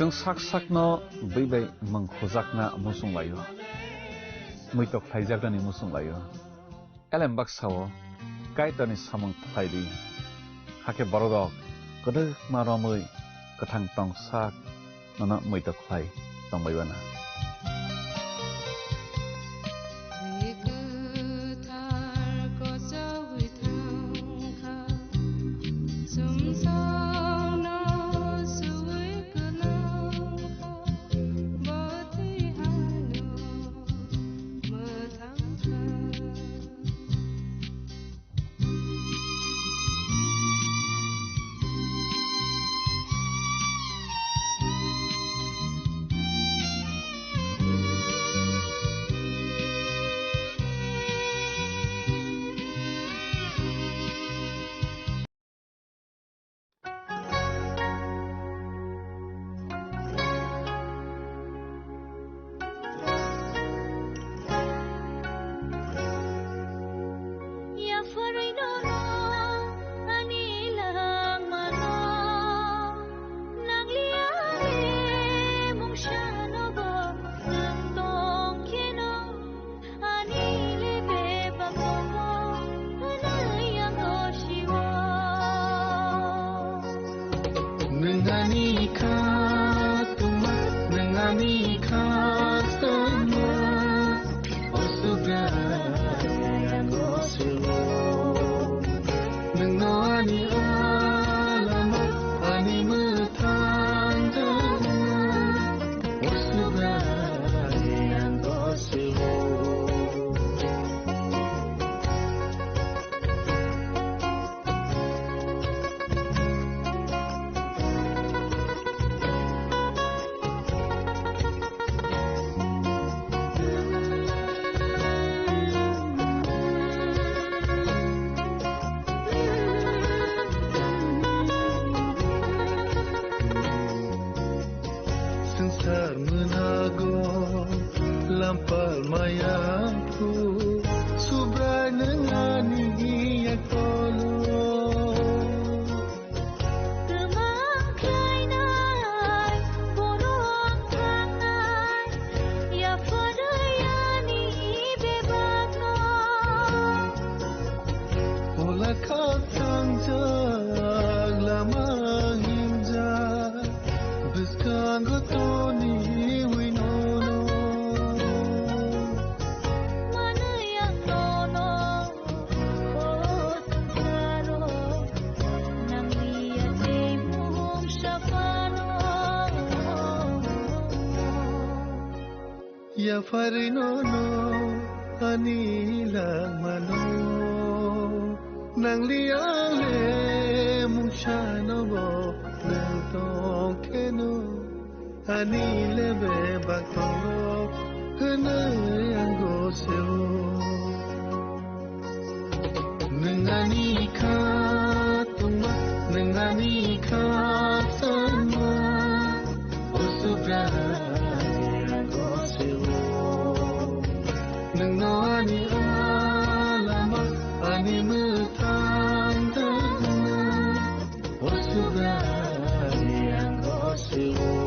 Chwng sak sakno bwi bai mwng khujakna muchung laio, muitok khlaijaknani muchung laio. Elem baksa-o Kaitorni samung khlai di, hakhe bororok kwdwkma romwi kwthang tong sak nono muitok khlai tongbai uanw. Ani le bebak tongo, hwnwi ang gosio. Nwng ani kha tongma, nwng ani kha tongma, o Subrai ang gosio. Nwng no ani alama, ani mwthang tongma, o Subrai ang gosio. Swngchar mwnago lampal maya phu, Subrai nwng ani yaktolo. Kwmang khlainai, borok thangnai, yapharwi ani bebakno. Ola khak thangjak lama himjak, bwskango toniwi nono. Manwi ang nono, o swngcharo, nanglia tei mungsa phano. Yapharwi nono ani langmano, nangli ang le mungsa nobo nang tong kheno, ani le bebak tongo hwnwi ang gosio. Nwng ani kha tongma, nwng ani kha tongma, o Subrai ang gosio. Nwng no ani alama, ani mwthang tongma, o Subrai ang gosio.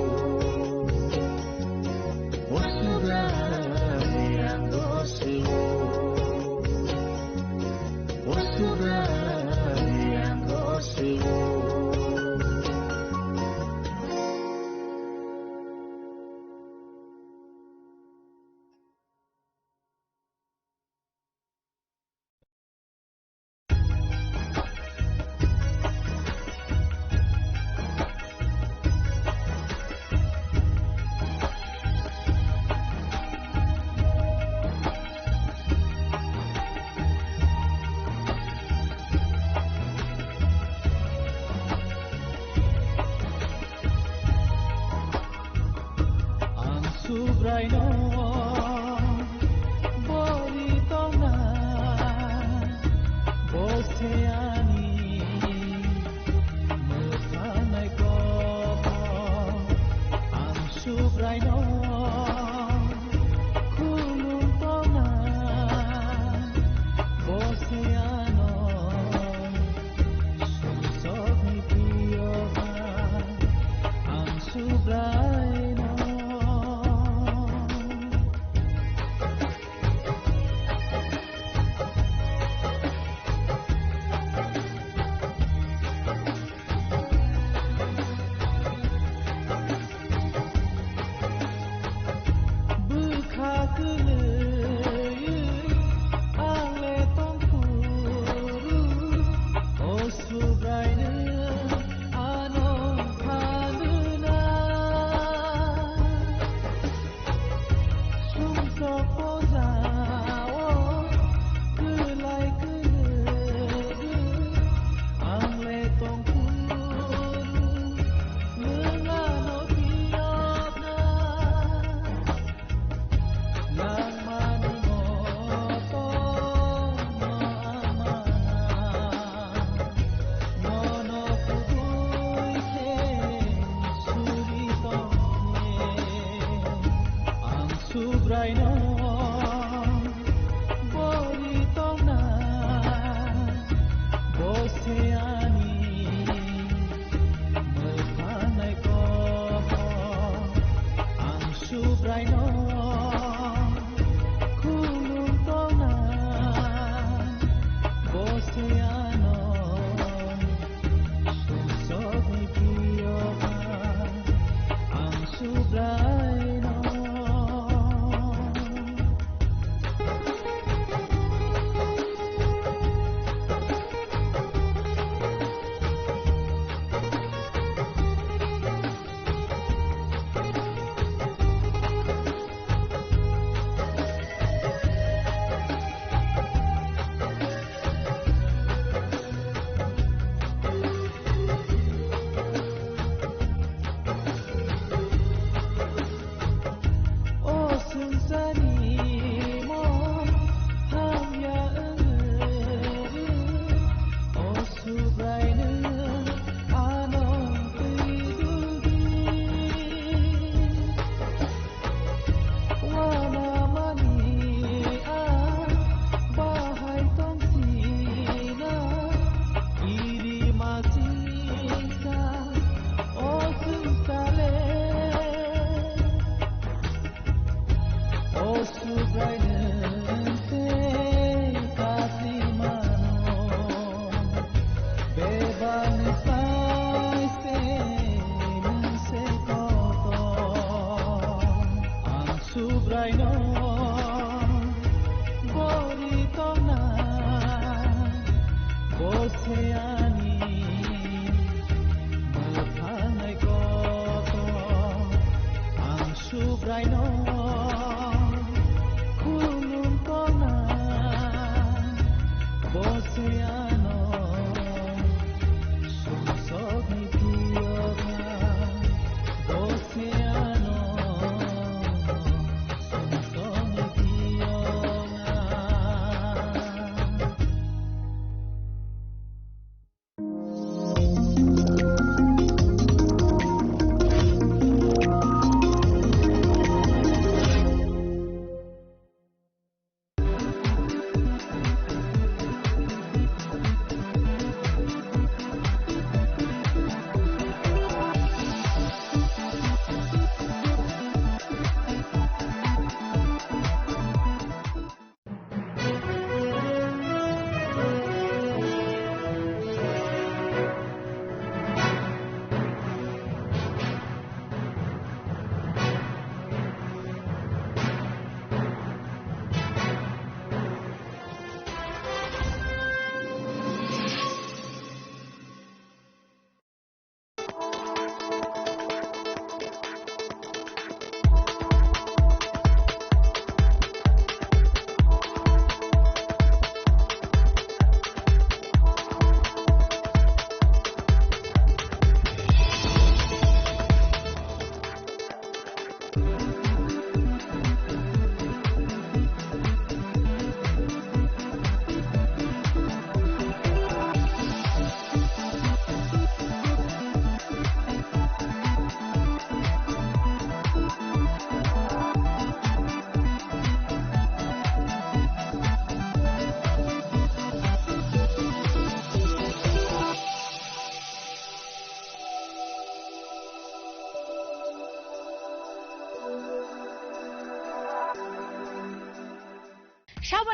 O Subrai ang gosio. O Subrai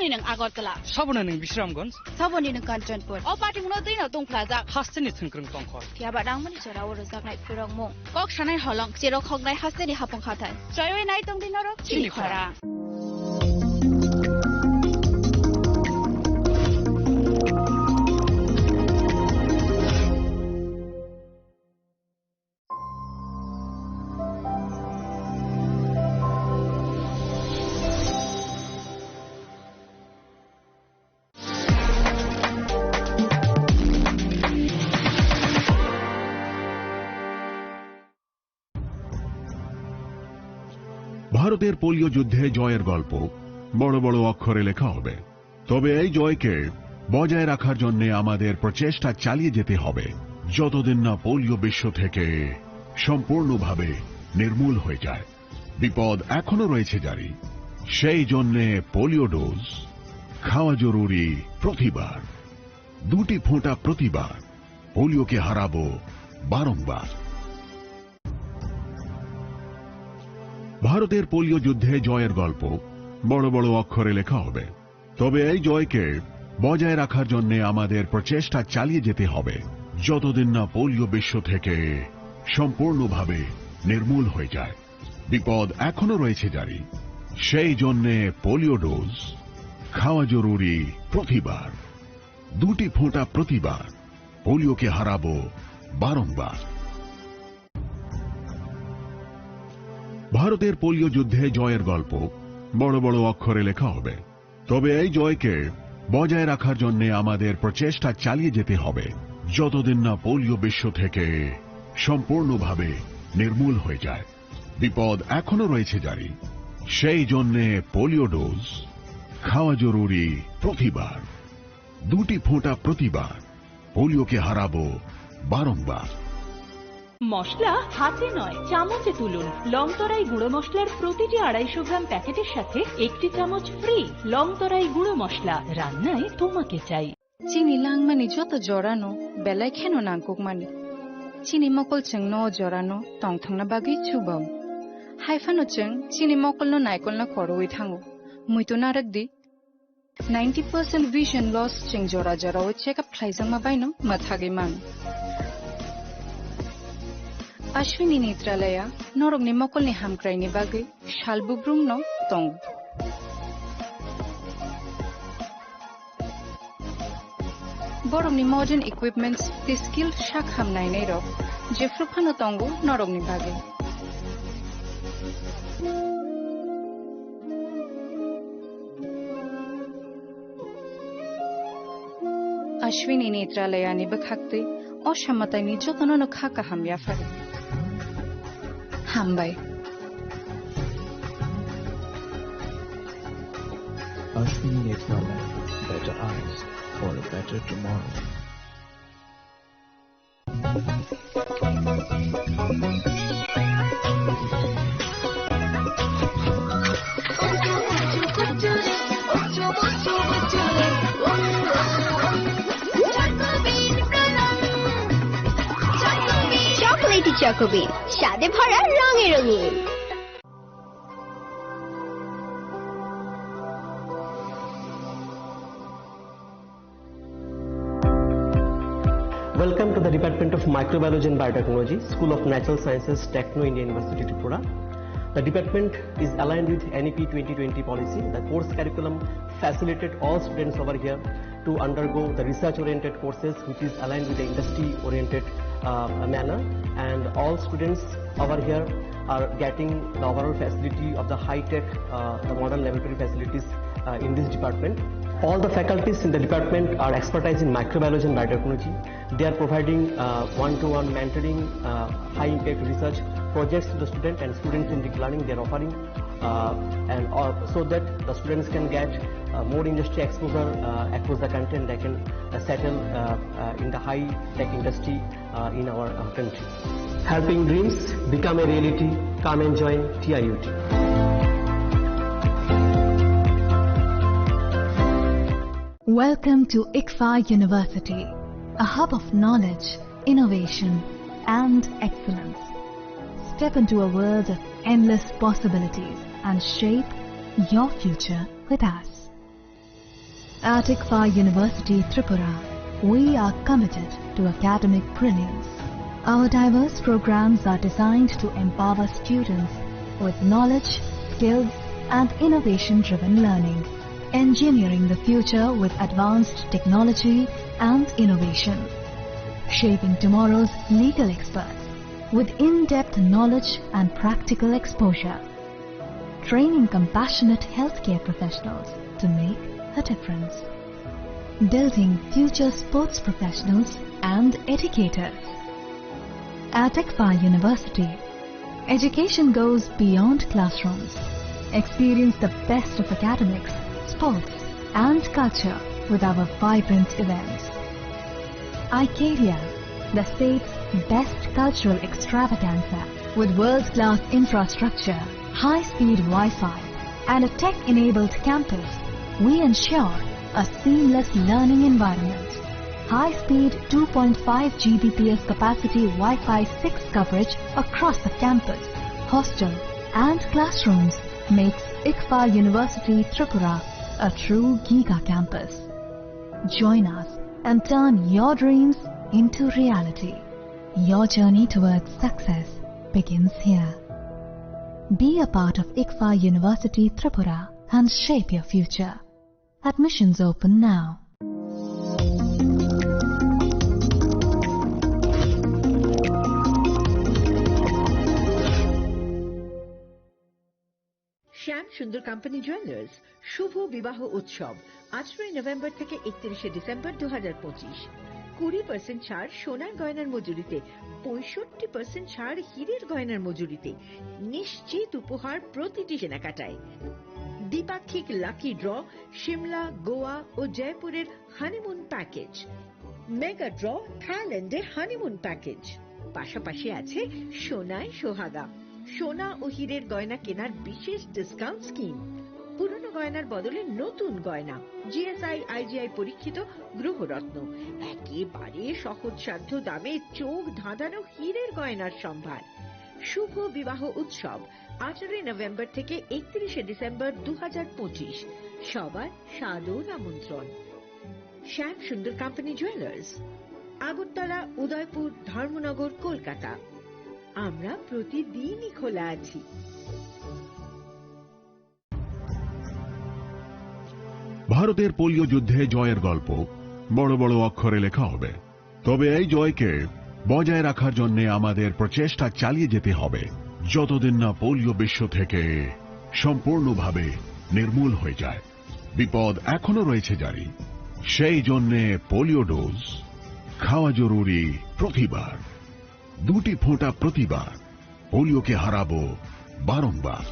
Ni nwng Agartala. Saboni nwng Bisramganj. Saboni nwng Kanchanpur. O patimungno twi no tungphlajak. Hasteni thwngkwrwng tongkhor. Phiya ba nangmani jorao rwjaknai phurokmung. Kok sanai holong, cherok hoknai hasteni hapung hathai. Choiwi nai tongdi norok chini chini khorang. ভারতের পোলিও যুদ্ধে জয়ের গল্প বড় বড় অক্ষরে লেখা হবে। তবে এই জয়কে বজায় রাখার জন্য আমাদের প্রচেষ্টা চালিয়ে যেতে হবে, যতদিন না পোলিও বিশ্ব থেকে সম্পূর্ণভাবে নির্মূল হয়ে যায়। বিপদ এখনো রয়েছে জারি। সেই জন্যে পোলিও ডোজ খাওয়া জরুরি প্রতিবার, দুটি ফোঁটা প্রতিবার। পোলিওকে হারাবো বারংবার। ভারতের পোলিও যুদ্ধে জয়ের গল্প বড় বড় অক্ষরে লেখা হবে। তবে এই জয়কে বজায় রাখার জন্য আমাদের প্রচেষ্টা চালিয়ে যেতে হবে, যতদিন না পোলিও বিশ্ব থেকে সম্পূর্ণভাবে নির্মূল হয়ে যায়। বিপদ এখনো রয়েছে জারি। সেই জন্যে পোলিও ডোজ খাওয়া জরুরি প্রতিবার, দুটি ফোঁটা প্রতিবার। পোলিওকে হারাবো বারংবার। ভারতের পোলিও যুদ্ধে জয়ের গল্প বড় বড় অক্ষরে লেখা হবে। তবে এই জয়কে বজায় রাখার জন্য আমাদের প্রচেষ্টা চালিয়ে যেতে হবে, যতদিন না পোলিও বিশ্ব থেকে সম্পূর্ণভাবে নির্মূল হয়ে যায়। বিপদ এখনো রয়েছে জারি। সেই জন্যে পোলিও ডোজ খাওয়া জরুরি প্রতিবার, দুটি ফোঁটা প্রতিবার। পোলিওকে হারাবো বারংবার। মশলা হাতে নয়, চামচে তুলুন। লংতরাই গুঁড়ো মশলার প্রতিটি আড়াইশো গ্রাম প্যাকেটের সাথে একটি চামচ ফ্রি। লংতরাই গুঁড়ো মশলা, রান্নায় তোমাকে চাই। Chini langmani joto jorano belai kheno nangkukmani. Chini mokol chwngno o jorano tongthokna bagwi chubao. Haiphano chwng chini mokolno naikolna khorwi thango. Muitu narwk di. Ninety percent vision loss chwng jora jorao check up khlaijakma baino mwthagwi mano. Ashwini Netralaya norokni mokolni hamkraini bagwi sal bubrumno tongo. Borokni modern equipments tei skilled sak ham nainairok jephru phano tongo norokni bagwi. Ashwini Netralayani bwkhaktwi o samataini jotono no kha kaham yapharo. Hambai. Ashwini Netralaya, better eyes for a better tomorrow. Chocolatey Choco Bean, স্বাদে ভরা, রঙে রঙিন। Welcome to the Department of Microbiology and Biotechnology, School of Natural Sciences, Techno India University, Tripura. The department is aligned with N E P twenty twenty policy. The course curriculum facilitated all students over here to undergo the research-oriented courses, which is aligned with the industry-oriented, uh, manner. And all students over here are getting the overall facility of the high-tech, uh, the modern laboratory facilities, uh, in this department. All the faculties in the department are expertise in microbiology and biotechnology. They are providing, uh, one-to-one mentoring, uh, high-impact research projects to the student and student-centric learning they are offering, uh, and all, so that the students can get, uh, more industry exposure, uh, across the country, and they can, uh, settle, uh, uh, in the high-tech industry, uh, in our, uh, country. Helping dreams become a reality. Come and join T I U T. Welcome to ICFAI University, a hub of knowledge, innovation, and excellence. Step into a world of endless possibilities and shape your future with us. At ICFAR University Tripura, we are committed to academic brilliance. Our diverse programs are designed to empower students with knowledge, skills, and innovation-driven learning, engineering the future with advanced technology and innovation, shaping tomorrow's legal experts with in-depth knowledge and practical exposure, training compassionate healthcare professionals to make a difference, building future sports professionals and educators. At ICFAR University, education goes beyond classrooms. Experience the best of academics, sports, and culture with our vibrant events. Icaria, the state's best cultural extravaganza. With world-class infrastructure, high-speed Wi-Fi, and a tech-enabled campus, we ensure a seamless learning environment. High-speed two point five G B P S capacity Wi-Fi six coverage across the campus, hostel, and classrooms makes ICFAR University Tripura a true giga campus. Join us and turn your dreams into reality. Your journey towards success begins here. Be a part of ICFAR University Tripura and shape your future. Admissions open now. Shyam Sundar company jewellers শুভ বিবাহ উৎসব, আঠারোই নভেম্বর থেকে একত্রিশে ডিসেম্বর দু হাজার পঁচিশ। কুড়ি পার্সেন্ট ছাড় সোনার গয়নার মজুরিতে, পঁয়ষট্টি পার্সেন্ট ছাড় হীরের গয়নার মজুরিতে। নিশ্চিত উপহার প্রতিটি কেনাকাটায়। দ্বিপাক্ষিক লাকি ড্র সিমলা, গোয়া ও জয়পুরের হানিমুন প্যাকেজ। মেগা ড্র থাইল্যান্ডে হানিমুন প্যাকেজ। পাশাপাশি আছে সোনায় সোহাগা, সোনা ও হীরের গয়না কেনার বিশেষ ডিসকাউন্ট স্কিম। পুরনো গয়নার বদলে নতুন গয়না, জিএসআই, আইজিআই পরীক্ষিত গ্রহরত্ন, একেবারে সহজসাধ্য দামে চোখ ধাঁধানো হীরের গয়নার সম্ভার। শুভ বিবাহ উৎসব, আঠারোই নভেম্বর থেকে একত্রিশে ডিসেম্বর দু হাজার পঁচিশ। সবার সাদর আমন্ত্রণ। শ্যাম সুন্দর কোম্পানি জুয়েলার্স, আগরতলা, উদয়পুর, ধর্মনগর, কলকাতা। আমরা প্রতিদিনই খোলা আছি। ভারতের পোলিও যুদ্ধে জয়ের গল্প বড় বড় অক্ষরে লেখা হবে, তবে এই জয়কে বজায় রাখার জন্য আমাদের প্রচেষ্টা চালিয়ে যেতে হবে, যতদিন না পোলিও বিশ্ব থেকে সম্পূর্ণভাবে নির্মূল হয়ে যায়। বিপদ এখনো রয়েছে জারি, সেই জন্যে পোলিও ডোজ খাওয়া জরুরি প্রতিবার। দুটি ফোঁটা প্রতিবার, পোলিওকে হারাবো বারংবার।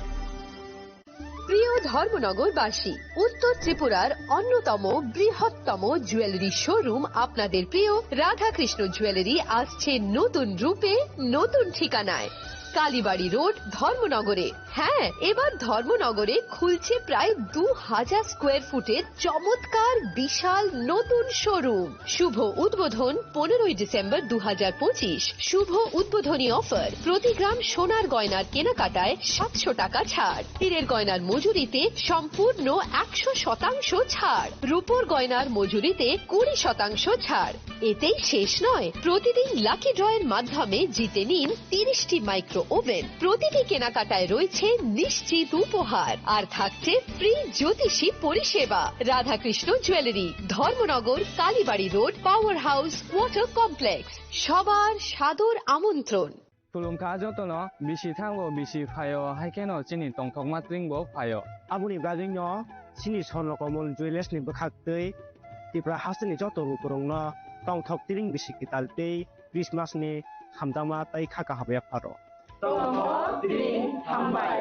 প্রিয় ধর্মনগরবাসী, উত্তর ত্রিপুরার অন্যতম বৃহত্তম জুয়েলারি শোরুম আপনাদের প্রিয় রাধাকৃষ্ণ জুয়েলারি আসছে নতুন রূপে, নতুন ঠিকানায়। কালীবাড়ি রোড, ধর্মনগরে। হ্যাঁ, এবার ধর্মনগরে খুলছে প্রায় দু হাজার স্কোয়ার ফুটের চমৎকার বিশাল নতুন শোরুম। শুভ উদ্বোধন পনেরোই ডিসেম্বর দু হাজার পঁচিশ। শুভ উদ্বোধনী অফার, প্রতি গ্রাম সোনার গয়নার কেনাকাটায় সাতশো টাকা ছাড়, হীরের গয়নার মজুরিতে সম্পূর্ণ একশো শতাংশ ছাড়, রূপোর গয়নার মজুরিতে কুড়ি শতাংশ ছাড়। এতেই শেষ নয়, প্রতিদিন লাকি ড্রয়ের মাধ্যমে জিতে নিন তিরিশটি মাইক্রো ওভেন। প্রতিটি কেনাকাটায় রয়েছে নিশ্চিত উপহার, আর থাকছে ফ্রি জ্যোতিষী পরিষেবা। Radhakrishna jewellery, Dharmanagar, Kalibari road, power house, water complex. সবার সাদর আমন্ত্রণ। Khulumkha jotono, bisi thango, bisi phaio, hai kheno chini tongthokma tring bo phaio. Aboni bagwino chini Swarno Komol Jewellers ni bwkhak twi Tripura hasteni joto lukurokno tongthok tring bisi kwtal tei Christmas ni hamjakma tei kha kaham yapharo. Tongthok tring hambai.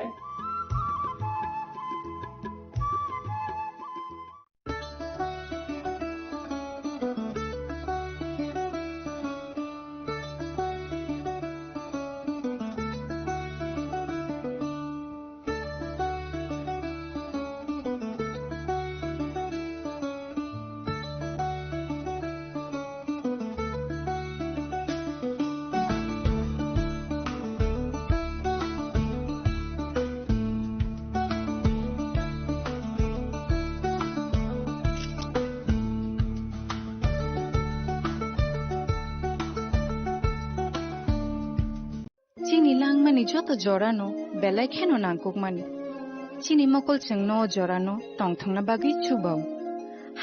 Ani joto jorano belai kheno nangkukmani. Chini mokol chwngno o jorano tongthokna bagwi chubao.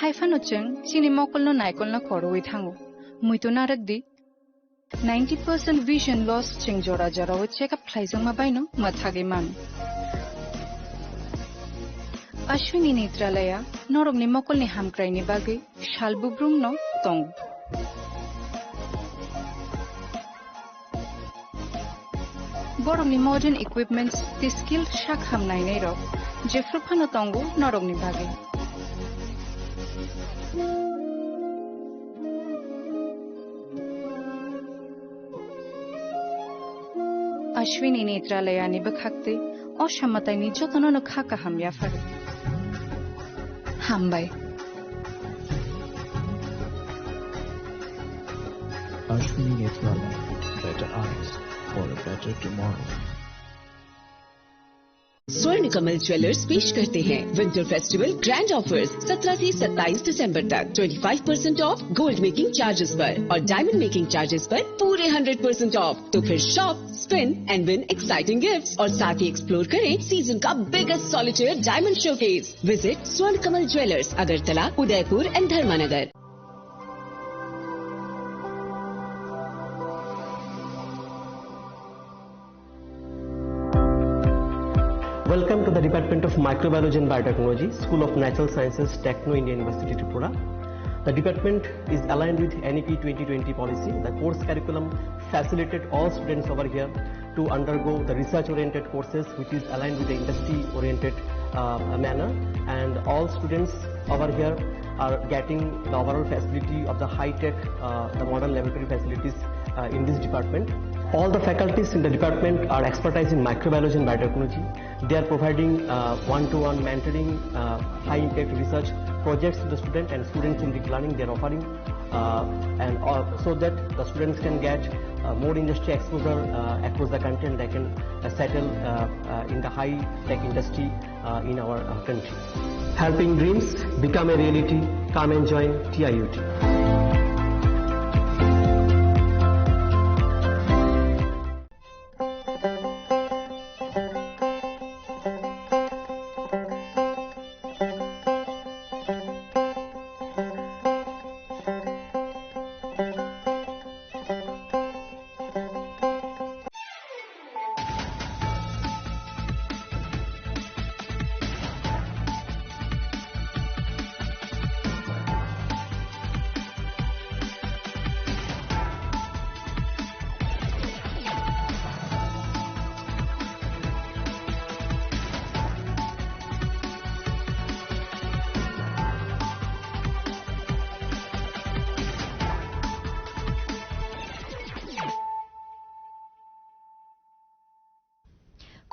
Haiphano chwng chini mokolno naikolna khorwi thango. Muitu narwk di. Ninety percent vision loss chwng jora jorao check up khlaijakma baino mwthagwi mano. Ashwini Netralaya norokni mokolni hamkraini bagwi sal bubrumno tongo. Borokni modern equipments tei skilled sak ham nainairok jephru phano tongo norokni bagwi. Ashwini Netralayani bwkhaktwi o samataini jotono no kha kaham yapharo. Hambai. Ashwini Netralaya, better eyes for a better tomorrow. स्वर्ण कमल ज्वेलर्स पेश करते हैं winter festival grand offers. सत्रह से सत्ताईस दिसंबर तक twenty five percent of gold making charges पर और डायमंड मेकिंग चार्जेस पर पूरे हंड्रेड परसेंट ऑफ। तो फिर shop, spin and win exciting gifts और साथ ही एक्सप्लोर करें सीजन का biggest solitaire diamond showcase. Visit स्वर्ण कमल ज्वेलर्स, अगरतला, उदयपुर एंड धर्मानगर। Welcome to the Department of Microbiology and Biotechnology, School of Natural Sciences, Techno India University, Tripura. The department is aligned with N E P twenty twenty policy. The course curriculum facilitate all students over here to undergo the research-oriented courses, which is aligned with the industry-oriented, uh, manner. And all students over here are getting the overall facility of the high-tech, uh, the modern laboratory facilities, uh, in this department. All the faculties in the department are expertise in microbiology and biotechnology. They are providing, uh, one-to-one mentoring, uh, high-impact research projects to the student and student-centric learning they are offering. Uh, and, uh, so that the students can get, uh, more industry exposure, uh, across the country, and they can, uh, settle, uh, uh, in the high-tech industry, uh, in our, uh, country. Helping dreams become a reality. Come and join T I U T.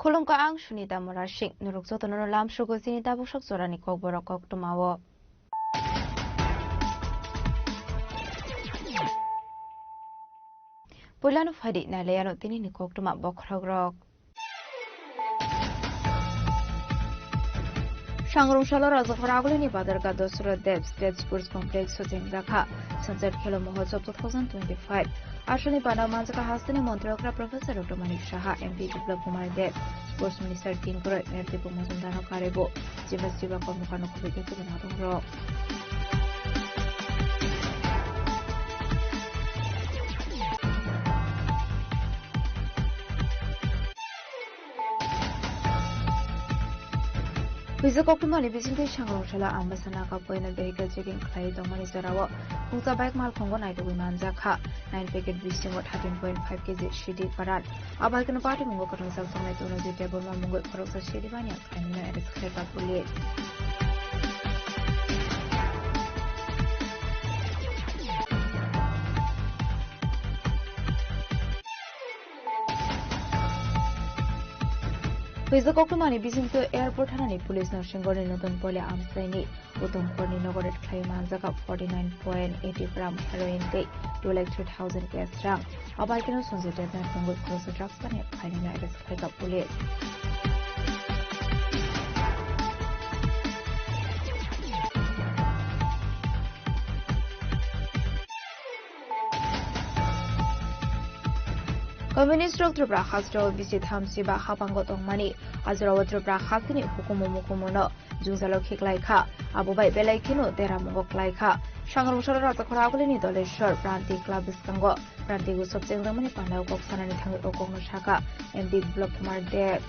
Khulumkha, ang Sunita Murasing. Norok jotono lamsogo chini tabuksak jorani kokborok koktwmao. Puilano phaidi nailaiano tinini koktwma bokhorokrok. Sangrong salo Rajakhor agulini Badarga Dosra Dev State Sports Complex o chengjakha Sunset Khelo Mahotsav two thousand twenty-five. Aswkni bana manjaka hasteni Montri okra Professor Doctor Manik Saha, M P Biplab Kumar Deb, Sports Minister Kinkoro, Mayor Diphu Majumdarno karwi bo Chiba Chiba Kormokarno kubui khe kubui nadongrok. Huijak koktwmani bisingtwi Sangrong salo Ambasa Naga Point o vehicle checking khlaiwi tongmani jorao khungsa bike malkhungo naitugwi manjakha. Nine packet bisingo thirteen point five K G C D karan. Abo hai kheno patimungo kwrwngjak tongnai Tonojit Debbarma mungwi khoroksa C D manya khlainwino arrest khlaikha police. Huijak koktwmani bisingtwi airport thanani police no Sengorni Notun Poli amchaini Uttom Korni nogo raid khlaiwi manjak forty nine point eighty gram heroin tei two lakh three thousand cash rang. Abo hai kheno Sanjay Debnath mungwi khoroksa drugs manya khlainwino arrest khlaikha police. Communist rok Tripura hasteo bisi thamsi ba hapango tongmani, ajorao Tripura hasteni hukumu mukumuno jwngjalo khiklai kha, abo bai belai kheno deramungo klai kha. Sangrong salo Rajakhor Agulini Doleshwar Pranti Club bwskango Pranti Utsav chengjakmani pandao kok sanani thangwi o kokno sakha M P Biplab Kumar Deb.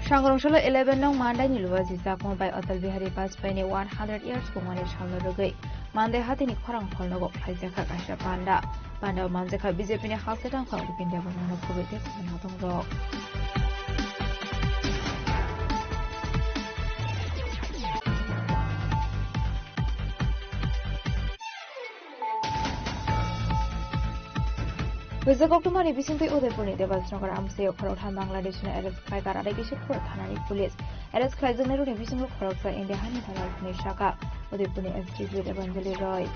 Sangrong salo eleven nong Mandai ni Luwaji Chakma bai Atal Bihari Vajpayee ni one hundred years bumani salno rwgwi Mandai hatini khorang hall nogo khlaijakha kaisa panda. Panda o manjakha B J P ni haste tangkhung Bipin Debbarma no khobwi tei kubun adongrok. Rijak October ni bisingtwi Udaipur ni Debasnagar amchaio khoroktham Bangladesh no arrest khlai kar adai kisa khura thanani police. Arrest khlaijaknai rokni bisingo khoroksa India hani dalal hwnwi sakha Udaipur ni S D P Debanjali Roy.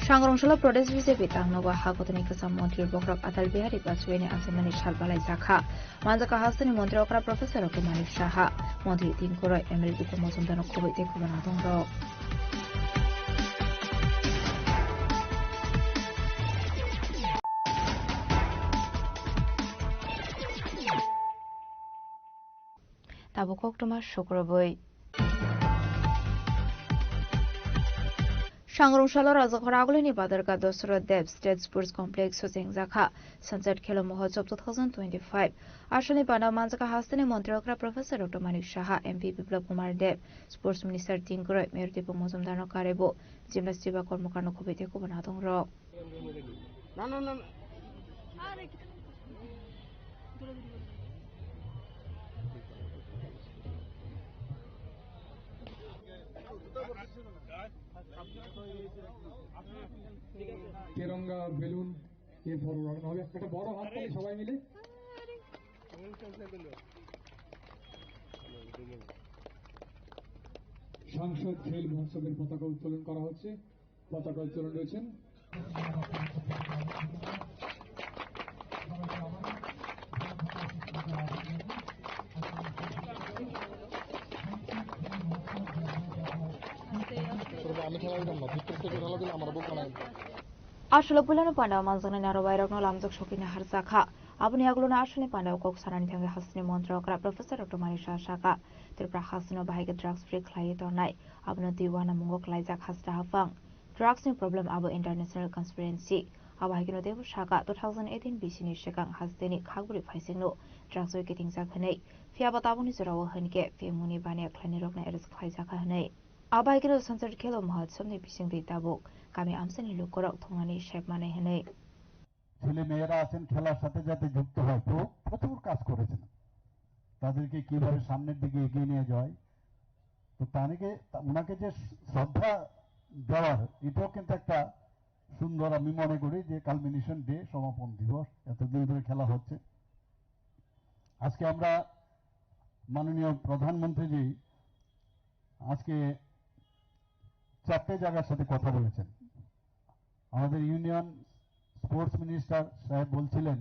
Sangrong salo Pradesh B J P tangnogo ha kotorni kwcham montri bokhorok Atal Bihari Vajpayee ni achaimani sal balai jakha. Manjaka hasteni montri okra Professor Ratu Manik Saha, montri Tinkuroi, M L A Dipo Mojumdar no khobwi tei kubun adongrok. Tabuk koktwma sukrubwi. Sangrong salo Rajakhor Agulini Badarka Dosrot Deb State Sports Complex o chengjakha Sunset Khelo Mahotsav two thousand twenty-five. Aswkni panda manjaka hasteni montri okra Professor Doctor Manik Saha, M P Biplab Kumar Deb, Sports Minister Tinkuroi, Mayor Dipo Mojumdar no karwi bo Jimna Siba Kormokar no khobwi tei kubun adongrok. Na, na, na, na. তেরঙ্গা বেলুন এরপর উড়ানো হবে। একটা বড় হাততালি সবাই মিলে। সংসদ খেল মহোৎসবের পতাকা উত্তোলন করা হচ্ছে। পতাকা উত্তোলন রয়েছেন। আমি খেলা দিতাম না, ভিতর থেকে খেলা দিলে আমার বুক বানায়। Aswk puilano panda o manjaknai naro bairokno lamjak sokina harjakha. Aboni aguluni aswkni panda o kok sanani thangwi hasteni montri okra Professor Doctor Manik Saha sakha, Tripura hasteno bahai khe drugs free khlaiwi tongnai. Abono twi uanamungo klaijak haste haphang. Drugs ni problem abo international conspiracy. Abo hai kheno teibo sakha, two thousand eighteen bisi ni swkang hasteni khakbwrwi phaisingno drugs bai kitingjak hwnwi. Phiya bo tabukni jorao hwn khe P M O ni baniya khlainairokno arrest khlaijakha hwnwi. Abo hai kheno Sunset Khelo Mahotsav ni bisingtwi tabuk kami amchaini lukurok thwngmani sep manai hwnwi. ছেলে মেয়েরা আছেন, খেলার সাথে সাথে যুক্ত হয়, প্র-, প্রচুর কাজ করেছেন। তাদেরকে কিভাবে সামনের দিকে এগিয়ে নিয়ে যায়, তো তাদেরকে, তা-, ওনাকে যে শ্রদ্ধা দেওয়ার, এটাও কিন্তু একটা সুন্দর, আমি মনে করি যে কালমিনেশন ডে, সমাপন দিবস, এতদিন ধরে খেলা হচ্ছে। আজকে আমরা মাননীয় প্রধানমন্ত্রীজি আজকে চারটে জায়গার সাথে কথা বলেছেন। আমাদের ইউনিয়ন স্পোর্টস মিনিস্টার সাহেব বলছিলেন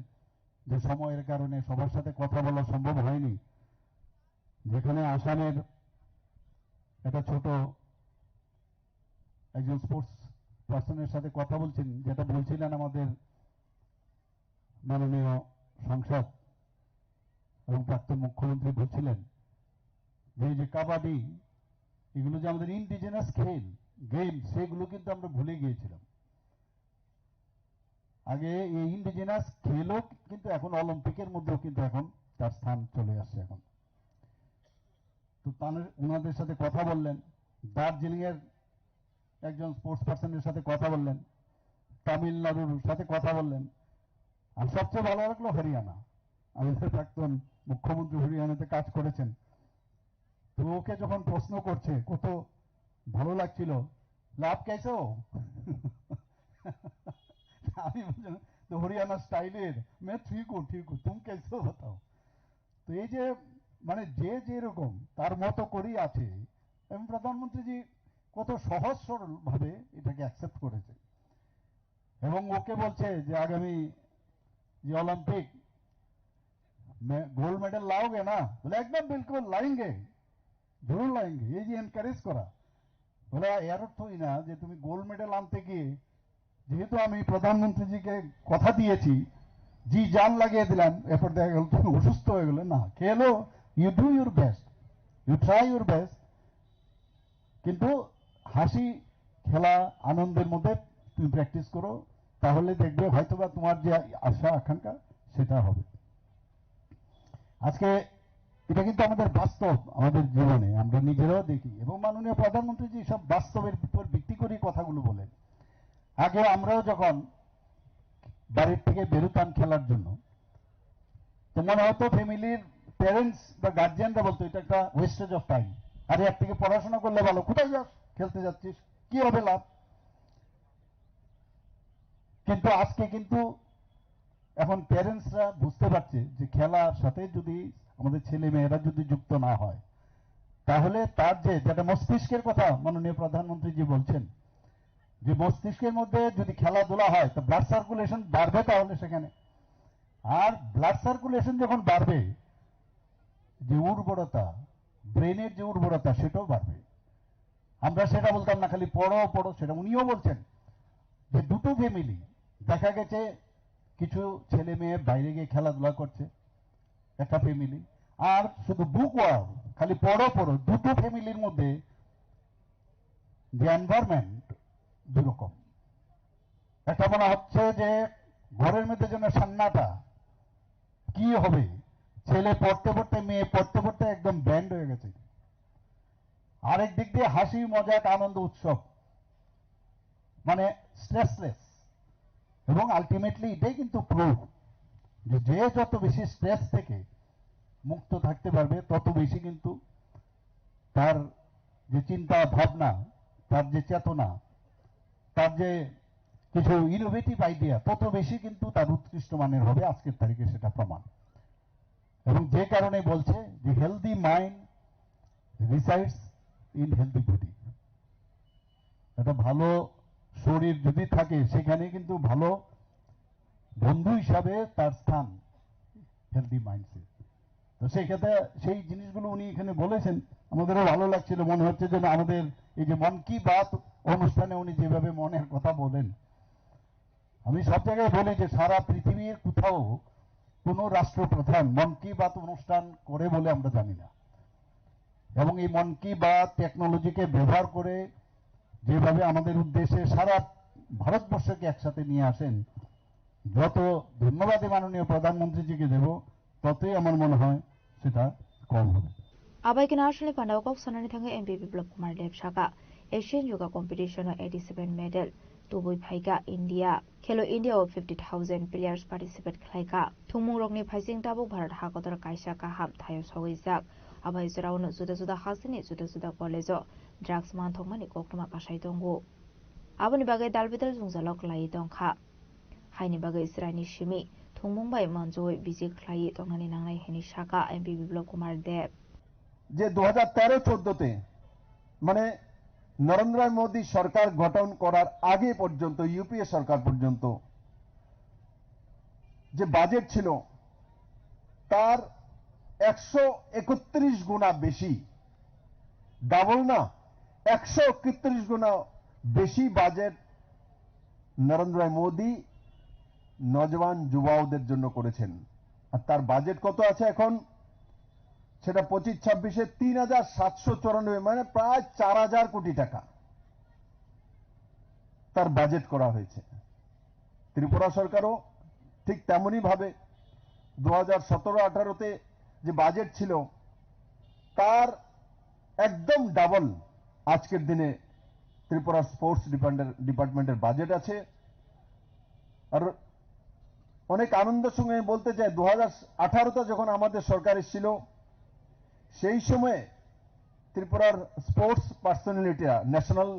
যে সময়ের কারণে সবার সাথে কথা বলা সম্ভব হয়নি। যেখানে আসামের একটা ছোট একজন স্পোর্টস পার্সনের সাথে কথা বলছেন, যেটা বলছিলেন আমাদের মাননীয় সাংসদ এবং প্রাক্তন মুখ্যমন্ত্রী বলছিলেন যে এই যে কাবাডি, এগুলো যে আমাদের ইন্ডিজিনাস খেল, গেম, সেগুলো কিন্তু আমরা ভুলে গিয়েছিলাম। আগে এই ইন্ডিজিনাস খেলও কিন্তু এখন অলিম্পিকের মধ্যেও কিন্তু এখন তার স্থান চলে আসছে এখন। তো তাদের, ওনাদের সাথে কথা বললেন, দার্জিলিং এর একজন স্পোর্টস পার্সনের সাথে কথা বললেন, তামিলনাড়ুর সাথে কথা বললেন, আর সবচেয়ে ভালো লাগলো হরিয়ানা, আমাদের প্রাক্তন মুখ্যমন্ত্রী হরিয়ানাতে কাজ করেছেন। তো ওকে যখন প্রশ্ন করছে কত ভালো লাগছিল, "লাভ কেসে হো?" আমি বললাম, "তো হরিয়ানা স্টাইলের, मैं ठीक हूँ, ठीक हूँ, तुम कैसे हो बताओ?" তো এই যে, মানে, যে যেরকম তার মতো করেই আছে, এবং প্রধানমন্ত্রীজি কত সহজ সরল ভাবে এটাকে অ্যাকসেপ্ট করেছে এবং ওকে বলছে যে আগামী যে অলিম্পিক গোল্ড মেডেল লাওগে না? বলে একদম বিলকুল লাইঙ্গে, জরুর লাইঙ্গে। এই যে এনকারেজ করা, বলে এর অর্থ এই না যে তুমি গোল্ড মেডেল আনতে গিয়ে, যেহেতু আমি প্রধানমন্ত্রীজিকে কথা দিয়েছি, জি জান লাগিয়ে দিলাম, এরপর দেখা গেল তুমি অসুস্থ হয়ে গেলে। না, খেলো, you do your best, you try your best, কিন্তু হাসি, খেলা, আনন্দের মধ্যে তুমি প্র্যাকটিস করো, তাহলে দেখবে হয়তোবা তোমার যে আশা আকাঙ্ক্ষা সেটা হবে। আজকে এটা কিন্তু আমাদের বাস্তব, আমাদের জীবনে আমরা নিজেরাও দেখি এবং মাননীয় প্রধানমন্ত্রীজি সব বাস্তবের উপর ভিত্তি করে কথাগুলো বলেন। আগে আমরাও যখন বাড়ির থেকে বেরোতাম খেলার জন্য, তো মনে হতো ফ্যামিলির প্যারেন্টস বা গার্জিয়ানরা বলতো, "এটা একটা ওয়েস্টেজ অফ টাইম, আরে এর থেকে পড়াশোনা করলে ভালো, কোথায় যাস, খেলতে যাচ্ছিস, কি হবে লাভ?" কিন্তু আজকে কিন্তু এখন প্যারেন্টসরা বুঝতে পারছে যে খেলার সাথে যদি আমাদের ছেলে মেয়েরা যদি যুক্ত না হয়, তাহলে তার যে, যেটা মস্তিষ্কের কথা মাননীয় প্রধানমন্ত্রীজি বলছেন, যে মস্তিষ্কের মধ্যে যদি খেলাধুলা হয়, তো ব্লাড সার্কুলেশন বাড়বে, তাহলে সেখানে আর ব্লাড সার্কুলেশন যখন বাড়বে, যে উর্বরতা, ব্রেনের যে উর্বরতা, সেটাও বাড়বে। আমরা সেটা বলতাম না, খালি পড়ো পড়ো, সেটা উনিও বলছেন যে দুটো ফ্যামিলি দেখা গেছে কিছু ছেলে মেয়ে বাইরে গিয়ে খেলাধুলা করছে, একটা ফ্যামিলি, আর শুধু বুক ওয়ার্ম, খালি পড়ো পড়ো, দুটো ফ্যামিলির মধ্যে যে এনভায়রনমেন্ট দুরকম। একটা মনে হচ্ছে যে ঘরের মধ্যে যেন সান্নাটা, কি হবে, ছেলে পড়তে পড়তে, মেয়ে পড়তে পড়তে একদম ব্যান্ড হয়ে গেছে। আরেক দিক দিয়ে হাসি মজাক আনন্দ উৎসব, মানে স্ট্রেসলেস। এবং আলটিমেটলি এটাই কিন্তু প্রুফ যে যে যত বেশি স্ট্রেস থেকে মুক্ত থাকতে পারবে, তত বেশি কিন্তু তার যে চিন্তা ভাবনা, তার যে চেতনা, তার যে কিছু ইনোভেটিভ আইডিয়া, তত বেশি কিন্তু তার উৎকৃষ্ট মানের হবে। আজকের তারিখে সেটা প্রমাণ। এবং যে কারণে বলছে যে healthy mind resides in healthy body। একটা ভালো শরীর যদি থাকে, সেখানে কিন্তু ভালো বন্ধু হিসাবে তার স্থান হেলদি মাইন্ডসেট। তো সেই ক্ষেত্রে সেই জিনিসগুলো উনি এখানে বলেছেন, আমাদেরও ভালো লাগছিল। মনে হচ্ছে যেন আমাদের এই যে মন কি বাত অনুষ্ঠানে উনি যেভাবে মনের কথা বলেন, আমি সব জায়গায় বলি যে সারা পৃথিবীর কোথাও কোনো রাষ্ট্রপ্রধান মন কি বাত অনুষ্ঠান করে বলে আমরা জানি না। এবং এই মন কি বাত টেকনোলজিকে ব্যবহার করে যেভাবে আমাদের উদ্দেশ্যে সারা ভারতবর্ষকে একসাথে নিয়ে আসেন, যত ধন্যবাদ এই মাননীয় প্রধানমন্ত্রীজিকে দেব, ততই আমার মনে হয় সেটা কম হবে। Abai khe national panda o kok sanani thangwi M P Biplab Kumar Deb saka, Asian Yoga Competition o eighty seven medal tubui phaikha India. Khelo India o fifty thousand players participate khlaikha. Thwngmungrokni phaising tabuk Bharat hakotor kaisa kaham thaio sogwijak. Abai jorao no juda juda hasteni juda juda college o drugs manthokmani koktwma kasai tongo. Aboni bagwi dalbidal jwngjalo kwlaiwi tongkha. Haini bagwi chwraini simi thwngmung bai manjui biji khlaiwi tongnani nangnai hwnwi saka M P Biplab Kumar Deb. যে দু হাজার তেরো চোদ্দতে, মানে, নরেন্দ্র মোদী সরকার গঠন করার আগে পর্যন্ত, ইউপিএ সরকার পর্যন্ত যে বাজেট ছিল, তার একশো একত্রিশ গুণা বেশি, ডাবল না, একশো একত্রিশ গুণা বেশি বাজেট নরেন্দ্র মোদী নজওয়ান যুবাওদের জন্য করেছেন। আর তার বাজেট কত আছে এখন? সেটা পঁচিশ ছাব্বিশে তিন হাজার সাতশো চুরানব্বই, মানে প্রায় চার হাজার কোটি টাকা তার বাজেট করা হয়েছে। ত্রিপুরা সরকারও ঠিক তেমনই ভাবে দু হাজার সতেরো আঠারোতে যে বাজেট ছিল, তার একদম ডাবল আজকের দিনে ত্রিপুরা স্পোর্টস ডিপার্টমেন্টের, ডিপার্টমেন্টের বাজেট আছে। আর অনেক আনন্দের সঙ্গে আমি বলতে চাই, দু হাজার আঠারোতে যখন আমাদের সরকার এসেছিল, সেই সময়ে ত্রিপুরার স্পোর্টস পার্সোনালিটিরা ন্যাশনাল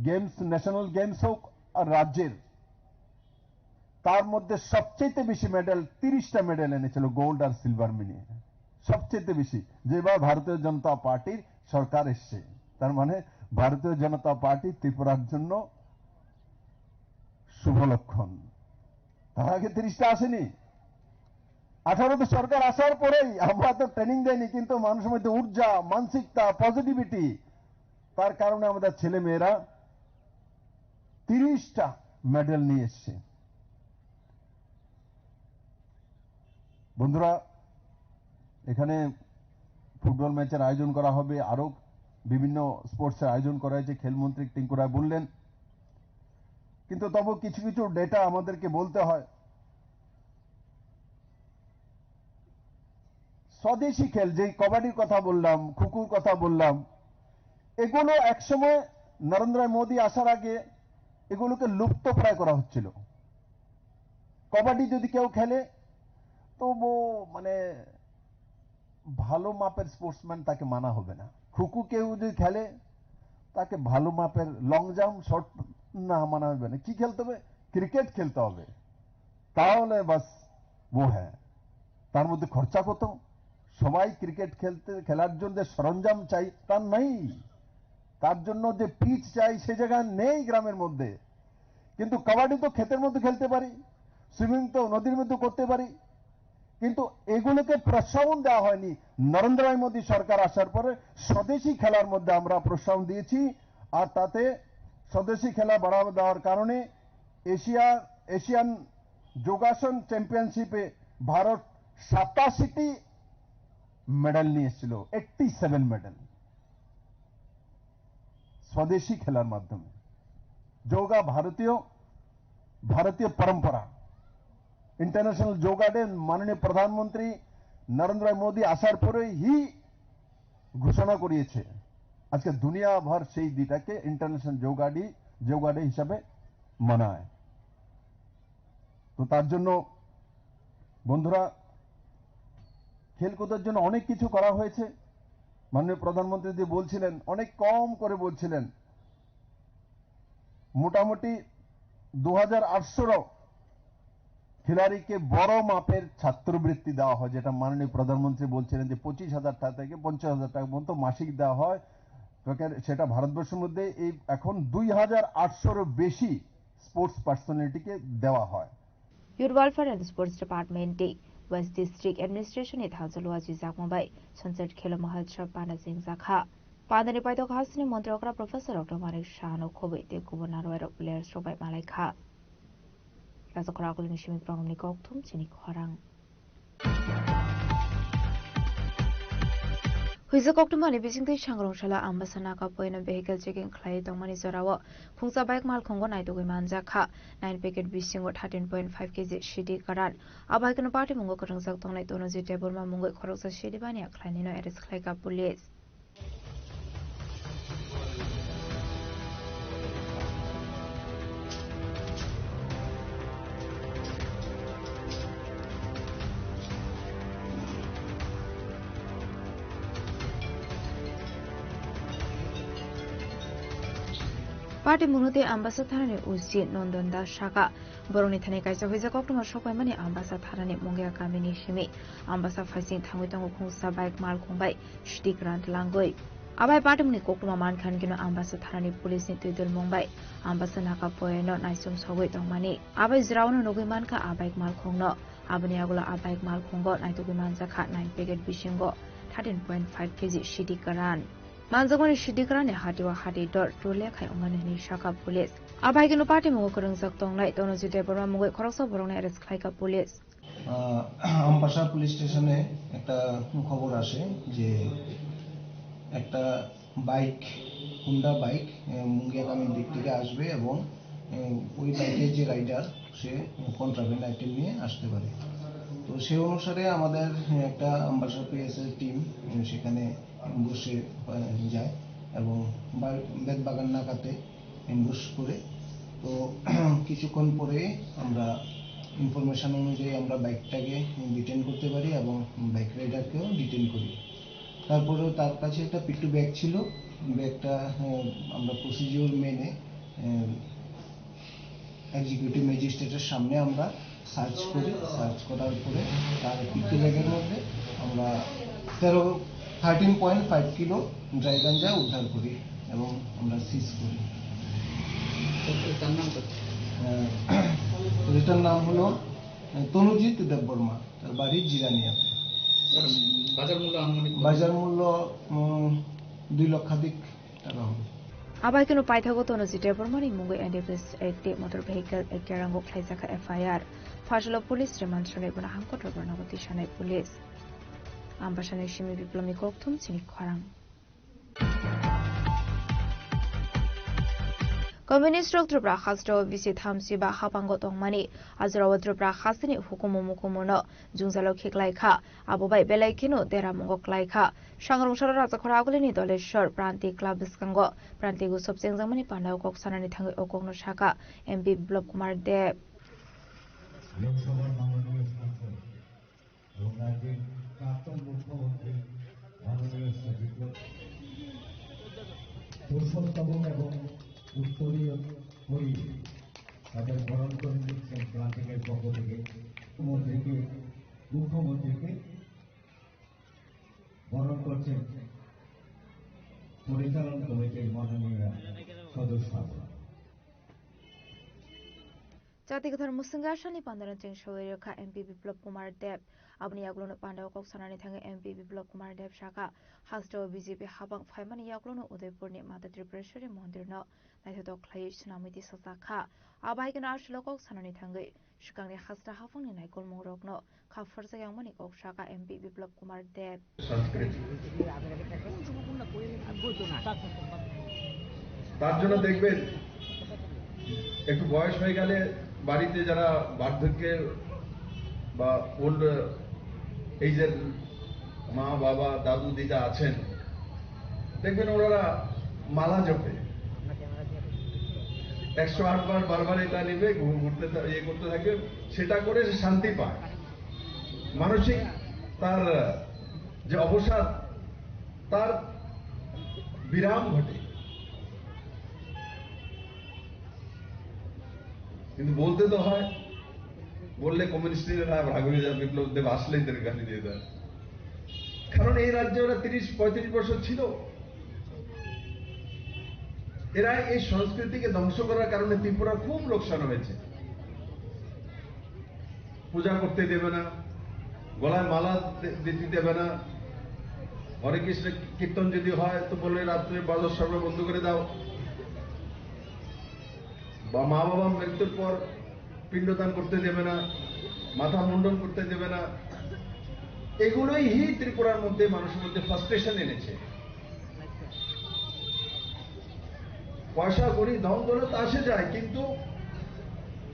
গেমস, ন্যাশনাল গেমস হোক আর রাজ্যের, তার মধ্যে সবচেয়ে বেশি মেডেল, তিরিশটা মেডেল এনেছিল গোল্ড আর সিলভার মিলিয়ে, সবচেয়ে বেশি, যেবার ভারতীয় জনতা পার্টির সরকার এসছে, তার মানে ভারতীয় জনতা পার্টি ত্রিপুরার জন্য শুভ লক্ষণ। তার আগে তিরিশটা আসেনি। আঠারোতে সরকার আসার পরেই আমরা তো ট্রেনিং দেয়নি, কিন্তু মানুষের মধ্যে ঊর্জা, মানসিকতা, পজিটিভিটি, তার কারণে আমাদের ছেলে মেয়েরা তিরিশটা মেডেল নিয়ে এসছে। বন্ধুরা, এখানে ফুটবল ম্যাচের আয়োজন করা হবে, আরো বিভিন্ন স্পোর্টসের আয়োজন করা হয়েছে, খেলমন্ত্রী টিঙ্কু রায় বললেন। কিন্তু তবু কিছু কিছু ডেটা আমাদেরকে বলতে হয়। স্বদেশি খেল, যেই কবাডির কথা বললাম, খুকুর কথা বললাম, এগুলো একসময় নরেন্দ্র মোদী আসার আগে এগুলোকে লুপ্তপ্রায় করা হচ্ছিল। কবাডি যদি কেউ খেলে, তো ও মানে ভালো মাপের স্পোর্টসম্যান, তাকে মানা হবে না। খুকু কেউ যদি খেলে, তাকে ভালো মাপের লং জাম্প, শর্ট না মানা হবে না। কি খেলতে হবে? ক্রিকেট খেলতে হবে, তাহলে বাস ও হ্যাঁ। তার মধ্যে খরচা কত? সবাই ক্রিকেট খেলতে, খেলার জন্য যে সরঞ্জাম চাই, তা নেই। তার জন্য যে পিচ চাই, সে জায়গা নেই গ্রামের মধ্যে। কিন্তু কাবাডি তো ক্ষেতের মধ্যে খেলতে পারি, সুইমিং তো নদীর মধ্যে করতে পারি, কিন্তু এগুলোকে প্রশ্রবণ দেওয়া হয়নি। নরেন্দ্র মোদী সরকার আসার পরে স্বদেশি খেলার মধ্যে আমরা প্রশ্রবণ দিয়েছি, আর তাতে স্বদেশি খেলা বাড়াবা দেওয়ার কারণে এশিয়া, এশিয়ান যোগাসন চ্যাম্পিয়নশিপে ভারত সাতাশিটি মেডেল নিয়ে এসেছিল, এইটটি সেভেন মেডেল স্বদেশি খেলার মাধ্যমে। যোগা ভারতীয়, ভারতীয় পরম্পরা। ইন্টারন্যাশনাল যোগা ডে মাননীয় প্রধানমন্ত্রী নরেন্দ্র মোদী আসার পরেই ঘোষণা করিয়েছে। আজকে দুনিয়া ভর সেই দিনটাকে ইন্টারন্যাশনাল যোগা ডে, যোগা ডে হিসাবে মানায়। তো তার জন্য বন্ধুরা, খেলকুদের জন্য অনেক কিছু করা হয়েছে। মাননীয় প্রধানমন্ত্রী যে বলছিলেন, অনেক কম করে বলছিলেন, মোটামুটি দু হাজার আটশো খিলাড়িকে বড় মাপের ছাত্রবৃত্তি দেওয়া হয়, যেটা মাননীয় প্রধানমন্ত্রী বলছিলেন যে পঁচিশ হাজার টাকা থেকে পঞ্চাশ হাজার টাকা পর্যন্ত মাসিক দেওয়া হয়। তো কে-, সেটা ভারতবর্ষের মধ্যে এই এখন দুই হাজার আটশোরও বেশি স্পোর্টস পার্সোনালিটিকে দেওয়া হয়। Youth Welfare and Sports Department-ni West District Administration-ni thansa lua jijakma bai Sanchar Khelo Mahotsav panda chengjakha. Pandani paithak hasteni montri okra Professor Doctor Manik Saha-no khobwi tei kubun narwai rok players rok bai malaikha. Rajakhor akulini simi prongni kokthum chini khorang. Huijak koktwmani bisingtwi sangrong sala Ambasa Naka poino vehicle checking khlaiwi tongmani jorao khungsa bike malkhungo naitugwi manjakha. Nine packet bisingo thirteen point five K G sidi karan. Abo hai kheno patimungo kwrwngjak tongnai Tonojit Debbarma mungwi khoroksa sidi baniya khlainino arrest khlaikha police. Party mungno tei Ambasa thanani O C Nondon Das sakha. Borokni thani kaisa huijak koktwma sokpaimani Ambasa thanani Mungia kamini simi. Ambasa phaising thangwi tongo khungsa bike malkhung bai sidi kwran tlangwi. Abai patimni koktwma mankha hwnkhe no Ambasa thanani police ni twidulmung bai Ambasa Naka poino naisum sogwi tongmani. Abai jwraono nugwi mankha a bike malkhungno. Aboni yagulo a bike malkhungo naitugwi manjakha nine packet bisingo thirteen point five K G sidi kwran. Manjakmani sidi kwrani hati o hati dor tole khai wngnani hwnwi sakha police. Abai kheno patimungo kwrwngjak tongnai Tonojit Debbarma mungwi khoroksa borokno arrest khlaikha police. Ah, Ambassa police স্টেশনে একটা খবর আসে যে একটা bike, Honda bike, এ, মুঙ্গিয়াগামীর দিক থেকে আসবে এবং, এ, ওই বাইকের যে রাইডার, সে কন্ট্রাব্যান্ড আইটেম নিয়ে আসতে পারে। তো সে অনুসারে আমাদের একটা আমবাসা পিএসএর টিম, এ, সেখানে অ্যাম্বুশে, এ, যায় এবং বা-, বেতবাগান নাকাতে অ্যাম্বুশ করে। তো কিছুক্ষণ পরে আমরা ইনফরমেশন অনুযায়ী আমরা বাইকটাকে ডিটেন করতে পারি এবং বাইক রাইডারকেও ডিটেন করি। তারপরেও তার কাছে একটা পিট্টু ব্যাগ ছিল, ব্যাগটা, আহ, আমরা প্রসিডিউর মেনে, আহ, এক্সিকিউটিভ ম্যাজিস্ট্রেটের সামনে আমরা সার্চ করি। সার্চ করার পরে তার পিট্টু ব্যাগের মধ্যে আমরা তেরো thirteen point five kilo dry ganja উদ্ধার করি এবং আমরা সিজ করি। এটার নাম তো? আহ, এটার নাম হলো, আহ, তনুজিৎ দেববর্মা, তার বাড়ি জিরানিয়াতে। বাজার মূল্য আনুমানিক কত? বাজার মূল্য, উম, দুই লক্ষাধিক টাকা হবে। Abai kheno paithago Tonu Jite Bormani mungwi N D P S Act tei Motor Vehicle Act rango khlaijakha F I R. Phasalo police remand swnai bono hangkotor bornogo tisanai police. Ambasani simi Biplomni kokthum chini khorang. Communist rok Tripura hasteo bisi thamsi ba hapango tongmani, ajorao Tripura hasteni hukumu mukumuno jwngjalo khiklai kha, abo bai belai kheno deramungo klai kha. Sangrong salo Rajakhor Agulini Doleshwar Pranti Club bwskango Pranti Utsav chengjamani pandao kok sanani thangwi o kokno sakha M P Biplab Kumar Deb. লোকসভার মাননীয় সাংসদ এবং রাজ্যের প্রাক্তন মুখ্যমন্ত্রী মাননীয় শ্রী বিপ্লব পুরুষোত্তম এবং উত্তরীয় হরি তাদের বরণ করে নিচ্ছেন প্রান্তিকের পক্ষ থেকে। মন্ত্রীকে, মুখ্যমন্ত্রীকে বরণ করছেন পরিচালন কমিটির মাননীয় সদস্য। Chati kwthar mwswngwi asalni pandano cheng sawi rwkha M P Biplab Kumar Deb. Aboni yagulono pandao kok sanani thangwi M P Biplab Kumar Deb sakha, hasteo B J P hapang phaimani yagulono Udaipurni Mata Tripureswari mondirno naithotok khlaiwi swnamwi tisajakha. Abai kheno aswlo kok sanani thangwi swkangni hasta hapangni naikolmungrokno kha pharjak yangmani kok sakha M P Biplab Kumar Deb. সংস্কৃতি। তার জন্য দেখবেন, একটু বয়স হয়ে গেলে বাড়িতে যারা বার্ধক্যে বা ওল্ড এজের মা, বাবা, দাদু, দিদা আছেন, দেখবেন ওনারা মালা জপে, একশো আট বার বারবার এটা নেবে, ঘু-, ঘুরতে থা-, ইয়ে করতে থাকে, সেটা করে সে শান্তি পায়। মানসিক তার যে অবসাদ, তার বিরাম ঘটে। কিন্তু বলতে তো হয়, বললে কমিউনিস্টরা রাগ হয়ে যায়, বিপ্লব দেব আসলেই তাদের গালি দিয়ে দেয়। কারণ এই রাজ্যে ওরা তিরিশ পঁয়ত্রিশ বছর ছিল। এরা এই সংস্কৃতিকে ধ্বংস করার কারণে ত্রিপুরা খুব লোকসান হয়েছে। পূজা করতে দেবে না, গলায় মালা দি-, দিতে দেবে না। হরে কৃষ্ণ কীর্তন যদি হয় তো বলে রাত্রে বাজার সর্ব বন্ধ করে দাও। বা মা বাবা মৃত্যুর পর পিণ্ডদান করতে দেবে না, মাথা মুন্ডন করতে দেবে না। এগুলোই হি ত্রিপুরার মধ্যে মানুষের মধ্যে ফ্রাস্ট্রেশন এনেছে। পয়সা করি, ধন দৌলত আসে যায়, কিন্তু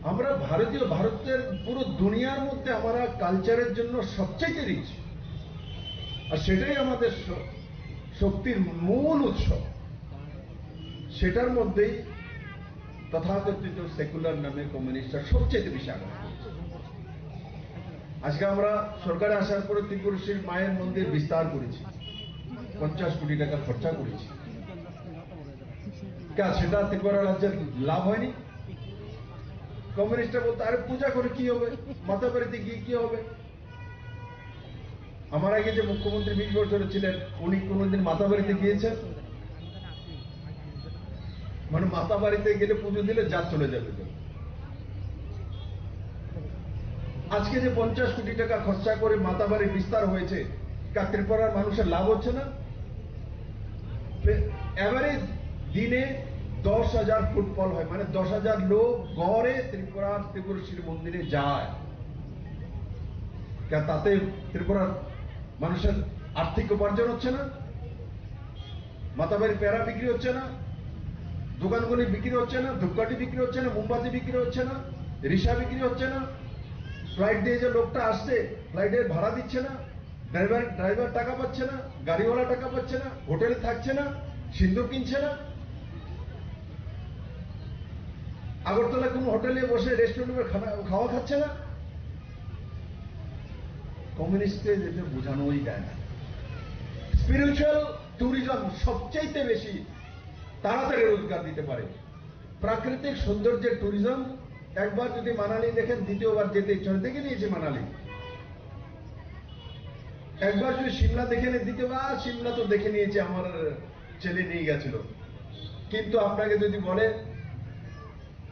আমরা ভারতীয়, ভারতের পুরো দুনিয়ার মধ্যে আমরা কালচারের জন্য সবচেয়ে রিচ, আর সেটাই আমাদের শ-, শক্তির মূল উৎস। সেটার মধ্যেই তথাকথিত সেকুলার নামে কমিউনিস্টরা সবচেয়ে বেশি আঘাত করছে। আজকে আমরা সরকারে আসার পরে ত্রিপুরেশ্বরী মায়ের মন্দির বিস্তার করেছি, পঞ্চাশ কোটি টাকা খরচা করেছি। কে, সেটা ত্রিপুরা রাজ্যের লাভ হয়নি? কমিউনিস্টরা বলতো, "আরে পূজা করে কি হবে? মাতাবাড়িতে গিয়ে কি হবে?" আমার আগে যে মুখ্যমন্ত্রী বিশ বছর ছিলেন, উনি কোনোদিন মাতাবাড়িতে গিয়েছেন? মানে, মাতাবাড়িতে গেলে পুজো দিলে জাত চলে যাবে তো। আজকে যে পঞ্চাশ কোটি টাকা খরচা করে মাতাবাড়ি বিস্তার হয়েছে, তা ত্রিপুরার মানুষের লাভ হচ্ছে না? এভারেজ দিনে দশ হাজার ফুটফল হয়, মানে দশ হাজার লোক গড়ে ত্রিপুরার ত্রিপুরেশ্বরী মন্দিরে যায়। কে-, তাতে ত্রিপুরার মানুষের আর্থিক উপার্জন হচ্ছে না? মাতাবাড়ির পেড়া বিক্রি হচ্ছে না? দোকানগুলি বিক্রি হচ্ছে না? ধূপকাঠি বিক্রি হচ্ছে না? মোমবাতি বিক্রি হচ্ছে না? রিসা বিক্রি হচ্ছে না? ফ্লাইট দিয়ে যে লোকটা আসছে, ফ্লাইটের ভাড়া দিচ্ছে না? ড্রাইভার, ড্রাইভার টাকা পাচ্ছে না, গাড়িওয়ালা টাকা পাচ্ছে না, হোটেলে থাকছে না, সিন্দুর কিনছে না, আগরতলা কোনো হোটেলে বসে রেস্টুরেন্টে খানা, খাওয়া খাচ্ছে না। কমিউনিস্টকে যেটা বোঝানোই যায় না। স্পিরিচুয়াল ট্যুরিজম সবচাইতে বেশি তাড়াতাড়ি রোজগার দিতে পারে। প্রাকৃতিক সৌন্দর্যের ট্যুরিজম, একবার যদি মানালি দেখেন, দ্বিতীয়বার যেতে ইচ্ছা হয়। দেখে নিয়েছি মানালি। একবার যদি সিমলা দেখে নিয়ে, দ্বিতীয়বার সিমলা তো দেখে নিয়েছে, আমার ছেলে নিয়ে গেছিল। কিন্তু আপনাকে যদি বলে,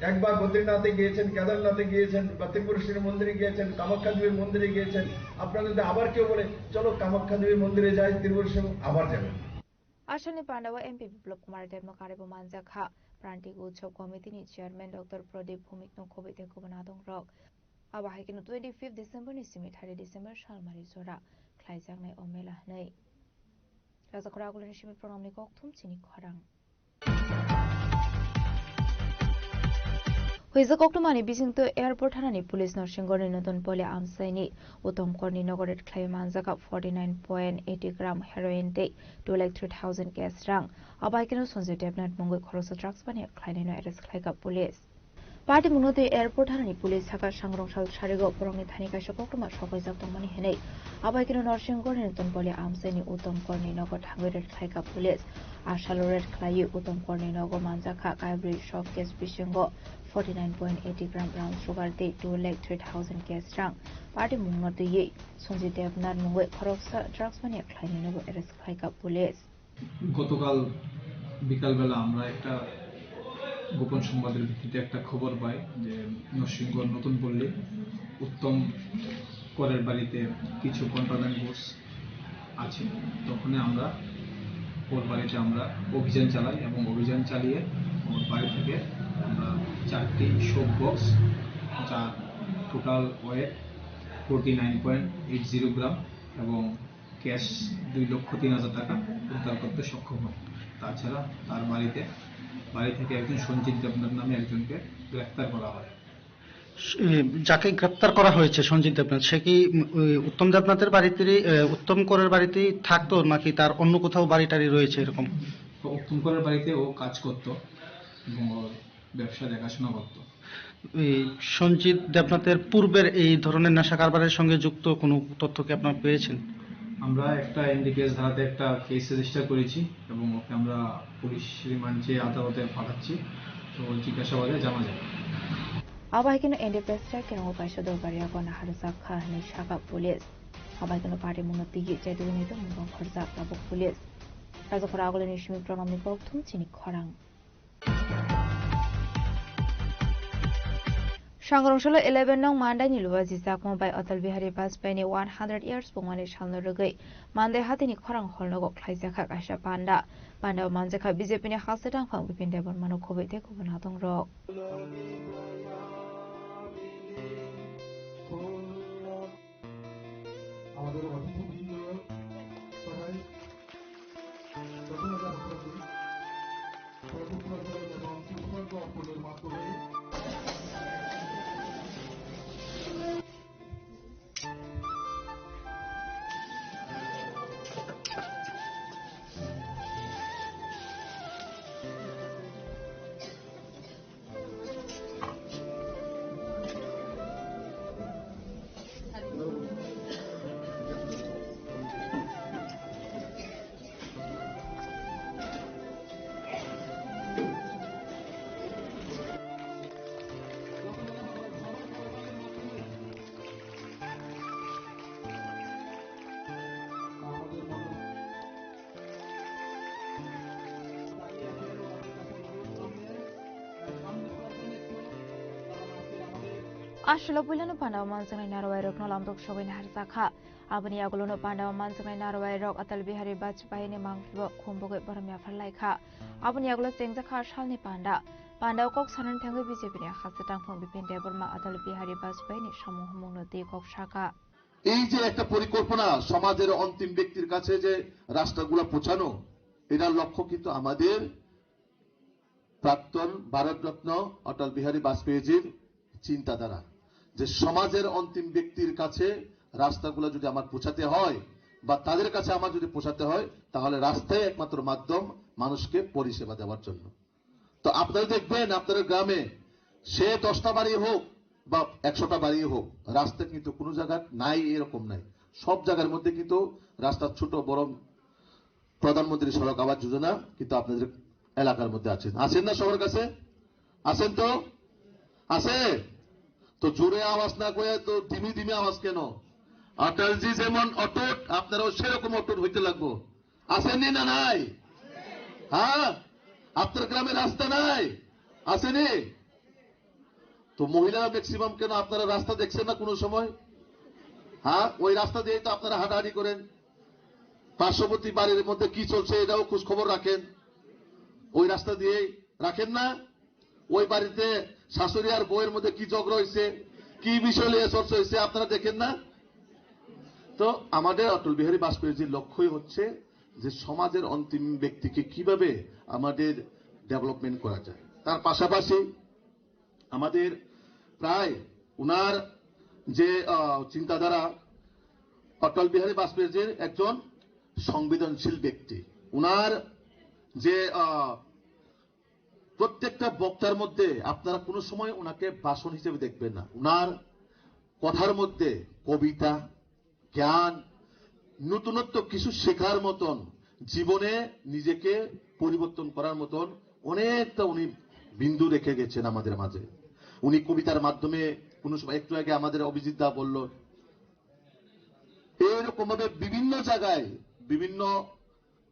একবার বদ্রীনাথে গিয়েছেন, কেদারনাথে গিয়েছেন, বা ত্রিপুরেশ্বরী মন্দিরে গিয়েছেন, কামাখ্যা দেবীর মন্দিরে গিয়েছেন, আপনাকে যদি আবার কেউ বলে, "চলো কামাখ্যা দেবীর মন্দিরে যাই, ত্রিপুরেশ্বরী", আবার যাবেন। Asalni pandao M P Biplop Kumar Debno karwi bo manjak kha. Prantik Utsav Committee ni Chairman Doctor Pradip Bhumik no khobwi tei kubun adong rok. Abo hai kheno twenty fifth December ni simi thirty December salmari jora khlaijaknai o mela hwnwi. Rajakhor Agulini simi program ni kokthum chini khorang. Huijak koktwmani bisingtwi airport thanani police Norsingorni Notun Poli amchaini Uttom Korni nogo raid khlaiwi manjakha forty nine point eighty gram heroin tei two lakh three thousand cash rang. Abo hai kheno Sanjay Debnath mungwi khoroksa drugs baniya khlainaino arrest khlaikha police. Party mungno twi airport thanani police sakha sangrong sal sarigo borokni thani kaisa koktwma sokhaijak tongmani hinwi. Abo hai kheno Norsingorni Notun Poli amchaini Uttom Korni nogo thangwi raid khlaikha police. A salo raid khlaiwi Uttom Korni nogo manjakha kaibrwi soft cash bisingo forty nine point eighty gram brown sugar tei two lakh three thousand cash rang. Party mungno twiwi Sanjay Debnath mungwi khoroksa drugs mania khlainainobo arrest khlaikha police. গতকাল বিকালবেলা আমরা একটা গোপন সংবাদের ভিত্তিতে একটা খবর পাই যে নরসিংগড় নতুন পল্লী উত্তম করের বাড়িতে কিছু কন্ট্রাব্যান্ড গুডস আছে। তখনই আমরা ওর বাড়িতে আমরা অভিযান চালাই এবং অভিযান চালিয়ে ওর বাড়ি থেকে আমরা চারটি শোক বক্স, যার total wait forty nine point eight zero gram এবং ক্যাশ দুই লক্ষ তিন হাজার টাকা উদ্ধার করতে সক্ষম হয়। তাছাড়া তার বাড়িতে, বাড়ি থেকে একজন সঞ্জিত দেবনাথ নামে একজনকে গ্রেফতার করা হয়। এ, যাকে গ্রেপ্তার করা হয়েছে সঞ্জিত দেবনাথ, সে কি, উম, ওই উত্তম দেবনাথের বাড়িতেই, এ, উত্তম করের বাড়িতেই থাকতো, নাকি তার অন্য কোথাও বাড়ি টাড়ি রয়েছে এরকম? তো উত্তম করের বাড়িতে ও কাজ করত এবং ওর ব্যবসা দেখাশোনা করত। এই সঞ্জিত দেবনাথের পূর্বের এই ধরনের নেশা কারবারের সঙ্গে যুক্ত কোনো তথ্য কি আপনারা পেয়েছেন? আমরা একটা এনডিপিএস ধারাতে একটা কেস রেজিস্টার করেছি এবং ওকে আমরা পুলিশ রিমান্ড চেয়ে আদালতে পাঠাচ্ছি। তো জিজ্ঞাসাবাদে জানা যাবে। Abo hai kheno N D P S rok kerong o kaisa dorbar yago naharjak kha hinwi sakha police. Abo hai kheno party mungno twiwi chaitugwi naitokmung tong khorjak tabuk police. Rajakhor Agulini simi program ni kokthum chini khorang. Sangrong salo eleven nong Mandai ni Luwaji Chakma bai Atal Bihari Vajpayee ni one hundred years pungmani salno rwgwi Mandai hatini khorang hall nogo khlaijakha kaisa panda. Panda o manjakha B J P ni haksa tangphang Bipin Debbarma no khobwi tei kubun adong rok. আমাদের অতিথিবৃন্দ সবাই প্রথমে যারা প্রভু, প্রভু প্রভু এবং সুস্বর্গ অর্পণের মাধ্যমে Aswk puilano panda o manjaknai narwai rokno lamdok sogwi naharjakha. Aboni yagulono panda o manjaknai narwai rok Atal Bihari Vajpayee ni mangphibo khumbogwi borom yaphar laikha. Aboni yagulo chengjakha salni panda. Panda o kok sanani thangwi B J P ni haksa tangphung Bipin Debbarma Atal Bihari Vajpayee ni samung humungno twi kok sakha. এই যে একটা পরিকল্পনা, সমাজের অন্তিম ব্যক্তির কাছে যে রাস্তাগুলো পৌঁছানো, এটার লক্ষ্য কিন্তু আমাদের প্রাক্তন ভারতরত্ন অটল বিহারী বাজপেয়ীজির চিন্তাধারা, যে সমাজের অন্তিম ব্যক্তির কাছে রাস্তাগুলো যদি আমার পৌঁছাতে হয় বা তাদের কাছে আমার যদি পৌঁছাতে হয়, তাহলে রাস্তাই একমাত্র মাধ্যম মানুষকে পরিষেবা দেওয়ার জন্য। তো আপনারা দেখবেন, আপনাদের গ্রামে সে দশটা বাড়ি হোক বা একশোটা বাড়ি হোক, রাস্তা কিন্তু কোনো জায়গা নাই, এরকম নাই। সব জায়গার মধ্যে কিন্তু রাস্তা ছোট বড় প্রধানমন্ত্রী সড়ক আবাস যোজনা কিন্তু আপনাদের এলাকার মধ্যে আছে। আছেন না সবার কাছে? আছেন তো? আছে? তো জোরে আওয়াজ না করে তো ধিমি ধিমি আওয়াজ কেন? অটলজি যেমন অটুট, তারাও সেরকম অটুট হইতে লাগবো। আছেনি না নাই? হ্যাঁ, আপনার গ্রামে রাস্তা নাই? আছেনি? তো মহিলারা ম্যাক্সিমাম কেন আপনারা রাস্তা দেখছেন না কোনো সময়? হ্যাঁ, ওই রাস্তা দিয়েই তো আপনারা হাঁটাহাঁটি করেন। পার্শ্ববর্তী বাড়ির মধ্যে কি চলছে এটাও খোঁজ খবর রাখেন। ওই রাস্তা দিয়েই রাখেন না? ওই বাড়িতে শাশুড়ি আর বউয়ের মধ্যে কি ঝগড়া হয়েছে, কি বিষয় নিয়ে চর্চা হয়েছে আপনারা দেখেন না? তো আমাদের অটল বিহারী বাজপেয়ীজির লক্ষ্যই হচ্ছে যে সমাজের অন্তিম ব্যক্তিকে কিভাবে আমাদের ডেভেলপমেন্ট করা যায়। তার পাশাপাশি আমাদের প্রায় উনার যে আহ, চিন্তাধারা, অটল বিহারী বাজপেয়ীজির একজন সংবেদনশীল ব্যক্তি। উনার যে আহ, প্রত্যেকটা বক্তার মধ্যে আপনারা কোনো সময় ওনাকে ভাষণ হিসেবে দেখবেন না। ওনার কথার মধ্যে কবিতা, জ্ঞান, নতুনত্ব কিছু শেখার মতন, জীবনে নিজেকে পরিবর্তন করার মতন অনেকটা উনি বিন্দু রেখে গেছেন আমাদের মাঝে। উনি কবিতার মাধ্যমে কোনো সময়, একটু আগে আমাদের অভিজিৎ দা বলল, এইরকম ভাবে বিভিন্ন জায়গায়, বিভিন্ন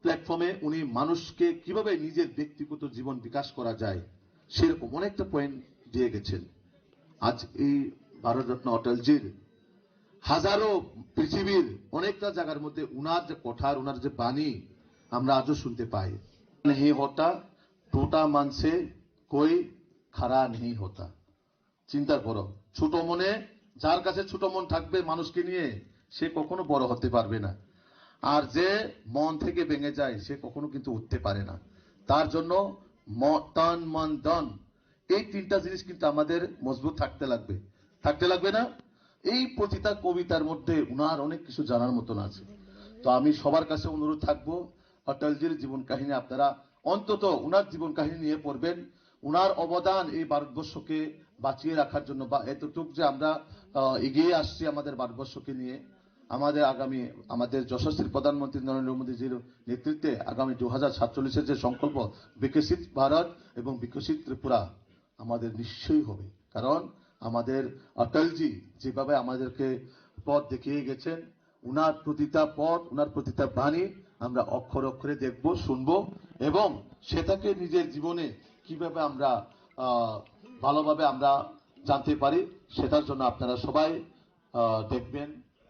প্ল্যাটফর্মে উনি মানুষকে কিভাবে নিজের ব্যক্তিগত জীবন বিকাশ করা যায়, সেরকম অনেকটা পয়েন্ট দিয়ে গেছেন। আজ এই ভারতরত্ন অটলজির হাজারো পৃথিবীর অনেকটা জায়গার মধ্যে উনার যে কথা, উনার যে বাণী আমরা আজও শুনতে পাই। नहीं होता टूटा मन से कोई खड़ा नहीं होता। চিন্তা করো, ছোট মনে, যার কাছে ছোট মন থাকবে মানুষকে নিয়ে, সে কখনো বড় হতে পারবে না। আর যে মন থেকে ভেঙে যায়, সে কখনো কিন্তু উঠতে পারে না। তার জন্য ম-, তন মন ধন, এই তিনটা জিনিস কিন্তু আমাদের মজবুত থাকতে লাগবে, থাকতে লাগবে না? এই প্রতিটা কবিতার মধ্যে উনার অনেক কিছু জানার মতন আছে। তো আমি সবার কাছে অনুরোধ থাকবো, অটলজির জীবন কাহিনী আপনারা অন্তত উনার জীবন কাহিনী নিয়ে পড়বেন। উনার অবদান এই ভারতবর্ষকে বাঁচিয়ে রাখার জন্য বা এতটুক যে আমরা আহ, এগিয়ে আসছি আমাদের ভারতবর্ষকে নিয়ে, আমাদের আগামী, আমাদের যশস্বী প্রধানমন্ত্রী নরেন্দ্র মোদীজির নেতৃত্বে আগামী দু হাজার সাতচল্লিশের যে সংকল্প, বিকশিত ভারত এবং বিকশিত ত্রিপুরা আমাদের নিশ্চয়ই হবে। কারণ আমাদের অটলজি যেভাবে আমাদেরকে পথ দেখিয়ে গেছেন, উনার প্রতিটা পথ, উনার প্রতিটা বাণী আমরা অক্ষরে অক্ষরে দেখব, শুনব এবং সেটাকে নিজের জীবনে কিভাবে আমরা আহ, ভালোভাবে আমরা জানতে পারি, সেটার জন্য আপনারা সবাই আহ, দেখবেন।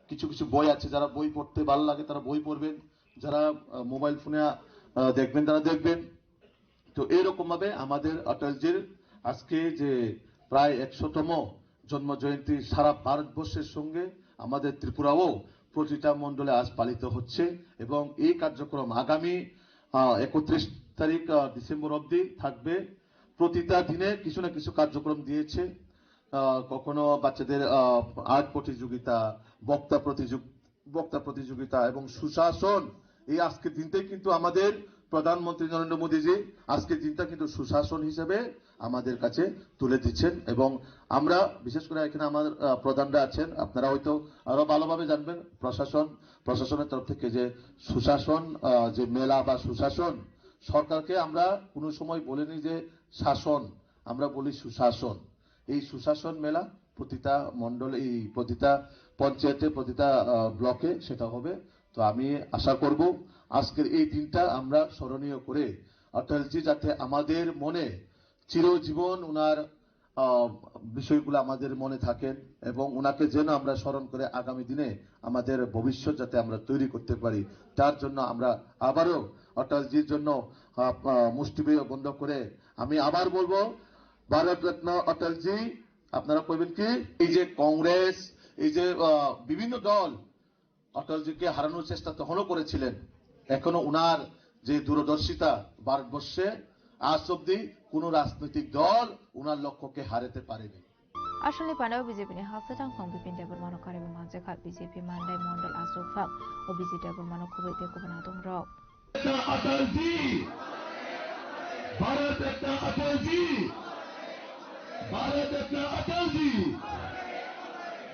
কিছু কিছু বই আছে, যারা বই পড়তে ভালো লাগে তারা বই পড়বেন, যারা আহ, মোবাইল ফোনে আহ, দেখবেন তারা দেখবেন। তো এরকম ভাবে আমাদের অটলজির আজকে যে প্রায় একশোতম জন্ম জয়ন্তী সারা ভারতবর্ষের সঙ্গে আমাদের ত্রিপুরাও প্রতিটা মণ্ডলে আজ পালিত হচ্ছে এবং এই কার্যক্রম আগামী আহ, একত্রিশ তারিখ আহ, ডিসেম্বর অবধি থাকবে। প্রতিটা দিনে কিছু না কিছু কার্যক্রম দিয়েছে। আহ, কখনো বাচ্চাদের আহ, আর্ট প্রতিযোগিতা, বক্তা প্রতিযোগ বক্তা প্রতিযোগিতা এবং সুশাসন। এই আজকের দিনটাই কিন্তু আমাদের প্রধানমন্ত্রী নরেন্দ্র মোদীজি আজকের দিনটা কিন্তু সুশাসন হিসেবে আমাদের কাছে তুলে দিচ্ছেন এবং আমরা বিশেষ করে এখানে আমার আহ, প্রধানরা আছেন, আপনারা হয়তো আরো ভালোভাবে জানবেন। প্রশাসন, প্রশাসনের তরফ থেকে যে সুশাসন আহ, যে মেলা বা সুশাসন, সরকারকে আমরা কোনো সময় বলিনি যে শাসন, আমরা বলি সুশাসন। এই সুশাসন মেলা প্রতিটা মণ্ডল, এই প্রতিটা পঞ্চায়েতে, প্রতিটা আহ, ব্লকে সেটা হবে। তো আমি আশা করব আজকের এই দিনটা আমরা স্মরণীয় করে অটলজি যাতে আমাদের মনে চিরজীবন ওনার আহ, বিষয়গুলো আমাদের মনে থাকেন এবং ওনাকে যেন আমরা স্মরণ করে আগামী দিনে আমাদের ভবিষ্যৎ যাতে আমরা তৈরি করতে পারি, তার জন্য আমরা আবারও অটলজির জন্য আহ, আহ, মুষ্টিবন্ধ করে আমি আবার বলবো, ভারত রত্ন অটলজি। আপনারা কইবেন কি, এই যে কংগ্রেস, এই যে আহ, বিভিন্ন দল অটলজিকে হারানোর চেষ্টা তখনও করেছিলেন, এখনো উনার যে দূরদর্শিতা, ভারতবর্ষে আজ অব্দি কোনো রাজনৈতিক দল উনার লক্ষ্যকে হারাতে পারেনি। Aswkni panao B J P ni hasteo tangphang Bipin Debbarmano karwi manjakha. B J P Mandai Mondol Aswk phang o B J Debbarmano khoboi tei kubun adongrok. Atal जी, भारत रत्न अटल जी, भारत रत्न अटल जी,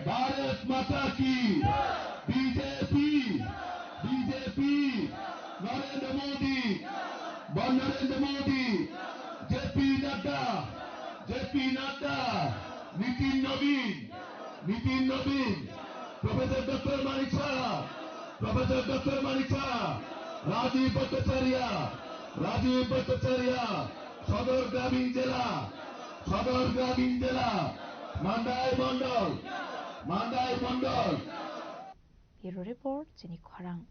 भारत माता की, बीजेपी, बीजेपी, नरेंद्र मोदी, नरेंद्र मोदी, जेपी नड्डा, जेपी नड्डा, नितिन नवीन, नितिन नवीन, professor doctor Manik Saha, professor doctor Manik সাহা, রাজীব ভট্টাচার্য, রাজীব ভট্টাচার্য, সদর গ্রামীণ জেলা, সদর গ্রামীণ জেলা, মান্দাই মণ্ডল, মান্দাই মণ্ডল। Bureau Report, Chini Khorang.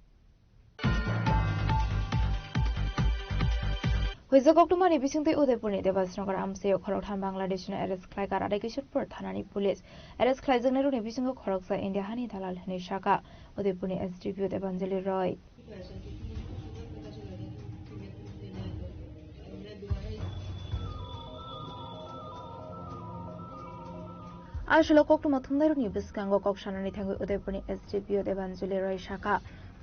Huijak koktwmani bisingtwi Udaipurni Debasnagar amchaio khoroktham Bangladeshino arrest khlaikha Radhakishorpur thanani police. Arrest khlaijaknairokni bisingo khoroksa India hani dalal hwnwi sakha Udaipurni S D P O Debanjali Roy. Aswk koktwma thumnairokni bwskango kok sanani thangwi Udaipurni S D P O Debanjali Roy sakha,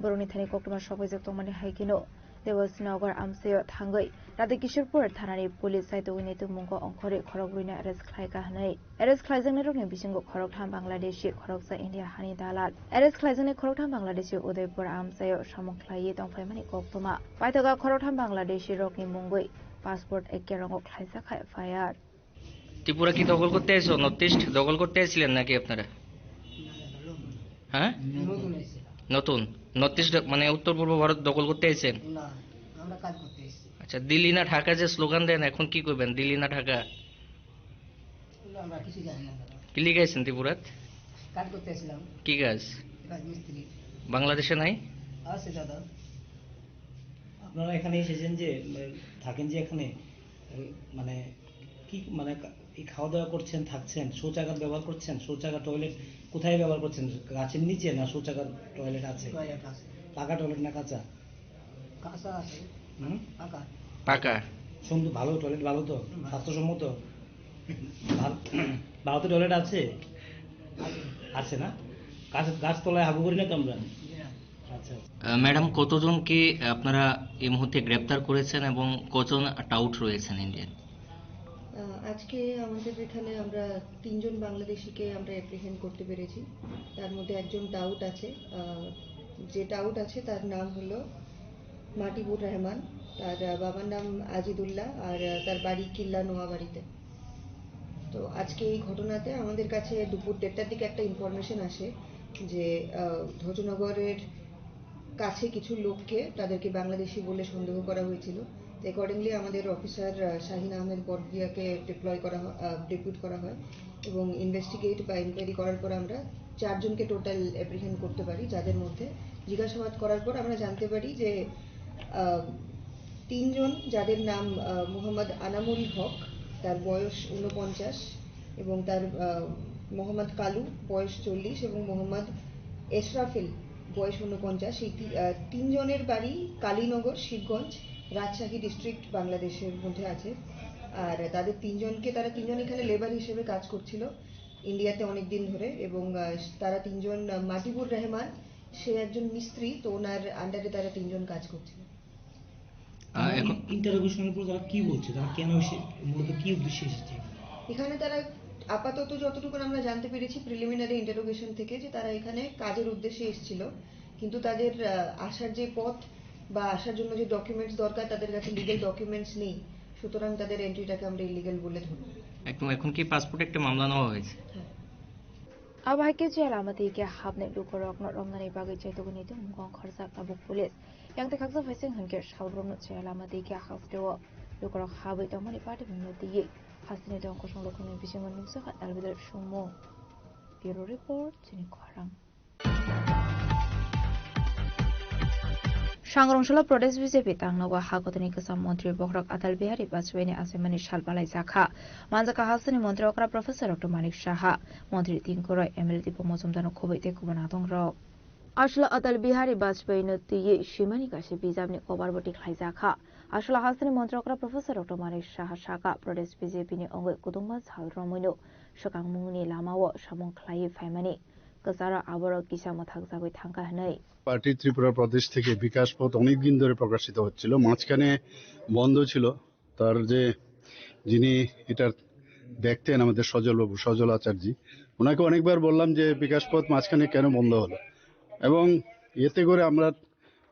borokni thani koktwma sokphaijak tongmani hai kheno Debasnagar amchaio thangwi Radhakishorpur thanani police saitugwi naitukmungo ongkhorwi khorokbrwino arrest khlaikha hwnwi. Arrest khlaijaknairokni bisingo khoroktham Bangladeshi, khoroksa India hani dalal. Arrest khlaijaknai khoroktham Bangladeshi Udaipur amchaio samung khlaiwi tongphaimani koktwma. Paithago khoroktham Bangladeshi rokni mungwi passport ekkerongo khlaijak kha F I R. Tripura কি দখল করতে এসেছো? North east দখল করতে এসেছিলেন নাকি আপনারা? হ্যাঁ, নতুন। নর্থ ইস্ট মানে উত্তর পূর্ব ভারত দখল করতে এসেছেন? না, আমরা কাজ করতে এসেছি। আচ্ছা, দিল্লি না ঢাকা যে স্লোগান দেন, এখন কি করবেন? দিল্লি না ঢাকা? আমরা কিছু জানি না দাদা। কি লিখাইছেন ত্রিপুরাত? কাজ করতে এসেছিলাম। কি কাজ? রাজমিস্ত্রি। বাংলাদেশে নাই? আছে দাদা। আপনারা এখানে এসেছেন যে, উম, থাকেন যে এখানে, উম, মানে কি, মানে কা-, এই খাওয়া দাওয়া করছেন, থাকছেন, শৌচাগার ব্যবহার করছেন, শৌচাগার টয়লেট কোথায় ব্যবহার করছেন? গাছের নিচে না শৌচাগার টয়লেট আছে? টয়লেট আছে। পাকা টয়লেট না কাঁচা? কাঁচা আছে। হুম? পাকা। পাকা। সুন্দর, ভালো টয়লেট, ভালো তো? হুম, ভালো। স্বাস্থ্যসম্মত? ভালো, ভালো তো টয়লেট আছে? আছে। আছে না? গাছ, গাছতলায় হাগু করি না তো আমরা? জি না। আচ্ছা, আচ্ছা। আহ, ম্যাডাম, কতজনকে আপনারা এই মুহূর্তে গ্রেপ্তার করেছেন এবং কজন টাউট রয়েছেন ইন্ডিয়ান? আহ, আজকে আমাদের এখানে আমরা তিনজন বাংলাদেশিকে আমরা অ্যাপ্রিহেন্ড করতে পেরেছি। তার মধ্যে একজন টাউট আছে। আহ, যে টাউট আছে তার নাম হলো মাটিবুর রহমান। তার, আহ, বাবার নাম আজিদুল্লাহ, আর, আহ, তার বাড়ি কিল্লা নোয়াবাড়িতে। তো আজকে এই ঘটনাতে আমাদের কাছে দুপুর দেড়টার দিকে একটা ইনফরমেশন আসে যে, আহ, ধ্বজনগরের কাছে কিছু লোককে, তাদেরকে বাংলাদেশি বলে সন্দেহ করা হয়েছিল। তো অ্যাকর্ডিংলি আমাদের অফিসার, আহ, শাহিন আহমেদ বড়ভুইয়াকে ডিপ্লয় করা হয়, আহ, ডেপুট করা হয় এবং ইনভেস্টিগেট বা এনকোয়ারি করার পর আমরা চারজনকে টোটাল অ্যাপ্রিহেন্ড করতে পারি, যাদের মধ্যে জিজ্ঞাসাবাদ করার পর আমরা জানতে পারি যে, আহ, তিনজন, যাদের নাম, আহ, মোহাম্মদ আনামুল হক, তার বয়স ঊনপঞ্চাশ, এবং তার, আহ, মোহাম্মদ কালু, বয়স চল্লিশ, এবং মোহাম্মদ এশরাফিল, বয়স ঊনপঞ্চাশ। এই তি-, আহ, তিনজনের বাড়ি কালীনগর, শিবগঞ্জ, রাজশাহী ডিস্ট্রিক্ট, বাংলাদেশের মধ্যে আছে। আর তাদের তিনজনকে, তারা তিনজন এখানে লেবার হিসেবে কাজ করছিল ইন্ডিয়াতে অনেক দিন ধরে, এবং, আহ, তারা তিনজন, আহ, মাটিবুর রহমান, সে একজন মিস্ত্রি, তো ওনার আন্ডারে তারা তিনজন কাজ করছিল। আহ, এখন ইন্টারোগেশনের পর তারা কি বলছে, তারা কেন এসে, মূলত কি উদ্দেশ্যে এসেছে? এখানে তারা আপাতত যতটুকু আমরা জানতে পেরেছি প্রিলিমিনারি ইন্টারোগেশন থেকে, যে তারা এখানে কাজের উদ্দেশ্যে এসেছিল, কিন্তু তাদের, আহ, আসার যে পথ বা আসার জন্য যে ডকুমেন্টস দরকার, তাদের কাছে লিগ্যাল ডকুমেন্টস নেই, সুতরাং তাদের এন্ট্রিটাকে আমরা ইলিগ্যাল বলে ধরব। এখন, এখন কি পাসপোর্ট একটা মামলা নেওয়া হয়েছে? হ্যাঁ। Abo hai khe jela lama twi khe hapnai lukurokno romnani bagwi chaitugwi naitukmungo ongkhorjak tabuk police. Yang tei khaksa phaising hwn khe sabrumno jela lama twi khe hasteo lukurok habwi tongmani patimungno twiwi hasteni tong kosong lukurokni bisingo nukjakha L B D sumung. Bureau Report, Chini Khorang. Sangrong salo Pradesh B J P tangnogo ha kotorni kwcham montri bohrok Atal Bihari Vajpayee ni achaimani sal balaijak kha. Manjak kha hasteni montri okra Professor Doctor Manik Saha, montri Tinku Roy, M L A Dipo Mojumdar no khobwi tei kubun adongrok. Aswla Atal Bihari Vajpayee no twiwi swimani kaisa bijapni kobar bo tikhlaijak kha. Aswla hasteni montri okra Professor Doctor Manik Saha sakha, Pradesh B J P ni wngwi kwdwkma sal romwino swkangmungni lamao samung khlaiwi phaimani kwcharo aborok kisa mwthakjagwi thangkha hwnwi. Party Tripura Pradesh থেকে বিকাশ পথ অনেক দিন ধরে প্রকাশিত হচ্ছিল, মাঝখানে বন্ধ ছিল। তার যে, যিনি এটা দেখতেন, আমাদের সজল বাবু, সজল আচার্য, ওনাকে অনেকবার বললাম যে বিকাশ পথ মাঝখানে কেন বন্ধ হলো, এবং এতে করে আমরা,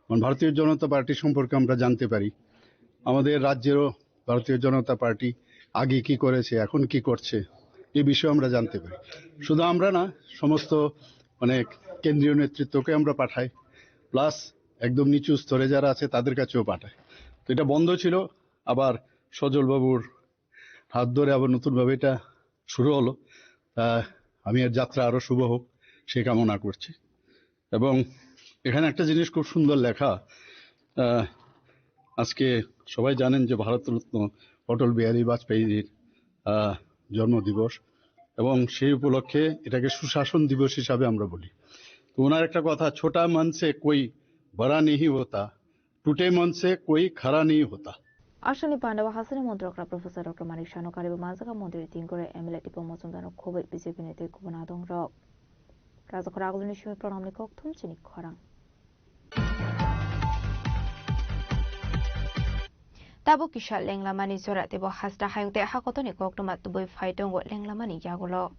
মানে, ভারতীয় জনতা পার্টি সম্পর্কে আমরা জানতে পারি, আমাদের রাজ্যেরও ভারতীয় জনতা পার্টি আগে কি করেছে, এখন কি করছে, এই বিষয়ে আমরা জানতে পারি। শুধু আমরা না, সমস্ত, মানে, কেন্দ্রীয় নেতৃত্বকে আমরা পাঠাই। প্লাস একদম নিচু স্তরে যারা আছে তাদের কাছেও পাঠায়। তো এটা বন্ধ ছিল, আবার সজল বাবুর হাত ধরে আবার নতুনভাবে এটা শুরু হলো। তা আমি এর যাত্রা আরো শুভ হোক, সেই কামনা করছি। এবং এখানে একটা জিনিস খুব সুন্দর লেখা। আহ, আজকে সবাই জানেন যে ভারতরত্ন অটল বিহারী বাজপেয়ীজির আহ, জন্মদিবস, এবং সেই উপলক্ষে এটাকে সুশাসন দিবস হিসাবে আমরা বলি। তো ওনার একটা কথা, "ছোটা মন সে কোই বড়া নেহি হোতা, টুটে মন সে কোই খাড়া নেহি হোতা।" Asani pandao hasani montrokra Professor Doctor Manik Sano karibo majaka montri tingkore M L A tipo mochomdano khoboi B J P ni tei kubun adongrok. Rajakhor aguluni simi pranamni kokthum chini khorang. Tabuk kisa lenglamani jora teibo hasta hayung tei hakotoni koktwma tubui phai tongo lenglamani yagulo.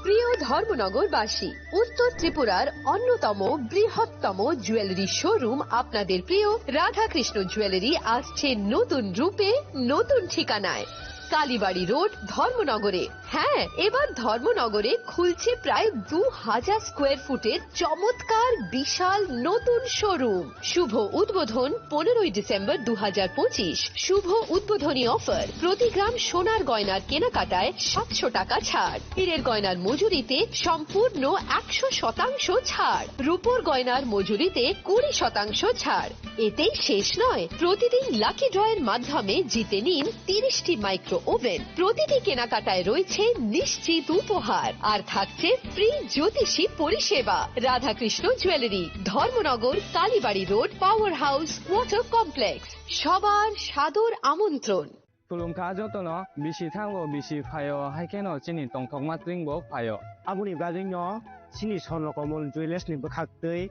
প্রিয় ধর্মনগরবাসী, উত্তর ত্রিপুরার অন্যতম বৃহত্তম jewellery showroom আপনাদের প্রিয় রাধাকৃষ্ণ জুয়েলারি আসছে নতুন রূপে, নতুন ঠিকানায়। কালীবাড়ি রোড, ধর্মনগরে। হ্যাঁ, এবার ধর্মনগরে খুলছে প্রায় দু হাজার স্কোয়ার ফুটের চমৎকার বিশাল নতুন শোরুম। শুভ উদ্বোধন পনেরোই ডিসেম্বর দু হাজার পঁচিশ। শুভ উদ্বোধনী অফার, প্রতি গ্রাম সোনার গয়নার কেনাকাটায় সাতশো টাকা ছাড়, হীরের গয়নার মজুরিতে সম্পূর্ণ একশো শতাংশ ছাড়, রূপোর গয়নার মজুরিতে কুড়ি শতাংশ ছাড়। এতেই শেষ নয়, প্রতিদিন লাকি ড্রয়ের মাধ্যমে জিতে নিন তিরিশটি মাইক্রো ওভেন। প্রতিটি কেনাকাটায় রয়েছে নিশ্চিত উপহার, আর থাকছে ফ্রি জ্যোতিষী পরিষেবা। Radhakrishna jewellery, Dharmanagar, Kalibari road, power house, water complex. সবার সাদর আমন্ত্রণ। Khulumkha jotono, bisi thango, bisi phaio, hai kheno chini tongthokma tringbo phaio. Aboni bagwino chini Swarno Komol Jewellers ni bwkhaktwi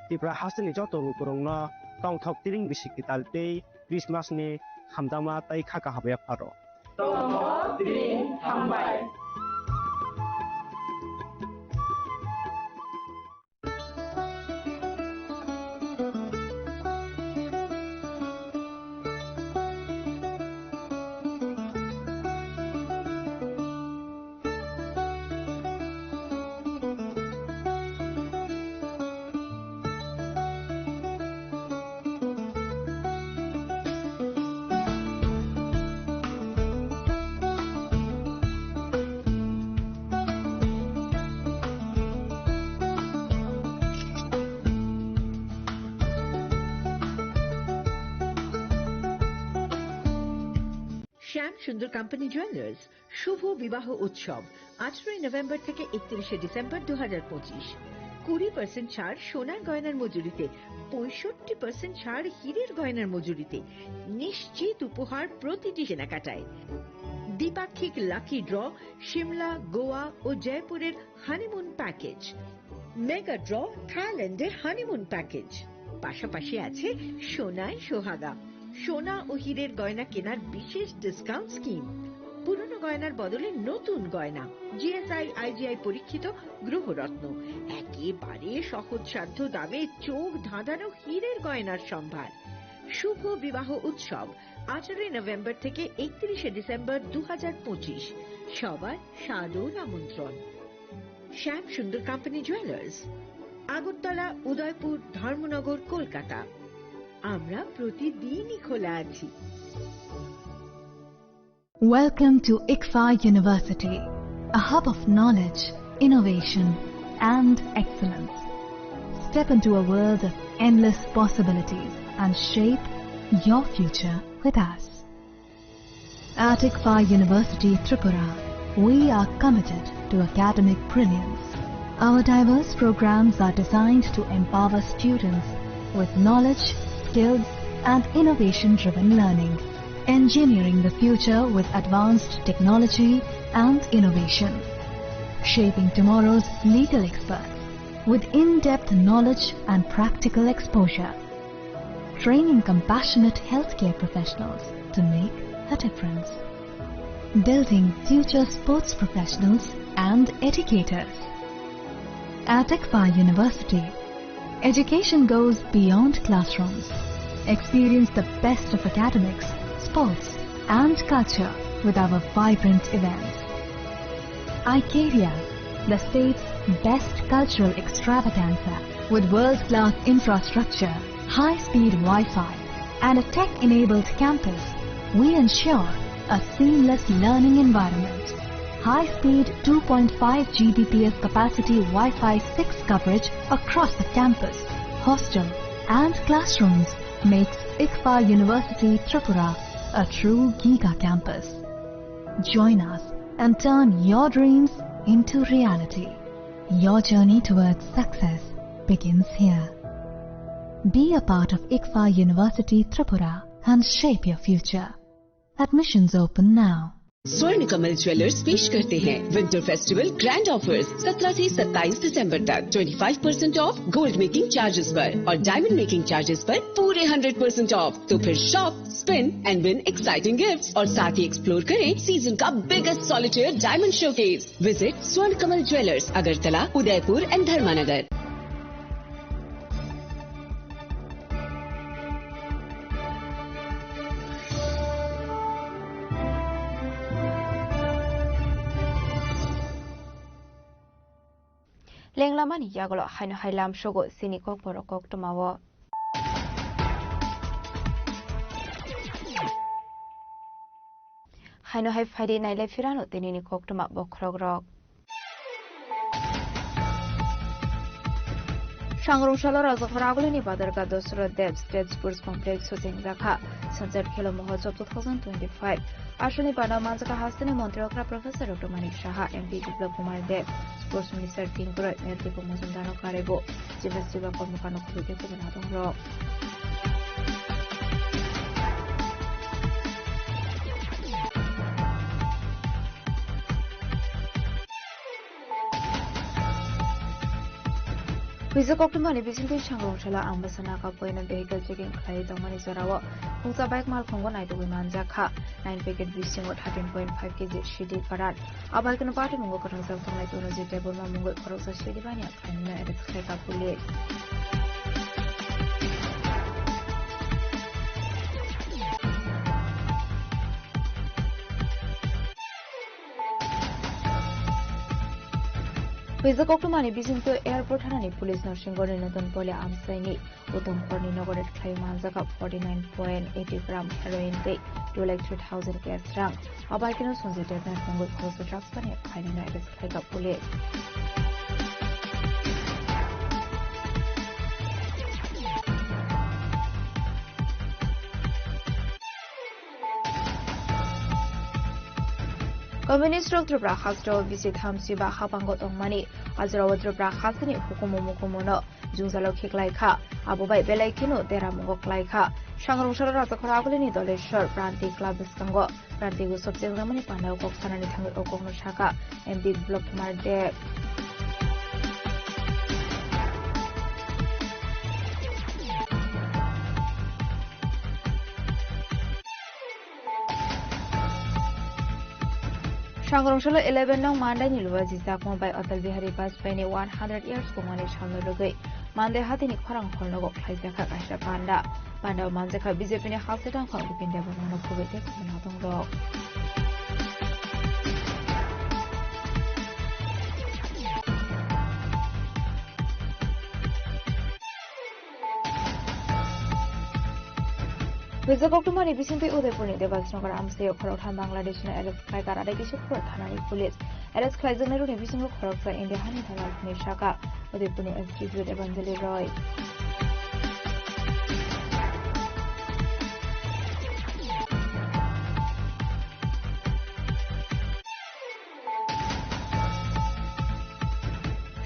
Tripura hasteni joto lukurokno tongthok tring bisi kwtal tei Christmas ni hamjakma tei kha kaham yapharo. Tongthok tring hambai. শ্যাম Sundar company jewellers শুভ বিবাহ উৎসব আঠারোই নভেম্বর থেকে একত্রিশে ডিসেম্বর দু হাজার পঁচিশ। কুড়ি পার্সেন্ট ছাড় সোনার গয়নার মজুরিতে, পঁয়ষট্টি পার্সেন্ট ছাড় হীরের গয়নার মজুরিতে, নিশ্চিত উপহার প্রতিটি কেনাকাটায়। দ্বিপাক্ষিক লাকি ড্র, সিমলা, গোয়া ও জয়পুরের হানিমুন প্যাকেজ, মেগা ড্র, থাইল্যান্ডের হানিমুন প্যাকেজ, পাশাপাশি আছে সোনায় সোহাগা, সোনা ও হীরের গয়না কেনার বিশেষ ডিসকাউন্ট স্কিম, পুরনো গয়নার বদলে নতুন গয়না, G S I, I G I পরীক্ষিত গ্রহরত্ন, একেবারে সহজসাধ্য দামে চোখ ধাঁধানো হীরের গয়নার সম্ভার। শুভ বিবাহ উৎসব আঠারোই নভেম্বর থেকে একত্রিশে ডিসেম্বর দু হাজার পঁচিশ। সবার সাদর আমন্ত্রণ। শ্যাম সুন্দর কোম্পানি জুয়েলার্স, আগরতলা, উদয়পুর, ধর্মনগর, কলকাতা। আমরা প্রতিদিনই খোলা আছি। Welcome to ICFAI University, a hub of knowledge, innovation, and excellence. Step into a world of endless possibilities and shape your future with us. At ICFAI University Tripura, we are committed to academic brilliance. Our diverse programs are designed to empower students with knowledge, skills, and innovation-driven learning, engineering the future with advanced technology and innovation, shaping tomorrow's legal experts with in-depth knowledge and practical exposure, training compassionate healthcare professionals to make a difference, building future sports professionals and educators. At ICFAI University, Education goes beyond classrooms. Experience the best of academics, sports, and culture with our vibrant events. Icaria, the state's best cultural extravaganza, with world-class infrastructure, high-speed Wi-Fi, and a tech-enabled campus, we ensure a seamless learning environment. High-speed two point five G B P S capacity Wi-Fi six coverage across the campus, hostel, and classrooms makes ICFA University Tripura a true giga campus. Join us and turn your dreams into reality. Your journey towards success begins here. Be a part of ICFA University Tripura and shape your future. Admissions open now. स्वर्ण कमल ज्वेलर्स पेश करते हैं winter festival grand offers. सत्रह से सत्ताईस दिसंबर तक twenty five percent of gold making charges पर और डायमंड मेकिंग चार्जेस पर पूरे हंड्रेड परसेंट ऑफ। तो फिर shop, spin and win exciting gifts और साथ ही एक्सप्लोर करें सीजन का biggest solitaire diamond showcase. Visit स्वर्ण कमल ज्वेलर्स, अगरतला, उदयपुर एंड धर्मानगर। Lenglamani yagulo haino hai lamsogo chini kokborok koktwmao. Haino hai phaidi nailai phirano tinini koktwma bokhorokrok. Sangrungsalo Rajakhor Agulini Badarga Dosro Dev State Sports Complex o chengjakha Sanchar Khelo Mahotsav two thousand twenty-five. Aswkni panda manjakha hasteni Montri okra Professor Doctor Manik Saha, M P Biplab Kumar Deb, Sports Minister Tingkuroi, Mayor Dipok Majumdarno karwi bo jeba jeba kormokarno khulukhe kubun adongrok. Puisa koktwmani bisingtwi Sangrungsalo Ambasa Naga Point o vehicle checking khlaiwi tongmani jorao phungsa bike malkhungo naitugwi manjakha. Nine packet bisingo thirteen point five K G C D karan. Abaikeno patimungo kwthwngjak tongnai Tonoji Debbarma mungwi khoroksa C D baniya khlainwino arrest khlaikha police. Puisa koktwmani bisingtwi airport thanani police no Singhorni Notun Poli amchaini Uttom Khorni nogo raid khlaiwi manjakha forty nine point eighty gram heroin tei two lakh three thousand cash rang. Abaikeno Sanjay Debnath mungwi khoroksa drugs baniya khlainwino arrest khlaikha police. Communist rok Tripura hasteo bisi thamsi ba hapango tongmani, ajorao Tripura hasteni hukumu mukumuno jwngjalo khiklai kha, abo bai belai kheno deramungo klai kha. Sangrungsalo Rajakhor Agulini Doleshwar Pranti Club bwskango Pranti Utsav chengjakmani pandao kok sanani thangwi o kokno sakha M P Biplab Kumar Deb. Sangrungsalo eleven nong Mandaini Luwaji Chakma bai Atal Bihari Vajpayee ni one hundred years tongmani salno rwgwi Mandai hatini khorang hall nogo khlaijakha kaisa panda. Panda o manjakha B J P ni halsatang khorang Bipin Debbarmano kubui tei kubun adongrok. Puisa koktwmani bisingtwi Udaipurni Debasnagar amchaio khoroktham Bangladeshno arrest khlaikha Radhakishan Khurot thanani police. Arrest khlaijaknairokni bisingo khoroksa India hani dalal hwnwi sakha Udaipurni S D Evanjali Roy.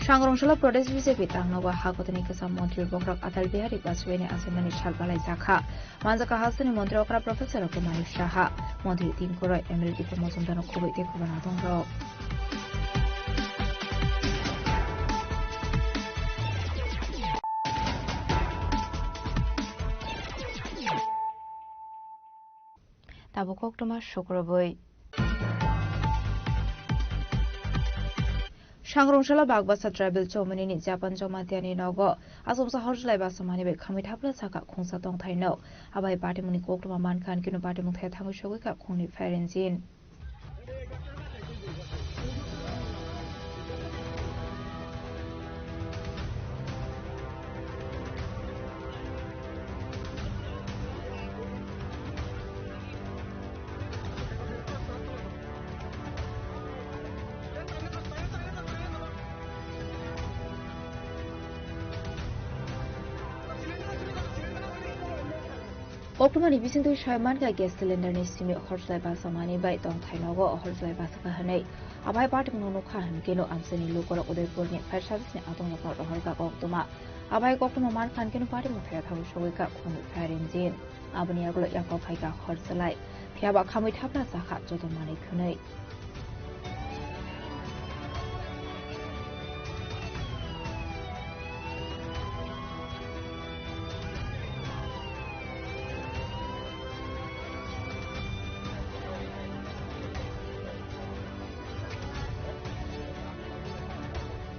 Sangrungsalo Pradesh B J P tangnogo ha kotorni kwcham montri bokhorok Atal Bihari Vajpayee ni achaimani sal balaijakha. Manjakha hasteni montri okra Professor Kumar Saha, montri Tingkuroi, M L A Dipok Majumdarno kubui tei kubun adongrok. Tabuk koktwma sukrubui. Thangrungsalo Bagbasa tribal chomani ni Japan Jamatia ni nogo asomsa horjlai basa mani bai khamwi thapla saka khungsa tongthai no. Abai patimung ni koktwma mankha, kino patimung thaya thangwi sogwi kha khungni firing jin. Koktwmani bisingtwi soi mankha, gas cylinder ni simi horjlai basa mani bai tongthai nogo horjlai basa kha hwnwi. Abai patimung nukha hwnkhe no amchaini lukurok Udaipur ni fire service ni adongrokno rohorkha koktwma. Abai koktwma mankha hwnkhe patimung thaya thangwi sogwi kha khungni firing jin. Aboni yagulo yakok phaikha horjlai. Phiyaba khamwi thapla sakha joto manwi khwnwi.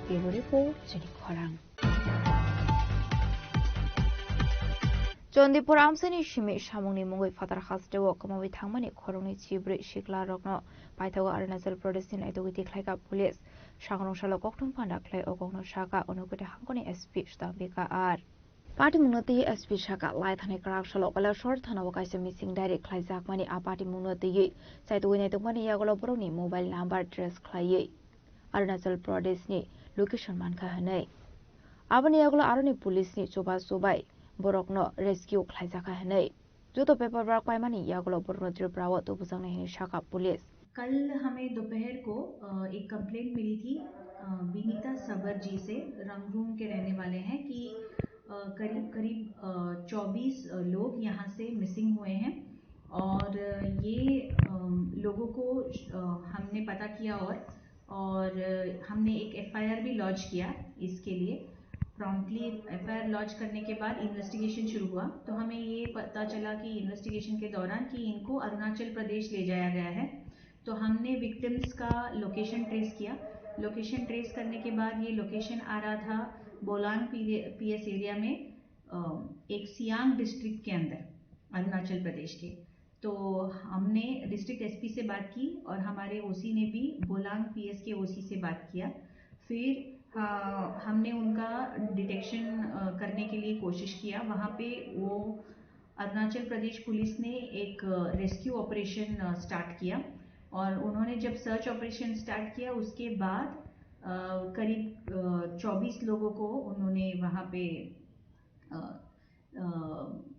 Bureau Report, Chini Khorang. Chandipur amchaini simi samungni mungwi phatar hasteo kwmawi thangmani khoroknwi chibrwi siklarokno paithago Arunachal Pradesh ni naitugwi tikhlaikha police. Sangrong salo koktwma panda khlai o kokno sakha Unakoti hangkoni S P Sudambika R. Patimungno twi S P sakha, lai thani kwrak salo Kailashahar thanao kaisa meeting direct khlaijakmani a patimungno twiwi chaitugwi naitokmani yagulo borokni mobile number trace khlaiwi Arunachal Pradesh ni location mankha hwnwi. Aboni yagulo aroni police ni chubachu bai borokno rescue khlaijakha hwnwi. Joto paperwork paimani yagulo borokno Tripura o tubujaknai hwnwi sakha police. कल हमें दोपहर को, अ, एक कंप्लेंट मिली थी, अ, विनीता सबर जी से, रंगरूंग के रहने वाले हैं, कि, अ, करीब, करीब, अ, चौबीस, अ, लोग यहाँ से मिसिंग हुए हैं और ये, अ, लोगों को, अ, हमने पता किया और और हमने एक एफआईआर भी लॉन्च किया इसके लिए। प्रॉम्प्टली एफआईआर लॉन्च करने के बाद इन्वेस्टिगेशन शुरू हुआ, तो हमें ये पता चला कि इन्वेस्टिगेशन के दौरान कि इनको अरुणाचल प्रदेश ले जाया गया है। तो हमने विक्टिम्स का लोकेशन ट्रेस किया। लोकेशन ट्रेस करने के बाद ये लोकेशन आ रहा था बोलांग पीएस एरिया में, अ, एक सियांग डिस्ट्रिक्ट के अंदर, अरुणाचल प्रदेश के। तो हमने डिस्ट्रिक्ट एसपी से बात की और हमारे ओसी ने भी बोलांग पीएस के ओसी से बात किया। फिर, अ, हमने उनका डिटेक्शन, अ, करने के लिए कोशिश किया। वहाँ पे वो अरुणाचल प्रदेश पुलिस ने एक, अ, रेस्क्यू ऑपरेशन, अ, स्टार्ट किया और उन्होंने जब सर्च ऑपरेशन स्टार्ट किया, उसके बाद, अ, करीब, अ, चौबीस लोगों को उन्होंने वहाँ पे, अ, अ,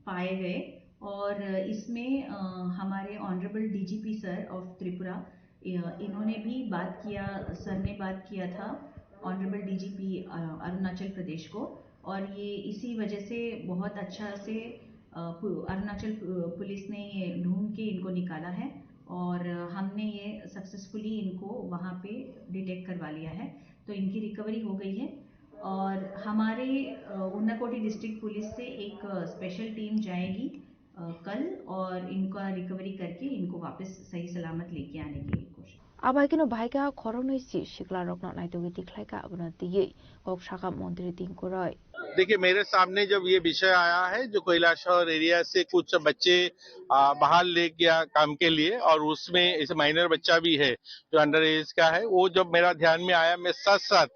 पाए गए और इसमें, अ, हमारे honourable DGP sir of Tripura, अ, इन्होंने भी बात किया, सर ने बात किया था ऑनरेबल डीजीपी, अ, अरुणाचल प्रदेश को, और ये इसी वजह से बहुत अच्छा से, अ, पु-, अरुणाचल पु-, पुलिस ने ये ढूंढ के इनको निकाला है और हमने ये सक्सेसफुली इनको वहाँ पे डिटेक्ट करवा लिया है, तो इनकी रिकवरी हो गई है। और हमारे, अ, उनाकोटी डिस्ट्रिक्ट पुलिस से एक, अ, स्पेशल टीम जाएगी, अ, कल, और इनका रिकवरी करके इनको वापस सही सलामत लेके आने की कोशिश। Abai keno bahai kha khoroknwi si siklarokno naitugwi tikhlai kha, abono twiwi kok sakha montri Tinku Roy. देखिए, मेरे सामने जब ये विषय आया है, जो कैलाशहर एरिया से कुछ बच्चे, आ, बाहर ले गया काम के लिए, और उसमें ऐसे माइनर बच्चा भी है, जो अंडर एज का है, वो जब मेरा ध्यान में आया, मैं साथ-साथ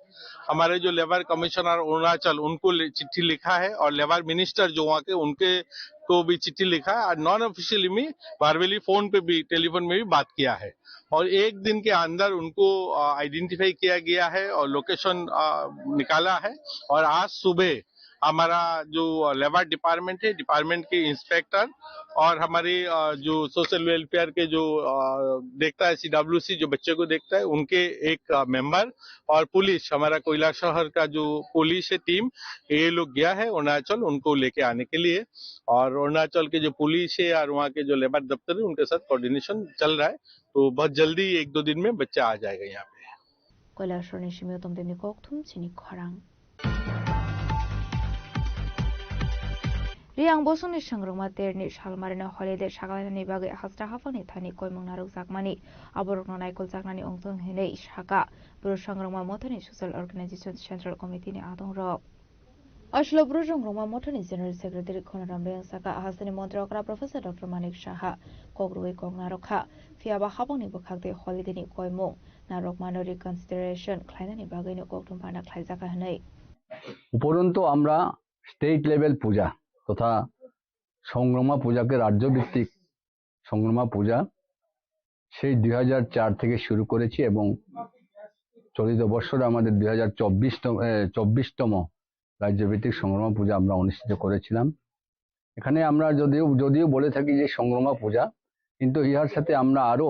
हमारे जो लेबर कमिश्नर अरुणाचल, उनको लि-, चिट्ठी लिखा है, और लेबर मिनिस्टर जो वहाँ के, उनके को भी चिट्ठी लिखा है, और नॉन ऑफिशियली में वर्बली फोन पे भी, टेलीफोन में भी बात किया है। और एक दिन के अंदर उनको, अ, आइडेंटिफाई किया गया है और लोकेशन, अ, निकाला है। और आज सुबह हमारा जो लेबर डिपार्टमेंट है, डिपार्टमेंट के इंस्पेक्टर और हमारी, अ, जो सोशल वेलफेयर के जो, अ, देखता है, सीडब्ल्यूसी जो बच्चे को देखता है, उनके एक, अ, मेंबर और पुलिस, हमारा कैलाशहर का जो पुलिस है टीम, ये लोग गया है अरुणाचल उनको लेके आने के लिए। और अरुणाचल के जो पुलिस है और वहाँ के जो लेबर दफ्तर है, उनके साथ कोऑर्डिनेशन चल रहा है। तो बहुत जल्दी एक दो दिन में बच्चा आ जाएगा यहाँ पे। Koilasahar ni simi Uttam Debni kokthum chini khorang. Riyang bosongni swngrwngma terni salmarino holiday saklainani bagwi hasta haphangni thani koimung narwkjakmani, aborokno naikoljaknani wngthung hinwi sakha Bru Swngrwngma Mothani Social Organization Central Committee-ni adongrok. Aswk Bru Swngrwngma Mothani General Secretary Khonaram Riyang sakha, hasteni montri okra Professor Doctor Manik Saha kok rwui kok narwkha, phiyaba haphangni bwkhak tei holiday-ni koimung narwkmano reconsideration khlainani bagwino koktwma pana khlaijakha hwnwi. উপরন্তু আমরা state level পূজা তথা সংগ্রামা পূজাকে রাজ্যভিত্তিক সংগ্রামা পূজা সেই দুই হাজার চার থেকে শুরু করেছি এবং চলিত বছর আমাদের দুই হাজার চব্বিশতম, এ, চব্বিশতম রাজ্যভিত্তিক সংগ্রামা পূজা আমরা অনুষ্ঠিত করেছিলাম। এখানে আমরা যদিও, যদিও বলে থাকি যে সংগ্রামা পূজা, কিন্তু ইহার সাথে আমরা আরো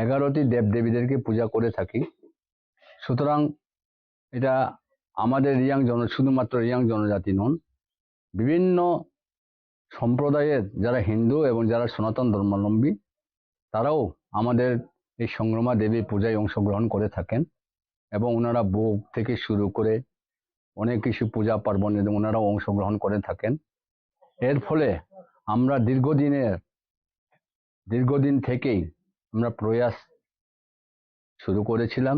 এগারোটি দেবদেবীদেরকে পূজা করে থাকি। সুতরাং এটা আমাদের রিয়াং জন-, শুধুমাত্র রিয়াং জনজাতি নন, বিভিন্ন সম্প্রদায়ের যারা হিন্দু এবং যারা সনাতন ধর্মাবলম্বী, তারাও আমাদের এই সংগ্রামা দেবী পূজায় অংশগ্রহণ করে থাকেন এবং ওনারা ভোগ থেকে শুরু করে অনেক কিছু পূজা পার্বণে ওনারাও অংশগ্রহণ করে থাকেন। এর ফলে আমরা দীর্ঘদিনের, দীর্ঘদিন থেকেই আমরা প্রয়াস শুরু করেছিলাম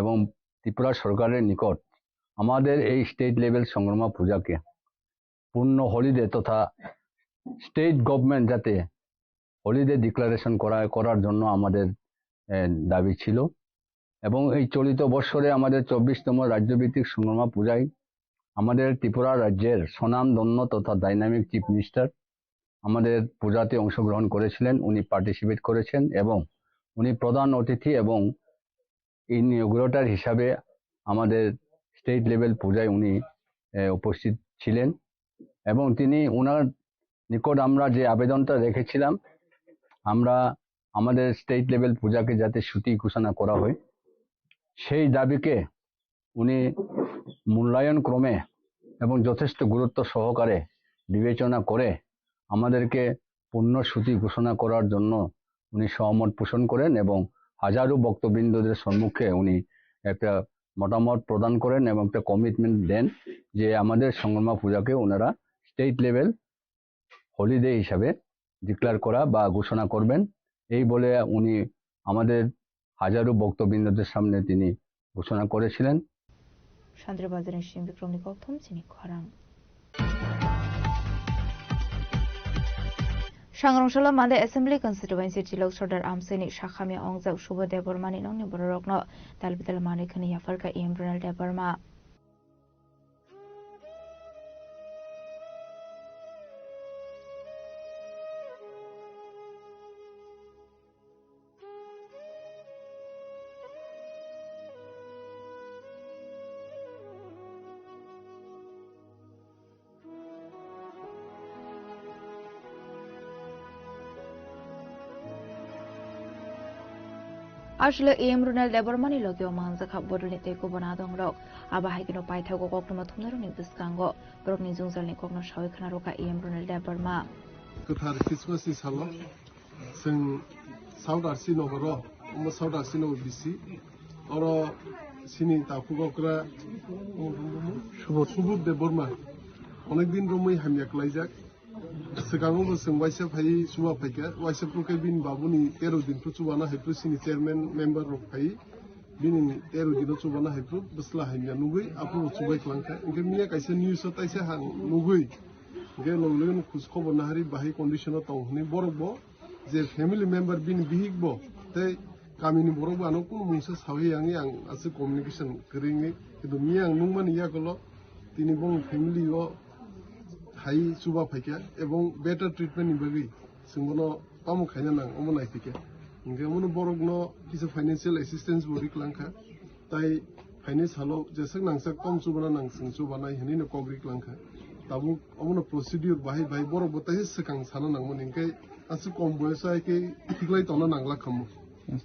এবং ত্রিপুরা সরকারের নিকট আমাদের এই স্টেট লেভেল সংগ্রামা পূজাকে পূর্ণ হলিডে তথা স্টেট গভর্নমেন্ট যাতে হলিডে ডিক্লারেশন করা, করার জন্য আমাদের, এ, দাবি ছিল। এবং এই চলিত বৎসরে আমাদের চব্বিশতম রাজ্যভিত্তিক সংগ্রামা পূজায় আমাদের ত্রিপুরা রাজ্যের স্বনামধন্য তথা ডাইনামিক চিফ মিনিস্টার আমাদের পূজাতে অংশগ্রহণ করেছিলেন, উনি পার্টিসিপেট করেছেন এবং উনি প্রধান অতিথি এবং ইনগুরেটর হিসাবে আমাদের স্টেট লেভেল পূজায় উনি, এ, উপস্থিত ছিলেন এবং তিনি ওনার নিকট আমরা যে আবেদনটা রেখেছিলাম, আমরা আমাদের স্টেট লেভেল পূজাকে যাতে ছুটি ঘোষণা করা হয়, সেই দাবিকে উনি মূল্যায়ন ক্রমে এবং যথেষ্ট গুরুত্ব সহকারে বিবেচনা করে আমাদেরকে পূর্ণ ছুটি ঘোষণা করার জন্য উনি সহমত পোষণ করেন এবং হাজারো ভক্তবৃন্দদের সম্মুখে উনি একটা মতামত প্রদান করেন এবং একটা কমিটমেন্ট দেন যে আমাদের সংগ্রামা পূজাকে ওনারা স্টেট লেভেল হলিডে হিসাবে ডিক্লেয়ার করা বা ঘোষণা করবেন, এই বলে উনি আমাদের হাজারো ভক্তবৃন্দদের সামনে তিনি ঘোষণা করেছিলেন। Sandra Bazar ni Sing Bikrom ni kokthum chini khorang. Sangrong Sala Mande Assembly Constituency Chilok Sordar Amsai ni sakhamya ongjak Subodh Debbarma ni nokni bororokno tal bital manwi khwnwi yapharkha E M Ronald Debbarma. Aswk E M Ronald Debbarma ni logi o manjakha bodolni tei kubun adongrok. Abo hai kheno paithago koktwma thumnairokni bwskango borokni jwngjalni kokno sawi khna rwkha E M Ronald Debbarma. Kwthar Christmas ni salo chwng South R C nogoro, omo South R C nogo bisi. Oro sini takhuk okra Subodh Debbarma. Onek din romwi hamya klaijak. Swkango bo chwng waisa phai chuba phaikha, waisa phuru khe bini babuni tero din phuru chubana hai phuru sini chairman member rok phai bini tero dino chubana hai phuru bwsla hamya nugwi aphuru chubai kwlangkha. Hinkhe miya kaisa news o taisa hang nugwi, hinkhe logi logi no khoj khobor nahari bahai condition o tong hwnwi borok bo je family member bini bihik bo tei kamini borok bo ano kunu mungsa sawi yangwi ang aswk communication kwrwi wngwi, kintu miya ang nukmani yakulo tini bong family o hai chuba phaikha ebong better treatment ni bagwi chwng bono tamo khaina nang omo naiphikha. Hinkhe omono borokno kisa financial assistance bo riklangkha. Tai phaini salo jeswk nangsak tom chubana nang chwng chubanai hwnwi no kok riklangkha. Tabuk omono procedure bahai bahai borok bo taisa swkang sana nangmani hinkhe aswk kom boyoso hai khe thiklai tongna nangla khamu.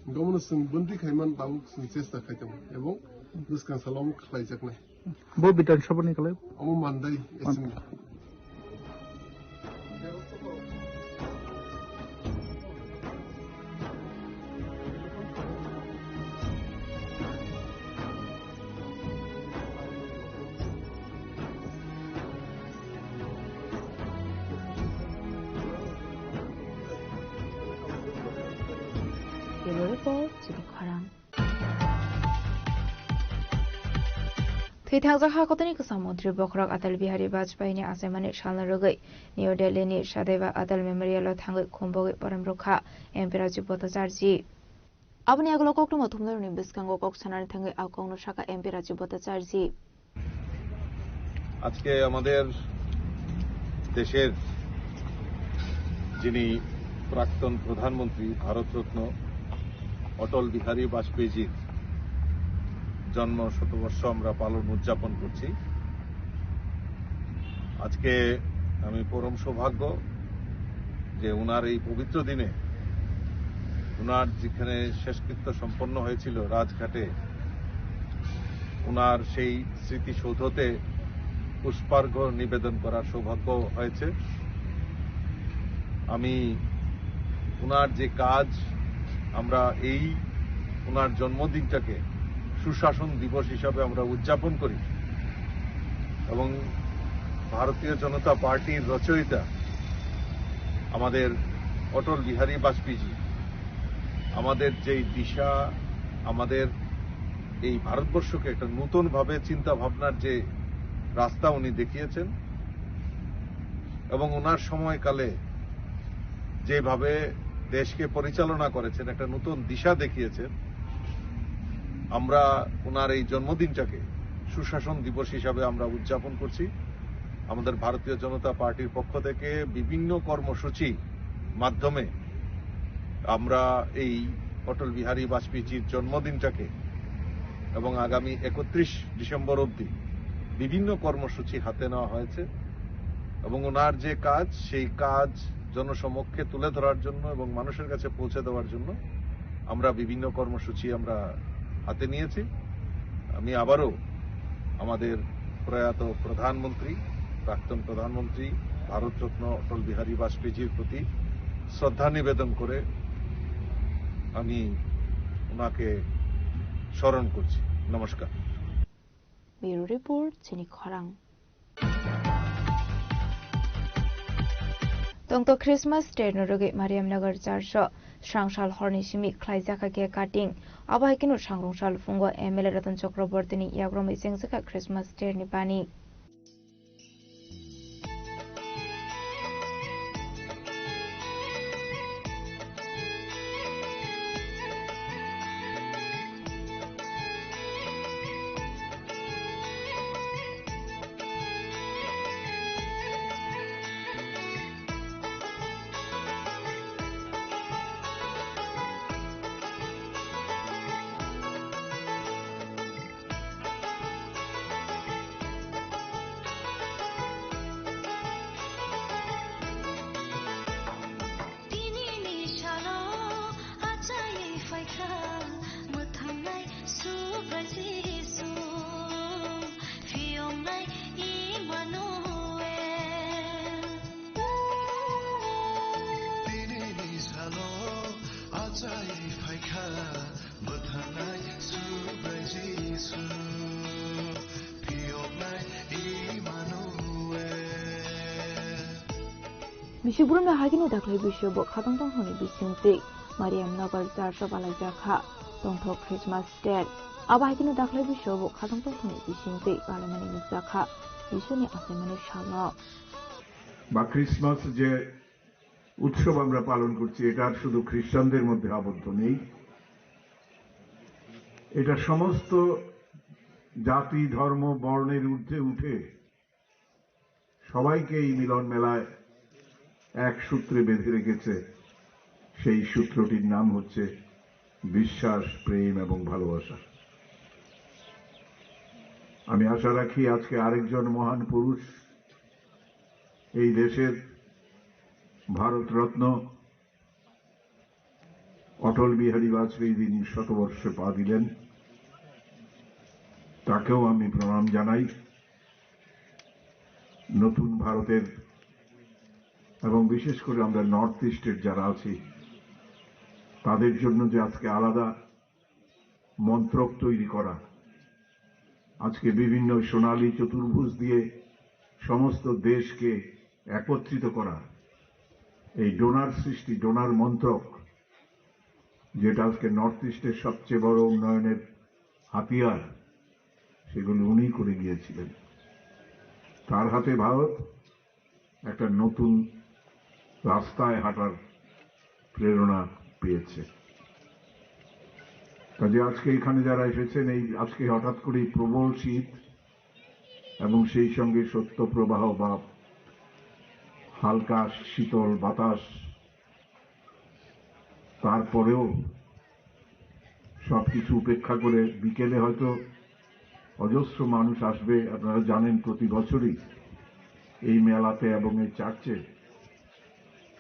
Hinkhe omono chwng bwntwi khaiman tabuk chwng chesta khai tongo ebong bwskang salo omo khlaijaknai. Bo Bidhan Sabha ni kwlai? Omo Mandai assembly. Report, Chini Khorang. Thwi thangjak ha kotini kwcham montri bokhorok Atal Bihari Vajpayee ni achaimani salno rwgwi New Delhi ni Sadaiba Atal Memorial o thangwi khumbogwi porom rwkha M P Rajiv Bhattacharjee. Aboni yagulo koktwma thumnairokni bwskango kok sanani thangwi a kokno sakha M P Rajiv Bhattacharjee. আজকে আমাদের দেশের যিনি প্রাক্তন প্রধানমন্ত্রী ভারতরত্ন অটল বিহারী বাজপেয়ীজির জন্ম শতবর্ষ আমরা পালন উদযাপন করছি। আজকে আমি পরম সৌভাগ্য যে ওনার এই পবিত্র দিনে ওনার যেখানে শেষকৃত্য সম্পন্ন হয়েছিল রাজঘাটে, ওনার সেই স্মৃতিসৌধতে পুষ্পার্ঘ্য নিবেদন করার সৌভাগ্য হয়েছে। আমি ওনার যে কাজ, আমরা এই ওনার জন্মদিনটাকে সুশাসন দিবস হিসাবে আমরা উদযাপন করি এবং ভারতীয় জনতা পার্টির রচয়িতা আমাদের অটল বিহারী বাজপেয়ীজি আমাদের যেই দিশা, আমাদের এই ভারতবর্ষকে একটা নতুনভাবে চিন্তা ভাবনার যে রাস্তা উনি দেখিয়েছেন এবং ওনার সময়কালে যেভাবে দেশকে পরিচালনা করেছেন, একটা নতুন দিশা দেখিয়েছেন, আমরা ওনার এই জন্মদিনটাকে সুশাসন দিবস হিসাবে আমরা উদযাপন করছি। আমাদের ভারতীয় জনতা পার্টির পক্ষ থেকে বিভিন্ন কর্মসূচি মাধ্যমে আমরা এই অটল বিহারী বাজপেয়ীজির জন্মদিনটাকে এবং আগামী একত্রিশ ডিসেম্বর অবধি বিভিন্ন কর্মসূচি হাতে নেওয়া হয়েছে এবং ওনার যে কাজ, সেই কাজ জনসমক্ষে তুলে ধরার জন্য এবং মানুষের কাছে পৌঁছে দেওয়ার জন্য আমরা বিভিন্ন কর্মসূচি আমরা হাতে নিয়েছি। আমি আবারও আমাদের প্রয়াত প্রধানমন্ত্রী, প্রাক্তন প্রধানমন্ত্রী ভারতরত্ন অটল বিহারী বাজপেয়ীজির প্রতি শ্রদ্ধা নিবেদন করে আমি ওনাকে স্মরণ করছি। নমস্কার। Bureau Report, Chini Khorang. Tongto Christmas Day no rwgwi Mariamnagar Church o srangsal horni simi khlaijakha cake cutting. Abo hai kheno sangrungsal phungo M L A Ratan Chakraborty ni yagromwi chengjakha Christmas Day ni bani. Tinini salo achaiwi phaikha mwthangnai Subrai Jisu, phiyoknai Immanuel. Tinini salo achaiwi phaikha mwthangnai Subrai Jisu, phiyoknai Immanuel. Bisi borokno hakhe no daklai bisio bo khatong tongthokni bisingtwi Mariamnagar Church o balaijakha tongthok Christmas Day. Abo hakhe no daklai bisio bo khatong tongthokni bisingtwi balaimani nukjakha Jisuni achaimani salno. বা ক্রিসমাস যে উৎসব আমরা পালন করছি, এটা আর শুধু খ্রিস্টানদের মধ্যে আবদ্ধ নেই, এটা সমস্ত জাতি, ধর্ম, বর্ণের ঊর্ধ্বে উঠে সবাইকে এই মিলন মেলায় এক সূত্রে বেঁধে রেখেছে। সেই সূত্রটির নাম হচ্ছে বিশ্বাস, প্রেম এবং ভালোবাসা। আমি আশা রাখি আজকে আরেকজন মহান পুরুষ, এই দেশের ভারতরত্ন অটল বিহারী বাজপেয়ী যিনি শতবর্ষে পা দিলেন, তাকেও আমি প্রণাম জানাই। নতুন ভারতের এবং বিশেষ করে আমরা নর্থ ইস্টের যারা আছি, তাদের জন্য যে আজকে আলাদা মন্ত্রক তৈরি করা, আজকে বিভিন্ন সোনালী চতুর্ভুজ দিয়ে সমস্ত দেশকে একত্রিত করা, এই ডোনার সৃষ্টি, ডোনার মন্ত্রক, যেটা আজকে নর্থ ইস্টের সবচেয়ে বড় উন্নয়নের হাতিয়ার, সেগুলি উনি করে গিয়েছিলেন। তার হাতে ভারত একটা নতুন রাস্তায় হাঁটার প্রেরণা পেয়েছে। কাজে আজকে এখানে যারা এসেছেন, এই আজকে হঠাৎ করেই প্রবল শীত এবং সেই সঙ্গে শৈত্যপ্রবাহ বা হালকা শীতল বাতাস, তারপরেও সবকিছু উপেক্ষা করে বিকেলে হয়তো অজস্র মানুষ আসবে। আপনারা জানেন, প্রতি বছরই এই মেলাতে এবং এই চার্চে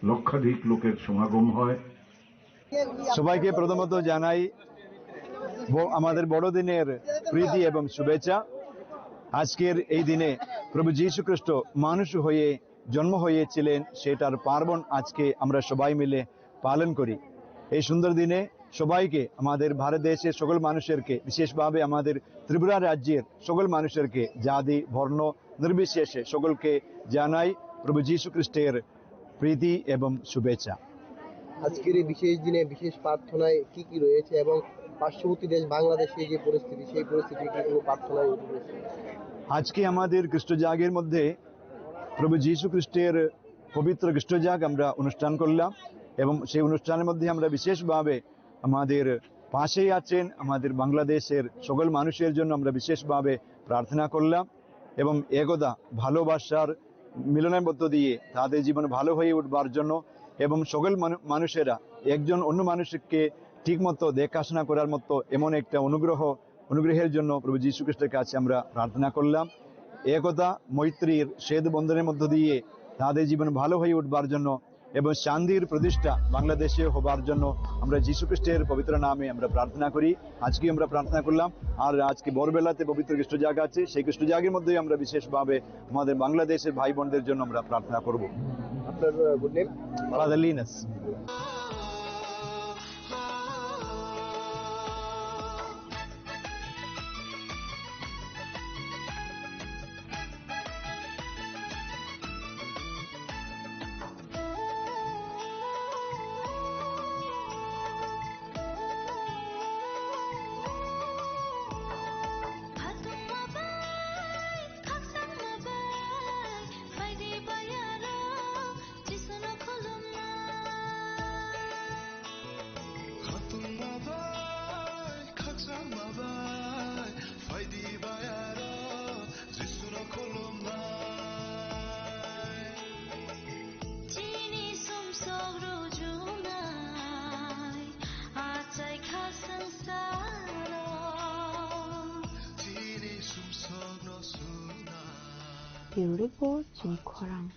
লক্ষাধিক লোকের সমাগম হয়। সবাইকে প্রথমত জানাই ব-, আমাদের বড়দিনের প্রীতি এবং শুভেচ্ছা। আজকের এই দিনে প্রভু যীশু খ্রিস্ট মানুষ হয়ে জন্ম হয়েছিলেন, সেটার পার্বণ আজকে আমরা সবাই মিলে পালন করি। এই সুন্দর দিনে সবাইকে, আমাদের ভারত দেশের সকল মানুষেরকে, বিশেষভাবে আমাদের ত্রিপুরা রাজ্যের সকল মানুষেরকে, জাতি বর্ণ নির্বিশেষে সকলকে জানাই প্রভু যীশু খ্রিস্টের প্রীতি এবং শুভেচ্ছা। আজকের এই বিশেষ দিনে বিশেষ প্রার্থনায় কি কি রয়েছে এবং পার্শ্ববর্তী দেশ বাংলাদেশে যে পরিস্থিতি, সেই পরিস্থিতি কি কোনো প্রার্থনায় উঠে রয়েছে? আজকে আমাদের খ্রিস্ট জাগের মধ্যে প্রভু যীশু খ্রিস্টের পবিত্র খ্রিস্ট জাগ আমরা অনুষ্ঠান করলাম এবং সেই অনুষ্ঠানের মধ্যে আমরা বিশেষভাবে আমাদের পাশেই আছেন আমাদের বাংলাদেশের সকল মানুষের জন্য আমরা বিশেষভাবে প্রার্থনা করলাম এবং একতা, ভালোবাসার মিলনের মধ্য দিয়ে তাদের জীবন ভালো হয়ে উঠবার জন্য এবং সকল মানু-, মানুষেরা একজন অন্য মানুষকে ঠিকমতো দেখাশোনা করার মতো এমন একটা অনুগ্রহ, অনুগ্রহের জন্য প্রভু যীশু খ্রিস্টের কাছে আমরা প্রার্থনা করলাম। একতা, মৈত্রীর সেতু বন্ধনের মধ্য দিয়ে তাদের জীবন ভালো হয়ে উঠবার জন্য এবং শান্তির প্রতিষ্ঠা বাংলাদেশে হবার জন্য আমরা যীশু খ্রিস্টের পবিত্র নামে আমরা প্রার্থনা করি। আজকে আমরা প্রার্থনা করলাম, আর আজকে ভোরবেলাতে পবিত্র খ্রিস্ট জাগ আছে, সেই খ্রিস্ট জাগের মধ্যেই আমরা বিশেষভাবে আমাদের বাংলাদেশের ভাই বোনদের জন্য আমরা প্রার্থনা করব। আপনার, আহ, good name? Father Linus. Khatungma bai, khakchangma bai, phaidi bai aro Jisuno khulumnai. Chini sumsok rujunai, achai kha sangsaro. Chini sumsokno sunai. Bureau Report, Chini Khorang.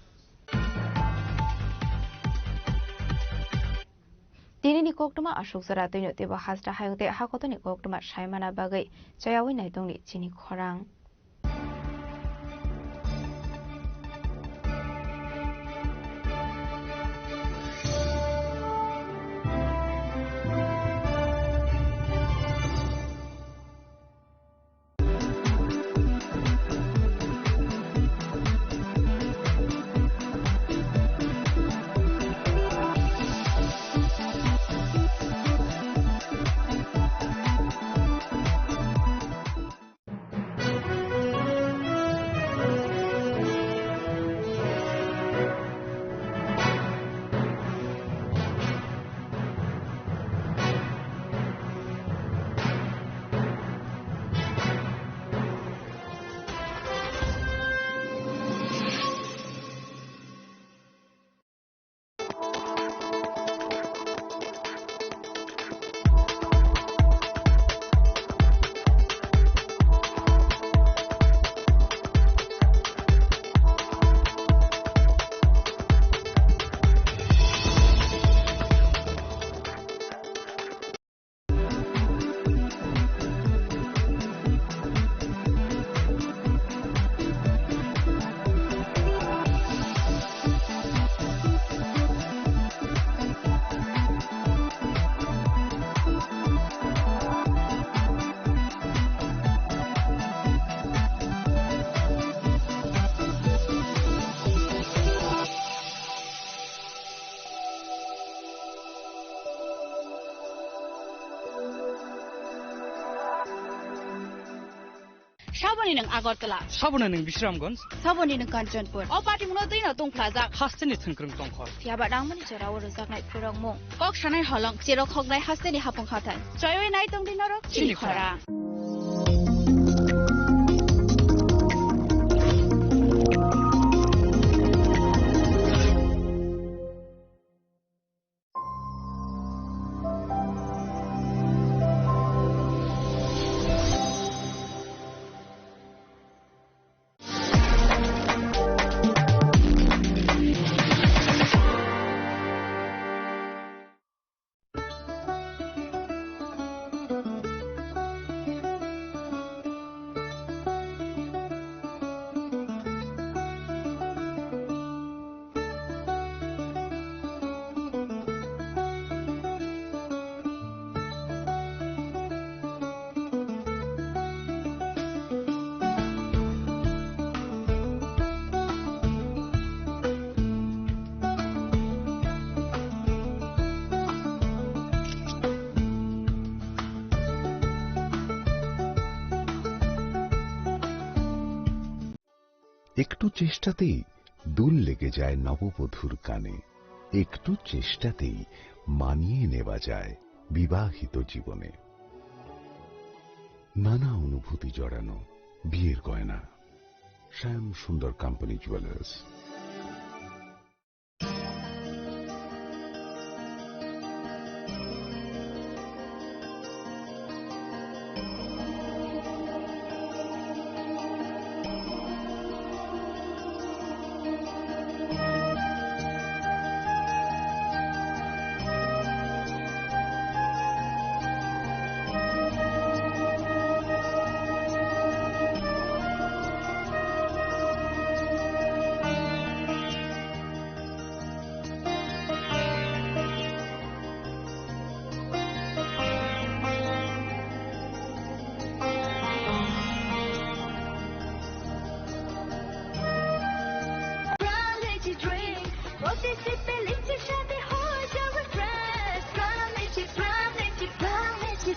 Tinini koktwma aswk jora twino teibo hasta hayung tei hakotoni koktwma saimana bagwi chayaui naitongni chini khorang. Saboni nwng Agartala. Saboni nwng Bisramganj. Saboni nwng Kanchanpur. O patimungno twi no tungphlajak. Hasteni thwngkwrwng tongkhor. Phiya ba nangmani jora o rwjaknai phurokmung. Kok sanai holong, cherok hoknai hasteni hapung hathai. Choiwi nai tongdi norok chini khorang. একটু চেষ্টাতেই দোল লেগে যায় নববধূর কানে। একটু চেষ্টাতেই মানিয়ে নেওয়া যায় বিবাহিত জীবনে। নানা অনুভূতি জড়ানো বিয়ের গয়না। শ্যাম Sundar company jewellers.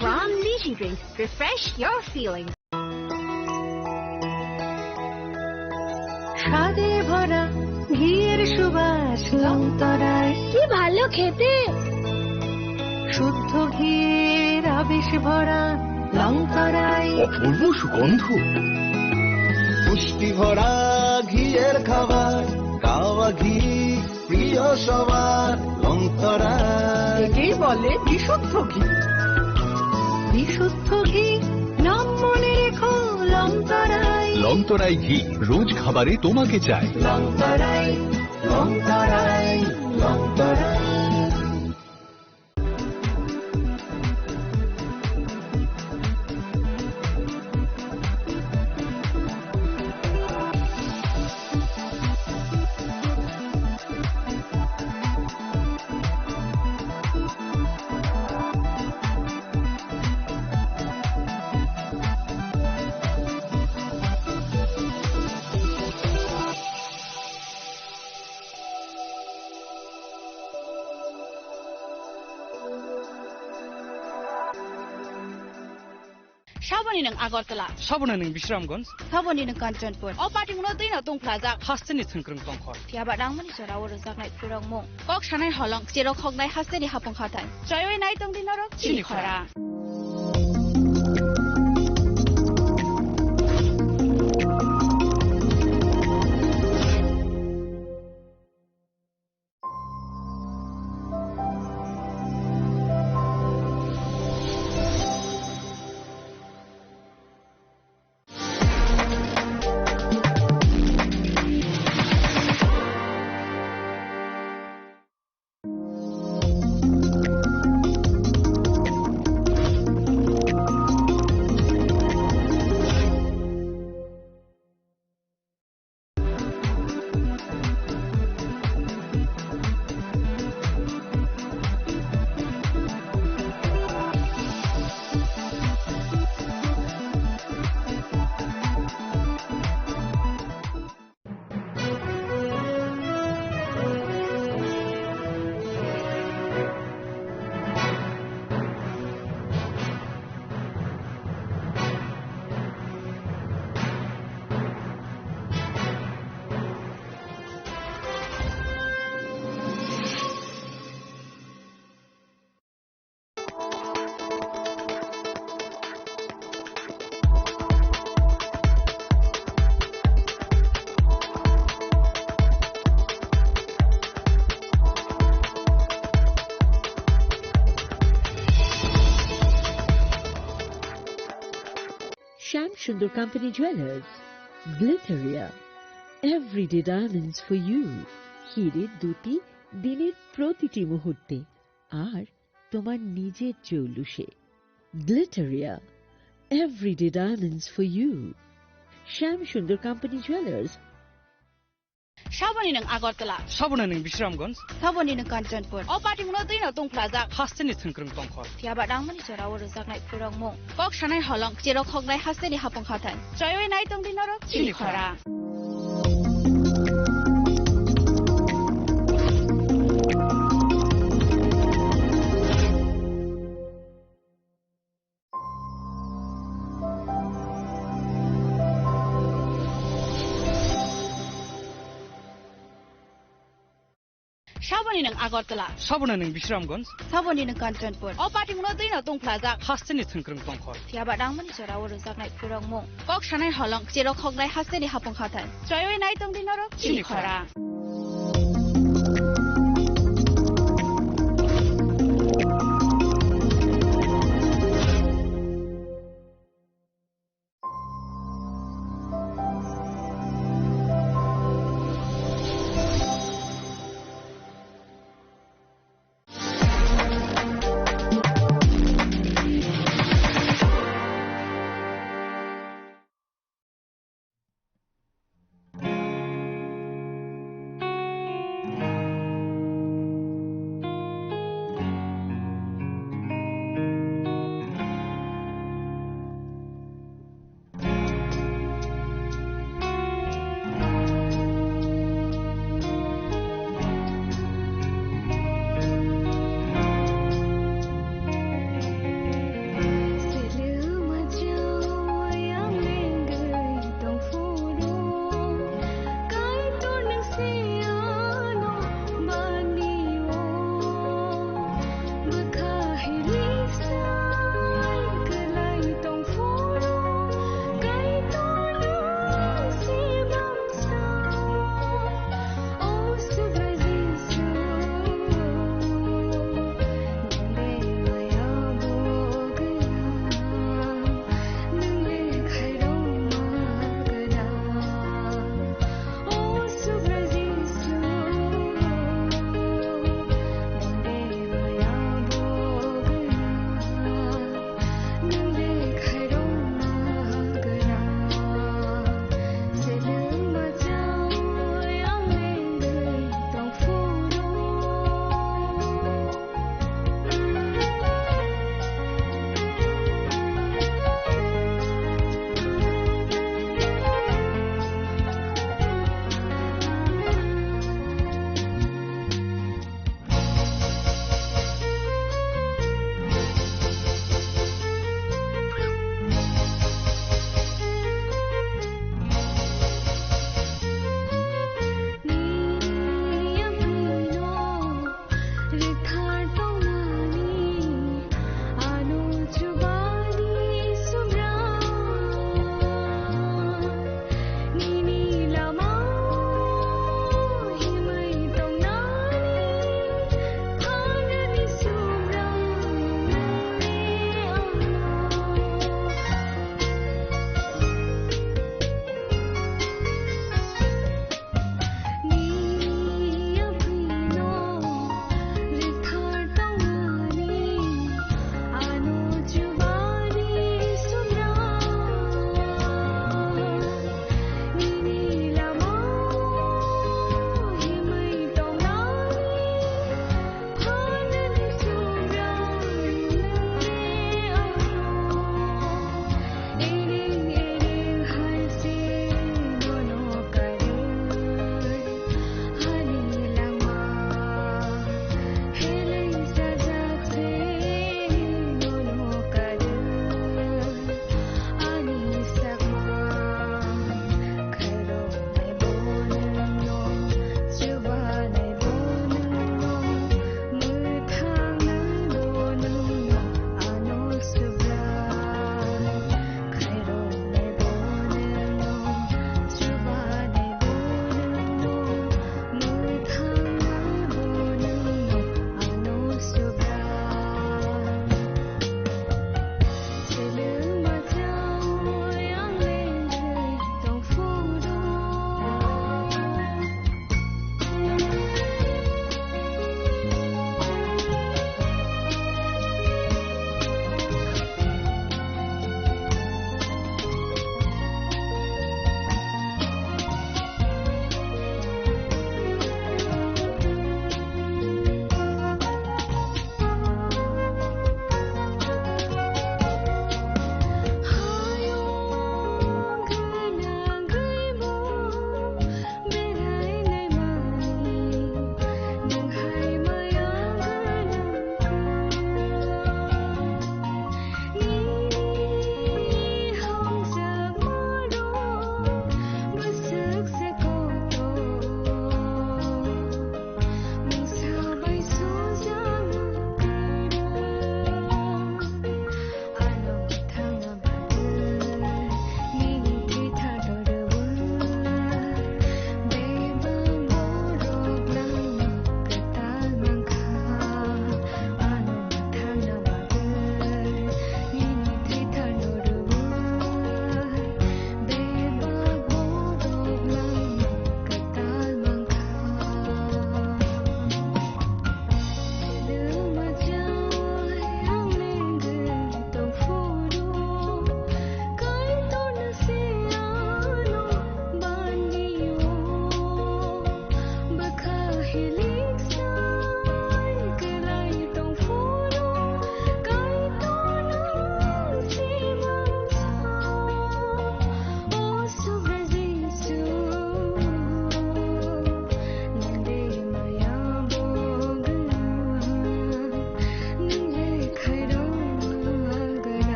Pram Lychee Drink. Refresh your feelings. স্বাদে ভরা ঘিয়ের সুবাস লংতরায়। কি ভালো খেতে। শুদ্ধ ঘিয়ের আবেশ ভরা লংতরায়। অপূর্ব সুগন্ধ। পুষ্টি ভরা ঘিয়ের খাবার, গাওয়া ঘি প্রিয় সবার লংতরায়। একেই বলে বিশুদ্ধ ঘি। বিশুদ্ধ ঘি, নাম মনে রেখো লংতরায়। লংতরায় ঘি, রোজ খাবারে তোমাকে চাই। লংতরায়, লংতরায়, Longtharai. Saboni nwng Agartala. Saboni nwng Bisramganj. Saboni nwng Kanchanpur. O patimungno twi no tungphlajak. Hasteni thwngkwrwng tongkhor. Phiya ba nangmani jora o rwjaknai phurokmung. Kok sanai holong, cherok hoknai hasteni hapung hathai. Choiwi nai tongdi norok chini khorang. Shyam Sundar company jewellers, Glitteria, everyday diamonds for you. হিরে দুটি দিনের প্রতিটি মুহূর্তে আর তোমার নিজের জৌলুসে। Glitteria, everyday diamonds for you. Shyam Sundar company jewellers. Saboni nwng Agartala. Saboni nwng Bisramganj. Saboni nwng Kanchanpur. O patimungno twino tungphlajak. Hasteni thwngkwrwng tongkhor. Phiyaba nangmani jorao rwjaknai phurokmung. Kok sanai holong, cherok hoknai hasteni hapung hathai. Choiwi nai tongdi norok chini khorang. Saboni nwng Agartala. Saboni nwng Bisramganj. Saboni nwng Kanchanpur. O patimungno twino tungphlajak. Hasteni thwngkwrwng tongkhor. Phiyaba nangmani jorao rwjaknai phurokmung. Kok sanai holong, cherok hoknai hasteni hapung hathai. Choiwi nai tongdi norok chini khorang.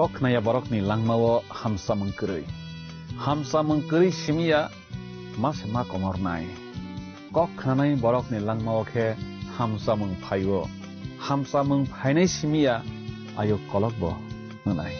Kok khnaya borokni langmao hamsamung kwrwi. Hamsamung kwrwi simiya ma se ma komornai. Kok khnanai borokni langmao khe hamsamung phaio. Hamsamung phainai simiya ayuk kolokbo wngnai.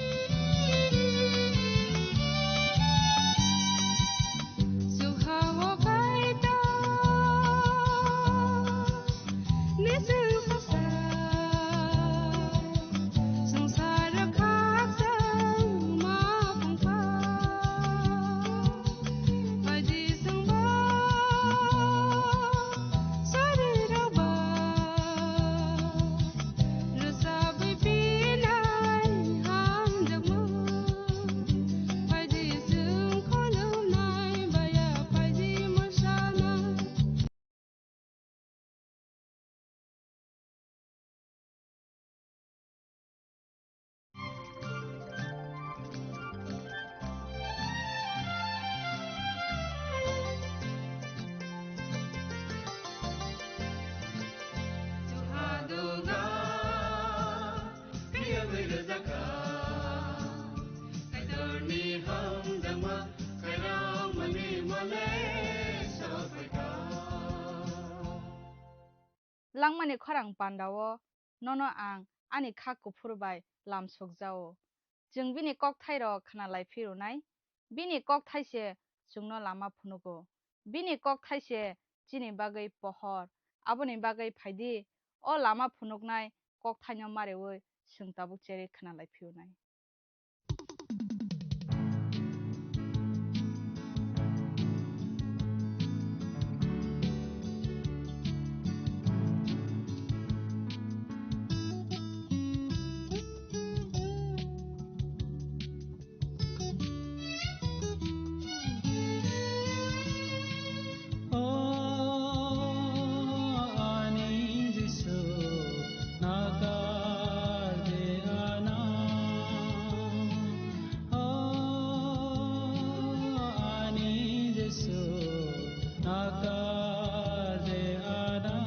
Langmani khorang pandao nono ang ani kha kuphur bai lam sukjao. Chwng bini kokthairok khna lai phirunai. Bini kokthai se chwngno lama phunugo. Bini kokthai se chini bagwi pohor. Aboni bagwi phaidi, o lama phunuknai kokthaino mareui chwng tabuk cherwi khna lai phirunai. O ani Jisu, nakar de ano. O ani Jisu, nakar de ano.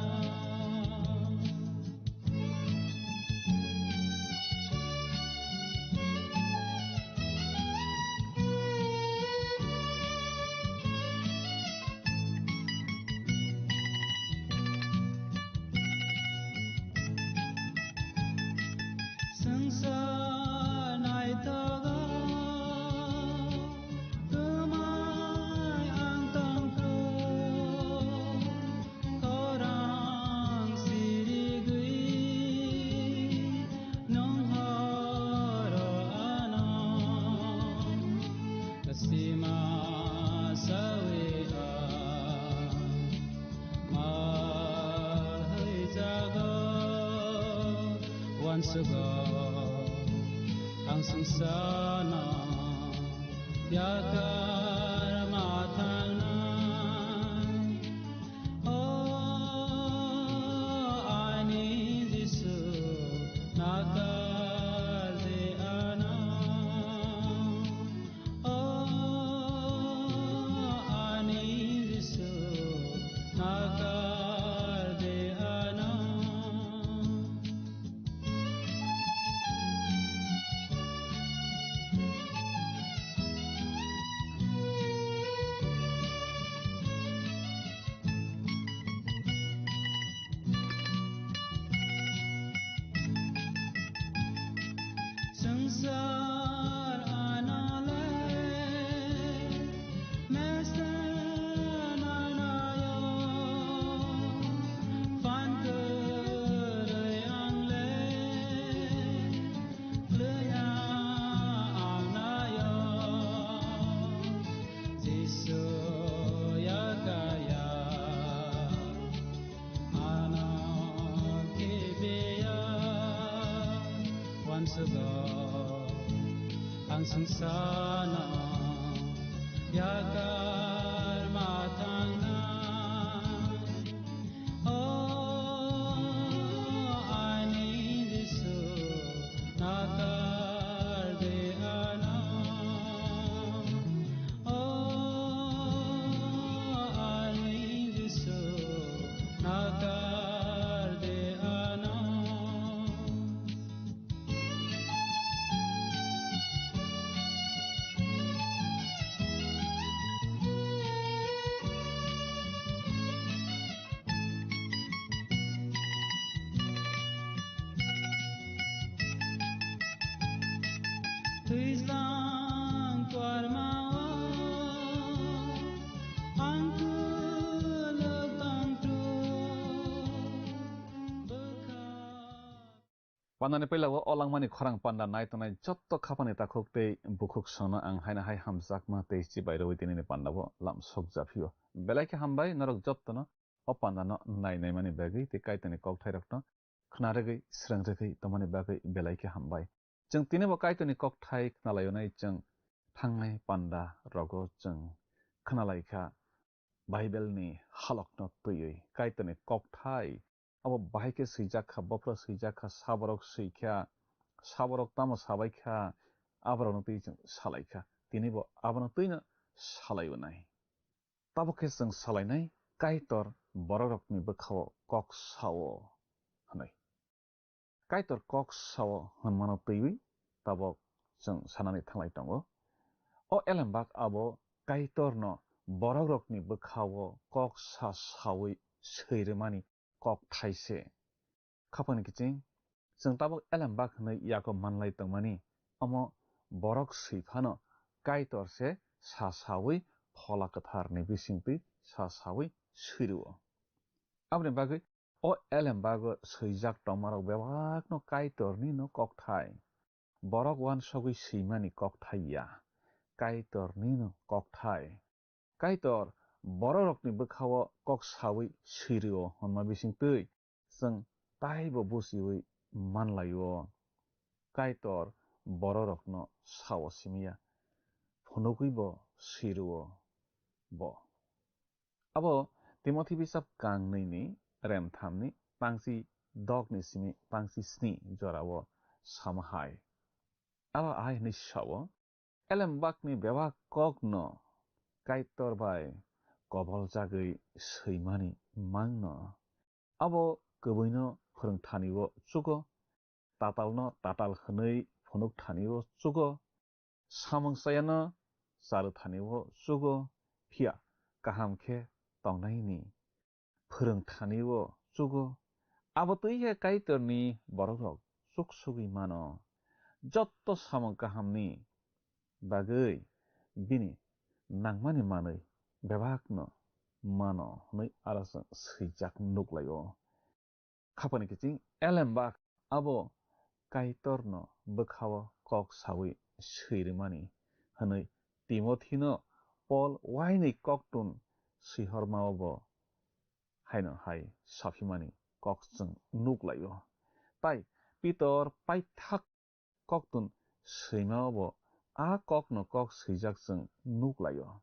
Swngchar naithogo, kwmai ang tongkho. Khorang sirigwi nwng horo ano sima sawi ang mahai jago. Wansugo ang sungsano yakar ma thangnai. O ani Jisu, nakar de ano. O ani Jisu, nakar de ano. Swngchar anole mesten anayo, phan kwrwi angle lwya anayo, Jisu yakaya. Ano kibiya wansugo ang sungsano yakar ma thangnai. O ani Jisu, nakar de ano. O ani Jisu, nakar de ano. Pandani puila o langmani khorang panda nai tongnai jotto khapani takhuk tei bukhuk songno ang haino hai hamjakma tei chibai rwui tinini pandao lam sokjaphio. Belai khe hambai norok jottono o pandano nai naimani bagwi tei Kaitorni kokthairokno khna rwgwi, srwng rwgwi tongmani bagwi belai khe hambai. Chwng tinibo Kaitorni kokthai khnalaionai chwng thangnai panda rogo chwng khnalaikha Bible-ni halokno twiwi Kaitorni kokthai abo bahai khe swijak kha, bophro swijak kha, saborok swi kha, saborok tamo sabai kha, aborokno twi chwng salai kha. Tinibo abono twino salaionai. Tabuk khe chwng salainai Kaitor borokrokni bwkhao kok sao hwnwi. Kaitor kok sao hwnmano twiwi tabuk chwng sanani thanglai tongo. O elembak abo Kaitorno borokrokni bwkhao kok sa saui swi rwmani kokthai se. Khapangni kiching, chwng tabuk elembak hwnwi yago manlai tongmani, omo borok swi phano Kaitor se sa saui Phola Kwtharni bisingtwi sa saui swi rwo. Aboni bagwi o elembago swijak tongmarok bebakno Kaitornino kokthai. Borok uansugwi swimani kokthai ya, Kaitornino kokthai. Kaitor borokrokni bwkhao kok saui swi rwo hwnma bisingtwi chwng taibo buchiui manlaio. Kaitor borokrokno sao simi ya, phunugwibo swi rwo bo. Abo Timothi bisap kang nwi ni rem tham ni pangsi dok ni simi pangsi sni jorao sama hai. Abo ahai hwnwi sao, elembakni bebak kokno Kaitor bai kobol jagwi swimani mangno. Abo kwbwino phwrwng thani-o chugo, tatalno tatal hwnwi phunuk thani-o chugo, samung chayano charw thani-o chugo, phiya kaham khe tongnaini phwrwng thani-o chugo. Abo twi khe Kaitorni borokrok chuksugwi mano. Jotto samung kahamni bagwi bini nangmani manwi bebakno mano hwnwi aro chwng swijak nuklaio. Khapangni kiching elembak abo Kaitorno bwkhao kok saui swi rwmani hwnwi Timothino Pol uaini koktun swihormao bo haino hai saphimani kok chwng nuklaio. Tai Pitor paithak koktun swimao bo a kokno kok swijak chwng nuklaio.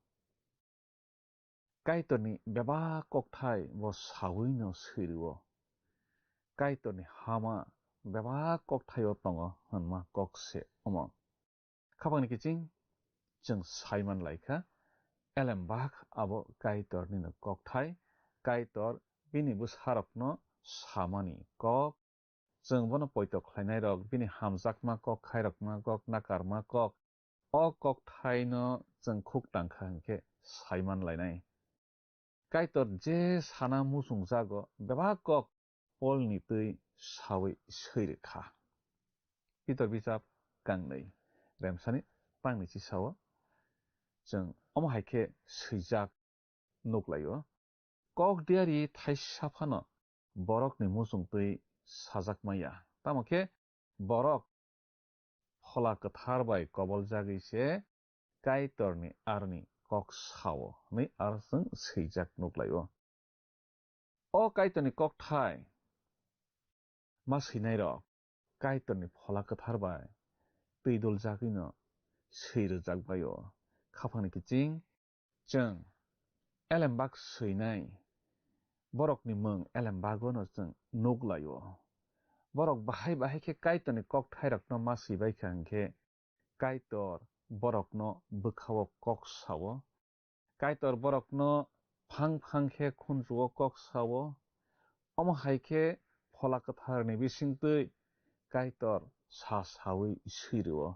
Kaitorni bebak kokthai bo sauino swi rwo. Kaitorni hama bebak kokthaio tongo hwnma kok se omo. Khapangni kiching chwng saiman laikha, elembak abo Kaitornino kokthai, Kaitor bini bwsarokno samani kok, chwng bono poito khlainairok, bini hamjakma kok, khairokma kok, nakarma kok, o kokthaino chwng khuk tangkha hinkhe saiman lainai. Kaitor je sana muchungjago, bebak kok Polni twi saui swi rwkha. Pitor bijap kangnwi, remsani pangni chisao chwng omo hai khe swijak nuklaio. Kok diari thaisa phano borokni muchung twi sajak maya. Tamo khe borok Phola Kwthar bai kobol jagwi se Kaitorni aroni kok sao hwnwi aro chwng swijak nuklaio. O Kaitorni kokthai ma swinairok Kaitorni Phola Kwthar bai twi dol jagwino swi rwjak bai-o. Khapangni kiching chwng elembak swinai borokni mung elembagwino chwng nuklaio. Borok bahai bahai khe Kaitorni kokthairokno ma swibaikha hinkhe Kaitor borokno bwkhao kok sao. Kaitor borokno phang phang khe khunjuo kok sao. Omo hai khe Phola Kwtharni bisingtwi Kaitor sa saui swi rwo.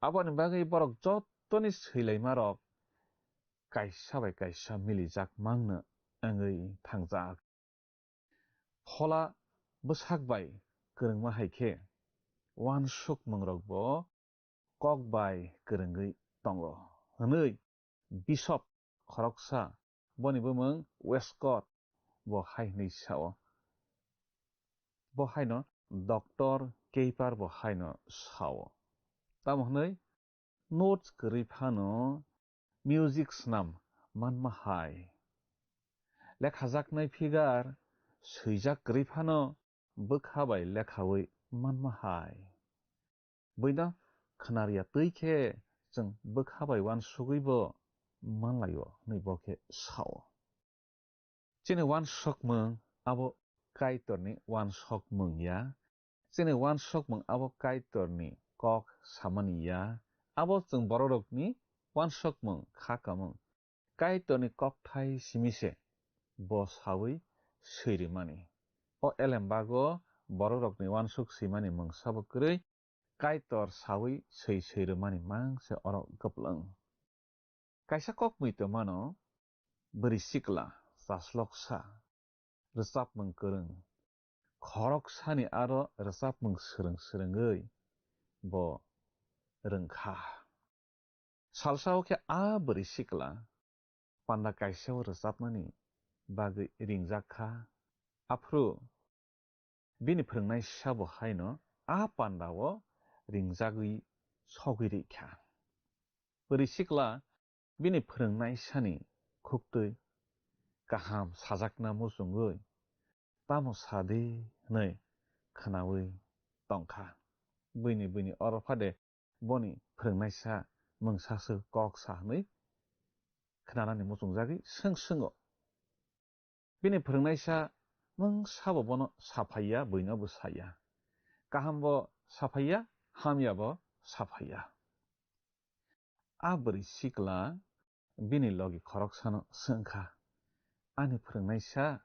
Aboni bagwi borok jottoni swilaimarok kaisa bai kaisa milijak mangno wngwi thangjak. Phola bwsak bai kwrwngma hai khe uansuk mungrokbo kok bai kwrwngwi tongo hwnwi Bishop khoroksa, boni bumung Westcott, bo hai hwnwi sao. Bo haino Doctor Keiper bo haino sao. Tamo hwnwi notes kwrwi phano music snam manma hai. Lekhajaknai figure swijak kwrwi phano bwkha bai lekhawi manma hai. Buino khwnarya twi khe chwng bwkha bai uansugwi bo manlaio hwnwi bo khe sao. Chini uansukmung abo Kaitorni uansukmung ya. Chini uansukmung abo Kaitorni kok samani ya. Abo chwng bororokni uansukmung kha kamung. Kaitorni kokthai simi se bo sawi swi rwmani. O elembago bororokni uansuk swimani mungsa bo kwrwi, Kaitor sawi swi swi rwmani mang se oro kwplwng. Kaisa kok mui tongmano, bwrwi sikla, chasloksa, rwchapmung kwrwng, khoroksani aro rwchapmung swrwng swrwngwi bo rwngkha. Salsao khe a bwrwi sikla panda kaisao rwchapnani bagwi ringjak kha. Aphuru bini phwrwngnaisa bo haino a pandao ringjagwi sogwi rikha. Bwrwi sikla bini phwrwngnaisani khuktwi kaham sajakna muchungwi, "Tamo sa di," hwnwi khwnawi tongkha. Buini buini oro phade boni phwrwngnaisa mungsaswk kok sa hwnwi khwnanani muchungjagwi swng swngw. Bini phwrwngnaisa mungsabo bono saphaiya, buino bo saya. Kaham bo saphaiya, hamya bo saphaiya. A bwrwi sikla bini logi khoroksano swngkha, "Ani phwrwngnaisa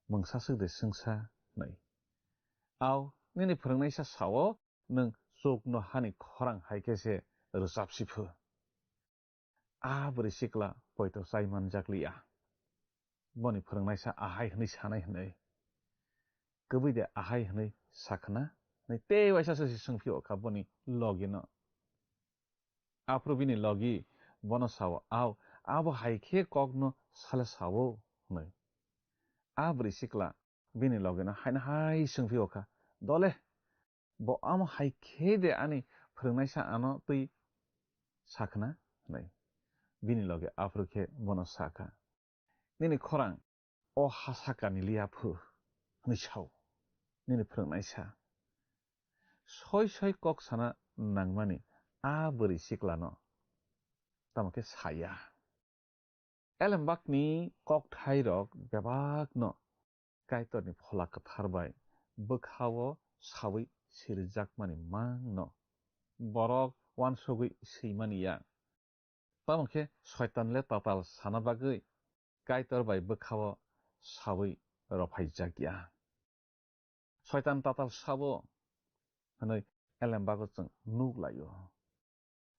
mungsaswk de swngsa?" hwnwi. "Au, nini phwrwngnaisa sao, nwng chukno hani khorang hai khe se rwchapsi phu." A bwrwi sikla poito chai manjakliya. Boni phwrwngnaisa ahai hwnwi sanai hwnwi. "Kwbwi de ahai hwnwi sakhna?" hwnwi tei waisa se swngphio kha boni logino. Aphuru bini logi bono sao, "Au, abo hai khe kokno sale sao," hwnwi. A bwrwi sikla bini logino haino hai swngphio kha, "Dole, bo amo hai khe de ani phwrwngnaisa ano twi sakhna?" hwnwi. Bini logi aphuru khe bono sakha, "Nini khorang o ha sakani liya phu," hwnwi sao nini phwrwngnaisa. Soi soi kok sana nangmani a bwrwi siklano tamo khe saya. Elembakni kokthairok bebakno Kaitorni Phola Kwthar bai bwkhao sawi sirijakmani mangno borok uansugwi swimani ya. Tamo khe Soitan le tatal sana bagwi Kaitor bai bwkhao sawi rophaijakya. Soitan tatal sabo hwnwi elembago chwng nuk laio.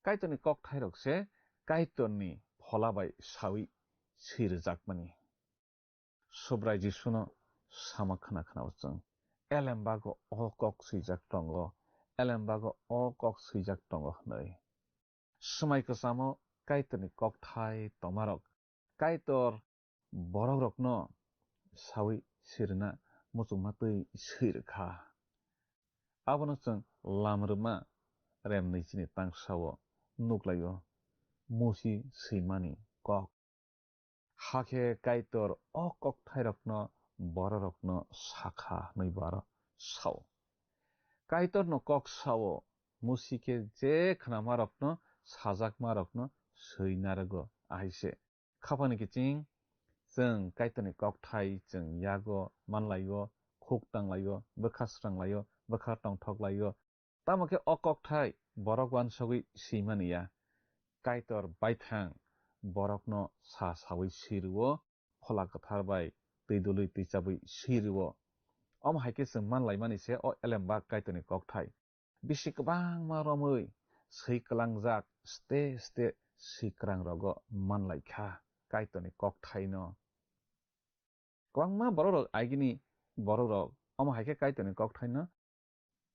Kaitorni kokthairok se Kaitorni Phola bai sawi sirijakmani. Subrai Jisuno sama khna khna o chwng, "Elembago o kok swijak tongo, elembago o kok swijak tongo," hwnwi. Swmai kwchamo Kaitorni kokthai tongmarok Kaitor borokrokno sawi sirina muchungma twi swi rwkha. Abono chwng Lamrwma rem nwichini tangsao nuklaio, Musi swimani kok. Hakhe Kaitor o kokthairokno bororokno sakha hwnwi bo aro sao. Kaitorno kok sao, Musi khe je khnamarokno sajakmarokno swi narwgo, ahaise. Khapani kiching, chwng Kaitorni kokthai chwng yago manlaio, khuk tanglaio, bwkha sranglaio, bwkha tongthoklaio. Tamo khe o kokthai borok uansugwi swimani ya. Kaitor baithang borokno sa sawi swi rwo, Phola Kwthar bai twi dului twi chabwi swi rwo. Omo hai khe chwng manlaimani se o elembak Kaitorni kokthai. Bisi kwbangma romwi swi kwlangjak ste ste swi kwrang rogo manlaikha Kaitorni kokthaino. Kwbangma borokrok agini borokrok omo hai khe Kaitorni kokthaino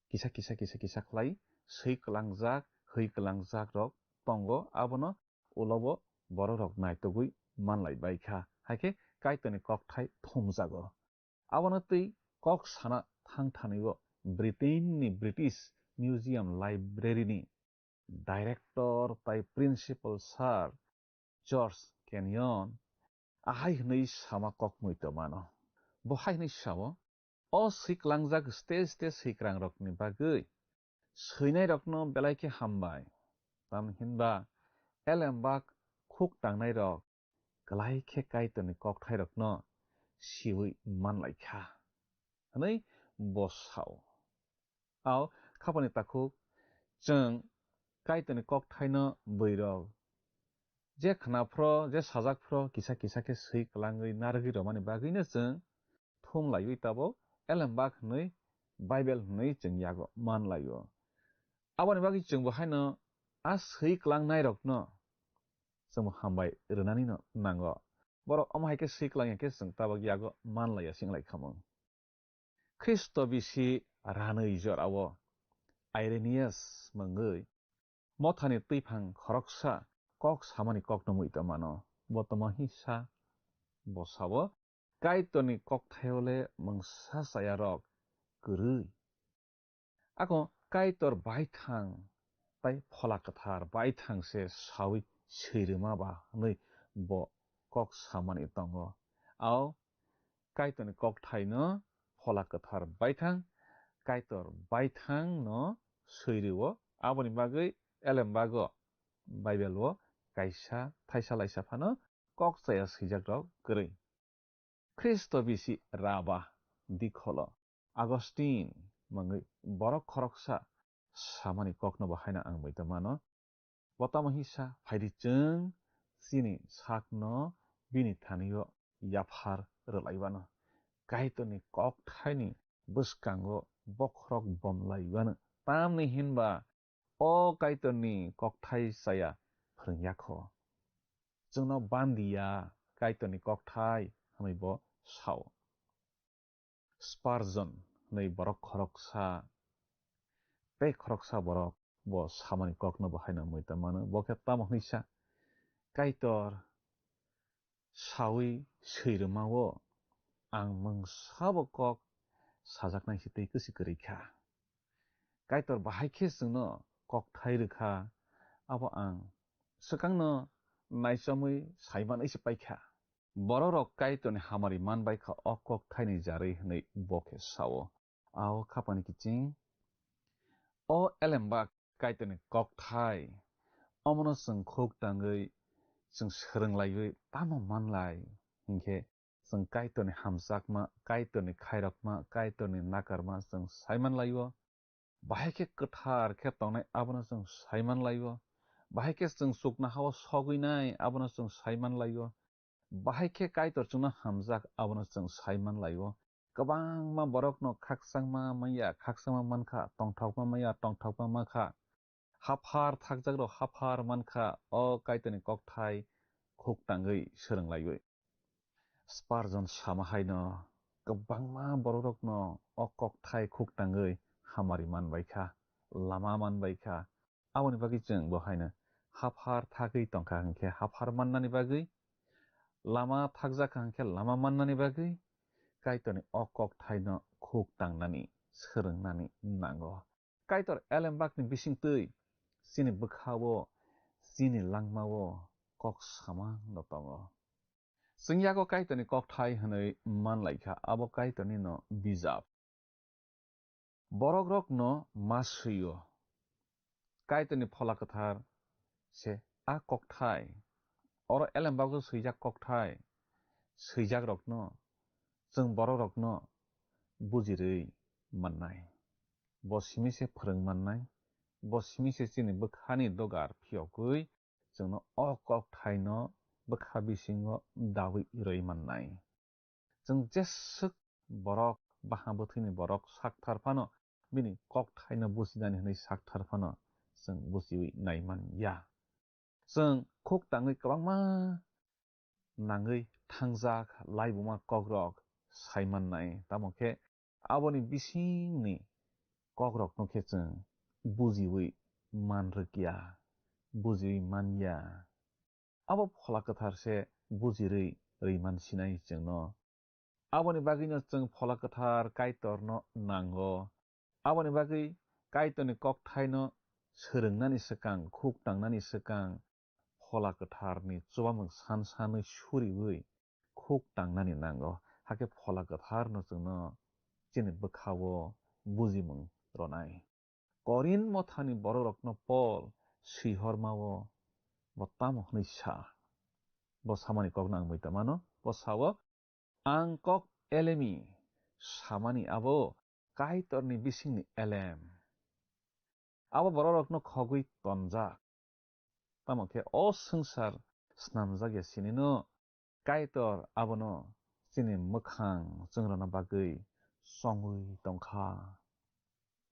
kisa kisa kisa kisa khlai swi kwlangjak, hwi kwlangjak rok tongo, abono ulo bo borokrok naitugwi manlai bai kha, hai khe Kaitorni kokthai thumjago. Abono twi kok sana thang thani o Britain ni British Museum Library ni director tai principal sir George Kenyon ahai hwnwi sama kok muitomano. Bo hai hwnwi sao, "O swi klangjak stage stage swikwrangrokni bagwi swinairokno belai khe hambai. Tamhinba elembak khuk tangnairok klai khe Kaitorni kokthairokno siui manlaikha," hwnwi bo sao. Ao khapani takhuk, chwng Kaitorni kokthaino bwrwirok je khnaphro, je sajakphro, kisa kisa khe swi klangwi narwgwi rwmani bagwino chwng thum laiwi tabuk elembak hwnwi, Bible hwnwi chwng yago man laio. Aboni bagwi chwngbo haino a swi klangnairokno chwngbo hambai rwnanino nango. Borok omo hai khe swi klangya khe chwng tabuk yago man laiya se wng lai khamung. Khristo bisi ranwi jorao Irenaeus mungwi mothani twiphang khoroksa kok samani kokno muitomano. Bo tamo hwnsa? Bo sao, "Kaitorni kokthaio le mungsa chayarok kwrwi." Ako Kaitor baithang tai Phola Kwthar baithang se saui swi rwma ba hwnwi bo kok samani tongo. Ao Kaitorni kokthaino Phola Kwthar baithang, Kaitor baithangno swi rwo. Aboni bagwi elembago Bible-o kaisa thaisa laisa phano kok chaya swijakrok kwrwi. Khristo bisi raba dikholo Augustine mungwi borok khoroksa samani kokno bo haino ang muitomano. Bo tamo hwnsa? Phaidi chwng chini sakno bini thanio yaphar rwlaiwano, Kaitorni kokthaini bwskango bokhorok bomlaiwano. Tamni hinba o Kaitorni kokthai chaya phrwngya kho. Chwngno bandiya Kaitorni kokthai hwnwi bo sao. Spurgeon hwnwi borok khoroksa, tei khoroksa borok bo samani kokno bo haino muitomano. Bo khe tamo hwnwi sa, "Kaitor saui swi rwmao ang mungsabo kok sajaknai se tei kwswi kwrwi kha. Kaitor bahai khe chwngno kokthai rwkha, abo ang swkangno naichamwi saimanwi se paikha." Bororok Kaitorni hamari manbai kha o kokthaini jarwi hwnwi bo khe sao. Ao khapani kiching, o elembak Kaitorni kokthai, omono chwng khuk tangwi chwng swrwng laiwi tamo manlai hinkhe, chwng Kaitorni hamjakma, Kaitorni khairokma, Kaitorni nakarma chwng saiman laio. Bahai khe kwthar khe tongnai, abono chwng saiman laio. Bahai khe chwng chuknohao sogwinai, abono chwng saiman laio. Bahai khe Kaitor chwngno hamjak, abono chwng saiman laio. Kwbangma borokno khakchangma manya, khakchangma mankha, tongthokma manya, tongthokma mankha. Haphar thakjakrok haphar mankha, o Kaitorni kokthai khuk tangwi swrwng laiwi. Spurgeon sama haino kwbangma bororokno o kokthai khuk tangwi hamari manbaikha, lama manbaikha. Aboni bagwi chwng bo haino haphar thagwi tongkha hinkhe haphar mannani bagwi, lama thakjakha hinkhe lama mannani bagwi Kaitorni o kokthaino khuk tangnani, swrwngnani nango. Kaitor elembakni bisingtwi chini bwkhao, chini langmao kok samano tongo. Chwng yago Kaitorni kokthai hwnwi man laikha, abo Kaitornino bijap. Borokrokno ma swi-o. Kaitorni Phola Kwthar se a kokthai, oro elembago swijak kokthai, swijakrokno chwng borokrokno bujirwi mannai. Bo simi se phrwng mannai, bo simi se chini bwkhani dogar phiyogwi chwngno o kokthaino bwkha bisingo dawi rwi mannai. Chwng jeswk borok, baha bwthwini borok sakthar phano, bini kokthaino bujinani hwnwi sakthar phano chwng bujiwi nai man ya. Chwng khuk tangwi kwbangma nangwi thangjak laibuma kokrok sai mannai, tamo khe aboni bisingni kokrokno khe chwng bujiwi man rwkya, bujiwi man ya. Abo Phola Kwthar se bujirwi rwi man sinai chwngno. Aboni bagwino chwng Phola Kwthar Kaitorno nango. Aboni bagwi Kaitorni kokthaino swrwngnani swkang, khuk tangnani swkang, Phola Kwtharni chubamung san sanwi suriwi khuk tangnani nango. Hakhe Phola Kwtharno chwngno chini bwkhao bujimung rwnai. Korinth mothani bororokno Pol swihormao bo tamo hwnwi sa? Bo samani kokno ang muitu mano. Bo sao, "Ang kok elemi samani abo Kaitorni bisingni elem. Abo bororokno khogwi tonjak." Tamo khe o swngchar snamjak ya sinino Kaitor abono chini mwkhang chwngrwna bagwi chongwi tongkha.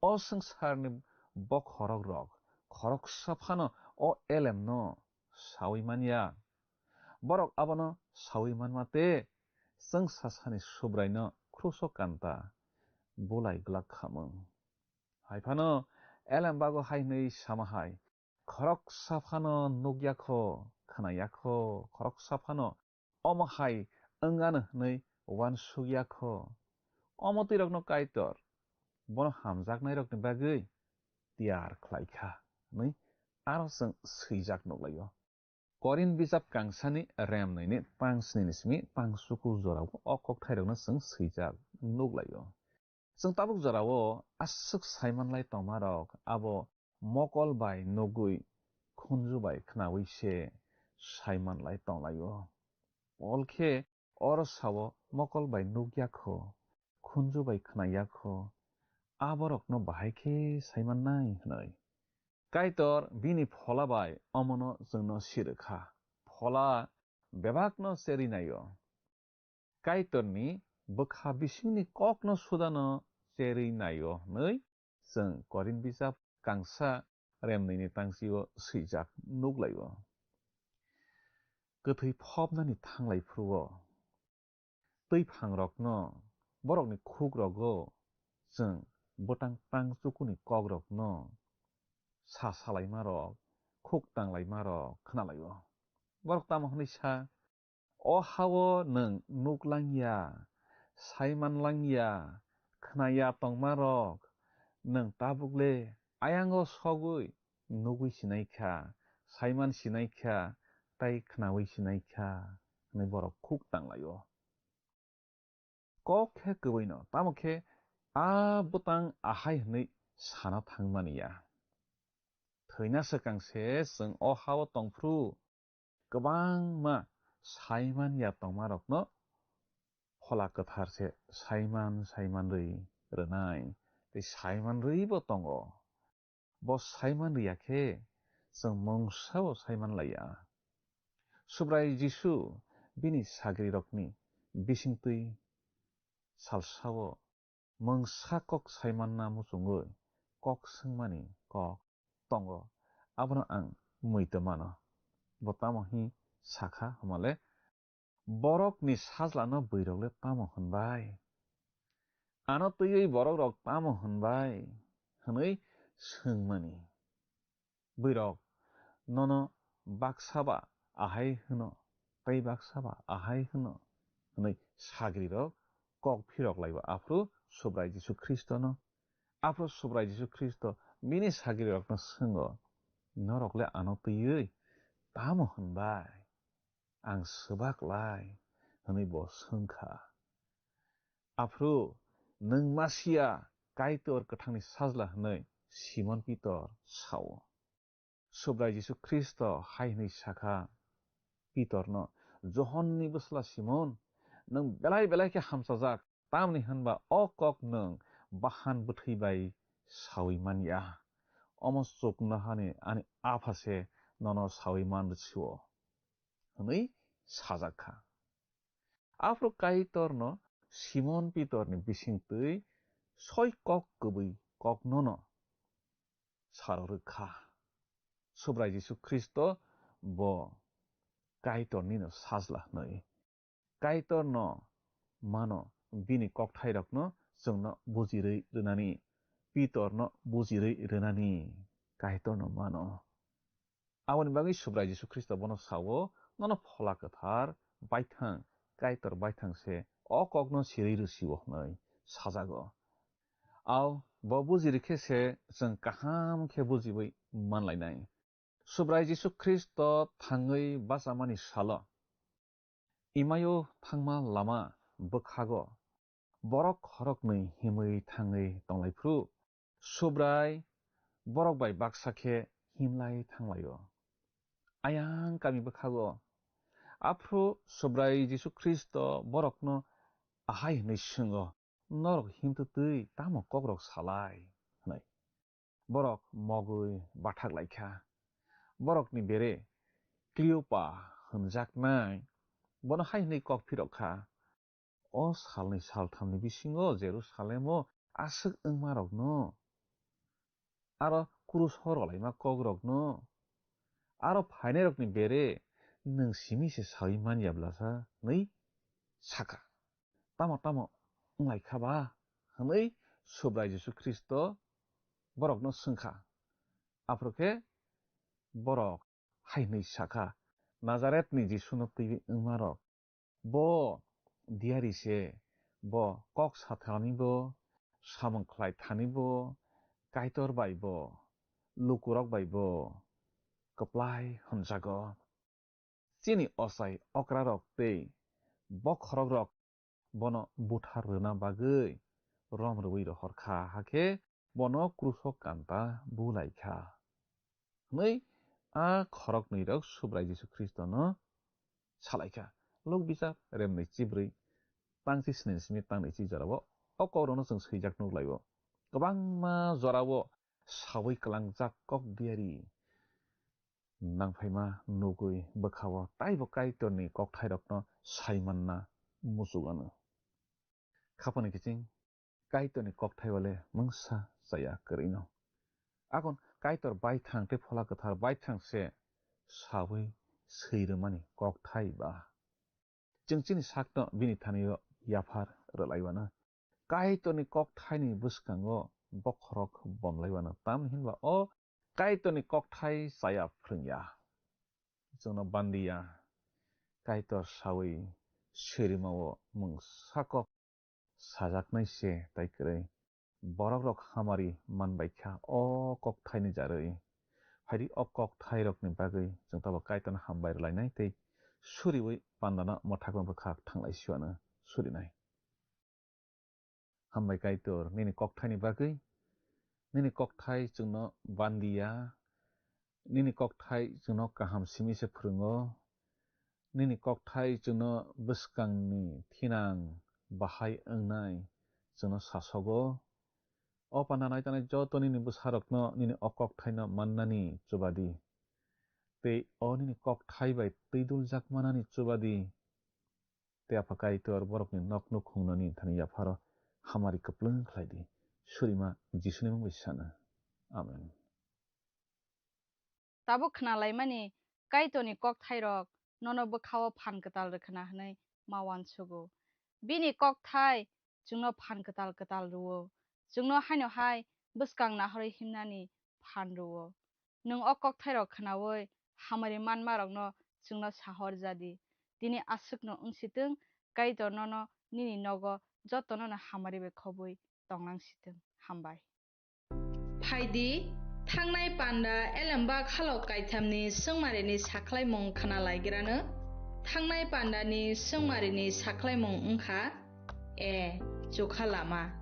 O swngcharni bokhorok rok khoroksa phano o elemno sawi manya. Borok abono sawi manma tei chwngsasani Subraino kruso kanta bulai glak khamung. Hai phano elem bago hai hwnwi sama hai, "Khoroksa phano nukya kho, khwnaya kho, khoroksa phano omo hai wngano hwnwi uansukya kho. Omo twi rokno Kaitor bono hamjaknai rokni bagwi tiyar khlai kha," hwnwi aro chwng swijak nuklaio. Korinth bijap kangsani remnwini tang snini simi tang chukur jorao o kokthairokno chwng swijak nuklaio. Chwng tabuk jorao aswk saimanlai tongmarok abo mokol bai nugwi khunju bai khnaui se saimanlai tonglaio. Pol khe oro sao, "Mokol bai nukya kho, khunju bai khnaya kho, aborokno bahai khe saimannai," hwnwi. Kaitor bini Phola bai omono chwngno sirwkha. Phola bebakno cherwi naio. Kaitorni bwkha bisingni kokno sudano cherwi naio hwnwi chwng Korinth bijap kangsa remnwini tangsio swijak nuklaio. Kwthwi phobnani thanglai phuru-o twi phangrokno, borokni khukrogo chwng bwtang tang chukuni kokrokno sa salaimarok, khuk tanglaimarok khnalaio. Borok tamo hwnwi sa, "O ha-o nwng nuk langya, saiman langya, khnaya tongmarok, nwng tabukle ayango sogwi nugwi sinai kha, saiman sinai kha, tei khnaui sinai kha," hwnwi borok khuk tanglaio. Kok khe kwbwino, tamo khe a bwtang ahai hwnwi sana thangmani ya. Thwina swkang se chwng o ha-o tongphru kwbangma saiman ya tongmarokno Phola Kwthar se saiman saiman rwi rwnai tei saiman rwibo tongo. Bo saiman rwya khe chwng mungsa-o saiman laiya. Subrai Jisu bini sagrirokni bisingtwi salsa-o mungsa kok saimanna muchungwi kok swngmani kok tongo, abono ang muitu mano. Bo tamo hwnwi sakha hwnmale, "Borokni sajlano bwrwirokle tamo hwnbai? Ano twiwi borokrok tamo hwnbai?" hwnwi swngmani. Bwrwirok nono baksa ba ahai hwno, tei baksa ba ahai hwno hwnwi sagrirok kok phirok laibo aphuru Subrai Jisu Khristono. Aphuru Subrai Jisu Khristo bini sagrirokno swngo, "Norokle ano twiwi tamo hwnbai? Ang swbak lai," hwnwi bo swngkha. Aphuru, "Nwng Masia, Kaitor kwthangni sajla," hwnwi Simon Pitor sao. Subrai Jisu Khristo hai hwnwi sakha Pitorno, "Johonni bwsla Simon, nwng belai belai khe hamchajak, tamni hwnba o kok nwng bahan bwthwi bai saui man ya. Omo chuknohani ani Apha se nono saui man rw sio," hwnwi sajak kha. Aphuru Kaitorno Simon Pitorni bisingtwi soi kok kwbwi koknono saro rwkha. Subrai Jisu Khristo bo Kaitornino sajla hwnwi. Kaitorno mano, bini kokthairokno chwngno bujirwi rwnani, Pitorno bujirwi rwnani Kaitorno mano. Aboni bagwi Subrai Jisu Khristo bono sao, "Nono Phola Kwthar baithang, Kaitor baithang se o kokno sirwi rw sio," hwnwi sajago. Ao Bo buji rikhe se chwng kaham khe bujiwi manlainai. Subrai Jisu Khristo thangwi bachamani salo, Imaio thangma lama bwkhago borok khoroknwi himwi thangwi tonglaiphrw, Subrai borok bai baksa khe himlai thanglaio. Ayang kami bwkhago. Aphru Subrai Jisu Khristo borokno ahai hwnwi swngo, "Norok himtwtwi tamo kokrok salai?" hwnwi. Borok mogwi bathak lai kha. Borokni bere Kliopa hwnjaknai bono hai hwnwi kok phirok kha, "O salni salthamni bisingo Jerusalemo aswk wngmarokno, aro kruso rwlaima kokrokno, aro phainairokni bere nwng simi se saui man ya bwlasa?" hwnwi sa kha. "Tamo tamo wng lai kha ba?" hwnwi Subrai Jisu Khristo borokno swng kha. Aphuru khe borok hai hwnwi sa kha, "Nazaretni Jisuno twiwi wngmarok. Bo diyari se, bo kok satharnibo, samung khlai thanibo, Kaitor baibo, lukurok baibo kwplai hwnjago. Chini ochai okrarok tei bokhorokrok bono buthar rwna bagwi rom rwui rohor kha, hakhe bono kruso kanta bu lai kha," hwnwi a khoroknwirok Subrai Jisu Khristono sa lai kha. Luk Bijap remnwi chibrwi tangchi sni simi tangnwi chi jorao o kokrokno chwng swijak nuk lai-o. Kwbangma jorao saui kwlangjak kok diari nangphaima nugwi bwkha-o taibo Kaitorni kokthairokno sai manna muchuk anw. Khapangni kiching Kaitorni kokthai bale mungsa chaya kwrwino. Akon Kaitor baithang tei Phola Kwthar baithang se saui swi rwmani kokthai ba. Chwng chini sakno bini thani-o yaphar rwlaiwano. Kaitorni kokthaini bwskango bokhorok bomlaiwano, tamni hinba o Kaitorni kokthai chaya phrwngya. Chwngno bandiya, Kaitor saui sirima-o mungsa kok sajaknai se tai kwrwi. Borokrok hamari manbai kha o kokthaini jarwi. Phaidi o kokthairokni bagwi chwng tabuk Kaitorno hambai rwlainai tei suriui pandano mwthakma bwkhak thanglai siwano surinai. Hambai Kaitor, nini kokthaini bagwi. Nini kokthai chwngno bandiya, nini kokthai chwngno kaham simi se phrwngo, nini kokthai chwngno bwskangni thinang bahai wngnai chwngno sasogo. O panda naitanai joto nini bwsarokno nini o kokthaino mannani chubadi, tei o nini kokthai bai twiduljak manani chubadi. Tei Apha Kaitor borokni nok nukhungnani thani yapharo hamari kwplwng khlai di. Surima Jisuni mung bai sana. Amen. Tabuk khnalaimani Kaitorni kokthairok nono bwkhao phan kwtal rwkhna hwnwi ma uansugo. Bini kokthai chwngno phan kwtal kwtal rwo. Chwngno haino hai bwskang nahorwi himnani phan rwo. Nwng o kokthairok khnaui hamari manmarokno chwngno sahor ja di. Tini aswkno wng si twng, Kaitor nono nini nogo jotonono hamari bai khobwi tonglang si twng. Hambai. Phai di, thangnai panda elembak halok kaithamni swngmarini sakhlaimung khna laigrano. Thangnai pandani swngmarini sakhlaimung wng kha, A. Chukha lama.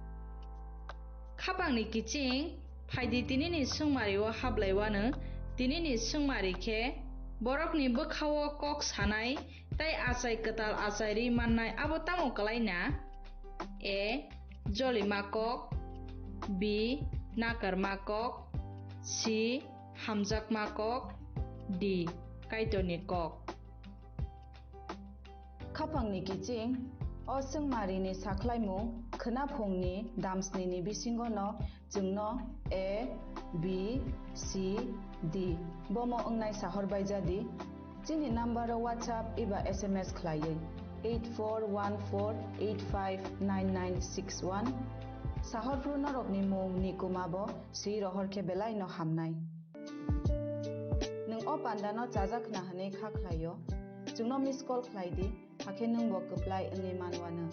Khapangni kiching, phaidi tinini swngmari-o hablaiwano, tinini swngmari khe borokni bwkha-o kok sanai tei achai kwtal achai ri mannai abo tamo kwlai na? A. Jolima kok. B. Nakarma kok. C. Hamjakma kok. D. Kaitorni kok. Khapangni kiching, o swngmarini sakhlaimung khwnaphungni damsnini bisingono chwngno A, B, C, D bomo wngnai sahor bai ja di. Chini number-o WhatsApp eba S M S khlaiwi eight four one four eight five nine nine six one. Sahor phru norokni mung ni kuma bo swi rohor khe belai no hamnai. Nwng o panda no chajak khna hwnwi kha khlai-o, chwngno miss call khlai di, hakhe nwng bo kwplai wngwi man uanw.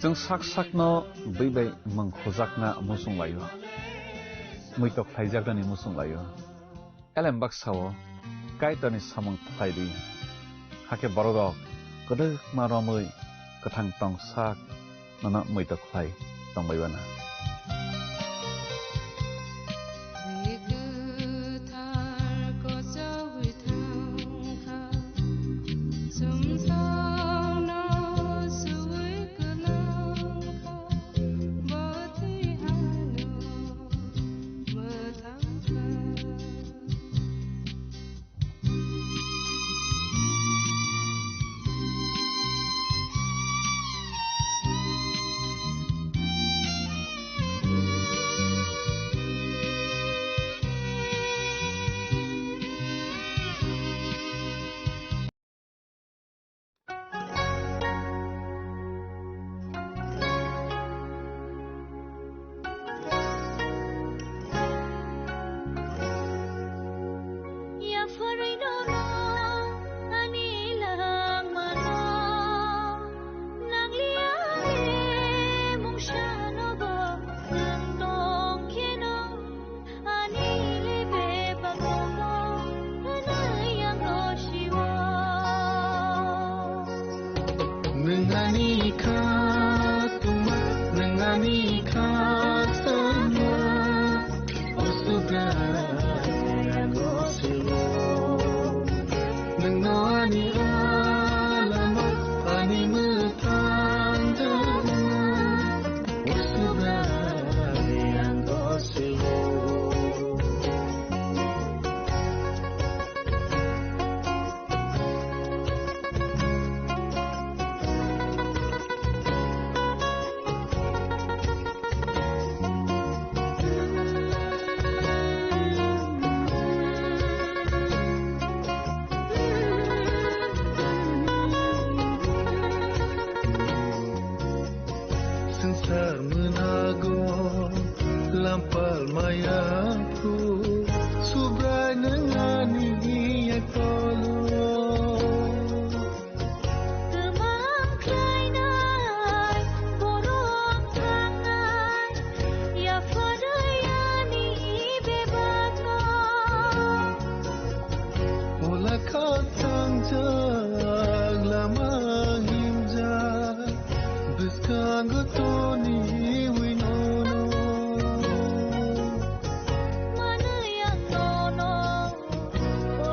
Chwng sak sakno bwi bai mwng khujakna muchung laio, muitok khlaijaknani muchung laio. Elem baksa-o Kaitorni samung khlai di, hakhe bororok kwdwkma romwi kwthang tong sak nono muitok khlai tongbai uana. Ani le bebak tongo, hwnwi ang no sio. Nwng ani kha tongma, nwng ani kha sama, o Subrai ang no sio. Nwng no ani alama, ani mwthang jana. Swngchar mwnago lampal maya phu, Subrai nwng ani yaktolo. Kwmang khlainai, borok thangnai, yapharwi ani bebakno. Ola khathangjak lama himjak, bwskango toniwi nono. Manwi ang nono, o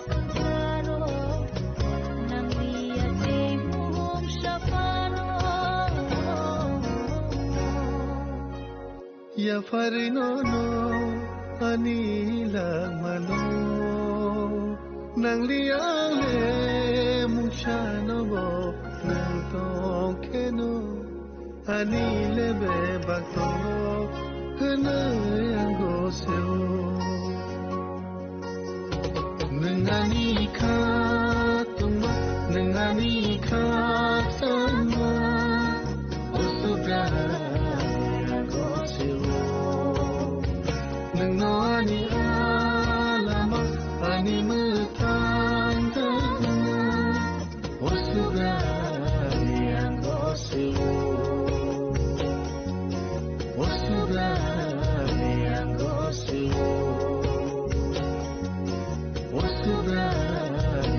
swngcharo, nangni yakni mung saphano. Yapharwi nono ani langmano, nangli ang le mungsano bo nang tong kheno, ani le bebak tongo hwnwi ang gosio. Nwng ani kha tongma, nwng ani kha sanma, o Subrai ang gosio. Nwng no ani alama, ani mwthang jana. O Subrai ang gosio. O Subrai ang gosio. O Subrai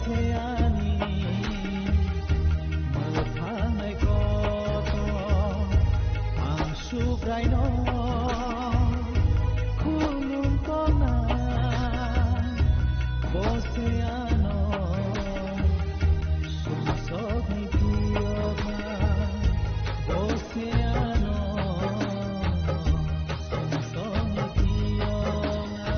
Ani mwthangwi kotor ang Subraino khulum tongna, bo se ano sumsokni phiyokna, bo se ano sumsokni phiyokna.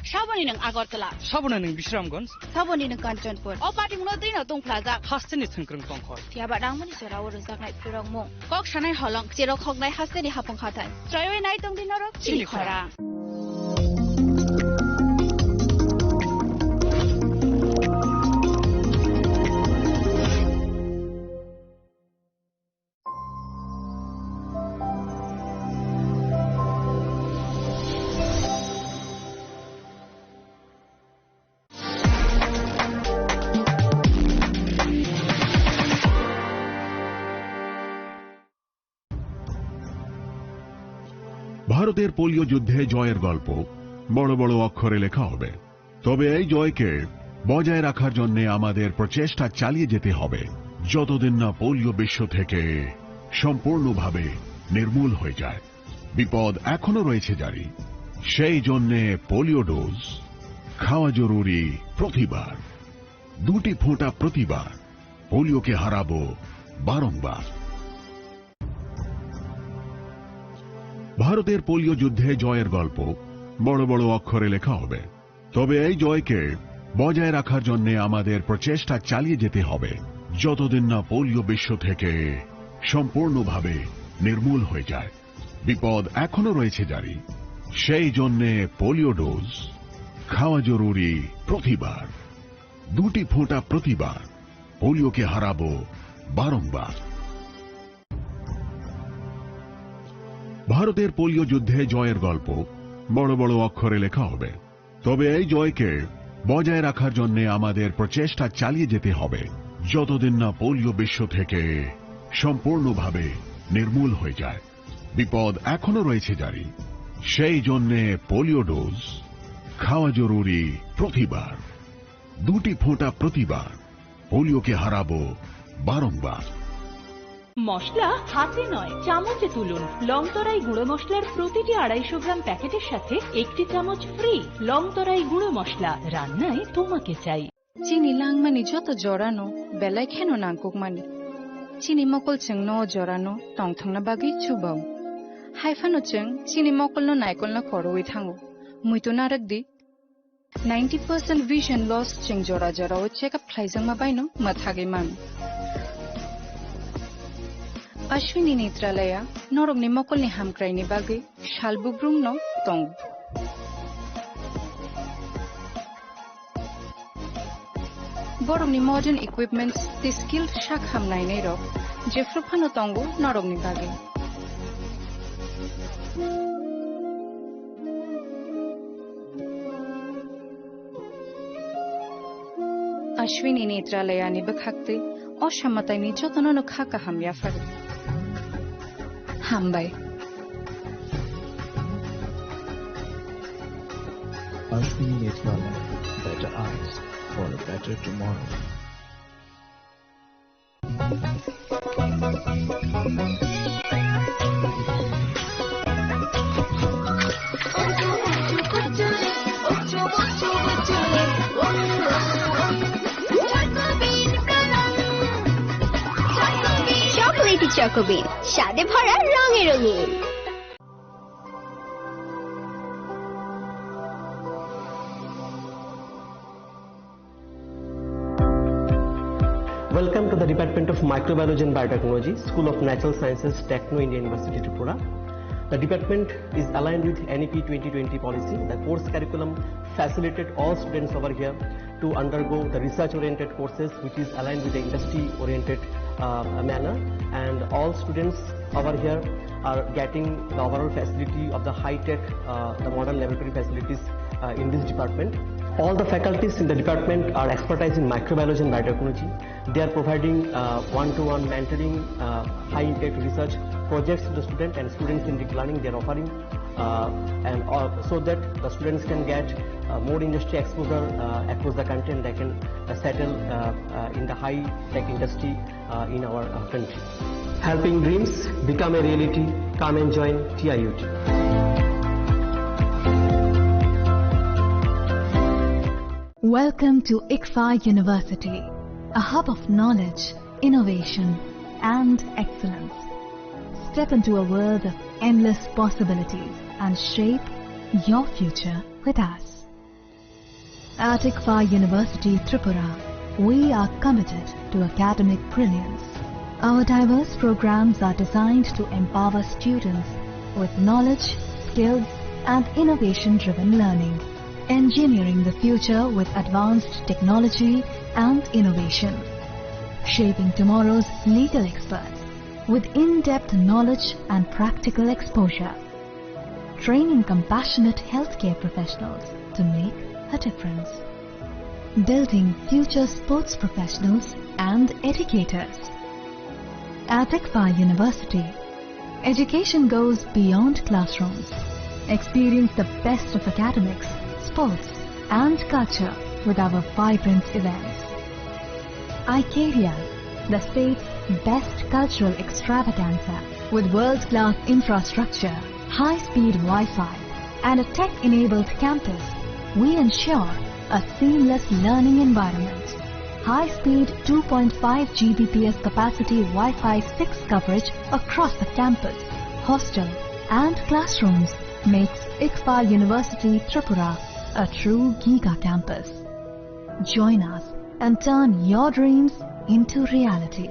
Saboni nwng Agartala. Saboni nwng Bisramganj. Saboni nwng Kanchanpur. O patimungno twino tongphlajak. Hasteni thwngkwrwng tongkhor. Phiya ba rangmani jorao rwjaknai phirokmung. Kok sanai holong, cherok hoknai hasteni hapung hathai. Chroiwi nai tongdi norok chini khorang. ভারতের পোলিও যুদ্ধে জয়ের গল্প বড় বড় অক্ষরে লেখা হবে। তবে এই জয়কে বজায় রাখার জন্য আমাদের প্রচেষ্টা চালিয়ে যেতে হবে, যতদিন না পোলিও বিশ্ব থেকে সম্পূর্ণভাবে নির্মূল হয়ে যায়। বিপদ এখনো রয়েছে জারি। সেই জন্যে পোলিও ডোজ খাওয়া জরুরি প্রতিবার। দুটি ফোঁটা প্রতিবার। পোলিওকে হারাবো বারংবার। ভারতের পোলিও যুদ্ধে জয়ের গল্প বড় বড় অক্ষরে লেখা হবে। তবে এই জয়কে বজায় রাখার জন্য আমাদের প্রচেষ্টা চালিয়ে যেতে হবে, যতদিন না পোলিও বিশ্ব থেকে সম্পূর্ণভাবে নির্মূল হয়ে যায়। বিপদ এখনো রয়েছে জারি। সেই জন্যে পোলিও ডোজ খাওয়া জরুরি প্রতিবার। দুটি ফোঁটা প্রতিবার। পোলিওকে হারাবো বারংবার। ভারতের পোলিও যুদ্ধে জয়ের গল্প বড় বড় অক্ষরে লেখা হবে। তবে এই জয়কে বজায় রাখার জন্য আমাদের প্রচেষ্টা চালিয়ে যেতে হবে, যতদিন না পোলিও বিশ্ব থেকে সম্পূর্ণভাবে নির্মূল হয়ে যায়। বিপদ এখনো রয়েছে জারি। সেই জন্যে পোলিও ডোজ খাওয়া জরুরি প্রতিবার। দুটি ফোঁটা প্রতিবার। পোলিওকে হারাবো বারংবার। মশলা হাতে নয়, চামচে তুলুন। লংতরাই গুঁড়ো মশলার প্রতিটি আড়াইশো গ্রাম প্যাকেটের সাথে একটি চামচ ফ্রি। লংতরাই গুঁড়ো মশলা, রান্নায় তোমাকে চাই। Chini langmani joto jorano belai kheno nangkukmani. Chini mokol chwngno o jorano tongthokna bagwi chubao. Haiphano chwng chini mokolno naikolno khorwi thango. Muitu narwk di. Ninety percent vision loss chwng jora jorao check up khlaijakma baino mwthagwi mano. Ashwini Netralaya norokni mokolni hamkraini bagwi sal bugrumno tongo. Borokni modern equipments tei skilled sak ham nainai rok jephru phano tongo norokni bagwi. Ashwini Netralayani bwkhaktwi o samataini jotonono kha kaham yapharo. Hambai. Ashwini Netralaya, better eyes for a better tomorrow. Chocolatey Choco Bean, স্বাদে ভরা রঙে রঙিন। Welcome to the Department of Microbiology and Biotechnology, School of Natural Sciences, Techno India University, Tripura. The department is aligned with N E P twenty twenty policy. The course curriculum facilitated all students over here to undergo the research-oriented courses, which is aligned with the industry-oriented, uh, manner. And all students over here are getting the overall facility of the high-tech, uh, the modern laboratory facilities, uh, in this department. All the faculties in the department are expertise in microbiology and biotechnology. They are providing, uh, one-to-one mentoring, uh, high-impact research projects to the student, and student-centric learning they are offering, uh, and all, so that the students can get, uh, more industry exposure, uh, across the country, and they can, uh, settle, uh, uh, in the high-tech industry, uh, in our, uh, country. Helping dreams become a reality. Come and join T I U T. Welcome to ICFAR University, a hub of knowledge, innovation, and excellence. Step into a world of endless possibilities and shape your future with us. At ICFAR University Tripura, we are committed to academic brilliance. Our diverse programs are designed to empower students with knowledge, skills, and innovation-driven learning, engineering the future with advanced technology and innovation, shaping tomorrow's legal experts with in-depth knowledge and practical exposure, training compassionate healthcare professionals to make a difference, building future sports professionals and educators. At ICFAR University, education goes beyond classrooms. Experience the best of academics, sports, and culture with our vibrant events. Icaria, the state's best cultural extravaganza. With world-class infrastructure, high-speed Wi-Fi, and a tech-enabled campus, we ensure a seamless learning environment. High-speed two point five G B P S capacity Wi-Fi six coverage across the campus, hostel, and classrooms makes ICFAR University Tripura a true giga campus. Join us and turn your dreams into reality.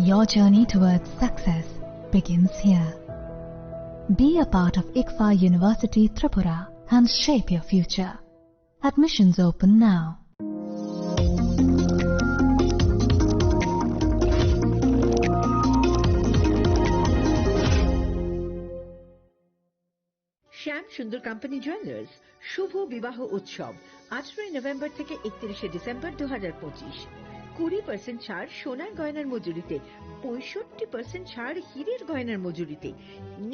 Your journey towards success begins here. Be a part of ICFAR University Tripura and shape your future. Admissions open now. Shyam Sundar company jewellers শুভ বিবাহ উৎসব, আঠারোই নভেম্বর থেকে একত্রিশে ডিসেম্বর দু হাজার পঁচিশ। কুড়ি পার্সেন্ট ছাড় সোনার গয়নার মজুরিতে, পঁয়ষট্টি পার্সেন্ট ছাড় হীরের গয়নার মজুরিতে,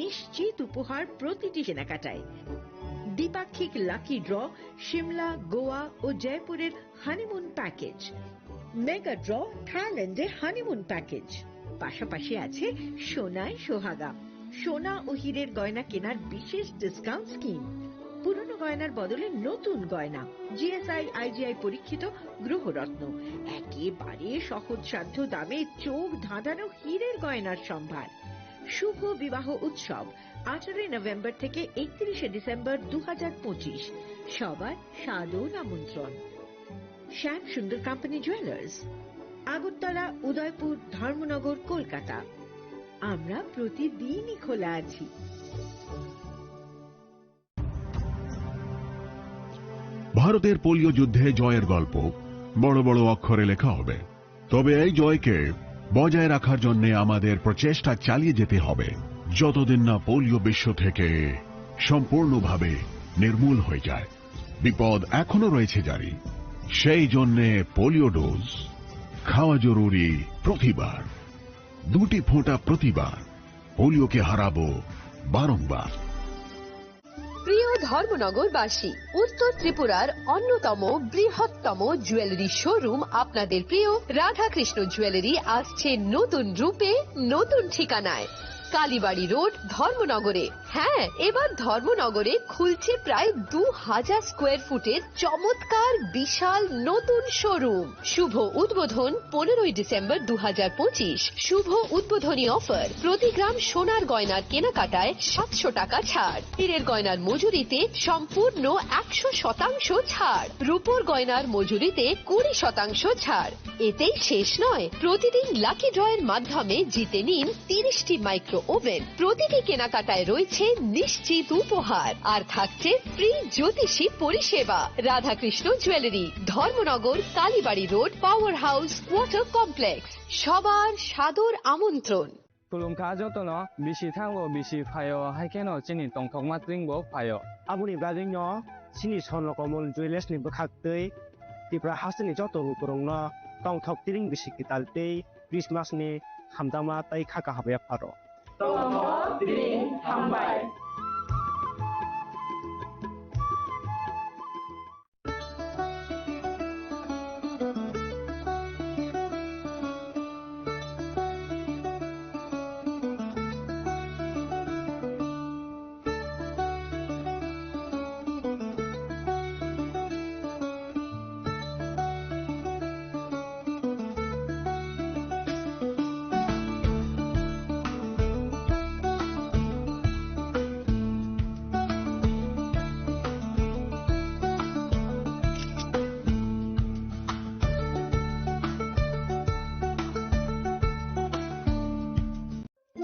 নিশ্চিত উপহার প্রতিটি কেনাকাটায়। দ্বিপাক্ষিক লাকি ড্র, সিমলা, গোয়া ও জয়পুরের হানিমুন প্যাকেজ, মেগা ড্র, থাইল্যান্ডে হানিমুন প্যাকেজ, পাশাপাশি আছে সোনায় সোহাগা, সোনা ও হীরের গয়না কেনার বিশেষ ডিসকাউন্ট স্কিম, পুরনো গয়নার বদলে নতুন গয়না, জিএসআই আইজিআই পরীক্ষিত গ্রহরত্ন, একেবারে সহজসাধ্য দামে চোখ ধাঁধানো হীরের গয়নার সম্ভার। শুভ বিবাহ উৎসব, আঠারোই নভেম্বর থেকে একত্রিশে ডিসেম্বর দু হাজার পঁচিশ। সবার সাদর আমন্ত্রণ। শ্যাম সুন্দর কোম্পানি জুয়েলার্স, আগরতলা, উদয়পুর, ধর্মনগর, কলকাতা। আমরা প্রতিদিনই খোলা আছি। ভারতের পোলিও যুদ্ধে জয়ের গল্প। বড় বড় অক্ষরে লেখা হবে। তবে এই জয়কে বজায় রাখার জন্য আমাদের প্রচেষ্টা চালিয়ে যেতে হবে, যতদিন না পোলিও বিশ্ব থেকে সম্পূর্ণভাবে নির্মূল হয়ে যায়। বিপদ এখনো রয়েছে জারি। সেই জন্যে পোলিও ডোজ খাওয়া জরুরি প্রতিবার। দুটি ফোঁটা প্রতিবার। পোলিওকে হারাবো বারংবার। প্রিয় ধর্মনগরবাসী, উত্তর ত্রিপুরার অন্যতম বৃহত্তম জুয়েলারি শোরুম আপনাদের প্রিয় রাধাকৃষ্ণ জুয়েলারি আসছে নতুন রূপে, নতুন ঠিকানায়। কালীবাড়ি রোড, ধর্মনগরে। হ্যাঁ, এবার ধর্মনগরে খুলছে প্রায় দু হাজার স্কোয়ার ফুটের চমৎকার বিশাল নতুন শোরুম। শুভ উদ্বোধন পনেরোই ডিসেম্বর দু হাজার পঁচিশ। শুভ উদ্বোধনী অফার, প্রতি গ্রাম সোনার গয়নার কেনাকাটায় সাতশো টাকা ছাড়, হীরের গয়নার মজুরিতে সম্পূর্ণ একশো শতাংশ ছাড়, রূপোর গয়নার মজুরিতে কুড়ি শতাংশ ছাড়। এতেই শেষ নয়, প্রতিদিন লাকি ড্রয়ের মাধ্যমে জিতে নিন তিরিশটি মাইক্রো ওভেন। প্রতিটি কেনাকাটায় রয়েছে নিশ্চিত উপহার, আর থাকছে ফ্রি জ্যোতিষী পরিষেবা। Radhakrishna jewellery, Dharmanagar, Kalibari road, power house, water complex. সবার সাদর আমন্ত্রণ। Khulumkha jotono, bisi thango, bisi phaio, hai kheno chini tongthokma tringbo phaio. Aboni bagwino chini Swarnakamol Jewellers ni bwkhaktwi Tripura hasteni joto lukurokno tongthok tring bisi kwtal tei Christmas ni hamjakma tei kha kaham yapharo. Tongthok tring hambai.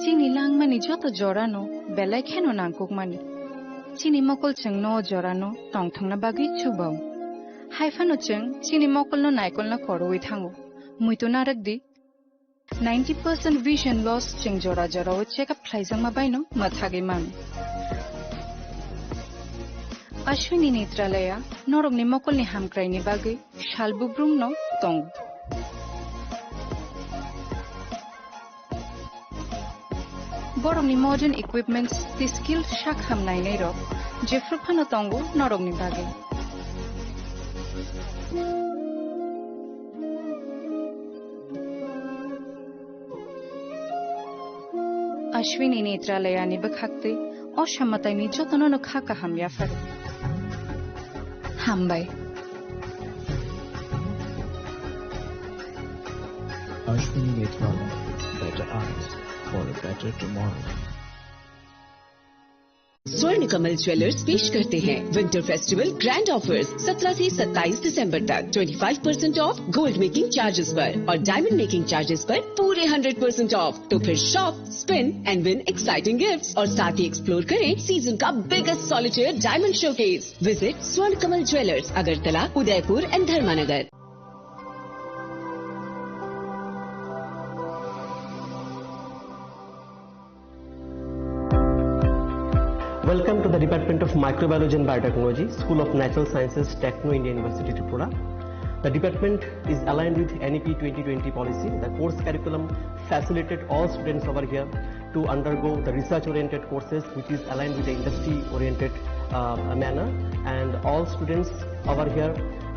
Chini langmani joto jorano belai kheno nangkukmani. Chini mokol chwngno o jorano tongthokna bagwi chubao. Hai phano chwng chini mokolno naikolna khorwi thango. Muitu narwk di. Ninety percent vision loss chwng jora jorao check up khlaijakma baino mwthagwi mano. Ashwini Netralaya norokni mokolni hamkraini bagwi sal bubrumno tongo. Borokni modern equipments tei skill sak ham nainai rok jephru phano tongo norokni bagwi. Ashwini Netralayani bwkhaktwi o samataini jotono no kha kaham yapharo. Hambai. Ashwini Netralaya, better eyes for a better tomorrow. स्वर्ण कमल ज्वेलर्स पेश करते हैं winter festival grand offers. सत्रह से सत्ताईस दिसंबर तक twenty five percent of gold making charges पर और डायमंड मेकिंग चार्जेस पर पूरे हंड्रेड परसेंट ऑफ। तो फिर shop, spin and win exciting gifts और साथ ही एक्सप्लोर करें सीजन का biggest solitaire diamond showcase. Visit स्वर्ण कमल ज्वेलर्स, अगरतला, उदयपुर एंड धर्मानगर। Welcome to the Department of Microbiology and Biotechnology, School of Natural Sciences, Techno India University, Tripura. The department is aligned with N E P twenty twenty policy. The course curriculum facilitate all students over here to undergo the research-oriented courses, which is aligned with the industry-oriented, uh, manner. And all students over here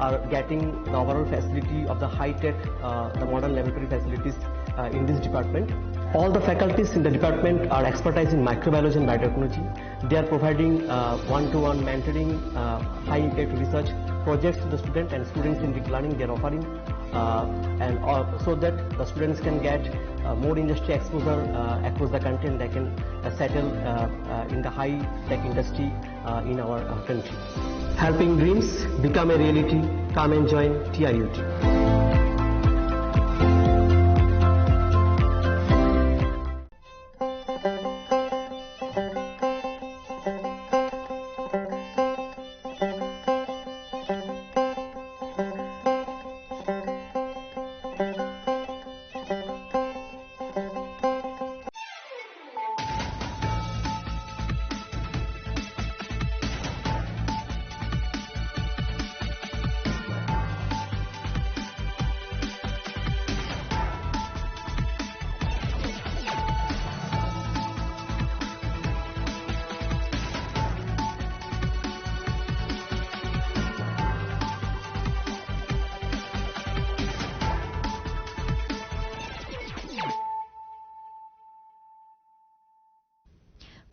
are getting the overall facility of the high-tech, uh, the modern laboratory facilities, uh, in this department. All the faculties in the department are expertise in microbiology and biotechnology. They are providing, uh, one-to-one mentoring, uh, high-impact research projects to the student and students-centric learning they are offering, uh, and, uh, so that the students can get, uh, more industry exposure, uh, across the country, and they can, uh, settle, uh, uh, in the high-tech industry, uh, in our, uh, country. Helping dreams become a reality. Come and join T I U T.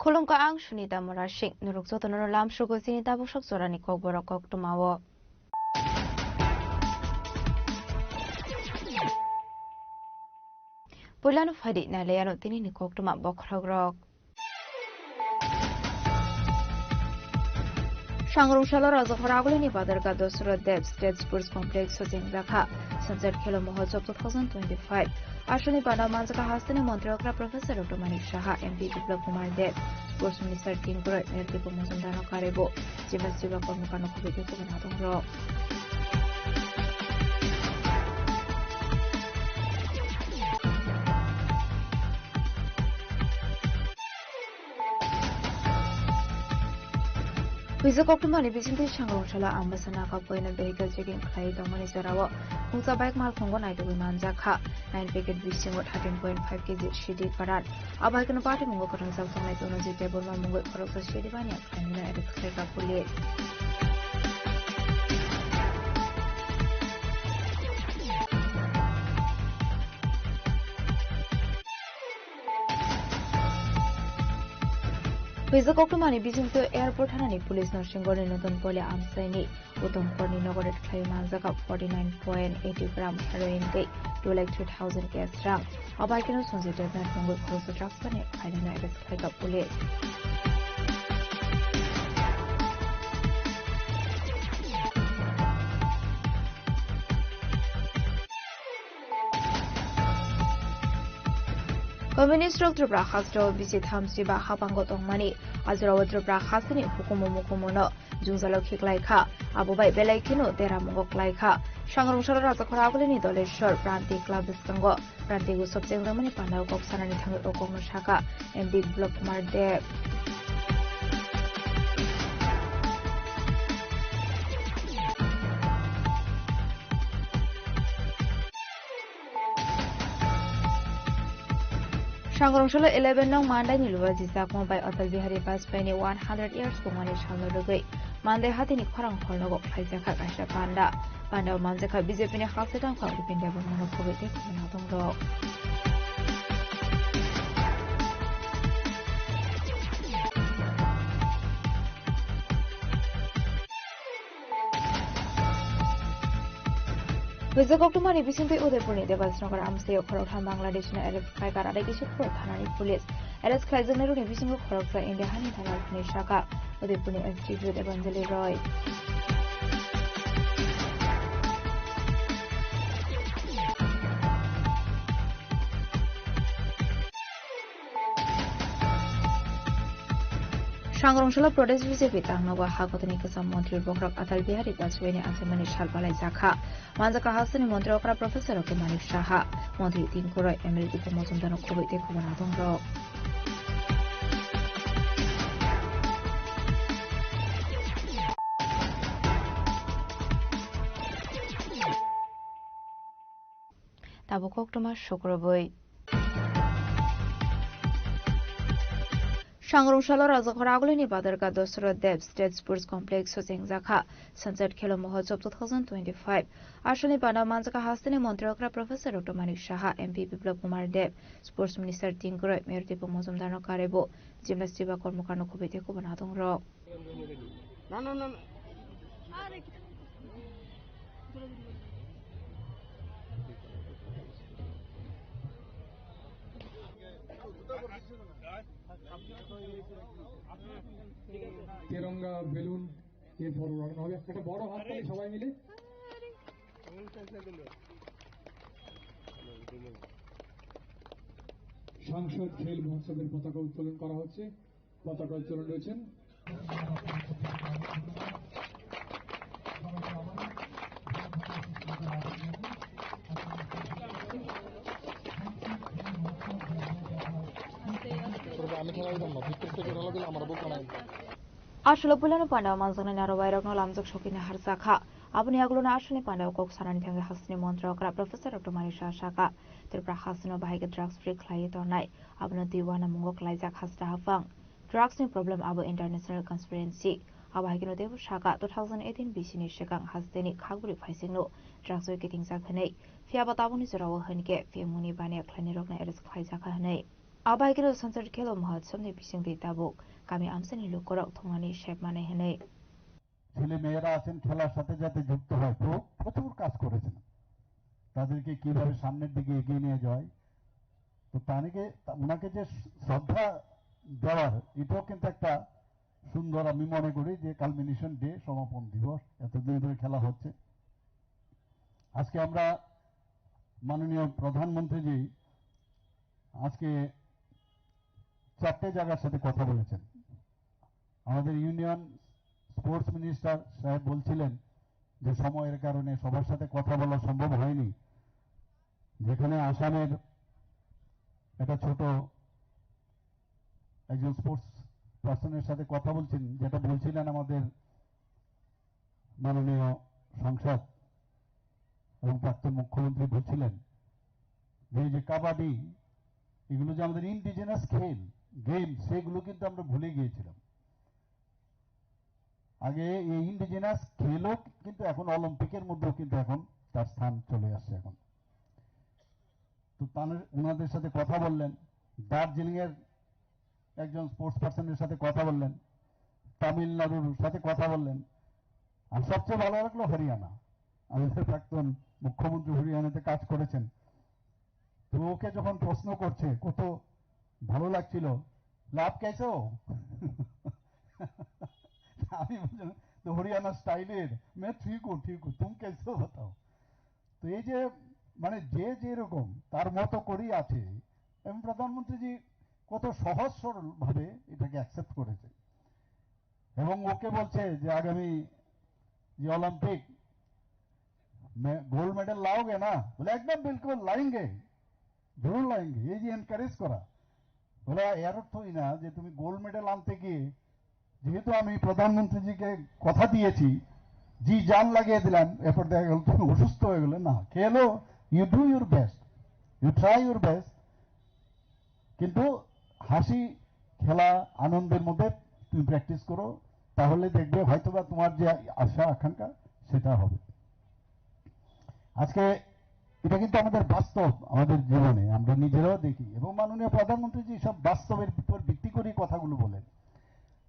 Khulumkha, ang Sunita Murasing. Norok jotono lamsugo chini tabuk sok jorani kokborok koktwmao. Puilano phaidi nailaiano tinini koktwma bokhorokrok. Sangrong salo Rajakhor Agulini Badarga Dosra Dev State Sports Complex o chengjakha Sunset Khelo Mahotsav two thousand twenty-five. Aswkni panda manjakha hasteni montri okra Professor Doctor Manik Saha, M P Biplab Kumar Dev, Sports Minister Tingkuroi, Mayor Dipo Mojumdarno karwi bo Jemba Siba Kormokar no khobwi tei kubun adongrok. Puisa koktwmani bisingtwi Sangrong salo Ambasa Naga Point o vehicle checking khlai tongmani jorao khungsa bike malkhungo naitugwi manjakha. Nine packet bisingo thirteen point five K G C D karan. Abo hai kheno patimungo kwrwngjak tongnai Tonojit Debbarma mungwi khoroksa C D baniya khlainwino arrest khlaikha police. Puisa koktwmani bisingtwi airport thanani police no Singorni Notun Poli amchaini Uttom Korni nogo raid khlaiwi manjakha forty nine point eighty gram heroin tei two lakh three thousand cash rang. Abo hai kheno Sanjay Debnath mungwi khoroksa drugs baniya khlainwino arrest khlaikha police. Communist rok Tripura hasteo bisi thamchi ba hapango tongmani, ajorao Tripura hasteni hukumu mukumuno jwngjalo khiklai kha, abo bai belai kheno deramungo klai kha. Sangrong salo Rajakhor Agulini Doleshwar Pranti Club bwskango Pranti Utsav chengjakmani pandao kok sanani thangwi o kokno sakha M P Biplab Kumar Dev. Sangrong salo eleven nong Mandai ni Lubaji Chakma bai Atal Bihari Vajpayee ni one hundred years kongmani salno rwgwi Mandai hatini khorang hologo khlaijakha kaisa panda. Pandao manjakha B J P ni halsedang phang Bipin Debbarma no khobwi tei khobwi nadongrok. Puisa koktwmani bisingtwi Udaipurni Debasnagar amchaio khoroktham Bangladeshno arrest khlaikha Radhakishore thanani police. Arrest khlaijaknairokni bisingo khoroksa India hani dalal hwnwi sakha Udaipurni S D P Debanjali Roy. Sangrong salo Pradesh B J P tangnogo ha kotorni kwcham montri bokhorok Atal Bihari Vajpayee ni achaimani sal balaijakha. Manjakha hasteni montri okra Professor Doctor Manik Saha, montri Tingkuroi, M L A Dipo Mojumdarno khobwi tei khobwi nadongrok. Tabuk koktwma sukrubwi. Sangrong salo Rajakhor Agulini Badarga Dosra Dev State Sports Complex o chengjakha Sunset Khelo Mahotsav two thousand twenty-five. Aswkni panda manjakha hasteni montri okra Professor Doctor Manik Saha, M P Biplab Kumar Dev, Sports Minister Tingkuroi, Mayor Dipo Mojumdarno karwi bo Jemba Siba Kormokarno khobwi tei khobwi nadongrok. Na, na, na, na. তেরঙ্গা বেলুন এরপর উড়ানো হবে। একটা বড় হাততালি সবাই মিলে। সাংসদ খেল মহোৎসবের পতাকা উত্তোলন করা হচ্ছে। পতাকা উত্তোলন রয়েছেন। আমি খেলা দিতাম না, ভিতর থেকে খেলা দিলে আমার বউ কামাই। Aswkno puilano pandao manjaknai naro wairokno lamjak sokina harjakha. Aboni yagulono aswkni pandao kok sanani thangwi hasteni montri okra Professor Doctor Manik Saha sakha, Tripura hasteno bahai khe drugs free khlaiwi tongnai. Abono twi uanamungo klaijak hasta haphang. Drugs ni problem abo international conspiracy. Abo hai kheno teibo sakha, two thousand eighteen B C ni swkang hasteni khakbwrwi phaisingno drugs bai kitingjak hwnwi. Phiya bo tabukni jorao hwn khe P M mungni baniya khlainairokno arrest khlaijakha hwnwi. Abaigiro Sansar Khelo Mahotsabni bisingtwi tabuk kami amsani lukurok thwngmani sep manai hwnwi. ছেলে মেয়েরা আছেন খেলার সাথে যাতে যুক্ত হয়, প্র-, প্রচুর কাজ করেছেন, তাদেরকে কিভাবে সামনের দিকে এগিয়ে নিয়ে যায়। তো তানিকে, তা-, ওনাকে যে শ্রদ্ধা দেওয়ার, এটাও কিন্তু একটা সুন্দর, আমি মনে করি যে কালমিনেশন ডে, সমাপন দিবস, এতদিন ধরে খেলা হচ্ছে। আজকে আমরা মাননীয় প্রধানমন্ত্রীজি আজকে চারটে জায়গার সাথে কথা বলেছেন। আমাদের ইউনিয়ন স্পোর্টস মিনিস্টার সাহেব বলছিলেন যে সময়ের কারণে সবার সাথে কথা বলা সম্ভব হয়নি। যেখানে আসামের একটা ছোট একজন স্পোর্টস পার্সনের সাথে কথা বলছেন, যেটা বলছিলেন আমাদের মাননীয় সাংসদ এবং প্রাক্তন মুখ্যমন্ত্রী বলছিলেন যে এই যে কাবাডি, এগুলো যে আমাদের ইন্ডিজিনাস খেল, গেম, সেগুলো কিন্তু আমরা ভুলে গিয়েছিলাম। আগে এই ইন্ডিজিনাস খেলও কিন্তু এখন অলিম্পিকের মধ্যেও কিন্তু এখন তার স্থান চলে আসছে এখন। তো তাদের, ওনাদের সাথে কথা বললেন, দার্জিলিং এর একজন স্পোর্টস পার্সনের সাথে কথা বললেন, তামিলনাড়ুর সাথে কথা বললেন, আর সবচেয়ে ভালো লাগলো হরিয়ানা। আমাদের প্রাক্তন মুখ্যমন্ত্রী হরিয়ানাতে কাজ করেছেন। তো ওকে যখন প্রশ্ন করছে, কত ভালো লাগছিল, "লাভ কেসে হো?" আমি বললাম, "তো হরিয়ানা স্টাইলের, मैं ठीक हूँ, ठीक हूँ, तुम कैसे हो बताओ?" তো এই যে, মানে, যে যেরকম তার মতো করেই আছে, এবং প্রধানমন্ত্রীজি কত সহজ সরল ভাবে এটাকে অ্যাকসেপ্ট করেছে। এবং ওকে বলছে যে আগামী যে অলিম্পিক মে-, গোল্ড মেডেল লাওগে না? বলে, "একদম বিলকুল লায়েঙ্গে, জরুর লায়েঙ্গে।" এই যে এনকারেজ করা, বলে, এর অর্থ এই না যে তুমি গোল্ড মেডেল আনতে গিয়ে, যেহেতু আমি প্রধানমন্ত্রীজিকে কথা দিয়েছি, জি জান লাগিয়ে দিলাম, এরপর দেখা গেল তুমি অসুস্থ হয়ে গেলে। না, খেলো, you do your best, you try your best, কিন্তু হাসি, খেলা, আনন্দের মধ্যে তুমি প্র্যাকটিস করো, তাহলে দেখবে হয়তোবা তোমার যে আশা আকাঙ্ক্ষা সেটা হবে। আজকে এটা কিন্তু আমাদের বাস্তব, আমাদের জীবনে আমরা নিজেরাও দেখি, এবং মাননীয় প্রধানমন্ত্রীজি সব বাস্তবের উপর ভিত্তি করে কথাগুলো বলেন।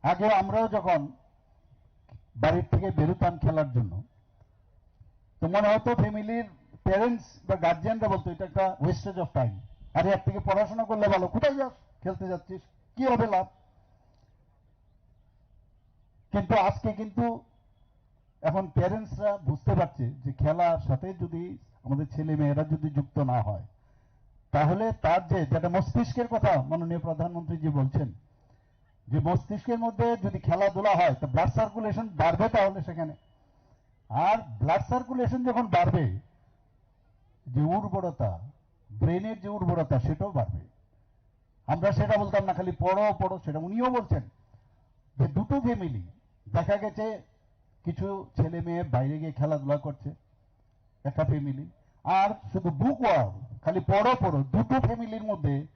আগে আমরাও যখন বাড়ির থেকে বেরোতাম খেলার জন্য, তো মনে হতো ফ্যামিলির প্যারেন্টস বা গার্জিয়ানরা বলতো, "এটা একটা ওয়েস্টেজ অফ টাইম, আরে এর থেকে পড়াশোনা করলে ভালো, কোথায় যাস, খেলতে যাচ্ছিস, কি হবে লাভ?" কিন্তু আজকে কিন্তু এখন প্যারেন্টসরা বুঝতে পারছে যে খেলার সাথে যদি আমাদের ছেলে মেয়েরা যদি যুক্ত না হয়, তাহলে তার যে, যেটা মস্তিষ্কের কথা মাননীয় প্রধানমন্ত্রীজি বলছেন, যে মস্তিষ্কের মধ্যে যদি খেলাধুলা হয়, তো ব্লাড সার্কুলেশন বাড়বে, তাহলে সেখানে আর ব্লাড সার্কুলেশন যখন বাড়বে, যে উর্বরতা, ব্রেনের যে উর্বরতা, সেটাও বাড়বে। আমরা সেটা বলতাম না, খালি পড়ো পড়ো, সেটা উনিও বলছেন যে দুটো ফ্যামিলি, দেখা গেছে কিছু ছেলে মেয়ে বাইরে গিয়ে খেলাধুলা করছে একটা ফ্যামিলি, আর শুধু বুক ওয়ার্ম, খালি পড়ো পড়ো, দুটো ফ্যামিলির মধ্যে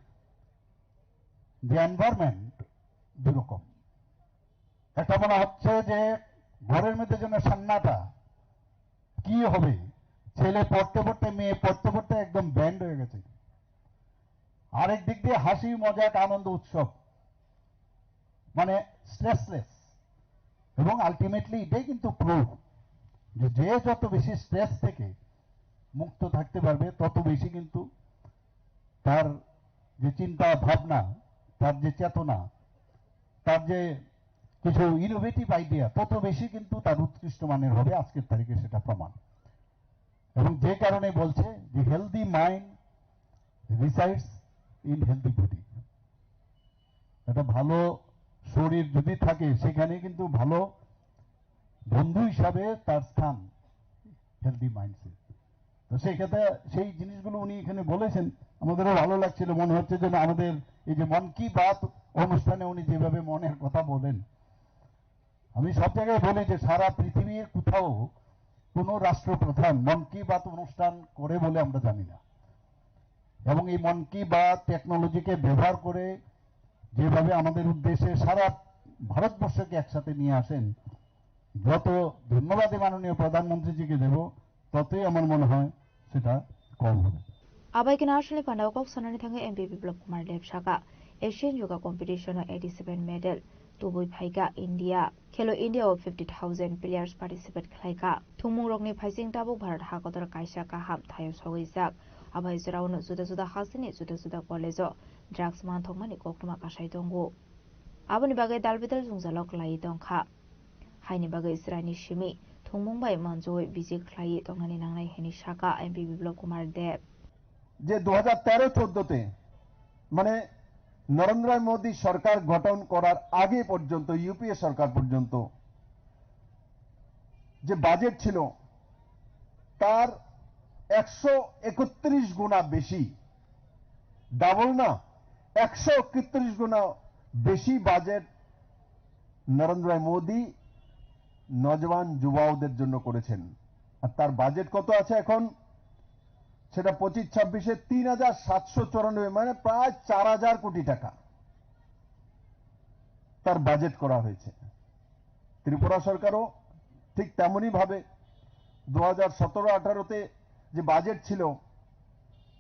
যে এনভায়রনমেন্ট দুরকম। একটা মনে হচ্ছে যে ঘরের মধ্যে যেন সান্নাটা, কি হবে, ছেলে পড়তে পড়তে, মেয়ে পড়তে পড়তে একদম ব্যান্ড হয়ে গেছে। আরেক দিক দিয়ে হাসি মজাক আনন্দ উৎসব, মানে স্ট্রেসলেস। এবং আলটিমেটলি এটাই কিন্তু প্রুফ যে যে যত বেশি স্ট্রেস থেকে মুক্ত থাকতে পারবে, তত বেশি কিন্তু তার যে চিন্তা ভাবনা, তার যে চেতনা, তার যে কিছু ইনোভেটিভ আইডিয়া, তত বেশি কিন্তু তার উৎকৃষ্ট মানের হবে। আজকের তারিখে সেটা প্রমাণ। এবং যে কারণে বলছে যে healthy mind resides in healthy body, একটা ভালো শরীর যদি থাকে, সেখানে কিন্তু ভালো বন্ধু হিসাবে তার স্থান হেলদি মাইন্ডসেট। তো সেই ক্ষেত্রে সেই জিনিসগুলো উনি এখানে বলেছেন, আমাদেরও ভালো লাগছিল। মনে হচ্ছে যেন আমাদের এই যে মন কি বাত অনুষ্ঠানে উনি যেভাবে মনের কথা বলেন, আমি সব জায়গায় বলি যে সারা পৃথিবীর কোথাও কোনো রাষ্ট্রপ্রধান মন কি বাত অনুষ্ঠান করে বলে আমরা জানি না। এবং এই মন কি বাত টেকনোলজিকে ব্যবহার করে যেভাবে আমাদের উদ্দেশ্যে সারা ভারতবর্ষকে একসাথে নিয়ে আসেন, যত ধন্যবাদ এই মাননীয় প্রধানমন্ত্রীজিকে দেব, ততই আমার মনে হয় সেটা কম হবে। Abai khe national panda o kok sanani thangwi M P Biplab Kumar Deb saka, Asian Yoga Competition o eighty seven medal tubui phaikha India. Khelo India o fifty thousand players participate khlaikha. Thwngmungrokni phaising tabuk Bharat hakotor kaisa kaham thaio sogwijak. Abai jorao no juda juda hasteni juda juda college o drugs manthokmani koktwma kasai tongo. Aboni bagwi dalbidal jwngjalo kwlaiwi tongkha. Haini bagwi Israilni simi thwngmung bai manjui bijik khlaiwi tongnani nangnai hwnwi saka M P Biplab Kumar Deb. যে দু হাজার তেরো চৌদ্দতে, মানে, নরেন্দ্র মোদী সরকার গঠন করার আগে পর্যন্ত, ইউপিএ সরকার পর্যন্ত যে বাজেট ছিল, তার একশো একত্রিশ গুণা বেশি, ডাবল না, একশো একত্রিশ গুণা বেশি বাজেট নরেন্দ্র মোদী নজওয়ান যুবাওদের জন্য করেছেন। আর তার বাজেট কত আছে এখন, সেটা পঁচিশ ছাব্বিশে তিন হাজার সাতশো চুরানব্বই, মানে প্রায় চার হাজার কোটি টাকা তার বাজেট করা হয়েছে। ত্রিপুরা সরকারও ঠিক তেমনই ভাবে দু হাজার সতেরো আঠারোতে যে বাজেট ছিল,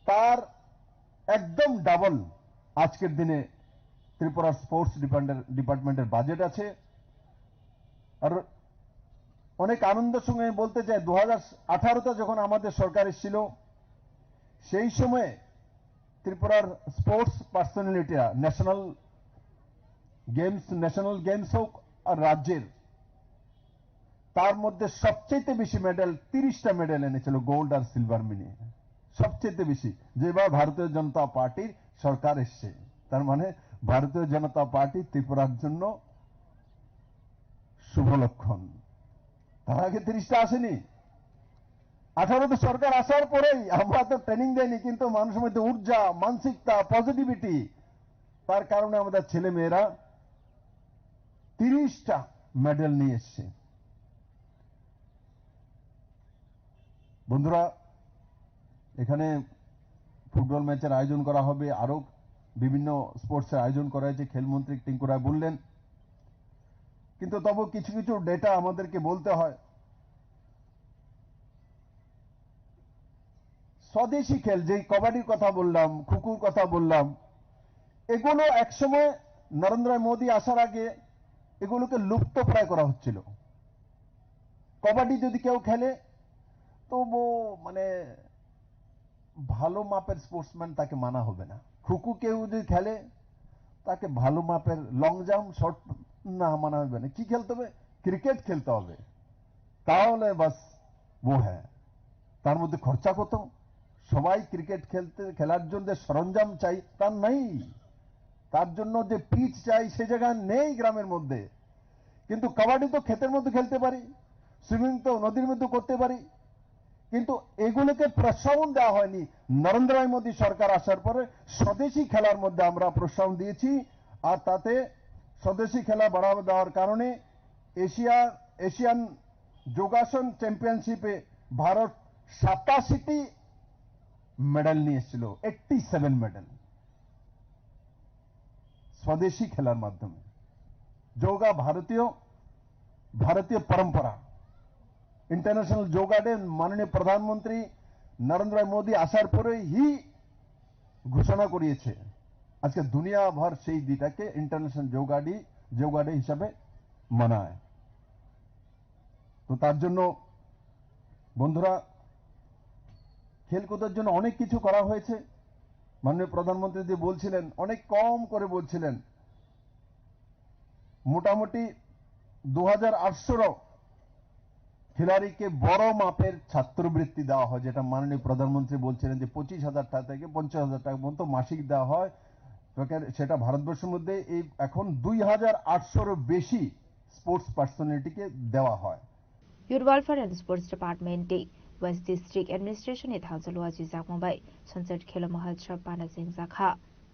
তার একদম ডাবল আজকের দিনে ত্রিপুরা স্পোর্টস ডিপার্টমেন্টের, ডিপার্টমেন্টের বাজেট আছে। আর অনেক আনন্দের সঙ্গে আমি বলতে চাই, দু হাজার আঠারোতে যখন আমাদের সরকার এসেছিল, সেই সময়ে ত্রিপুরার স্পোর্টস পার্সোনালিটিরা ন্যাশনাল গেমস, ন্যাশনাল গেমস হোক আর রাজ্যের, তার মধ্যে সবচেয়ে বেশি মেডেল, তিরিশটা মেডেল এনেছিল গোল্ড আর সিলভার মিলিয়ে, সবচেয়ে বেশি। যেবার ভারতীয় জনতা পার্টির সরকার এসছে, তার মানে ভারতীয় জনতা পার্টি ত্রিপুরার জন্য শুভ লক্ষণ। তার আগে তিরিশটা আসেনি। আঠারোতে সরকার আসার পরেই, আমরা তো ট্রেনিং দেয়নি, কিন্তু মানুষের মধ্যে ঊর্জা, মানসিকতা, পজিটিভিটি, তার কারণে আমাদের ছেলে মেয়েরা তিরিশটা মেডেল নিয়ে এসছে। বন্ধুরা, এখানে ফুটবল ম্যাচের আয়োজন করা হবে, আরও বিভিন্ন স্পোর্টসের আয়োজন করা হয়েছে, খেলমন্ত্রী টিঙ্কু রায় বললেন। কিন্তু তবু কিছু কিছু ডেটা আমাদেরকে বলতে হয়। স্বদেশি খেল, যেই কবাডির কথা বললাম, খুকুর কথা বললাম, এগুলো একসময় নরেন্দ্র মোদী আসার আগে এগুলোকে লুপ্তপ্রায় করা হচ্ছিল। কবাডি যদি কেউ খেলে, তো ও মানে ভালো মাপের স্পোর্টসম্যান, তাকে মানা হবে না। খুকু কেউ যদি খেলে, তাকে ভালো মাপের লং জাম্প, শর্ট না মানা হবে না। কি খেলতে হবে? ক্রিকেট খেলতে হবে, তাহলে বাস ও হ্যাঁ। তার মধ্যে খরচা কত? সবাই ক্রিকেট খেলতে, খেলার জন্য যে সরঞ্জাম চাই, তার নেই। তার জন্য যে পিচ চাই, সে জায়গা নেই গ্রামের মধ্যে। কিন্তু কাবাডি তো ক্ষেতের মধ্যে খেলতে পারি, সুইমিং তো নদীর মধ্যে করতে পারি, কিন্তু এগুলোকে প্রশ্রবণ দেওয়া হয়নি। নরেন্দ্র মোদী সরকার আসার পরে স্বদেশি খেলার মধ্যে আমরা প্রশ্রবণ দিয়েছি, আর তাতে স্বদেশি খেলা বাড়াবা দেওয়ার কারণে এশিয়া, এশিয়ান যোগাসন চ্যাম্পিয়নশিপে ভারত সাতাশিটি মেডেল নিয়ে এসেছিল, এইটটি সেভেন মেডেল স্বদেশি খেলার মাধ্যমে। যোগা ভারতীয়, ভারতীয় পরম্পরা। ইন্টারন্যাশনাল যোগা ডে মাননীয় প্রধানমন্ত্রী নরেন্দ্র মোদী আসার পরেই ঘোষণা করিয়েছে। আজকে দুনিয়া ভর সেই দিনটাকে ইন্টারন্যাশনাল যোগা ডে, যোগা ডে হিসাবে মানায়। তো তার জন্য বন্ধুরা, খেলকুদের জন্য অনেক কিছু করা হয়েছে। মাননীয় প্রধানমন্ত্রী যে বলছিলেন, অনেক কম করে বলছিলেন, মোটামুটি দু হাজার আটশো খিলাড়িকে বড় মাপের ছাত্রবৃত্তি দেওয়া হয়, যেটা মাননীয় প্রধানমন্ত্রী বলছিলেন যে পঁচিশ হাজার টাকা থেকে পঞ্চাশ হাজার টাকা পর্যন্ত মাসিক দেওয়া হয়। তো কে-, সেটা ভারতবর্ষের মধ্যে এই এখন দুই হাজার আটশোরও বেশি স্পোর্টস পার্সোনালিটিকে দেওয়া হয়। Youth Welfare and Sports Department tei West District Administration ni thansa lua jijak mung bai Sanchar Khelo Mahotsav panda chengjakha.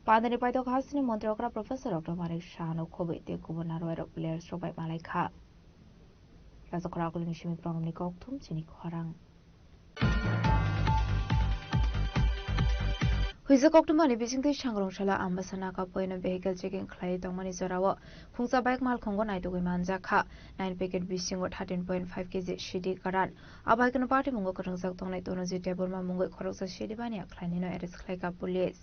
Pandani paithak hasteni montri okra Professor Doctor Manik Saha no khobwi tei kubun narwai rok players rok bai malai kha. Rajakhora Akulini simi program ni kokthum chini khorang. Huijak koktwmani bisingtwi sangrong salo Ambasa Naka poino vehicle checking khlaiwi tongmani jorao khungsa bike malkhungo naitugwi manjak kha. Nine packet bisingo thirteen point five K G sidi karan. Abo hai kheno patimungo kwrwngjak tongnai Tonojit Debbarma mungwi khoroksa sidi baniya khlainino arrest khlaikha police.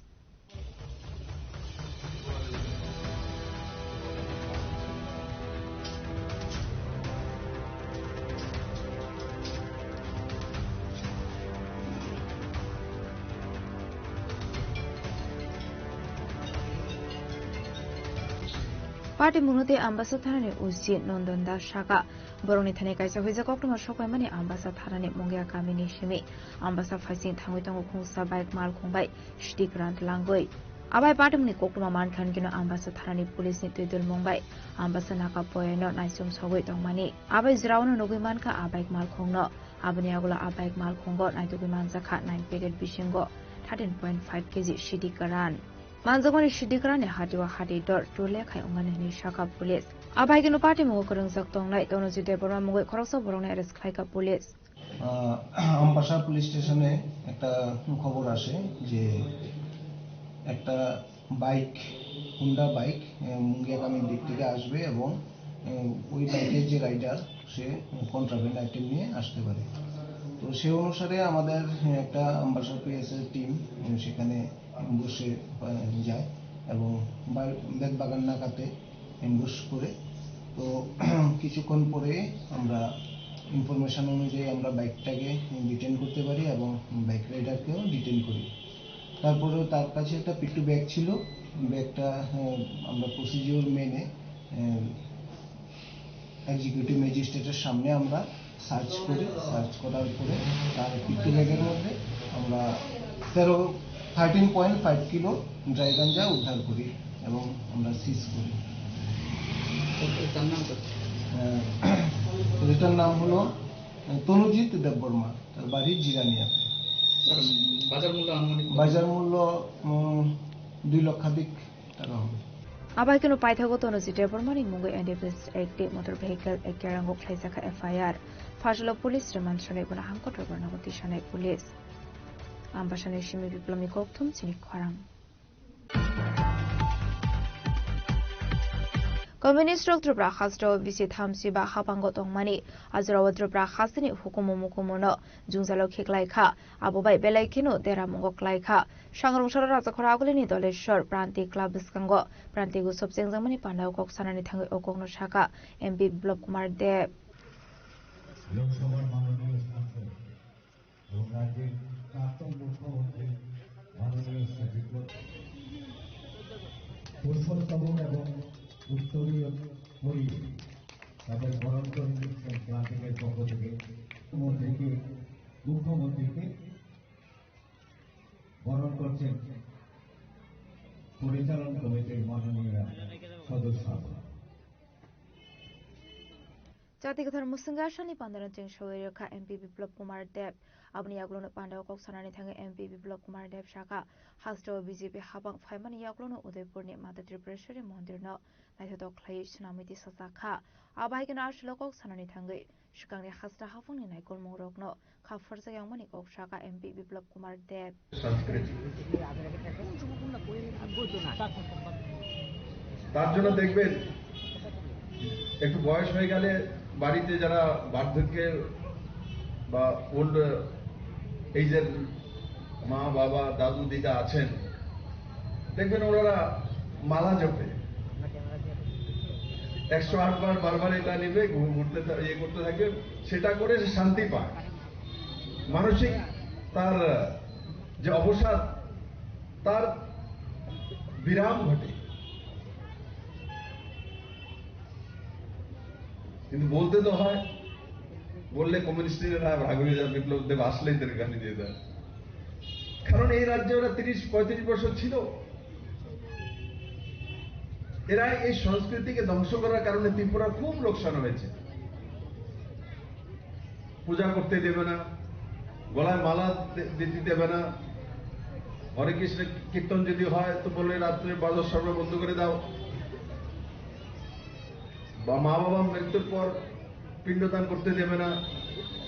Party mungno tei Ambasa thanani O C Nondon Das saka, borokni thani kaisa huijak koktwma sokpaimani Ambasa thanani Mungia kamini simi. Ambasa phaising thangwi tongo khungsa bike malkhung bai sidi kwran tlangwi. Abai patimni koktwma mankha hwnkhe no Ambasa thanani police ni twidul mung bai Ambasa Naka poyano naisum sogwi tongmani. Abai jwraono nugwi mankha a bike malkhungno. Aboni yagulo a bike malkhungo naitugwi manjakha nine packet bisingo thirteen point five K G sidi kwran. Manjakmani sidi kwranni hati o hati dor tule khai wngnani hwnwi sakha police. Abai kheno patimungo kwrwngjak tongnai Tonojit Debbarma mungwi khoroksa borokno arrest khlaikha police. Ah, Ambassa police স্টেশনে একটা খবর আসে যে একটা bike, Honda bike, আহ, মুঙ্গিয়াকামীর দিক থেকে আসবে এবং, আহ, ওই বাইকের যে রাইডার, সে কন্ট্রাব্যান্ড আইটেম নিয়ে আসতে পারে। তো সে অনুসারে আমাদের একটা আমবাসা পিএসএর টিম, আহ, সেখানে অ্যাম্বুশে, আহ, যায় এবং বা-, বেতবাগান নাকাতে অ্যাম্বুশ করে। তো কিছুক্ষণ পরে আমরা ইনফরমেশন অনুযায়ী আমরা বাইকটাকে ডিটেন করতে পারি এবং বাইক রাইডারকেও ডিটেন করি। তারপরেও তার কাছে একটা পিট্টু ব্যাগ ছিল, ব্যাগটা, আহ, আমরা প্রসিডিওর মেনে, আহ, এক্সিকিউটিভ ম্যাজিস্ট্রেটের সামনে আমরা সার্চ করি। সার্চ করার পরে তার পিট্টু ব্যাগের মধ্যে আমরা তেরো, thirteen point five kilo dry ganja উদ্ধার করি এবং আমরা সিজ করি। তো তার নাম কত? আহ, তো এটার নাম হলো, আহ, তনুজিৎ দেববর্মা, তার বাড়ি জিরানিয়াতে। স্যার, বাজার মূল্য আনুমানিক কত? বাজার মূল্য, উম, দুই লক্ষাধিক টাকা হবে। Abai kheno paithago Tonojit Debbarmani mungwi N D P S Act tei Motor Vehicle Act rango khlaijakha F I R. Phasalo police remand sanai bono hangkotor bornago tisanai police. Ambasani simi Biplomni kokthum chini khorang. Communist rok Tripura hasteo bisi thamsi ba hapango tongmani, ajorao Tripura hasteni hukumu mukumuno jwngjalo khiklai kha, abo bai belai kheno deramungo klai kha. Sangrong salo Rajakhor Agulini Doleshwar Pranti Club bwskango Pranti Utsav chengjakmani pandao kok sanani thangwi o kokno sakha M P Biplab Kumar Deb. লোকসভার মাননীয় সাংসদ এবং রাজ্যের প্রাক্তন মুখ্যমন্ত্রী মাননীয় শ্রী বিপ্লব পুরুষোত্তম এবং উত্তরীয় পরিয়ে তাদের বরণ করে নিচ্ছেন ক্লান্তিকের পক্ষ থেকে। মন্ত্রীকে, মুখ্যমন্ত্রীকে বরণ করছেন পরিচালন কমিটির মাননীয় সদস্য। Chati kwthar mwswngwi aswkni pandano cheng sogwi rwkha M P Biplab Kumar Deb. Aboni yagulono pandao kok sanani thangwi M P Biplab Kumar Deb sakha, hasteo B J P hapang phaimani yagulono Udaipurni Mata Tripureswari mondirno naithotok khlaiwi swnamwi tisajakha. Abo hai kheno aswlo kok sanani thangwi swkangni hasta hapangni naikolmungrokno kha pharjak yangmani kok sakha M P Biplab Kumar Deb. সংস্কৃতি। তার জন্য দেখবেন, একটু বয়স হয়ে গেলে বাড়িতে যারা বার্ধক্যে বা ওল্ড এজের মা, বাবা, দাদু, দিদা আছেন, দেখবেন ওনারা মালা জপে, একশো আট বার বারবার এটা নেবে, ঘু-, ঘুরতে থা-, ইয়ে করতে থাকে, সেটা করে সে শান্তি পায়। মানসিক তার যে অবসাদ, তার বিরাম ঘটে। কিন্তু বলতে তো হয়, বললে কমিউনিস্টরা রাগ হয়ে যায়, বিপ্লব দেব আসলেই তার গালি দিয়ে দেয়। কারণ এই রাজ্যে ওরা তিরিশ পঁয়ত্রিশ বছর ছিল। এরা এই সংস্কৃতিকে ধ্বংস করার কারণে ত্রিপুরা খুব লোকসান হয়েছে। পূজা করতে দেবে না, গলায় মালা দে-, দিতে দেবে না। হরে কৃষ্ণ কীর্তন যদি হয় তো বলে রাত্রে বাজার সর্ব বন্ধ করে দাও। বা মা বাবা মৃত্যুর পর পিণ্ডদান করতে দেবে না,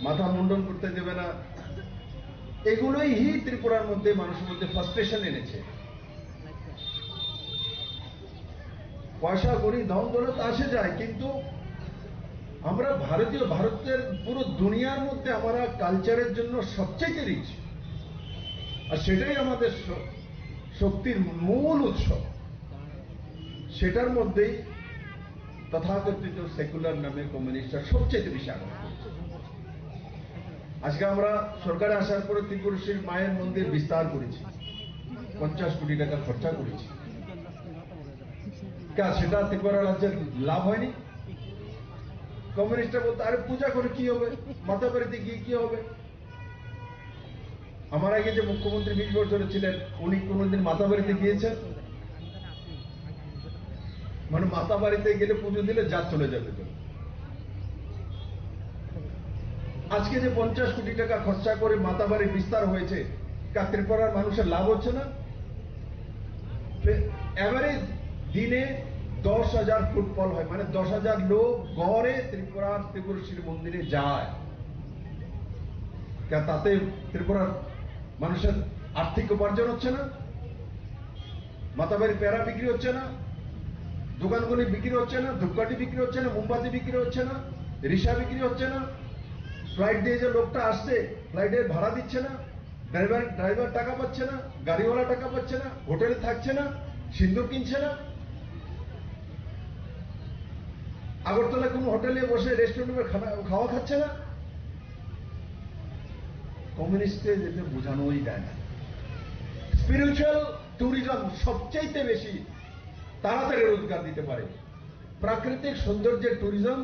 মাথা মুন্ডন করতে দেবে না। এগুলোই হি ত্রিপুরার মধ্যে মানুষের মধ্যে ফ্রাস্ট্রেশন এনেছে। পয়সা করি, ধন দৌলত আসে যায়, কিন্তু আমরা ভারতীয়, ভারতের পুরো দুনিয়ার মধ্যে আমরা কালচারের জন্য সবচেয়ে রিচ, আর সেটাই আমাদের শ-, শক্তির মূল উৎস। সেটার মধ্যেই তথাকথিত সেকুলার নামে কমিউনিস্টরা সবচেয়ে বেশি আঘাত করছে। আজকে আমরা সরকারে আসার পরে ত্রিপুরেশ্বরী মায়ের মন্দির বিস্তার করেছি, পঞ্চাশ কোটি টাকা খরচা করেছি। কে, সেটা ত্রিপুরা রাজ্যের লাভ হয়নি? কমিউনিস্টরা বলতো, "আরে, পূজা করে কি হবে? মাতাবাড়িতে গিয়ে কি হবে?" আমার আগে যে মুখ্যমন্ত্রী বিশ বছরে ছিলেন, উনি কোনোদিন মাতাবাড়িতে গিয়েছেন? মানে, মাতাবাড়িতে গেলে পুজো দিলে জাত চলে যাবে তো। আজকে যে পঞ্চাশ কোটি টাকা খরচা করে মাতাবাড়ি বিস্তার হয়েছে, কা ত্রিপুরার মানুষের লাভ হচ্ছে না? এভারেজ দিনে দশ হাজার ফুটফল হয়, মানে দশ হাজার লোক গড়ে ত্রিপুরার ত্রিপুরেশ্বরী মন্দিরে যায়। কা তাতে ত্রিপুরার মানুষের আর্থিক উপার্জন হচ্ছে না? মাতাবাড়ি পেড়া বিক্রি হচ্ছে না? দোকানগুলি বিক্রি হচ্ছে না? ধূপকাঠি বিক্রি হচ্ছে না? মোমবাতি বিক্রি হচ্ছে না? রিসা বিক্রি হচ্ছে না? ফ্লাইট দিয়ে যে লোকটা আসছে, ফ্লাইটের ভাড়া দিচ্ছে না? ড্রাইভার, ড্রাইভার টাকা পাচ্ছে না? গাড়িওয়ালা টাকা পাচ্ছে না? হোটেলে থাকছে না? সিন্দুক কিনছে না? আগরতলা কোনো হোটেলে বসে রেস্টুরেন্টে খানা, খাওয়া খাচ্ছে না? কমিউনিস্টকে যেটা বোঝানোই যায় না। স্পিরিচুয়াল ট্যুরিজম সবচাইতে বেশি তাড়াতাড়ি রোজগার দিতে পারে। প্রাকৃতিক সৌন্দর্যের ট্যুরিজম,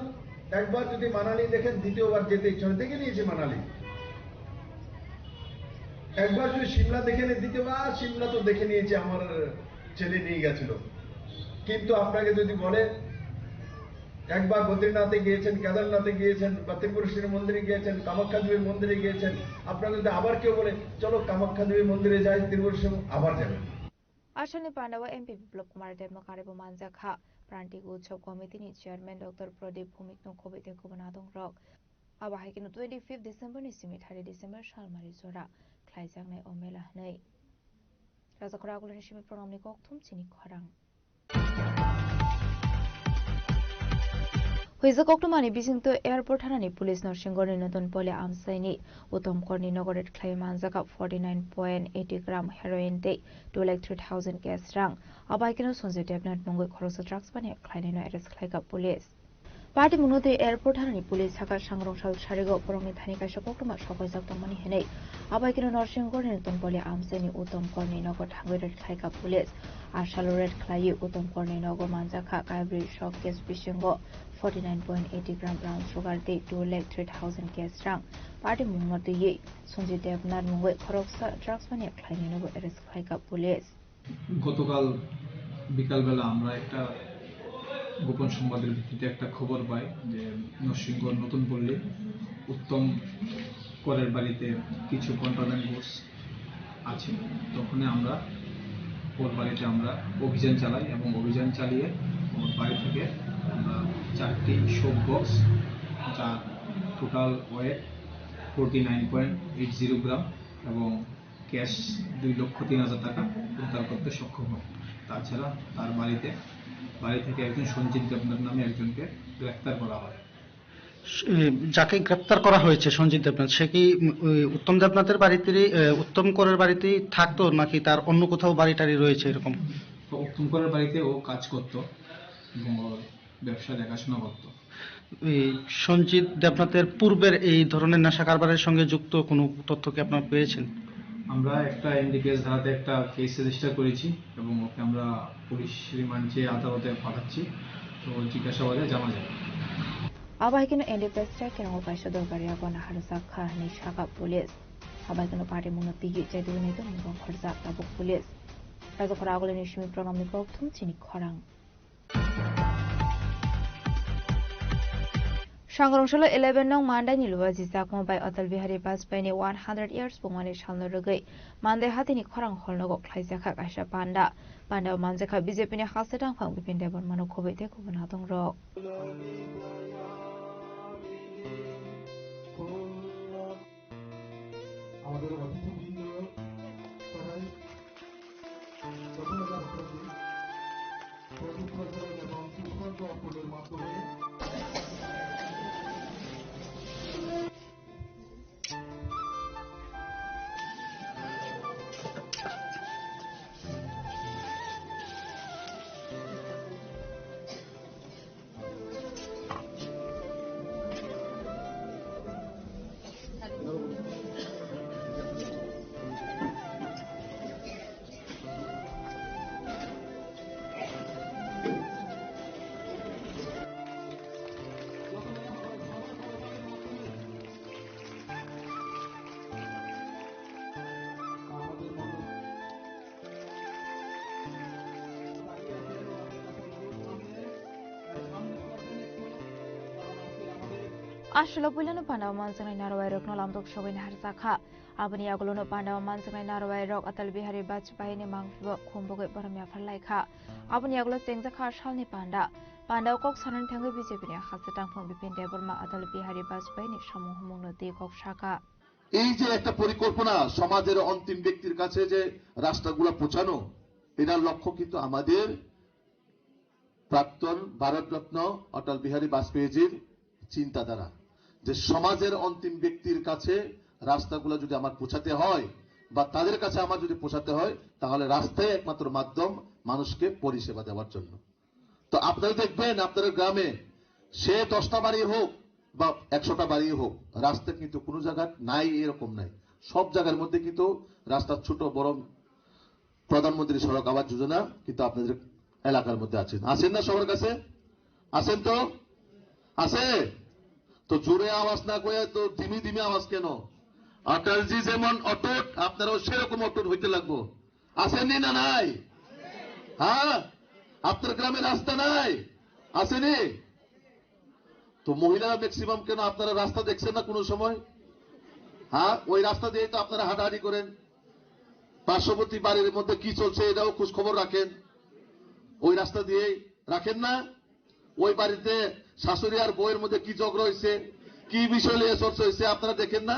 একবার যদি মানালি দেখেন, দ্বিতীয়বার যেতে ইচ্ছা হয়। দেখে নিয়েছি মানালি, একবার যদি সিমলা দেখে নিয়ে, দ্বিতীয়বার সিমলা তো দেখে নিয়েছি, আমার ছেলে নিয়ে গেছিল। কিন্তু আপনাকে যদি বলে, একবার বদ্রীনাথে গিয়েছেন, কেদারনাথে গিয়েছেন, বা ত্রিপুরেশ্বরী মন্দিরে গিয়েছেন, কামাখ্যা দেবীর মন্দিরে গিয়েছেন, আপনাকে যদি আবার কেউ বলে, "চলো কামাখ্যা দেবীর মন্দিরে যাই", ত্রিপুরেশ্বরী আবার যাবেন। Asalni pandao M P Biplab Kumar Debno karwi bo manjak kha. Prantik Utsav Committee ni Chairman Doctor Pradip Bhumik no khobwi tei kubun adong rok. Abo hai kheno twenty fifth December ni simi thirty December salmari jora khlaijaknai o mela hwnwi. Rajakhor Agulini simi program ni kokthum chini khorang. Huijak koktwmani bisingtwi airport thanani police Norsingorni Notun Poli amchaini Uttom Korni nogo raid khlaiwi manjakha forty nine point eighty gram heroin tei two lakh three thousand cash rang. Abo hai kheno Sanjay Debnath mungwi khoroksa drugs baniya khlainaino arrest khlaikha police. Party mungno twi airport thanani police sakha sangrong sal sarigo borokni thani kaisa koktwma sokoijak tongmani hinwi. Abo hai kheno Norsingorni Notun Poli amchaini Uttom Korni nogo thangwi raid khlaikha police. A salo raid khlaiwi Uttom Korni nogo manjakha kaibrwi sok cash bisingo forty nine point eighty gram brown sugar tei two lakh three thousand cash rang. Party mungno twiwi Sanjay Debnath mungwi khoroksa drugs mania khlainainobo arrest khlaikha police. গতকাল বিকালবেলা আমরা একটা গোপন সংবাদের ভিত্তিতে একটা খবর পাই যে নরসিংহ নতুন পল্লী উত্তম করের বাড়িতে কিছু কন্ট্রাব্যান্ড গুডস আছে। তখনই আমরা ওর বাড়িতে আমরা অভিযান চালাই এবং অভিযান চালিয়ে ওর বাড়ি থেকে আমরা চারটি শোক বক্স, যার total wait forty nine point eight zero gram এবং ক্যাশ দুই লক্ষ তিন হাজার টাকা উদ্ধার করতে সক্ষম হয়। তাছাড়া তার বাড়িতে, বাড়ি থেকে একজন সঞ্জিত দেবনাথ নামে একজনকে গ্রেপ্তার করা হয়। এ, যাকে গ্রেপ্তার করা হয়েছে সঞ্জিত দেবনাথ, সে কি, উম, ওই উত্তম দেবনাথের বাড়িতেই, এ, উত্তম করের বাড়িতেই থাকতো, নাকি তার অন্য কোথাও বাড়ি টাড়ি রয়েছে এরকম? তো উত্তম করের বাড়িতে ও কাজ করত এবং ওর ব্যবসা দেখাশোনা করত। এই সঞ্জিত দেবনাথের পূর্বের এই ধরনের নেশা কারবারের সঙ্গে যুক্ত কোনো তথ্য কি আপনারা পেয়েছেন? আমরা একটা এনডিপিএস ধারাতে একটা কেস রেজিস্টার করেছি এবং ওকে আমরা পুলিশ রিমান্ড চেয়ে আদালতে পাঠাচ্ছি। তো জিজ্ঞাসাবাদে জানা যাবে। Abo hai kheno N D P S check-o kaisa dorgari yago naharjak kha hinwi sakha police. Abo hai kheno party mungno twiwi chaitugwi naitugmung khorjak tabuk police. Rajakhor Agulini simi program ni kokthum chini khorang. Sangrong salo eleven nong Mandai ni Luwaji Chakma bai Atal Bihari Vajpayee ni one hundred years pungmani salno rwgwi Mandai hatini khorang hall nogo khlaijakha kaisa panda. Panda o manjakha B J P ni haste tangphang Bipin Debbarma no khobwi tei kubun adong rok. আমাদের অতিথিবৃন্দ সবাই প্রথমে যারা প্রদীপ, প্রদীপ প্রজ্বলন এবং পুষ্পার্ঘ অর্পণের মাধ্যমে Aswk puilano panda o manjaknai narwai rokno lamtok sogwi naharjakha. Aboni yagulono panda o manjaknai narwai rok Atal Bihari Bajpayee ni mangphibo khumbugwi borom yaphar laikha. Aboni yagulo chengjakha salni panda. Panda o kok sanani thangwi B J P ni hakhe tangphung Bipin Debbarma Atal Bihari Bajpayee ni samung humungno twi kok sakha. এই যে একটা পরিকল্পনা, সমাজের অন্তিম ব্যক্তির কাছে যে রাস্তাগুলো পৌঁছানো, এটার লক্ষ্য কিন্তু আমাদের প্রাক্তন ভারতরত্ন অটল বিহারী বাজপেয়ীজির চিন্তাধারা, যে সমাজের অন্তিম ব্যক্তির কাছে রাস্তাগুলো যদি আমার পৌঁছাতে হয় বা তাদের কাছে আমার যদি পৌঁছাতে হয়, তাহলে রাস্তাই একমাত্র মাধ্যম মানুষকে পরিষেবা দেওয়ার জন্য। তো আপনারা দেখবেন, আপনাদের গ্রামে সে দশটা বাড়ি হোক বা একশোটা বাড়ি হোক, রাস্তা কিন্তু কোনো জায়গা নাই, এরকম নাই। সব জায়গার মধ্যে কিন্তু রাস্তা ছোট বড় প্রধানমন্ত্রী সড়ক আবাস যোজনা কিন্তু আপনাদের এলাকার মধ্যে আছেন, আছেন না? সবার কাছে আছেন তো? আছে তো? জোরে আওয়াজ না করে তো ধিমি ধিমি আওয়াজ কেন? অটলজি যেমন অটুট, আপনারাও সেরকম অটুট হইতে লাগবো। আছেনি না নাই? হ্যাঁ, আপনার গ্রামে রাস্তা নাই, আছেনি? তো মহিলারা ম্যাক্সিমাম কেন, আপনারা রাস্তা দেখছেন না কোনো সময়? হ্যাঁ, ওই রাস্তা দিয়েই তো আপনারা হাঁটাহাঁটি করেন। পার্শ্ববর্তী বাড়ির মধ্যে কি চলছে এটাও খোঁজ খবর রাখেন, ওই রাস্তা দিয়েই রাখেন না? ওই বাড়িতে শাশুড়ি আর বউয়ের মধ্যে কি ঝগড়া হয়েছে, কি বিষয় নিয়ে চর্চা হয়েছে আপনারা দেখেন না?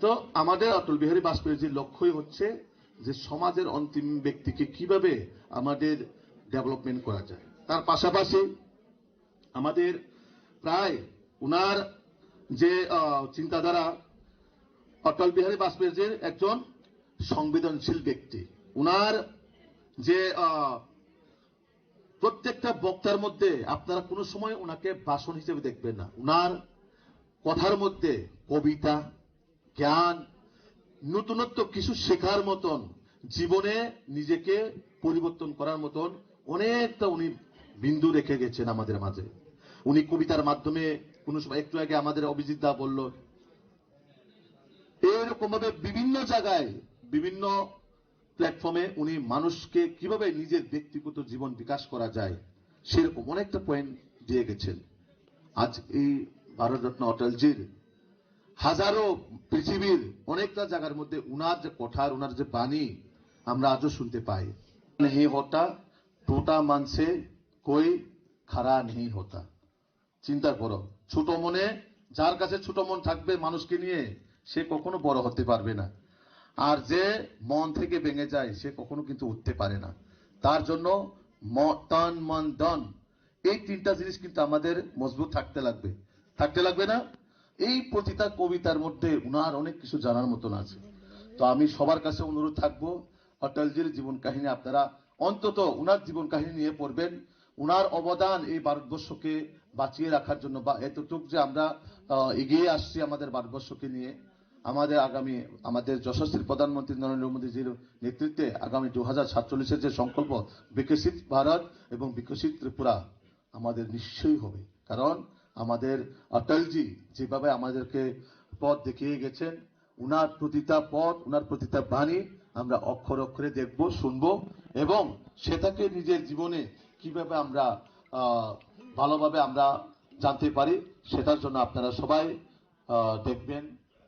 তো আমাদের অটল বিহারী বাজপেয়ীজির লক্ষ্যই হচ্ছে যে সমাজের অন্তিম ব্যক্তিকে কিভাবে আমাদের ডেভেলপমেন্ট করা যায়। তার পাশাপাশি আমাদের প্রায় উনার যে আহ, চিন্তাধারা, অটল বিহারী বাজপেয়ীজির একজন সংবেদনশীল ব্যক্তি। উনার যে আহ, প্রত্যেকটা বক্তার মধ্যে আপনারা কোনো সময় ওনাকে ভাষণ হিসেবে দেখবেন না। ওনার কথার মধ্যে কবিতা, জ্ঞান, নতুনত্ব কিছু শেখার মতন, জীবনে নিজেকে পরিবর্তন করার মতন অনেকটা উনি বিন্দু রেখে গেছেন আমাদের মাঝে। উনি কবিতার মাধ্যমে কোনো সময়, একটু আগে আমাদের অভিজিৎ দা বলল, এইরকম ভাবে বিভিন্ন জায়গায়, বিভিন্ন প্ল্যাটফর্মে উনি মানুষকে কিভাবে নিজের ব্যক্তিগত জীবন বিকাশ করা যায়, সেরকম অনেকটা পয়েন্ট দিয়ে গেছেন। আজ এই ভারতরত্ন অটলজির হাজারো পৃথিবীর অনেকটা জায়গার মধ্যে উনার যে কথা, উনার যে বাণী আমরা আজও শুনতে পাই। नहीं होता, टूटा मन से कोई खरा नहीं होता। চিন্তা করো, ছোট মনে, যার কাছে ছোট মন থাকবে মানুষকে নিয়ে, সে কখনো বড় হতে পারবে না। আর যে মন থেকে ভেঙে যায়, সে কখনো কিন্তু উঠতে পারে না। তার জন্য ম-, তন মন ধন, এই তিনটা জিনিস কিন্তু আমাদের মজবুত থাকতে লাগবে, থাকতে লাগবে না? এই প্রতিটা কবিতার মধ্যে উনার অনেক কিছু জানার মতন আছে। তো আমি সবার কাছে অনুরোধ থাকবো, অটলজির জীবন কাহিনী আপনারা অন্তত উনার জীবন কাহিনী নিয়ে পড়বেন। উনার অবদান এই ভারতবর্ষকে বাঁচিয়ে রাখার জন্য বা এতটুক যে আমরা আহ, এগিয়ে আসছি আমাদের ভারতবর্ষকে নিয়ে, আমাদের আগামী, আমাদের যশস্বী প্রধানমন্ত্রী নরেন্দ্র মোদীজির নেতৃত্বে আগামী দু হাজার সাতচল্লিশের যে সংকল্প, বিকশিত ভারত এবং বিকশিত ত্রিপুরা আমাদের নিশ্চয়ই হবে। কারণ আমাদের অটলজি যেভাবে আমাদেরকে পথ দেখিয়ে গেছেন, উনার প্রতিটা পথ, উনার প্রতিটা বাণী আমরা অক্ষরে অক্ষরে দেখব, শুনব এবং সেটাকে নিজের জীবনে কিভাবে আমরা আহ, ভালোভাবে আমরা জানতে পারি, সেটার জন্য আপনারা সবাই আহ, দেখবেন।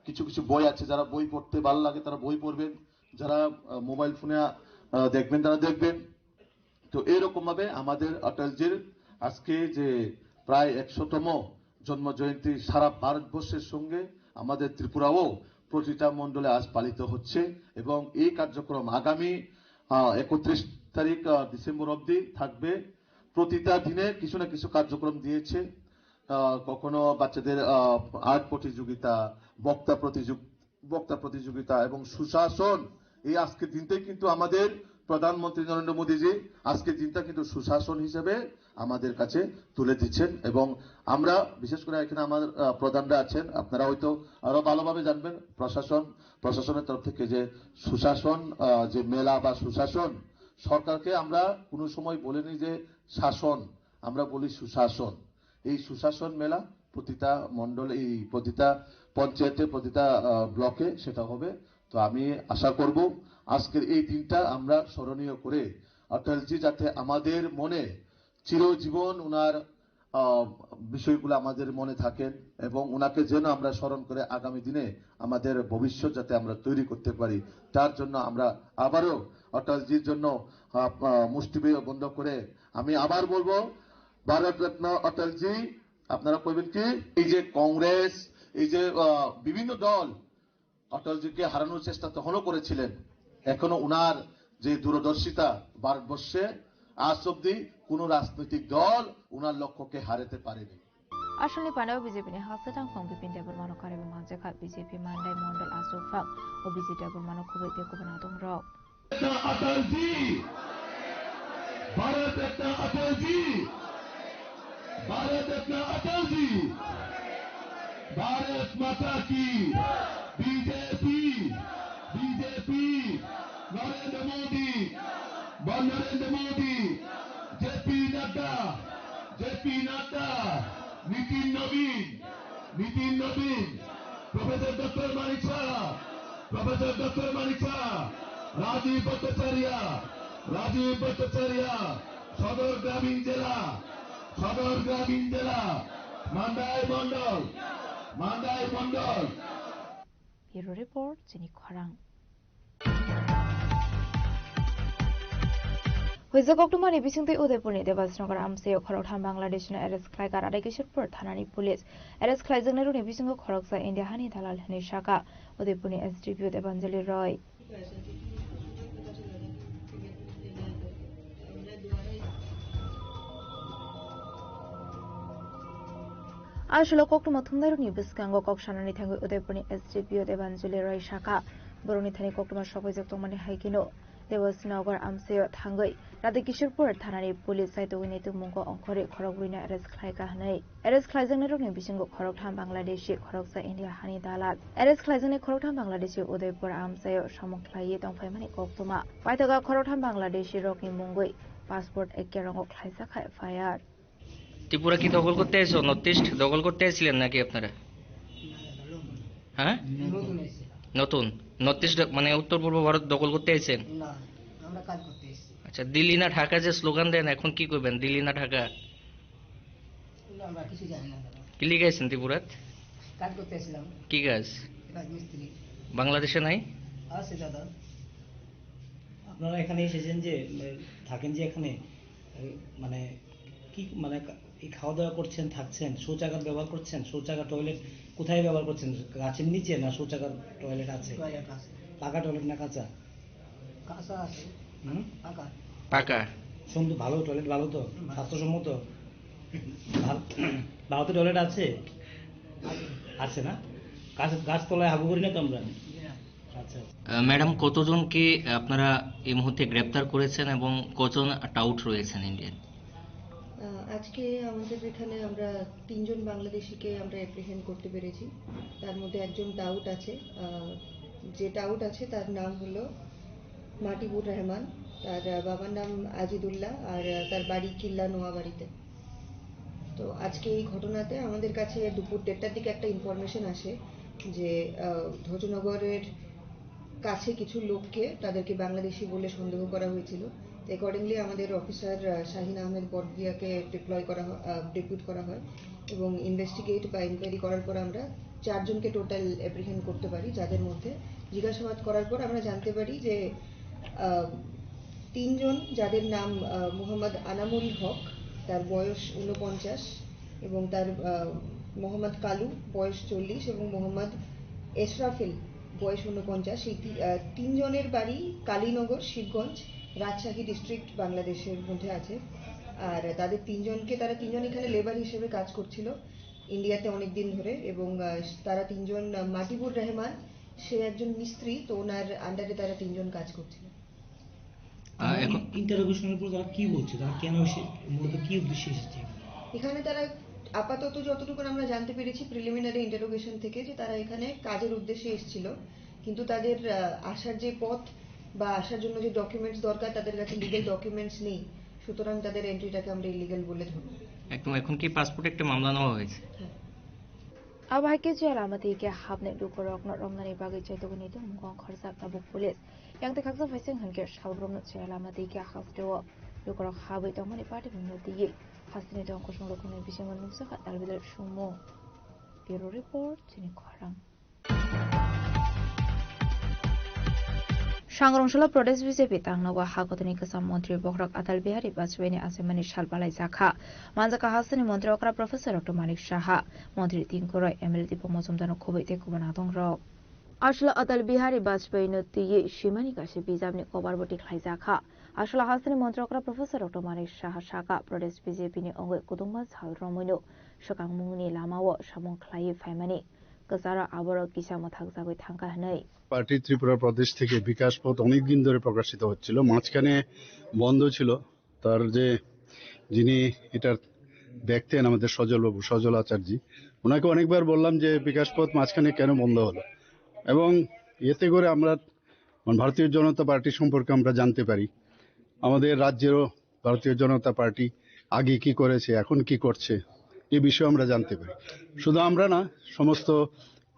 কিছু কিছু বই আছে, যারা বই পড়তে ভালো লাগে তারা বই পড়বেন, যারা আহ, মোবাইল ফোনে আহ, দেখবেন তারা দেখবেন। তো এইরকম ভাবে আমাদের অটলজির আজকে যে প্রায় একশোতম জন্ম জয়ন্তী, সারা ভারতবর্ষের সঙ্গে আমাদের ত্রিপুরাও প্রতিটা মণ্ডলে আজ পালিত হচ্ছে এবং এই কার্যক্রম আগামী, আহ, একত্রিশ তারিখ, আহ, ডিসেম্বর অবধি থাকবে। প্রতিটা দিনে কিছু না কিছু কার্যক্রম দিয়েছে। আহ, কখনো বাচ্চাদের, আহ, আর্ট প্রতিযোগিতা, বক্তা প্রতিযোগ-, বক্তা প্রতিযোগিতা এবং সুশাসন। এই আজকের দিনটাই কিন্তু আমাদের প্রধানমন্ত্রী নরেন্দ্র মোদীজি আজকের দিনটা কিন্তু সুশাসন হিসেবে আমাদের কাছে তুলে দিচ্ছেন। এবং আমরা বিশেষ করে এখানে আমার, আহ, প্রধানরা আছেন, আপনারা হয়তো আরো ভালোভাবে জানবেন, প্রশাসন, প্রশাসনের তরফ থেকে যে সুশাসন, আহ, যে মেলা বা সুশাসন, সরকারকে আমরা কোনো সময় বলিনি যে শাসন, আমরা বলি সুশাসন। এই সুশাসন মেলা প্রতিটা মণ্ডল, এই প্রতিটা পঞ্চায়েতে, প্রতিটা, আহ, ব্লকে সেটা হবে। তো আমি আশা করব আজকের এই দিনটা আমরা স্মরণীয় করে অটলজি যাতে আমাদের মনে চিরজীবন ওনার, আহ, বিষয়গুলো আমাদের মনে থাকেন এবং ওনাকে যেন আমরা স্মরণ করে আগামী দিনে আমাদের ভবিষ্যৎ যাতে আমরা তৈরি করতে পারি, তার জন্য আমরা আবারও অটলজির জন্য, আহ, আহ, মুষ্টিবন্ধ করে আমি আবার বলবো, ভারত রত্ন অটলজি। আপনারা কইবেন কি, এই যে কংগ্রেস, এই যে, আহ, বিভিন্ন দল অটলজিকে হারানোর চেষ্টা তখনও করেছিলেন, এখনো ওনার যে দূরদর্শিতা ভারতবর্ষে আজ অব্দি কোনো রাজনৈতিক দল ওনার লক্ষ্যকে হারাতে পারেনি। Aswkni panao B J P ni hasteo tangphung Bipin Debbarmano karwi manjakha. B J P Mandai Mondol achukphang o B J Debbarmano khobwi tei kubun adongrok. Atal ji, Bharat Ratna Atal ji, Bharat Ratna Atal ji, Bharat Mata ki, B J P, B J P, Narendra Modi, Narendra Modi, J P Nadda, J P Nadda, Nitin Nabin, Nitin Nabin, Professor Doctor Manik Saha, Professor Doctor Manik Saha, Rajiv Bhattacharya, Rajiv Bhattacharya, Sodor Gramin Jela, Sodor Gramin Jela, Mandai Mondol, Mandai Mondol. Bureau Report, Chini Khorang. Huijak koktwmani bisingtwi Udaipurni Debasnagar amchaio khoroktham Bangladeshino arrest khlaikha Radhakishorpur thanani police. Arrest khlaijaknairokni bisingo khoroksa India hani dalal hwnwi sakha Udaipurni S D P O Debanjali Roy. Aswk koktwma thumnairokni bwskango kok sanani thangwi Udaipurni S D P O Debanjali Roy sakha, borokni thani koktwma sokphaijak tongmani hai kheno Debasnagar amchaio thangwi Radhakishorpur thanani police saitogwi naitukmungo ongkhorwi khorokbrwino arrest khlaikha hwnwi. Arrest khlaijaknairokni bisingo khoroktham Bangladeshi, khoroksa India hani dalal. Arrest khlaijaknai khoroktham Bangladeshi Udaipur amchaio samung khlaiwi tongphaimani koktwma. Paithago khoroktham Bangladeshi rokni mungwi passport ekkerongo khlaijak kha F I R. Tripura কি দখল করতে এসো? North east দখল করতে এসেছিলেন নাকি আপনারা? হ্যাঁ, নতুন। নর্থ ইস্ট মানে উত্তর পূর্ব ভারত দখল করতে এসেছেন? না, আমরা কাজ করতে এসেছি। আচ্ছা, দিল্লি না ঢাকা যে স্লোগান দেন, এখন কি করবেন? দিল্লি না ঢাকা? না, আমরা কিছু জানি না দাদা। কি লিখাইছেন ত্রিপুরাত? কাজ করতে এসেছিলাম। কি কাজ? রাজমিস্ত্রি। বাংলাদেশে নাই? আছে দাদা। আপনারা এখানে এসেছেন যে, উম, থাকেন যে এখানে, উম, মানে কি, মানে কা-, এই খাওয়া দাওয়া করছেন, থাকছেন, শৌচাগার ব্যবহার করছেন, শৌচাগার টয়লেট কোথায় ব্যবহার করছেন? গাছের নিচে না শৌচাগার টয়লেট আছে? টয়লেট আছে। পাকা টয়লেট না কাঁচা? কাঁচা আছে। হুম? পাকা। পাকা। সুন্দর, ভালো টয়লেট, ভালো তো? হুম, ভালো। স্বাস্থ্যসম্মত? ভার-, ভারতে টয়লেট আছে? আছে। আছে না? গাছ, গাছতলায় হাগু করি না তো আমরা? জি না। আচ্ছা, আচ্ছা। আহ, ম্যাডাম, কতজনকে আপনারা এই মুহূর্তে গ্রেপ্তার করেছেন এবং কজন টাউট রয়েছেন ইন্ডিয়ান? আহ, আজকে আমাদের এখানে আমরা তিনজন বাংলাদেশিকে আমরা অ্যাপ্রিহেন্ড করতে পেরেছি। তার মধ্যে একজন টাউট আছে। আহ, যে টাউট আছে তার নাম হলো মাটিবুর রহমান। তার, আহ, বাবার নাম আজিদুল্লাহ, আর, আহ, তার বাড়ি কিল্লা নোয়াবাড়িতে। তো আজকে এই ঘটনাতে আমাদের কাছে দুপুর দেড়টার দিকে একটা ইনফরমেশন আসে যে, আহ, ধজনগরের কাছে কিছু লোককে, তাদেরকে বাংলাদেশি বলে সন্দেহ করা হয়েছিল। তো অ্যাকর্ডিংলি আমাদের অফিসার, আহ, শাহিন আহমেদ বড়ভুইয়াকে ডিপ্লয় করা হয়, আহ, ডেপুট করা হয় এবং ইনভেস্টিগেট বা ইনকোয়ারি করার পর আমরা চারজনকে টোটাল অ্যাপ্রিহেন্ড করতে পারি, যাদের মধ্যে জিজ্ঞাসাবাদ করার পর আমরা জানতে পারি যে, আহ, তিনজন, যাদের নাম, আহ, মোহাম্মদ আনামুল হক, তার বয়স ঊনপঞ্চাশ, এবং তার, আহ, মোহাম্মদ কালু, বয়স চল্লিশ, এবং মোহাম্মদ এশরাফিল, বয়স ঊনপঞ্চাশ। এই তি-, আহ, তিনজনের বাড়ি কালীনগর, শিবগঞ্জ, রাজশাহী ডিস্ট্রিক্ট, বাংলাদেশের মধ্যে আছে। আর তাদের তিনজনকে, তারা তিনজন এখানে লেবার হিসেবে কাজ করছিল ইন্ডিয়াতে অনেক দিন ধরে, এবং, আহ, তারা তিনজন, আহ, মাজিবুর রহমান, সে একজন মিস্ত্রি, তো ওনার আন্ডারে তারা তিনজন কাজ করছিল। আহ, এখন ইন্টারোগেশনের পর তারা কি বলছে, তারা কেন এসে, মূলত কি উদ্দেশ্যে এসেছে? এখানে তারা আপাতত যতটুকু আমরা জানতে পেরেছি প্রিলিমিনারি ইন্টারোগেশন থেকে, যে তারা এখানে কাজের উদ্দেশ্যে এসেছিল, কিন্তু তাদের, আহ, আসার যে পথ বা আসার জন্য যে ডকুমেন্টস দরকার, তাদের কাছে লিগ্যাল ডকুমেন্টস নেই, সুতরাং তাদের এন্ট্রিটাকে আমরা ইলিগ্যাল বলে ধরব। একদম, এখন কি পাসপোর্ট একটা মামলা নেওয়া হয়েছে? হ্যাঁ। Abo hai khe jela lama twi khe hapnai lukurokno romnani bagwi chaitokni tongmung khorjak tabuk police. Yang tei khaksa phaising hwn khe salbrumno jela lama twi khe hasteo lukurok habwi tongmani patimungno twiwi hasteni tong kusung lukurokni bisingo nukjakha dalbidal sumung. Bureau Report, chini khorang. Sangrong salo Pradesh B J P tangnogo ha kotorni kwcham montri bokhorok Atal Bihari Vajpayee ni achaimani sal balaijak kha. Manjak kha hasteni montri okra Professor Doctor Manik Saha, montri Tinku Roy, M L A Dipo Mojumdar no khobwi tei kubun adongrok. Aswla Atal Bihari Vajpayee no twiwi swimani kaisa bijapni kobar bo tikhlaijak kha. Aswla hasteni montri okra Professor Doctor Manik Saha sakha, Pradesh B J P ni wngwi kudungma sal romwino swkangmungni lamao samung khlaiwi phaimani kwcharo aborok kisa mwthakjagwi thangkha hwnwi. Party Tripura Pradesh থেকে বিকাশ পথ অনেক দিন ধরে প্রকাশিত হচ্ছিল, মাঝখানে বন্ধ ছিল। তার যে, যিনি এটা দেখতেন আমাদের সজল বাবু, সজল আচার্য, ওনাকে অনেকবার বললাম যে বিকাশ পথ মাঝখানে কেন বন্ধ হলো, এবং এতে করে আমরা, মানে, ভারতীয় জনতা পার্টি সম্পর্কে আমরা জানতে পারি, আমাদের রাজ্যেরও ভারতীয় জনতা পার্টি আগে কি করেছে, এখন কি করছে, এ বিষয়ে আমরা জানতে পারি। শুধু আমরা না, সমস্ত,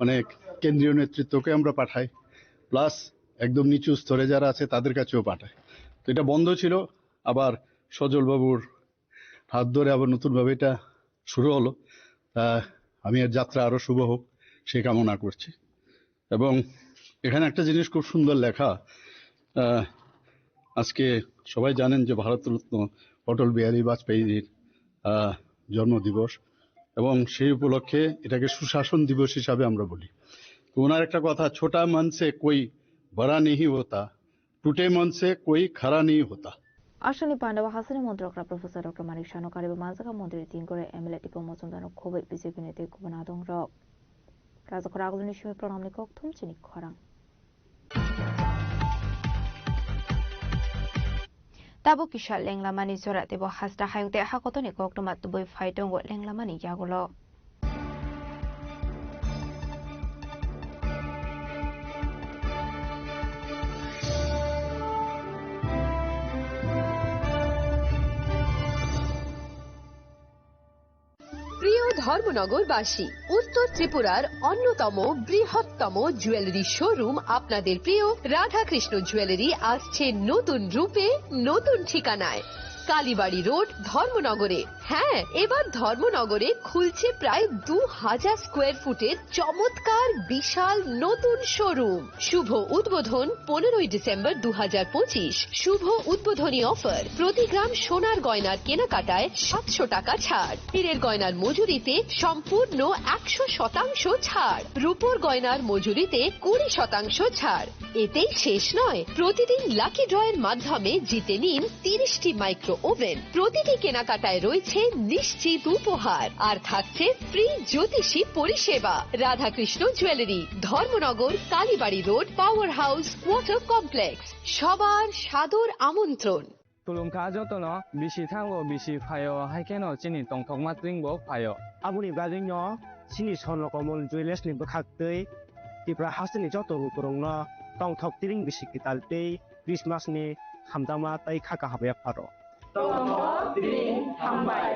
মানে, কেন্দ্রীয় নেতৃত্বকে আমরা পাঠাই, প্লাস একদম নিচু স্তরে যারা আছে তাদের কাছেও পাঠাই। তো এটা বন্ধ ছিল, আবার সজল বাবুর হাত ধরে আবার নতুনভাবে এটা শুরু হলো। তা আমি এর যাত্রা আরো শুভ হোক, সেই কামনা করছি। এবং এখানে একটা জিনিস খুব সুন্দর লেখা, আহ, আজকে সবাই জানেন যে ভারতরত্ন অটল বিহারী বাজপেয়ীজির, আহ, জন্মদিবস, এবং সেই উপলক্ষে এটাকে সুশাসন দিবস হিসাবে আমরা বলি। তো ওনার একটা কথা, "ছোটা মন সে কোই বড়া নেহি হোতা, টুটে মন সে কোই খাড়া নেহি হোতা।" Aswkni pandao hasteni montri okra Professor Doctor Manik Saha no kariwi manjak kha montri Tinku Roy, M L A Dipo Mojumdar no khobwi B J P ni tei kubun adongrok. Rajakhor Aguluni simi pranamni kokthum chini khorang. Tabuk kisa lenglamani jora teibo hasta hayung tei hakotoni koktwma tubui phai tongo lenglamani yagulo. প্রিয় ধর্মনগরবাসী, উত্তর ত্রিপুরার অন্যতম বৃহত্তম jewellery showroom আপনাদের প্রিয় রাধাকৃষ্ণ জুয়েলারি আসছে নতুন রূপে, নতুন ঠিকানায়। কালীবাড়ি রোড, ধর্মনগরে। হ্যাঁ, এবার ধর্মনগরে খুলছে প্রায় দু হাজার স্কোয়ার ফুটের চমৎকার বিশাল নতুন শোরুম। শুভ উদ্বোধন পনেরোই ডিসেম্বর দু হাজার পঁচিশ। শুভ উদ্বোধনী অফার, প্রতি গ্রাম সোনার গয়নার কেনাকাটায় সাতশো টাকা ছাড়, হীরের গয়নার মজুরিতে সম্পূর্ণ একশো শতাংশ ছাড়, রূপোর গয়নার মজুরিতে কুড়ি শতাংশ ছাড়। এতেই শেষ নয়, প্রতিদিন লাকি ড্রয়ের মাধ্যমে জিতে নিন তিরিশটি মাইক্রো ওভেন। প্রতিটি কেনাকাটায় রয়েছে নিশ্চিত উপহার, আর থাকছে ফ্রি জ্যোতিষী পরিষেবা। Radhakrishna jewellery, Dharmanagar, Kalibari road, power house, water complex. সবার সাদর আমন্ত্রণ। Khulumkha jotono, bisi thango, bisi phaio, hai kheno chini tongthokma tring bo phaio. Aboni bagwino chini Swarno Komol Jewellers ni bwkhaktwi Tripura hasteni joto lukurokno tongthok tring bisi kwtal tei Christmas ni hamjakma tei kha kaham yapharo. Tongthok tring hambai.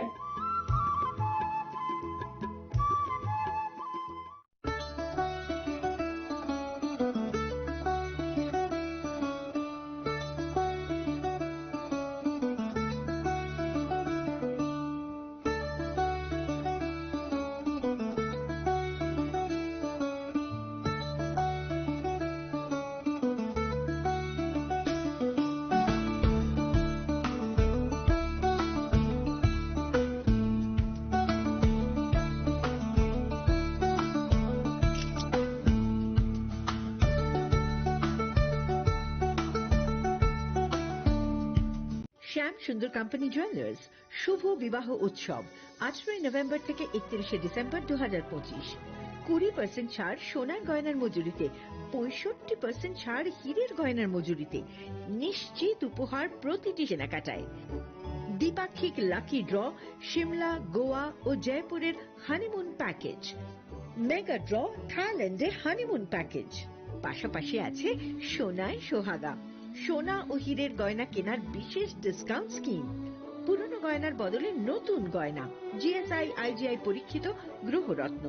শ্যাম Sundar company jewellers শুভ বিবাহ উৎসব, আঠারোই নভেম্বর থেকে একত্রিশে ডিসেম্বর দু হাজার পঁচিশ। কুড়ি পার্সেন্ট ছাড় সোনার গয়নার মজুরিতে, পঁয়ষট্টি পার্সেন্ট ছাড় হীরের গয়নার মজুরিতে। নিশ্চিত উপহার প্রতিটি কেনাকাটায়। দ্বিপাক্ষিক লাকি ড্র, সিমলা, গোয়া ও জয়পুরের হানিমুন প্যাকেজ। মেগা ড্র, থাইল্যান্ডের হানিমুন প্যাকেজ। পাশাপাশি আছে সোনায় সোহাগা, সোনা ও হীরের গয়না কেনার বিশেষ ডিসকাউন্ট স্কিম। পুরনো গয়নার বদলে নতুন গয়না, জিএসআই, আইজিআই পরীক্ষিত গ্রহরত্ন,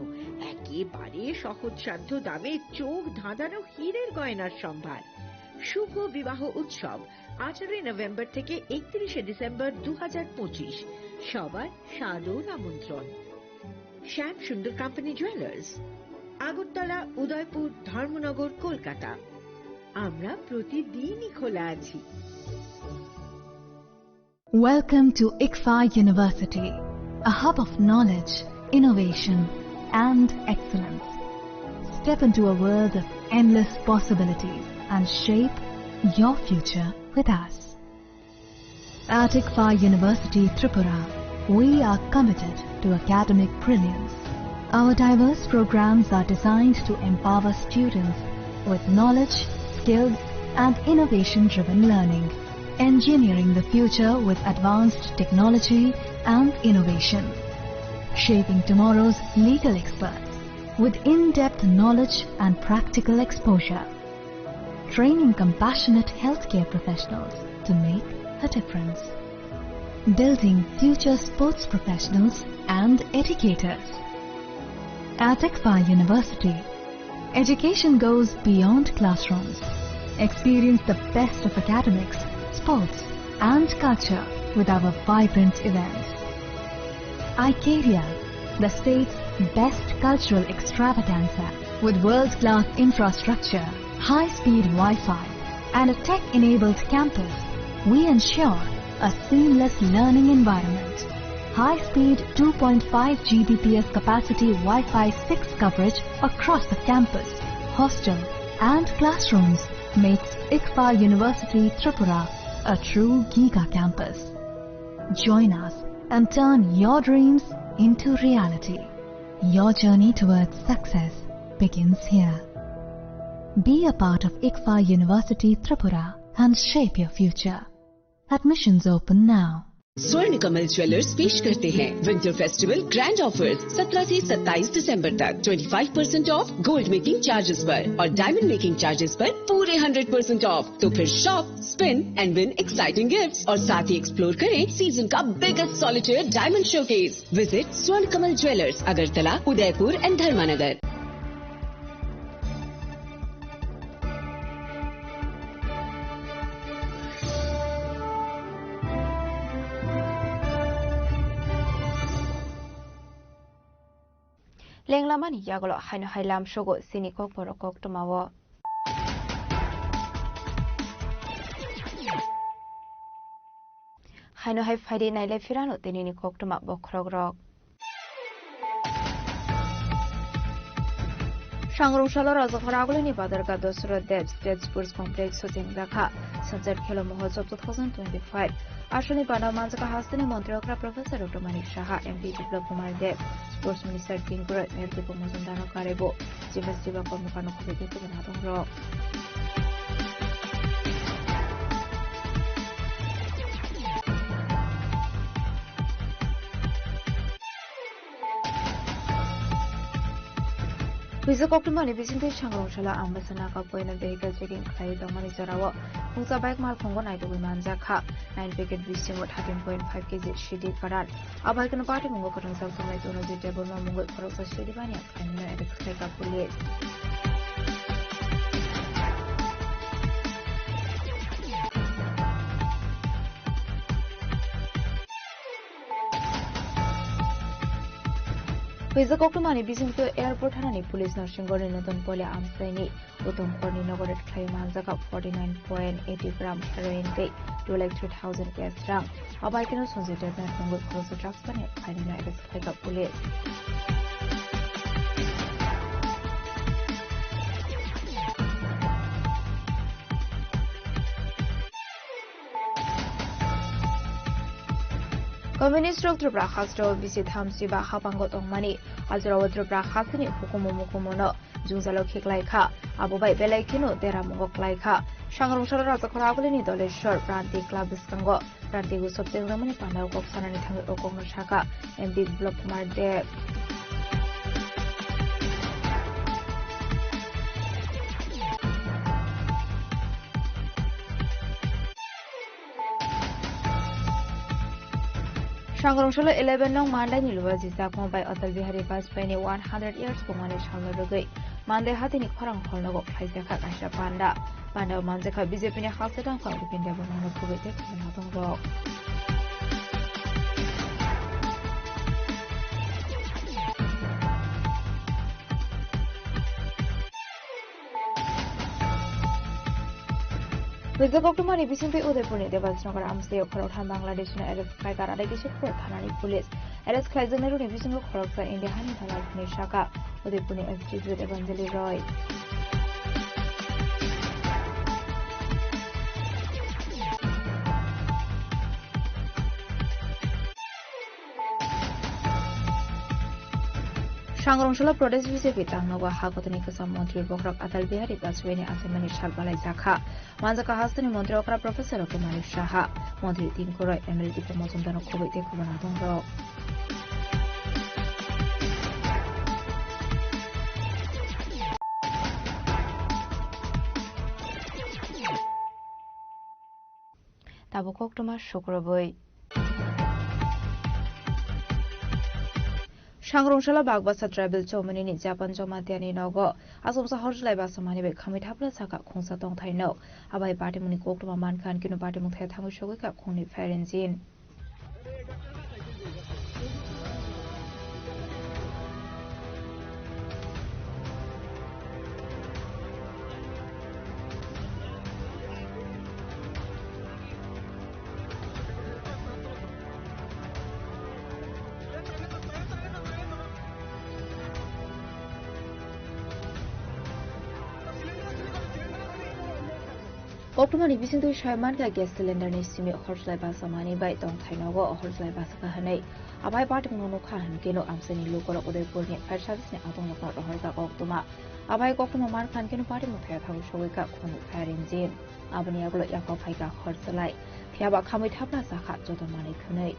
একেবারে সহজসাধ্য দামে চোখ ধাঁধানো হীরের গয়নার সম্ভার। শুভ বিবাহ উৎসব, আঠারোই নভেম্বর থেকে একত্রিশে ডিসেম্বর দু হাজার পঁচিশ। সবার সাদর আমন্ত্রণ। শ্যাম সুন্দর কোম্পানি জুয়েলার্স, আগরতলা, উদয়পুর, ধর্মনগর, কলকাতা। আমরা প্রতিদিনই খোলা আছি। Welcome to ICFAI University, a hub of knowledge, innovation, and excellence. Step into a world of endless possibilities and shape your future with us. At ICFAI University Tripura, we are committed to academic brilliance. Our diverse programs are designed to empower students with knowledge, skills, and innovation-driven learning, engineering the future with advanced technology and innovation, shaping tomorrow's legal experts with in-depth knowledge and practical exposure, training compassionate healthcare professionals to make a difference, building future sports professionals and educators. At ICFAI University, education goes beyond classrooms. Experience the best of academics, sports, and culture with our vibrant events. Icaria, the state's best cultural extravaganza, with world-class infrastructure, high-speed Wi-Fi, and a tech-enabled campus, we ensure a seamless learning environment. High-speed two point five G B P S capacity Wi-Fi six coverage across the campus, hostel, and classrooms makes ICFAI University Tripura a true giga campus. Join us and turn your dreams into reality. Your journey towards success begins here. Be a part of ICFAI University Tripura and shape your future. Admissions open now. स्वर्ण कमल ज्वेलर्स पेश करते हैं winter festival grand offers, सत्रह से सत्ताईस दिसंबर तक। Twenty five percent of gold making charges पर और डायमंड मेकिंग चार्जेस पर पूरे हंड्रेड परसेंट ऑफ। तो फिर shop, spin and win exciting gifts और साथ ही एक्सप्लोर करें सीजन का biggest solitaire diamond showcase. Visit स्वर्ण कमल ज्वेलर्स, अगरतला, उदयपुर एंड धर्मानगर। Lenglamani yagulo haino hai lamsogo chini kokborok koktwmao. Haino hai phaidi nailai phirano tinini koktwma bokhorokrok. Sangrungsalo Rajakhor Agulini Badarghat Dasarath Deb State Sports Complex o chengjakha Sanchar Khelo Mahotsav two thousand twenty-five. Aswkni bana manjak hasteni Montri okra Professor Doctor Manik Saha, M P Biplab Kumar Deb, Sports Minister Kinkor Nirtipu Majumdarno karebo, Chiba Chiba Kormokarno khulukwi kubun adongrok. Puisa koktwmani bisingtwi Sangrungsalo Ambasa Naga Poino vehicle checking khlaiwi tongmani jorao mungsa bike malkhungo naitugwi manjak kha. Nine packet bisingo thirteen point five K G C D karan. Abai kheno party mungo kwrwngjak tongnai Tonojit Debbarma mungwi khoroksa C D baniya khlainino arrest khlaikha police. Puisa koktwmani bisingtwi airport thanani police no Singorni Notun Poila amchaini Uttom Korni nogo raid khlaiwi manjak forty nine point eighty gram heroin tei two lakh three thousand cash rang. Abai kheno Sanjay Debnath mungwi khoroksa drugs baniya khlainino arrest khlaikha police. Communist rok Tripura hasteo bisi thamsi ba hapango tongmani, ajorao Tripura hasteni hukumu mukumuno jwngjalo khiklai kha, abo bai belai kheno deramungo klai kha. Sangrong salo Rajakhor Abolini Doleshwar Pranti Club bwskango Pranti Utsav chengjamani pandao kok sanani thangwi o kokno sakha M P Biplab Kumar Deb. Sangrong salo eleven nong Mandai ni Lubaji Chakma bai Atal Bihari Vajpayee ni one hundred years bumani salno rwgwi Mandai hatini khorang hall nogo khlaijakha kaisa panda. Panda o manjakha B J P ni halsa dangphang Bipin Debbarma no kubui tei khumui natongrok. Rijak koktwmani bisingtwi Udaipurni Debasnagar amchaio khoroktham Bangladeshno arrest khlaikha, Radhakishan Pur thanani police. Arrest khlaijaknairokni bisingo khoroksa India hani dalal hwnwi sakha Udaipurni S P Jyoti Evanjali Roy. Sangrong salo Pradesh B J P tangnogo ha kotorni kwcham montri bokhorok Atal Bihari Vajpayee ni achaimani sal balaijakha. Manjakha hasteni montri okra Professor Kumari Saha, montri Tinku Roy, M L A Diphu Majumdar no khoboi tei khoboi natongrok. Tabuk koktwma sukrubui. Sangrong salo Bagbasa Tribal Chowmani ni Japan Jamatia ni nogo asomsa horjlai basa mani bai khamwi thapla sakha khungsa tongthai no. Abai patimungni koktwma mankha, hinkhe no patimung thaya thangwi sogwi kha khungni fire engine. Koktwmani bisingtwi sai mankha, gas cylinder ni simi horjlai basa mani bai tongthai nogo horjlai basa kha hwnwi. Abai patimungno nukha hwnkhe no amchaini lukurok Udaipurni fire service ni adongrokno rohorjak koktwma. Abai koktwma mankha hwnkhe no patimung thaya thangwi sogwi kha khungni fire engine. Aboni yagulo yakwao phaikha horjlai. Phiyaba khamwi thapla sakha joto manwi thwnwi.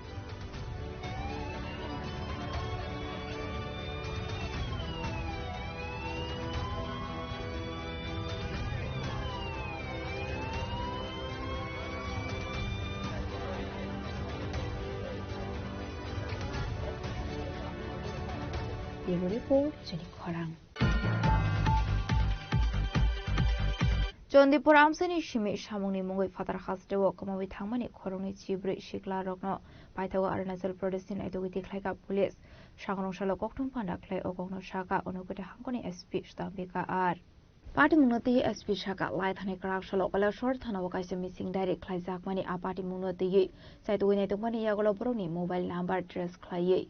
Bureau Report, Chini Khorang. Chandipur amchaini simi samungni mungwi phatar hasteo kwmawi thangmani khoroknwi chibrwi siklarokno paithago Arunachal Pradesh ni naitugwi tikhlaikha police. Sangrong salo koktwma panda khlai o kokno sakha Unakoti hangkoni S P Stambika R. Patimungno twiwi S P sakha, lai thani kwrak salo Kailasor thanao kaisa meeting direct khlaijakmani, a patimungno twiwi chaitugwi naitokmani yagulo borokni mobile number trace khlaiwi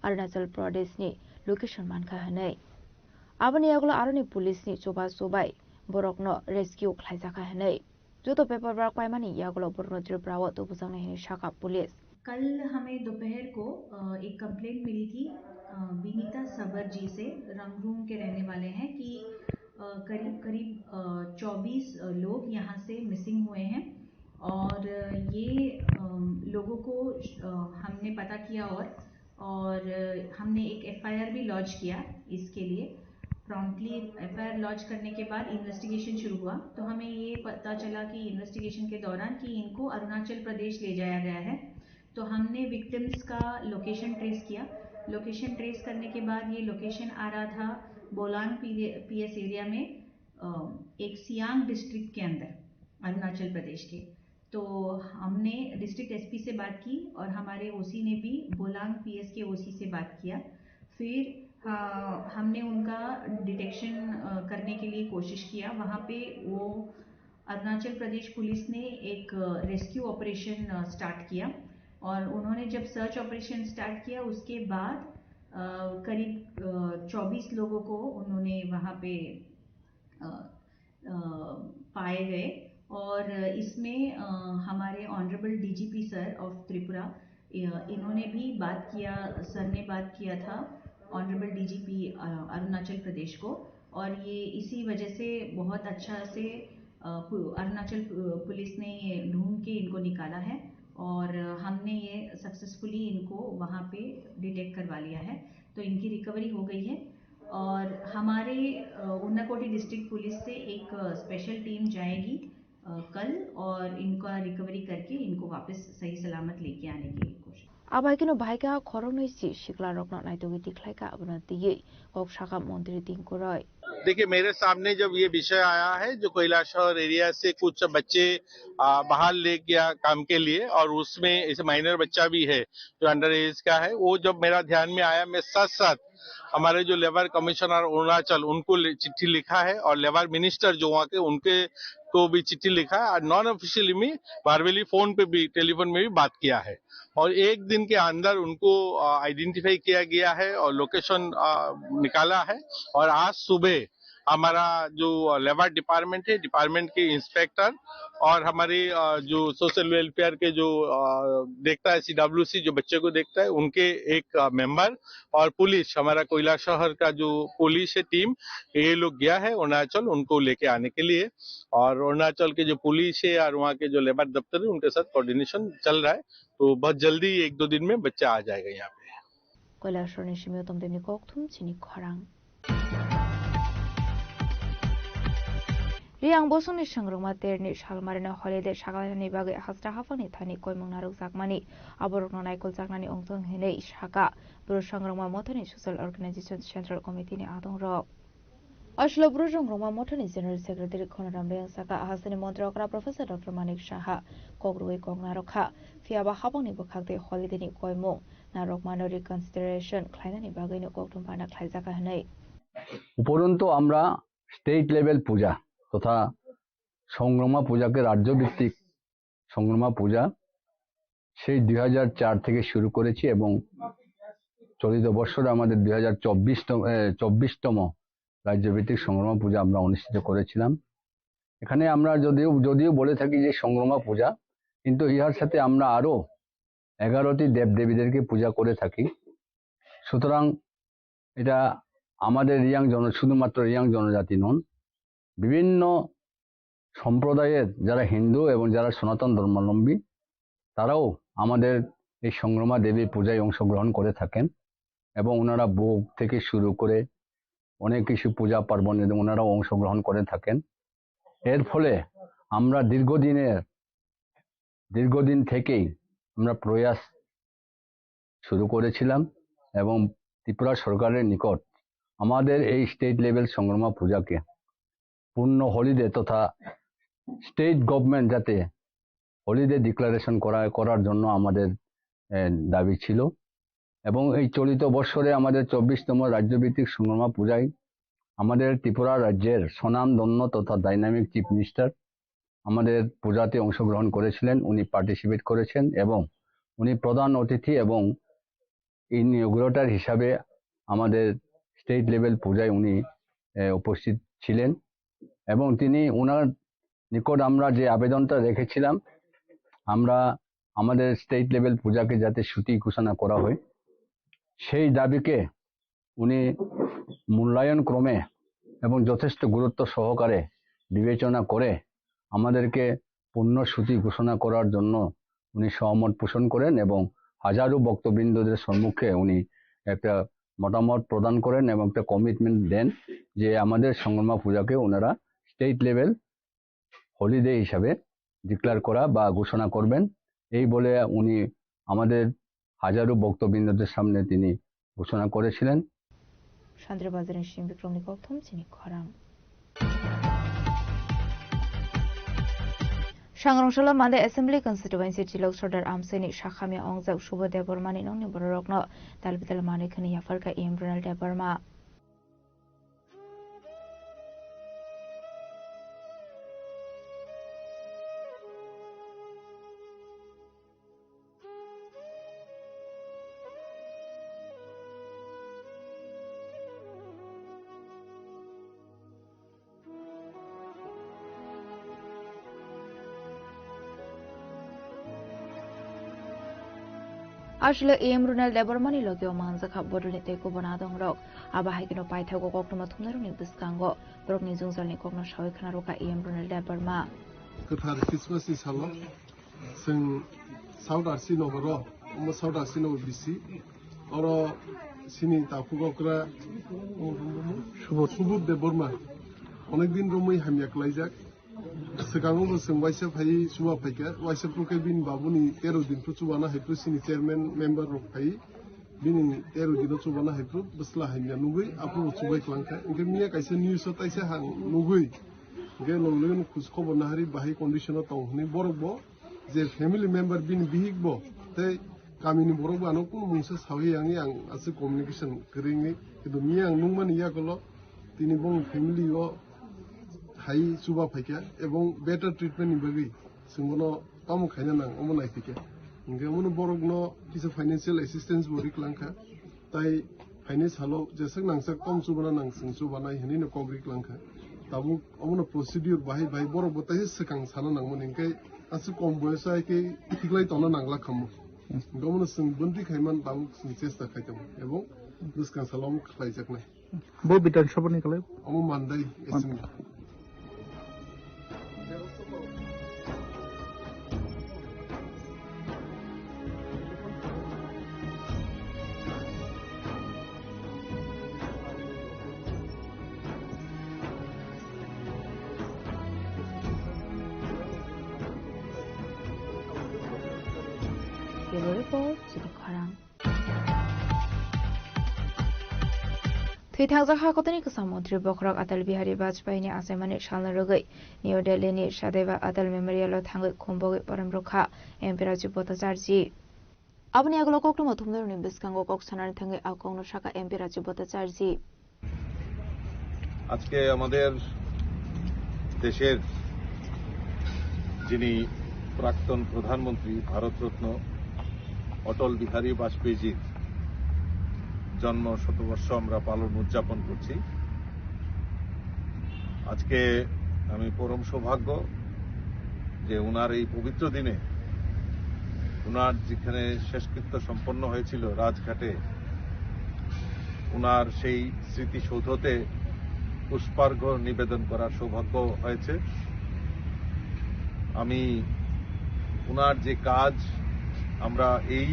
Arunachal Pradesh ni location mankha hwnwi. Aboni yagulo aroni police ni chubachu bai borokno rescue khlaijakha hwnwi. Joto paperwork paimani yagulo borokno Tripura o tubujaknai hwnwi sakha police. कल हमें दोपहर को, अ, एक कंप्लेंट मिली थी, अ, विनीता सबर जी से, रंगरूंग के रहने वाले हैं, कि, अ, करीब, करीब, अ, चौबीस, अ, लोग यहाँ से मिसिंग हुए हैं और ये, अ, लोगों को, अ, हमने पता किया और और हमने एक एफआईआर भी लॉन्च किया इसके लिए। प्रॉम्प्टली एफआईआर लॉन्च करने के बाद इन्वेस्टिगेशन शुरू हुआ, तो हमें ये पता चला कि इन्वेस्टिगेशन के दौरान कि इनको अरुणाचल प्रदेश ले जाया गया है। तो हमने विक्टिम्स का लोकेशन ट्रेस किया। लोकेशन ट्रेस करने के बाद ये लोकेशन आ रहा था बोलांग पीएस एरिया में, अ, एक सियांग डिस्ट्रिक्ट के अंदर, अरुणाचल प्रदेश के। तो हमने डिस्ट्रिक्ट एसपी से बात की और हमारे ओसी ने भी बोलांग पीएस के ओसी से बात किया। फिर, अ, हमने उनका डिटेक्शन, अ, करने के लिए कोशिश किया। वहाँ पे वो अरुणाचल प्रदेश पुलिस ने एक, अ, रेस्क्यू ऑपरेशन, अ, स्टार्ट किया और उन्होंने जब सर्च ऑपरेशन स्टार्ट किया, उसके बाद, अ, करीब, अ, चौबीस लोगों को उन्होंने वहाँ पे, अ, अ, पाए गए और इसमें, अ, हमारे honourable DGP sir of Tripura अ, इन्होंने भी बात किया, सर ने बात किया था ऑनरेबल डीजीपी, अ, अरुणाचल प्रदेश को, और ये इसी वजह से बहुत अच्छा से, अ, पु-, अरुणाचल पु-, पुलिस ने ये ढूंढ के इनको निकाला है और हमने ये सक्सेसफुली इनको वहाँ पे डिटेक्ट करवा लिया है, तो इनकी रिकवरी हो गई है। और हमारे, अ, उनाकोटी डिस्ट्रिक्ट पुलिस से एक, अ, स्पेशल टीम जाएगी, अ, कल, और इनका रिकवरी करके इनको वापस सही सलामत लेके आने की कोशिश। Abaikeno baikha khoroknwi si siklarokno naitugwi tikhlaikha, abono twiwi kok sakha montri Tinku Roy. देखिए, मेरे सामने जब ये विषय आया है, जो कैलाशहर एरिया से कुछ बच्चे, आ, बाहर ले गया काम के लिए, और उसमें ऐसे माइनर बच्चा भी है जो अंडर एज का है, वो जब मेरा ध्यान में आया, मैं साथ साथ हमारे जो लेबर कमिश्नर अरुणाचल, उनको लि-, चिट्ठी लिखा है, और लेबर मिनिस्टर जो वहाँ के, उनके को भी चिट्ठी लिखा है, और नॉन ऑफिशियली में वर्बली फोन पे भी, टेलीफोन में भी बात किया है। और एक दिन के अंदर उनको, अ, आइडेंटिफाई किया गया है और लोकेशन, अ, निकाला है। और आज सुबह हमारा जो लेबर डिपार्टमेंट है, डिपार्टमेंट के इंस्पेक्टर और हमारे, अ, जो सोशल वेलफेयर के जो, अ, देखता है, सीडब्ल्यूसी जो बच्चे को देखता है, उनके एक, अ, मेंबर और पुलिस, हमारा कैलाशहर का जो पुलिस है टीम, ये लोग गया है अरुणाचल उनको लेके आने के लिए। और अरुणाचल के जो पुलिस है और वहाँ के जो लेबर दफ्तर है, उनके साथ कोऑर्डिनेशन चल रहा है। तो बहुत जल्दी, एक दो दिन में बच्चा आ जाएगा यहाँ पे। Koilasharni simi utom demni kokthum chini khorang. Riyang bosongni sangrwngma terni salmarino holiday sakalainani bagwi hasta haphangni thani koimung narwkjakmani, aborokno naikoljaknani ongtong hinwi sakha Bru Sangrwngma Mothani Social Organization Central Committee ni adongrok. Aswk Bru Sangrwngma Mothani General Secretary Khonaram Reang sakha, hasteni montri okra Professor Doctor Manik Saha kok rwui kok narwkha, phiyaba haphangni bwkhak tei holiday ni koimung narwkmano reconsideration khlainani bagwino kokthum phana khlaijakha hwnwi. উপরন্তু আমরা state level পূজা তথা সংগ্রামা পূজাকে রাজ্যভিত্তিক সংগ্রামা পূজা সেই দুই হাজার চার থেকে শুরু করেছি এবং চলিত বৎসরে আমাদের দুই হাজার চব্বিশতম, এ, চব্বিশতম রাজ্যভিত্তিক সংগ্রামা পূজা আমরা অনুষ্ঠিত করেছিলাম। এখানে আমরা যদিও, যদিও বলে থাকি যে সংগ্রামা পূজা, কিন্তু ইহার সাথে আমরা আরও এগারোটি দেবদেবীদেরকে পূজা করে থাকি। সুতরাং এটা আমাদের রিয়াং জন-, শুধুমাত্র রিয়াং জনজাতি নন, বিভিন্ন সম্প্রদায়ের যারা হিন্দু এবং যারা সনাতন ধর্মাবলম্বী, তারাও আমাদের এই সংগ্রামা দেবী পূজায় অংশগ্রহণ করে থাকেন এবং ওনারা ভোগ থেকে শুরু করে অনেক কিছু পূজা পার্বণে ওনারাও অংশগ্রহণ করে থাকেন। এর ফলে আমরা দীর্ঘদিনের, দীর্ঘদিন থেকেই আমরা প্রয়াস শুরু করেছিলাম এবং ত্রিপুরা সরকারের নিকট আমাদের এই স্টেট লেভেল সংগ্রামা পূজাকে পূর্ণ হলিডে তথা স্টেট গভর্নমেন্ট যাতে হলিডে ডিক্লারেশন করা, করার জন্য আমাদের, এ, দাবি ছিল। এবং এই চলিত বৎসরে আমাদের চব্বিশতম রাজ্যভিত্তিক সংগ্রামা পূজায় আমাদের ত্রিপুরা রাজ্যের স্বনামধন্য তথা ডাইনামিক চিফ মিনিস্টার আমাদের পূজাতে অংশগ্রহণ করেছিলেন, উনি পার্টিসিপেট করেছেন এবং উনি প্রধান অতিথি এবং ইনগুরেটর হিসাবে আমাদের স্টেট লেভেল পূজায় উনি, এ, উপস্থিত ছিলেন এবং তিনি ওনার নিকট আমরা যে আবেদনটা রেখেছিলাম, আমরা আমাদের স্টেট লেভেল পূজাকে যাতে ছুটি ঘোষণা করা হয়, সেই দাবিকে উনি মূল্যায়ন ক্রমে এবং যথেষ্ট গুরুত্ব সহকারে বিবেচনা করে আমাদেরকে পূর্ণ ছুটি ঘোষণা করার জন্য উনি সহমত পোষণ করেন এবং হাজারো ভক্তবৃন্দদের সম্মুখে উনি একটা মতামত প্রদান করেন এবং একটা কমিটমেন্ট দেন যে আমাদের সংগ্রামা পূজাকে ওনারা স্টেট লেভেল হলিডে হিসাবে ডিক্লেয়ার করা বা ঘোষণা করবেন, এই বলে উনি আমাদের হাজারো ভক্তবৃন্দদের সামনে তিনি ঘোষণা করেছিলেন। Sandra Bazar ni Sing Bikrom ni kokthum chini khorang. Sangrong Solo Mande Assembly Constituency Chilok Sordar Amsai ni sakhamya ongjak Subodh Debbarma ni nongni bororokno dalbidal manwi khwnwi yapharkha E M Ronald Debbarma. Aswk A M Ronel Debbarmani logi o manjakha bodolni tei kubun adongrok. Abo hai kheno paithago koktwma thumnairokni bwskango borokni jwngjalni kokno sawi khna rwkha A M Ronel Debbarma. Kwthar Christmas ni salo chwng South R C nogoro, omo South R C nogo bisi, oro chini takhuk okra Subodh Debbarma onek din romwi hamya klaijak. Swkango bo chwng waisa phai chuba phaikha, waisa phuru khe bini babuni tero din phuru chubana hai phuru chini chairman member rok phai bini tero dino chubana hai phuru bwsla hamya nugwi aphuru chubai klangkha. Hinkhe miya kaisa news o taisa hang nugwi, hinkhe logi logi no khoj khobor nahari bahai condition o tong hwnwi borok bo je family member bini bihik bo tei kamini borok bo ano kunu mungsa sawi yangwi ang aswk communication kwrwi wngwi, kintu miya ang nukmani yagulo tini bongni family o hai chuba phaikha ebong better treatment ni bagwi chwng bono tamo khaina nang omo naiphikha. Hinkhe omono borokno kisa financial assistance bo riklangkha. Tai phainai salo jeswk nangsak tom chubana nang chwng chubanai hwnwi no kok riklangkha. Tabuk omono procedure bahai bahai borok bo taisa swkang sana nangmani, hinkhe aswk kom boyoso hai khe thiklai tongna nangla khamu. Hinkhe omono chwng bwntwi khaiman tabuk chwng chesta khai tongo ebong bwskang salo omo khlaijaknai. Bo Bidhan Sabha ni kalai? Omo mandai, assembly. Bureau Report, Chini Khorang. Thwithangjak ha kotini kwcham montri bokhorok Atal Bihari Vajpayee ni achaimani salno rwgwi New Delhi ni Sadaiva Atal Memorial o thangwi khumbogwi porom rwkha M P Raju Bhattacharjee. Aboni yagulo koktwma thumnairokni bwskango kok sanani thangwi a kokno sakha M P Raju Bhattacharjee. আজকে আমাদের দেশের যিনি প্রাক্তন প্রধানমন্ত্রী, ভারতরত্ন অটল বিহারী বাজপেয়ীজির জন্ম শতবর্ষ আমরা পালন উদযাপন করছি। আজকে আমি পরম সৌভাগ্য যে ওনার এই পবিত্র দিনে ওনার যেখানে শেষকৃত্য সম্পন্ন হয়েছিল রাজঘাটে, ওনার সেই স্মৃতিসৌধতে পুষ্পার্ঘ্য নিবেদন করার সৌভাগ্য হয়েছে। আমি ওনার যে কাজ, আমরা এই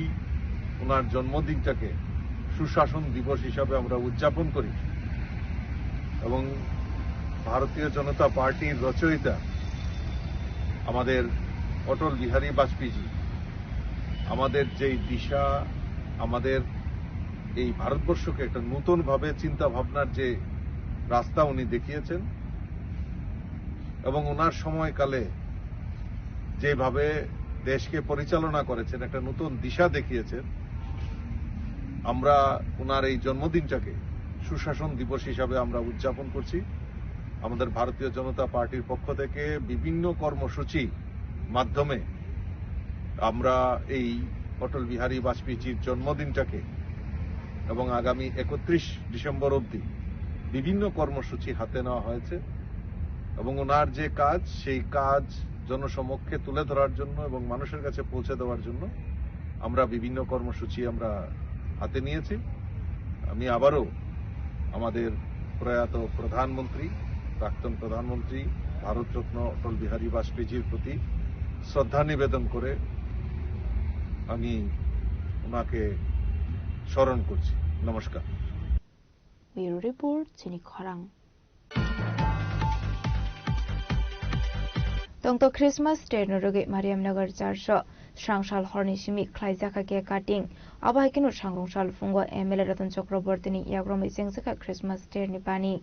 ওনার জন্মদিনটাকে সুশাসন দিবস হিসাবে আমরা উদযাপন করি এবং ভারতীয় জনতা পার্টির রচয়িতা আমাদের অটল বিহারী বাজপেয়ীজি আমাদের যেই দিশা, আমাদের এই ভারতবর্ষকে একটা নতুনভাবে চিন্তা ভাবনার যে রাস্তা উনি দেখিয়েছেন এবং ওনার সময়কালে যেভাবে দেশকে পরিচালনা করেছেন, একটা নতুন দিশা দেখিয়েছেন, আমরা ওনার এই জন্মদিনটাকে সুশাসন দিবস হিসাবে আমরা উদযাপন করছি। আমাদের ভারতীয় জনতা পার্টির পক্ষ থেকে বিভিন্ন কর্মসূচি মাধ্যমে আমরা এই অটল বিহারী বাজপেয়ীজির জন্মদিনটাকে এবং আগামী একত্রিশ ডিসেম্বর অবধি বিভিন্ন কর্মসূচি হাতে নেওয়া হয়েছে এবং ওনার যে কাজ, সেই কাজ জনসমক্ষে তুলে ধরার জন্য এবং মানুষের কাছে পৌঁছে দেওয়ার জন্য আমরা বিভিন্ন কর্মসূচি আমরা হাতে নিয়েছি। আমি আবারও আমাদের প্রয়াত প্রধানমন্ত্রী, প্রাক্তন প্রধানমন্ত্রী, ভারতরত্ন অটল বিহারী বাজপেয়ীজির প্রতি শ্রদ্ধা নিবেদন করে আমি ওনাকে স্মরণ করছি। নমস্কার। Bureau Report, Chini Khorang. Tongto Christmas tree no rwgwi Mariamnagar Church o srangsal horni simi khlaijakha cake cutting. Abo hai kheno sangrungsal phungo M L A Ratan Chakraborty ni yakromwi chengjakha Christmas tree ni bani.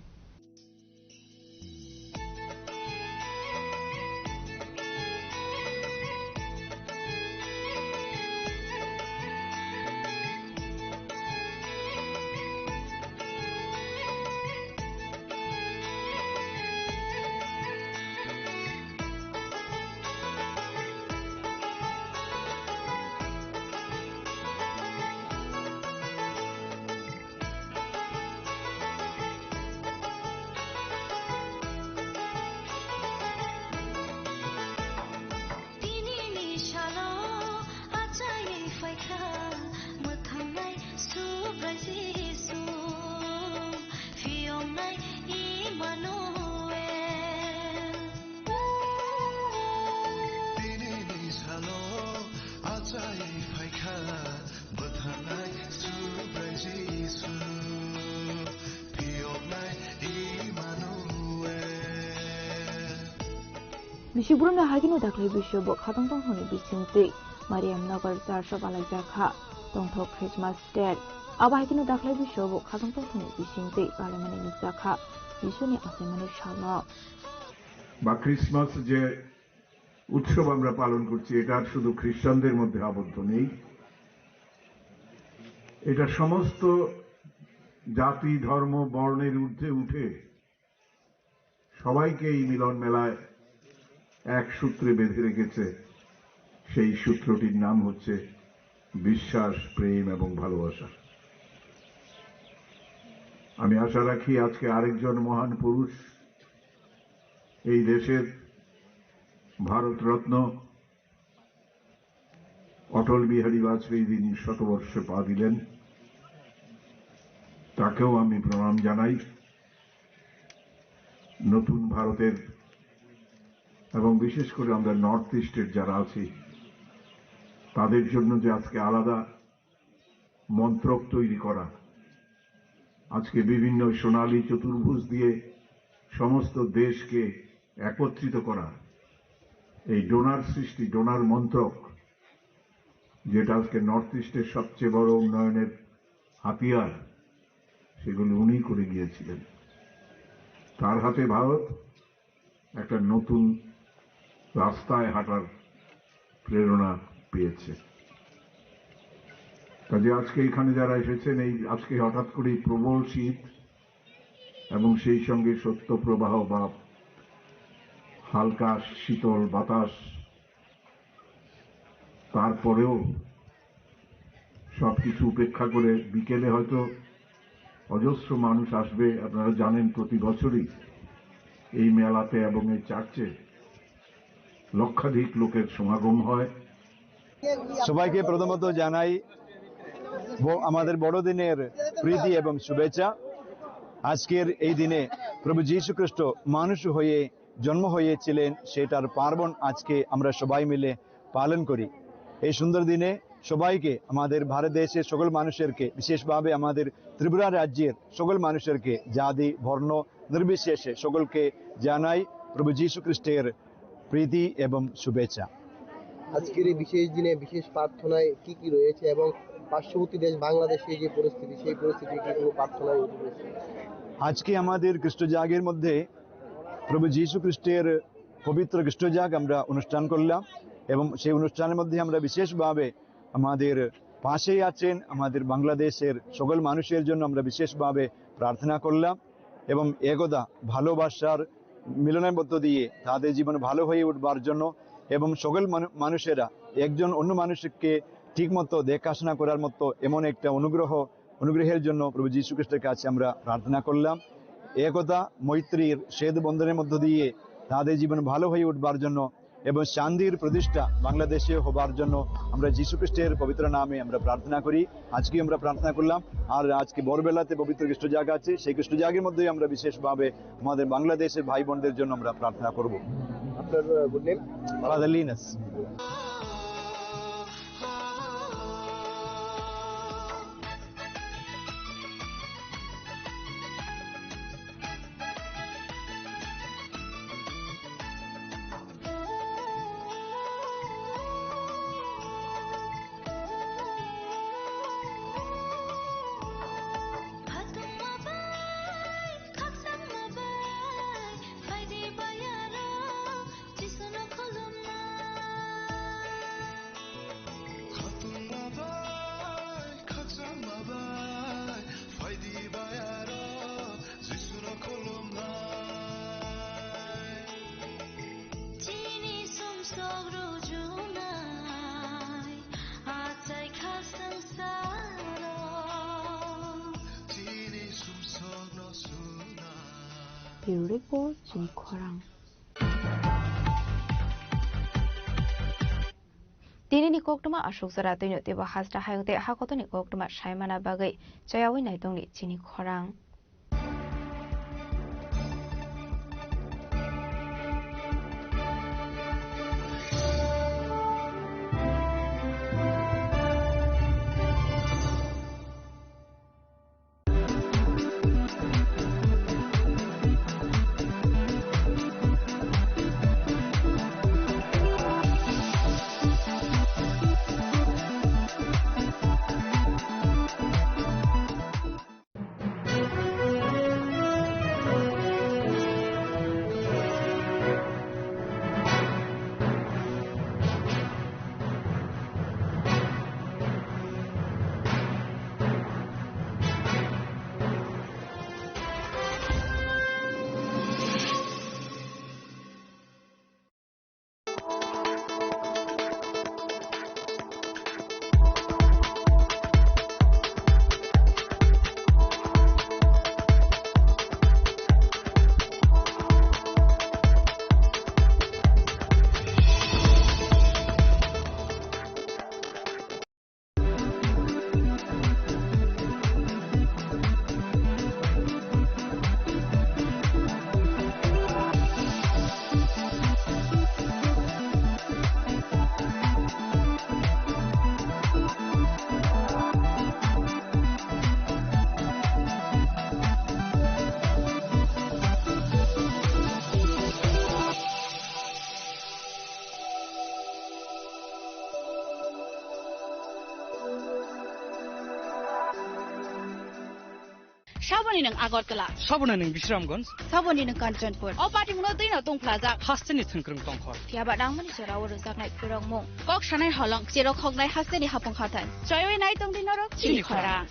Bisi borokno haikhe no daklai bisio bo khatong tongthokni bisingtwi Mariam Nagar church o balaijakha tongthok Christmas stage. Abo haikhe no daklai bisio bo khatong tongthokni bisingtwi balaimani nukjakha Jisuni achaimani salno. বা ক্রিসমাস যে উৎসব আমরা পালন করছি, এটা আর শুধু খ্রিস্টানদের মধ্যে আবদ্ধ নেই, এটা সমস্ত জাতি, ধর্ম, বর্ণের ঊর্ধ্বে উঠে সবাইকে এই মিলন মেলায় এক সূত্রে বেঁধে রেখেছে। সেই সূত্রটির নাম হচ্ছে বিশ্বাস, প্রেম এবং ভালোবাসা। আমি আশা রাখি আজকে আরেকজন মহান পুরুষ, এই দেশের ভারতরত্ন অটল বিহারী বাজপেয়ী যিনি শতবর্ষে পা দিলেন, তাকেও আমি প্রণাম জানাই। নতুন ভারতের এবং বিশেষ করে আমরা নর্থ ইস্টের যারা আছি, তাদের জন্য যে আজকে আলাদা মন্ত্রক তৈরি করা, আজকে বিভিন্ন সোনালী চতুর্ভুজ দিয়ে সমস্ত দেশকে একত্রিত করা, এই ডোনার সৃষ্টি, ডোনার মন্ত্রক, যেটা আজকে নর্থ ইস্টের সবচেয়ে বড় উন্নয়নের হাতিয়ার, সেগুলি উনি করে গিয়েছিলেন। তার হাতে ভারত একটা নতুন রাস্তায় হাঁটার প্রেরণা পেয়েছে। কাজে আজকে এখানে যারা এসেছেন, এই আজকে হঠাৎ করেই প্রবল শীত এবং সেই সঙ্গে শৈত্যপ্রবাহ বা হালকা শীতল বাতাস, তারপরেও সবকিছু উপেক্ষা করে বিকেলে হয়তো অজস্র মানুষ আসবে। আপনারা জানেন, প্রতি বছরই এই মেলাতে এবং এই চার্চে লক্ষাধিক লোকের সমাগম হয়। সবাইকে প্রথমত জানাই ব-, আমাদের বড়দিনের প্রীতি এবং শুভেচ্ছা। আজকের এই দিনে প্রভু যীশু খ্রিস্ট মানুষ হয়ে জন্ম হয়েছিলেন, সেটার পার্বণ আজকে আমরা সবাই মিলে পালন করি। এই সুন্দর দিনে সবাইকে, আমাদের ভারত দেশের সকল মানুষেরকে, বিশেষভাবে আমাদের ত্রিপুরা রাজ্যের সকল মানুষেরকে, জাতি বর্ণ নির্বিশেষে সকলকে জানাই প্রভু যীশু খ্রিস্টের প্রীতি এবং শুভেচ্ছা। আজকের এই বিশেষ দিনে বিশেষ প্রার্থনায় কি কি রয়েছে এবং পার্শ্ববর্তী দেশ বাংলাদেশে যে পরিস্থিতি, সেই পরিস্থিতি কি কোনো প্রার্থনায় উঠে রয়েছে? আজকে আমাদের খ্রিস্ট জাগের মধ্যে প্রভু যীশু খ্রিস্টের পবিত্র খ্রিস্ট জাগ আমরা অনুষ্ঠান করলাম এবং সেই অনুষ্ঠানের মধ্যে আমরা বিশেষভাবে আমাদের পাশেই আছেন আমাদের বাংলাদেশের সকল মানুষের জন্য আমরা বিশেষভাবে প্রার্থনা করলাম এবং একতা, ভালোবাসার মিলনের মধ্য দিয়ে তাদের জীবন ভালো হয়ে উঠবার জন্য এবং সকল মানু-, মানুষেরা একজন অন্য মানুষকে ঠিকমতো দেখাশোনা করার মতো এমন একটা অনুগ্রহ, অনুগ্রহের জন্য প্রভু যীশু খ্রিস্টের কাছে আমরা প্রার্থনা করলাম। একতা, মৈত্রীর সেতু বন্ধনের মধ্য দিয়ে তাদের জীবন ভালো হয়ে উঠবার জন্য এবং শান্তির প্রতিষ্ঠা বাংলাদেশে হবার জন্য আমরা যীশু খ্রিস্টের পবিত্র নামে আমরা প্রার্থনা করি। আজকে আমরা প্রার্থনা করলাম, আর আজকে ভোরবেলাতে পবিত্র খ্রিস্ট জাগ আছে, সেই খ্রিস্ট জাগের মধ্যে আমরা বিশেষভাবে আমাদের বাংলাদেশের ভাই বোনদের জন্য আমরা প্রার্থনা করব। আপনার, আহ, good name? Father Linus. Khatungma bai, khakchangma bai, phaidi bai aro Jisuno khulumnai. Chini sumsok rujunai, achai kha sangsaro. Chini sumsokno sunai. Bureau Report, Chini Khorang. Tinini koktwma aswk jora twino teibo hasta hayung tei hakotoni koktwma saimana bagwi chayaui naitongni chini khorang. Saboni nwng Agartala. Saboni nwng Bisramganj. Saboni nwng Kanchanpur. O patimungno twino tongphlajak. Hasteni thwngkwrwng tongkhor. Phiyaba nangmani jorao rwjaknai khorokmung. Kok sanai holong, cherok hoknai hasteni hapung hathai. Choiwi nai tongdi norok chini khorang.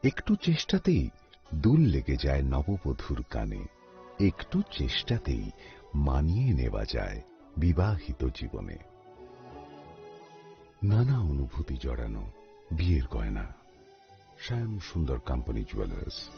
একটু চেষ্টাতেই দোল লেগে যায় নববধূর কানে। একটু চেষ্টাতেই মানিয়ে নেওয়া যায় বিবাহিত জীবনে। নানা অনুভূতি জড়ানো বিয়ের গয়না। শ্যাম সুন্দর কোম্পানি জুয়েলার্স।